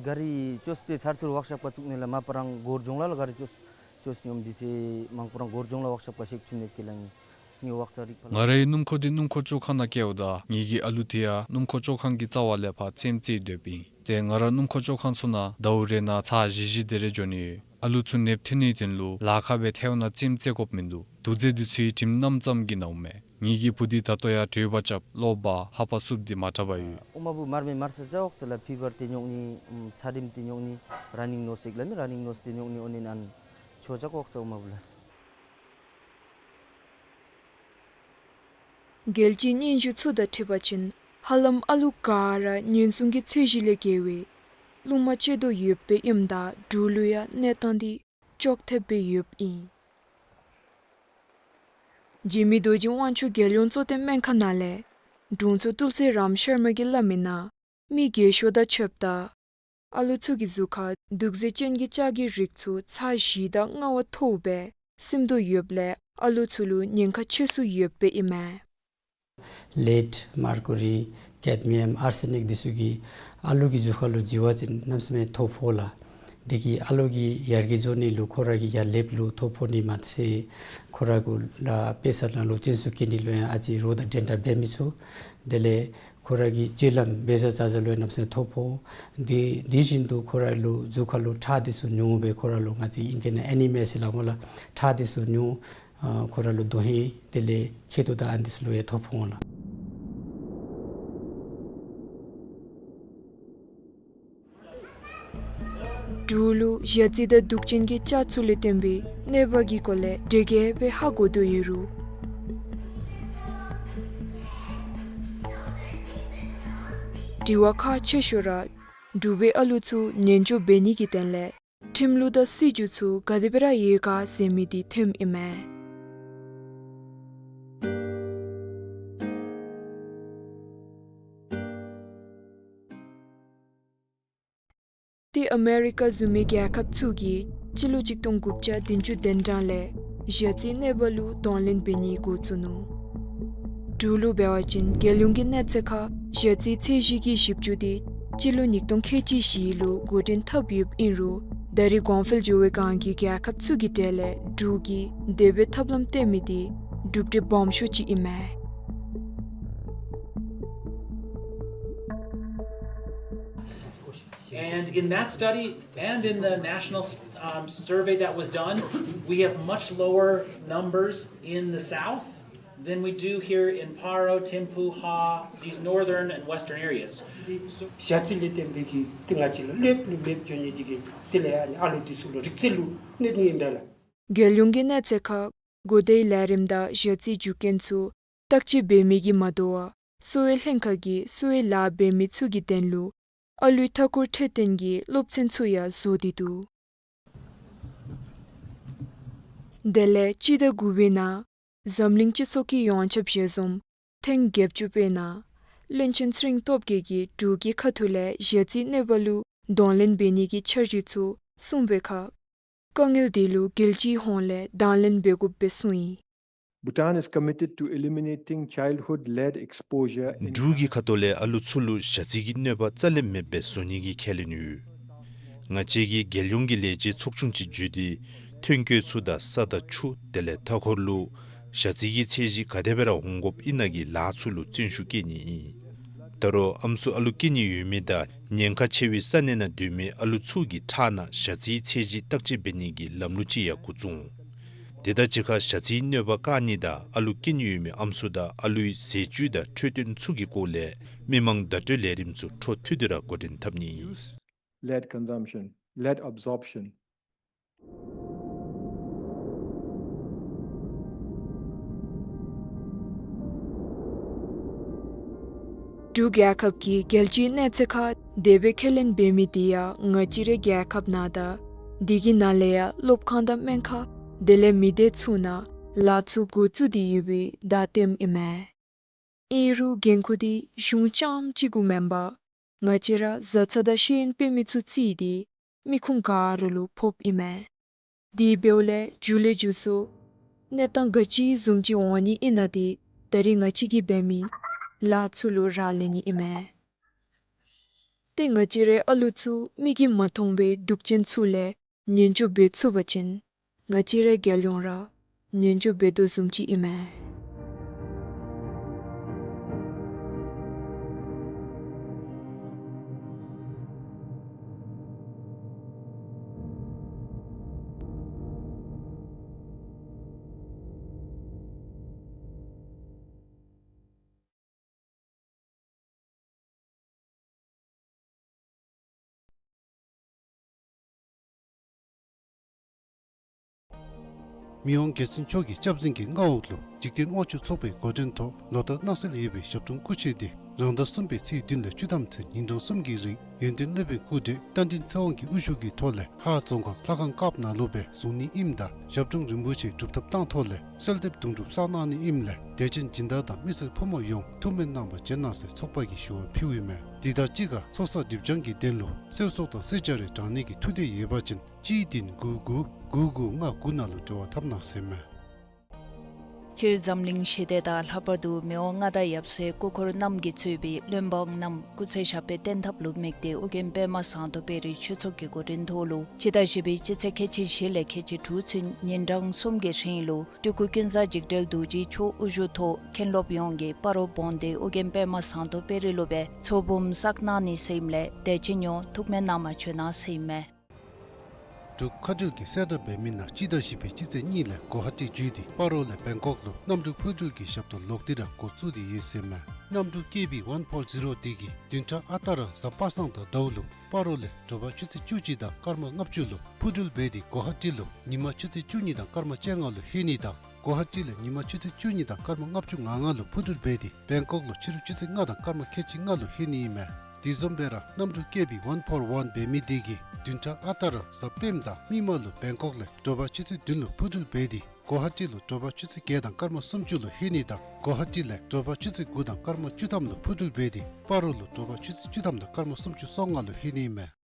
གཱ་རི་བཅོས་པའི་ཚར་ཐུར་ཝརཀ་ཤོབ་ཁར་བཙུགས་ནི་ལས་མ་པ་རང་སྒོར་ལྗོངས་ལ་གཱ་རི་བཅོས་བཅོས་སྙོམས་འདི་ཚེ་མང་པོ་རང་སྒོར་ལྗོངས་ལ་ཝརཀ་ཤོབ་ཁར་ཤེག་ཆུ་ནེབ་ཀྱི་ལ་ངེ་ངེ་ཝརཀ་ཙ་རིག་པ་ལ། ང་རའི་སྣུམ་འཁོར་འདི་སྣུམ་འཁོར་བཅོ་ཁང་ནང་བསྐྱལཝ་ད་ངེ་གི་ཨ་ལུ་དེ་ཡང་སྣུམ་འཁོར་བཅོ་ཁང་གི་རྩ་བ་ལས་ཕར་རྩེདམོ་རྩེ་སྡོདཔ་ཨིན། ཏེ་ང་ར་སྣུམ་འཁོར་བཅོ་ཁང་ཚུ་ནང་ཟླཝ་རེ་ནང་ཚར་བཞི་བཞི་དེ་རེ་འགྱོ་ནི་ཡོད། ཨ་ལུ་ཚུ་ནདཔ་ཐོན་ནིའི་དོན་ལུ་ལཱ་ཁག་སྦེ་ཐལཝ་ནང་རྩེདམོ་རྩེ་དགོཔ་མིན་འདུག། དུག་རྫས་འདི་ཚུའི་དྲིམ་གནམ་ཙམ་གྱི་ནཝ་མས། ངེ་གི་བུ་འདི་ད་ལྟོ་ཡང་བགྲོད་པ་རྐྱབ་ཀློག་པ་ཧ་པ་སུབ་སྟེ་མ་དྲག་པར་ཡོད། ཨོ་མ་བུ་མར་མེ་མར་ས་ཅ་ཝརཀ་ཙ་ལ་ཕི་བར་ཏེ་ཉོག་ནི་ཨམ་ཚ་དྲིམ་ཏེ་ཉོག་ནི་ར་ནིང་ནོས་ཟེར་སླབ་མི་ར་ནིང་ནོས་ཏེ་ཉོག་ནི་ཨོ་ནི་ཨན་ཆོ་ཅ་ཝརཀ་ཙ་ཨོ་མ་བུ་ལགས། རྒྱལ་སྤྱིའི་སྙན་ཞུ་ཚུ་དང་འཁྲིལ་བ་ཅིན་ཧ་ལམ་ཨ་ལུ་ག་ར་ཉེན་སྲུང་གི་ཚད་གཞི་ལས་བརྒལ་བའི་རླུང་མ་ཆད་དོ་ཡོདཔ་སྦེ་ཨིནམ་ད་འབྲུག་ལུ་ཡང་གནས་སྟངས་འདི་ཅོག་འཐདཔ་སྦེ་ཡོདཔ་ཨིན། འཇིགས་མེད་རྡོ་རྗེ་དབང་ཕྱུག་རྒྱལ་ཡོངས་གཙོ་བསྟེན་སྨན་ཁང་ནང་ལས་དྲུང་འཚོ་ཏུལ་སི་རམ་ཤར་མ་གིས་སླབ་མི་ནང་མི་རྒས་ཤོས་དང་ཕྱདཔ་ད་ཨ་ལུ་ཚུ་གི་གཟུགས་ཁར་དུག་རྫས་ཅན་གྱི་ལྕགས་ཀྱི་རིགས་ཚུ་ཚར་བཞི་དང་ལྔ་བ་མཐོཝ་སྦེ་སིམ་དོ་ཡོདཔ་ལས་ཨ་ལུ་ཚུ་ལུ་ཉེན་ཁ་ཆེ་སུ་ཡོདཔ་སྦེ་ཨིན་མས། ལེཌ་མར་ཀུ་རི་ཀེཌ་མི་ཡམ་ཨར་སེ་ནིཀ་འདི་ཚུ་གིས་ཨ་ལུ་གི་གཟུགས་ཁར་ལུ་འཛུལ་བ་ཅིན་གནམ་མེད་ས་མེད་ཐོ་ཕོག་ལགས། དེ་གིས་ཨ་ལུ་གི་ཡར་རྒྱས་འགྱོ་ནི་ལུ་ཁོ་ར་གི་ཡར་ལེབ་ལུ་ཐོ་ཕོག་ནི་མ་ཚད་ཁོ་ར་གུ་ལཱ་དཔེ་ས་ནང་ལུ་བཙན་ཤུགས་བཀལ་ནི་ལུ་ཡང་ཨ་ཙི་རོགས་དང་འགྲན་ཟླ་འབད་མི་ཚུགས། དེ་ལས་ཁོ་ར་གི་སྤྱོད་ལམ་འབད་ས་བྱ་བྱ་ལུ་ཡང་གནམ་མེད་ས་མེད་ཐོ་ཕོག། དེ་དེ་བཞིན་དུ་ཁོ་ར་ལུ་གཟུགས་ཁར་ལུ་ཁྲག་འདི་ཚུ་ཉུང་སྦེ་ཁོ་ར་ལུ་ང་བཅས་ཨིང་སྐད་ནང་ཨེ་ནི་མི་ཡ་ཟེར་སླབ་སྨོ་ལགས། ཁྲག་འདི་ཚུ་ཉུང་། ཨ་ཁོ་ར་ལུ་དོན་ཧིང་དེ་ལས་མཁལ་རྡོག་དང་ཨ་ནི་འདི་ཚུ་ལུ་ཡང་ཐོ་ཕོག་འོང་ལགས། འབྲུག་ལུ་ཞ་རྩི་དང་དུག་ཅན་གྱི་ལྕགས་ཚུ་ལས་བརྟེན་པའི་གནོད་པ་གི་སྐོར་ལས་འདྲེ་རྒྱས་སྦེ་ཧ་གོ་དོ་ཡོད་རུང་དྲི་བ་ཁག་ཆེ་ཤོས་ར་འབྲུག་པའི་ཨ་ལུ་ཚུ་ཉེན་སྐྱོབ་འབད་ནི་གི་དོན་ལས་ཁྲིམས་ལུགས་དང་སྲིད་བྱུས་ཚུ་ག་དེ་སྦེ་ར་ཡོད་ག་ཟེར་མི་འདི་ཐོནམ་ཨིན་མས། ཏེ་ཨ་མེ་རི་ཀ་བཟུམ་མའི་རྒྱལ་ཁབ་ཚུ་གིས་སྤྱི་ལོ་གཅིག་སྟོང་དགུ་བརྒྱ་བདུན་ཅུ་དོན་གྲངས་ལས་ཞ་རྩིའི་གནོད་པ་ལུ་གདོང་ལེན་འབད་ནི་འགོ་བཙུགས་ནུག། འབྲུག་ལུ་འབད་བ་ཅིན་རྒྱལ་ཡོངས་ཀྱི་གནས་ཚད་ཁར་ཞ་རྩིའི་ཚད་གཞི་གི་ཞིབ་འཇུག་འདི་སྤྱི་ལོ་ཉིས་སྟོང་ཁལ་གཅིག་བཞི་ལུ་འགོ་འདྲེན་འཐབ་ཡོདཔ་ཨིན་རུང་ད་རེས་གོང་འཕེལ་འགྱོ་བའི་སྒང་གི་རྒྱལ་ཁབ་ཚུ་གི་གྲས་ལས་འབྲུག་གིས་དེ་སྦེ་ཐབས་ལམ་བཏོན་མི་འདི་གྲུབ་འབྲས་སྦོམ་ཤོས་ཅིག་ཨིན་མས། And in that study and in the national, um, survey that was done, we have much lower numbers in the South than we do here in Paro, Thimphu, Ha, these northern and western areas. ཞ་རྩི་ལས་བརྟེན་པའི་གི་ཏེ་ང་བཅས་ལུ་ལེབ་ལུ་མེདཔ་འགྱོ་ནི་འདི་གིས་དེ་ལས་ཨ་ནི་ཨ་ལུ་འདི་ཚུ་ལུ་རིག་རྩལ་ལུ་གནོད་ནི་ཨིན་པས་ལགས། རྒྱལ་ཡོངས་ཀྱི་གནས་ཚད་ཁར་གོ་བརྡའི་ལས་རིམ་དང་ཞ་རྩིའི་རྒྱུ་རྐྱེན་ཚུ་བརྟག་དཔྱད་འབད་མི་གིས་མ་དོ་བར་གསོ་བའི་ལྷན་ཁག་གིས་གསོ་བའི་ལཱ་འབད་མི་ཚུ་གི་དོན་ལུ་ཨ་ལུའི་མཐའ་འཁོར་འཕྲོད་བསྟེན་གྱི་སློབ་ཚན་ཚུ་ཡང་བཟོ་སྟེ་འདུག། དེ་ལས་སྤྱི་ཟླ་དགུ་པའི་ནང་འཛམ་གླིང་སྤྱི་ཚོགས་ཀྱི་ཡོངས་ཁྱབ་ཞལ་འཛོམས་ཐེངས་བརྒྱད་ཅུ་པའི་ནང་བློན་ཆེན་ཚེ་རིང་སྟོབས་རྒྱས་ཀྱིས་འབྲུག་གི་ཁ་ཐུག་ལས་ཞ་རྩིའི་གནོད་པ་ལུ་གདོང་ལེན་འབད་ནི་གི་འཆར་གཞི་ཚུ་གསུངས་པའི་ཁར་དཀའ་ངལ་འདི་ལུ་རྒྱལ་སྤྱིའི་ཧོངས་ལས་དང་ལེན་འབད་དགོཔ་སྦེ་གསུངས་ཡི། Bhutan is committed to eliminating childhood lead exposure in འབྲུག་གི་ཁ་ཐུག་ལས་ཨ་ལུ་ཚུ་ལུ་ཞ་རྩི་གི་གནོད་པ་རྩ་ལས་མེདཔ་སྦེ་བཟོ་ནི་གི་ཁས་ལེན་ཡོད། ང་བཅས་ཀྱིས་རྒྱལ་ཡོངས་ཀྱི་ལས་བྱེད་ཚོགས་ཆུང་ཅིག་བརྒྱུད་དེ་ཐོན་སྐྱེད་ཚུ་དང་ས་དང་ཆུ་དེ་ལས་མཐའ་འཁོར་ལུ་ཞ་རྩི་གི་ཚད་གཞི་ག་དེ་སྦེ་ར་འོང་དགོཔ་ཨིན་ན་གི་ལཱ་ཚུ་ལུ་བརྩོན་ཤུགས་བསྐྱེད་ནི་ཨིན། ད་རུང་ཨམ་སྲུ་ཨ་ལུ་སྐྱེ་ནི་ཡོད་མི་དང་ཉེན་ཁ་ཆེ་བའི་ས་གནས་ནང་སྡོད་མི་ཨ་ལུ་ཚུ་གི་ཁྲག་ནང་ཞ་རྩིའི་ཚད་གཞི་བརྟག་དཔྱད་འབད་ནི་གི་ལམ་ལུགས་ཅིག་ཡང་འགོ་བཙུགས། དེ་དང་གཅིག་ཁར་ཞ་རྩིའི་གནོད་པ་བཀག་ནི་དང་ཨ་ལུ་སྐྱེ་ནི་ཡོད་མི་ཨམ་སྲུ་དང་ཨ་ལུའི་ཟས་བཅུད་དང་འཕྲོད་བསྟེན་ཚུ་གི་སྐོར་ལས་མི་མང་བརྡ་སྤྲོད་ལས་རིམ་ཚུ་འཕྲོ་མཐུད་དེ་ར་འགོ་འདྲེན་འཐབ་ནི་ཨིན། Lead consumption, lead absorption. འབྲུག་རྒྱལ་ཁབ་ཀྱིས་རྒྱལ་སྤྱིའི་གནས་ཚད་ཁར་དེ་སྦེ་ཁས་ལེན་འབད་མི་འདི་ཡང་ང་བཅས་རའི་རྒྱལ་ཁབ་ནང་དང་དེ་གི་ནང་ལས་ཡང་སློབ་ཁང་དང་སྨན་ཁང་དེ་ལས་མི་སྡེ་ཚུ་ནང་ལཱ་ཚུ་འགོ་བཙུགས་ཏེ་ཡོད་པའི་བརྡ་སྟོནམ་ཨིན་མས། ཨིན་རུང་འགན་ཁུར་འདི་གཞུང་རྐྱངམ་གཅིག་གུ་མེན་པར་ང་བཅས་ར་བཟའ་ཚང་དང་ཤེས་ཡོན་སྤེལ་མི་ཚུ་བརྩིས་ཏེ་མི་ཁུངས་ག་ར་ལུ་ཕོགཔ་ཨིན་མས། དེ་འབདཝ་ལས་མཇུག་ལས་མཇུག་སུ་གནས་སྟངས་ག་ཅི་བཟུམ་ཅིག་འོང་ནི་ཨིན་ན་འདི་ད་རེས་ང་བཅས་ཀྱིས་འབད་མི་ ལཱ་ཚུ་ལུ་རག་ལས་ནི་ཨིན་མས། ཏེ་ང་བཅས་རའི་ཨ་ལུ་ཚུ་མིག་གིས་མ་མཐོང་བའི་སྡུག་ཅན་ཚུ་ལས་ཉེན་བཅོལ་འབད་ཚུགས་པ་ཅིན་ང་བཅས་རའི་རྒྱལ་ཡོངས་ར་ཉེན་བཅོལ་འབད་དོ་བཟུམ་ཅིག་ཨིན་མས། མི་དབང་རྒྱལ་བཙུན་མཆོག་གི་སྐྱབས་འཛིན་གྱི་མངའ་འོག་ལུ་འཇིག་རྟེན་དབང་ཕྱུག་ཚོགས་པའི་འགོ་འདྲེན་ཐོག་ལོ་ལྟར་གནང་སྲོལ་ཡོད་པའི་ཞབས་དྲུང་སྐུ་མཆེད་དེ་རང་ཟླ་གསུམ་པའི་ཚེས་བདུན་ལས་བཅུ་ཐམ་ཚུན་ཉིན་གྲངས་གསུམ་གྱི་རིང་ཡོན་ཏན་སློབ་དཔོན་སྐུ་བགྲེས་རྟ་མགྲིན་ཚེ་དབང་གི་དབུ་བཞུགས་ཀྱི་ཐོག་ལས་ཧཱ་རྫོང་ཁག་ལྷ་ཁང་བཀབ་ནང་ལུ་སྦེ་བཟུང་ནི་ཨིནམ་ད་ཞབས་དྲུང་རིན་པོ་ཆེ་སྒྲུབ་ཐབས་བཏང་ཐོག་ལས་གསོལ་འདེབས་དུང་སྒྲུབ་བསགས་གནང་ནི་ཨིནམ་ལས་དད་ཅན་སྦྱིན་བདག་དང་མི་སེར་ཕོ་མོ་ཡོངས་ཐུགས་སྨོན་གནང་བར་བྱོན་གནང་ཟེར་ཚོགས་པ་གིས་ཞུ་བ་ཕུལཝ་ཨིན་མས། དེ་དང་གཅིག་ཁར་ཚོགས་བསགས་སྒྲིབ་སྦྱང་གི་དོན་ལུ་གསོལ་ཚོགས་དང་གསོལ་ཇ་རེ་དྲང་ནི་གི་ཐུགས་འདོད་ཡོད་པ་ཅིན་གཅིག་བདུན་དགུ་དགུ་དགུ་དགུ་ལྔ་དགུ་ནང་ལུ་འབྲེལ་བ་འཐབ་གནང་ཟེར་མས། སྤྱིར་འཛམ་གླིང་ཞི་བདེ་དང་ལྷག་པར་དུ་མི་དབང་མངའ་བདག་ཡབ་སྲས་སྐུ་འཁོར་རྣམས་ཀྱིས་གཙོས་པའི་བློན་འབངས་རྣམས་སྐུ་ཚེ་ཞབས་པད་བརྟན་ཐབས་ལུ་དམིགས་ཏེ་ཨོ་རྒྱན་པདྨ་ཟངས་མདོག་དཔལ་རིའི་ཆོས་ཚོགས་ཀྱི་འགོ་འདྲེན་ཐོག་ལུ་སྤྱི་ཟླ་བཞི་པའི་སྤྱི་ཚེས་ཁལ་གཅིག་བཞི་ལས་ཁལ་གཅིག་དྲུག་ཚུན་ཉིན་གྲངས་གསུམ་གྱི་རིང་ལུ་སྤྲུལ་སྐུ་ཀུན་བཟང་འཇིགས་བྲལ་རྡོ་རྗེ་མཆོག་དབུ་བཞུགས་ཐོག་མཁན་སློབ་ཡོངས་ཀྱིས་སྤ་རོ་བོན་སྡེ་ཨོ་རྒྱན་པདྨ་ཟངས་མདོག་དཔལ་རི་ལུ་སྦེ་ཚོགས་འབུམ་བསགས་གནང་ནི་ཟེར་ཨིནམ་ལས་དད་ཅན་ཡོངས་ཐུགས་སྨོན་གནང་བར་བྱོན་གནང་ཟེར་ཨིན་མས། འབྲུག་མཁའ་འགྲུལ་གྱིས་གསལ་བསྒྲགས་འབད་མི་ནང་སྤྱི་ཟླ་བཞི་པའི་སྤྱི་ཚེས་གཉིས་ལས་གོ་ཧ་ཊི་བརྒྱུད་དེ་སྤ་རོ་ལས་བེང་ཀོག་ལུ་གནམ་གྲུ་འཕུར་འགྲུལ་གྱི་ཞབས་ཏོག་ལོག་སྟེ་ར་འགོ་བཙུགས་ཏེ་ཡོད་ཟེར་མས། གནམ་གྲུ་ཀེ་བི་ཝན་ཕོར་ཛི་རོ་འདི་གིས་བདུན་ཕྲག་ཨ་རྟག་ར་གཟའ་པ་སངས་དང་ཟླཝ་ལུ་སྤ་རོ་ལས་དྲོ་པ་ཆུ་ཚོད་བཅུ་གཅིག་དང་སྐར་མ་ལྔ་བཅུ་ལུ་འཕུར་འགྲུལ་འབད་དེ་གོ་ཧ་ཊི་ལུ་ཉིན་མ་ཆུ་ཚོད་བཅུ་གཉིས་དང་སྐར་མ་བཅོ་ལྔ་ལུ་ལྷོད་ནི་དང་གོ་ཧ་ཊི་ལས་ཉིན་མ་ཆུ་ཚོད་བཅུ་གཉིས་དང་སྐར་མ་ལྔ་བཅུ་ང་ལྔ་ལུ་འཕུར་འགྲུལ་འབད་དེ་བེང་ཀོག་ལུ་ཕྱི་རུ་ཆུ་ཚོད་ལྔ་དང་སྐར་མ་ཁལ་གཅིག་ལྔ་ལུ་ལྷོད་ནི་ཨིན་མས། དེ་བཟུམ་སྦེ་ར་གནམ་གྲུ་ཀེ་བི་ཝན་ཕོར་ཝན་འབད་མི་འདི་གིས་བདུན་ཕྲག་ཨ་རྟག་ར་གཟའ་སྤེནམ་དང་མིག་དམར་ལུ་བེང་ཀོག་ལས་དྲོ་པ་ཆུ་ཚོད་བདུན་ལུ་འཕུར་འགྲུལ་འབད་དེ་གོ་ཧ་ཊི་ལུ་དྲོ་པ་ཆུ་ཚོད་བརྒྱད་དང་སྐར་མ་སུམ་ཅུ་ལུ་ལྷོད་ནི་དང་གོ་ཧ་ཊི་ལས་དྲོ་པ་ཆུ་ཚོད་དགུ་དང་སྐར་མ་བཅུ་ཐམ་ལུ་འཕུར་འགྲུལ་འབད་དེ་སྤ་རོ་ལུ་དྲོ་པ་ཆུ་ཚོད་བཅུ་ཐམ་དང་སྐར་མ་སུམ་ཅུ་སོ་ལྔ་ལུ་ལྷོད་ནི་ཨིན་མས།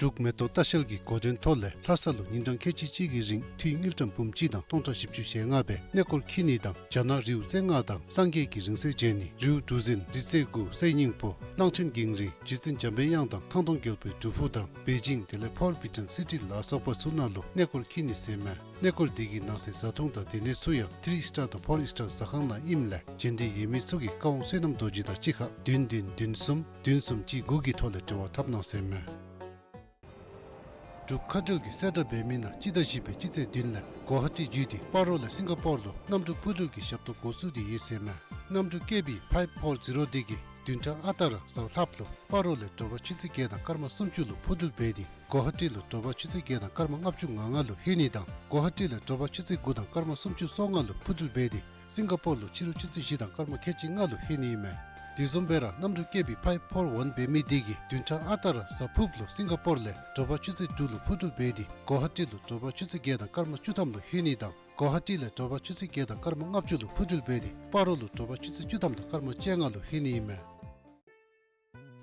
འབྲུག་མེ་ཏོག་ལྟ་བཤལ་གྱི་འགོ་འདྲེན་ཐོག་ལས་ལྷ་ས་ལུ་ཉིན་གྲངས་ཁལ་གཅིག་གཅིག་གི་རིང་འཐུས་དངུལ་ཀྲམ་འབུམ་གཅིག་དང་སྟོང་ཕྲག་བཞི་བཅུ་ཞེ་ལྔ་སྦེ་གནས་སྐོར་འཁྱིད་ནི་དང་རྒྱ་ནག་རིའུ་རྩེ་ལྔ་དང་སངས་རྒྱས་ཀྱི་རིང་བསྲེལ་མཇལ་ནི་རིའུ་གྲུ་གཟིངས་རི་རྩེ་དགུ་གསེར་སྙིང་པོ་གླང་ཆེན་གངས་རི་རྗེ་བཙུན་འཇམ་པའི་དབྱངས་དང་ཐང་སྟོང་རྒྱལ་པོའི་སྒྲུབ་ཕུག་དང་པེ་ཅིང་དེ་ལས་ཕོར་བི་ཊོན་སི་ཊི་ལ་སོགས་པ་ཚུ་ནང་ལུ་གནས་སྐོར་འཁྱིད་ནི་ཟེར་མས། གནས་སྐོར་འདི་གི་ནང་གསེས་བཟའ་འཐུང་དང་སྡོད་གནས་ཚུ་ཡང་ཐི་རི་སི་ཊར་དང་ཕོར་སི་ཊར་ཟ་ཁང་ནང་ཨིནམ་ལས་བྱོན་འདོད་ཡོད་མི་ཚུ་གིས་བཀའ་དབང་བསོད་ནམས་རྡོ་རྗེ་དང་གཅིག་ཁར་བདུན་བདུན་བདུན་གསུམ་བདུན་གསུམ་གཅིག་དགུ་གི་ཐོག་ལས་འབྲེལ་བ་འཐབ་གནང་ཟེར་མས། འབྲུག་མཁའ་འགྲུལ་གྱིས་གསལ་བསྒྲགས་འབད་མི་ནང་སྤྱི་ཟླ་བཞི་པའི་སྤྱི་ཚེས་བདུན་ལས་གོ་ཧ་ཊི་བརྒྱུད་དེ་སྤ་རོ་ལས་སིང་ག་པོར་ལུ་གནམ་གྲུ་འཕུར་འགྲུལ་གྱི་ཞབས་ཏོག་འགོ་བཙུགས་ཏེ་ཡོད་ཟེར་མས། གནམ་གྲུ་ཀེ་བི་ཕའིབ་ཕོར་ཛི་རོ་འདི་གིས་བདུན་ཕྲག་ཨ་རྟག་ར་གཟའ་ལྷགཔ་ལུ་སྤ་རོ་ལས་དྲོ་པ་ཆུ་ཚོད་བརྒྱད་དང་སྐར་མ་སུམ་ཅུ་ལུ་འཕུར་འགྲུལ་འབད་དེ་གོ་ཧ་ཊི་ལུ་དྲོ་པ་ཆུ་ཚོད་བརྒྱད་དང་སྐར་མ་ལྔ་བཅུ་ང་ལྔ་ལུ་ལྷོད་ནི་དང་གོ་ཧ་ཊི་ལས་དྲོ་པ་ཆུ་ཚོད་དགུ་དང་སྐར་མ་སུམ་ཅུ་སོ་ལྔ་ལུ་འཕུར་འགྲུལ་འབད་དེ་སིང་ག་པོར་ལུ་ཕྱི་རུ་ཆུ་ཚོད་བཞི་དང་སྐར་མ་ཁལ་གཅིག་ལྔ་ལུ་ལྷོད་ནི་ཨིན་མས། དེ་བཟུམ་སྦེ་ར་གནམ་གྲུ་ཀེ་བི་ཕའིབ་ཕོར་ཝན་འབད་མི་འདི་གིས་བདུན་ཕྲག་ཨ་རྟག་ར་གཟའ་ཕུརཔ་ལུ་སིང་ག་པོར་ལས་དྲོ་པ་ཆུ་ཚོད་དྲུག་ལུ་འཕུར་འགྲུལ་འབད་དེ་གོ་ཧ་ཊི་ལུ་དྲོ་པ་ཆུ་ཚོད་བརྒྱད་དང་སྐར་མ་བཅུ་ཐམ་ལུ་ལྷོད་ནི་དང་གོ་ཧ་ཊི་ལས་དྲོ་པ་ཆུ་ཚོད་བརྒྱད་དང་སྐར་མ་ལྔ་བཅུ་ལུ་འཕུར་འགྲུལ་འབད་དེ་སྤ་རོ་ལུ་དྲོ་པ་ཆུ་ཚོད་བཅུ་ཐམ་དང་སྐར་མ་བཅོ་ལྔ་ལུ་ལྷོད་ནི་ཨིན་མས།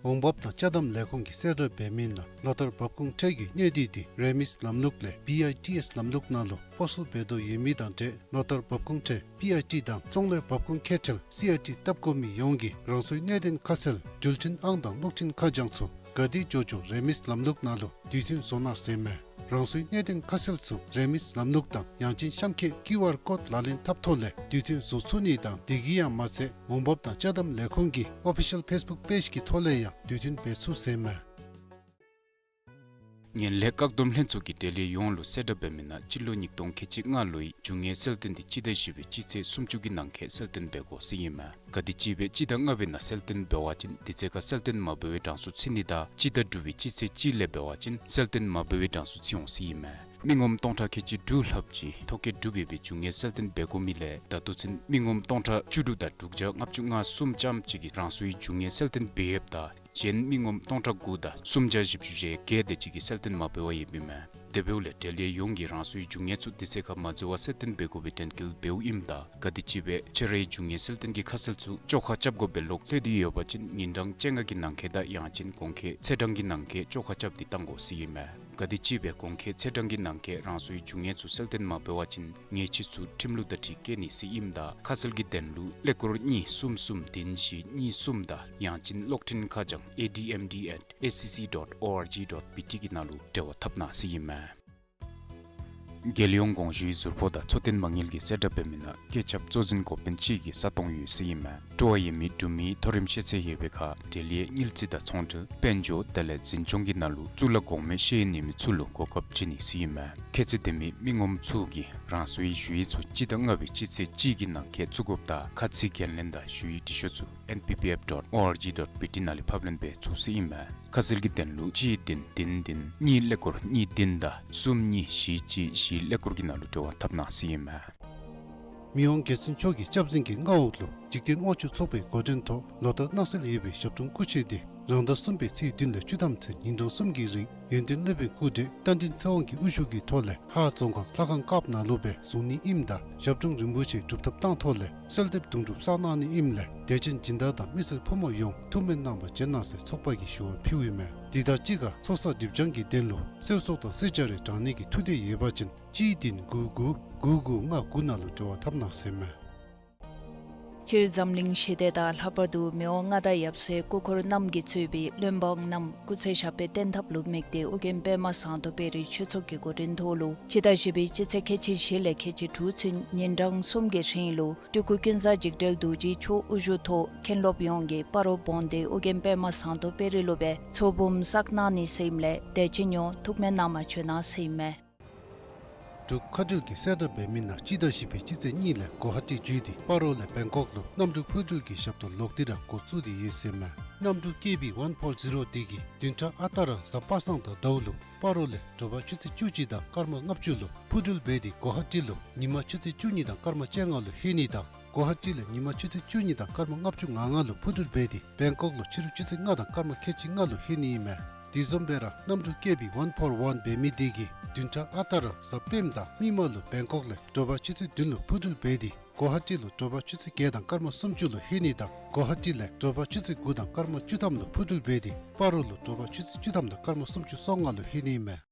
འོང་འབབ་དང་ཅ་དམ་ལས་ཁུངས་ཀྱིས་གསལ་བསྒྲགས་འབད་མི་ནང་ལོ་ལྟར་འབབ་ཁུངས་ཁྲལ་གྱི་གནས་སྡུད་དེ་རེ་མིས་ལམ་ལུགས་ལས་བི་ཨའི་ཊི་ཨེས་ལམ་ལུགས་ནང་ལུ་སྤོ་སོར་འབད་དོ་ཡོད་མི་དང་འབྲེལ་ལོ་ལྟར་འབབ་ཁུངས་ཁྲལ་བི་ཨའི་ཊི་དང་ཚོང་ལས་འབབ་ཁུངས་ཁེ་ཁྲལ་སི་ཨའི་ཊི་བཏབ་དགོ་མི་ཡོངས་ཀྱིས་རང་སོའི་གནད་དོན་ཁ་གསལ་འགྲུལ་འཕྲིན་ཨང་དང་གློག་འཕྲིན་ཁ་བྱང་ཚུ་ག་དེ་འབྱོར་འབྱོར་རེ་མིས་ལམ་ལུགས་ནང་ལུ་དུས་མཐུན་བཟོ་གནང་ཟེར་མས། རང་སོའི་གནད་དོན་ཁ་གསལ་ཚུ་རེ་མིས་ལམ་ལུགས་དང་ཡང་ཅིན་གཤམ་འཁོད་ཀིའུ་ཨར་ཀོཌ་ལག་ལེན་འཐབ་ཐོག་ལས་དུས་མཐུན་བཟོ་ཚུགས་ནི་དང་དེ་གིས་ཡང་མ་ཚད་འོང་འབབ་དང་ཅ་དམ་ལས་ཁུངས་ཀྱི་ཨོ་ཕི་ཤལ་ཕེསི་བུཀ་པེཇ་གི་ཐོག་ལས་ཡང་དུས་མཐུན་འབད་ཚུགས་ཟེར་མས། ངན་ལྷད་བཀག་སྡོམ་ལྷན་ཚོགས་ཀྱིས་འབྲེལ་ཡོད་ཡོངས་ལུ་གསལ་བསྒྲགས་འབད་མི་ནང་སྤྱི་ལོ་ཉིས་སྟོང་ཁལ་གཅིག་ལྔ་ལོའི་རྒྱུ་དངོས་གསལ་སྟོན་འདི་སྤྱི་ཟླ་བཞི་པའི་སྤྱི་ཚེས་སུམ་ཅུ་གི་ནང་འཁོད་གསལ་སྟོན་འབད་དགོ་ཟེར་ཨིན་མས། ག་དེ་ཅིག་སྦེ་སྤྱི་ཟླ་ལྔ་པའི་ནང་གསལ་སྟོན་འབད་བ་ཅིན་དེ་ཚེ་ཁར་གསལ་སྟོན་མ་འབད་བའི་གྲངས་སུ་ཚུད་ནི་དང་སྤྱི་ཟླ་དྲུག་པའི་སྤྱི་ཚེས་གཅིག་ལས་འབད་བ་ཅིན་གསལ་སྟོན་མ་འབད་བའི་གྲངས་སུ་ཚུད་འོང་ཟེར་ཨིན་མས། མི་ངོམ་སྟོང་ཕྲག་ཁལ་གཅིག་དྲུག་ལྷགཔ་ཅིག་ཐོ་བཀོད་གྲུབ་ཡོད་པའི་རྒྱུ་དངོས་གསལ་སྟོན་འབད་དགོ་མི་ལས་ད་ལྟོ་ཚུན་མི་ངོམ་སྟོང་ཕྲག་བཅུ་དྲུག་དང་དྲུག་བརྒྱ་ལྔ་བཅུ་ང་གསུམ་ཙམ་ཅིག་གིས་རང་སོའི་རྒྱུ་དངོས་གསལ་སྟོན་འབད་ཡོདཔ་ད་གཞན་མི་ངོམ་སྟོང་ཕྲག་དགུ་དང་སུམ་བརྒྱ་བཞི་བཅུ་ཞེ་བརྒྱད་དེ་ཅིག་གིས་གསལ་སྟོན་མ་འབད་བར་ཡོདཔ་ཨིན་མས། དེ་འབདཝ་ལས་འབྲེལ་ཡོད་ཡོངས་ཀྱིས་རང་སོའི་རྒྱུ་དངོས་ཚུ་དུས་ཚོད་ཁར་མ་འཛོལ་བར་གསལ་སྟོན་འབད་དགོ་པའི་དྲན་སྐུལ་འབདཝ་ཨིནམ་ད། ག་དེམ་ཅིག་སྦེ་ཁྱོད་རའི་རྒྱུ་དངོས་གསལ་སྟོན་གྱི་ཁ་གསལ་ཚུ་བཅོ་ཁ་རྐྱབ་དགོ་པའི་ལོག་ལྷོད་དེ་ཡོད་པ་ཅིན་ཉིན་གྲངས་བཅོ་ལྔ་གི་ནང་འཁོད་དང་ཡང་ཅིན་གོང་འཁོད་ཚེས་གྲངས་ཀྱི་ནང་འཁོད་བཅོ་ཁ་རྐྱབ་སྟེ་བཏང་དགོ་ཟེར་ཨིན་མས། ག་དེམ་ཅིག་སྦེ་གོང་འཁོད་ཚེས་གྲངས་ཀྱི་ནང་འཁོད་རང་སོའི་རྒྱུ་དངོས་ཚུ་གསལ་སྟོན་མ་འབད་བ་ཅིན་ཉེས་ཆད་ཚུ་ཁྲིམས་ལུགས་དང་འཁྲིལ་བཀལ་ནི་ཟེར་ཨིནམ་ད། ཁ་གསལ་གྱི་དོན་ལུ་ཀླད་ཀོར་གཉིས་གསུམ་གསུམ་བདུན་བཞི་གཉིས་གསུམ་དང་ཡང་ཅིན་གློག་འཕྲིན་ཁ་བྱང་A D M D at S C C dot O R G dot B T གི་ནང་ལུ་འབྲེལ་བ་འཐབ་གནང་ཟེར་ཨིན་མས། རྒྱལ་ཡོངས་གོང་ཞུའི་ཟུར་ཕོགས་དང་འཚོ་རྟེན་མ་དངུལ་གྱིས་གསལ་བསྒྲགས་འབད་མི་ནང་བཀོད་ཁྱབ་གཙོ་འཛིན་འགོ་དཔོན་གཅིག་གི་ས་སྟོང་ཡོད་ཟེར་ཨིན་མས། སྤྲོ་བ་ཡོད་མི་འབྲུག་མི་མཐོ་རིམ་ཤེས་ཚད་ཡོད་པའི་ཁར་འབྲེལ་ཡོད་དངུལ་རྩིས་དང་ཚོང་འབྲེལ་དཔལ་འབྱོར་དེ་ལས་འཛིན་སྐྱོང་གི་ནང་ལུ་གཙུག་ལག་གོང་མའི་ཤེས་ཡོན་ཡོད་མི་ཚུ་ལུ་གོ་སྐབས་བྱིན་ནི་ཟེར་ཨིན་མས། ཁྱད་ཚད་ལྡན་མི་མི་ངོམ་ཚུ་གིས་རང་སོའི་ཞུ་ཡིག་ཚུ་སྤྱི་ཟླ་ལྔ་པའི་སྤྱི་ཚེས་གཅིག་གི་ནང་འཁོད་བཙུགས་དགོཔ་དང་ཁ་ཚིག་འགན་ལེན་དང་ཞུ་ཡིག་འབྲི་ཤོག་ཚུ N P P F dot O R G dot B T ནང་ལས་ཕབ་ལེན་འབད་ཚུགས་ཟེར་ཨིན་མས། ཁ་གསལ་གྱི་དོན་ལུ་གཅིག་བདུན་བདུན་བདུན་གཉིས་ཀླད་ཀོར་གཉིས་བདུན་དང་གསུམ་གཉིས་བཞི་གཅིག་བཞི་ཀླད་ཀོར་གྱི་ནང་ལུ་འབྲེལ་བ་འཐབ་གནང་ཟེར་ཨིན་མས། མི་དབང་རྒྱལ་བཙུན་མཆོག་གི་སྐྱབས་འཛིན་གྱི་མངའ་འོག་ལུ་འཇིག་རྟེན་དབང་ཕྱུག་ཚོགས་པའི་འགོ་འདྲེན་ཐོག་ལོ་ལྟར་གནང་སྲོལ་ཡོད་པའི་ཞབས་དྲུང་སྐུ་མཆེད་དེ་རང་ཟླ་གསུམ་པའི་ཚེས་བདུན་ལས་བཅུ་ཐམ་ཚུན་ཉིན་གྲངས་གསུམ་གྱི་རིང་ཡོན་ཏན་སློབ་དཔོན་སྐུ་བགྲེས་རྟ་མགྲིན་ཚེ་དབང་གི་དབུ་བཞུགས་ཀྱི་ཐོག་ལས་ཧཱ་རྫོང་ཁག་ལྷ་ཁང་དཀརཔོ་ནང་ལུ་སྦེ་བཟུང་ནི་ཨིནམ་ད་ཞབས་དྲུང་རིན་པོ་ཆེ་སྒྲུབ་ཐབས་བཏང་ཐོག་ལས་གསོལ་འདེབས་དུང་སྒྲུབ་བསགས་གནང་ནི་ཨིནམ་ལས་དད་ཅན་སྦྱིན་བདག་དང་མི་སེར་ཕོ་མོ་ཡོངས་ཐུགས་སྨོན་གནང་བར་བྱོན་གནང་ཟེར་ཚོགས་པ་གིས་ཞུ་བ་ཕུལཝ་ཨིན་མས། དེ་དང་གཅིག་ཁར་ཚོགས་བསགས་སྒྲིབ་སྦྱང་གི་དོན་ལུ་གསོལ་ཚོགས་དང་གསོལ་ཇ་རེ་དྲང་ནི་གི་ཐུགས་འདོད་ཡོད་པ་ཅིན་གཅིག་བདུན་དགུ་དགུ་དགུ་དགུ་ལྔ་དགུ་ནང་ལུ་འབྲེལ་བ་འཐབ་གནང་ཟེར་ཨིན་མས། སྤྱིར་འཛམ་གླིང་ཞི་བདེ་དང་ལྷག་པར་དུ་མི་དབང་མངའ་བདག་ཡབ་སྲས་སྐུ་འཁོར་རྣམས་ཀྱིས་གཙོས་པའི་བློན་འབངས་རྣམས་སྐུ་ཚེ་ཞབས་པད་བརྟན་ཐབས་ལུ་དམིགས་ཏེ་ཨོ་རྒྱན་པདྨ་ཟངས་མདོག་དཔལ་རི་ཆོས་ཚོགས་ཀྱི་འགོ་འདྲེན་ཐོག་ལུ་སྤྱི་ཟླ་བཞི་པའི་སྤྱི་ཚེས་ཁལ་གཅིག་བཞི་ལས་ཁལ་གཅིག་དྲུག་ཚུན་ཉིན་གྲངས་གསུམ་གྱི་རིང་ལུ་སྤྲུལ་སྐུ་ཀུན་བཟང་འཇིགས་བྲལ་རྡོ་རྗེ་མཆོག་དབུ་བཞུགས་ཐོག་མཁན་སློབ་ཡོངས་ཀྱིས་སྤ་རོ་བོན་སྡེ་ཨོ་རྒྱན་པདྨ་ཟངས་མདོག་དཔལ་རི་ལུ་སྦེ་ཚོགས་འབུམ་བསགས་གནང་ནི་ཟེར་ཨིནམ་ལས་དད་ཅན་ཡོངས་ཐུགས་སྨོན་གནང་བར་བྱོན་གནང་ཟེར་ཨིན་མས། འབྲུག་མཁའ་འགྲུལ་གྱིས་གསལ་བསྒྲགས་འབད་མི་ནང་སྤྱི་ཟླ་བཞི་པའི་སྤྱི་ཚེས་གཉིས་ལས་གོ་ཧ་ཊི་བརྒྱུད་དེ་སྤ་རོ་ལས་བེང་ཀོག་ལུ་གནམ་གྲུ་འཕུར་འགྲུལ་གྱི་ཞབས་ཏོག་ལོག་སྟེ་ར་འགོ་བཙུགས་ཏེ་ཡོད་ཟེར་ཨིན་མས། གནམ་གྲུ་ཀེ་བི་ཝན་ཕོར་ཛི་རོ་འདི་གིས་བདུན་ཕྲག་ཨ་རྟག་ར་གཟའ་པ་སངས་དང་ཟླཝ་ལུ་སྤ་རོ་ལས་དྲོ་པ་ཆུ་ཚོད་བཅུ་གཅིག་དང་སྐར་མ་ལྔ་བཅུ་ལུ་འཕུར་འགྲུལ་འབད་དེ་གོ་ཧ་ཊི་ལུ་ཉིན་མ་ཆུ་ཚོད་བཅུ་གཉིས་དང་སྐར་མ་བཅོ་ལྔ་ལུ་ལྷོད་ནི་དང་གོ་ཧ་ཊི་ལས་ཉིན་མ་ཆུ་ཚོད་བཅུ་གཉིས་དང་སྐར་མ་ལྔ་བཅུ་ང་ལྔ་ལུ་འཕུར་འགྲུལ་འབད་དེ་བེང་ཀོག་ལུ་ཕྱི་རུ་ཆུ་ཚོད་ལྔ་དང་སྐར་མ་ཁལ་གཅིག་ལྔ་ལུ་ལྷོད་ནི་ཨིན་མས། དེ་བཟུམ་སྦེ་ར་གནམ་གྲུ་ཀེ་བི་ཝན་ཕོར་ཝན་འབད་མི་འདི་གིས་བདུན་ཕྲག་ཨ་རྟག་ར་གཟའ་སྤེནམ་དང་མིག་དམར་ལུ་བེང་ཀོག་ལས་དྲོ་པ་ཆུ་ཚོད་བདུན་ལུ་འཕུར་འགྲུལ་འབད་དེ་གོ་ཧ་ཊི་ལུ་དྲོ་པ་ཆུ་ཚོད་བརྒྱད་དང་སྐར་མ་སུམ་ཅུ་ལུ་ལྷོད་ནི་དང་གོ་ཧ་ཊི་ལས་དྲོ་པ་ཆུ་ཚོད་དགུ་དང་སྐར་མ་བཅུ་ཐམ་ལུ་འཕུར་འགྲུལ་འབད་དེ་སྤ་རོ་ལུ་དྲོ་པ་ཆུ་ཚོད་བཅུ་ཐམ་དང་སྐར་མ་སུམ་ཅུ་སོ་ལྔ་ལུ་ལྷོད་ནི་ཨིན་མས།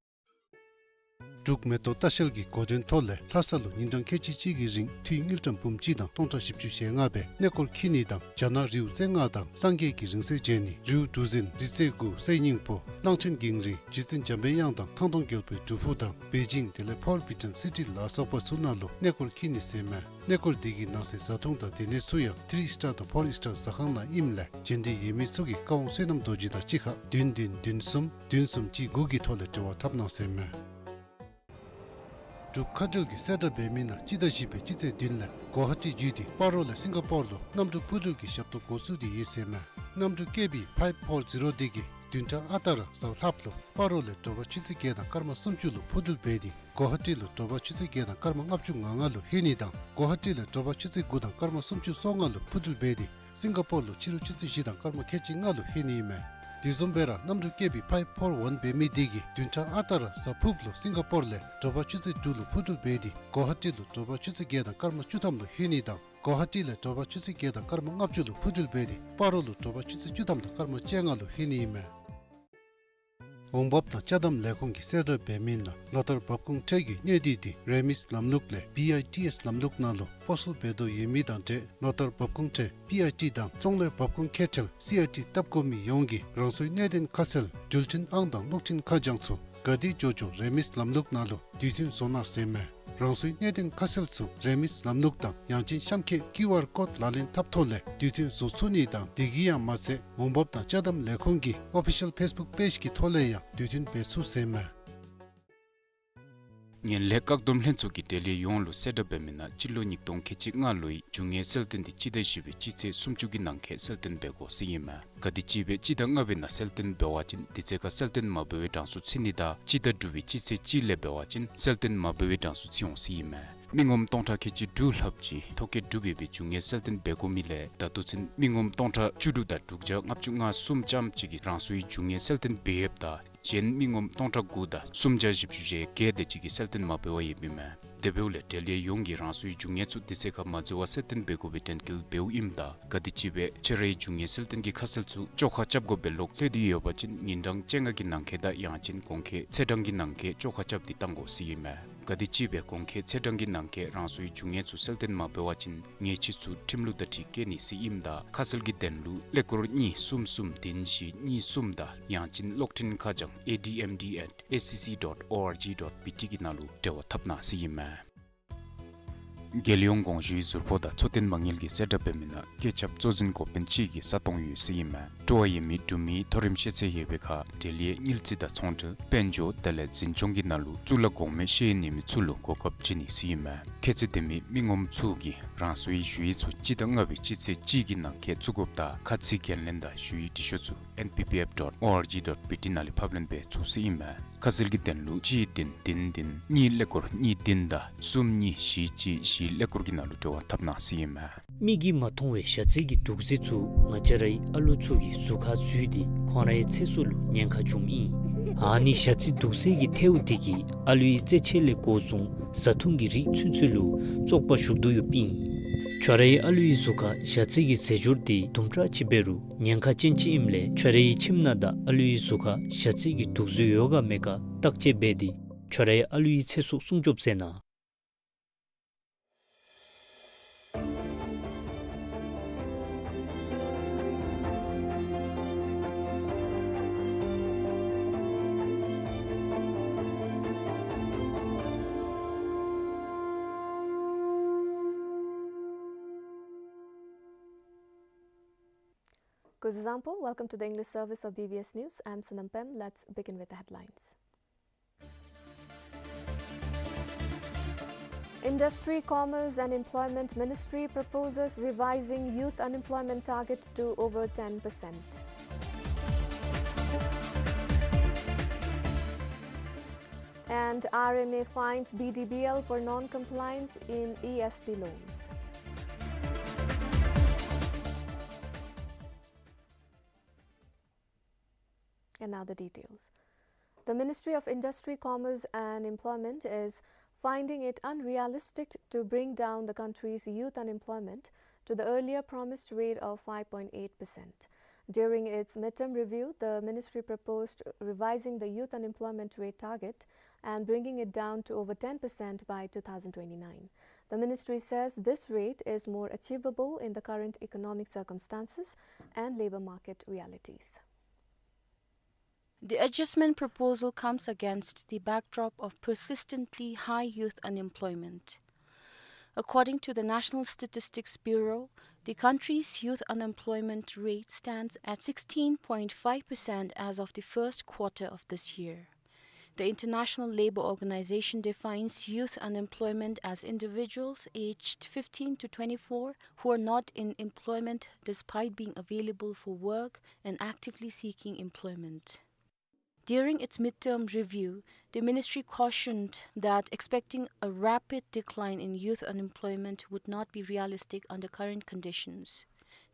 འབྲུག་མེ་ཏོག་ལྟ་བཤལ་གྱི་འགོ་འདྲེན་ཐོག་ལས་ལྷ་ས་ལུ་ཉིན་གྲངས་ཁལ་གཅིག་གཅིག་གི་རིང་འཐུས་དངུལ་ཀྲམ་འབུམ་གཅིག་དང་སྟོང་ཕྲག་བཞི་བཅུ་ཞེ་ལྔ་སྦེ་གནས་སྐོར་འཁྱིད་ནི་དང་རྒྱ་ནག་རིའུ་རྩེ་ལྔ་དང་སངས་རྒྱས་ཀྱི་རིང་བསྲེལ་མཇལ་ནི་རིའུ་གྲུ་འཛིན་རི་རྩེ་དགུ་གསེར་སྙིང་པོ་གླང་ཆེན་གངས་རི་རྗེ་བཙུན་འཇམ་པའི་དབྱངས་དང་ཐང་སྟོང་རྒྱལ་པོའི་སྒྲུབ་ཕུག་དང་པེ་ཅིང་དེ་ལས་ཕོར་བི་ཊོན་སི་ཊི་ལ་སོགས་པ་ཚུ་ནང་ལུ་གནས་སྐོར་འཁྱིད་ནི་ཟེར་ཨིན་མས། གནས་སྐོར་འདི་གི་ནང་གསེས་བཟའ་འཐུང་དང་སྡོད་གནས་ཚུ་ཡང་ཐི་རི་སི་ཊར་དང་ཕོར་སི་ཊར་ཟ་ཁང་ནང་ཨིནམ་ལས་འབྱོན་འདོད་ཡོད་མི་ཚུ་གིས་བཀའ་དབང་བསོད་ནམས་རྡོ་རྗེ་དང་གཅིག་ཁར་བདུན་བདུན་བདུན་གསུམ་བདུན་གསུམ་གཅིག་དགུ་གི་ཐོག་ལས་འབྲེལ་བ་འཐབ་གནང་ཟེར་ཨིན་མས། འབྲུག་མཁའ་འགྲུལ་གྱིས་གསལ་བསྒྲགས་འབད་མི་ནང་སྤྱི་ཟླ་བཞི་པའི་སྤྱི་ཚེས་བདུན་ལས་གོ་ཧ་ཊི་བརྒྱུད་དེ་སྤ་རོ་ལས་སིང་ག་པོར་ལུ་གནམ་གྲུ་འཕུར་འགྲུལ་གྱི་ཞབས་ཏོག་འགོ་བཙུགས་ཏེ་ཡོད་ཟེར་ཨིན་མས། གནམ་གྲུ་ཀེ་བི་ཕའིབ་ཕོར་ཛི་རོ་འདི་གིས་བདུན་ཕྲག་ཨ་རྟག་ར་གཟའ་ལྷགཔ་ལུ་སྤ་རོ་ལས་དྲོ་པ་ཆུ་ཚོད་བརྒྱད་དང་སྐར་མ་སུམ་ཅུ་ལུ་འཕུར་འགྲུལ་འབད་དེ་གོ་ཧ་ཊི་ལུ་དྲོ་པ་ཆུ་ཚོད་བརྒྱད་དང་སྐར་མ་ལྔ་བཅུ་ང་ལྔ་ལུ་ལྷོད་ནི་དང་གོ་ཧ་ཊི་ལས་དྲོ་པ་ཆུ་ཚོད་དགུ་དང་སྐར་མ་སུམ་ཅུ་སོ་ལྔ་ལུ་འཕུར་འགྲུལ་འབད་དེ་སིང་ག་པོར་ལུ་ཕྱི་རུ་ཆུ་ཚོད་བཞི་དང་སྐར་མ་ཁལ་གཅིག་ལྔ་ལུ་ལྷོད་ནི་ཨིན་མས། དེ་བཟུམ་སྦེ་ར་གནམ་གྲུ་ཀེ་བི་ཕའིབ་ཕོར་ཝན་འབད་མི་འདི་གིས་བདུན་ཕྲག་ཨ་རྟག་ར་གཟའ་ཕུརཔ་ལུ་སིང་ག་པོར་ལས་དྲོ་པ་ཆུ་ཚོད་དྲུག་ལུ་འཕུར་འགྲུལ་འབད་དེ་གོ་ཧ་ཊི་ལུ་དྲོ་པ་ཆུ་ཚོད་བརྒྱད་དང་སྐར་མ་བཅུ་ཐམ་ལུ་ལྷོད་ནི་དང་གོ་ཧ་ཊི་ལས་དྲོ་པ་ཆུ་ཚོད་བརྒྱད་དང་སྐར་མ་ལྔ་བཅུ་ལུ་འཕུར་འགྲུལ་འབད་དེ་སྤ་རོ་ལུ་དྲོ་པ་ཆུ་ཚོད་བཅུ་ཐམ་དང་སྐར་མ་བཅོ་ལྔ་ལུ་ལྷོད་ནི་ཨིན་མས། འོང་འབབ་དང་ཅ་དམ་ལས་ཁུངས་ཀྱིས་གསལ་བསྒྲགས་འབད་མི་ནང་ལོ་ལྟར་འབབ་ཁུངས་ཁྲལ་གྱི་གནས་སྡུད་དེ་རེ་མིས་ལམ་ལུགས་ལས་བི་ཨའི་ཊི་ཨེས་ལམ་ལུགས་ནང་ལུ་སྤོ་སོར་འབད་དོ་ཡོད་མི་དང་འབྲེལ་ལོ་ལྟར་འབབ་ཁུངས་ཁྲལ་བི་ཨའི་ཊི་དང་ཙོང་ལེར་འབབ་ཁུངས་ཁེ་ཁྲལ་སི་ཨའི་ཊི་བཏབ་དགོ་མི་ཡོངས་ཀྱིས་རང་སོའི་གནད་དོན་ཁ་གསལ་འགྲུལ་འཕྲིན་ཨང་དང་གློག་འཕྲིན་ཁ་བྱང་ཚུ་ག་དེ་འབྱོར་འབྱོར་རེ་མིས་ལམ་ལུགས་ནང་ལུ་དུས་མཐུན་བཟོ་གནང་ཟེར་ཨིན་མས། རང་སོའི་གནད་དོན་ཁ་གསལ་ཚུ་རེ་མིས་ལམ་ལུགས་དང་ཡང་ཅིན་གཤམ་འཁོད་ཀིའུ་ཨར་ཀོཌ་ལག་ལེན་འཐབ་ཐོག་ལས་དུས་མཐུན་བཟོ་ཚུགས་ནི་དང་དེ་གིས་ཡང་མ་ཚད་འོང་འབབ་དང་ཅ་དམ་ལས་ཁུངས་ཀྱི་ཨོ་ཕི་ཤལ་ཕེསི་བུཀ་པེཇ་གི་ཐོག་ལས་ཡང་དུས་མཐུན་འབད་ཚུགས་ཟེར་ཨིན་མས། ངན་ལྷད་བཀག་སྡོམ་ལྷན་ཚོགས་ཀྱིས་འབྲེལ་ཡོད་ཡོངས་ལུ་གསལ་བསྒྲགས་འབད་མི་ནང་སྤྱི་ལོ་ཉིས་སྟོང་ཁལ་གཅིག་ལྔ་ལོའི་རྒྱུ་དངོས་གསལ་སྟོན་འདི་སྤྱི་ཟླ་བཞི་པའི་སྤྱི་ཚེས་སུམ་ཅུ་གི་ནང་འཁོད་གསལ་སྟོན་འབད་དགོ་ཟེར་ཨིན་མས། ག་དེམ་ཅིག་སྦེ་སྤྱི་ཟླ་ལྔ་པའི་ནང་གསལ་སྟོན་འབད་བ་ཅིན་དེ་ཚེ་ཁར་གསལ་སྟོན་མ་འབད་བའི་གྲངས་སུ་ཚུད་ནི་དང་སྤྱི་ཟླ་དྲུག་པའི་སྤྱི་ཚེས་གཅིག་ལས་འབད་བ་ཅིན་གསལ་སྟོན་མ་འབད་བའི་གྲངས་སུ་ཚུད་འོང་ཟེར་ཨིན་མས། མི་ངོམ་སྟོང་ཕྲག་ཁལ་གཅིག་དྲུག་ལྷགཔ་ཅིག་ཐོ་བཀོད་གྲུབ་ཡོད་པའི་རྒྱུ་དངོས་གསལ་སྟོན་འབད་དགོ་མི་ལས་ད་ལྟོ་ཚུན་མི་ངོམ་སྟོང་ཕྲག་བཅུ་དྲུག་དང་དྲུག་བརྒྱ་ལྔ་བཅུ་ང་གསུམ་ཙམ་ཅིག་གིས་རང་སོའི་རྒྱུ་དངོས་གསལ་སྟོན་འབད་ཡོདཔ་ད་ གཞན་མི་ངོམ་སྟོང་ཕྲག་དགུ་དང་སུམ་བརྒྱ་བཞི་བཅུ་ཞེ་བརྒྱད་དེ་ཅིག་གིས་གསལ་སྟོན་མ་འབད་བར་ཡོདཔ་ཨིན་མས། དེ་འབདཝ་ལས་འབྲེལ་ཡོད་ཡོངས་ཀྱིས་རང་སོའི་རྒྱུ་དངོས་ཚུ་དུས་ཚོད་ཁར་མ་འཛོལ་བར་གསལ་སྟོན་འབད་དགོ་པའི་དྲན་སྐུལ་འབདཝ་ཨིནམ་ད་ག་དེམ་ཅིག་སྦེ་ཁྱོད་རའི་རྒྱུ་དངོས་གསལ་སྟོན་གྱི་ཁ་གསལ་ཚུ་བཅོ་ཁ་རྐྱབ་དགོཔ་སྦེ་ལོག་ལྷོད་དེ་ཡོད་པ་ཅིན་ཉིན་གྲངས་བཅོ་ལྔ་གི་ནང་འཁོད་དང་ཡང་ཅིན་གོང་འཁོད་ཚེས་གྲངས་ཀྱི་ནང་འཁོད་བཅོ་ཁ་རྐྱབ་སྟེ་བཏང་དགོ་ཟེར་ཨིན་མས། ག་དེམ་ཅིག་སྦེ་གོང་འཁོད་ཚེས་གྲངས་ཀྱི་ནང་འཁོད་རང་སོའི་རྒྱུ་དངོས་ཚུ་གསལ་སྟོན་མ་འབད་བ་ཅིན་ཉེས་ཆད་ཚུ་ཁྲིམས་ལུགས་དང་འཁྲིལ་བཀལ་ནི་ཟེར་ཨིནམ་ད་ཁ་གསལ་གྱི་དོན་ལུ་ཀླད་ཀོར་གཉིས་གསུམ་གསུམ་བདུན་བཞི་གཉིས་གསུམ་དང་ཡང་ཅིན་གློག་འཕྲིན་ཁ་བྱང་A D M D at S C C dot O R G dot B T གི་ནང་ལུ་འབྲེལ་བ་འཐབ་གནང་ཟེར་ཨིན་མས། རྒྱལ་ཡོངས་གོང་ཞུའི་ཟུར་པོ་དང་འཚོ་རྟེན་མ་དངུལ་གྱིས་གསལ་བསྒྲགས་འབད་མི་ནང་བཀོད་ཁྱབ་གཙོ་འཛིན་འགོ་དཔོན་གཅིག་གི་ས་སྟོང་ཡོད་ཟེར་ཨིན་མས། སྤྲོ་བ་ཡོད་མི་འབྲུག་མི་མཐོ་རིམ་ཤེས་ཚད་ཡོད་པའི་ཁར་འབྲེལ་ཡོད་དངུལ་རྩིས་དང་ཚོང་འབྲེལ་དཔལ་འབྱོར་དེ་ལས་འཛིན་སྐྱོང་གི་ནང་ལུ་གཙུག་ལག་གོང་མའི་ཤེས་ཡོན་ཡོད་མི་ཚུ་ལུ་གོ་སྐབས་བྱིན་ནི་ཟེར་ཨིན་མས། ཁྱད་ཚད་ལྡན་མི་མི་ངོམ་ཚུ་གིས་རང་སོའི་ཞུ་ཡིག་ཚུ་སྤྱི་ཟླ་ལྔ་པའི་སྤྱི་ཚེས་གཅིག་གི་ནང་འཁོད་བཙུགས་དགོཔ་དང་ཁ་ཚིག་འགན་ལེན་དང་ཞུ་ཡིག་འབྲི་ཤོག་ཚུ N P P F dot O R G dot B T ནང་ལས་ཕབ་ལེན་འབད་ཚུགས་ཟེར་ཨིན་མས། ཁ་གསལ་གྱི་དོན་ལུ་གཅིག་བདུན་བདུན་བདུན་གཉིས་ཀླད་ཀོར་གཉིས་བདུན་དང་གསུམ་གཉིས་བཞི་གཅིག་བཞི་ཀླད་ཀོར་གྱི་ནང་ལུ་འབྲེལ་བ་འཐབ་གནང་ཟེར་ཨིན་མས། མིག་གིས་མ་མཐོང་བའི་ཞ་རྩི་གི་དུག་རྫས་ཚུ་ང་བཅས་རའི་ཨ་ལུ་ཚུ་གི་གཟུགས་ཁར་འཛུལ་ཏེ་ཁོང་རའི་ཚེ་སྲོག་ལུ་ཉེན་ཁ་འབྱུངམ་ཨིན། ཨ་ནི་ཞ་རྩི་དུག་རྫས་ཀྱི་ཐལཝ་དེ་གིས་ཨ་ལུའི་རྩེད་ཆས་ལས་འགོ་བཟུང་བཟའ་འཐུང་གི་རིགས་ཚུན་ཚོད་ལུ་བཙོག་པ་ཞུགས་དོ་ཡོདཔ་ཨིན། ཁྱོད་རའི་ཨ་ལུའི་གཟུགས་ཁར་ཞ་རྩི་གི་རྫས་སྦྱོར་དེ་དུམ་གྲ་ཅིག་འབད་རུང་ཉེན་ཁ་ཅན་ཅིག་ཨིནམ་ལས་ཁྱོད་རའི་ཁྱིམ་ནང་དང་ཨ་ལུའི་གཟུགས་ཁར་ཞ་རྩི་གི་དུག་རྫས་ཡོད་ག་མེད་ག་བརྟག་དཔྱད་འབད་དེ་ཁྱོད་རའི་ཨ་ལུའི་ཚེ་སྲོག་སྲུང་སྐྱོབ་མཛད་གནང་། Kuzuzangpo, welcome to the English service of B B S News. I'm Sonam Pem. Let's begin with the headlines. Industry, Commerce and Employment Ministry proposes revising youth unemployment target to over ten percent. And R M A fines B D B L for non-compliance in E S P loans. And now the details. The Ministry of Industry, Commerce and Employment is finding it unrealistic to bring down the country's youth unemployment to the earlier promised rate of five point eight percent. During its midterm review, the ministry proposed revising the youth unemployment rate target and bringing it down to over ten percent by two thousand twenty-nine. The ministry says this rate is more achievable in the current economic circumstances and labor market realities. The adjustment proposal comes against the backdrop of persistently high youth unemployment. According to the National Statistics Bureau, the country's youth unemployment rate stands at sixteen point five percent as of the first quarter of this year. The International Labour Organization defines youth unemployment as individuals aged fifteen to twenty-four who are not in employment despite being available for work and actively seeking employment. During its midterm review, the ministry cautioned that expecting a rapid decline in youth unemployment would not be realistic under current conditions.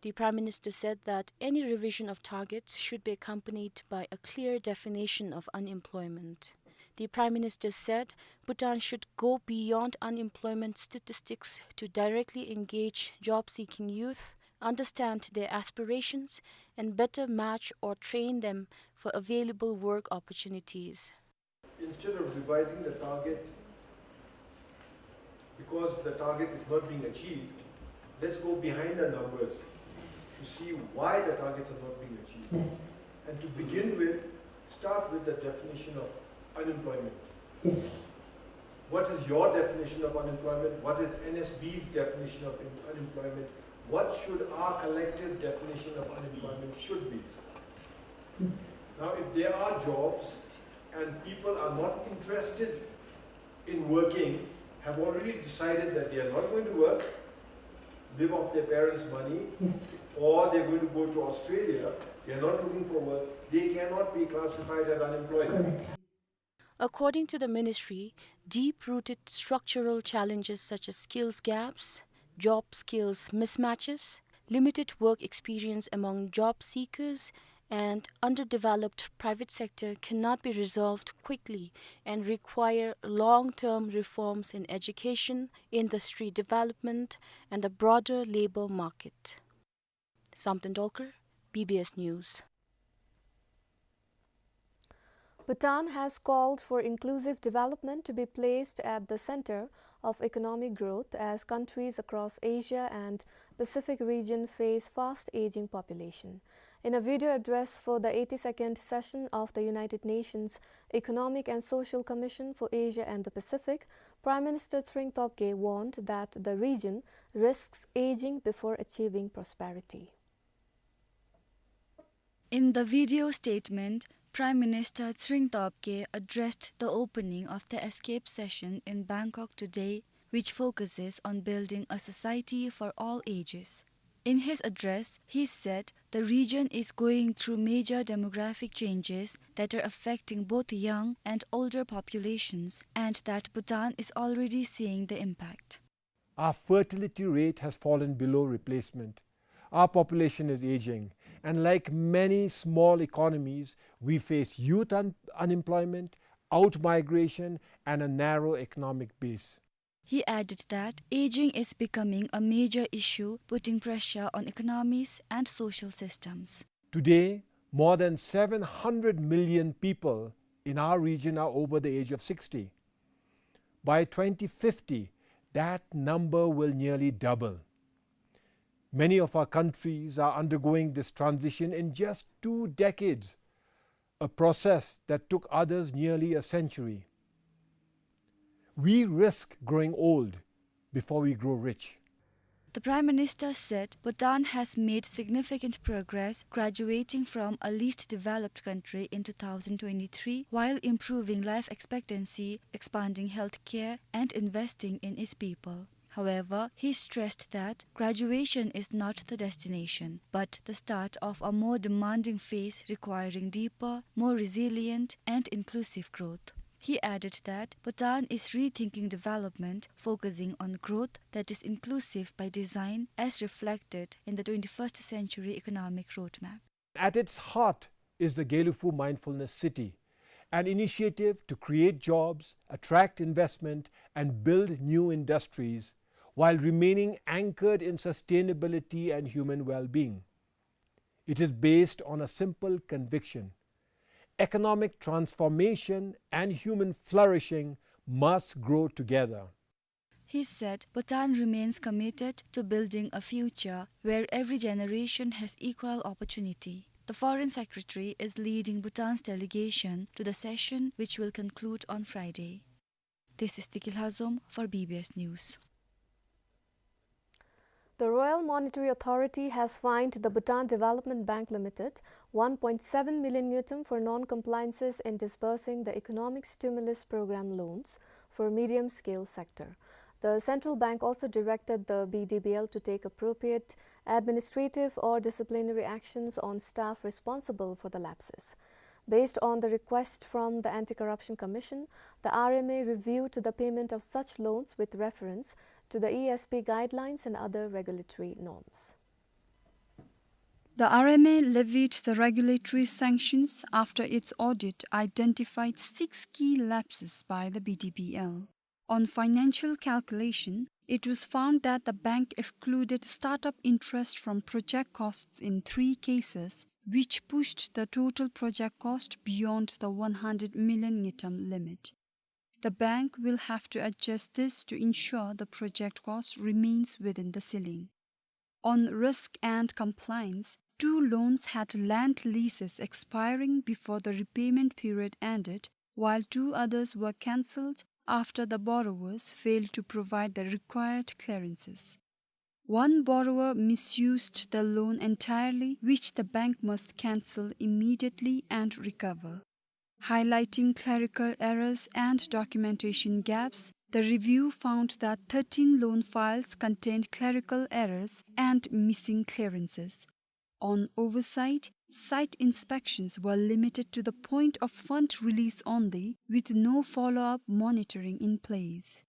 The Prime Minister said that any revision of targets should be accompanied by a clear definition of unemployment. The Prime Minister said Bhutan should go beyond unemployment statistics to directly engage job-seeking youth, understand their aspirations, and better match or train them for available work opportunities. Instead of revising the target because the target is not being achieved, let's go behind the numbers to see why the targets are not being achieved. Yes. And to begin with, start with the definition of unemployment. Yes. What is your definition of unemployment? What is N S B's definition of un-, unemployment? What should our collective definition of unemployment should be? Yes. Now, if there are jobs and people are not interested in working, have already decided that they are not going to work, live off their parents' money, yes, or they're going to go to Australia, they are not looking for work, they cannot be classified as unemployed. Correct. According to the ministry, deep-rooted structural challenges such as skills gaps, job skills mismatches, limited work experience among job seekers, and underdeveloped private sector cannot be resolved quickly and require long-term reforms in education, industry development, and the broader labor market. Samten Dolkar, B B S News. Bhutan has called for inclusive development to be placed at the center of economic growth as countries across Asia and Pacific region face fast aging population. In a video address for the eighty-second session of the United Nations Economic and Social Commission for Asia and the Pacific, Prime Minister Tshering Tobgay warned that the region risks aging before achieving prosperity. In the video statement, Prime Minister Tshering Tobgay addressed the opening of the ESCAPE session in Bangkok today, which focuses on building a society for all ages. In his address, he said the region is going through major demographic changes that are affecting both young and older populations, and that Bhutan is already seeing the impact. Our fertility rate has fallen below replacement. Our population is aging, and like many small economies, we face youth un-, unemployment, outmigration, and a narrow economic base. He added that aging is becoming a major issue, putting pressure on economies and social systems. Today, more than seven hundred million people in our region are over the age of sixty. By twenty fifty, that number will nearly double. Many of our countries are undergoing this transition in just two decades, a process that took others nearly a century. We risk growing old before we grow rich. The Prime Minister said Bhutan has made significant progress, graduating from a least developed country in two thousand twenty-three, while improving life expectancy, expanding health care, and investing in its people. However, he stressed that graduation is not the destination, but the start of a more demanding phase requiring deeper, more resilient, and inclusive growth. He added that Bhutan is rethinking development, focusing on growth that is inclusive by design, as reflected in the twenty-first century economic roadmap. At its heart is the Gelephu Mindfulness City, an initiative to create jobs, attract investment, and build new industries while remaining anchored in sustainability and human well-being. It is based on a simple conviction: economic transformation and human flourishing must grow together. He said Bhutan remains committed to building a future where every generation has equal opportunity. The Foreign Secretary is leading Bhutan's delegation to the session, which will conclude on Friday. This is Tiki Lhazom for B B S News. The Royal Monetary Authority has fined the Bhutan Development Bank Limited one point seven million ngultrum for non-compliances in disbursing the Economic Stimulus Program loans for medium-scale sector. The central bank also directed the B D B L to take appropriate administrative or disciplinary actions on staff responsible for the lapses. Based on the request from the Anti-Corruption Commission, the R M A reviewed the payment of such loans with reference to the E S B guidelines and other regulatory norms. The R M A levied the regulatory sanctions after its audit identified six key lapses by the B D B L. On financial calculation, it was found that the bank excluded startup interest from project costs in three cases, which pushed the total project cost beyond the one hundred million ngultrum limit. The bank will have to adjust this to ensure the project cost remains within the ceiling. On risk and compliance, two loans had land leases expiring before the repayment period ended, while two others were cancelled after the borrowers failed to provide the required clearances. One borrower misused the loan entirely, which the bank must cancel immediately and recover. Highlighting clerical errors and documentation gaps, the review found that thirteen loan files contained clerical errors and missing clearances. On oversight, site inspections were limited to the point of fund release only, with no follow-up monitoring in place.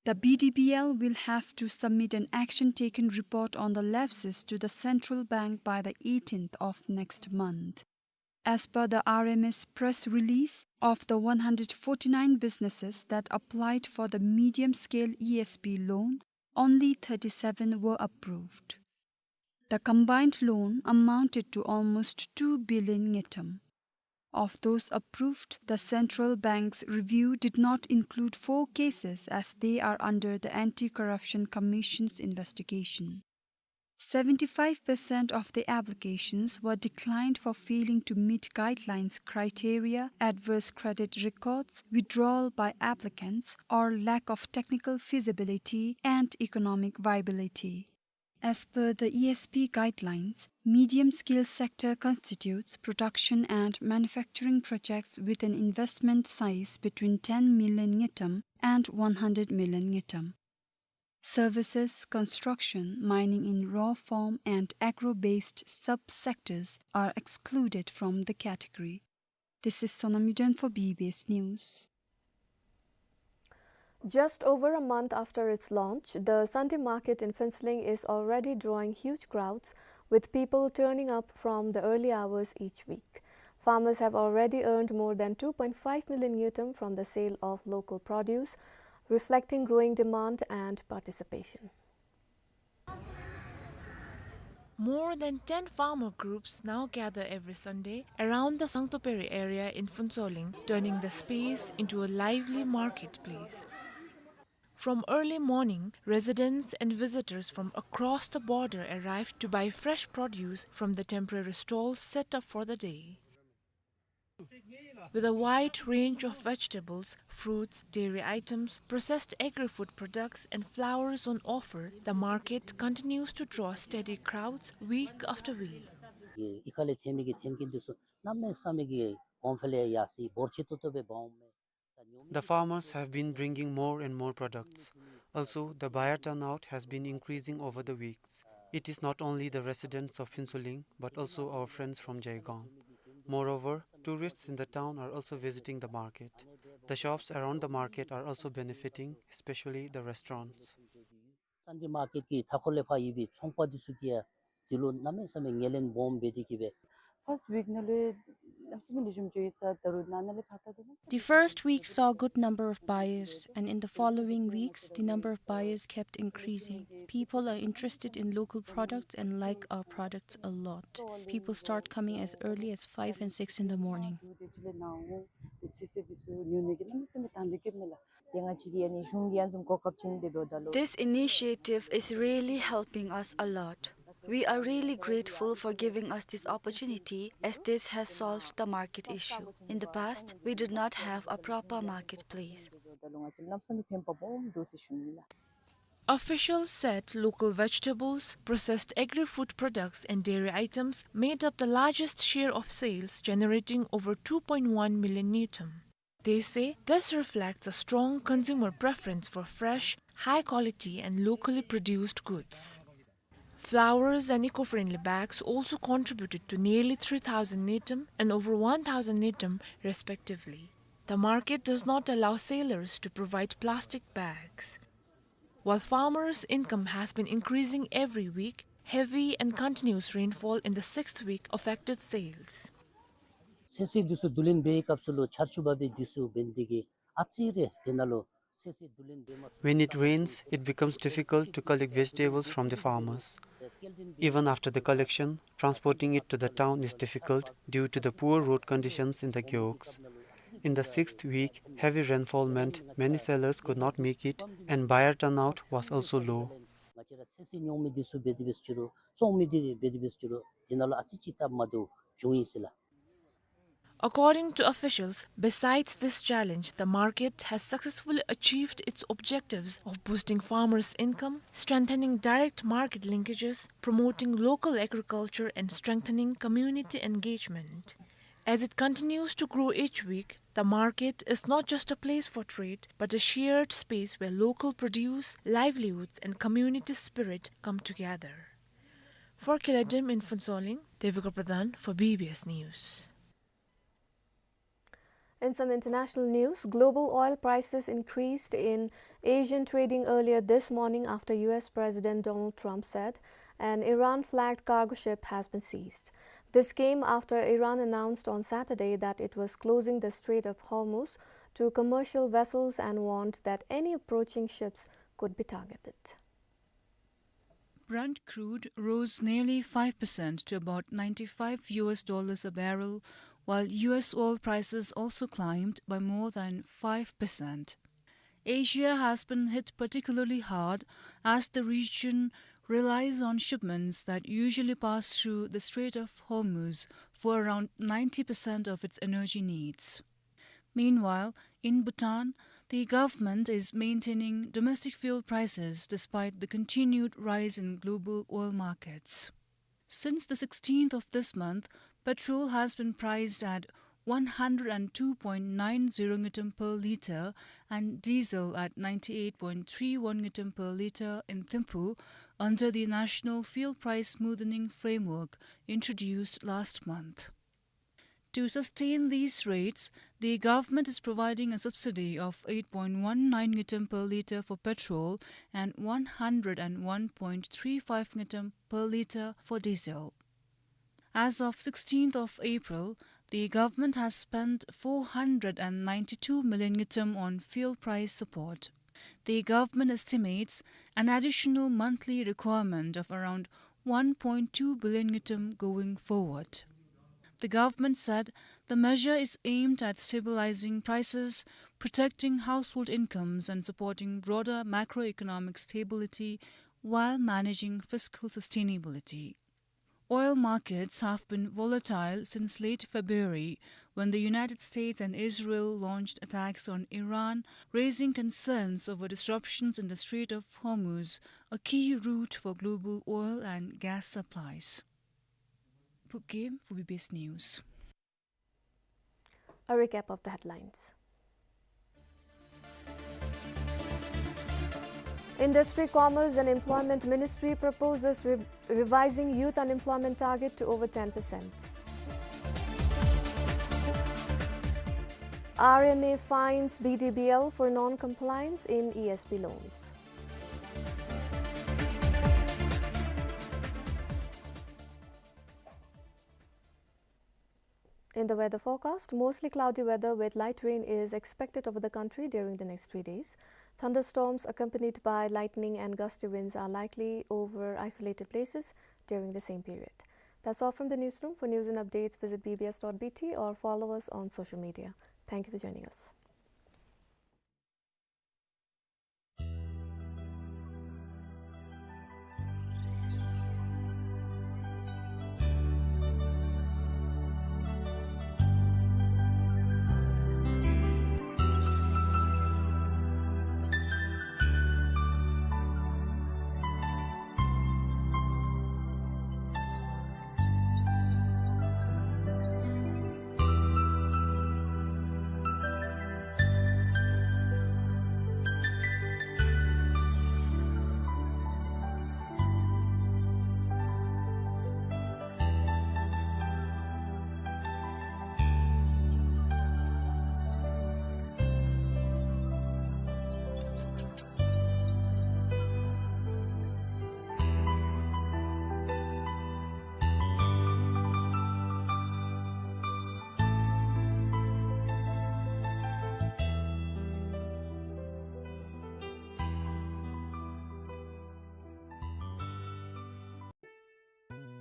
The B D B L will have to submit an action taken report on the lapses to the central bank by the eighteenth of next month. As per the R M S press release, of the one hundred forty-nine businesses that applied for the medium-scale E S B loan, only thirty-seven were approved. The combined loan amounted to almost two billion ngultrum. Of those approved, the central bank's review did not include four cases, as they are under the Anti-Corruption Commission's investigation. Seventy-five percent of the applications were declined for failing to meet guidelines criteria, adverse credit records, withdrawal by applicants, or lack of technical feasibility and economic viability. As per the E S B guidelines, medium-scale sector constitutes production and manufacturing projects with an investment size between ten million ngultrum and one hundred million ngultrum. Services, construction, mining in raw form, and agro-based sub-sectors are excluded from the category. This is Sonam Yuden for B B S News. Just over a month after its launch, the Sunday market in Phuentsholing is already drawing huge crowds, with people turning up from the early hours each week. Farmers have already earned more than two point five million ngultrum from the sale of local produce, reflecting growing demand and participation. More than ten farmer groups now gather every Sunday around the Sangtuperi area in Phuentsholing, turning the space into a lively marketplace. From early morning, residents and visitors from across the border arrive to buy fresh produce from the temporary stalls set up for the day. With a wide range of vegetables, fruits, dairy items, processed agri-food products, and flowers on offer, the market continues to draw steady crowds week after week. ཨི་ཁ་ལས་ཐོན་མི་གི་ཐོན་སྐྱེད་འདི་ཚུ་གནམ་མེད་ས་མེད་ཀྱི་གོང་འཕེལ་ཡར་སོང་འབོར་ཆེ་ཏོག་ཏོ་སྦེ་འབག་འོང་མས། The farmers have been bringing more and more products. Also, the buyer turnout has been increasing over the weeks. It is not only the residents of Phuentsholing, but also our friends from Jaigong. Moreover, tourists in the town are also visiting the market. The shops around the market are also benefiting, especially the restaurants. སན་ཌེ་མར་ཀེཊ་ཀྱི་མཐའ་འཁོར་ལས་ཕར་ཡོད་པའི་ཚོང་པ་འདི་ཚུ་གིས་ཡང་འདི་ལུ་གནམ་མེད་ས་མེད་ངོས་ལེན་སྦོམ་འབད་དེ་གིས་སྦེ། First week ནང་ལུ་གནམ་མེད་ས་མེད་ལེགས་ཤོམ་འགྱོ་ཡི་ས། ད་རུང་ནང་ན་ལས་ཕར་ད་དོ་ན། The first week saw a good number of buyers, and in the following weeks, the number of buyers kept increasing. People are interested in local products and like our products a lot. People start coming as early as five and six in the morning. This initiative is really helping us a lot. We are really grateful for giving us this opportunity, as this has solved the market issue. In the past, we did not have a proper marketplace. Officials said local vegetables, processed agri-food products and dairy items made up the largest share of sales, generating over two point one million ngultrum. They say this reflects a strong consumer preference for fresh, high-quality and locally produced goods. Flowers and eco-friendly bags also contributed to nearly three thousand ngultrum and over one thousand ngultrum, respectively. The market does not allow sellers to provide plastic bags. While farmers' income has been increasing every week, heavy and continuous rainfall in the sixth week affected sales. ཚོད་བསྲེ་འདི་ཚུ་བསྡུ་ལེན་འབད་བའི་སྐབས་སུ་ལུ་ཆར་ཆུ་འབབ་པའི་དུས་སུ་འབད་ནི་དེ་གིས་ཨ་ཙི་རེ་དེ་ནང་ལུ་ཚོད་བསྲེ་བསྡུ་ལེན་འབད་མ་ཚུགས། When it rains, it becomes difficult to collect vegetables from the farmers. Even after the collection, transporting it to the town is difficult due to the poor road conditions in the gewogs. In the sixth week, heavy rainfall meant many sellers could not make it and buyer turnout was also low. ང་བཅས་ར་ཚོད་བསྲེ་ཉོ་མི་འདི་ཚུ་འབད་དེ་འབད་རུང་ཅིག་རུང་བཙོང་མི་འདི་འབད་དེ་འབད་རུང་ཅིག་རུང་དེ་ནང་ལུ་ཨ་ཙི་ཅིག་སྟབས་མ་བདེཝ་བྱུང་ཡི་ཟེར་ལགས། According to officials, besides this challenge, the market has successfully achieved its objectives of boosting farmers' income, strengthening direct market linkages, promoting local agriculture, and strengthening community engagement. As it continues to grow each week, the market is not just a place for trade, but a shared space where local produce, livelihoods, and community spirit come together. For Kiladim in Phuentsholing, Devika Pradhan for B B S News. In some international news, global oil prices increased in Asian trading earlier this morning after U S President Donald Trump said An Iran-flagged cargo ship has been seized. This came after Iran announced on Saturday that it was closing the Strait of Hormuz to commercial vessels and warned that any approaching ships could be targeted. Brent crude rose nearly five percent to about ninety-five U S dollars a barrel, while U S oil prices also climbed by more than five percent. Asia has been hit particularly hard as the region relies on shipments that usually pass through the Strait of Hormuz for around ninety percent of its energy needs. Meanwhile, in Bhutan, the government is maintaining domestic fuel prices despite the continued rise in global oil markets. Since the sixteenth of this month, petrol has been priced at one hundred and two point nine zero ngultrum per litre and diesel at ninety-eight point three one ngultrum per litre in Thimphu under the National Fuel Price Smoothening Framework introduced last month. To sustain these rates, the government is providing a subsidy of eight point one nine ngultrum per litre for petrol and one hundred and one point three five ngultrum per litre for diesel. As of sixteenth of April, the government has spent four hundred and ninety-two million ngultrum on fuel price support. The government estimates an additional monthly requirement of around one point two billion ngultrum going forward. The government said the measure is aimed at stabilizing prices, protecting household incomes, and supporting broader macroeconomic stability while managing fiscal sustainability. Oil markets have been volatile since late February, when the United States and Israel launched attacks on Iran, raising concerns over disruptions in the Strait of Hormuz, a key route for global oil and gas supplies. Phub Game for B B S News. A recap of the headlines. Industry, Commerce and Employment Ministry proposes re-, revising youth unemployment target to over ten percent. R M A fines B D B L for non-compliance in E S B loans. In the weather forecast, mostly cloudy weather with light rain is expected over the country during the next three days. Thunderstorms accompanied by lightning and gusty winds are likely over isolated places during the same period. That's all from the newsroom. For news and updates, visit B B S dot B T or follow us on social media. Thank you for joining us.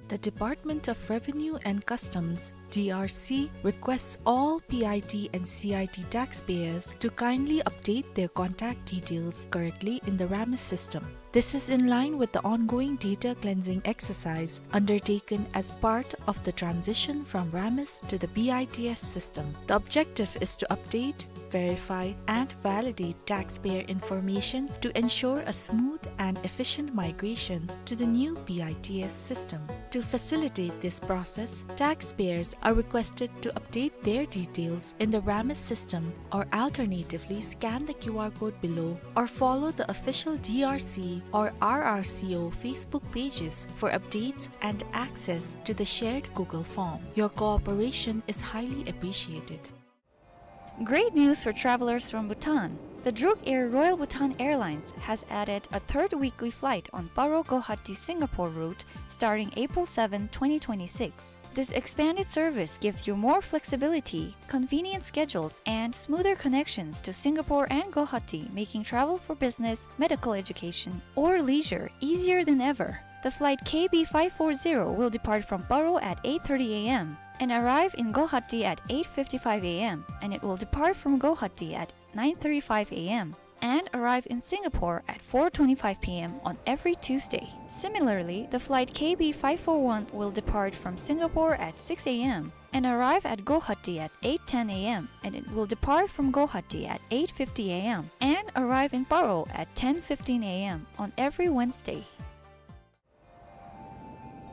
The Department of Revenue and Customs, D R C, requests all P I T and C I T taxpayers to kindly update their contact details correctly in the RAMIS system. This is in line with the ongoing data cleansing exercise undertaken as part of the transition from RAMIS to the B I T S system. The objective is to update, verify, and validate taxpayer information to ensure a smooth and efficient migration to the new B I T S system. To facilitate this process, taxpayers are requested to update their details in the RAMIS system or alternatively scan the Q R code below or follow the official D R C or R R C O Facebook pages for updates and access to the shared Google form. Your cooperation is highly appreciated. Great news for travelers from Bhutan. The Druk Air Royal Bhutan Airlines has added a third weekly flight on Paro Guwahati Singapore route starting April seven, twenty twenty-six. This expanded service gives you more flexibility, convenient schedules, and smoother connections to Singapore and Guwahati, making travel for business, medical education, or leisure easier than ever. The flight K B five four zero will depart from Paro at eight thirty A M and arrive in Guwahati at eight fifty-five A M, and it will depart from Guwahati at nine thirty-five A M and arrive in Singapore at four twenty-five P M on every Tuesday. Similarly, the flight K B five four one will depart from Singapore at six A M and arrive at Guwahati at eight ten A M, and it will depart from Guwahati at eight fifty A M and arrive in Paro at ten fifteen A M on every Wednesday.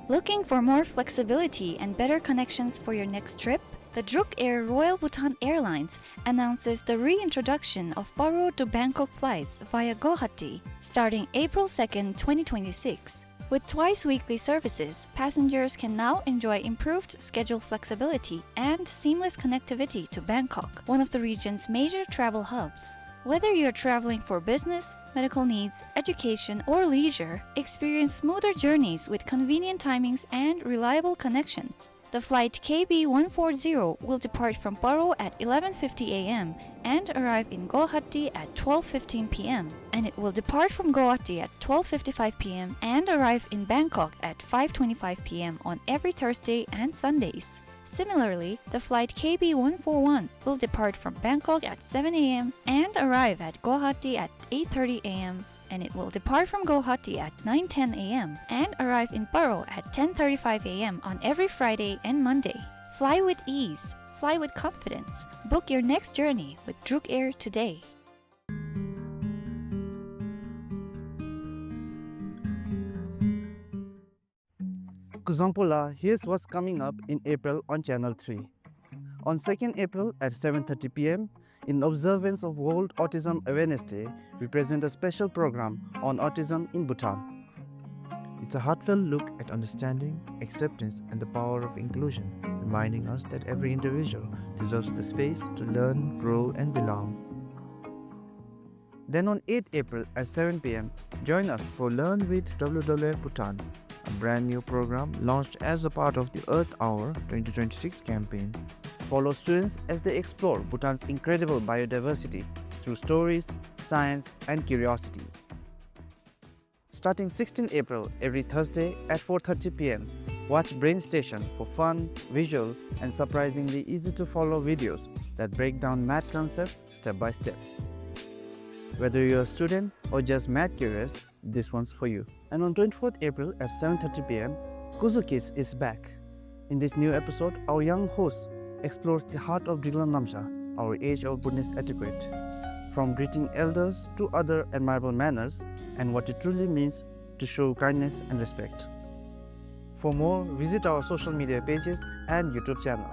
Looking for more flexibility and better connections for your next trip? The Druk Air Royal Bhutan Airlines announces the reintroduction of Paro to Bangkok flights via Guwahati starting April second, twenty twenty-six. With twice weekly services, passengers can now enjoy improved schedule flexibility and seamless connectivity to Bangkok, one of the region's major travel hubs. Whether you're traveling for business, medical needs, education, or leisure, experience smoother journeys with convenient timings and reliable connections. The flight K B one four zero will depart from Paro at eleven fifty A M and arrive in Guwahati at twelve fifteen P M, and it will depart from Guwahati at twelve fifty-five P M and arrive in Bangkok at five twenty-five P M on every Thursday and Sundays. Similarly, the flight K B one four one will depart from Bangkok at seven A M and arrive at Guwahati at eight thirty A M, and it will depart from Guwahati at nine ten A M and arrive in Paro at ten thirty-five A M on every Friday and Monday. Fly with ease. Fly with confidence. Book your next journey with Druk Air today. Kuzuzangpo la, here's what's coming up in April on Channel three. On second April at seven thirty P M, in observance of World Autism Awareness Day, we present a special program on autism in Bhutan. It's a heartfelt look at understanding, acceptance, and the power of inclusion, reminding us that every individual deserves the space to learn, grow, and belong. Then on eighth April at seven P M, join us for Learn with W W F Bhutan, a brand new program launched as a part of the Earth Hour twenty twenty-six campaign. Follow students as they explore Bhutan's incredible biodiversity through stories, science, and curiosity. Starting sixteenth April, every Thursday at four thirty P M, watch Brain Station for fun, visual, and surprisingly easy-to-follow videos that break down math concepts step by step. Whether you're a student or just math curious, this one's for you. And on twenty-fourth April at seven thirty P M, Kuzu Kids is back. In this new episode, our young host explores the heart of Driklang Namsha, our age-old Bhutanese etiquette, from greeting elders to other admirable manners and what it truly means to show kindness and respect. For more, visit our social media pages and YouTube channel.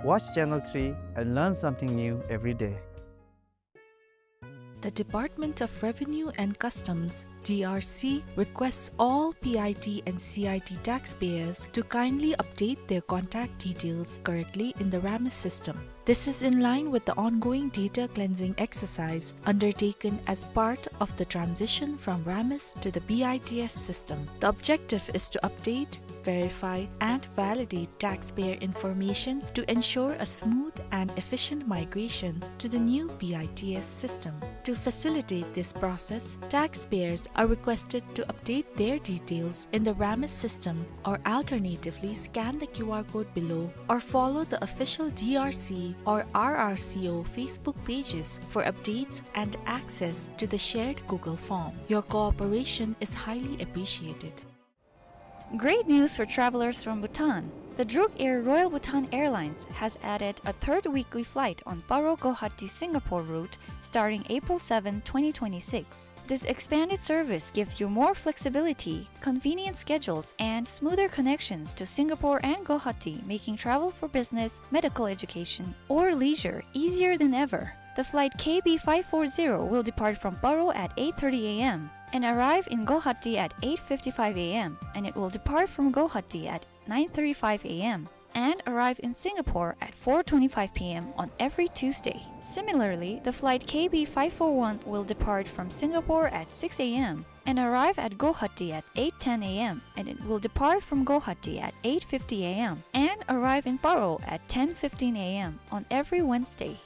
Watch Channel three and learn something new every day. The Department of Revenue and Customs, D R C, requests all P I T and C I T taxpayers to kindly update their contact details correctly in the RAMIS system. This is in line with the ongoing data cleansing exercise undertaken as part of the transition from RAMIS to the B I T S system. The objective is to update, verify, and validate taxpayer information to ensure a smooth and efficient migration to the new B I T S system. To facilitate this process, taxpayers are requested to update their details in the RAMIS system or alternatively scan the Q R code below or follow the official D R C or R R C O Facebook pages for updates and access to the shared Google form. Your cooperation is highly appreciated. Great news for travelers from Bhutan. The Druk Air Royal Bhutan Airlines has added a third weekly flight on Paro Guwahati Singapore route starting April seven, twenty twenty-six. This expanded service gives you more flexibility, convenient schedules, and smoother connections to Singapore and Guwahati, making travel for business, medical education, or leisure easier than ever. The flight K B five four zero will depart from Paro at eight thirty A M and arrive in Guwahati at eight fifty-five A M, and it will depart from Guwahati at nine thirty-five A M and arrive in Singapore at four twenty-five P M on every Tuesday. Similarly, the flight K B five four one will depart from Singapore at six A M and arrive at Guwahati at eight ten A M, and it will depart from Guwahati at eight fifty A M and arrive in Paro at ten fifteen A M on every Wednesday.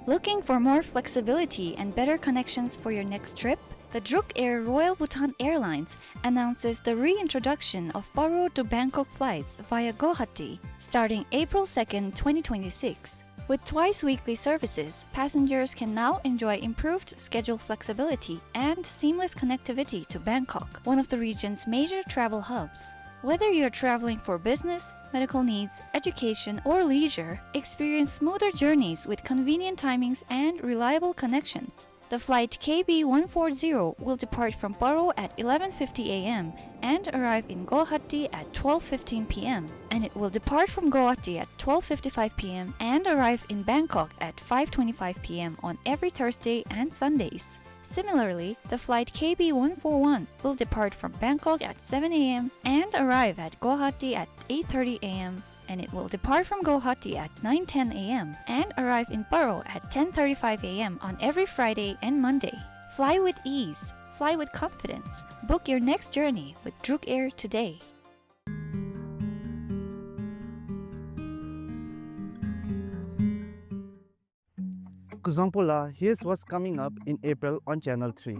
Looking for more flexibility and better connections for your next trip? The Druk Air Royal Bhutan Airlines announces the reintroduction of Paro to Bangkok flights via Guwahati, starting April second, twenty twenty-six. With twice weekly services, passengers can now enjoy improved schedule flexibility and seamless connectivity to Bangkok, one of the region's major travel hubs. Whether you're traveling for business, medical needs, education, or leisure, experience smoother journeys with convenient timings and reliable connections. The flight K B one four zero will depart from Paro at eleven fifty A M and arrive in Guwahati at twelve fifteen P M, and it will depart from Guwahati at twelve fifty-five P M and arrive in Bangkok at five twenty-five P M on every Thursday and Sundays. Similarly, the flight K B one four one will depart from Bangkok at seven A M and arrive at Guwahati at eight thirty A M, and it will depart from Guwahati at nine ten A M and arrive in Paro at ten thirty-five A M on every Friday and Monday. Fly with ease. Fly with confidence. Book your next journey with Druk Air today. Kuzuzangpo la, here's what's coming up in April on Channel three.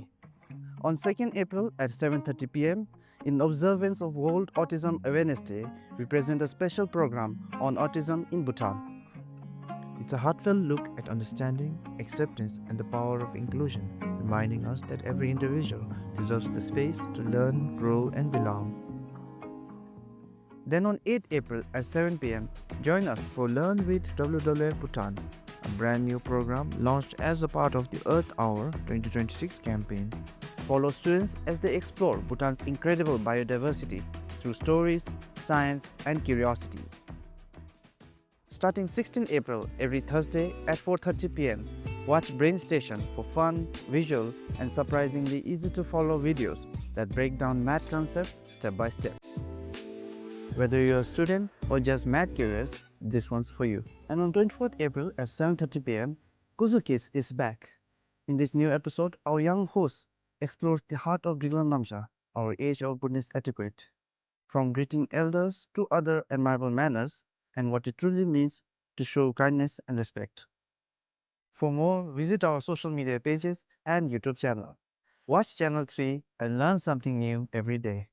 On second April at seven thirty P M, in observance of World Autism Awareness Day, we present a special program on autism in Bhutan. It's a heartfelt look at understanding, acceptance, and the power of inclusion, reminding us that every individual deserves the space to learn, grow, and belong. Then on eighth April at seven P M, join us for Learn with W W F Bhutan, a brand new program launched as a part of the Earth Hour twenty twenty-six campaign. Follow students as they explore Bhutan's incredible biodiversity through stories, science, and curiosity. Starting sixteenth April, every Thursday at four thirty P M, watch Brain Station for fun, visual, and surprisingly easy-to-follow videos that break down math concepts step by step. Whether you're a student or just math curious, this one's for you. And on twenty-fourth April at seven thirty P M, Kuzu Kids is back. In this new episode, our young hosts explore the heart of Driklang Namsha, our age-old Bhutanese etiquette, from greeting elders to other admirable manners and what it truly means to show kindness and respect. For more, visit our social media pages and YouTube channel. Watch Channel three and learn something new every day.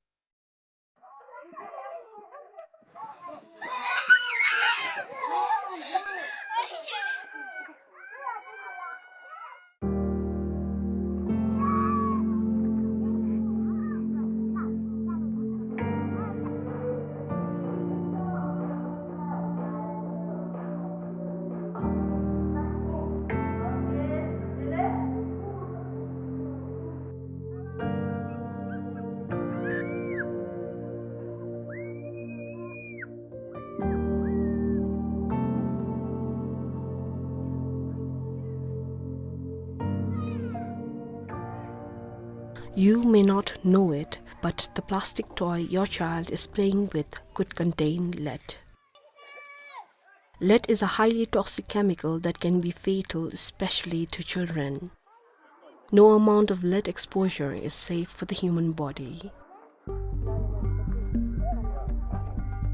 You may not know it, but the plastic toy your child is playing with could contain lead. Lead is a highly toxic chemical that can be fatal, especially to children. No amount of lead exposure is safe for the human body.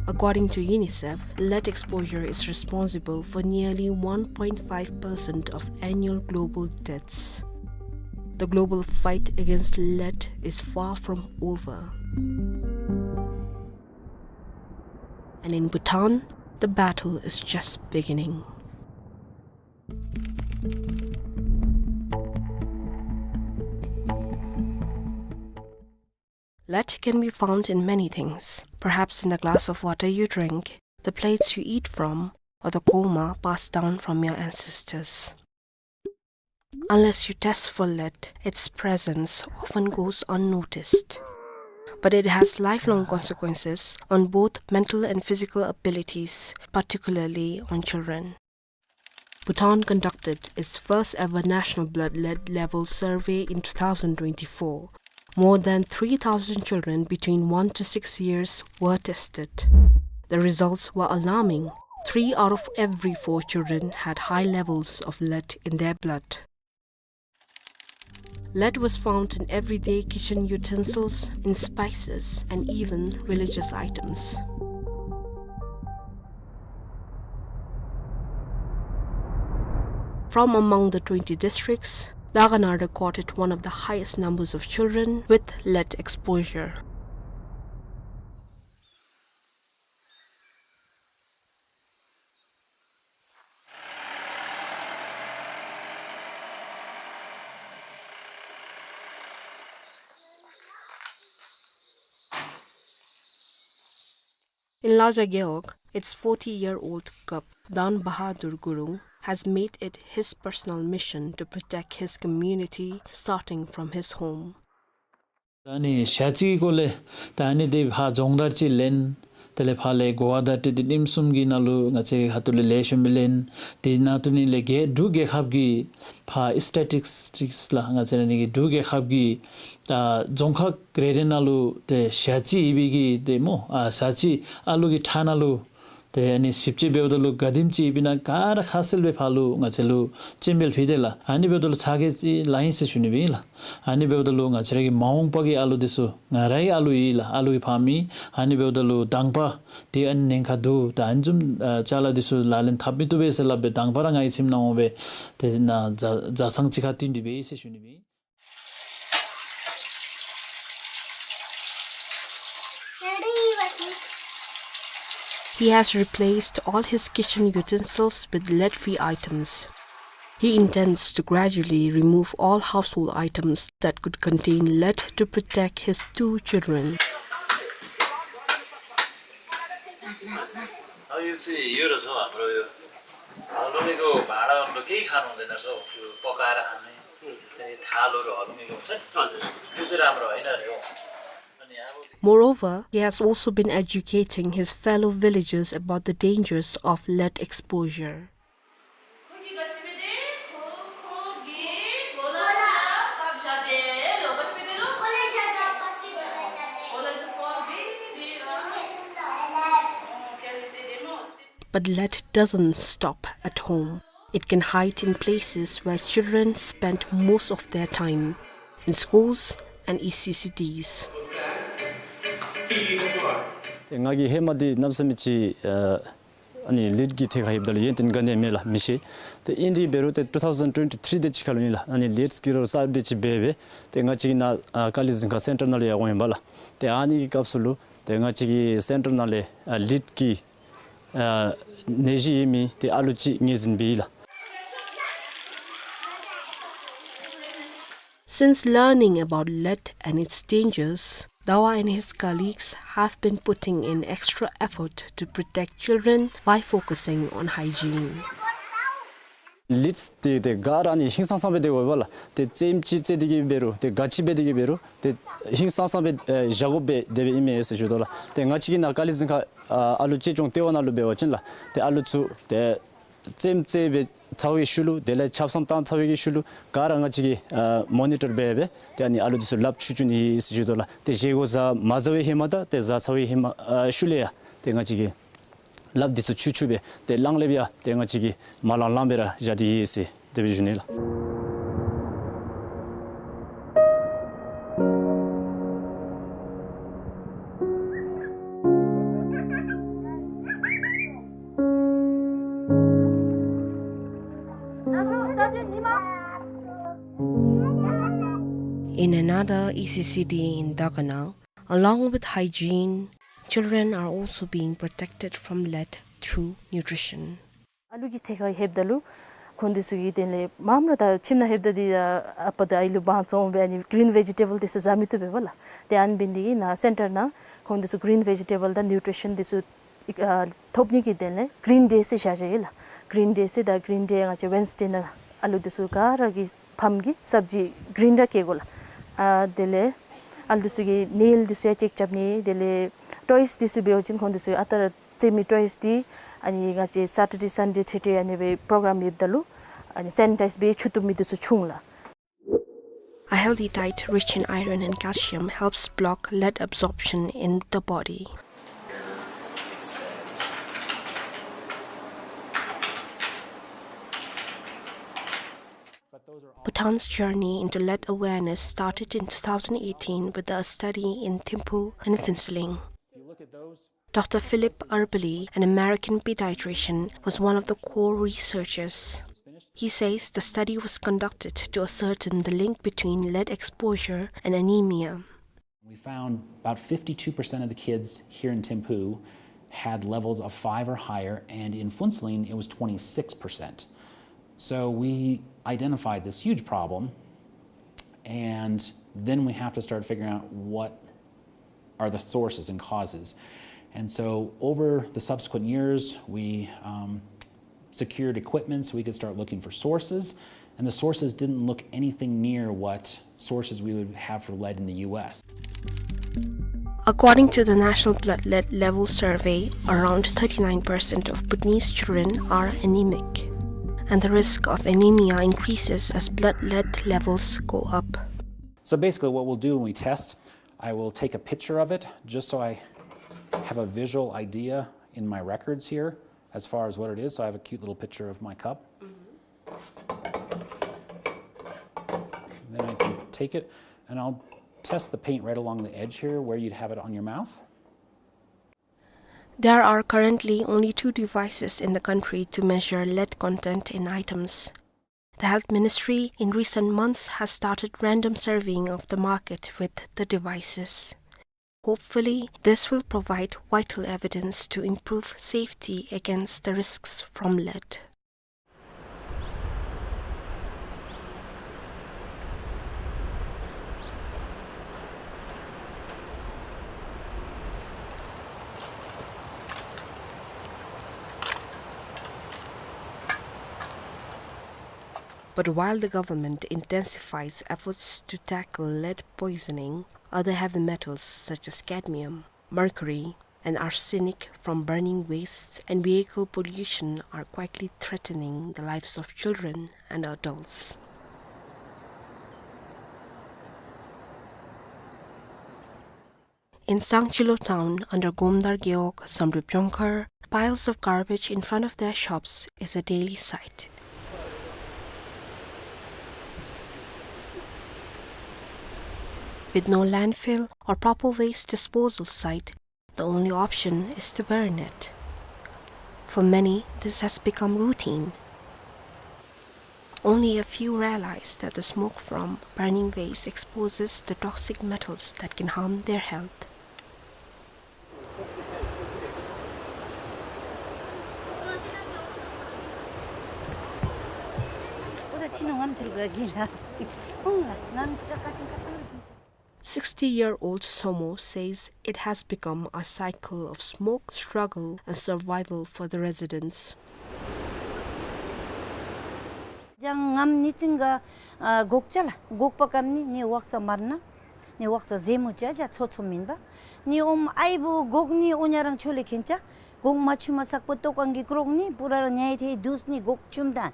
According to UNICEF, lead exposure is responsible for nearly one point five percent of annual global deaths. The global fight against lead is far from over. And in Bhutan, the battle is just beginning. Lead can be found in many things, perhaps in the glass of water you drink, the plates you eat from, or the kurma passed down from your ancestors. Unless you test for lead, its presence often goes unnoticed. But it has lifelong consequences on both mental and physical abilities, particularly on children. Bhutan conducted its first ever national blood lead level survey in two thousand twenty-four, More than three thousand children between one to six years were tested. The results were alarming. Three out of every four children had high levels of lead in their blood. Lead was found in everyday kitchen utensils, in spices, and even religious items. From among the twenty districts, Dagana recorded one of the highest numbers of children with lead exposure. In Laja Gewog, its forty-year-old Kap Dan Bahadur Gurung has made it his personal mission to protect his community, starting from his home. ད་ནི་ཞ་རྩི་སྐོར་ལས་ད་ནི་དེ་ཕར་རྫོང་བདག་ཅིག་ལེན། དེ་ལས་ཕར་ལས་གོ་བ་བདག་ཏེ་དེ་ཉིནམ་གསུམ་གྱི་ནང་ལུ་ང་བཅས་ཁ་ཐུག་ལས་ལེགས་ཤོམ་སྦེ་ལེན། དེ་ནང་དུ་ནི་ལས་རྒེད་འབྲུག་རྒེད་ཁབ་ཀྱི་ཕར་སི་ཊེ་ཊིག་སི་ལགས། ང་བཅས་ར་ནི་གི་འབྲུག་རྒེད་ཁབ་ཀྱི་ད་རྫོང་ཁག་རེ་རེ་ནང་ལུ་ཏེ་ཞ་རྩི་ཡོད་པའི་གི་ཏེ་སྨོ། ཨ་ཞ་རྩི་ཨ་ལུ་གི་ཁྲག་ནང་ལུ་ཏེ་ཨ་ནི་ཞིབ་དཔྱད་འབདཝ་ད་ལུ་ག་དེམ་ཅིག་ཡོདཔ་ཨིན་ན་ག་ར་ཁ་གསལ་སྦེ་ཕར་ལུ་ང་བཅས་ལུ་སྤྱན་འབུལ་ཕུལ་དེས་ལགས། ཨ་ནི་འབདཝ་ད་ལུ་ཚ་གྱང་ཅིག་ལང་ཡི་ཟེར་ཞུ་ནི་སྦེ་ཨིན་ལགས། ཨ་ནི་འབདཝ་ད་ལུ་ང་བཅས་ར་གི་མ་འོངས་པ་གི་ཨ་ལུ་འདི་ཚུ་ང་ར་གི་ཨ་ལུ་ཨིན་ལགས། ཨ་ལུ་གི་ཕམ་ཨིན། ཨ་ནི་འབདཝ་ད་ལུ་དང་པ་ཏེ་ཨ་ནི་ཉེན་ཁ་འདུག། ད་ཨ་ནི་བཟུམ་ཨ་ཅ་ལ་འདི་ཚུ་ལག་ལེན་འཐབ་མི་བཏུབ་པས་ཟེར་སླབ་སྦེ་དང་པ་ར་ང་གི་ཁྱིམ་ནང་འོང་སྦེ་ཏེ་ནཱ་བཟའ་བཟའ་ཚང་གཅིག་ཁར་བསྟུན་ཏེ་འབད་ཡི་ཟེར་ཞུ་ནི་སྦེ་ཨིན། He has replaced all his kitchen utensils with lead-free items. He intends to gradually remove all household items that could contain lead to protect his two children. अब यो चाहिँ यो रहेछ हाम्रो यो हलुङ्गेको भाँडाहरू केही खानु हुँदैन रहेछ हौ, त्यो पकाएर खाने। अनि थालहरू हलुङ्गेको हुन्छ नि, हजुर। त्यो चाहिँ राम्रो होइन अरे हौ। अनि अब Moreover, he has also been educating his fellow villagers about the dangers of lead exposure. But lead doesn't stop at home. It can hide in places where children spend most of their time, in schools and E C C Ds. ཏེ་ང་གིས་ཧེ་མ་འདི་གནམ་མེད་ས་མེད་ཅིག་ཨ་ཨ་ནི་ལིཌ་ཀྱི་ཐད་ཁར་ལྷོདཔ་ད་ལུ་ཡོན་ཏན་ག་ནི་ཡང་མེད་ལགས། མི་ཤེས། ཏེ་ཨིན་དེ་འབད་རུང་ཏེ་ཊུ་ཐའུ་ཟེན་ཊུ་ཝེན་ཊི་ཐིརི་དེ་ཅིག་ཁར་ལུ་ཨིན་ལགས། ཨ་ནི་ལིཌ་ཀྱི་རོགས་གསརཔ་དེ་ཅིག་འབད་སྦེ་ཏེ་ང་བཅས་ཀྱི་ནཱ་ཨ་ཀ་ལི་གཟིམ་ཁ་སེན་ཊར་ནང་ལུ་ཡར་འོང་ཡི་པ་ལགས། ཏེ་ཨ་ནི་གི་སྐབས་སུ་ལུ་ཏེ་ང་བཅས་ཀྱི་སེན་ཊར་ནང་ལས་ཨ་ལིཌ་ཀྱི་ཨ་ནད་གཞི་ཡོད་མི་ཏེ་ཨ་ལུ་ཅིག་ངོས་འཛིན་འབད་ཡི་ལགས། Since learning about lead and its dangers, Dawa and his colleagues have been putting in extra effort to protect children by focusing on hygiene. ལིཌ་འདི་ཏེ་ག་ར་ཨ་ནི་ཧིང་སངས་སངས་སྦེ་སྡོད་དགོ་པས་ལགས། ཏེ་རྩེདམོ་ཅིག་རྩེ་སྟེ་གི་འབད་རུང་ཏེ་ག་ཅི་འབད་དེ་གི་འབད་རུང་ཏེ་ཧིང་སངས་སངས་སྦེ་ཨེ་བཞག་དགོ་པས་དེ་སྦེ་ཨིན་མས་ཟེར་ཞུ་དོ་ལགས། ཏེ་ང་བཅས་ཀྱི་ནཱ་ཀ་ལི་གཟིམ་ཁ་ཨ་ཨ་ལུ་གཅེས་སྐྱོང་ལྟེ་བ་ནང་ལུ་འབད་བ་ཅིན་ལགས། ཏེ་ཨ་ལུ་ཚུ་ཏེ་རྩེདམོ་རྩེ་སྦེ་ཚར་བའི་ཤུལ་ལུ་དེ་ལས་ཆབ་གསང་བཏང་ཚར་བའི་གི་ཤུལ་ལུ་ག་ར་ང་བཅས་ཀྱིས་ཨ་མོ་ནི་ཊར་འབད་སྦེ་ཏེ་ཨ་ནི་ཨ་ལུ་འདི་ཚུ་ལགཔ་འཁྱུ་འཁྱུ་ནི་ཨིན་ཟེར་ཞུ་དོ་ལགས། ཏེ་བཞེས་སྒོ་བཟའ་མ་བཟའ་བའི་ཧེ་མ་དང་ཏེ་བཟའ་ཚར་བའི་ཧེ་མ་ཨ་ཤུལ་ལས་ཡང་ཏེ་ང་བཅས་ཀྱིས་ལགཔ་འདི་ཚུ་འཁྱུ་འཁྱུ་སྦེ་ཏེ་གླང་ལེབ་ཡང་ཏེ་ང་བཅས་ཀྱིས་མ་ལང་ལང་སྦེ་ར་བཞག་སྟེ་ཡོད་ཟེར་དེ་སྦེ་ཞུ་ནི་ལགས། In another E C C D in Dagana, along with hygiene, children are also being protected from lead through nutrition. ཨ་ལུ་གི་ཐད་ཁར་ལྷོདཔ་ད་ལུ་ཁོང་འདི་ཚུ་གིས་དེ་ལས་མངམ་ར་ད་ཁྱིམ་ནང་ལྷོདཔ་ད་འདི་ཨ་ཨ་པ་དང་ཨའི་ལུ་དབང་བཙོང་སྦེ་ཨ་ནི་གི་རིན་ཝེ་ཇི་ཊེ་བཱལ་འདི་ཚུ་བཟའ་མི་བཏུབ་པས་པ་ལགས། ཏེ་ཨ་ནི་འབད་ནི་འདི་གིས་ནཱ་སེན་ཊར་ནང་ཁོང་འདི་ཚུ་གི་རིན་ཝེ་ཇི་ཊེ་བཱལ་དང་ནིའུ་ཊི་རི་ཤཱན་འདི་ཚུ་ཨ་ཐོབ་ནི་གི་དོན་ལས་གི་རིན་ཌེ་ཟེར་བཞག་བཞགཔ་ཨིན་ལགས། གི་རིན་ཌེ་ཟེར་ད་གི་རིན་ཌེ་ང་བཅས་ཝེན་སི་ཌེ་ནང་ཨ་ལུ་འདི་ཚུ་ག་ར་གི་ཕམ་གིས་སབ་ཇི་གི་རིན་ར་བཀལ་དགོ་ལགས། ཨ་དེ་ལས་ཨ་ལུ་འདི་ཚུ་གི་ནེལ་འདི་ཚུ་ཡང་ཅེཀ་རྐྱབ་ནི། དེ་ལས་ཊོའིས་འདི་ཚུ་འབད་བ་ཅིན་ཁོང་འདི་ཚུ་ཨ་རྟག་ར་རྩེད་མི་ཊོའིས་འདི་ཨ་ནི་ང་བཅས་སེ་ཊར་ཌེ་སན་ཌེ་ཐེ་ཐེ་ཨ་ནི་སྦེ་པོ་རོ་གརམ་ཡོདཔ་ད་ལུ་ཨ་ནི་སེ་ནི་ཊའིཛ་འབད་འཁྱུ་བཏུབ་མི་འདི་ཚུ་ཆུང་ལགས། A healthy diet rich in iron and calcium helps block lead absorption in the body. Bhutan's journey into lead awareness started in two thousand eighteen with a study in Thimphu and Phuentsholing. Doctor Philip Eberle, an American pediatrician, was one of the core researchers. He says the study was conducted to ascertain the link between lead exposure and anemia. We found about fifty-two percent of the kids here in Thimphu had levels of five or higher, and in Phuentsholing it was twenty-six percent. So we identified this huge problem, and then we have to start figuring out what are the sources and causes. And so over the subsequent years, we, um, secured equipment so we could start looking for sources, and the sources didn't look anything near what sources we would have for lead in the U S. According to the National Blood Lead Level Survey, around thirty-nine percent of Bhutanese children are anemic, and the risk of anemia increases as blood lead levels go up. So basically what we'll do when we test, I will take a picture of it just so I have a visual idea in my records here as far as what it is. So I have a cute little picture of my cup. Then I can take it and I'll test the paint right along the edge here where you'd have it on your mouth. There are currently only two devices in the country to measure lead content in items. The Health Ministry in recent months has started random surveying of the market with the devices. Hopefully, this will provide vital evidence to improve safety against the risks from lead. But while the government intensifies efforts to tackle lead poisoning, other heavy metals such as cadmium, mercury, and arsenic from burning wastes and vehicle pollution are quietly threatening the lives of children and adults. In Sangchilo town, under Gomdar Gewog, Samdrup Jongkhar, piles of garbage in front of their shops is a daily sight. With no landfill or proper waste disposal site, the only option is to burn it. For many, this has become routine. Only a few realize that the smoke from burning waste exposes the toxic metals that can harm their health. Sixty-year-old Somo says it has become a cycle of smoke, struggle, and survival for the residents. ཅང་ངམ་ནི་ཅིང་ག་ཨ་གོག་ཅ་ལ་གོག་པ་ཀམ་ནི་ནི་ཝག་ཙ་མར་ན་ནི་ཝག་ཙ་ཟེ་མུ་ཅ་ཅ་ཚོ་ཚོ་མིན་པ། ནི་ཨོམ་ཨའི་བུ་གོག་ནི་འུ་ཉ་རང་ཆོ་ལེ་ཁེན་ཅ། གོང་མ་ཆུ་མ་སག་པོ་ཏོ་གང་གི་ཀྲོག་ནི་པུ་ར་ར་ཉའི་ཐེ་དུས་ནི་གོག་ཆུམ་ཐང་།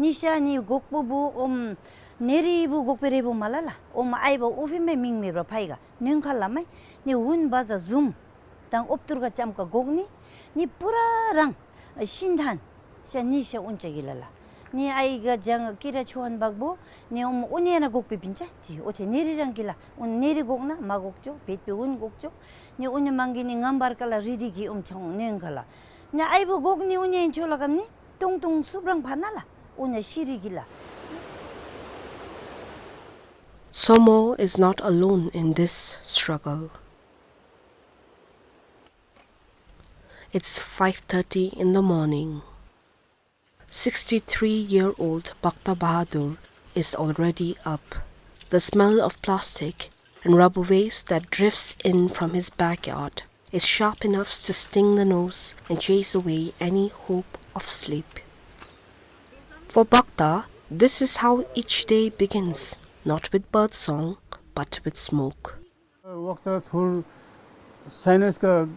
ནི་ཤ་ནི་གོག་པོ་བུ་ཨོམ་ནེ་རི་བུ་གོག་པེ་རེ་བུ་མ་ལ་ལ། ཨོམ་ཨའི་བ་ཨུ་ཕི་མེ་མིང་མེ་བ་ཕའི་ག་ནོན་ཁ་ལ་མའི་ནི་ཝུན་བ་ཟ་ཟུམ་དང་ཨོབ་ཏུར་ག་ཅམ་ཀ་གོག་ནི་ནི་པུ་ར་རང་ཤིན་ཐང་། ཤ་ནི་ཤ་ཨུན་ཅ་གི་ལ་ལ། ནི་ཨའི་ག་ཇང་ཀི་ར་ཆུ་ཧན་བག་བུ་ནི་ཨོམ་ཨུ་ནེ་ན་གོག་པེ་བིན་ཅ་ཅི་ཨོ་ཐེ་ནེ་རི་རང་གི་ལ། ཨུན་ནེ་རི་གོག་ན་མ་གོག་ཅོ་བེད་པེ་ཝུན་གོག་ཅོ། ནི་ཨུན་ནི་མང་གི་ནི་ངམ་བར་ཀ་ལ་རི་དི་གི་ཨུམ་ཆོང་ནོན་ཁ་ལ། ནི་ཨའི་བུ་གོག་ནི་ཨུན་ནི་ཨིན་ཆོ་ལ་ཀམ་ནི་ཏུང་ཏུང་སུབ་རང་ཕ་ན་ལ་ཨུན་ནི་ཤི་རི་གི་ལ། Somo is not alone in this struggle. It's five thirty in the morning. Sixty-three-year-old Bakta Bahadur is already up. The smell of plastic and rubber waste that drifts in from his backyard is sharp enough to sting the nose and chase away any hope of sleep. For Bakta, this is how each day begins, not with bird song, but with smoke. ཝག་ཙ་ཐུར་སའི་ནས་ཀ་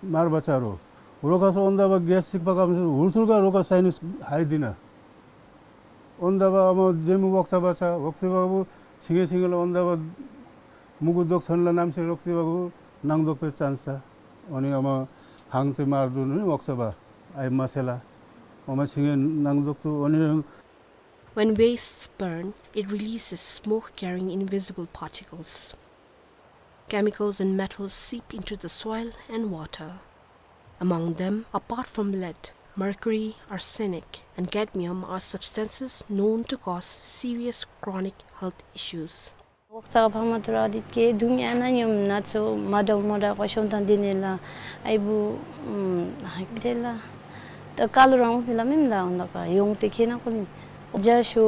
མར་བ་ཅ་རོ། རོ་ཁ་སོ་འོན་ད་བ་གེས་སིག་པ་ཀམ་སོ་ཧུར་ཐུར་ག་རོ་ཁ་སའི་ནས་ཧའི་དི་ན། འོན་ཏེ་འབདཝ་ཨ་མ་ཇེ་མི་འོག་ཚ་བ་ཆ་འོག་ཚ་བ་གུ་ཆིངས་ཆིངས་ལ་འོན་ཏེ་འབདཝ་མུ་གུ་དོག་ཚོན་ལ་ནམ་ཤེས་འོག་ཚ་བ་གུ་ནང་དོག་པའི་ཅན་ས། ཨོ་ནི་ཨ་མ་ཧང་ཚ་མར་དུ་ནི་འོག་ཚ་བ་ཨའི་མ་སེ་ལ་ཨ་མ་ཆིངས་ནང་དོག་ཏུ་ཨོ་ནི། When wastes burn, it releases smoke carrying invisible particles. Chemicals and metals seep into the soil and water. Among them, apart from lead, mercury, arsenic, and cadmium are substances known to cause serious chronic health issues. འོག་ཚ་ཕ་མ་ཐུར་ཨ་དིད་ཀེ་དུང་ཡ་ན་ཉོམ་ན་ཚོ་མ་དོ་མ་དོ་ཀ་ཤོང་ཐང་དེ་ནེ་ལ་ཨའི་བུ་ཨམ་ཧ་ཀི་དེ་ལ་ད་ཀ་ལུ་རང་ཕི་ལ་མེམ་ལ་འོན་ད་ཀ་ཡོང་ཏེ་ཁེ་ན་ཀུ་ལིན་ཇ་ཤུ་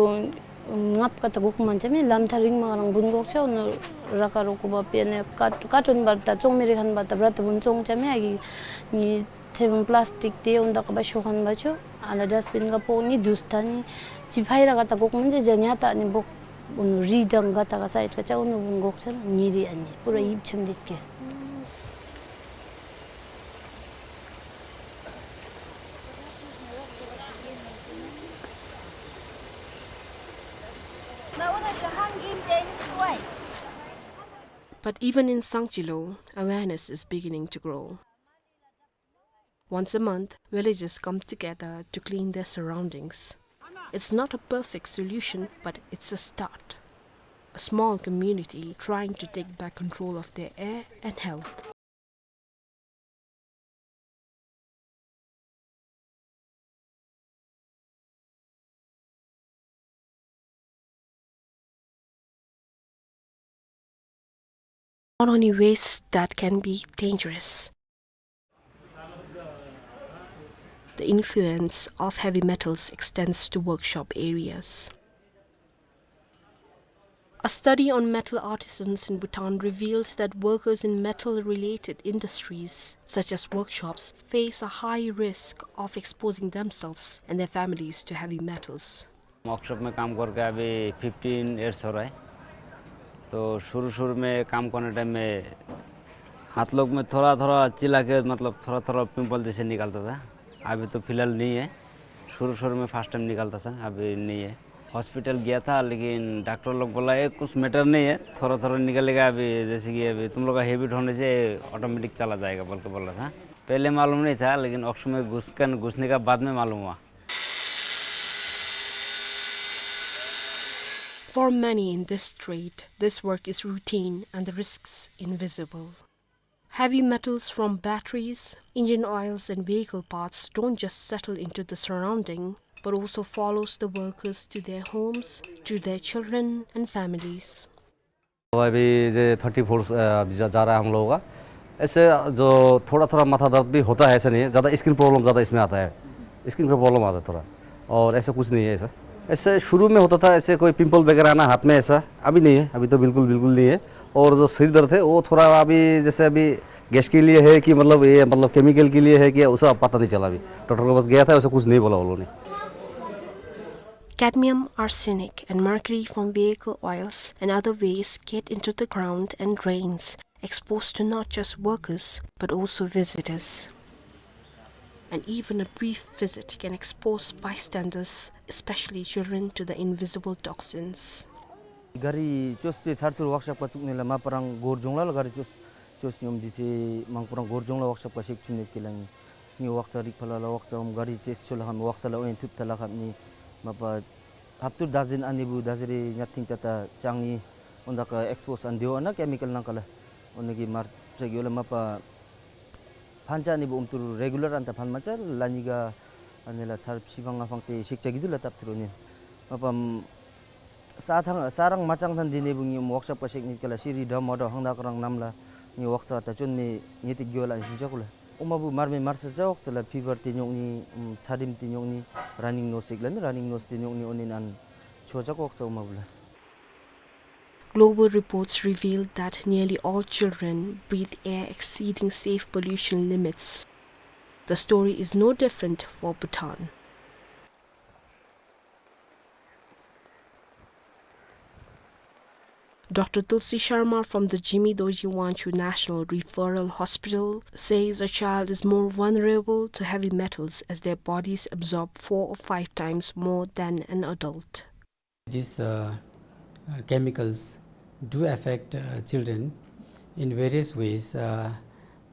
ངབ་ཀ་ཏ་གོག་མན་ཅ་མེ་ལམ་ཐ་རིང་མ་རང་བུན་གོག་ཆ་འོ་ནོ་ར་ཀ་རོ་ཀུ་བ་པེ་ནེ་ཀ་ཀ་ཏོན་བར་ཏ་ཙོང་མེ་རི་ཁན་བར་ཏ་བྲ་ཏ་བུན་ཙོང་ཅ་མེ་ཨ་གི་ནི་ཐེ་བུན་པླཱསྟིཀ་ཏེ་འོན་ད་ཀ་བ་ཤོ་ཁན་བ་ཆོ་ཨ་ལ་ཌསཊ་བིན་ག་པོ་ནི་དུས་ཐ་ནི་ཅི་ཕའི་ར་ཀ་ཏ་གོག་མན་ཅ་ཇ་ཉ་ཏ་ནི་བོག་འོ་ནོ་རི་དང་ག་ཏ་ག་སའིཌ་ག་ཅ་འོ་ནོ་བུན་གོག་ཆ་ལ་ཉེ་རི་ཨ་ནི་པུ་ར་ཡིབ་ཆེམ་དེད་ཀེ། But even in Sangchilo, awareness is beginning to grow. Once a month, villagers come together to clean their surroundings. It's not a perfect solution, but it's a start. A small community trying to take back control of their air and health. Not only waste that can be dangerous. The influence of heavy metals extends to workshop areas. A study on metal artisans in Bhutan reveals that workers in metal-related industries, such as workshops, face a high risk of exposing themselves and their families to heavy metals. Workshop में काम करके अभी fifteen years हो रहा है। तो शुरू शुरू में काम करने टाइम में हाथ लोग में थोड़ा थोड़ा चिल्ला के, मतलब, थोड़ा थोड़ा पिंपल जैसे निकलता था। अभी तो फिलहाल नहीं है। शुरू शुरू में फर्स्ट टाइम निकलता था, अभी नहीं है। हॉस्पिटल गया था, लेकिन डॉक्टर लोग बोला, "ये कुछ मैटर नहीं है, थोड़ा थोड़ा निकलेगा अभी, जैसे कि अभी तुम लोग का हैबिट होने से ऑटोमेटिक चला जाएगा," बोल के बोला था। पहले मालूम नहीं था, लेकिन वर्कशॉप में घुस कर, घुसने का बाद में मालूम हुआ। For many in this trade, this work is routine and the risks invisible. Heavy metals from batteries, engine oils and vehicle parts don't just settle into the surrounding, but also follows the workers to their homes, to their children and families. अभी ये thirty four, अ, जा, जा रहा है हम लोगों का। ऐसे जो थोड़ा-थोड़ा माथा दर्द भी होता है, ऐसा नहीं है। ज़्यादा स्किन प्रॉब्लम ज़्यादा इसमें आता है। स्किन का प्रॉब्लम आता है थोड़ा। और ऐसा कुछ नहीं है ऐसा। ऐसे शुरू में होता था, ऐसे कोई पिंपल वगैरह आना हाथ में ऐसा, अभी नहीं है। अभी तो बिल्कुल, बिल्कुल नहीं है। और जो सिर दर्द है, वो थोड़ा अभी, जैसे अभी गैस के लिए है कि मतलब ये, मतलब केमिकल के लिए है कि उसका पता नहीं चला अभी। डॉक्टर के पास गया था, वैसे कुछ नहीं बोला उन्होंने। Cadmium, arsenic, and mercury from vehicle oils and other waste get into the ground and drains, exposed to not just workers, but also visitors. And even a brief visit can expose bystanders, especially children, to the invisible toxins. गाडी चोस पे छारतुर वर्कशॉप का चुकने ला मापरंग गोर जोंगला ला गाडी चोस, चोस न्योम दिसे मांगपुरंग गोर जोंगला वर्कशॉप का शेक चुने के लांगी। नि वर्कशॉप रिक फला ला वर्कशॉप हम गाडी चेस चोला हम वर्कशॉप ला ओएन थुप तला हम नि मापा हफ्तुर दर्जन आने बु दर्जरे न्याथिंग तता चांगी ओंदा का एक्सपोज आन दियो ना केमिकल नंग कला। ओने की मार चेक योला मापा फांचा नि बु उमतुर रेगुलर अंता फान मचा लानिगा अनेला चार पीसी फांगा फांगते शिक्षा गिदुला तप्तुर ओने। मापा साथांग, सारंग मचांग थान दिने बुंगी वर्कशॉप का शेक निकला सिरी डम ऑटो हंगदा करंग नामला नि वर्कशॉप ता चोन में नितिक गियोला इंसिन चकुला। ओमा बु मार में मार सा चा वर्कशॉप ला फीवर ते न्योंगनी, उम, छादिम ते न्योंगनी, रनिंग नोज सिकला नि रनिंग नोज ते न्योंगनी ओने नान छोचा वर्कशॉप ओमा बुला। Global reports reveal that nearly all children breathe air exceeding safe pollution limits. The story is no different for Bhutan. Doctor Tulsi Sharma from the Jigme Dorji Wangchuk National Referral Hospital says a child is more vulnerable to heavy metals as their bodies absorb four or five times more than an adult. These, uh, uh, chemicals do affect, uh, children in various ways. Uh,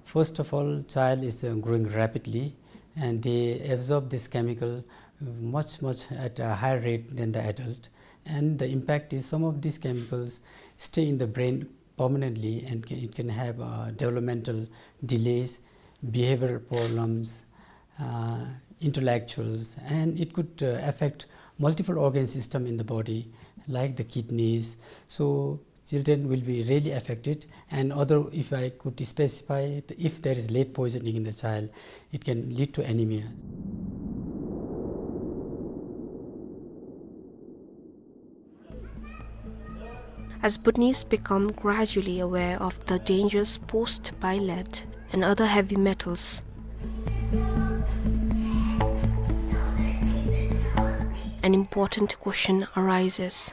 first of all, child is, uh, growing rapidly, and they absorb this chemical much, much at a higher rate than the adult. And the impact is some of these chemicals stay in the brain permanently, and ca-, it can have, uh, developmental delays, behavioral problems, uh, intellectuals, and it could, uh, affect multiple organ system in the body, like the kidneys. So children will be really affected, and other, if I could specify, if there is lead poisoning in the child, it can lead to anemia. As Bhutanese become gradually aware of the dangers posed by lead and other heavy metals, an important question arises.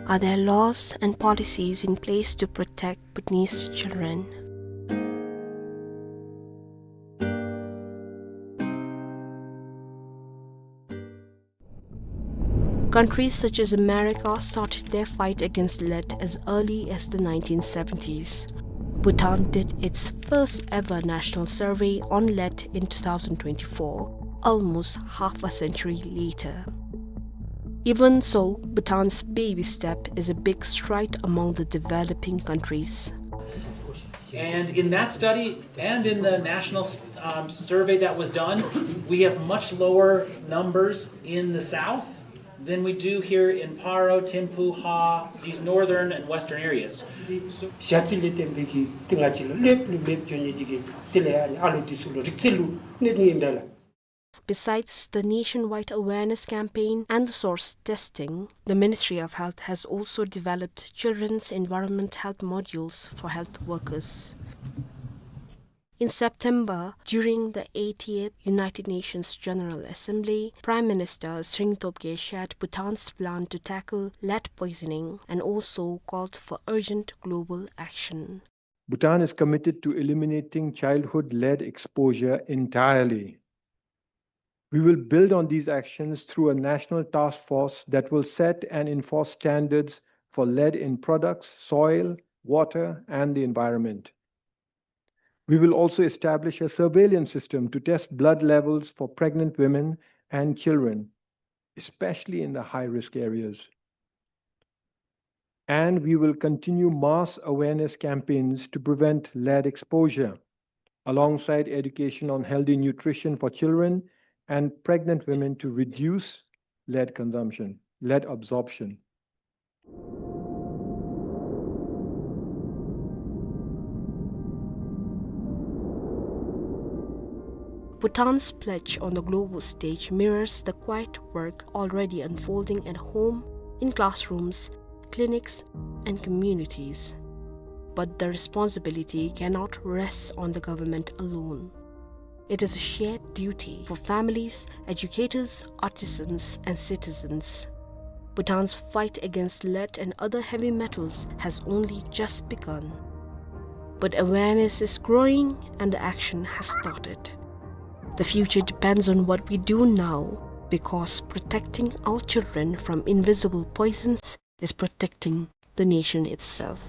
Are there laws and policies in place to protect Bhutanese children? Countries such as America started their fight against lead as early as the nineteen seventies. Bhutan did its first ever national survey on lead in two thousand twenty-four, almost half a century later. Even so, Bhutan's baby step is a big stride among the developing countries. And in that study and in the national, um, survey that was done, we have much lower numbers in the south than we do here in Paro, Thimphu, Ha, these northern and western areas. ཞ་རྩི་ལས་བརྟེན་པའི་གི་ཏེ་ང་བཅས་ལུ་ལེབ་ལུ་མེདཔ་འགྱོ་ནི་འདི་གིས་དེ་ལས་ཨ་ནི་ཨ་ལོ་འདི་ཚུ་ལུ་རིག་རྩལ་ལུ་གནོད་ནི་ཨིན་པས་ལགས། Besides the nationwide awareness campaign and the source testing, the Ministry of Health has also developed children's environment health modules for health workers. In September, during the eightieth United Nations General Assembly, Prime Minister Tshering Tobgay shared Bhutan's plan to tackle lead poisoning and also called for urgent global action. Bhutan is committed to eliminating childhood lead exposure entirely. We will build on these actions through a national task force that will set and enforce standards for lead in products, soil, water, and the environment. We will also establish a surveillance system to test blood levels for pregnant women and children, especially in the high-risk areas. And we will continue mass awareness campaigns to prevent lead exposure, alongside education on healthy nutrition for children and pregnant women to reduce lead consumption, lead absorption. Bhutan's pledge on the global stage mirrors the quiet work already unfolding at home, in classrooms, clinics, and communities. But the responsibility cannot rest on the government alone. It is a shared duty for families, educators, artisans, and citizens. Bhutan's fight against lead and other heavy metals has only just begun. But awareness is growing and the action has started. The future depends on what we do now, because protecting our children from invisible poisons is protecting the nation itself.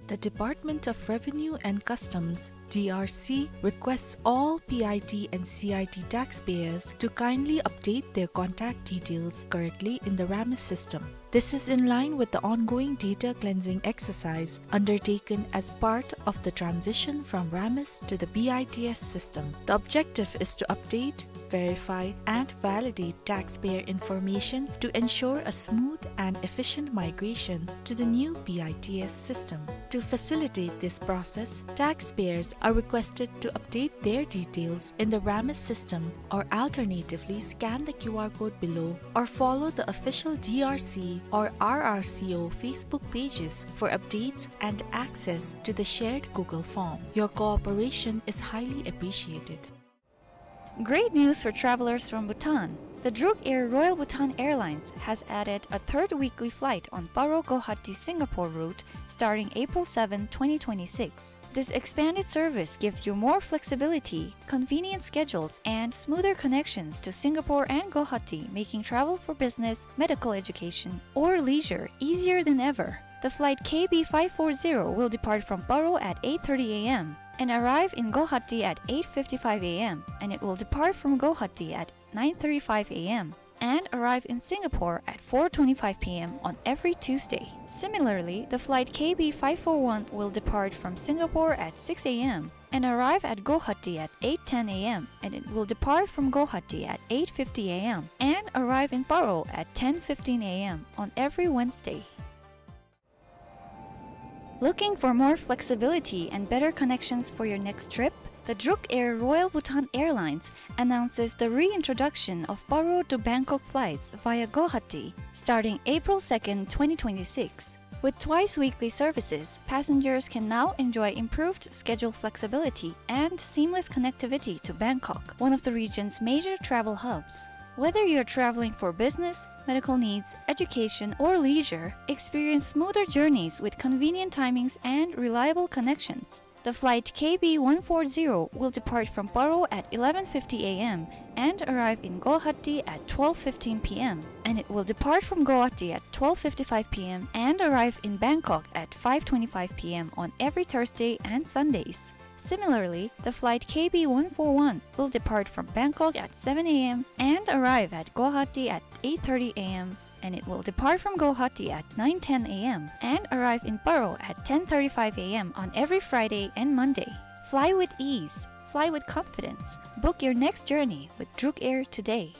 The Department of Revenue and Customs, D R C, requests all P I T and C I T taxpayers to kindly update their contact details correctly in the RAMIS system. This is in line with the ongoing data cleansing exercise undertaken as part of the transition from RAMIS to the B I T S system. The objective is to update verify, and validate taxpayer information to ensure a smooth and efficient migration to the new B I T S system. To facilitate this process, taxpayers are requested to update their details in the RAMIS system or alternatively scan the Q R code below or follow the official D R C or R R C O Facebook pages for updates and access to the shared Google form. Your cooperation is highly appreciated. Great news for travelers from Bhutan. The Druk Air Royal Bhutan Airlines has added a third weekly flight on Paro Guwahati Singapore route starting April seventh, twenty twenty-six. This expanded service gives you more flexibility, convenient schedules, and smoother connections to Singapore and Guwahati, making travel for business, medical education, or leisure easier than ever. The flight K B five four zero will depart from Paro at eight thirty A M and arrive in Guwahati at eight fifty-five A M, and it will depart from Guwahati at nine thirty-five A M and arrive in Singapore at four twenty-five P M on every Tuesday. Similarly, the flight K B five four one will depart from Singapore at six A M and arrive at Guwahati at eight ten A M, and it will depart from Guwahati at eight fifty A M and arrive in Paro at ten fifteen A M on every Wednesday. Looking for more flexibility and better connections for your next trip? The Druk Air Royal Bhutan Airlines announces the reintroduction of Paro to Bangkok flights via Guwahati starting April second, twenty twenty-six. With twice weekly services, passengers can now enjoy improved schedule flexibility and seamless connectivity to Bangkok, one of the region's major travel hubs. Whether you're traveling for business, medical needs, education, or leisure, experience smoother journeys with convenient timings and reliable connections. The flight K B one four zero will depart from Paro at eleven fifty A M and arrive in Guwahati at twelve fifteen P M, and it will depart from Guwahati at twelve fifty-five P M and arrive in Bangkok at five twenty-five P M on every Thursday and Sundays. Similarly, the flight K B one four one will depart from Bangkok at seven A M and arrive at Guwahati at eight thirty A M, and it will depart from Guwahati at nine ten A M and arrive in Paro at ten thirty-five A M on every Friday and Monday. Fly with ease. Fly with confidence. Book your next journey with Druk Air today.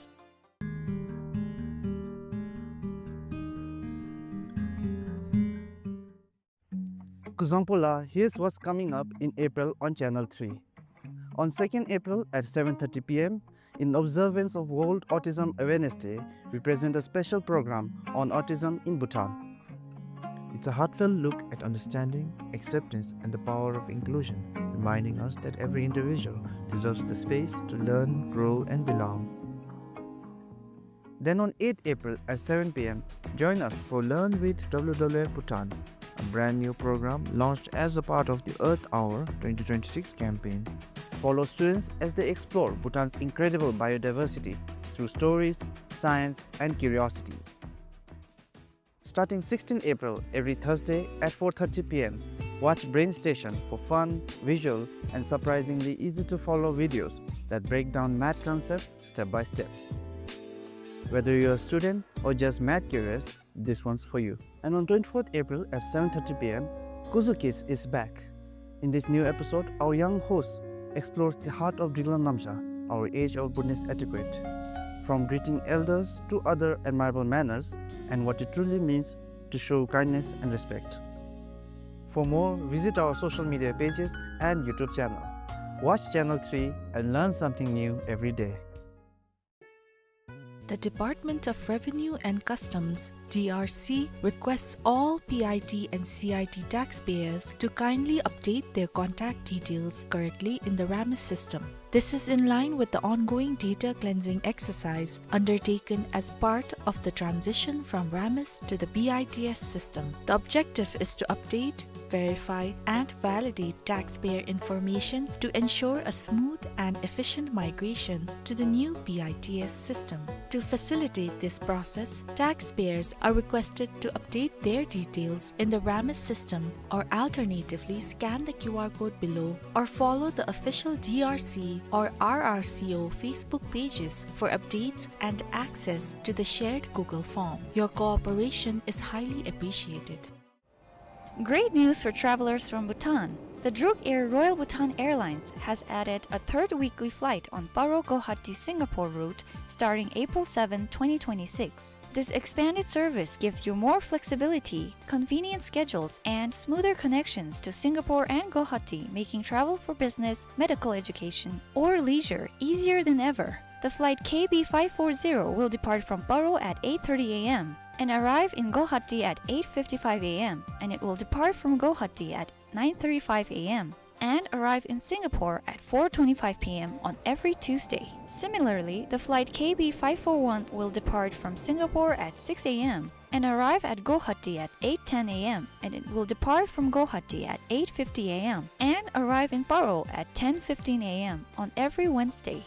Kuzuzangpo la, here's what's coming up in April on Channel three. On second April at seven thirty P M, in observance of World Autism Awareness Day, we present a special program on autism in Bhutan. It's a heartfelt look at understanding, acceptance, and the power of inclusion, reminding us that every individual deserves the space to learn, grow, and belong. Then on eighth April at seven P M, join us for Learn with W W F Bhutan, a brand new program launched as a part of the Earth Hour twenty twenty-six campaign. Follow students as they explore Bhutan's incredible biodiversity through stories, science, and curiosity. Starting sixteenth April, every Thursday at four thirty P M, watch Brain Station for fun, visual, and surprisingly easy-to-follow videos that break down math concepts step by step. Whether you're a student or just math curious, this one's for you. And on twenty-fourth April at seven thirty P M, Kuzu Kids is back. In this new episode, our young host explores the heart of Driklang Namsha, our age-old Bhutanese etiquette, from greeting elders to other admirable manners and what it truly means to show kindness and respect. For more, visit our social media pages and YouTube channel. Watch Channel three and learn something new every day. The Department of Revenue and Customs, D R C, requests all P I T and C I T taxpayers to kindly update their contact details correctly in the RAMIS system. This is in line with the ongoing data cleansing exercise undertaken as part of the transition from RAMIS to the B I T S system. The objective is to update, verify, and validate taxpayer information to ensure a smooth and efficient migration to the new B I T S system. To facilitate this process, taxpayers are requested to update their details in the RAMIS system or alternatively scan the Q R code below or follow the official D R C or R R C O Facebook pages for updates and access to the shared Google form. Your cooperation is highly appreciated. Great news for travelers from Bhutan. The Druk Air Royal Bhutan Airlines has added a third weekly flight on Paro Guwahati Singapore route starting April seventh, twenty twenty-six. This expanded service gives you more flexibility, convenient schedules, and smoother connections to Singapore and Guwahati, making travel for business, medical education, or leisure easier than ever. The flight K B five four zero will depart from Paro at eight thirty A M and arrive in Guwahati at eight fifty-five A M, and it will depart from Guwahati at nine thirty-five A M and arrive in Singapore at four twenty-five P M on every Tuesday. Similarly, the flight K B five four one will depart from Singapore at six A M and arrive at Guwahati at eight ten A M, and it will depart from Guwahati at eight fifty A M and arrive in Paro at ten fifteen A M on every Wednesday.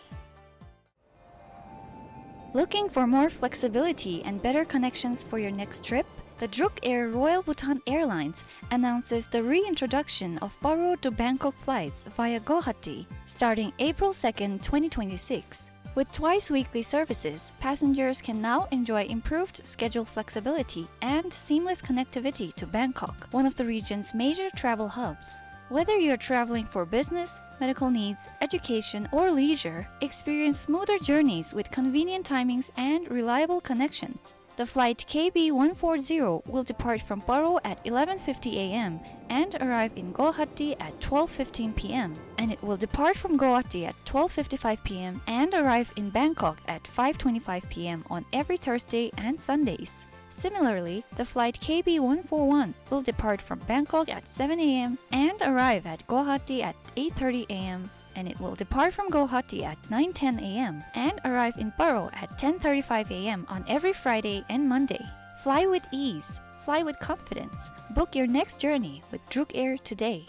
Looking for more flexibility and better connections for your next trip? The Druk Air Royal Bhutan Airlines announces the reintroduction of Paro to Bangkok flights via Guwahati starting April second, twenty twenty-six. With twice weekly services, passengers can now enjoy improved schedule flexibility and seamless connectivity to Bangkok, one of the region's major travel hubs. Whether you're traveling for business, medical needs, education, or leisure, experience smoother journeys with convenient timings and reliable connections. The flight K B one four zero will depart from Paro at eleven fifty A M and arrive in Guwahati at twelve fifteen P M, and it will depart from Guwahati at twelve fifty-five P M and arrive in Bangkok at five twenty-five P M on every Thursday and Sundays. Similarly, the flight K B one four one will depart from Bangkok at seven A M and arrive at Guwahati at eight thirty A M, and it will depart from Guwahati at nine ten A M and arrive in Paro at ten thirty-five A M on every Friday and Monday. Fly with ease. Fly with confidence. Book your next journey with Druk Air today.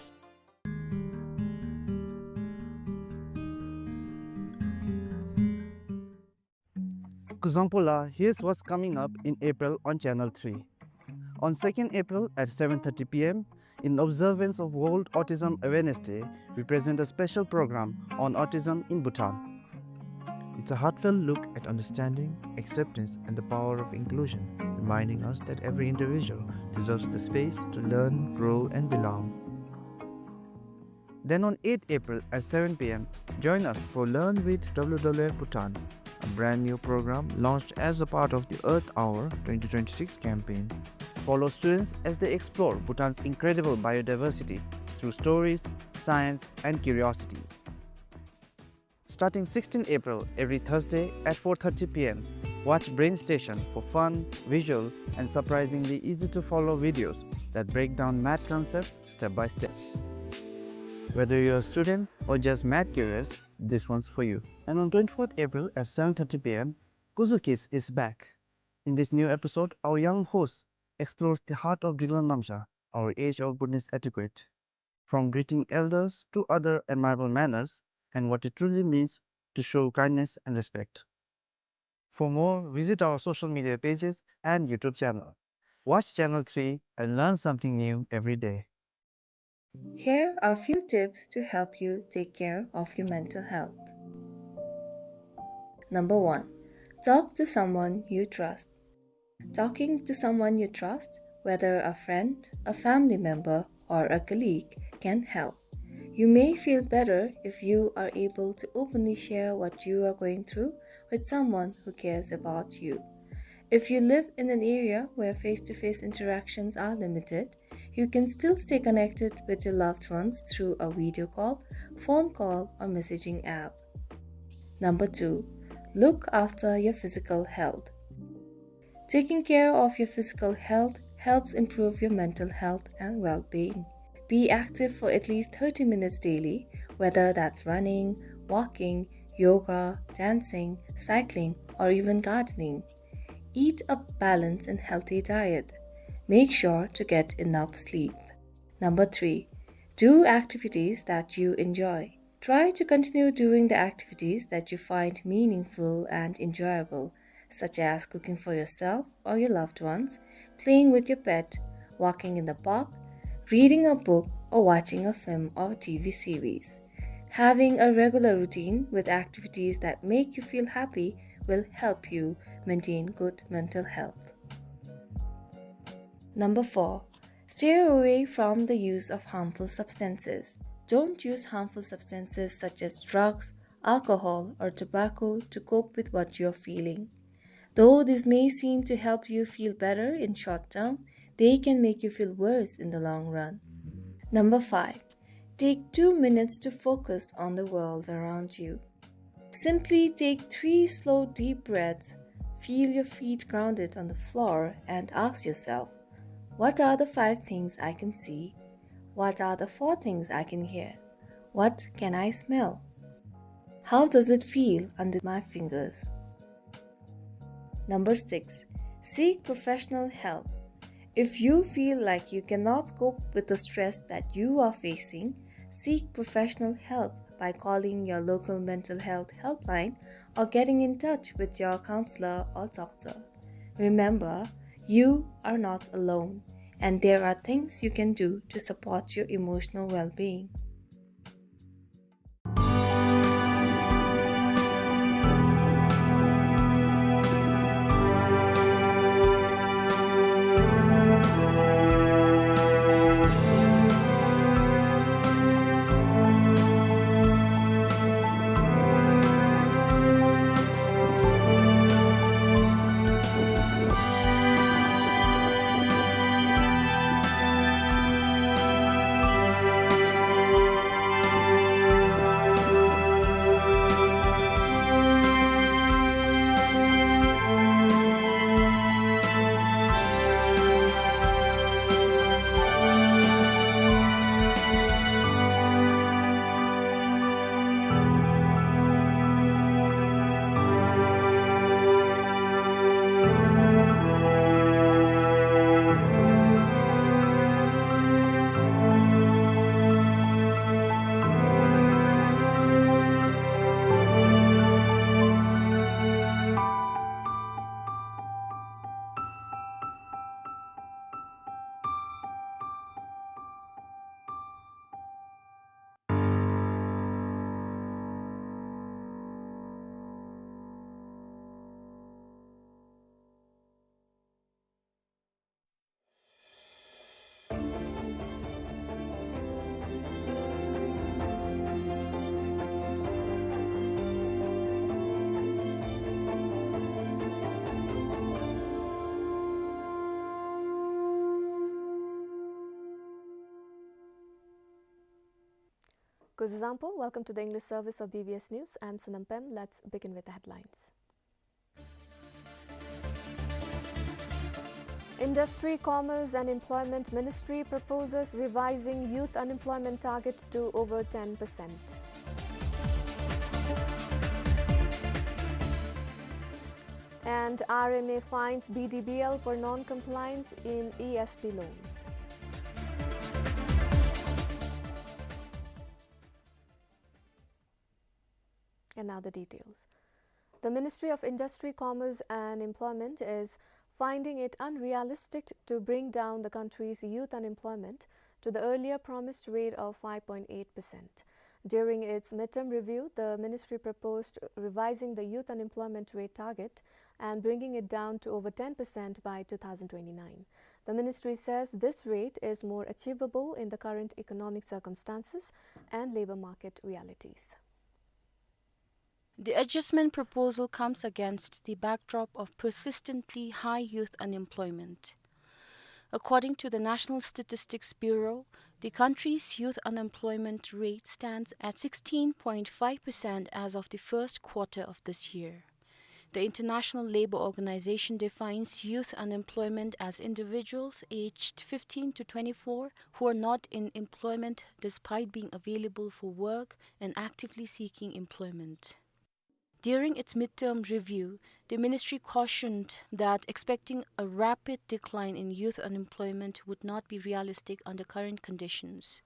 Kuzuzangpo la, here's what's coming up in April on Channel three. On second April at seven thirty P M, in observance of World Autism Awareness Day, we present a special program on autism in Bhutan. It's a heartfelt look at understanding, acceptance, and the power of inclusion, reminding us that every individual deserves the space to learn, grow, and belong. Then on eighth April at seven P M, join us for Learn with W W F Bhutan, a brand new program launched as a part of the Earth Hour twenty twenty-six campaign. Follow students as they explore Bhutan's incredible biodiversity through stories, science, and curiosity. Starting sixteenth April, every Thursday at four thirty P M, watch Brain Station for fun, visual, and surprisingly easy-to-follow videos that break down math concepts step by step. Whether you're a student or just math curious, this one's for you. And on twenty-fourth April at seven thirty P M, Kuzu Kids is back. In this new episode, our young host explores the heart of Driklang Namsha, our age-old Bhutanese etiquette, from greeting elders to other admirable manners and what it truly means to show kindness and respect. For more, visit our social media pages and YouTube channel. Watch Channel three and learn something new every day. Here are a few tips to help you take care of your mental health. Number one, talk to someone you trust. Talking to someone you trust, whether a friend, a family member, or a colleague, can help. You may feel better if you are able to openly share what you are going through with someone who cares about you. If you live in an area where face-to-face interactions are limited, you can still stay connected with your loved ones through a video call, phone call, or messaging app. Number two, look after your physical health. Taking care of your physical health helps improve your mental health and well-being. Be active for at least thirty minutes daily, whether that's running, walking, yoga, dancing, cycling, or even gardening. Eat a balanced and healthy diet. Make sure to get enough sleep. Number three, do activities that you enjoy. Try to continue doing the activities that you find meaningful and enjoyable, such as cooking for yourself or your loved ones, playing with your pet, walking in the park, reading a book, or watching a film or T V series. Having a regular routine with activities that make you feel happy will help you maintain good mental health. Number four, Stay away from the use of harmful substances. Don't use harmful substances such as drugs, alcohol, or tobacco to cope with what you're feeling. Though this may seem to help you feel better in short term, they can make you feel worse in the long run. Number five, take two minutes to focus on the world around you. Simply take three slow, deep breaths, feel your feet grounded on the floor, and ask yourself, "What are the five things I can see? What are the four things I can hear? What can I smell? How does it feel under my fingers?" Number six, seek professional help. If you feel like you cannot cope with the stress that you are facing, seek professional help by calling your local mental health helpline or getting in touch with your counselor or doctor. Remember, you are not alone, and there are things you can do to support your emotional well-being. Kuzu zampo, welcome to the English service of B B S News. I'm Sonam Pem. Let's begin with the headlines. Industry, Commerce and Employment Ministry proposes revising youth unemployment target to over ten percent. And R M A fines B D B L for non-compliance in E S P loans. And now the details. The Ministry of Industry, Commerce and Employment is finding it unrealistic to bring down the country's youth unemployment to the earlier promised rate of five point eight percent. During its midterm review, the ministry proposed revising the youth unemployment rate target and bringing it down to over ten percent by two thousand twenty-nine. The ministry says this rate is more achievable in the current economic circumstances and labor market realities. The adjustment proposal comes against the backdrop of persistently high youth unemployment. According to the National Statistics Bureau, the country's youth unemployment rate stands at sixteen point five percent as of the first quarter of this year. The International Labour Organization defines youth unemployment as individuals aged fifteen to twenty-four who are not in employment despite being available for work and actively seeking employment. During its midterm review, the ministry cautioned that expecting a rapid decline in youth unemployment would not be realistic under current conditions.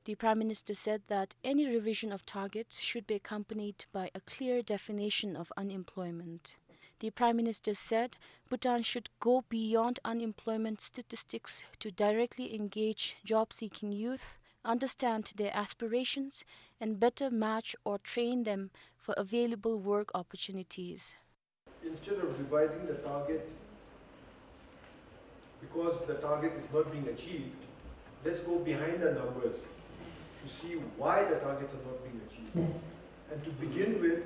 The Prime Minister said that any revision of targets should be accompanied by a clear definition of unemployment. The Prime Minister said Bhutan should go beyond unemployment statistics to directly engage job-seeking youth, understand their aspirations, and better match or train them for available work opportunities. Instead of revising the target, because the target is not being achieved, Let's go behind the numbers to see why the targets are not being achieved. Yes. And to begin with,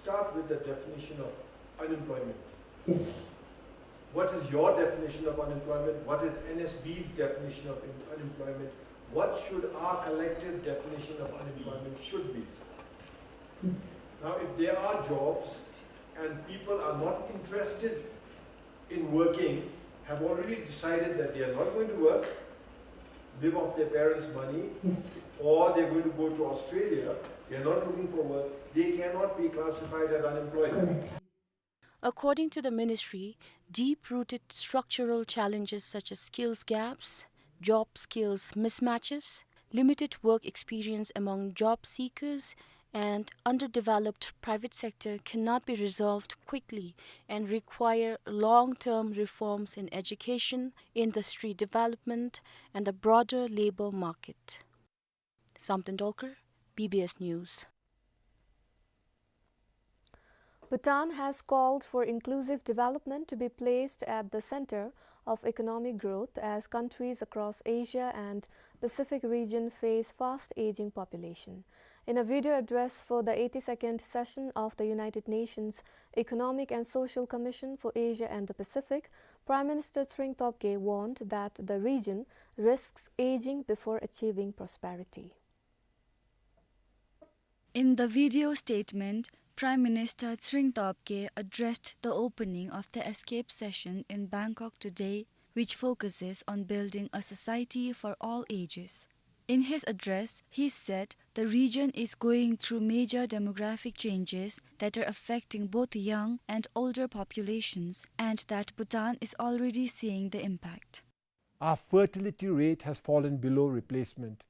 start with the definition of unemployment. Yes. What is your definition of unemployment? What is N S B's definition of un-, unemployment? What should our collective definition of unemployment should be? Yes. Now, if there are jobs and people are not interested in working, have already decided that they are not going to work, live off their parents' money, yes, or they're going to go to Australia, they are not looking for work, they cannot be classified as unemployed. Correct. According to the ministry, deep-rooted structural challenges such as skills gaps, job skills mismatches, limited work experience among job seekers, and underdeveloped private sector cannot be resolved quickly and require long-term reforms in education, industry development, and the broader labor market. Samten Dolkar, B B S News. Bhutan has called for inclusive development to be placed at the center of economic growth as countries across Asia and Pacific region face fast aging population. In a video address for the eighty-second session of the United Nations Economic and Social Commission for Asia and the Pacific, Prime Minister Tshering Tobgay warned that the region risks aging before achieving prosperity. In the video statement, Prime Minister Tshering Tobgay addressed the opening of the ESCAPE session in Bangkok today, which focuses on building a society for all ages. In his address, he said the region is going through major demographic changes that are affecting both young and older populations, and that Bhutan is already seeing the impact. Our fertility rate has fallen below replacement.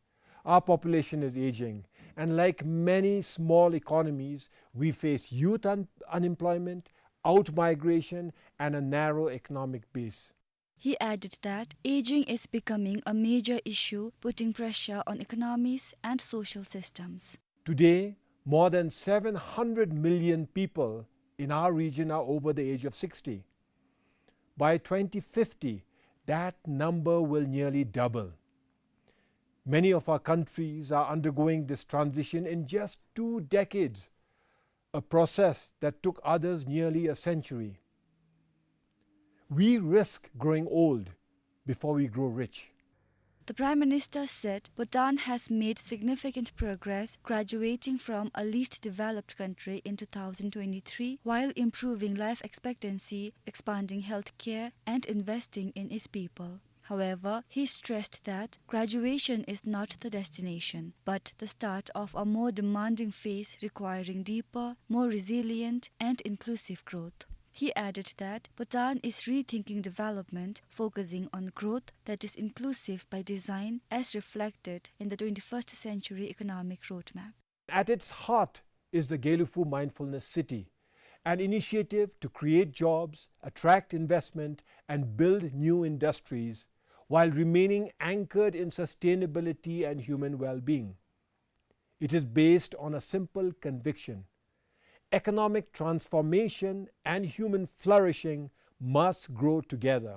Our population is aging, and like many small economies, we face youth un-, unemployment, outmigration, and a narrow economic base. He added that aging is becoming a major issue, putting pressure on economies and social systems. Today, more than seven hundred million people in our region are over the age of sixty. By twenty fifty, that number will nearly double. Many of our countries are undergoing this transition in just two decades, a process that took others nearly a century. We risk growing old before we grow rich. The Prime Minister said Bhutan has made significant progress, graduating from a least developed country in two thousand twenty-three, while improving life expectancy, expanding health care, and investing in its people. However, he stressed that graduation is not the destination, but the start of a more demanding phase requiring deeper, more resilient, and inclusive growth. He added that Bhutan is rethinking development, focusing on growth that is inclusive by design, as reflected in the twenty-first century economic roadmap. At its heart is the Gelephu Mindfulness City, an initiative to create jobs, attract investment, and build new industries while remaining anchored in sustainability and human well-being. It is based on a simple conviction: economic transformation and human flourishing must grow together.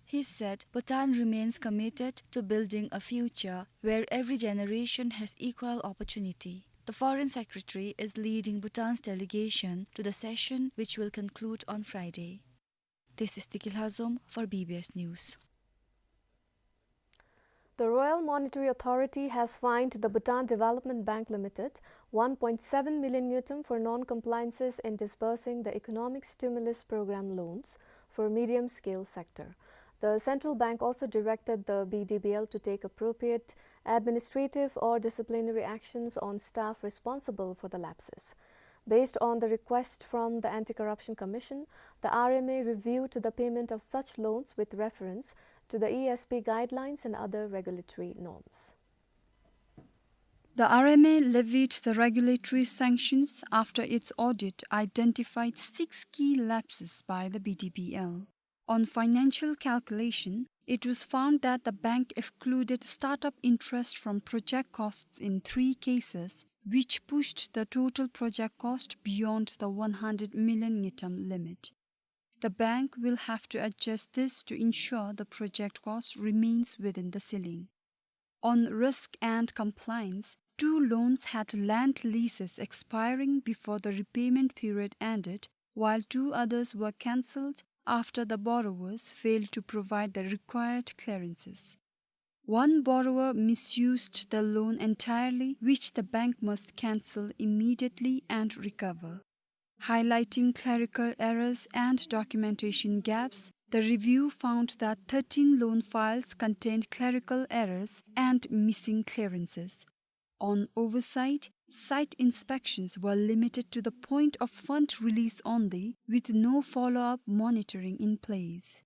He said Bhutan remains committed to building a future where every generation has equal opportunity. The Foreign Secretary is leading Bhutan's delegation to the session, which will conclude on Friday. This is Tiki Lhazom for B B S News. The Royal Monetary Authority has fined the Bhutan Development Bank Limited one point seven million ngultrum for non-compliances in disbursing the Economic Stimulus Program loans for medium-scale sector. The central bank also directed the B D B L to take appropriate administrative or disciplinary actions on staff responsible for the lapses. Based on the request from the Anti-Corruption Commission, the R M A reviewed the payment of such loans with reference to the E S B guidelines and other regulatory norms. The R M A levied the regulatory sanctions after its audit identified six key lapses by the B D B L. On financial calculation, it was found that the bank excluded startup interest from project costs in three cases, which pushed the total project cost beyond the one hundred million ngultrum limit. The bank will have to adjust this to ensure the project cost remains within the ceiling. On risk and compliance, two loans had land leases expiring before the repayment period ended, while two others were cancelled after the borrowers failed to provide the required clearances. One borrower misused the loan entirely, which the bank must cancel immediately and recover. Highlighting clerical errors and documentation gaps, the review found that thirteen loan files contained clerical errors and missing clearances. On oversight, site inspections were limited to the point of fund release only, with no follow-up monitoring in place.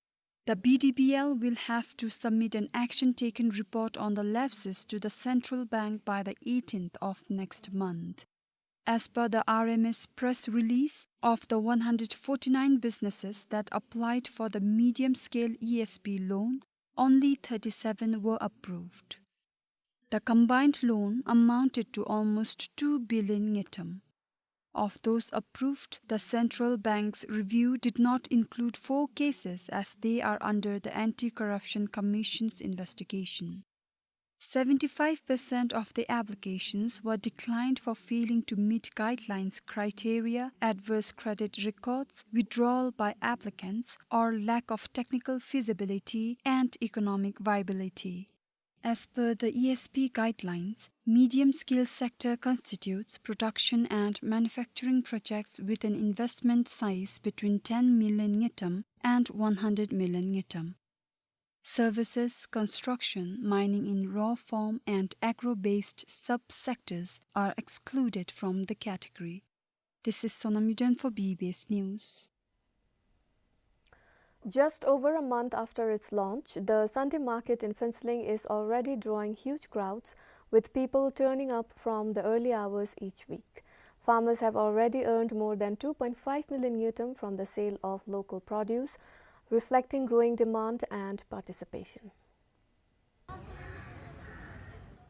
The B D B L will have to submit an action taken report on the lapses to the central bank by the eighteenth of next month. As per the R M S press release, of the one hundred forty-nine businesses that applied for the medium-scale E S B loan, only thirty-seven were approved. The combined loan amounted to almost two billion ngultrum. Of those approved, the central bank's review did not include four cases, as they are under the Anti-Corruption Commission's investigation. Seventy-five percent of the applications were declined for failing to meet guidelines criteria, adverse credit records, withdrawal by applicants, or lack of technical feasibility and economic viability. As per the E S B guidelines, medium-scale sector constitutes production and manufacturing projects with an investment size between ten million ngultrum and one hundred million ngultrum. Services, construction, mining in raw form, and agro-based sub-sectors are excluded from the category. This is Sonam Yuden for B B S News. Just over a month after its launch, the Sunday market in Phuentsholing is already drawing huge crowds, with people turning up from the early hours each week. Farmers have already earned more than two point five million ngultrum from the sale of local produce, reflecting growing demand and participation.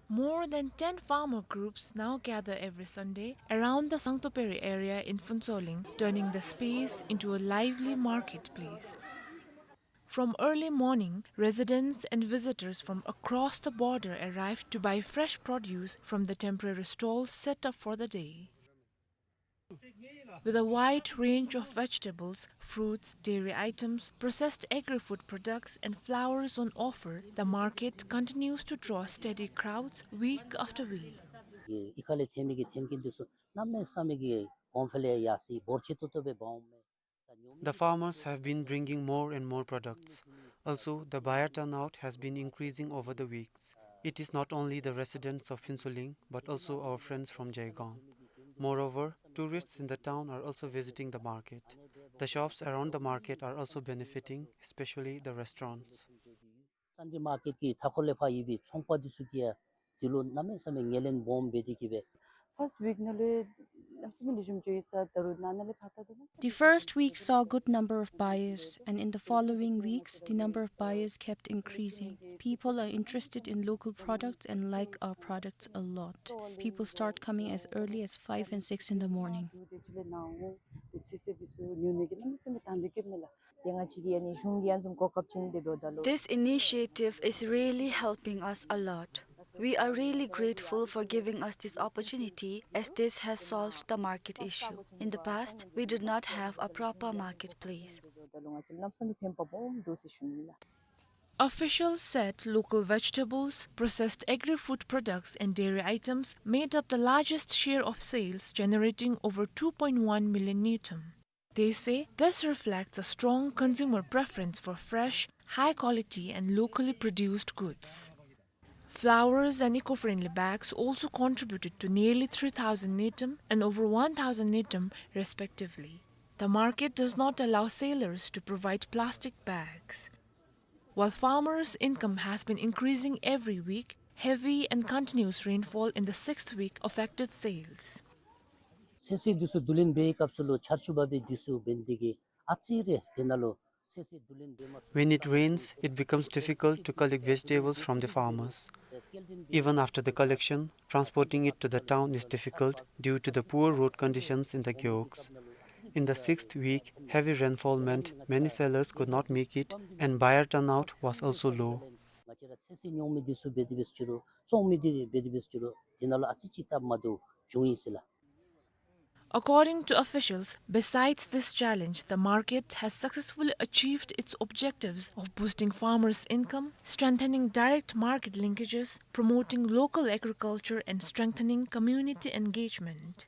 More than ten farmer groups now gather every Sunday around the Sangtuperi area in Phuentsholing, turning the space into a lively marketplace. From early morning, residents and visitors from across the border arrive to buy fresh produce from the temporary stalls set up for the day. With a wide range of vegetables, fruits, dairy items, processed agri-food products, and flowers on offer, the market continues to draw steady crowds week after week. ཨི་ཁ་ལས་ཐོན་མི་གི་ཐོན་སྐྱེད་འདི་ཚུ་གནམ་མེད་ས་མེད་ཀྱི་གོང་འཕེལ་ཡར་སོང་ཡི། འབོར་ཆེ་ཏོག་ཏོ་སྦེ་འབག་འོང་མས། The farmers have been bringing more and more products. Also, the buyer turnout has been increasing over the weeks. It is not only the residents of Phuentsholing, but also our friends from Jaigong. Moreover, tourists in the town are also visiting the market. The shops around the market are also benefiting, especially the restaurants. སན་ཌེ་མར་ཀེཊ་ཀྱི་མཐའ་འཁོར་ལས་ཕར་ཡོད་པའི་ཚོང་པ་འདི་ཚུ་གིས་ཡང་འདི་ལུ་གནམ་མེད་ས་མེད་ངོས་ལེན་སྦོམ་འབད་དེ་གིས་སྦེ། First week ནང་ལས་གནམ་མེད་ས་མེད་ལེགས་ཤོམ་འགྱོ་ཡི་ས། ད་རུང་ནང་ན་ལས་ཕར་ད་དོ་ན། The first week saw a good number of buyers, and in the following weeks, the number of buyers kept increasing. People are interested in local products and like our products a lot. People start coming as early as five and six in the morning. This initiative is really helping us a lot. We are really grateful for giving us this opportunity, as this has solved the market issue. In the past, we did not have a proper marketplace. Officials said local vegetables, processed agri-food products and dairy items made up the largest share of sales, generating over two point one million ngultrum. They say this reflects a strong consumer preference for fresh, high quality and locally produced goods. Flowers and eco-friendly bags also contributed to nearly three thousand ngultrum and over one thousand ngultrum respectively. The market does not allow sellers to provide plastic bags. While farmers' income has been increasing every week, heavy and continuous rainfall in the sixth week affected sales. ཚོད་བསྲེ་འདི་ཚུ་བསྡུ་ལེན་འབད་བའི་སྐབས་སུ་ལུ་ཆར་ཆུ་འབབ་པའི་དུས་སུ་འབད་ནི་དེ་གིས་ཨ་ཙི་རེ་དེ་ནང་ལུ་ཚོད་བསྲེ་བསྡུ་ལེན་འབད་མ། When it rains, it becomes difficult to collect vegetables from the farmers. Even after the collection, transporting it to the town is difficult due to the poor road conditions in the gewogs. In the sixth week, heavy rainfall meant many sellers could not make it and buyer turnout was also low. ཁྱེད་ར་ཚོད་བསྲེ་ཉོ་མི་འདི་ཚུ་འབད་དེ་འབད་ཟེར་ཅི་རུང་བཙོང་མི་འདི་འབད་དེ་འབད་ཟེར་ཅི་རུང་དེ་ནང་ལུ་ཨ་ཙི་ཅིག་སྟབས་མ་བདེཝ་བྱུང་ཡི་ཟེར་ལགས། According to officials, besides this challenge, the market has successfully achieved its objectives of boosting farmers' income, strengthening direct market linkages, promoting local agriculture, and strengthening community engagement.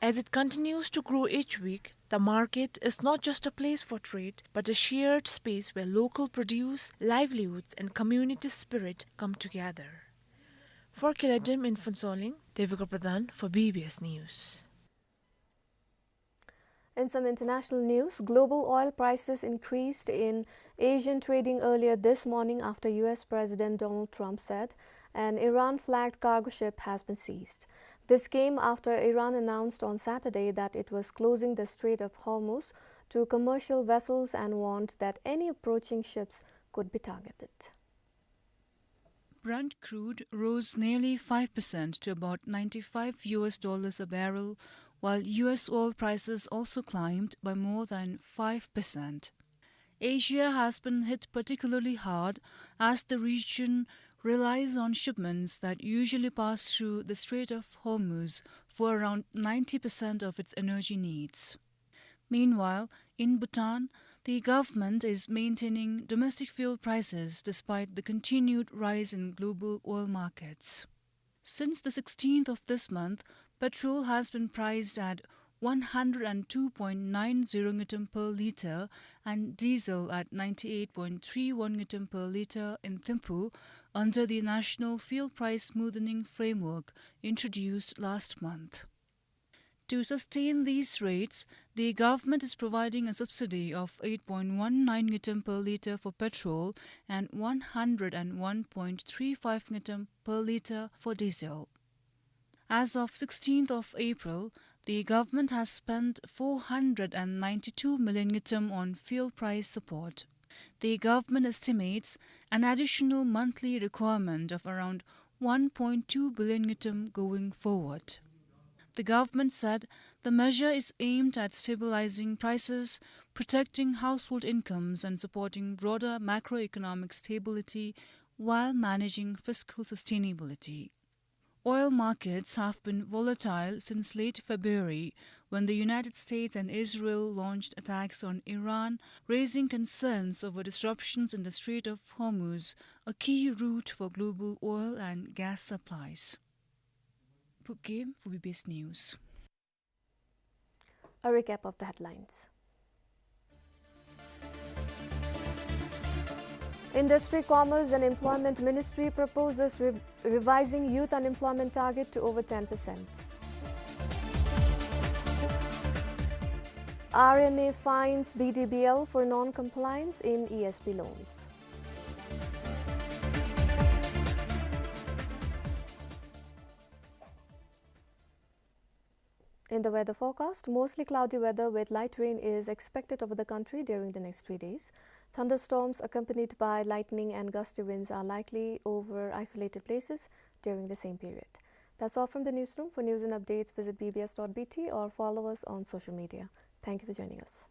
As it continues to grow each week, the market is not just a place for trade, but a shared space where local produce, livelihoods, and community spirit come together. For Kiladim in Phuentsholing, Devika Pradhan for B B S News. In some international news, global oil prices increased in Asian trading earlier this morning after U S President Donald Trump said an Iran-flagged cargo ship has been seized. This came after Iran announced on Saturday that it was closing the Strait of Hormuz to commercial vessels and warned that any approaching ships could be targeted. Brent crude rose nearly five percent to about ninety-five U S dollars a barrel, while U S oil prices also climbed by more than five percent. Asia has been hit particularly hard as the region relies on shipments that usually pass through the Strait of Hormuz for around ninety percent of its energy needs. Meanwhile, in Bhutan, the government is maintaining domestic fuel prices despite the continued rise in global oil markets. Since the sixteenth of this month, petrol has been priced at one hundred and two point nine zero ngultrum per litre and diesel at ninety-eight point three one ngultrum per litre in Thimphu under the National Fuel Price Smoothening Framework introduced last month. To sustain these rates, the government is providing a subsidy of eight point one nine ngultrum per litre for petrol and one hundred and one point three five ngultrum per litre for diesel. As of sixteenth of April, the government has spent four hundred and ninety-two million ngultrum on fuel price support. The government estimates an additional monthly requirement of around one point two billion ngultrum going forward. The government said the measure is aimed at stabilizing prices, protecting household incomes, and supporting broader macroeconomic stability while managing fiscal sustainability. Oil markets have been volatile since late February, when the United States and Israel launched attacks on Iran, raising concerns over disruptions in the Strait of Hormuz, a key route for global oil and gas supplies. Phub Gyem for B B S News. A recap of the headlines. Industry, Commerce and Employment Ministry proposes re-, revising youth unemployment target to over ten percent. R M A fines B D B L for non-compliance in E S B loans. In the weather forecast, mostly cloudy weather with light rain is expected over the country during the next three days. Thunderstorms accompanied by lightning and gusty winds are likely over isolated places during the same period. That's all from the newsroom. For news and updates, visit B B S dot B T or follow us on social media. Thank you for joining us.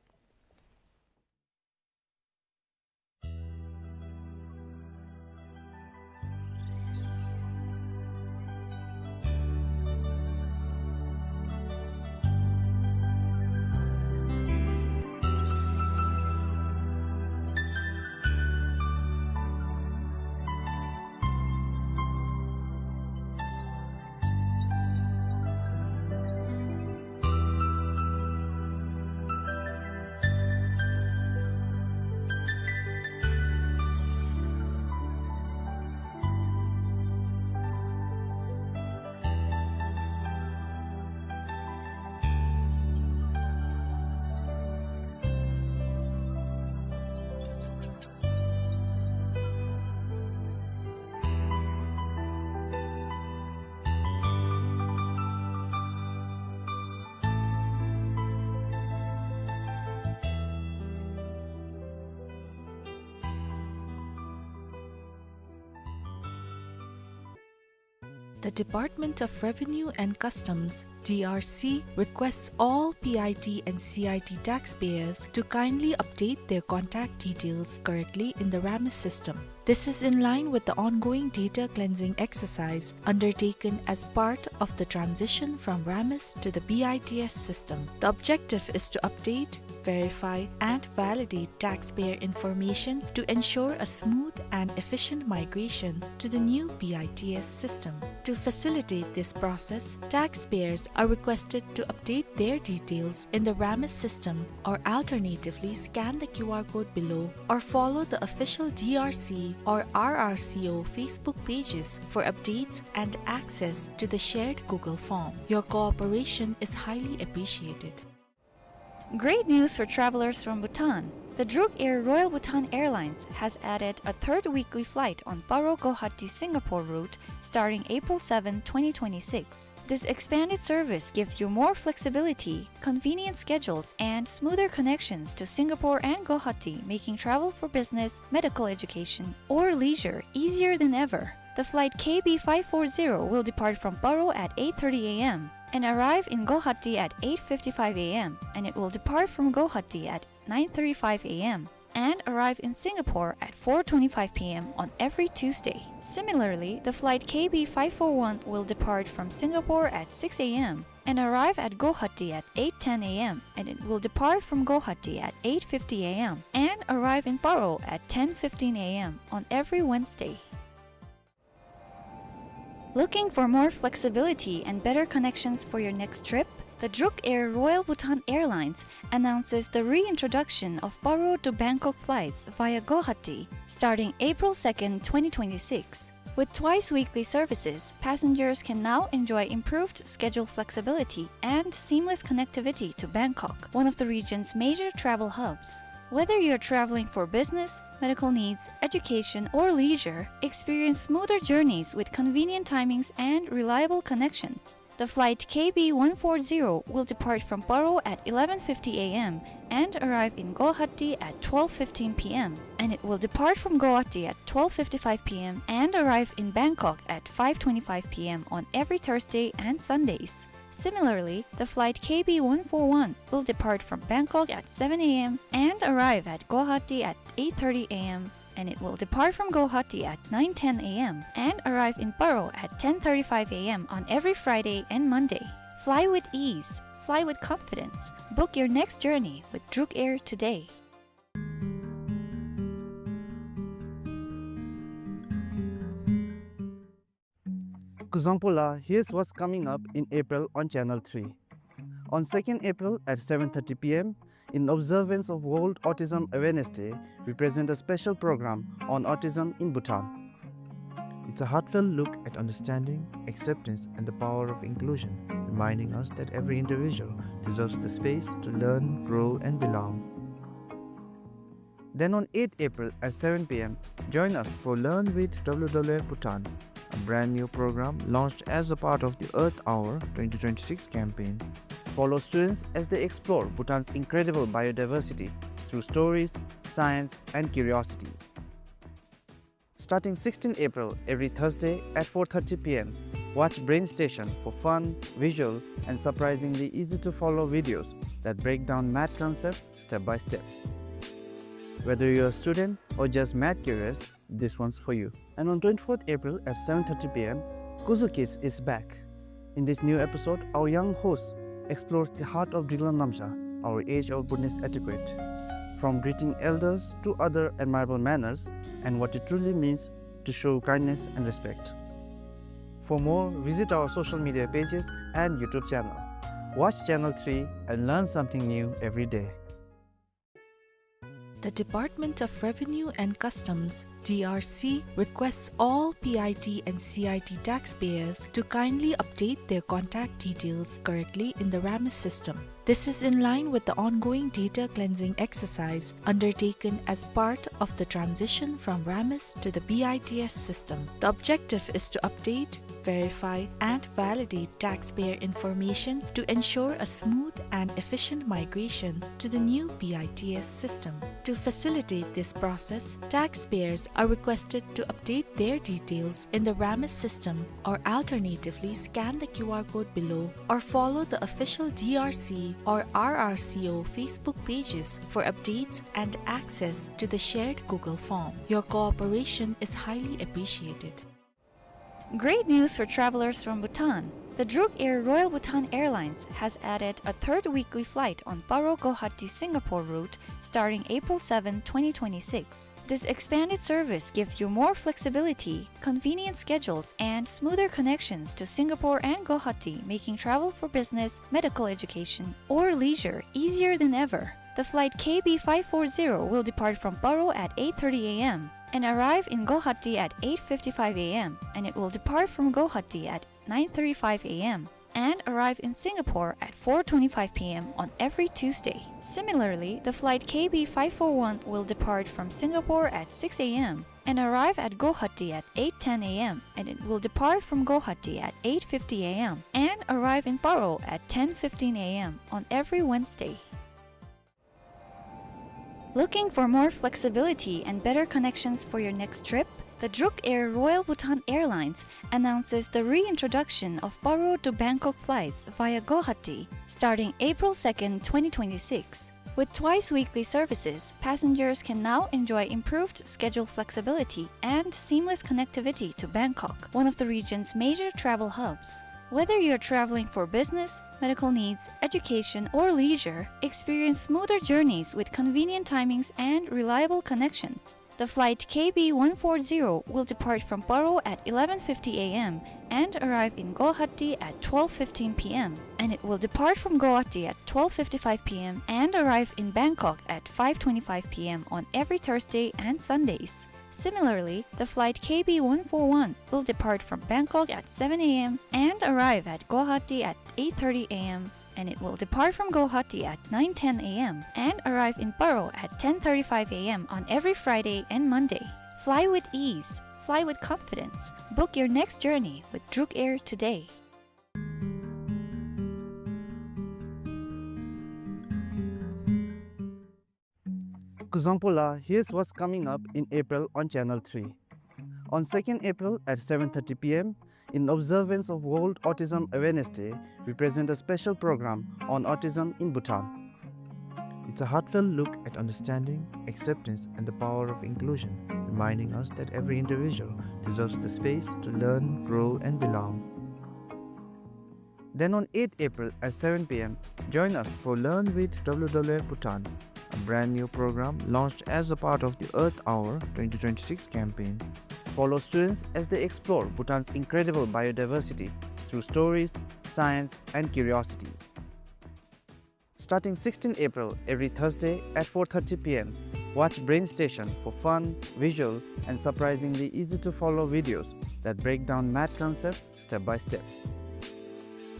The Department of Revenue and Customs, D R C, requests all P I T and C I T taxpayers to kindly update their contact details correctly in the RAMIS system. This is in line with the ongoing data cleansing exercise undertaken as part of the transition from RAMIS to the BITS system. The objective is to update, verify, and validate taxpayer information to ensure a smooth and efficient migration to the new BITS system. To facilitate this process, taxpayers are requested to update their details in the RAMIS system or alternatively scan the Q R code below or follow the official D R C or R R C O Facebook pages for updates and access to the shared Google form. Your cooperation is highly appreciated. Great news for travelers from Bhutan. The Druk Air Royal Bhutan Airlines has added a third weekly flight on Paro Guwahati Singapore route starting April seventh, twenty twenty-six. This expanded service gives you more flexibility, convenient schedules, and smoother connections to Singapore and Guwahati, making travel for business, medical education, or leisure easier than ever. The flight K B five four zero will depart from Paro at eight thirty A M and arrive in Guwahati at eight fifty-five A M, and it will depart from Guwahati at nine thirty-five A M and arrive in Singapore at four twenty-five P M on every Tuesday. Similarly, the flight K B five four one will depart from Singapore at six A M and arrive at Guwahati at eight ten A M, and it will depart from Guwahati at eight fifty A M and arrive in Paro at ten fifteen A M on every Wednesday. Looking for more flexibility and better connections for your next trip? The Druk Air Royal Bhutan Airlines announces the reintroduction of Paro to Bangkok flights via Guwahati starting April second, twenty twenty-six. With twice weekly services, passengers can now enjoy improved schedule flexibility and seamless connectivity to Bangkok, one of the region's major travel hubs. Whether you're traveling for business, medical needs, education, or leisure, experience smoother journeys with convenient timings and reliable connections. The flight K B one four zero will depart from Paro at eleven fifty A M and arrive in Guwahati at twelve fifteen P M, and it will depart from Guwahati at twelve fifty-five P M and arrive in Bangkok at five twenty-five P M on every Thursday and Sundays. Similarly, the flight K B one four one will depart from Bangkok at seven A M and arrive at Guwahati at eight thirty A M, and it will depart from Guwahati at nine ten A M and arrive in Paro at ten thirty-five A M on every Friday and Monday. Fly with ease. Fly with confidence. Book your next journey with Druk Air today. Kuzuzangpo la, here's what's coming up in April on Channel three. On second April at seven thirty P M, in observance of World Autism Awareness Day, we present a special program on autism in Bhutan. It's a heartfelt look at understanding, acceptance, and the power of inclusion, reminding us that every individual deserves the space to learn, grow, and belong. Then on eighth April at seven P M, join us for Learn with W W F Bhutan, a brand new program launched as a part of the Earth Hour twenty twenty-six campaign. Follow students as they explore Bhutan's incredible biodiversity through stories, science, and curiosity. Starting sixteenth April, every Thursday at four thirty P M, watch Brain Station for fun, visual, and surprisingly easy-to-follow videos that break down math concepts step by step. Whether you're a student or just math curious, this one's for you. And on twenty-fourth April at seven thirty P M, Kuzu Kids is back. In this new episode, our young host explores the heart of Driklang Namsha, our age-old Bhutanese etiquette, from greeting elders to other admirable manners and what it truly means to show kindness and respect. For more, visit our social media pages and YouTube channel. Watch Channel three and learn something new every day. The Department of Revenue and Customs, D R C, requests all P I T and C I T taxpayers to kindly update their contact details correctly in the RAMIS system. This is in line with the ongoing data cleansing exercise undertaken as part of the transition from RAMIS to the BITS system. The objective is to update, verify, and validate taxpayer information to ensure a smooth and efficient migration to the new B I T S system. To facilitate this process, taxpayers are requested to update their details in the RAMIS system or alternatively scan the Q R code below or follow the official D R C or R R C O Facebook pages for updates and access to the shared Google form. Your cooperation is highly appreciated. Great news for travelers from Bhutan. The Druk Air Royal Bhutan Airlines has added a third weekly flight on Paro Guwahati Singapore route starting April seventh, twenty twenty-six. This expanded service gives you more flexibility, convenient schedules, and smoother connections to Singapore and Guwahati, making travel for business, medical education, or leisure easier than ever. The flight K B five four zero will depart from Paro at eight thirty A M and arrive in Guwahati at eight fifty-five A M, and it will depart from Guwahati at nine thirty-five A M and arrive in Singapore at four twenty-five P M on every Tuesday. Similarly, the flight K B five four one will depart from Singapore at six A M and arrive at Guwahati at eight ten A M, and it will depart from Guwahati at eight fifty A M and arrive in Paro at ten fifteen A M on every Wednesday. Looking for more flexibility and better connections for your next trip? The Druk Air Royal Bhutan Airlines announces the reintroduction of Paro to Bangkok flights via Guwahati starting April second, twenty twenty-six. With twice weekly services, passengers can now enjoy improved schedule flexibility and seamless connectivity to Bangkok, one of the region's major travel hubs. Whether you're traveling for business, medical needs, education, or leisure, experience smoother journeys with convenient timings and reliable connections. The flight K B one four zero will depart from Paro at eleven fifty A M and arrive in Guwahati at twelve fifteen P M, and it will depart from Guwahati at twelve fifty-five P M and arrive in Bangkok at five twenty-five P M on every Thursday and Sundays. Similarly, the flight K B one four one will depart from Bangkok at seven A M and arrive at Guwahati at eight thirty A M, and it will depart from Guwahati at nine ten A M and arrive in Paro at ten thirty-five A M on every Friday and Monday. Fly with ease. Fly with confidence. Book your next journey with Druk Air today. Kuzuzangpo la, here's what's coming up in April on Channel three. On second April at seven thirty P M, in observance of World Autism Awareness Day, we present a special program on autism in Bhutan. It's a heartfelt look at understanding, acceptance, and the power of inclusion, reminding us that every individual deserves the space to learn, grow, and belong. Then on eighth April at seven P M, join us for Learn with W W F Bhutan, a brand new program launched as a part of the Earth Hour twenty twenty-six campaign. Follow students as they explore Bhutan's incredible biodiversity through stories, science, and curiosity. Starting sixteenth April, every Thursday at four thirty P M, watch Brain Station for fun, visual, and surprisingly easy-to-follow videos that break down math concepts step by step.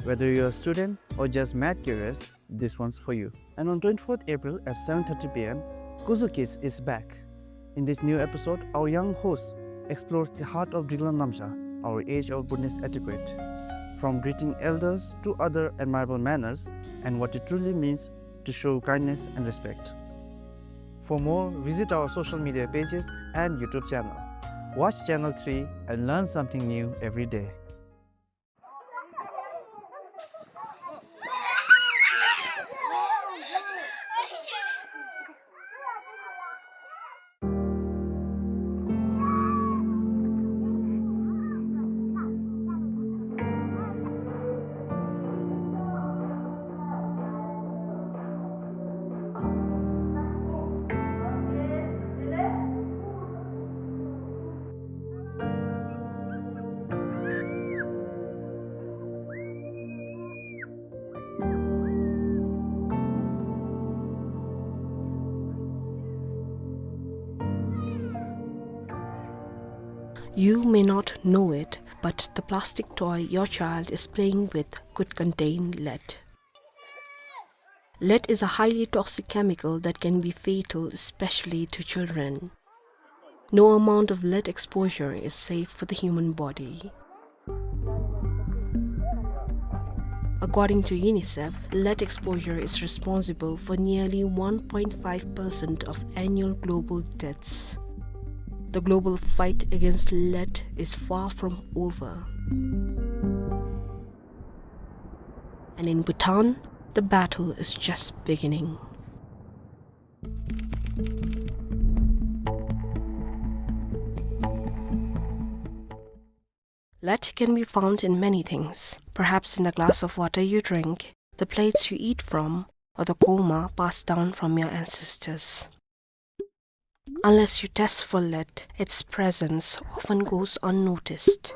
Whether you're a student or just math curious, this one's for you. And on twenty-fourth April at seven thirty P M, Kuzu Kids is back. In this new episode, our young host explores the heart of Driklang Namsha, our age-old Bhutanese etiquette, from greeting elders to other admirable manners and what it truly means to show kindness and respect. For more, visit our social media pages and YouTube channel. Watch Channel three and learn something new every day. You may not know it, but the plastic toy your child is playing with could contain lead. Lead is a highly toxic chemical that can be fatal, especially to children. No amount of lead exposure is safe for the human body. According to UNICEF, lead exposure is responsible for nearly one point five percent of annual global deaths. The global fight against lead is far from over. And in Bhutan, the battle is just beginning. Lead can be found in many things, perhaps in the glass of water you drink, the plates you eat from, or the kurma passed down from your ancestors. Unless you test for lead, its presence often goes unnoticed.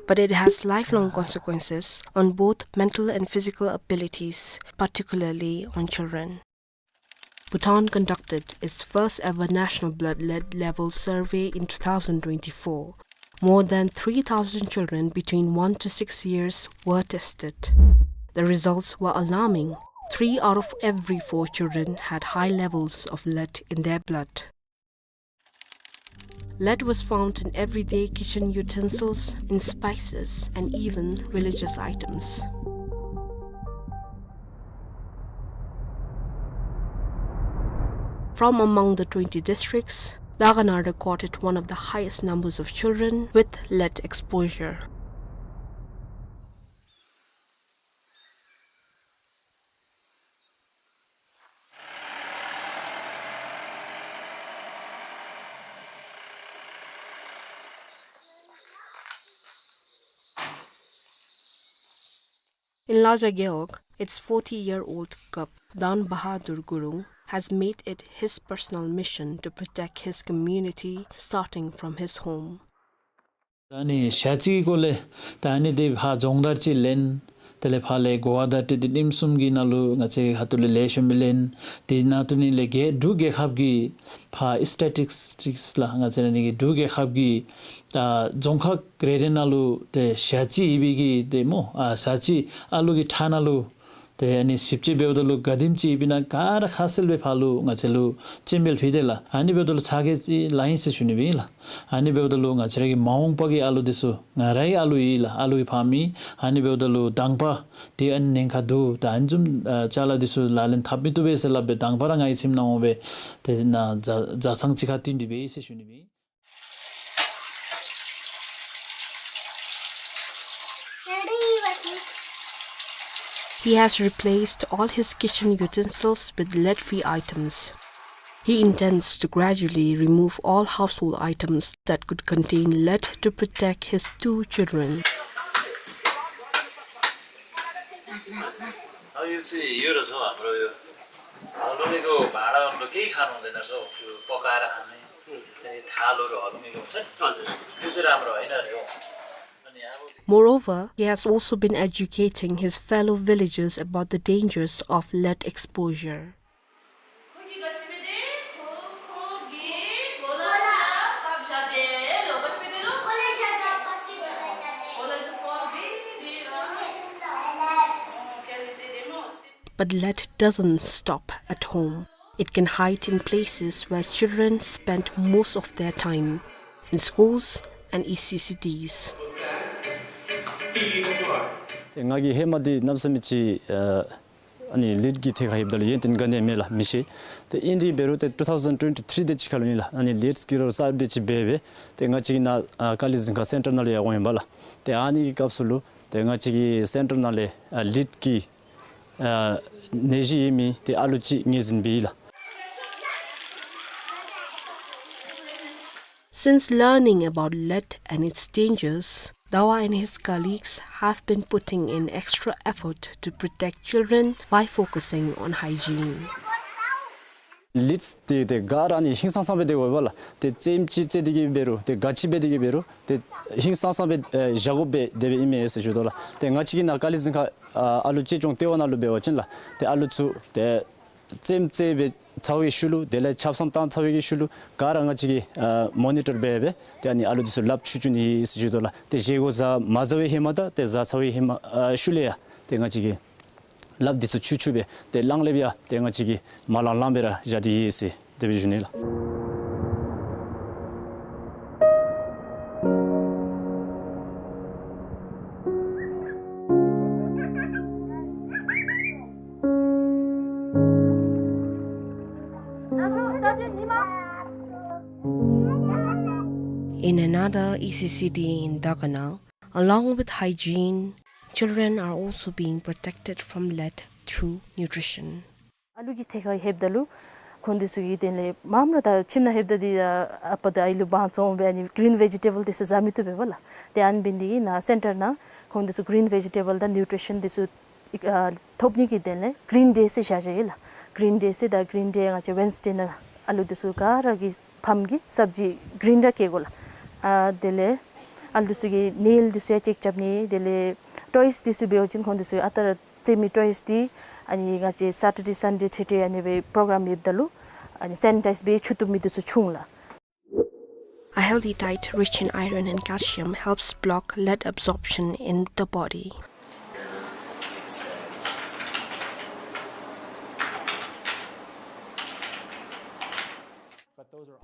But it has lifelong consequences on both mental and physical abilities, particularly on children. Bhutan conducted its first ever national blood lead level survey in two thousand twenty-four. More than three thousand children between one to six years were tested. The results were alarming. Three out of every four children had high levels of lead in their blood. Lead was found in everyday kitchen utensils, in spices, and even religious items. From among the twenty districts, Dagana recorded one of the highest numbers of children with lead exposure. In Laja Gewog, its forty-year-old kap, Dan Bahadur Gurung, has made it his personal mission to protect his community, starting from his home. ད་ནི་ཞག་གཅིག་གི་སྐོར་ལས་ད་ནི་དེ་ཕར་སྦྱོང་བརྡར་ཅིག་ལེན། དེ་ལས་ཕར་ལས་གོ་བ་བརྡ་སྤྲོད་དེ་ཉིནམ་གསུམ་གྱི་ནང་ལུ་ང་བཅས་ཁ་ཐུག་ལས་ལེགས་ཤོམ་སྦེ་ལེན། དེ་ནང་དུ་ནི་ལས་རྒྱལ་འབྲུག་རྒྱལ་ཁབ་ཀྱི་ཕར་སི་ཊེ་ཊིག་སི་ལགས། ང་བཅས་ར་ནི་གི་འབྲུག་རྒྱལ་ཁབ་ཀྱི་ད་རྫོང་ཁག་རེ་རེ་ནང་ལུ་ཏེ་ཞག་གཅིག་ཡོད་པའི་གི་ཏེ་སྨོ། ཨ་ཞག་གཅིག་ཨ་ལུ་གི་ཁྲག་ནང་ལུ་ཏེ་ཨ་ནི་ཞིབ་དཔྱད་འབདཝ་ད་ལུ་ག་དེམ་ཅིག་ཡོདཔ་ཨིན་ན་ག་ར་ཁ་གསལ་སྦེ་ཕར་ལུ་ང་བཅས་ལུ་སྤྱན་འབུལ་ཕུལ་དེས་ལགས། ཨ་ནི་འབདཝ་ད་ལུ་ཚ་གྱང་ཅིག་ལང་ཡི་ཟེར་ཞུ་ནི་སྦེ་ཨིན་ལགས། ཨ་ནི་འབདཝ་ད་ལུ་ང་བཅས་ར་གི་མ་འོངས་པ་གི་ཨ་ལུ་འདི་ཚུ་ང་རའི་ཨ་ལུ་ཨིན་ལགས། ཨ་ལུ་གི་ཕ་མ་ཨིན། ཨ་ནི་འབདཝ་ད་ལུ་དང་པ་ཏེ་ཨ་ནི་ཉེན་ཁ་འདུག། ད་ཨ་ནི་བཟུམ་ཨ་ཅ་ལ་འདི་ཚུ་ལག་ལེན་འཐབ་མི་བཏུབ་པས་ཟེར་སླབ་སྦེ་དང་པ་ར་ང་གིས་ཁྱིམ་ནང་འོང་སྦེ་ཏེ་ནཱ་ཛ་ཛ་སང་ཅིག་ཁར་བཏོན་ཏེ་འབད་ཡི་ཟེར་ཞུ་ནི་སྦེ་ཨིན། He has replaced all his kitchen utensils with lead-free items. He intends to gradually remove all household items that could contain lead to protect his two children. अब यो चाहिँ यो रहेछ हाम्रो यो हलुङ्गेको भाँडाहरू केही खानु हुँदैन रहेछ हौ, त्यो पकाएर खाने। अनि थालहरू हलुङ्गेको हुन्छ नि, त्यो चाहिँ राम्रो होइन अरे हौ। अनि अब Moreover, he has also been educating his fellow villagers about the dangers of lead exposure. But lead doesn't stop at home. It can hide in places where children spend most of their time, in schools and E C C Ds. ཏེ་ང་གིས་ཧེ་མ་འདི་གནམ་མེད་ས་མེད་ཅིག་ཨ་ཨ་ནི་ལིཌ་ཀྱི་ཐད་ཁར་ཡོདཔ་ད་ལུ་ཡོན་ཏན་ག་ནི་ཡང་མེད་ལགས། མི་ཤེས། ཏེ་ཨིན་དེ་འབད་རུང་ཏེ་ཊུ་ཐའུ་ཟེན་ཊུ་ཝེན་ཊི་ཐི་རི་དེ་ཅིག་ཁར་ལུ་ཨིན་ལགས། ཨ་ནི་ལིཌ་ཀྱི་རོགས་གསརཔ་དེ་ཅིག་འབད་སྦེ་ཏེ་ང་བཅས་ཀྱི་ནཱ་ཨ་ཀ་ལི་རྫིང་ཁ་སེན་ཊར་ནང་ལུ་ཡར་འོང་ཡི་པ་ལགས། ཏེ་ཨ་ནི་གི་སྐབས་སུ་ལུ་ཏེ་ང་བཅས་ཀྱི་སེན་ཊར་ནང་ལས་ཨ་ལིཌ་ཀྱི་ཨ་ནད་གཞི་ཡོད་མི་ཏེ་ཨ་ལུ་ཅིག་ངོས་འཛིན་འབད་ཡི་ལགས། Since learning about lead and its dangers, Dawa and his colleagues have been putting in extra effort to protect children by focusing on hygiene. ལིཌ་འདི་ཏེ་ག་ར་ཨ་ནི་ཧིང་སངས་སངས་སྦེ་སྡོད་དགོ་པས་ལགས། ཏེ་རྩེདམོ་ཅིག་རྩེ་སྟེ་གི་འབད་རུང་ཏེ་ག་ཅི་འབད་དེ་གི་འབད་རུང་ཏེ་ཧིང་སངས་སངས་སྦེ་ཨེ་བཞག་དགོ་པས་དེ་སྦེ་ཨིན་མས་ཟེར་ཞུ་དོ་ལགས། ཏེ་ང་བཅས་ཀྱི་ནཱ་ཀ་ལི་རྫིང་ཁ་ཨ་ཨ་ལུ་གཅེས་སྐྱོང་ལྟེ་བ་ནང་ལུ་འབད་བ་ཅིན་ལགས། ཏེ་ཨ་ལུ་ཚུ་ཏེ་རྩེདམོ་རྩེ་སྦེ་ཚར་བའི་ཤུལ་ལུ་དེ་ལས་ཆབ་གསང་བཏང་ཚར་བའི་གི་ཤུལ་ལུ་ག་ར་ང་བཅས་ཀྱིས་ཨ་མོ་ནི་ཊར་འབད་སྦེ་ཏེ་ཨ་ནི་ཨ་ལུ་འདི་ཚུ་ལགཔ་འཁྱུ་འཁྱུ་ནི་ཨིན་ཟེར་ཞུ་དོ་ལགས། ཏེ་བཞེས་སྒོ་བཟའ་མ་བཟའ་བའི་ཧེ་མ་དང་ཏེ་བཟའ་ཚར་བའི་ཧེ་མ་ཨ་ཤུལ་ལས་ཡང་ཏེ་ང་བཅས་ཀྱིས་ལགཔ་འདི་ཚུ་འཁྱུ་འཁྱུ་སྦེ་ཏེ་གླང་ལེབ་ཡང་ཏེ་ང་བཅས་ཀྱིས་མ་ལང་ལང་སྦེ་ར་བཞག་སྟེ་ཡོད་ཟེར་དེ་སྦེ་ཞུ་ནི་ལགས། In another E C C D in Dagana, along with hygiene, children are also being protected from lead through nutrition. ཨ་ལུ་གི་ཐད་ཁར་ལྷོདཔ་ད་ལུ་ཁོང་འདི་ཚུ་གིས་དེ་ལས་མངམ་ར་ད་ཁྱིམ་ནང་ལྷོདཔ་ད་འདི་ཨ་པ་ད་ཨའི་ལུ་བང་བཙོང་སྦེ་ཨ་ནི་green vegetable འདི་ཚུ་བཟའ་མི་བཏུབ་པས་ལགས། ཏེ་ཨ་ནི་འབད་ནི་དེ་གིས་ནཱ་center ནང་ཁོང་འདི་ཚུ་green vegetable དང་nutrition འདི་ཚུ་ཨ་ཐོབ་ནི་གི་དོན་ལས་green day ཟེར་བཞག་བཞགཔ་ཨིན་ལགས། Green day ཟེར་ད་green day ང་བཅས་Wednesday ནང་ཨ་ལུ་འདི་ཚུ་ག་ར་གི་ཕམ་གིས་སབ་ཇི་green ར་བཀལ་དགོ་ལགས། ཨ་དེ་ལས་ཨ་ལུ་འདི་ཚུ་གི་nail འདི་ཚུ་ཡང་check རྐྱབ་ནི། དེ་ལས་toys འདི་ཚུ་འབད་བ་ཅིན་ཁོང་འདི་ཚུ་ཨ་རྟག་ར་རྩེད་མི་toys འདི་ཨ་ནི་ང་བཅས་Saturday Sunday འཕྲལ་འཕྲལ་ཨ་ནི་སྦེ་program ཡོདཔ་ད་ལུ་ཨ་ནི་sanitize འབད་ཚུགས་བཏུབ་མི་འདི་ཚུ་བྱུང་ལགས། A healthy diet rich in iron and calcium helps block lead absorption in the body.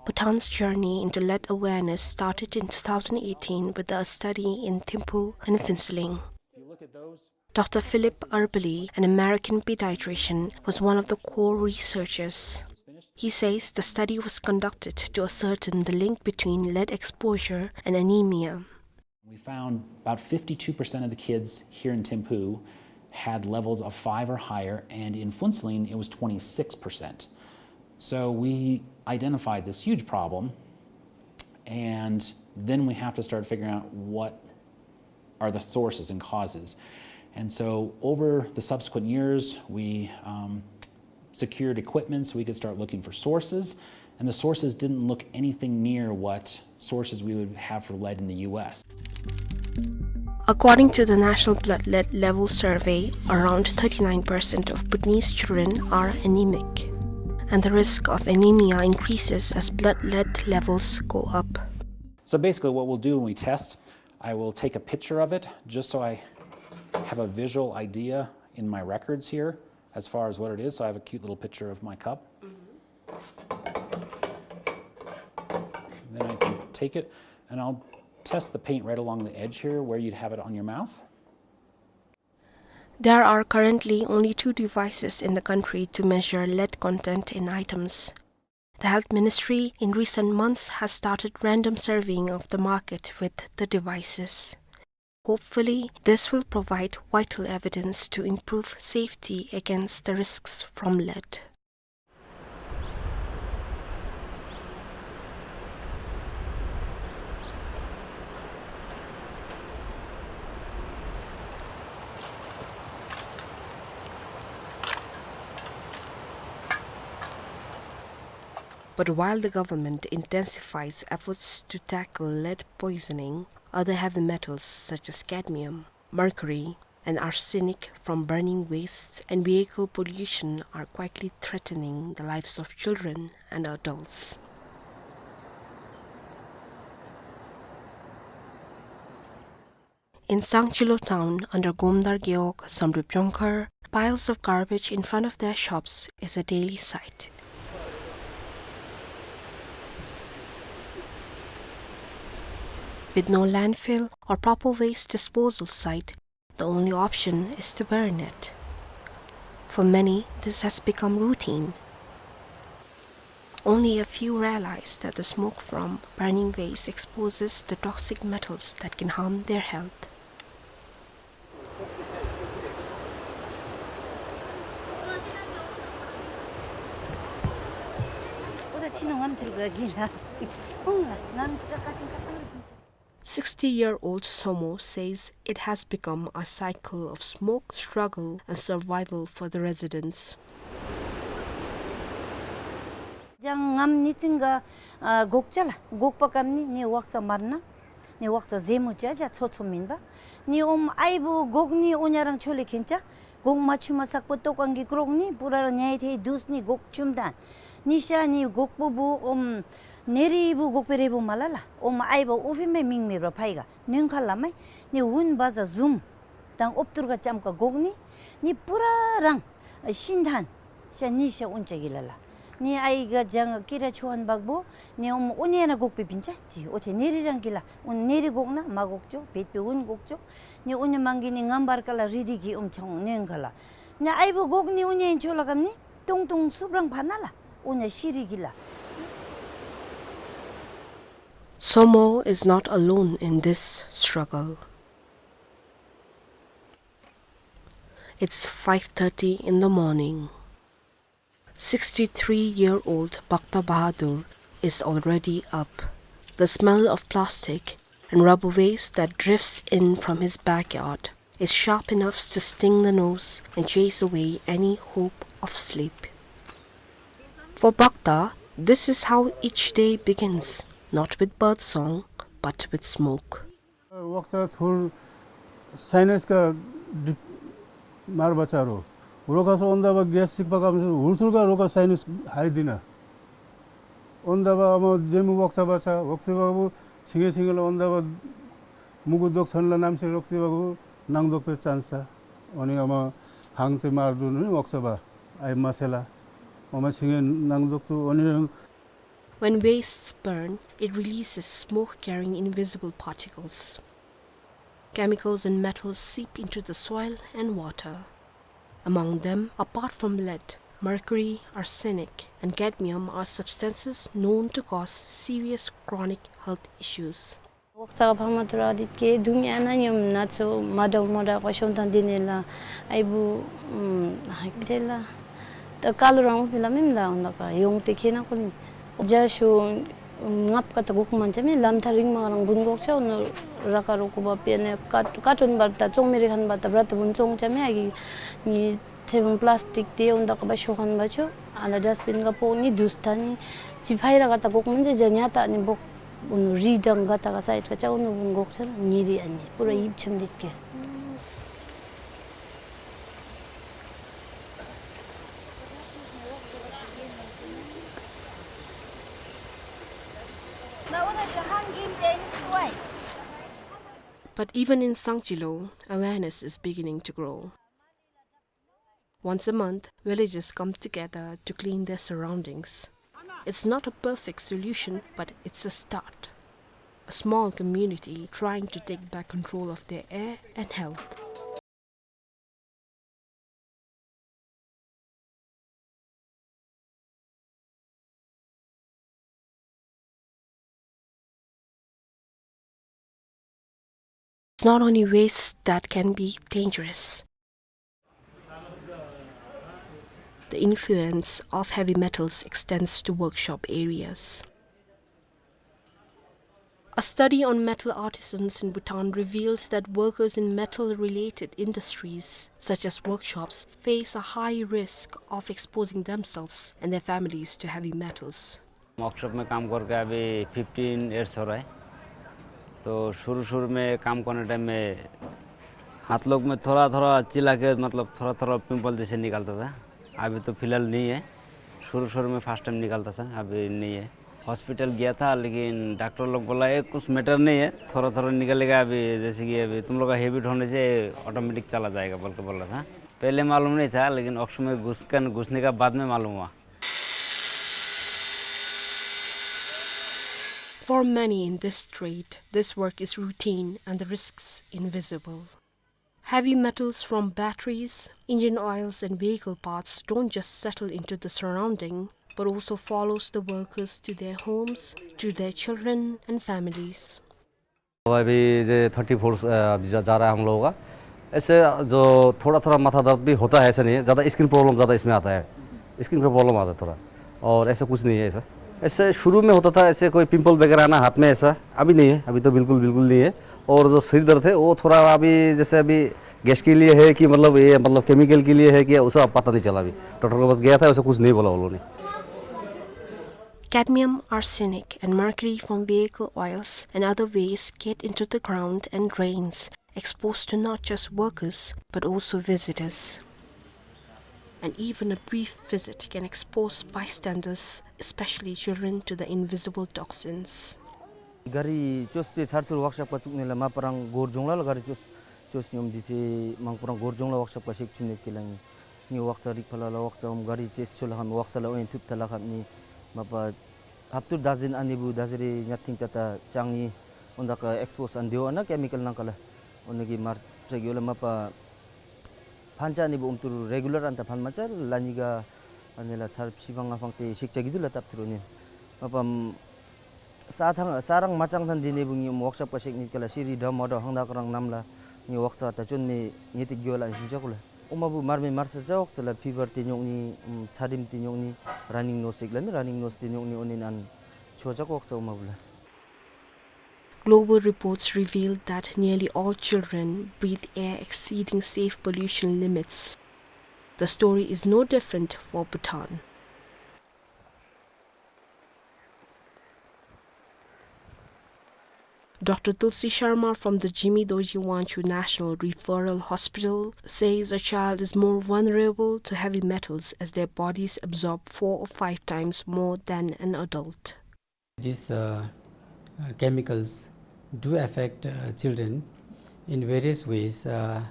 Bhutan's journey into lead awareness started in two thousand eighteen with a study in Thimphu and Phuentsholing. Doctor Philip Arbely, an American pediatrician, was one of the core researchers. He says the study was conducted to ascertain the link between lead exposure and anemia. We found about fifty-two percent of the kids here in Thimphu had levels of five or higher, and in Phuentsholing it was twenty-six percent. So we identified this huge problem, and then we have to start figuring out what are the sources and causes. And so over the subsequent years, we, um, secured equipment so we could start looking for sources. And the sources didn't look anything near what sources we would have for lead in the U S. According to the National Blood Lead Level Survey, around thirty-nine percent of Bhutanese children are anemic, and the risk of anemia increases as blood lead levels go up. So basically what we'll do when we test, I will take a picture of it just so I have a visual idea in my records here as far as what it is. So I have a cute little picture of my cup. Then I can take it and I'll test the paint right along the edge here where you'd have it on your mouth. There are currently only two devices in the country to measure lead content in items. The Health Ministry in recent months has started random surveying of the market with the devices. Hopefully, this will provide vital evidence to improve safety against the risks from lead. But while the government intensifies efforts to tackle lead poisoning, other heavy metals such as cadmium, mercury, and arsenic from burning wastes and vehicle pollution are quietly threatening the lives of children and adults. In Sangchilo town under Gomdar Gewog, Samdrup Jongkhar, piles of garbage in front of their shops is a daily sight. With no landfill or proper waste disposal site, the only option is to burn it. For many, this has become routine. Only a few realize that the smoke from burning waste exposes the toxic metals that can harm their health. Sixty-year-old Somo says it has become a cycle of smoke, struggle, and survival for the residents. ཅང་ངམ་ནི་ཅིང་ག་ཨ་གོག་ཅ་ལ་གོག་པ་ཀམ་ནི་ནི་ཝག་ཙ་མར་ན་ནི་ཝག་ཙ་ཟེ་མུ་ཅ་ཅ་ཚོ་ཚོ་མིན་པ། ནི་ཨོམ་ཨའི་བུ་གོག་ནི་ཨོ་ཉ་རང་ཆོ་ལེ་ཁེན་ཅ། གོག་མ་ཆུ་མ་སག་པོ་ཏོ་ཀང་གི་ཀྲོག་ནི་པུ་ར་ར་ཉའི་ཐེ་དུས་ནི་གོག་ཆུམ་ཏན། ནི་ཤ་ནི་གོག་པོ་བུ་ཨོམ་ནེ་རི་བུ་གོག་པེ་རེ་བུ་མ་ལ་ལ། ཨོམ་ཨའི་བུ་ཨུ་ཕི་མེ་མིང་མེ་བ་ཕའི་ག་ནོན་ཁ་ལ་མའི་ནི་ཝུན་བ་ཟ་ཟུམ་དང་ཨོབ་ཏུར་ག་ཅམ་ཀ་གོག་ནི་ནི་པུ་ར་རང་ཤིན་ཐན། ཤ་ནི་ཤ་ཨུན་ཅ་གི་ལ་ལ། ནི་ཨའི་ག་ཇང་ཀི་ར་ཆོ་ཧན་བག་བུ་ནི་ཨོམ་ཨུ་ནེ་ན་གོག་པེ་པིན་ཅ་ཅི་ཨོ་ཐེ་ནེ་རི་རང་གི་ལ། ཨུན་ནེ་རི་གོག་ན་མ་གོག་ཅོ་བེད་པེ་ཨུན་གོག་ཅོ། ནི་ཨུ་ནེ་མང་གི་ནི་ངམ་བར་ཀ་ལ་རི་དི་གི་ཨོམ་ཆང་ནོན་ཁ་ལ། ནི་ཨའི་བུ་གོག་ནི་ཨུ་ནེ་ཆོ་ལ་ཀམ་ནི་ཏུང་ཏུང་སུབ་རང་ཕ་ན་ལ་ཨུ་ནེ་ཤི་རི་གི་ལ། Somo is not alone in this struggle. It's five thirty in the morning. Sixty-three-year-old Bhakta Bahadur is already up. The smell of plastic and rubber waste that drifts in from his backyard is sharp enough to sting the nose and chase away any hope of sleep. For Bhakta, this is how each day begins, not with bird song, but with smoke. वक्सा थुर sinus का डि-, मार बच्चा रो। रोका सो ओंदा बा gas सिक पका में से हुर थुर का रोका sinus हाई दिना। ओंदा बा अमा जेमु वक्सा बच्चा, वक्सा बा बु छिंगे छिंगे ला ओंदा बा मुगु दोक सन ला नाम से रोकते बा बु नांग दोक पे chance सा। ओनी अमा हांग से मार दु नी वक्सा बा, आई मसेला। अमा छिंगे नांग दोक तु ओनी When wastes burn, it releases smoke carrying invisible particles. Chemicals and metals seep into the soil and water. Among them, apart from lead, mercury, arsenic, and cadmium are substances known to cause serious chronic health issues. वक्सा का फामा तुरा दित के दुनिया ना नियम ना चो माडा माडा को शोंता दिने ला। आई बु, उम, हाई तेला। त कालो रंग फिला मिम ला उंदा का योंग ते खेना कोनी। जा शो, उम, ngap kata gok mancha mi lam tharing ma rang bun gokcha, unu raka roko ba piane kat-, carton ba ta chong meri khan ba ta brat bun chongcha mi agi ni Thebung plastic te unda kaba shokan bacho, ala dustbin ka poni dustani, chiphai ra kata gok manje janya ta ani bok, unu ridang kata ka side ka cha unu bung gok cha ngiri ani, pura ip chum dit ke. But even in Sangchilo, awareness is beginning to grow. Once a month, villagers come together to clean their surroundings. It's not a perfect solution, but it's a start. A small community trying to take back control of their air and health. It's not only waste that can be dangerous. The influence of heavy metals extends to workshop areas. A study on metal artisans in Bhutan reveals that workers in metal-related industries, such as workshops, face a high risk of exposing themselves and their families to heavy metals. Workshop में काम करके अभी fifteen years हो रहा है। तो शुरू-शुरू में काम करने टाइम में हाथ लोग में थोड़ा-थोड़ा चिल्ला के, मतलब, थोड़ा-थोड़ा पिंपल जैसे निकलता था। अभी तो फिलहाल नहीं है। शुरू-शुरू में फर्स्ट टाइम निकलता था, अभी नहीं है। हॉस्पिटल गया था, लेकिन डॉक्टर लोग बोला, "ये कुछ मैटर नहीं है, थोड़ा-थोड़ा निकलेगा अभी, जैसे कि अभी तुम लोग का हैबिट होने से ऑटोमेटिक चला जाएगा," बोल के बोल रहा था। पहले मालूम नहीं था, लेकिन वर्कशॉप में घुस कर, घुसने का बाद में मालूम हुआ। For many in this trade, this work is routine and the risks invisible. Heavy metals from batteries, engine oils, and vehicle parts don't just settle into the surrounding, but also follows the workers to their homes, to their children and families. अभी ये thirty four, अ, जा, जा रहा है हम लोगों का। ऐसे जो थोड़ा-थोड़ा माथा दर्द भी होता है, ऐसा नहीं है। ज़्यादा स्किन प्रॉब्लम ज़्यादा इसमें आता है। स्किन का प्रॉब्लम आता है थोड़ा। और ऐसा कुछ नहीं है ऐसा। ऐसे शुरू में होता था, ऐसे कोई पिंपल वगैरह आना हाथ में ऐसा, अभी नहीं है। अभी तो बिल्कुल, बिल्कुल नहीं है। और जो सिर दर्द है, वो थोड़ा अभी जैसे अभी गैस के लिए है कि मतलब ये मतलब केमिकल के लिए है कि उसे पता नहीं चला अभी। डॉक्टर के पास गया था, वैसे कुछ नहीं बोला उन्होंने। Cadmium, arsenic, and mercury from vehicle oils and other wastes get into the ground and drains, exposed to not just workers, but also visitors. And even a brief visit can expose bystanders, especially children, to the invisible toxins. गाडी चोस पे छारतुर वर्कशॉप का चुकने ला मापरांग गोर जोंगला ला गाडी चोस, चोस नियम दिसे मांगपुरांग गोर जोंगला वर्कशॉप का शेक चुने के लांग। नि वक्ता रिक फला ला वक्ता उम गाडी चेस चोला हम वक्ता ला ओइन थुप तला हम नि मापा हफ्तुर दस दिन अनि बु दस रे न्याथिंग तता चांगी उन्दा का एक्सपोज अन देवा ना केमिकल नंग कला। उन्दा की मार चेक योला मापा फंचा अनि बु उमतुर रेगुलर अन ता फन मचा लानिगा अनि ला चार सिबांग अफांग ते शिक्षा गिदुला तप तुरु नि। मापा ས་ཐང་ས་རང་མ་ཚང་ཐང་འདི་ནེ་བུ་ངེ་ཝརཀ་ཤོབ་ཀ་ཤེག་ནི་ཀ་ལ་ཤེ་རི་དྲ་མ་དྲ་ཧང་དག་རང་ནམ་ལ་ངེ་ཝརཀ་ས་ད་ཅོན་མེ་ངེ་ཏེ་གི་ཝ་ལ་ཞིན་ཅག་གུ་ལ། ཨོ་མ་བུ་མར་མེ་མར་ས་ཅག་ཝརཀ་ས་ལ་ཕི་བར་ཏེ་ཉོག་ནི་ཚ་དྲིམ་ཏེ་ཉོག་ནི་ར་ནིང་ནོས་ཤེག་ལ་མི་ར་ནིང་ནོས་ཏེ་ཉོག་ནི་ཨོ་ནི་ཨན་ཆོ་ཅག་ཝརཀ་ས་ཨོ་མ་བུ་ལ། Global reports reveal that nearly all children breathe air exceeding safe pollution limits. The story is no different for Bhutan. Doctor Tulsi Sharma from the Jigme Dorji Wangchuk National Referral Hospital says a child is more vulnerable to heavy metals as their bodies absorb four or five times more than an adult. These uh, uh, chemicals do affect uh, children in various ways. Uh,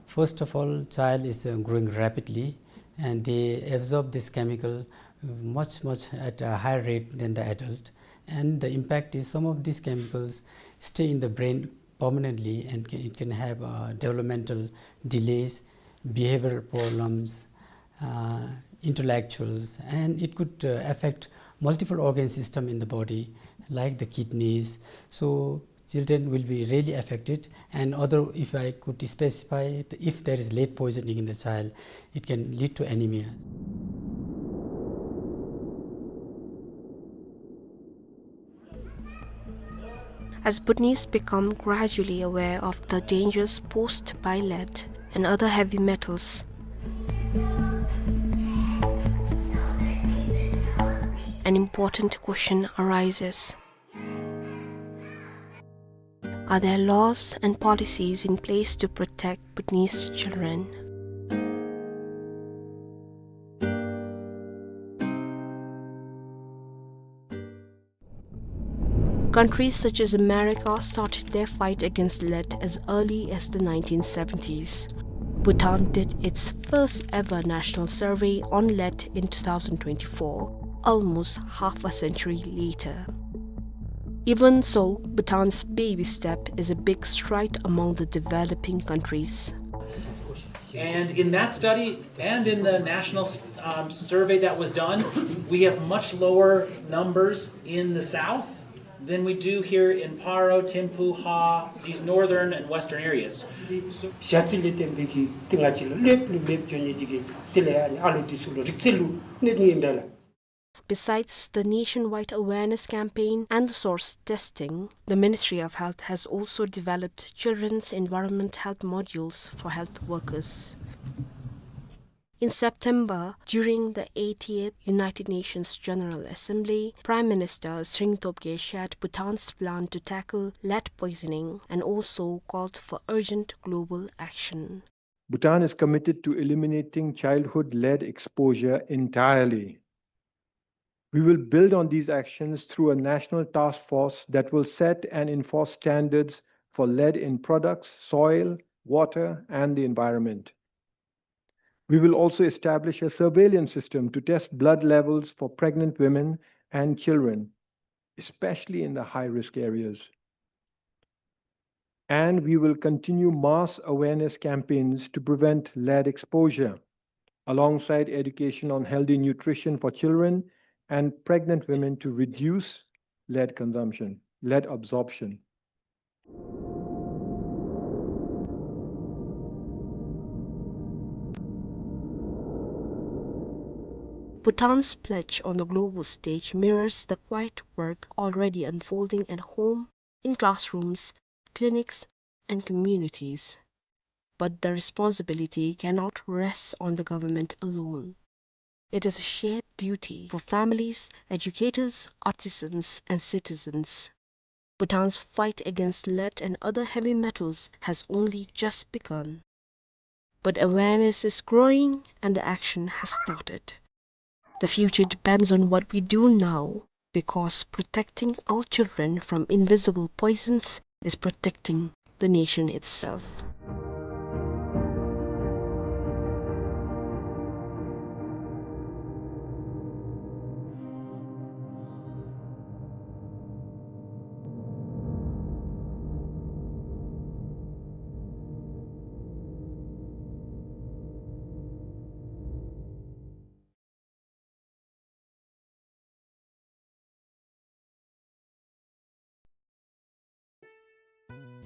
first of all, child is uh, growing rapidly and they absorb this chemical much, much at a higher rate than the adult. And the impact is some of these chemicals stay in the brain permanently and ca- it can have uh, developmental delays, behavioral problems, uh, intellectuals, and it could uh, affect multiple organ system in the body, like the kidneys. So children will be really affected. And other, if I could specify, if there is lead poisoning in the child, it can lead to anemia. As Bhutanese become gradually aware of the dangers posed by lead and other heavy metals, an important question arises. Are there laws and policies in place to protect Bhutanese children? Countries such as America started their fight against lead as early as the nineteen seventies. Bhutan did its first ever national survey on lead in two thousand twenty-four, almost half a century later. Even so, Bhutan's baby step is a big stride among the developing countries. And in that study and in the national um, survey that was done, we have much lower numbers in the south than we do here in Paro, Thimphu, Ha, these northern and western areas. ཞ་ཚི་ལས་བརྟེན་པའི་གི་ཏེ་ང་བཅས་ལུ་ལེབ་ལུ་མེདཔ་འགྱོ་ནི་འདི་གིས་དེ་ལས་ཨ་ནི་ཨ་ལུ་འདི་ཚུ་ལུ་རིག་རྩལ་ལུ་གནོད་ནི་ཨིན་པས་ལགས། Besides the nationwide awareness campaign and the source testing, the Ministry of Health has also developed children's environment health modules for health workers. In September, during the eightieth United Nations General Assembly, Prime Minister Tshering Tobgay shared Bhutan's plan to tackle lead poisoning and also called for urgent global action. Bhutan is committed to eliminating childhood lead exposure entirely. We will build on these actions through a national task force that will set and enforce standards for lead in products, soil, water, and the environment. We will also establish a surveillance system to test blood levels for pregnant women and children, especially in the high-risk areas. And we will continue mass awareness campaigns to prevent lead exposure, alongside education on healthy nutrition for children and pregnant women to reduce lead consumption, lead absorption. Bhutan's pledge on the global stage mirrors the quiet work already unfolding at home, in classrooms, clinics, and communities. But the responsibility cannot rest on the government alone. It is a shared duty for families, educators, artisans, and citizens. Bhutan's fight against lead and other heavy metals has only just begun. But awareness is growing and the action has started. The future depends on what we do now, because protecting our children from invisible poisons is protecting the nation itself.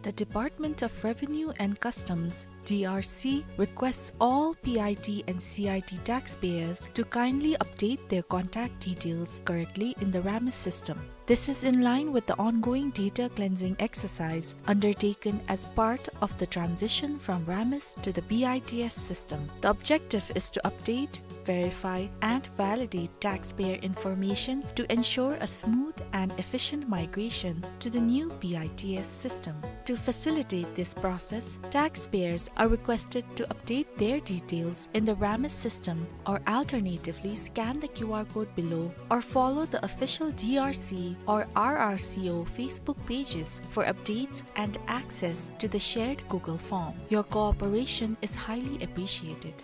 The Department of Revenue and Customs, D R C, requests all P I T and C I T taxpayers to kindly update their contact details correctly in the RAMIS system. This is in line with the ongoing data cleansing exercise undertaken as part of the transition from RAMIS to the B I T S system. The objective is to update, verify, and validate taxpayer information to ensure a smooth and efficient migration to the new B I T S system. To facilitate this process, taxpayers are requested to update their details in the RAMIS system or alternatively scan the Q R code below or follow the official D R C or R R C O Facebook pages for updates and access to the shared Google form. Your cooperation is highly appreciated.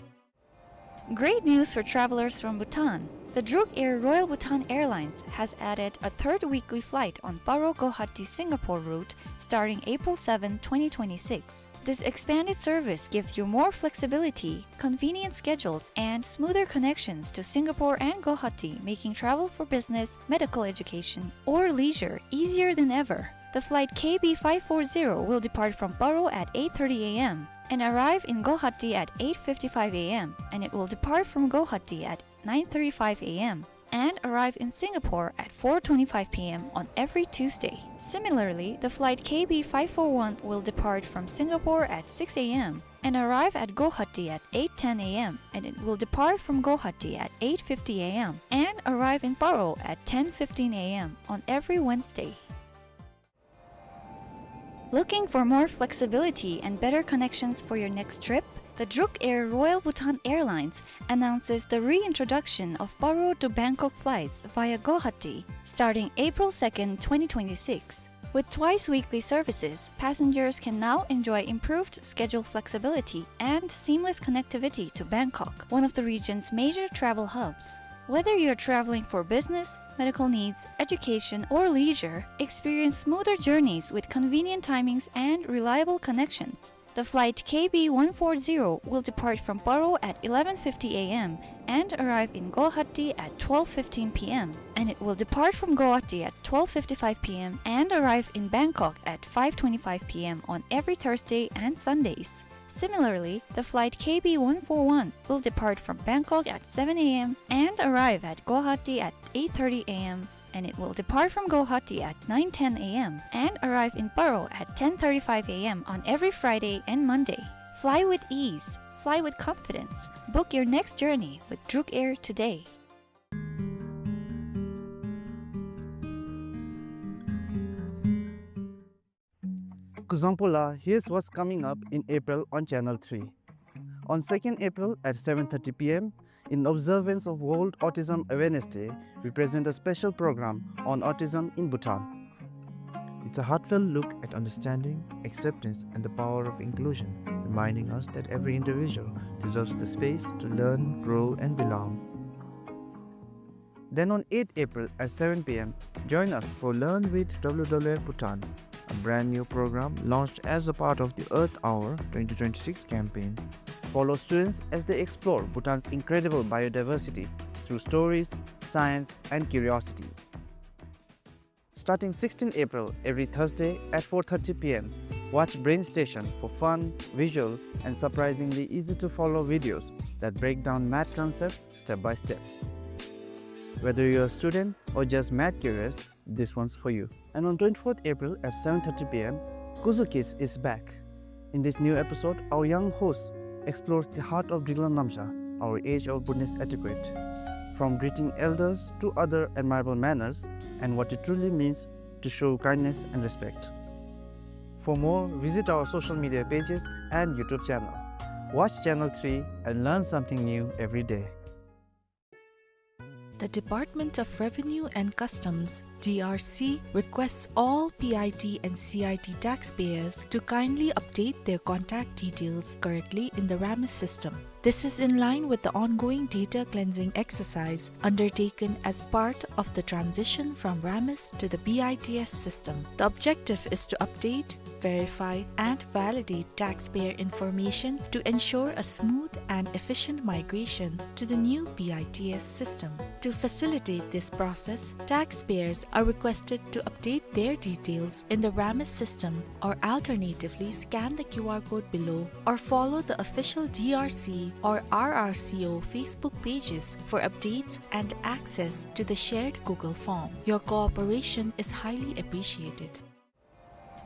Great news for travelers from Bhutan. The Druk Air Royal Bhutan Airlines has added a third weekly flight on Paro Guwahati Singapore route starting April seventh, twenty twenty-six. This expanded service gives you more flexibility, convenient schedules, and smoother connections to Singapore and Guwahati, making travel for business, medical education, or leisure easier than ever. The flight K B five four zero will depart from Paro at eight thirty A M and arrive in Guwahati at eight fifty-five A M, and it will depart from Guwahati at nine thirty-five A M and arrive in Singapore at four twenty-five P M on every Tuesday. Similarly, the flight K B five four one will depart from Singapore at six A M and arrive at Guwahati at eight ten A M, and it will depart from Guwahati at eight fifty A M and arrive in Paro at ten fifteen A M on every Wednesday. Looking for more flexibility and better connections for your next trip? The Druk Air Royal Bhutan Airlines announces the reintroduction of Paro to Bangkok flights via Guwahati starting April second, twenty twenty-six. With twice weekly services, passengers can now enjoy improved schedule flexibility and seamless connectivity to Bangkok, one of the region's major travel hubs. Whether you're traveling for business, medical needs, education, or leisure, experience smoother journeys with convenient timings and reliable connections. The flight K B one four zero will depart from Paro at eleven fifty A M and arrive in Guwahati at twelve fifteen P M, and it will depart from Guwahati at twelve fifty-five P M and arrive in Bangkok at five twenty-five P M on every Thursday and Sundays. Similarly, the flight K B one four one will depart from Bangkok at seven A M and arrive at Guwahati at eight thirty A M, and it will depart from Guwahati at nine ten A M and arrive in Paro at ten thirty-five A M on every Friday and Monday. Fly with ease. Fly with confidence. Book your next journey with Druk Air today. Kuzuzangpo la, here's what's coming up in April on Channel three. On second April at seven thirty P M, in observance of World Autism Awareness Day, we present a special program on autism in Bhutan. It's a heartfelt look at understanding, acceptance, and the power of inclusion, reminding us that every individual deserves the space to learn, grow, and belong. Then on eighth April at seven P M, join us for Learn with W W F Bhutan, a brand new program launched as a part of the Earth Hour twenty twenty-six campaign. Follow students as they explore Bhutan's incredible biodiversity through stories, science, and curiosity. Starting sixteenth April, every Thursday at four thirty P M, watch Brain Station for fun, visual, and surprisingly easy-to-follow videos that break down math concepts step by step. Whether you're a student or just math curious, this one's for you. And on twenty-fourth April at seven thirty P M, Kuzu Kids is back. In this new episode, our young host explores the heart of Driklang Namsha, our age-old Bhutanese etiquette, from greeting elders to other admirable manners and what it truly means to show kindness and respect. For more, visit our social media pages and YouTube channel. Watch Channel three and learn something new every day. The Department of Revenue and Customs, D R C, requests all P I T and C I T taxpayers to kindly update their contact details correctly in the RAMIS system. This is in line with the ongoing data cleansing exercise undertaken as part of the transition from RAMIS to the B I T S system. The objective is to update, verify, and validate taxpayer information to ensure a smooth and efficient migration to the new B I T S system. To facilitate this process, taxpayers are requested to update their details in the RAMIS system or alternatively scan the Q R code below or follow the official D R C or R R C O Facebook pages for updates and access to the shared Google form. Your cooperation is highly appreciated.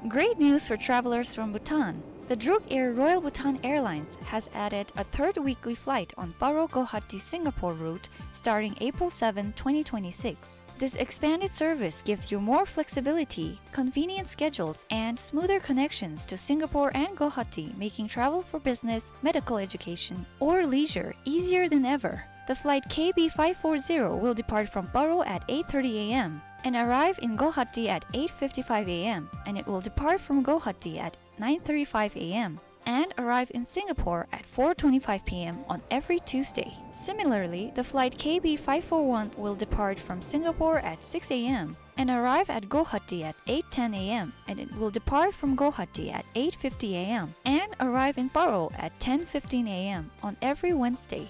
Great news for travelers from Bhutan. The Druk Air Royal Bhutan Airlines has added a third weekly flight on Paro Guwahati Singapore route starting April seventh, twenty twenty-six. This expanded service gives you more flexibility, convenient schedules, and smoother connections to Singapore and Guwahati, making travel for business, medical education, or leisure easier than ever. The flight K B five four zero will depart from Paro at eight thirty A M and arrive in Guwahati at eight fifty-five A M, and it will depart from Guwahati at nine thirty-five A M and arrive in Singapore at four twenty-five P M on every Tuesday. Similarly, the flight K B five four one will depart from Singapore at six A M and arrive at Guwahati at eight ten A M, and it will depart from Guwahati at eight fifty A M and arrive in Paro at ten fifteen A M on every Wednesday.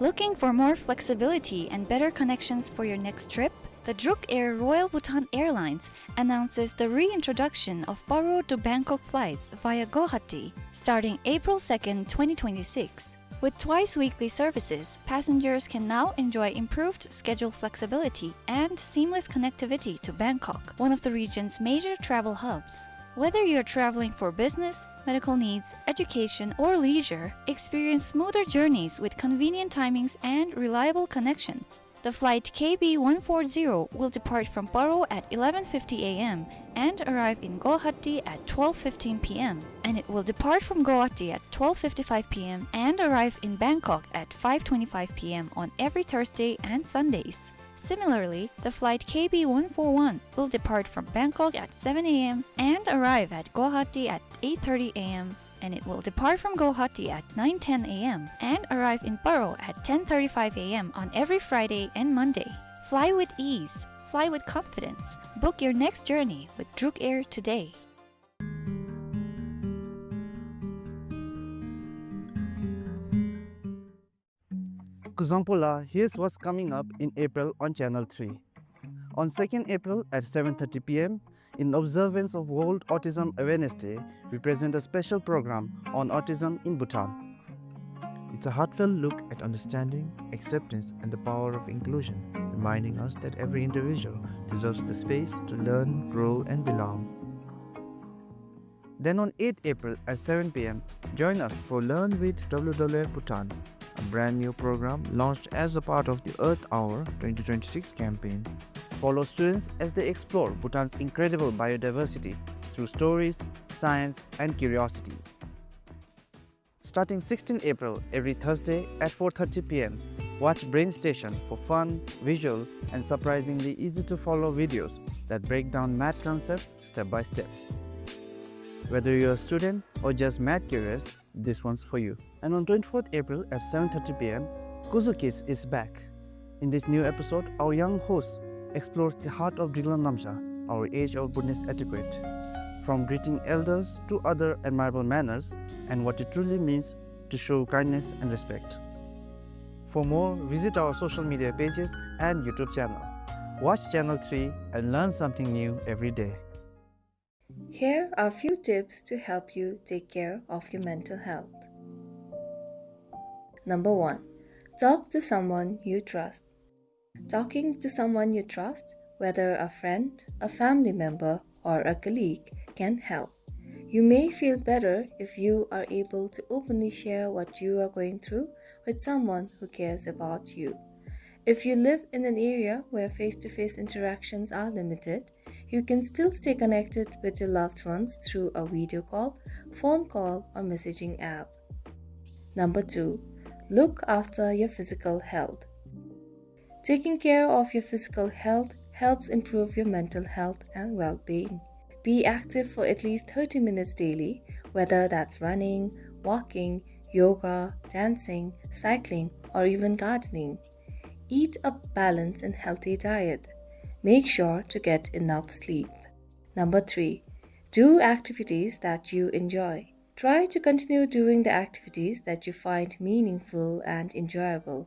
Looking for more flexibility and better connections for your next trip? The Druk Air Royal Bhutan Airlines announces the reintroduction of Paro to Bangkok flights via Guwahati starting April second, twenty twenty-six. With twice weekly services, passengers can now enjoy improved schedule flexibility and seamless connectivity to Bangkok, one of the region's major travel hubs. Whether you're traveling for business, medical needs, education, or leisure, experience smoother journeys with convenient timings and reliable connections. The flight K B one four zero will depart from Paro at eleven fifty A M and arrive in Guwahati at twelve fifteen P M, and it will depart from Guwahati at twelve fifty-five P M and arrive in Bangkok at five twenty-five P M on every Thursday and Sundays. Similarly, the flight K B one four one will depart from Bangkok at seven A M and arrive at Guwahati at eight thirty A M, and it will depart from Guwahati at nine ten A M and arrive in Paro at ten thirty-five A M on every Friday and Monday. Fly with ease. Fly with confidence. Book your next journey with Druk Air today. Kuzuzangpo la, here's what's coming up in April on Channel three. On second April at seven thirty P M, in observance of World Autism Awareness Day, we present a special program on autism in Bhutan. It's a heartfelt look at understanding, acceptance, and the power of inclusion, reminding us that every individual deserves the space to learn, grow, and belong. Then on eighth April at seven P M, join us for Learn with W W F Bhutan, a brand new program launched as a part of the Earth Hour twenty twenty-six campaign. Follow students as they explore Bhutan's incredible biodiversity through stories, science, and curiosity. Starting sixteenth April, every Thursday at four thirty P M, watch Brain Station for fun, visual, and surprisingly easy-to-follow videos that break down math concepts step by step. Whether you're a student or just math curious, this one's for you. And on twenty-fourth April at seven thirty P M, Kuzu Kids is back. In this new episode, our young host explores the heart of Driklang Namsha, our age-old Bhutanese etiquette, from greeting elders to other admirable manners and what it truly means to show kindness and respect. For more, visit our social media pages and YouTube channel. Watch Channel three and learn something new every day. Here are a few tips to help you take care of your mental health. Number one, talk to someone you trust. Talking to someone you trust, whether a friend, a family member, or a colleague, can help. You may feel better if you are able to openly share what you are going through with someone who cares about you. If you live in an area where face-to-face interactions are limited, you can still stay connected with your loved ones through a video call, phone call, or messaging app. Number two, look after your physical health. Taking care of your physical health helps improve your mental health and well-being. Be active for at least thirty minutes daily, whether that's running, walking, yoga, dancing, cycling, or even gardening. Eat a balanced and healthy diet. Make sure to get enough sleep. Number three, do activities that you enjoy. Try to continue doing the activities that you find meaningful and enjoyable.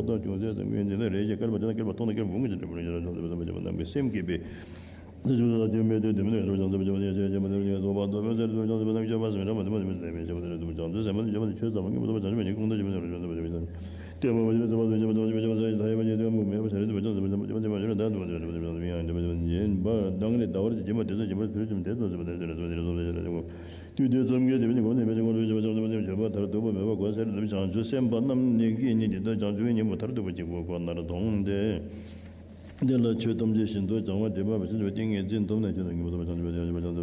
ལོག་ལྟར་ཅུང་ཟད་ཙམ་ངེས་འདི་ལ་རེ་ཞིག་བསྐལ་པ་དེ་དང་བསྐལ་པ་ཐོག་ན་བསྐལ་པ་འབུམ་གྱི་རིང་དུ་སེམས་བསྐྱེད་པའི། དུས་དེ་ཙམ་གྱི་དེ་བཞིན་གོང་ནས་བྱོན་པ་མཐར་ཐུག་པ་མེད་པ་གོང་ས་རིན་པོ་ཆེ་ལ་བྱང་ཆུབ་སེམས་དཔའ་རྣམས་ནི་གི་ཉིད་འདི་དང་བྱང་ཆུབ་ཀྱི་སྙིང་པོ་མཐར་ཐུག་པ་གཅིག་པུ་ཁོ་ནར་མཐོང་སྟེ། དེ་ལ་ཆོས་ཐམས་ཅད་ཤིན་ཏུ་བྱང་བ་སྒྲིབ་པ་མེད་པའི་ཏིང་ངེ་འཛིན་ཐོབ་ནས་ཆོས་དང་མཉམ་པར་བྱང་ཆུབ་པ་སྟེ།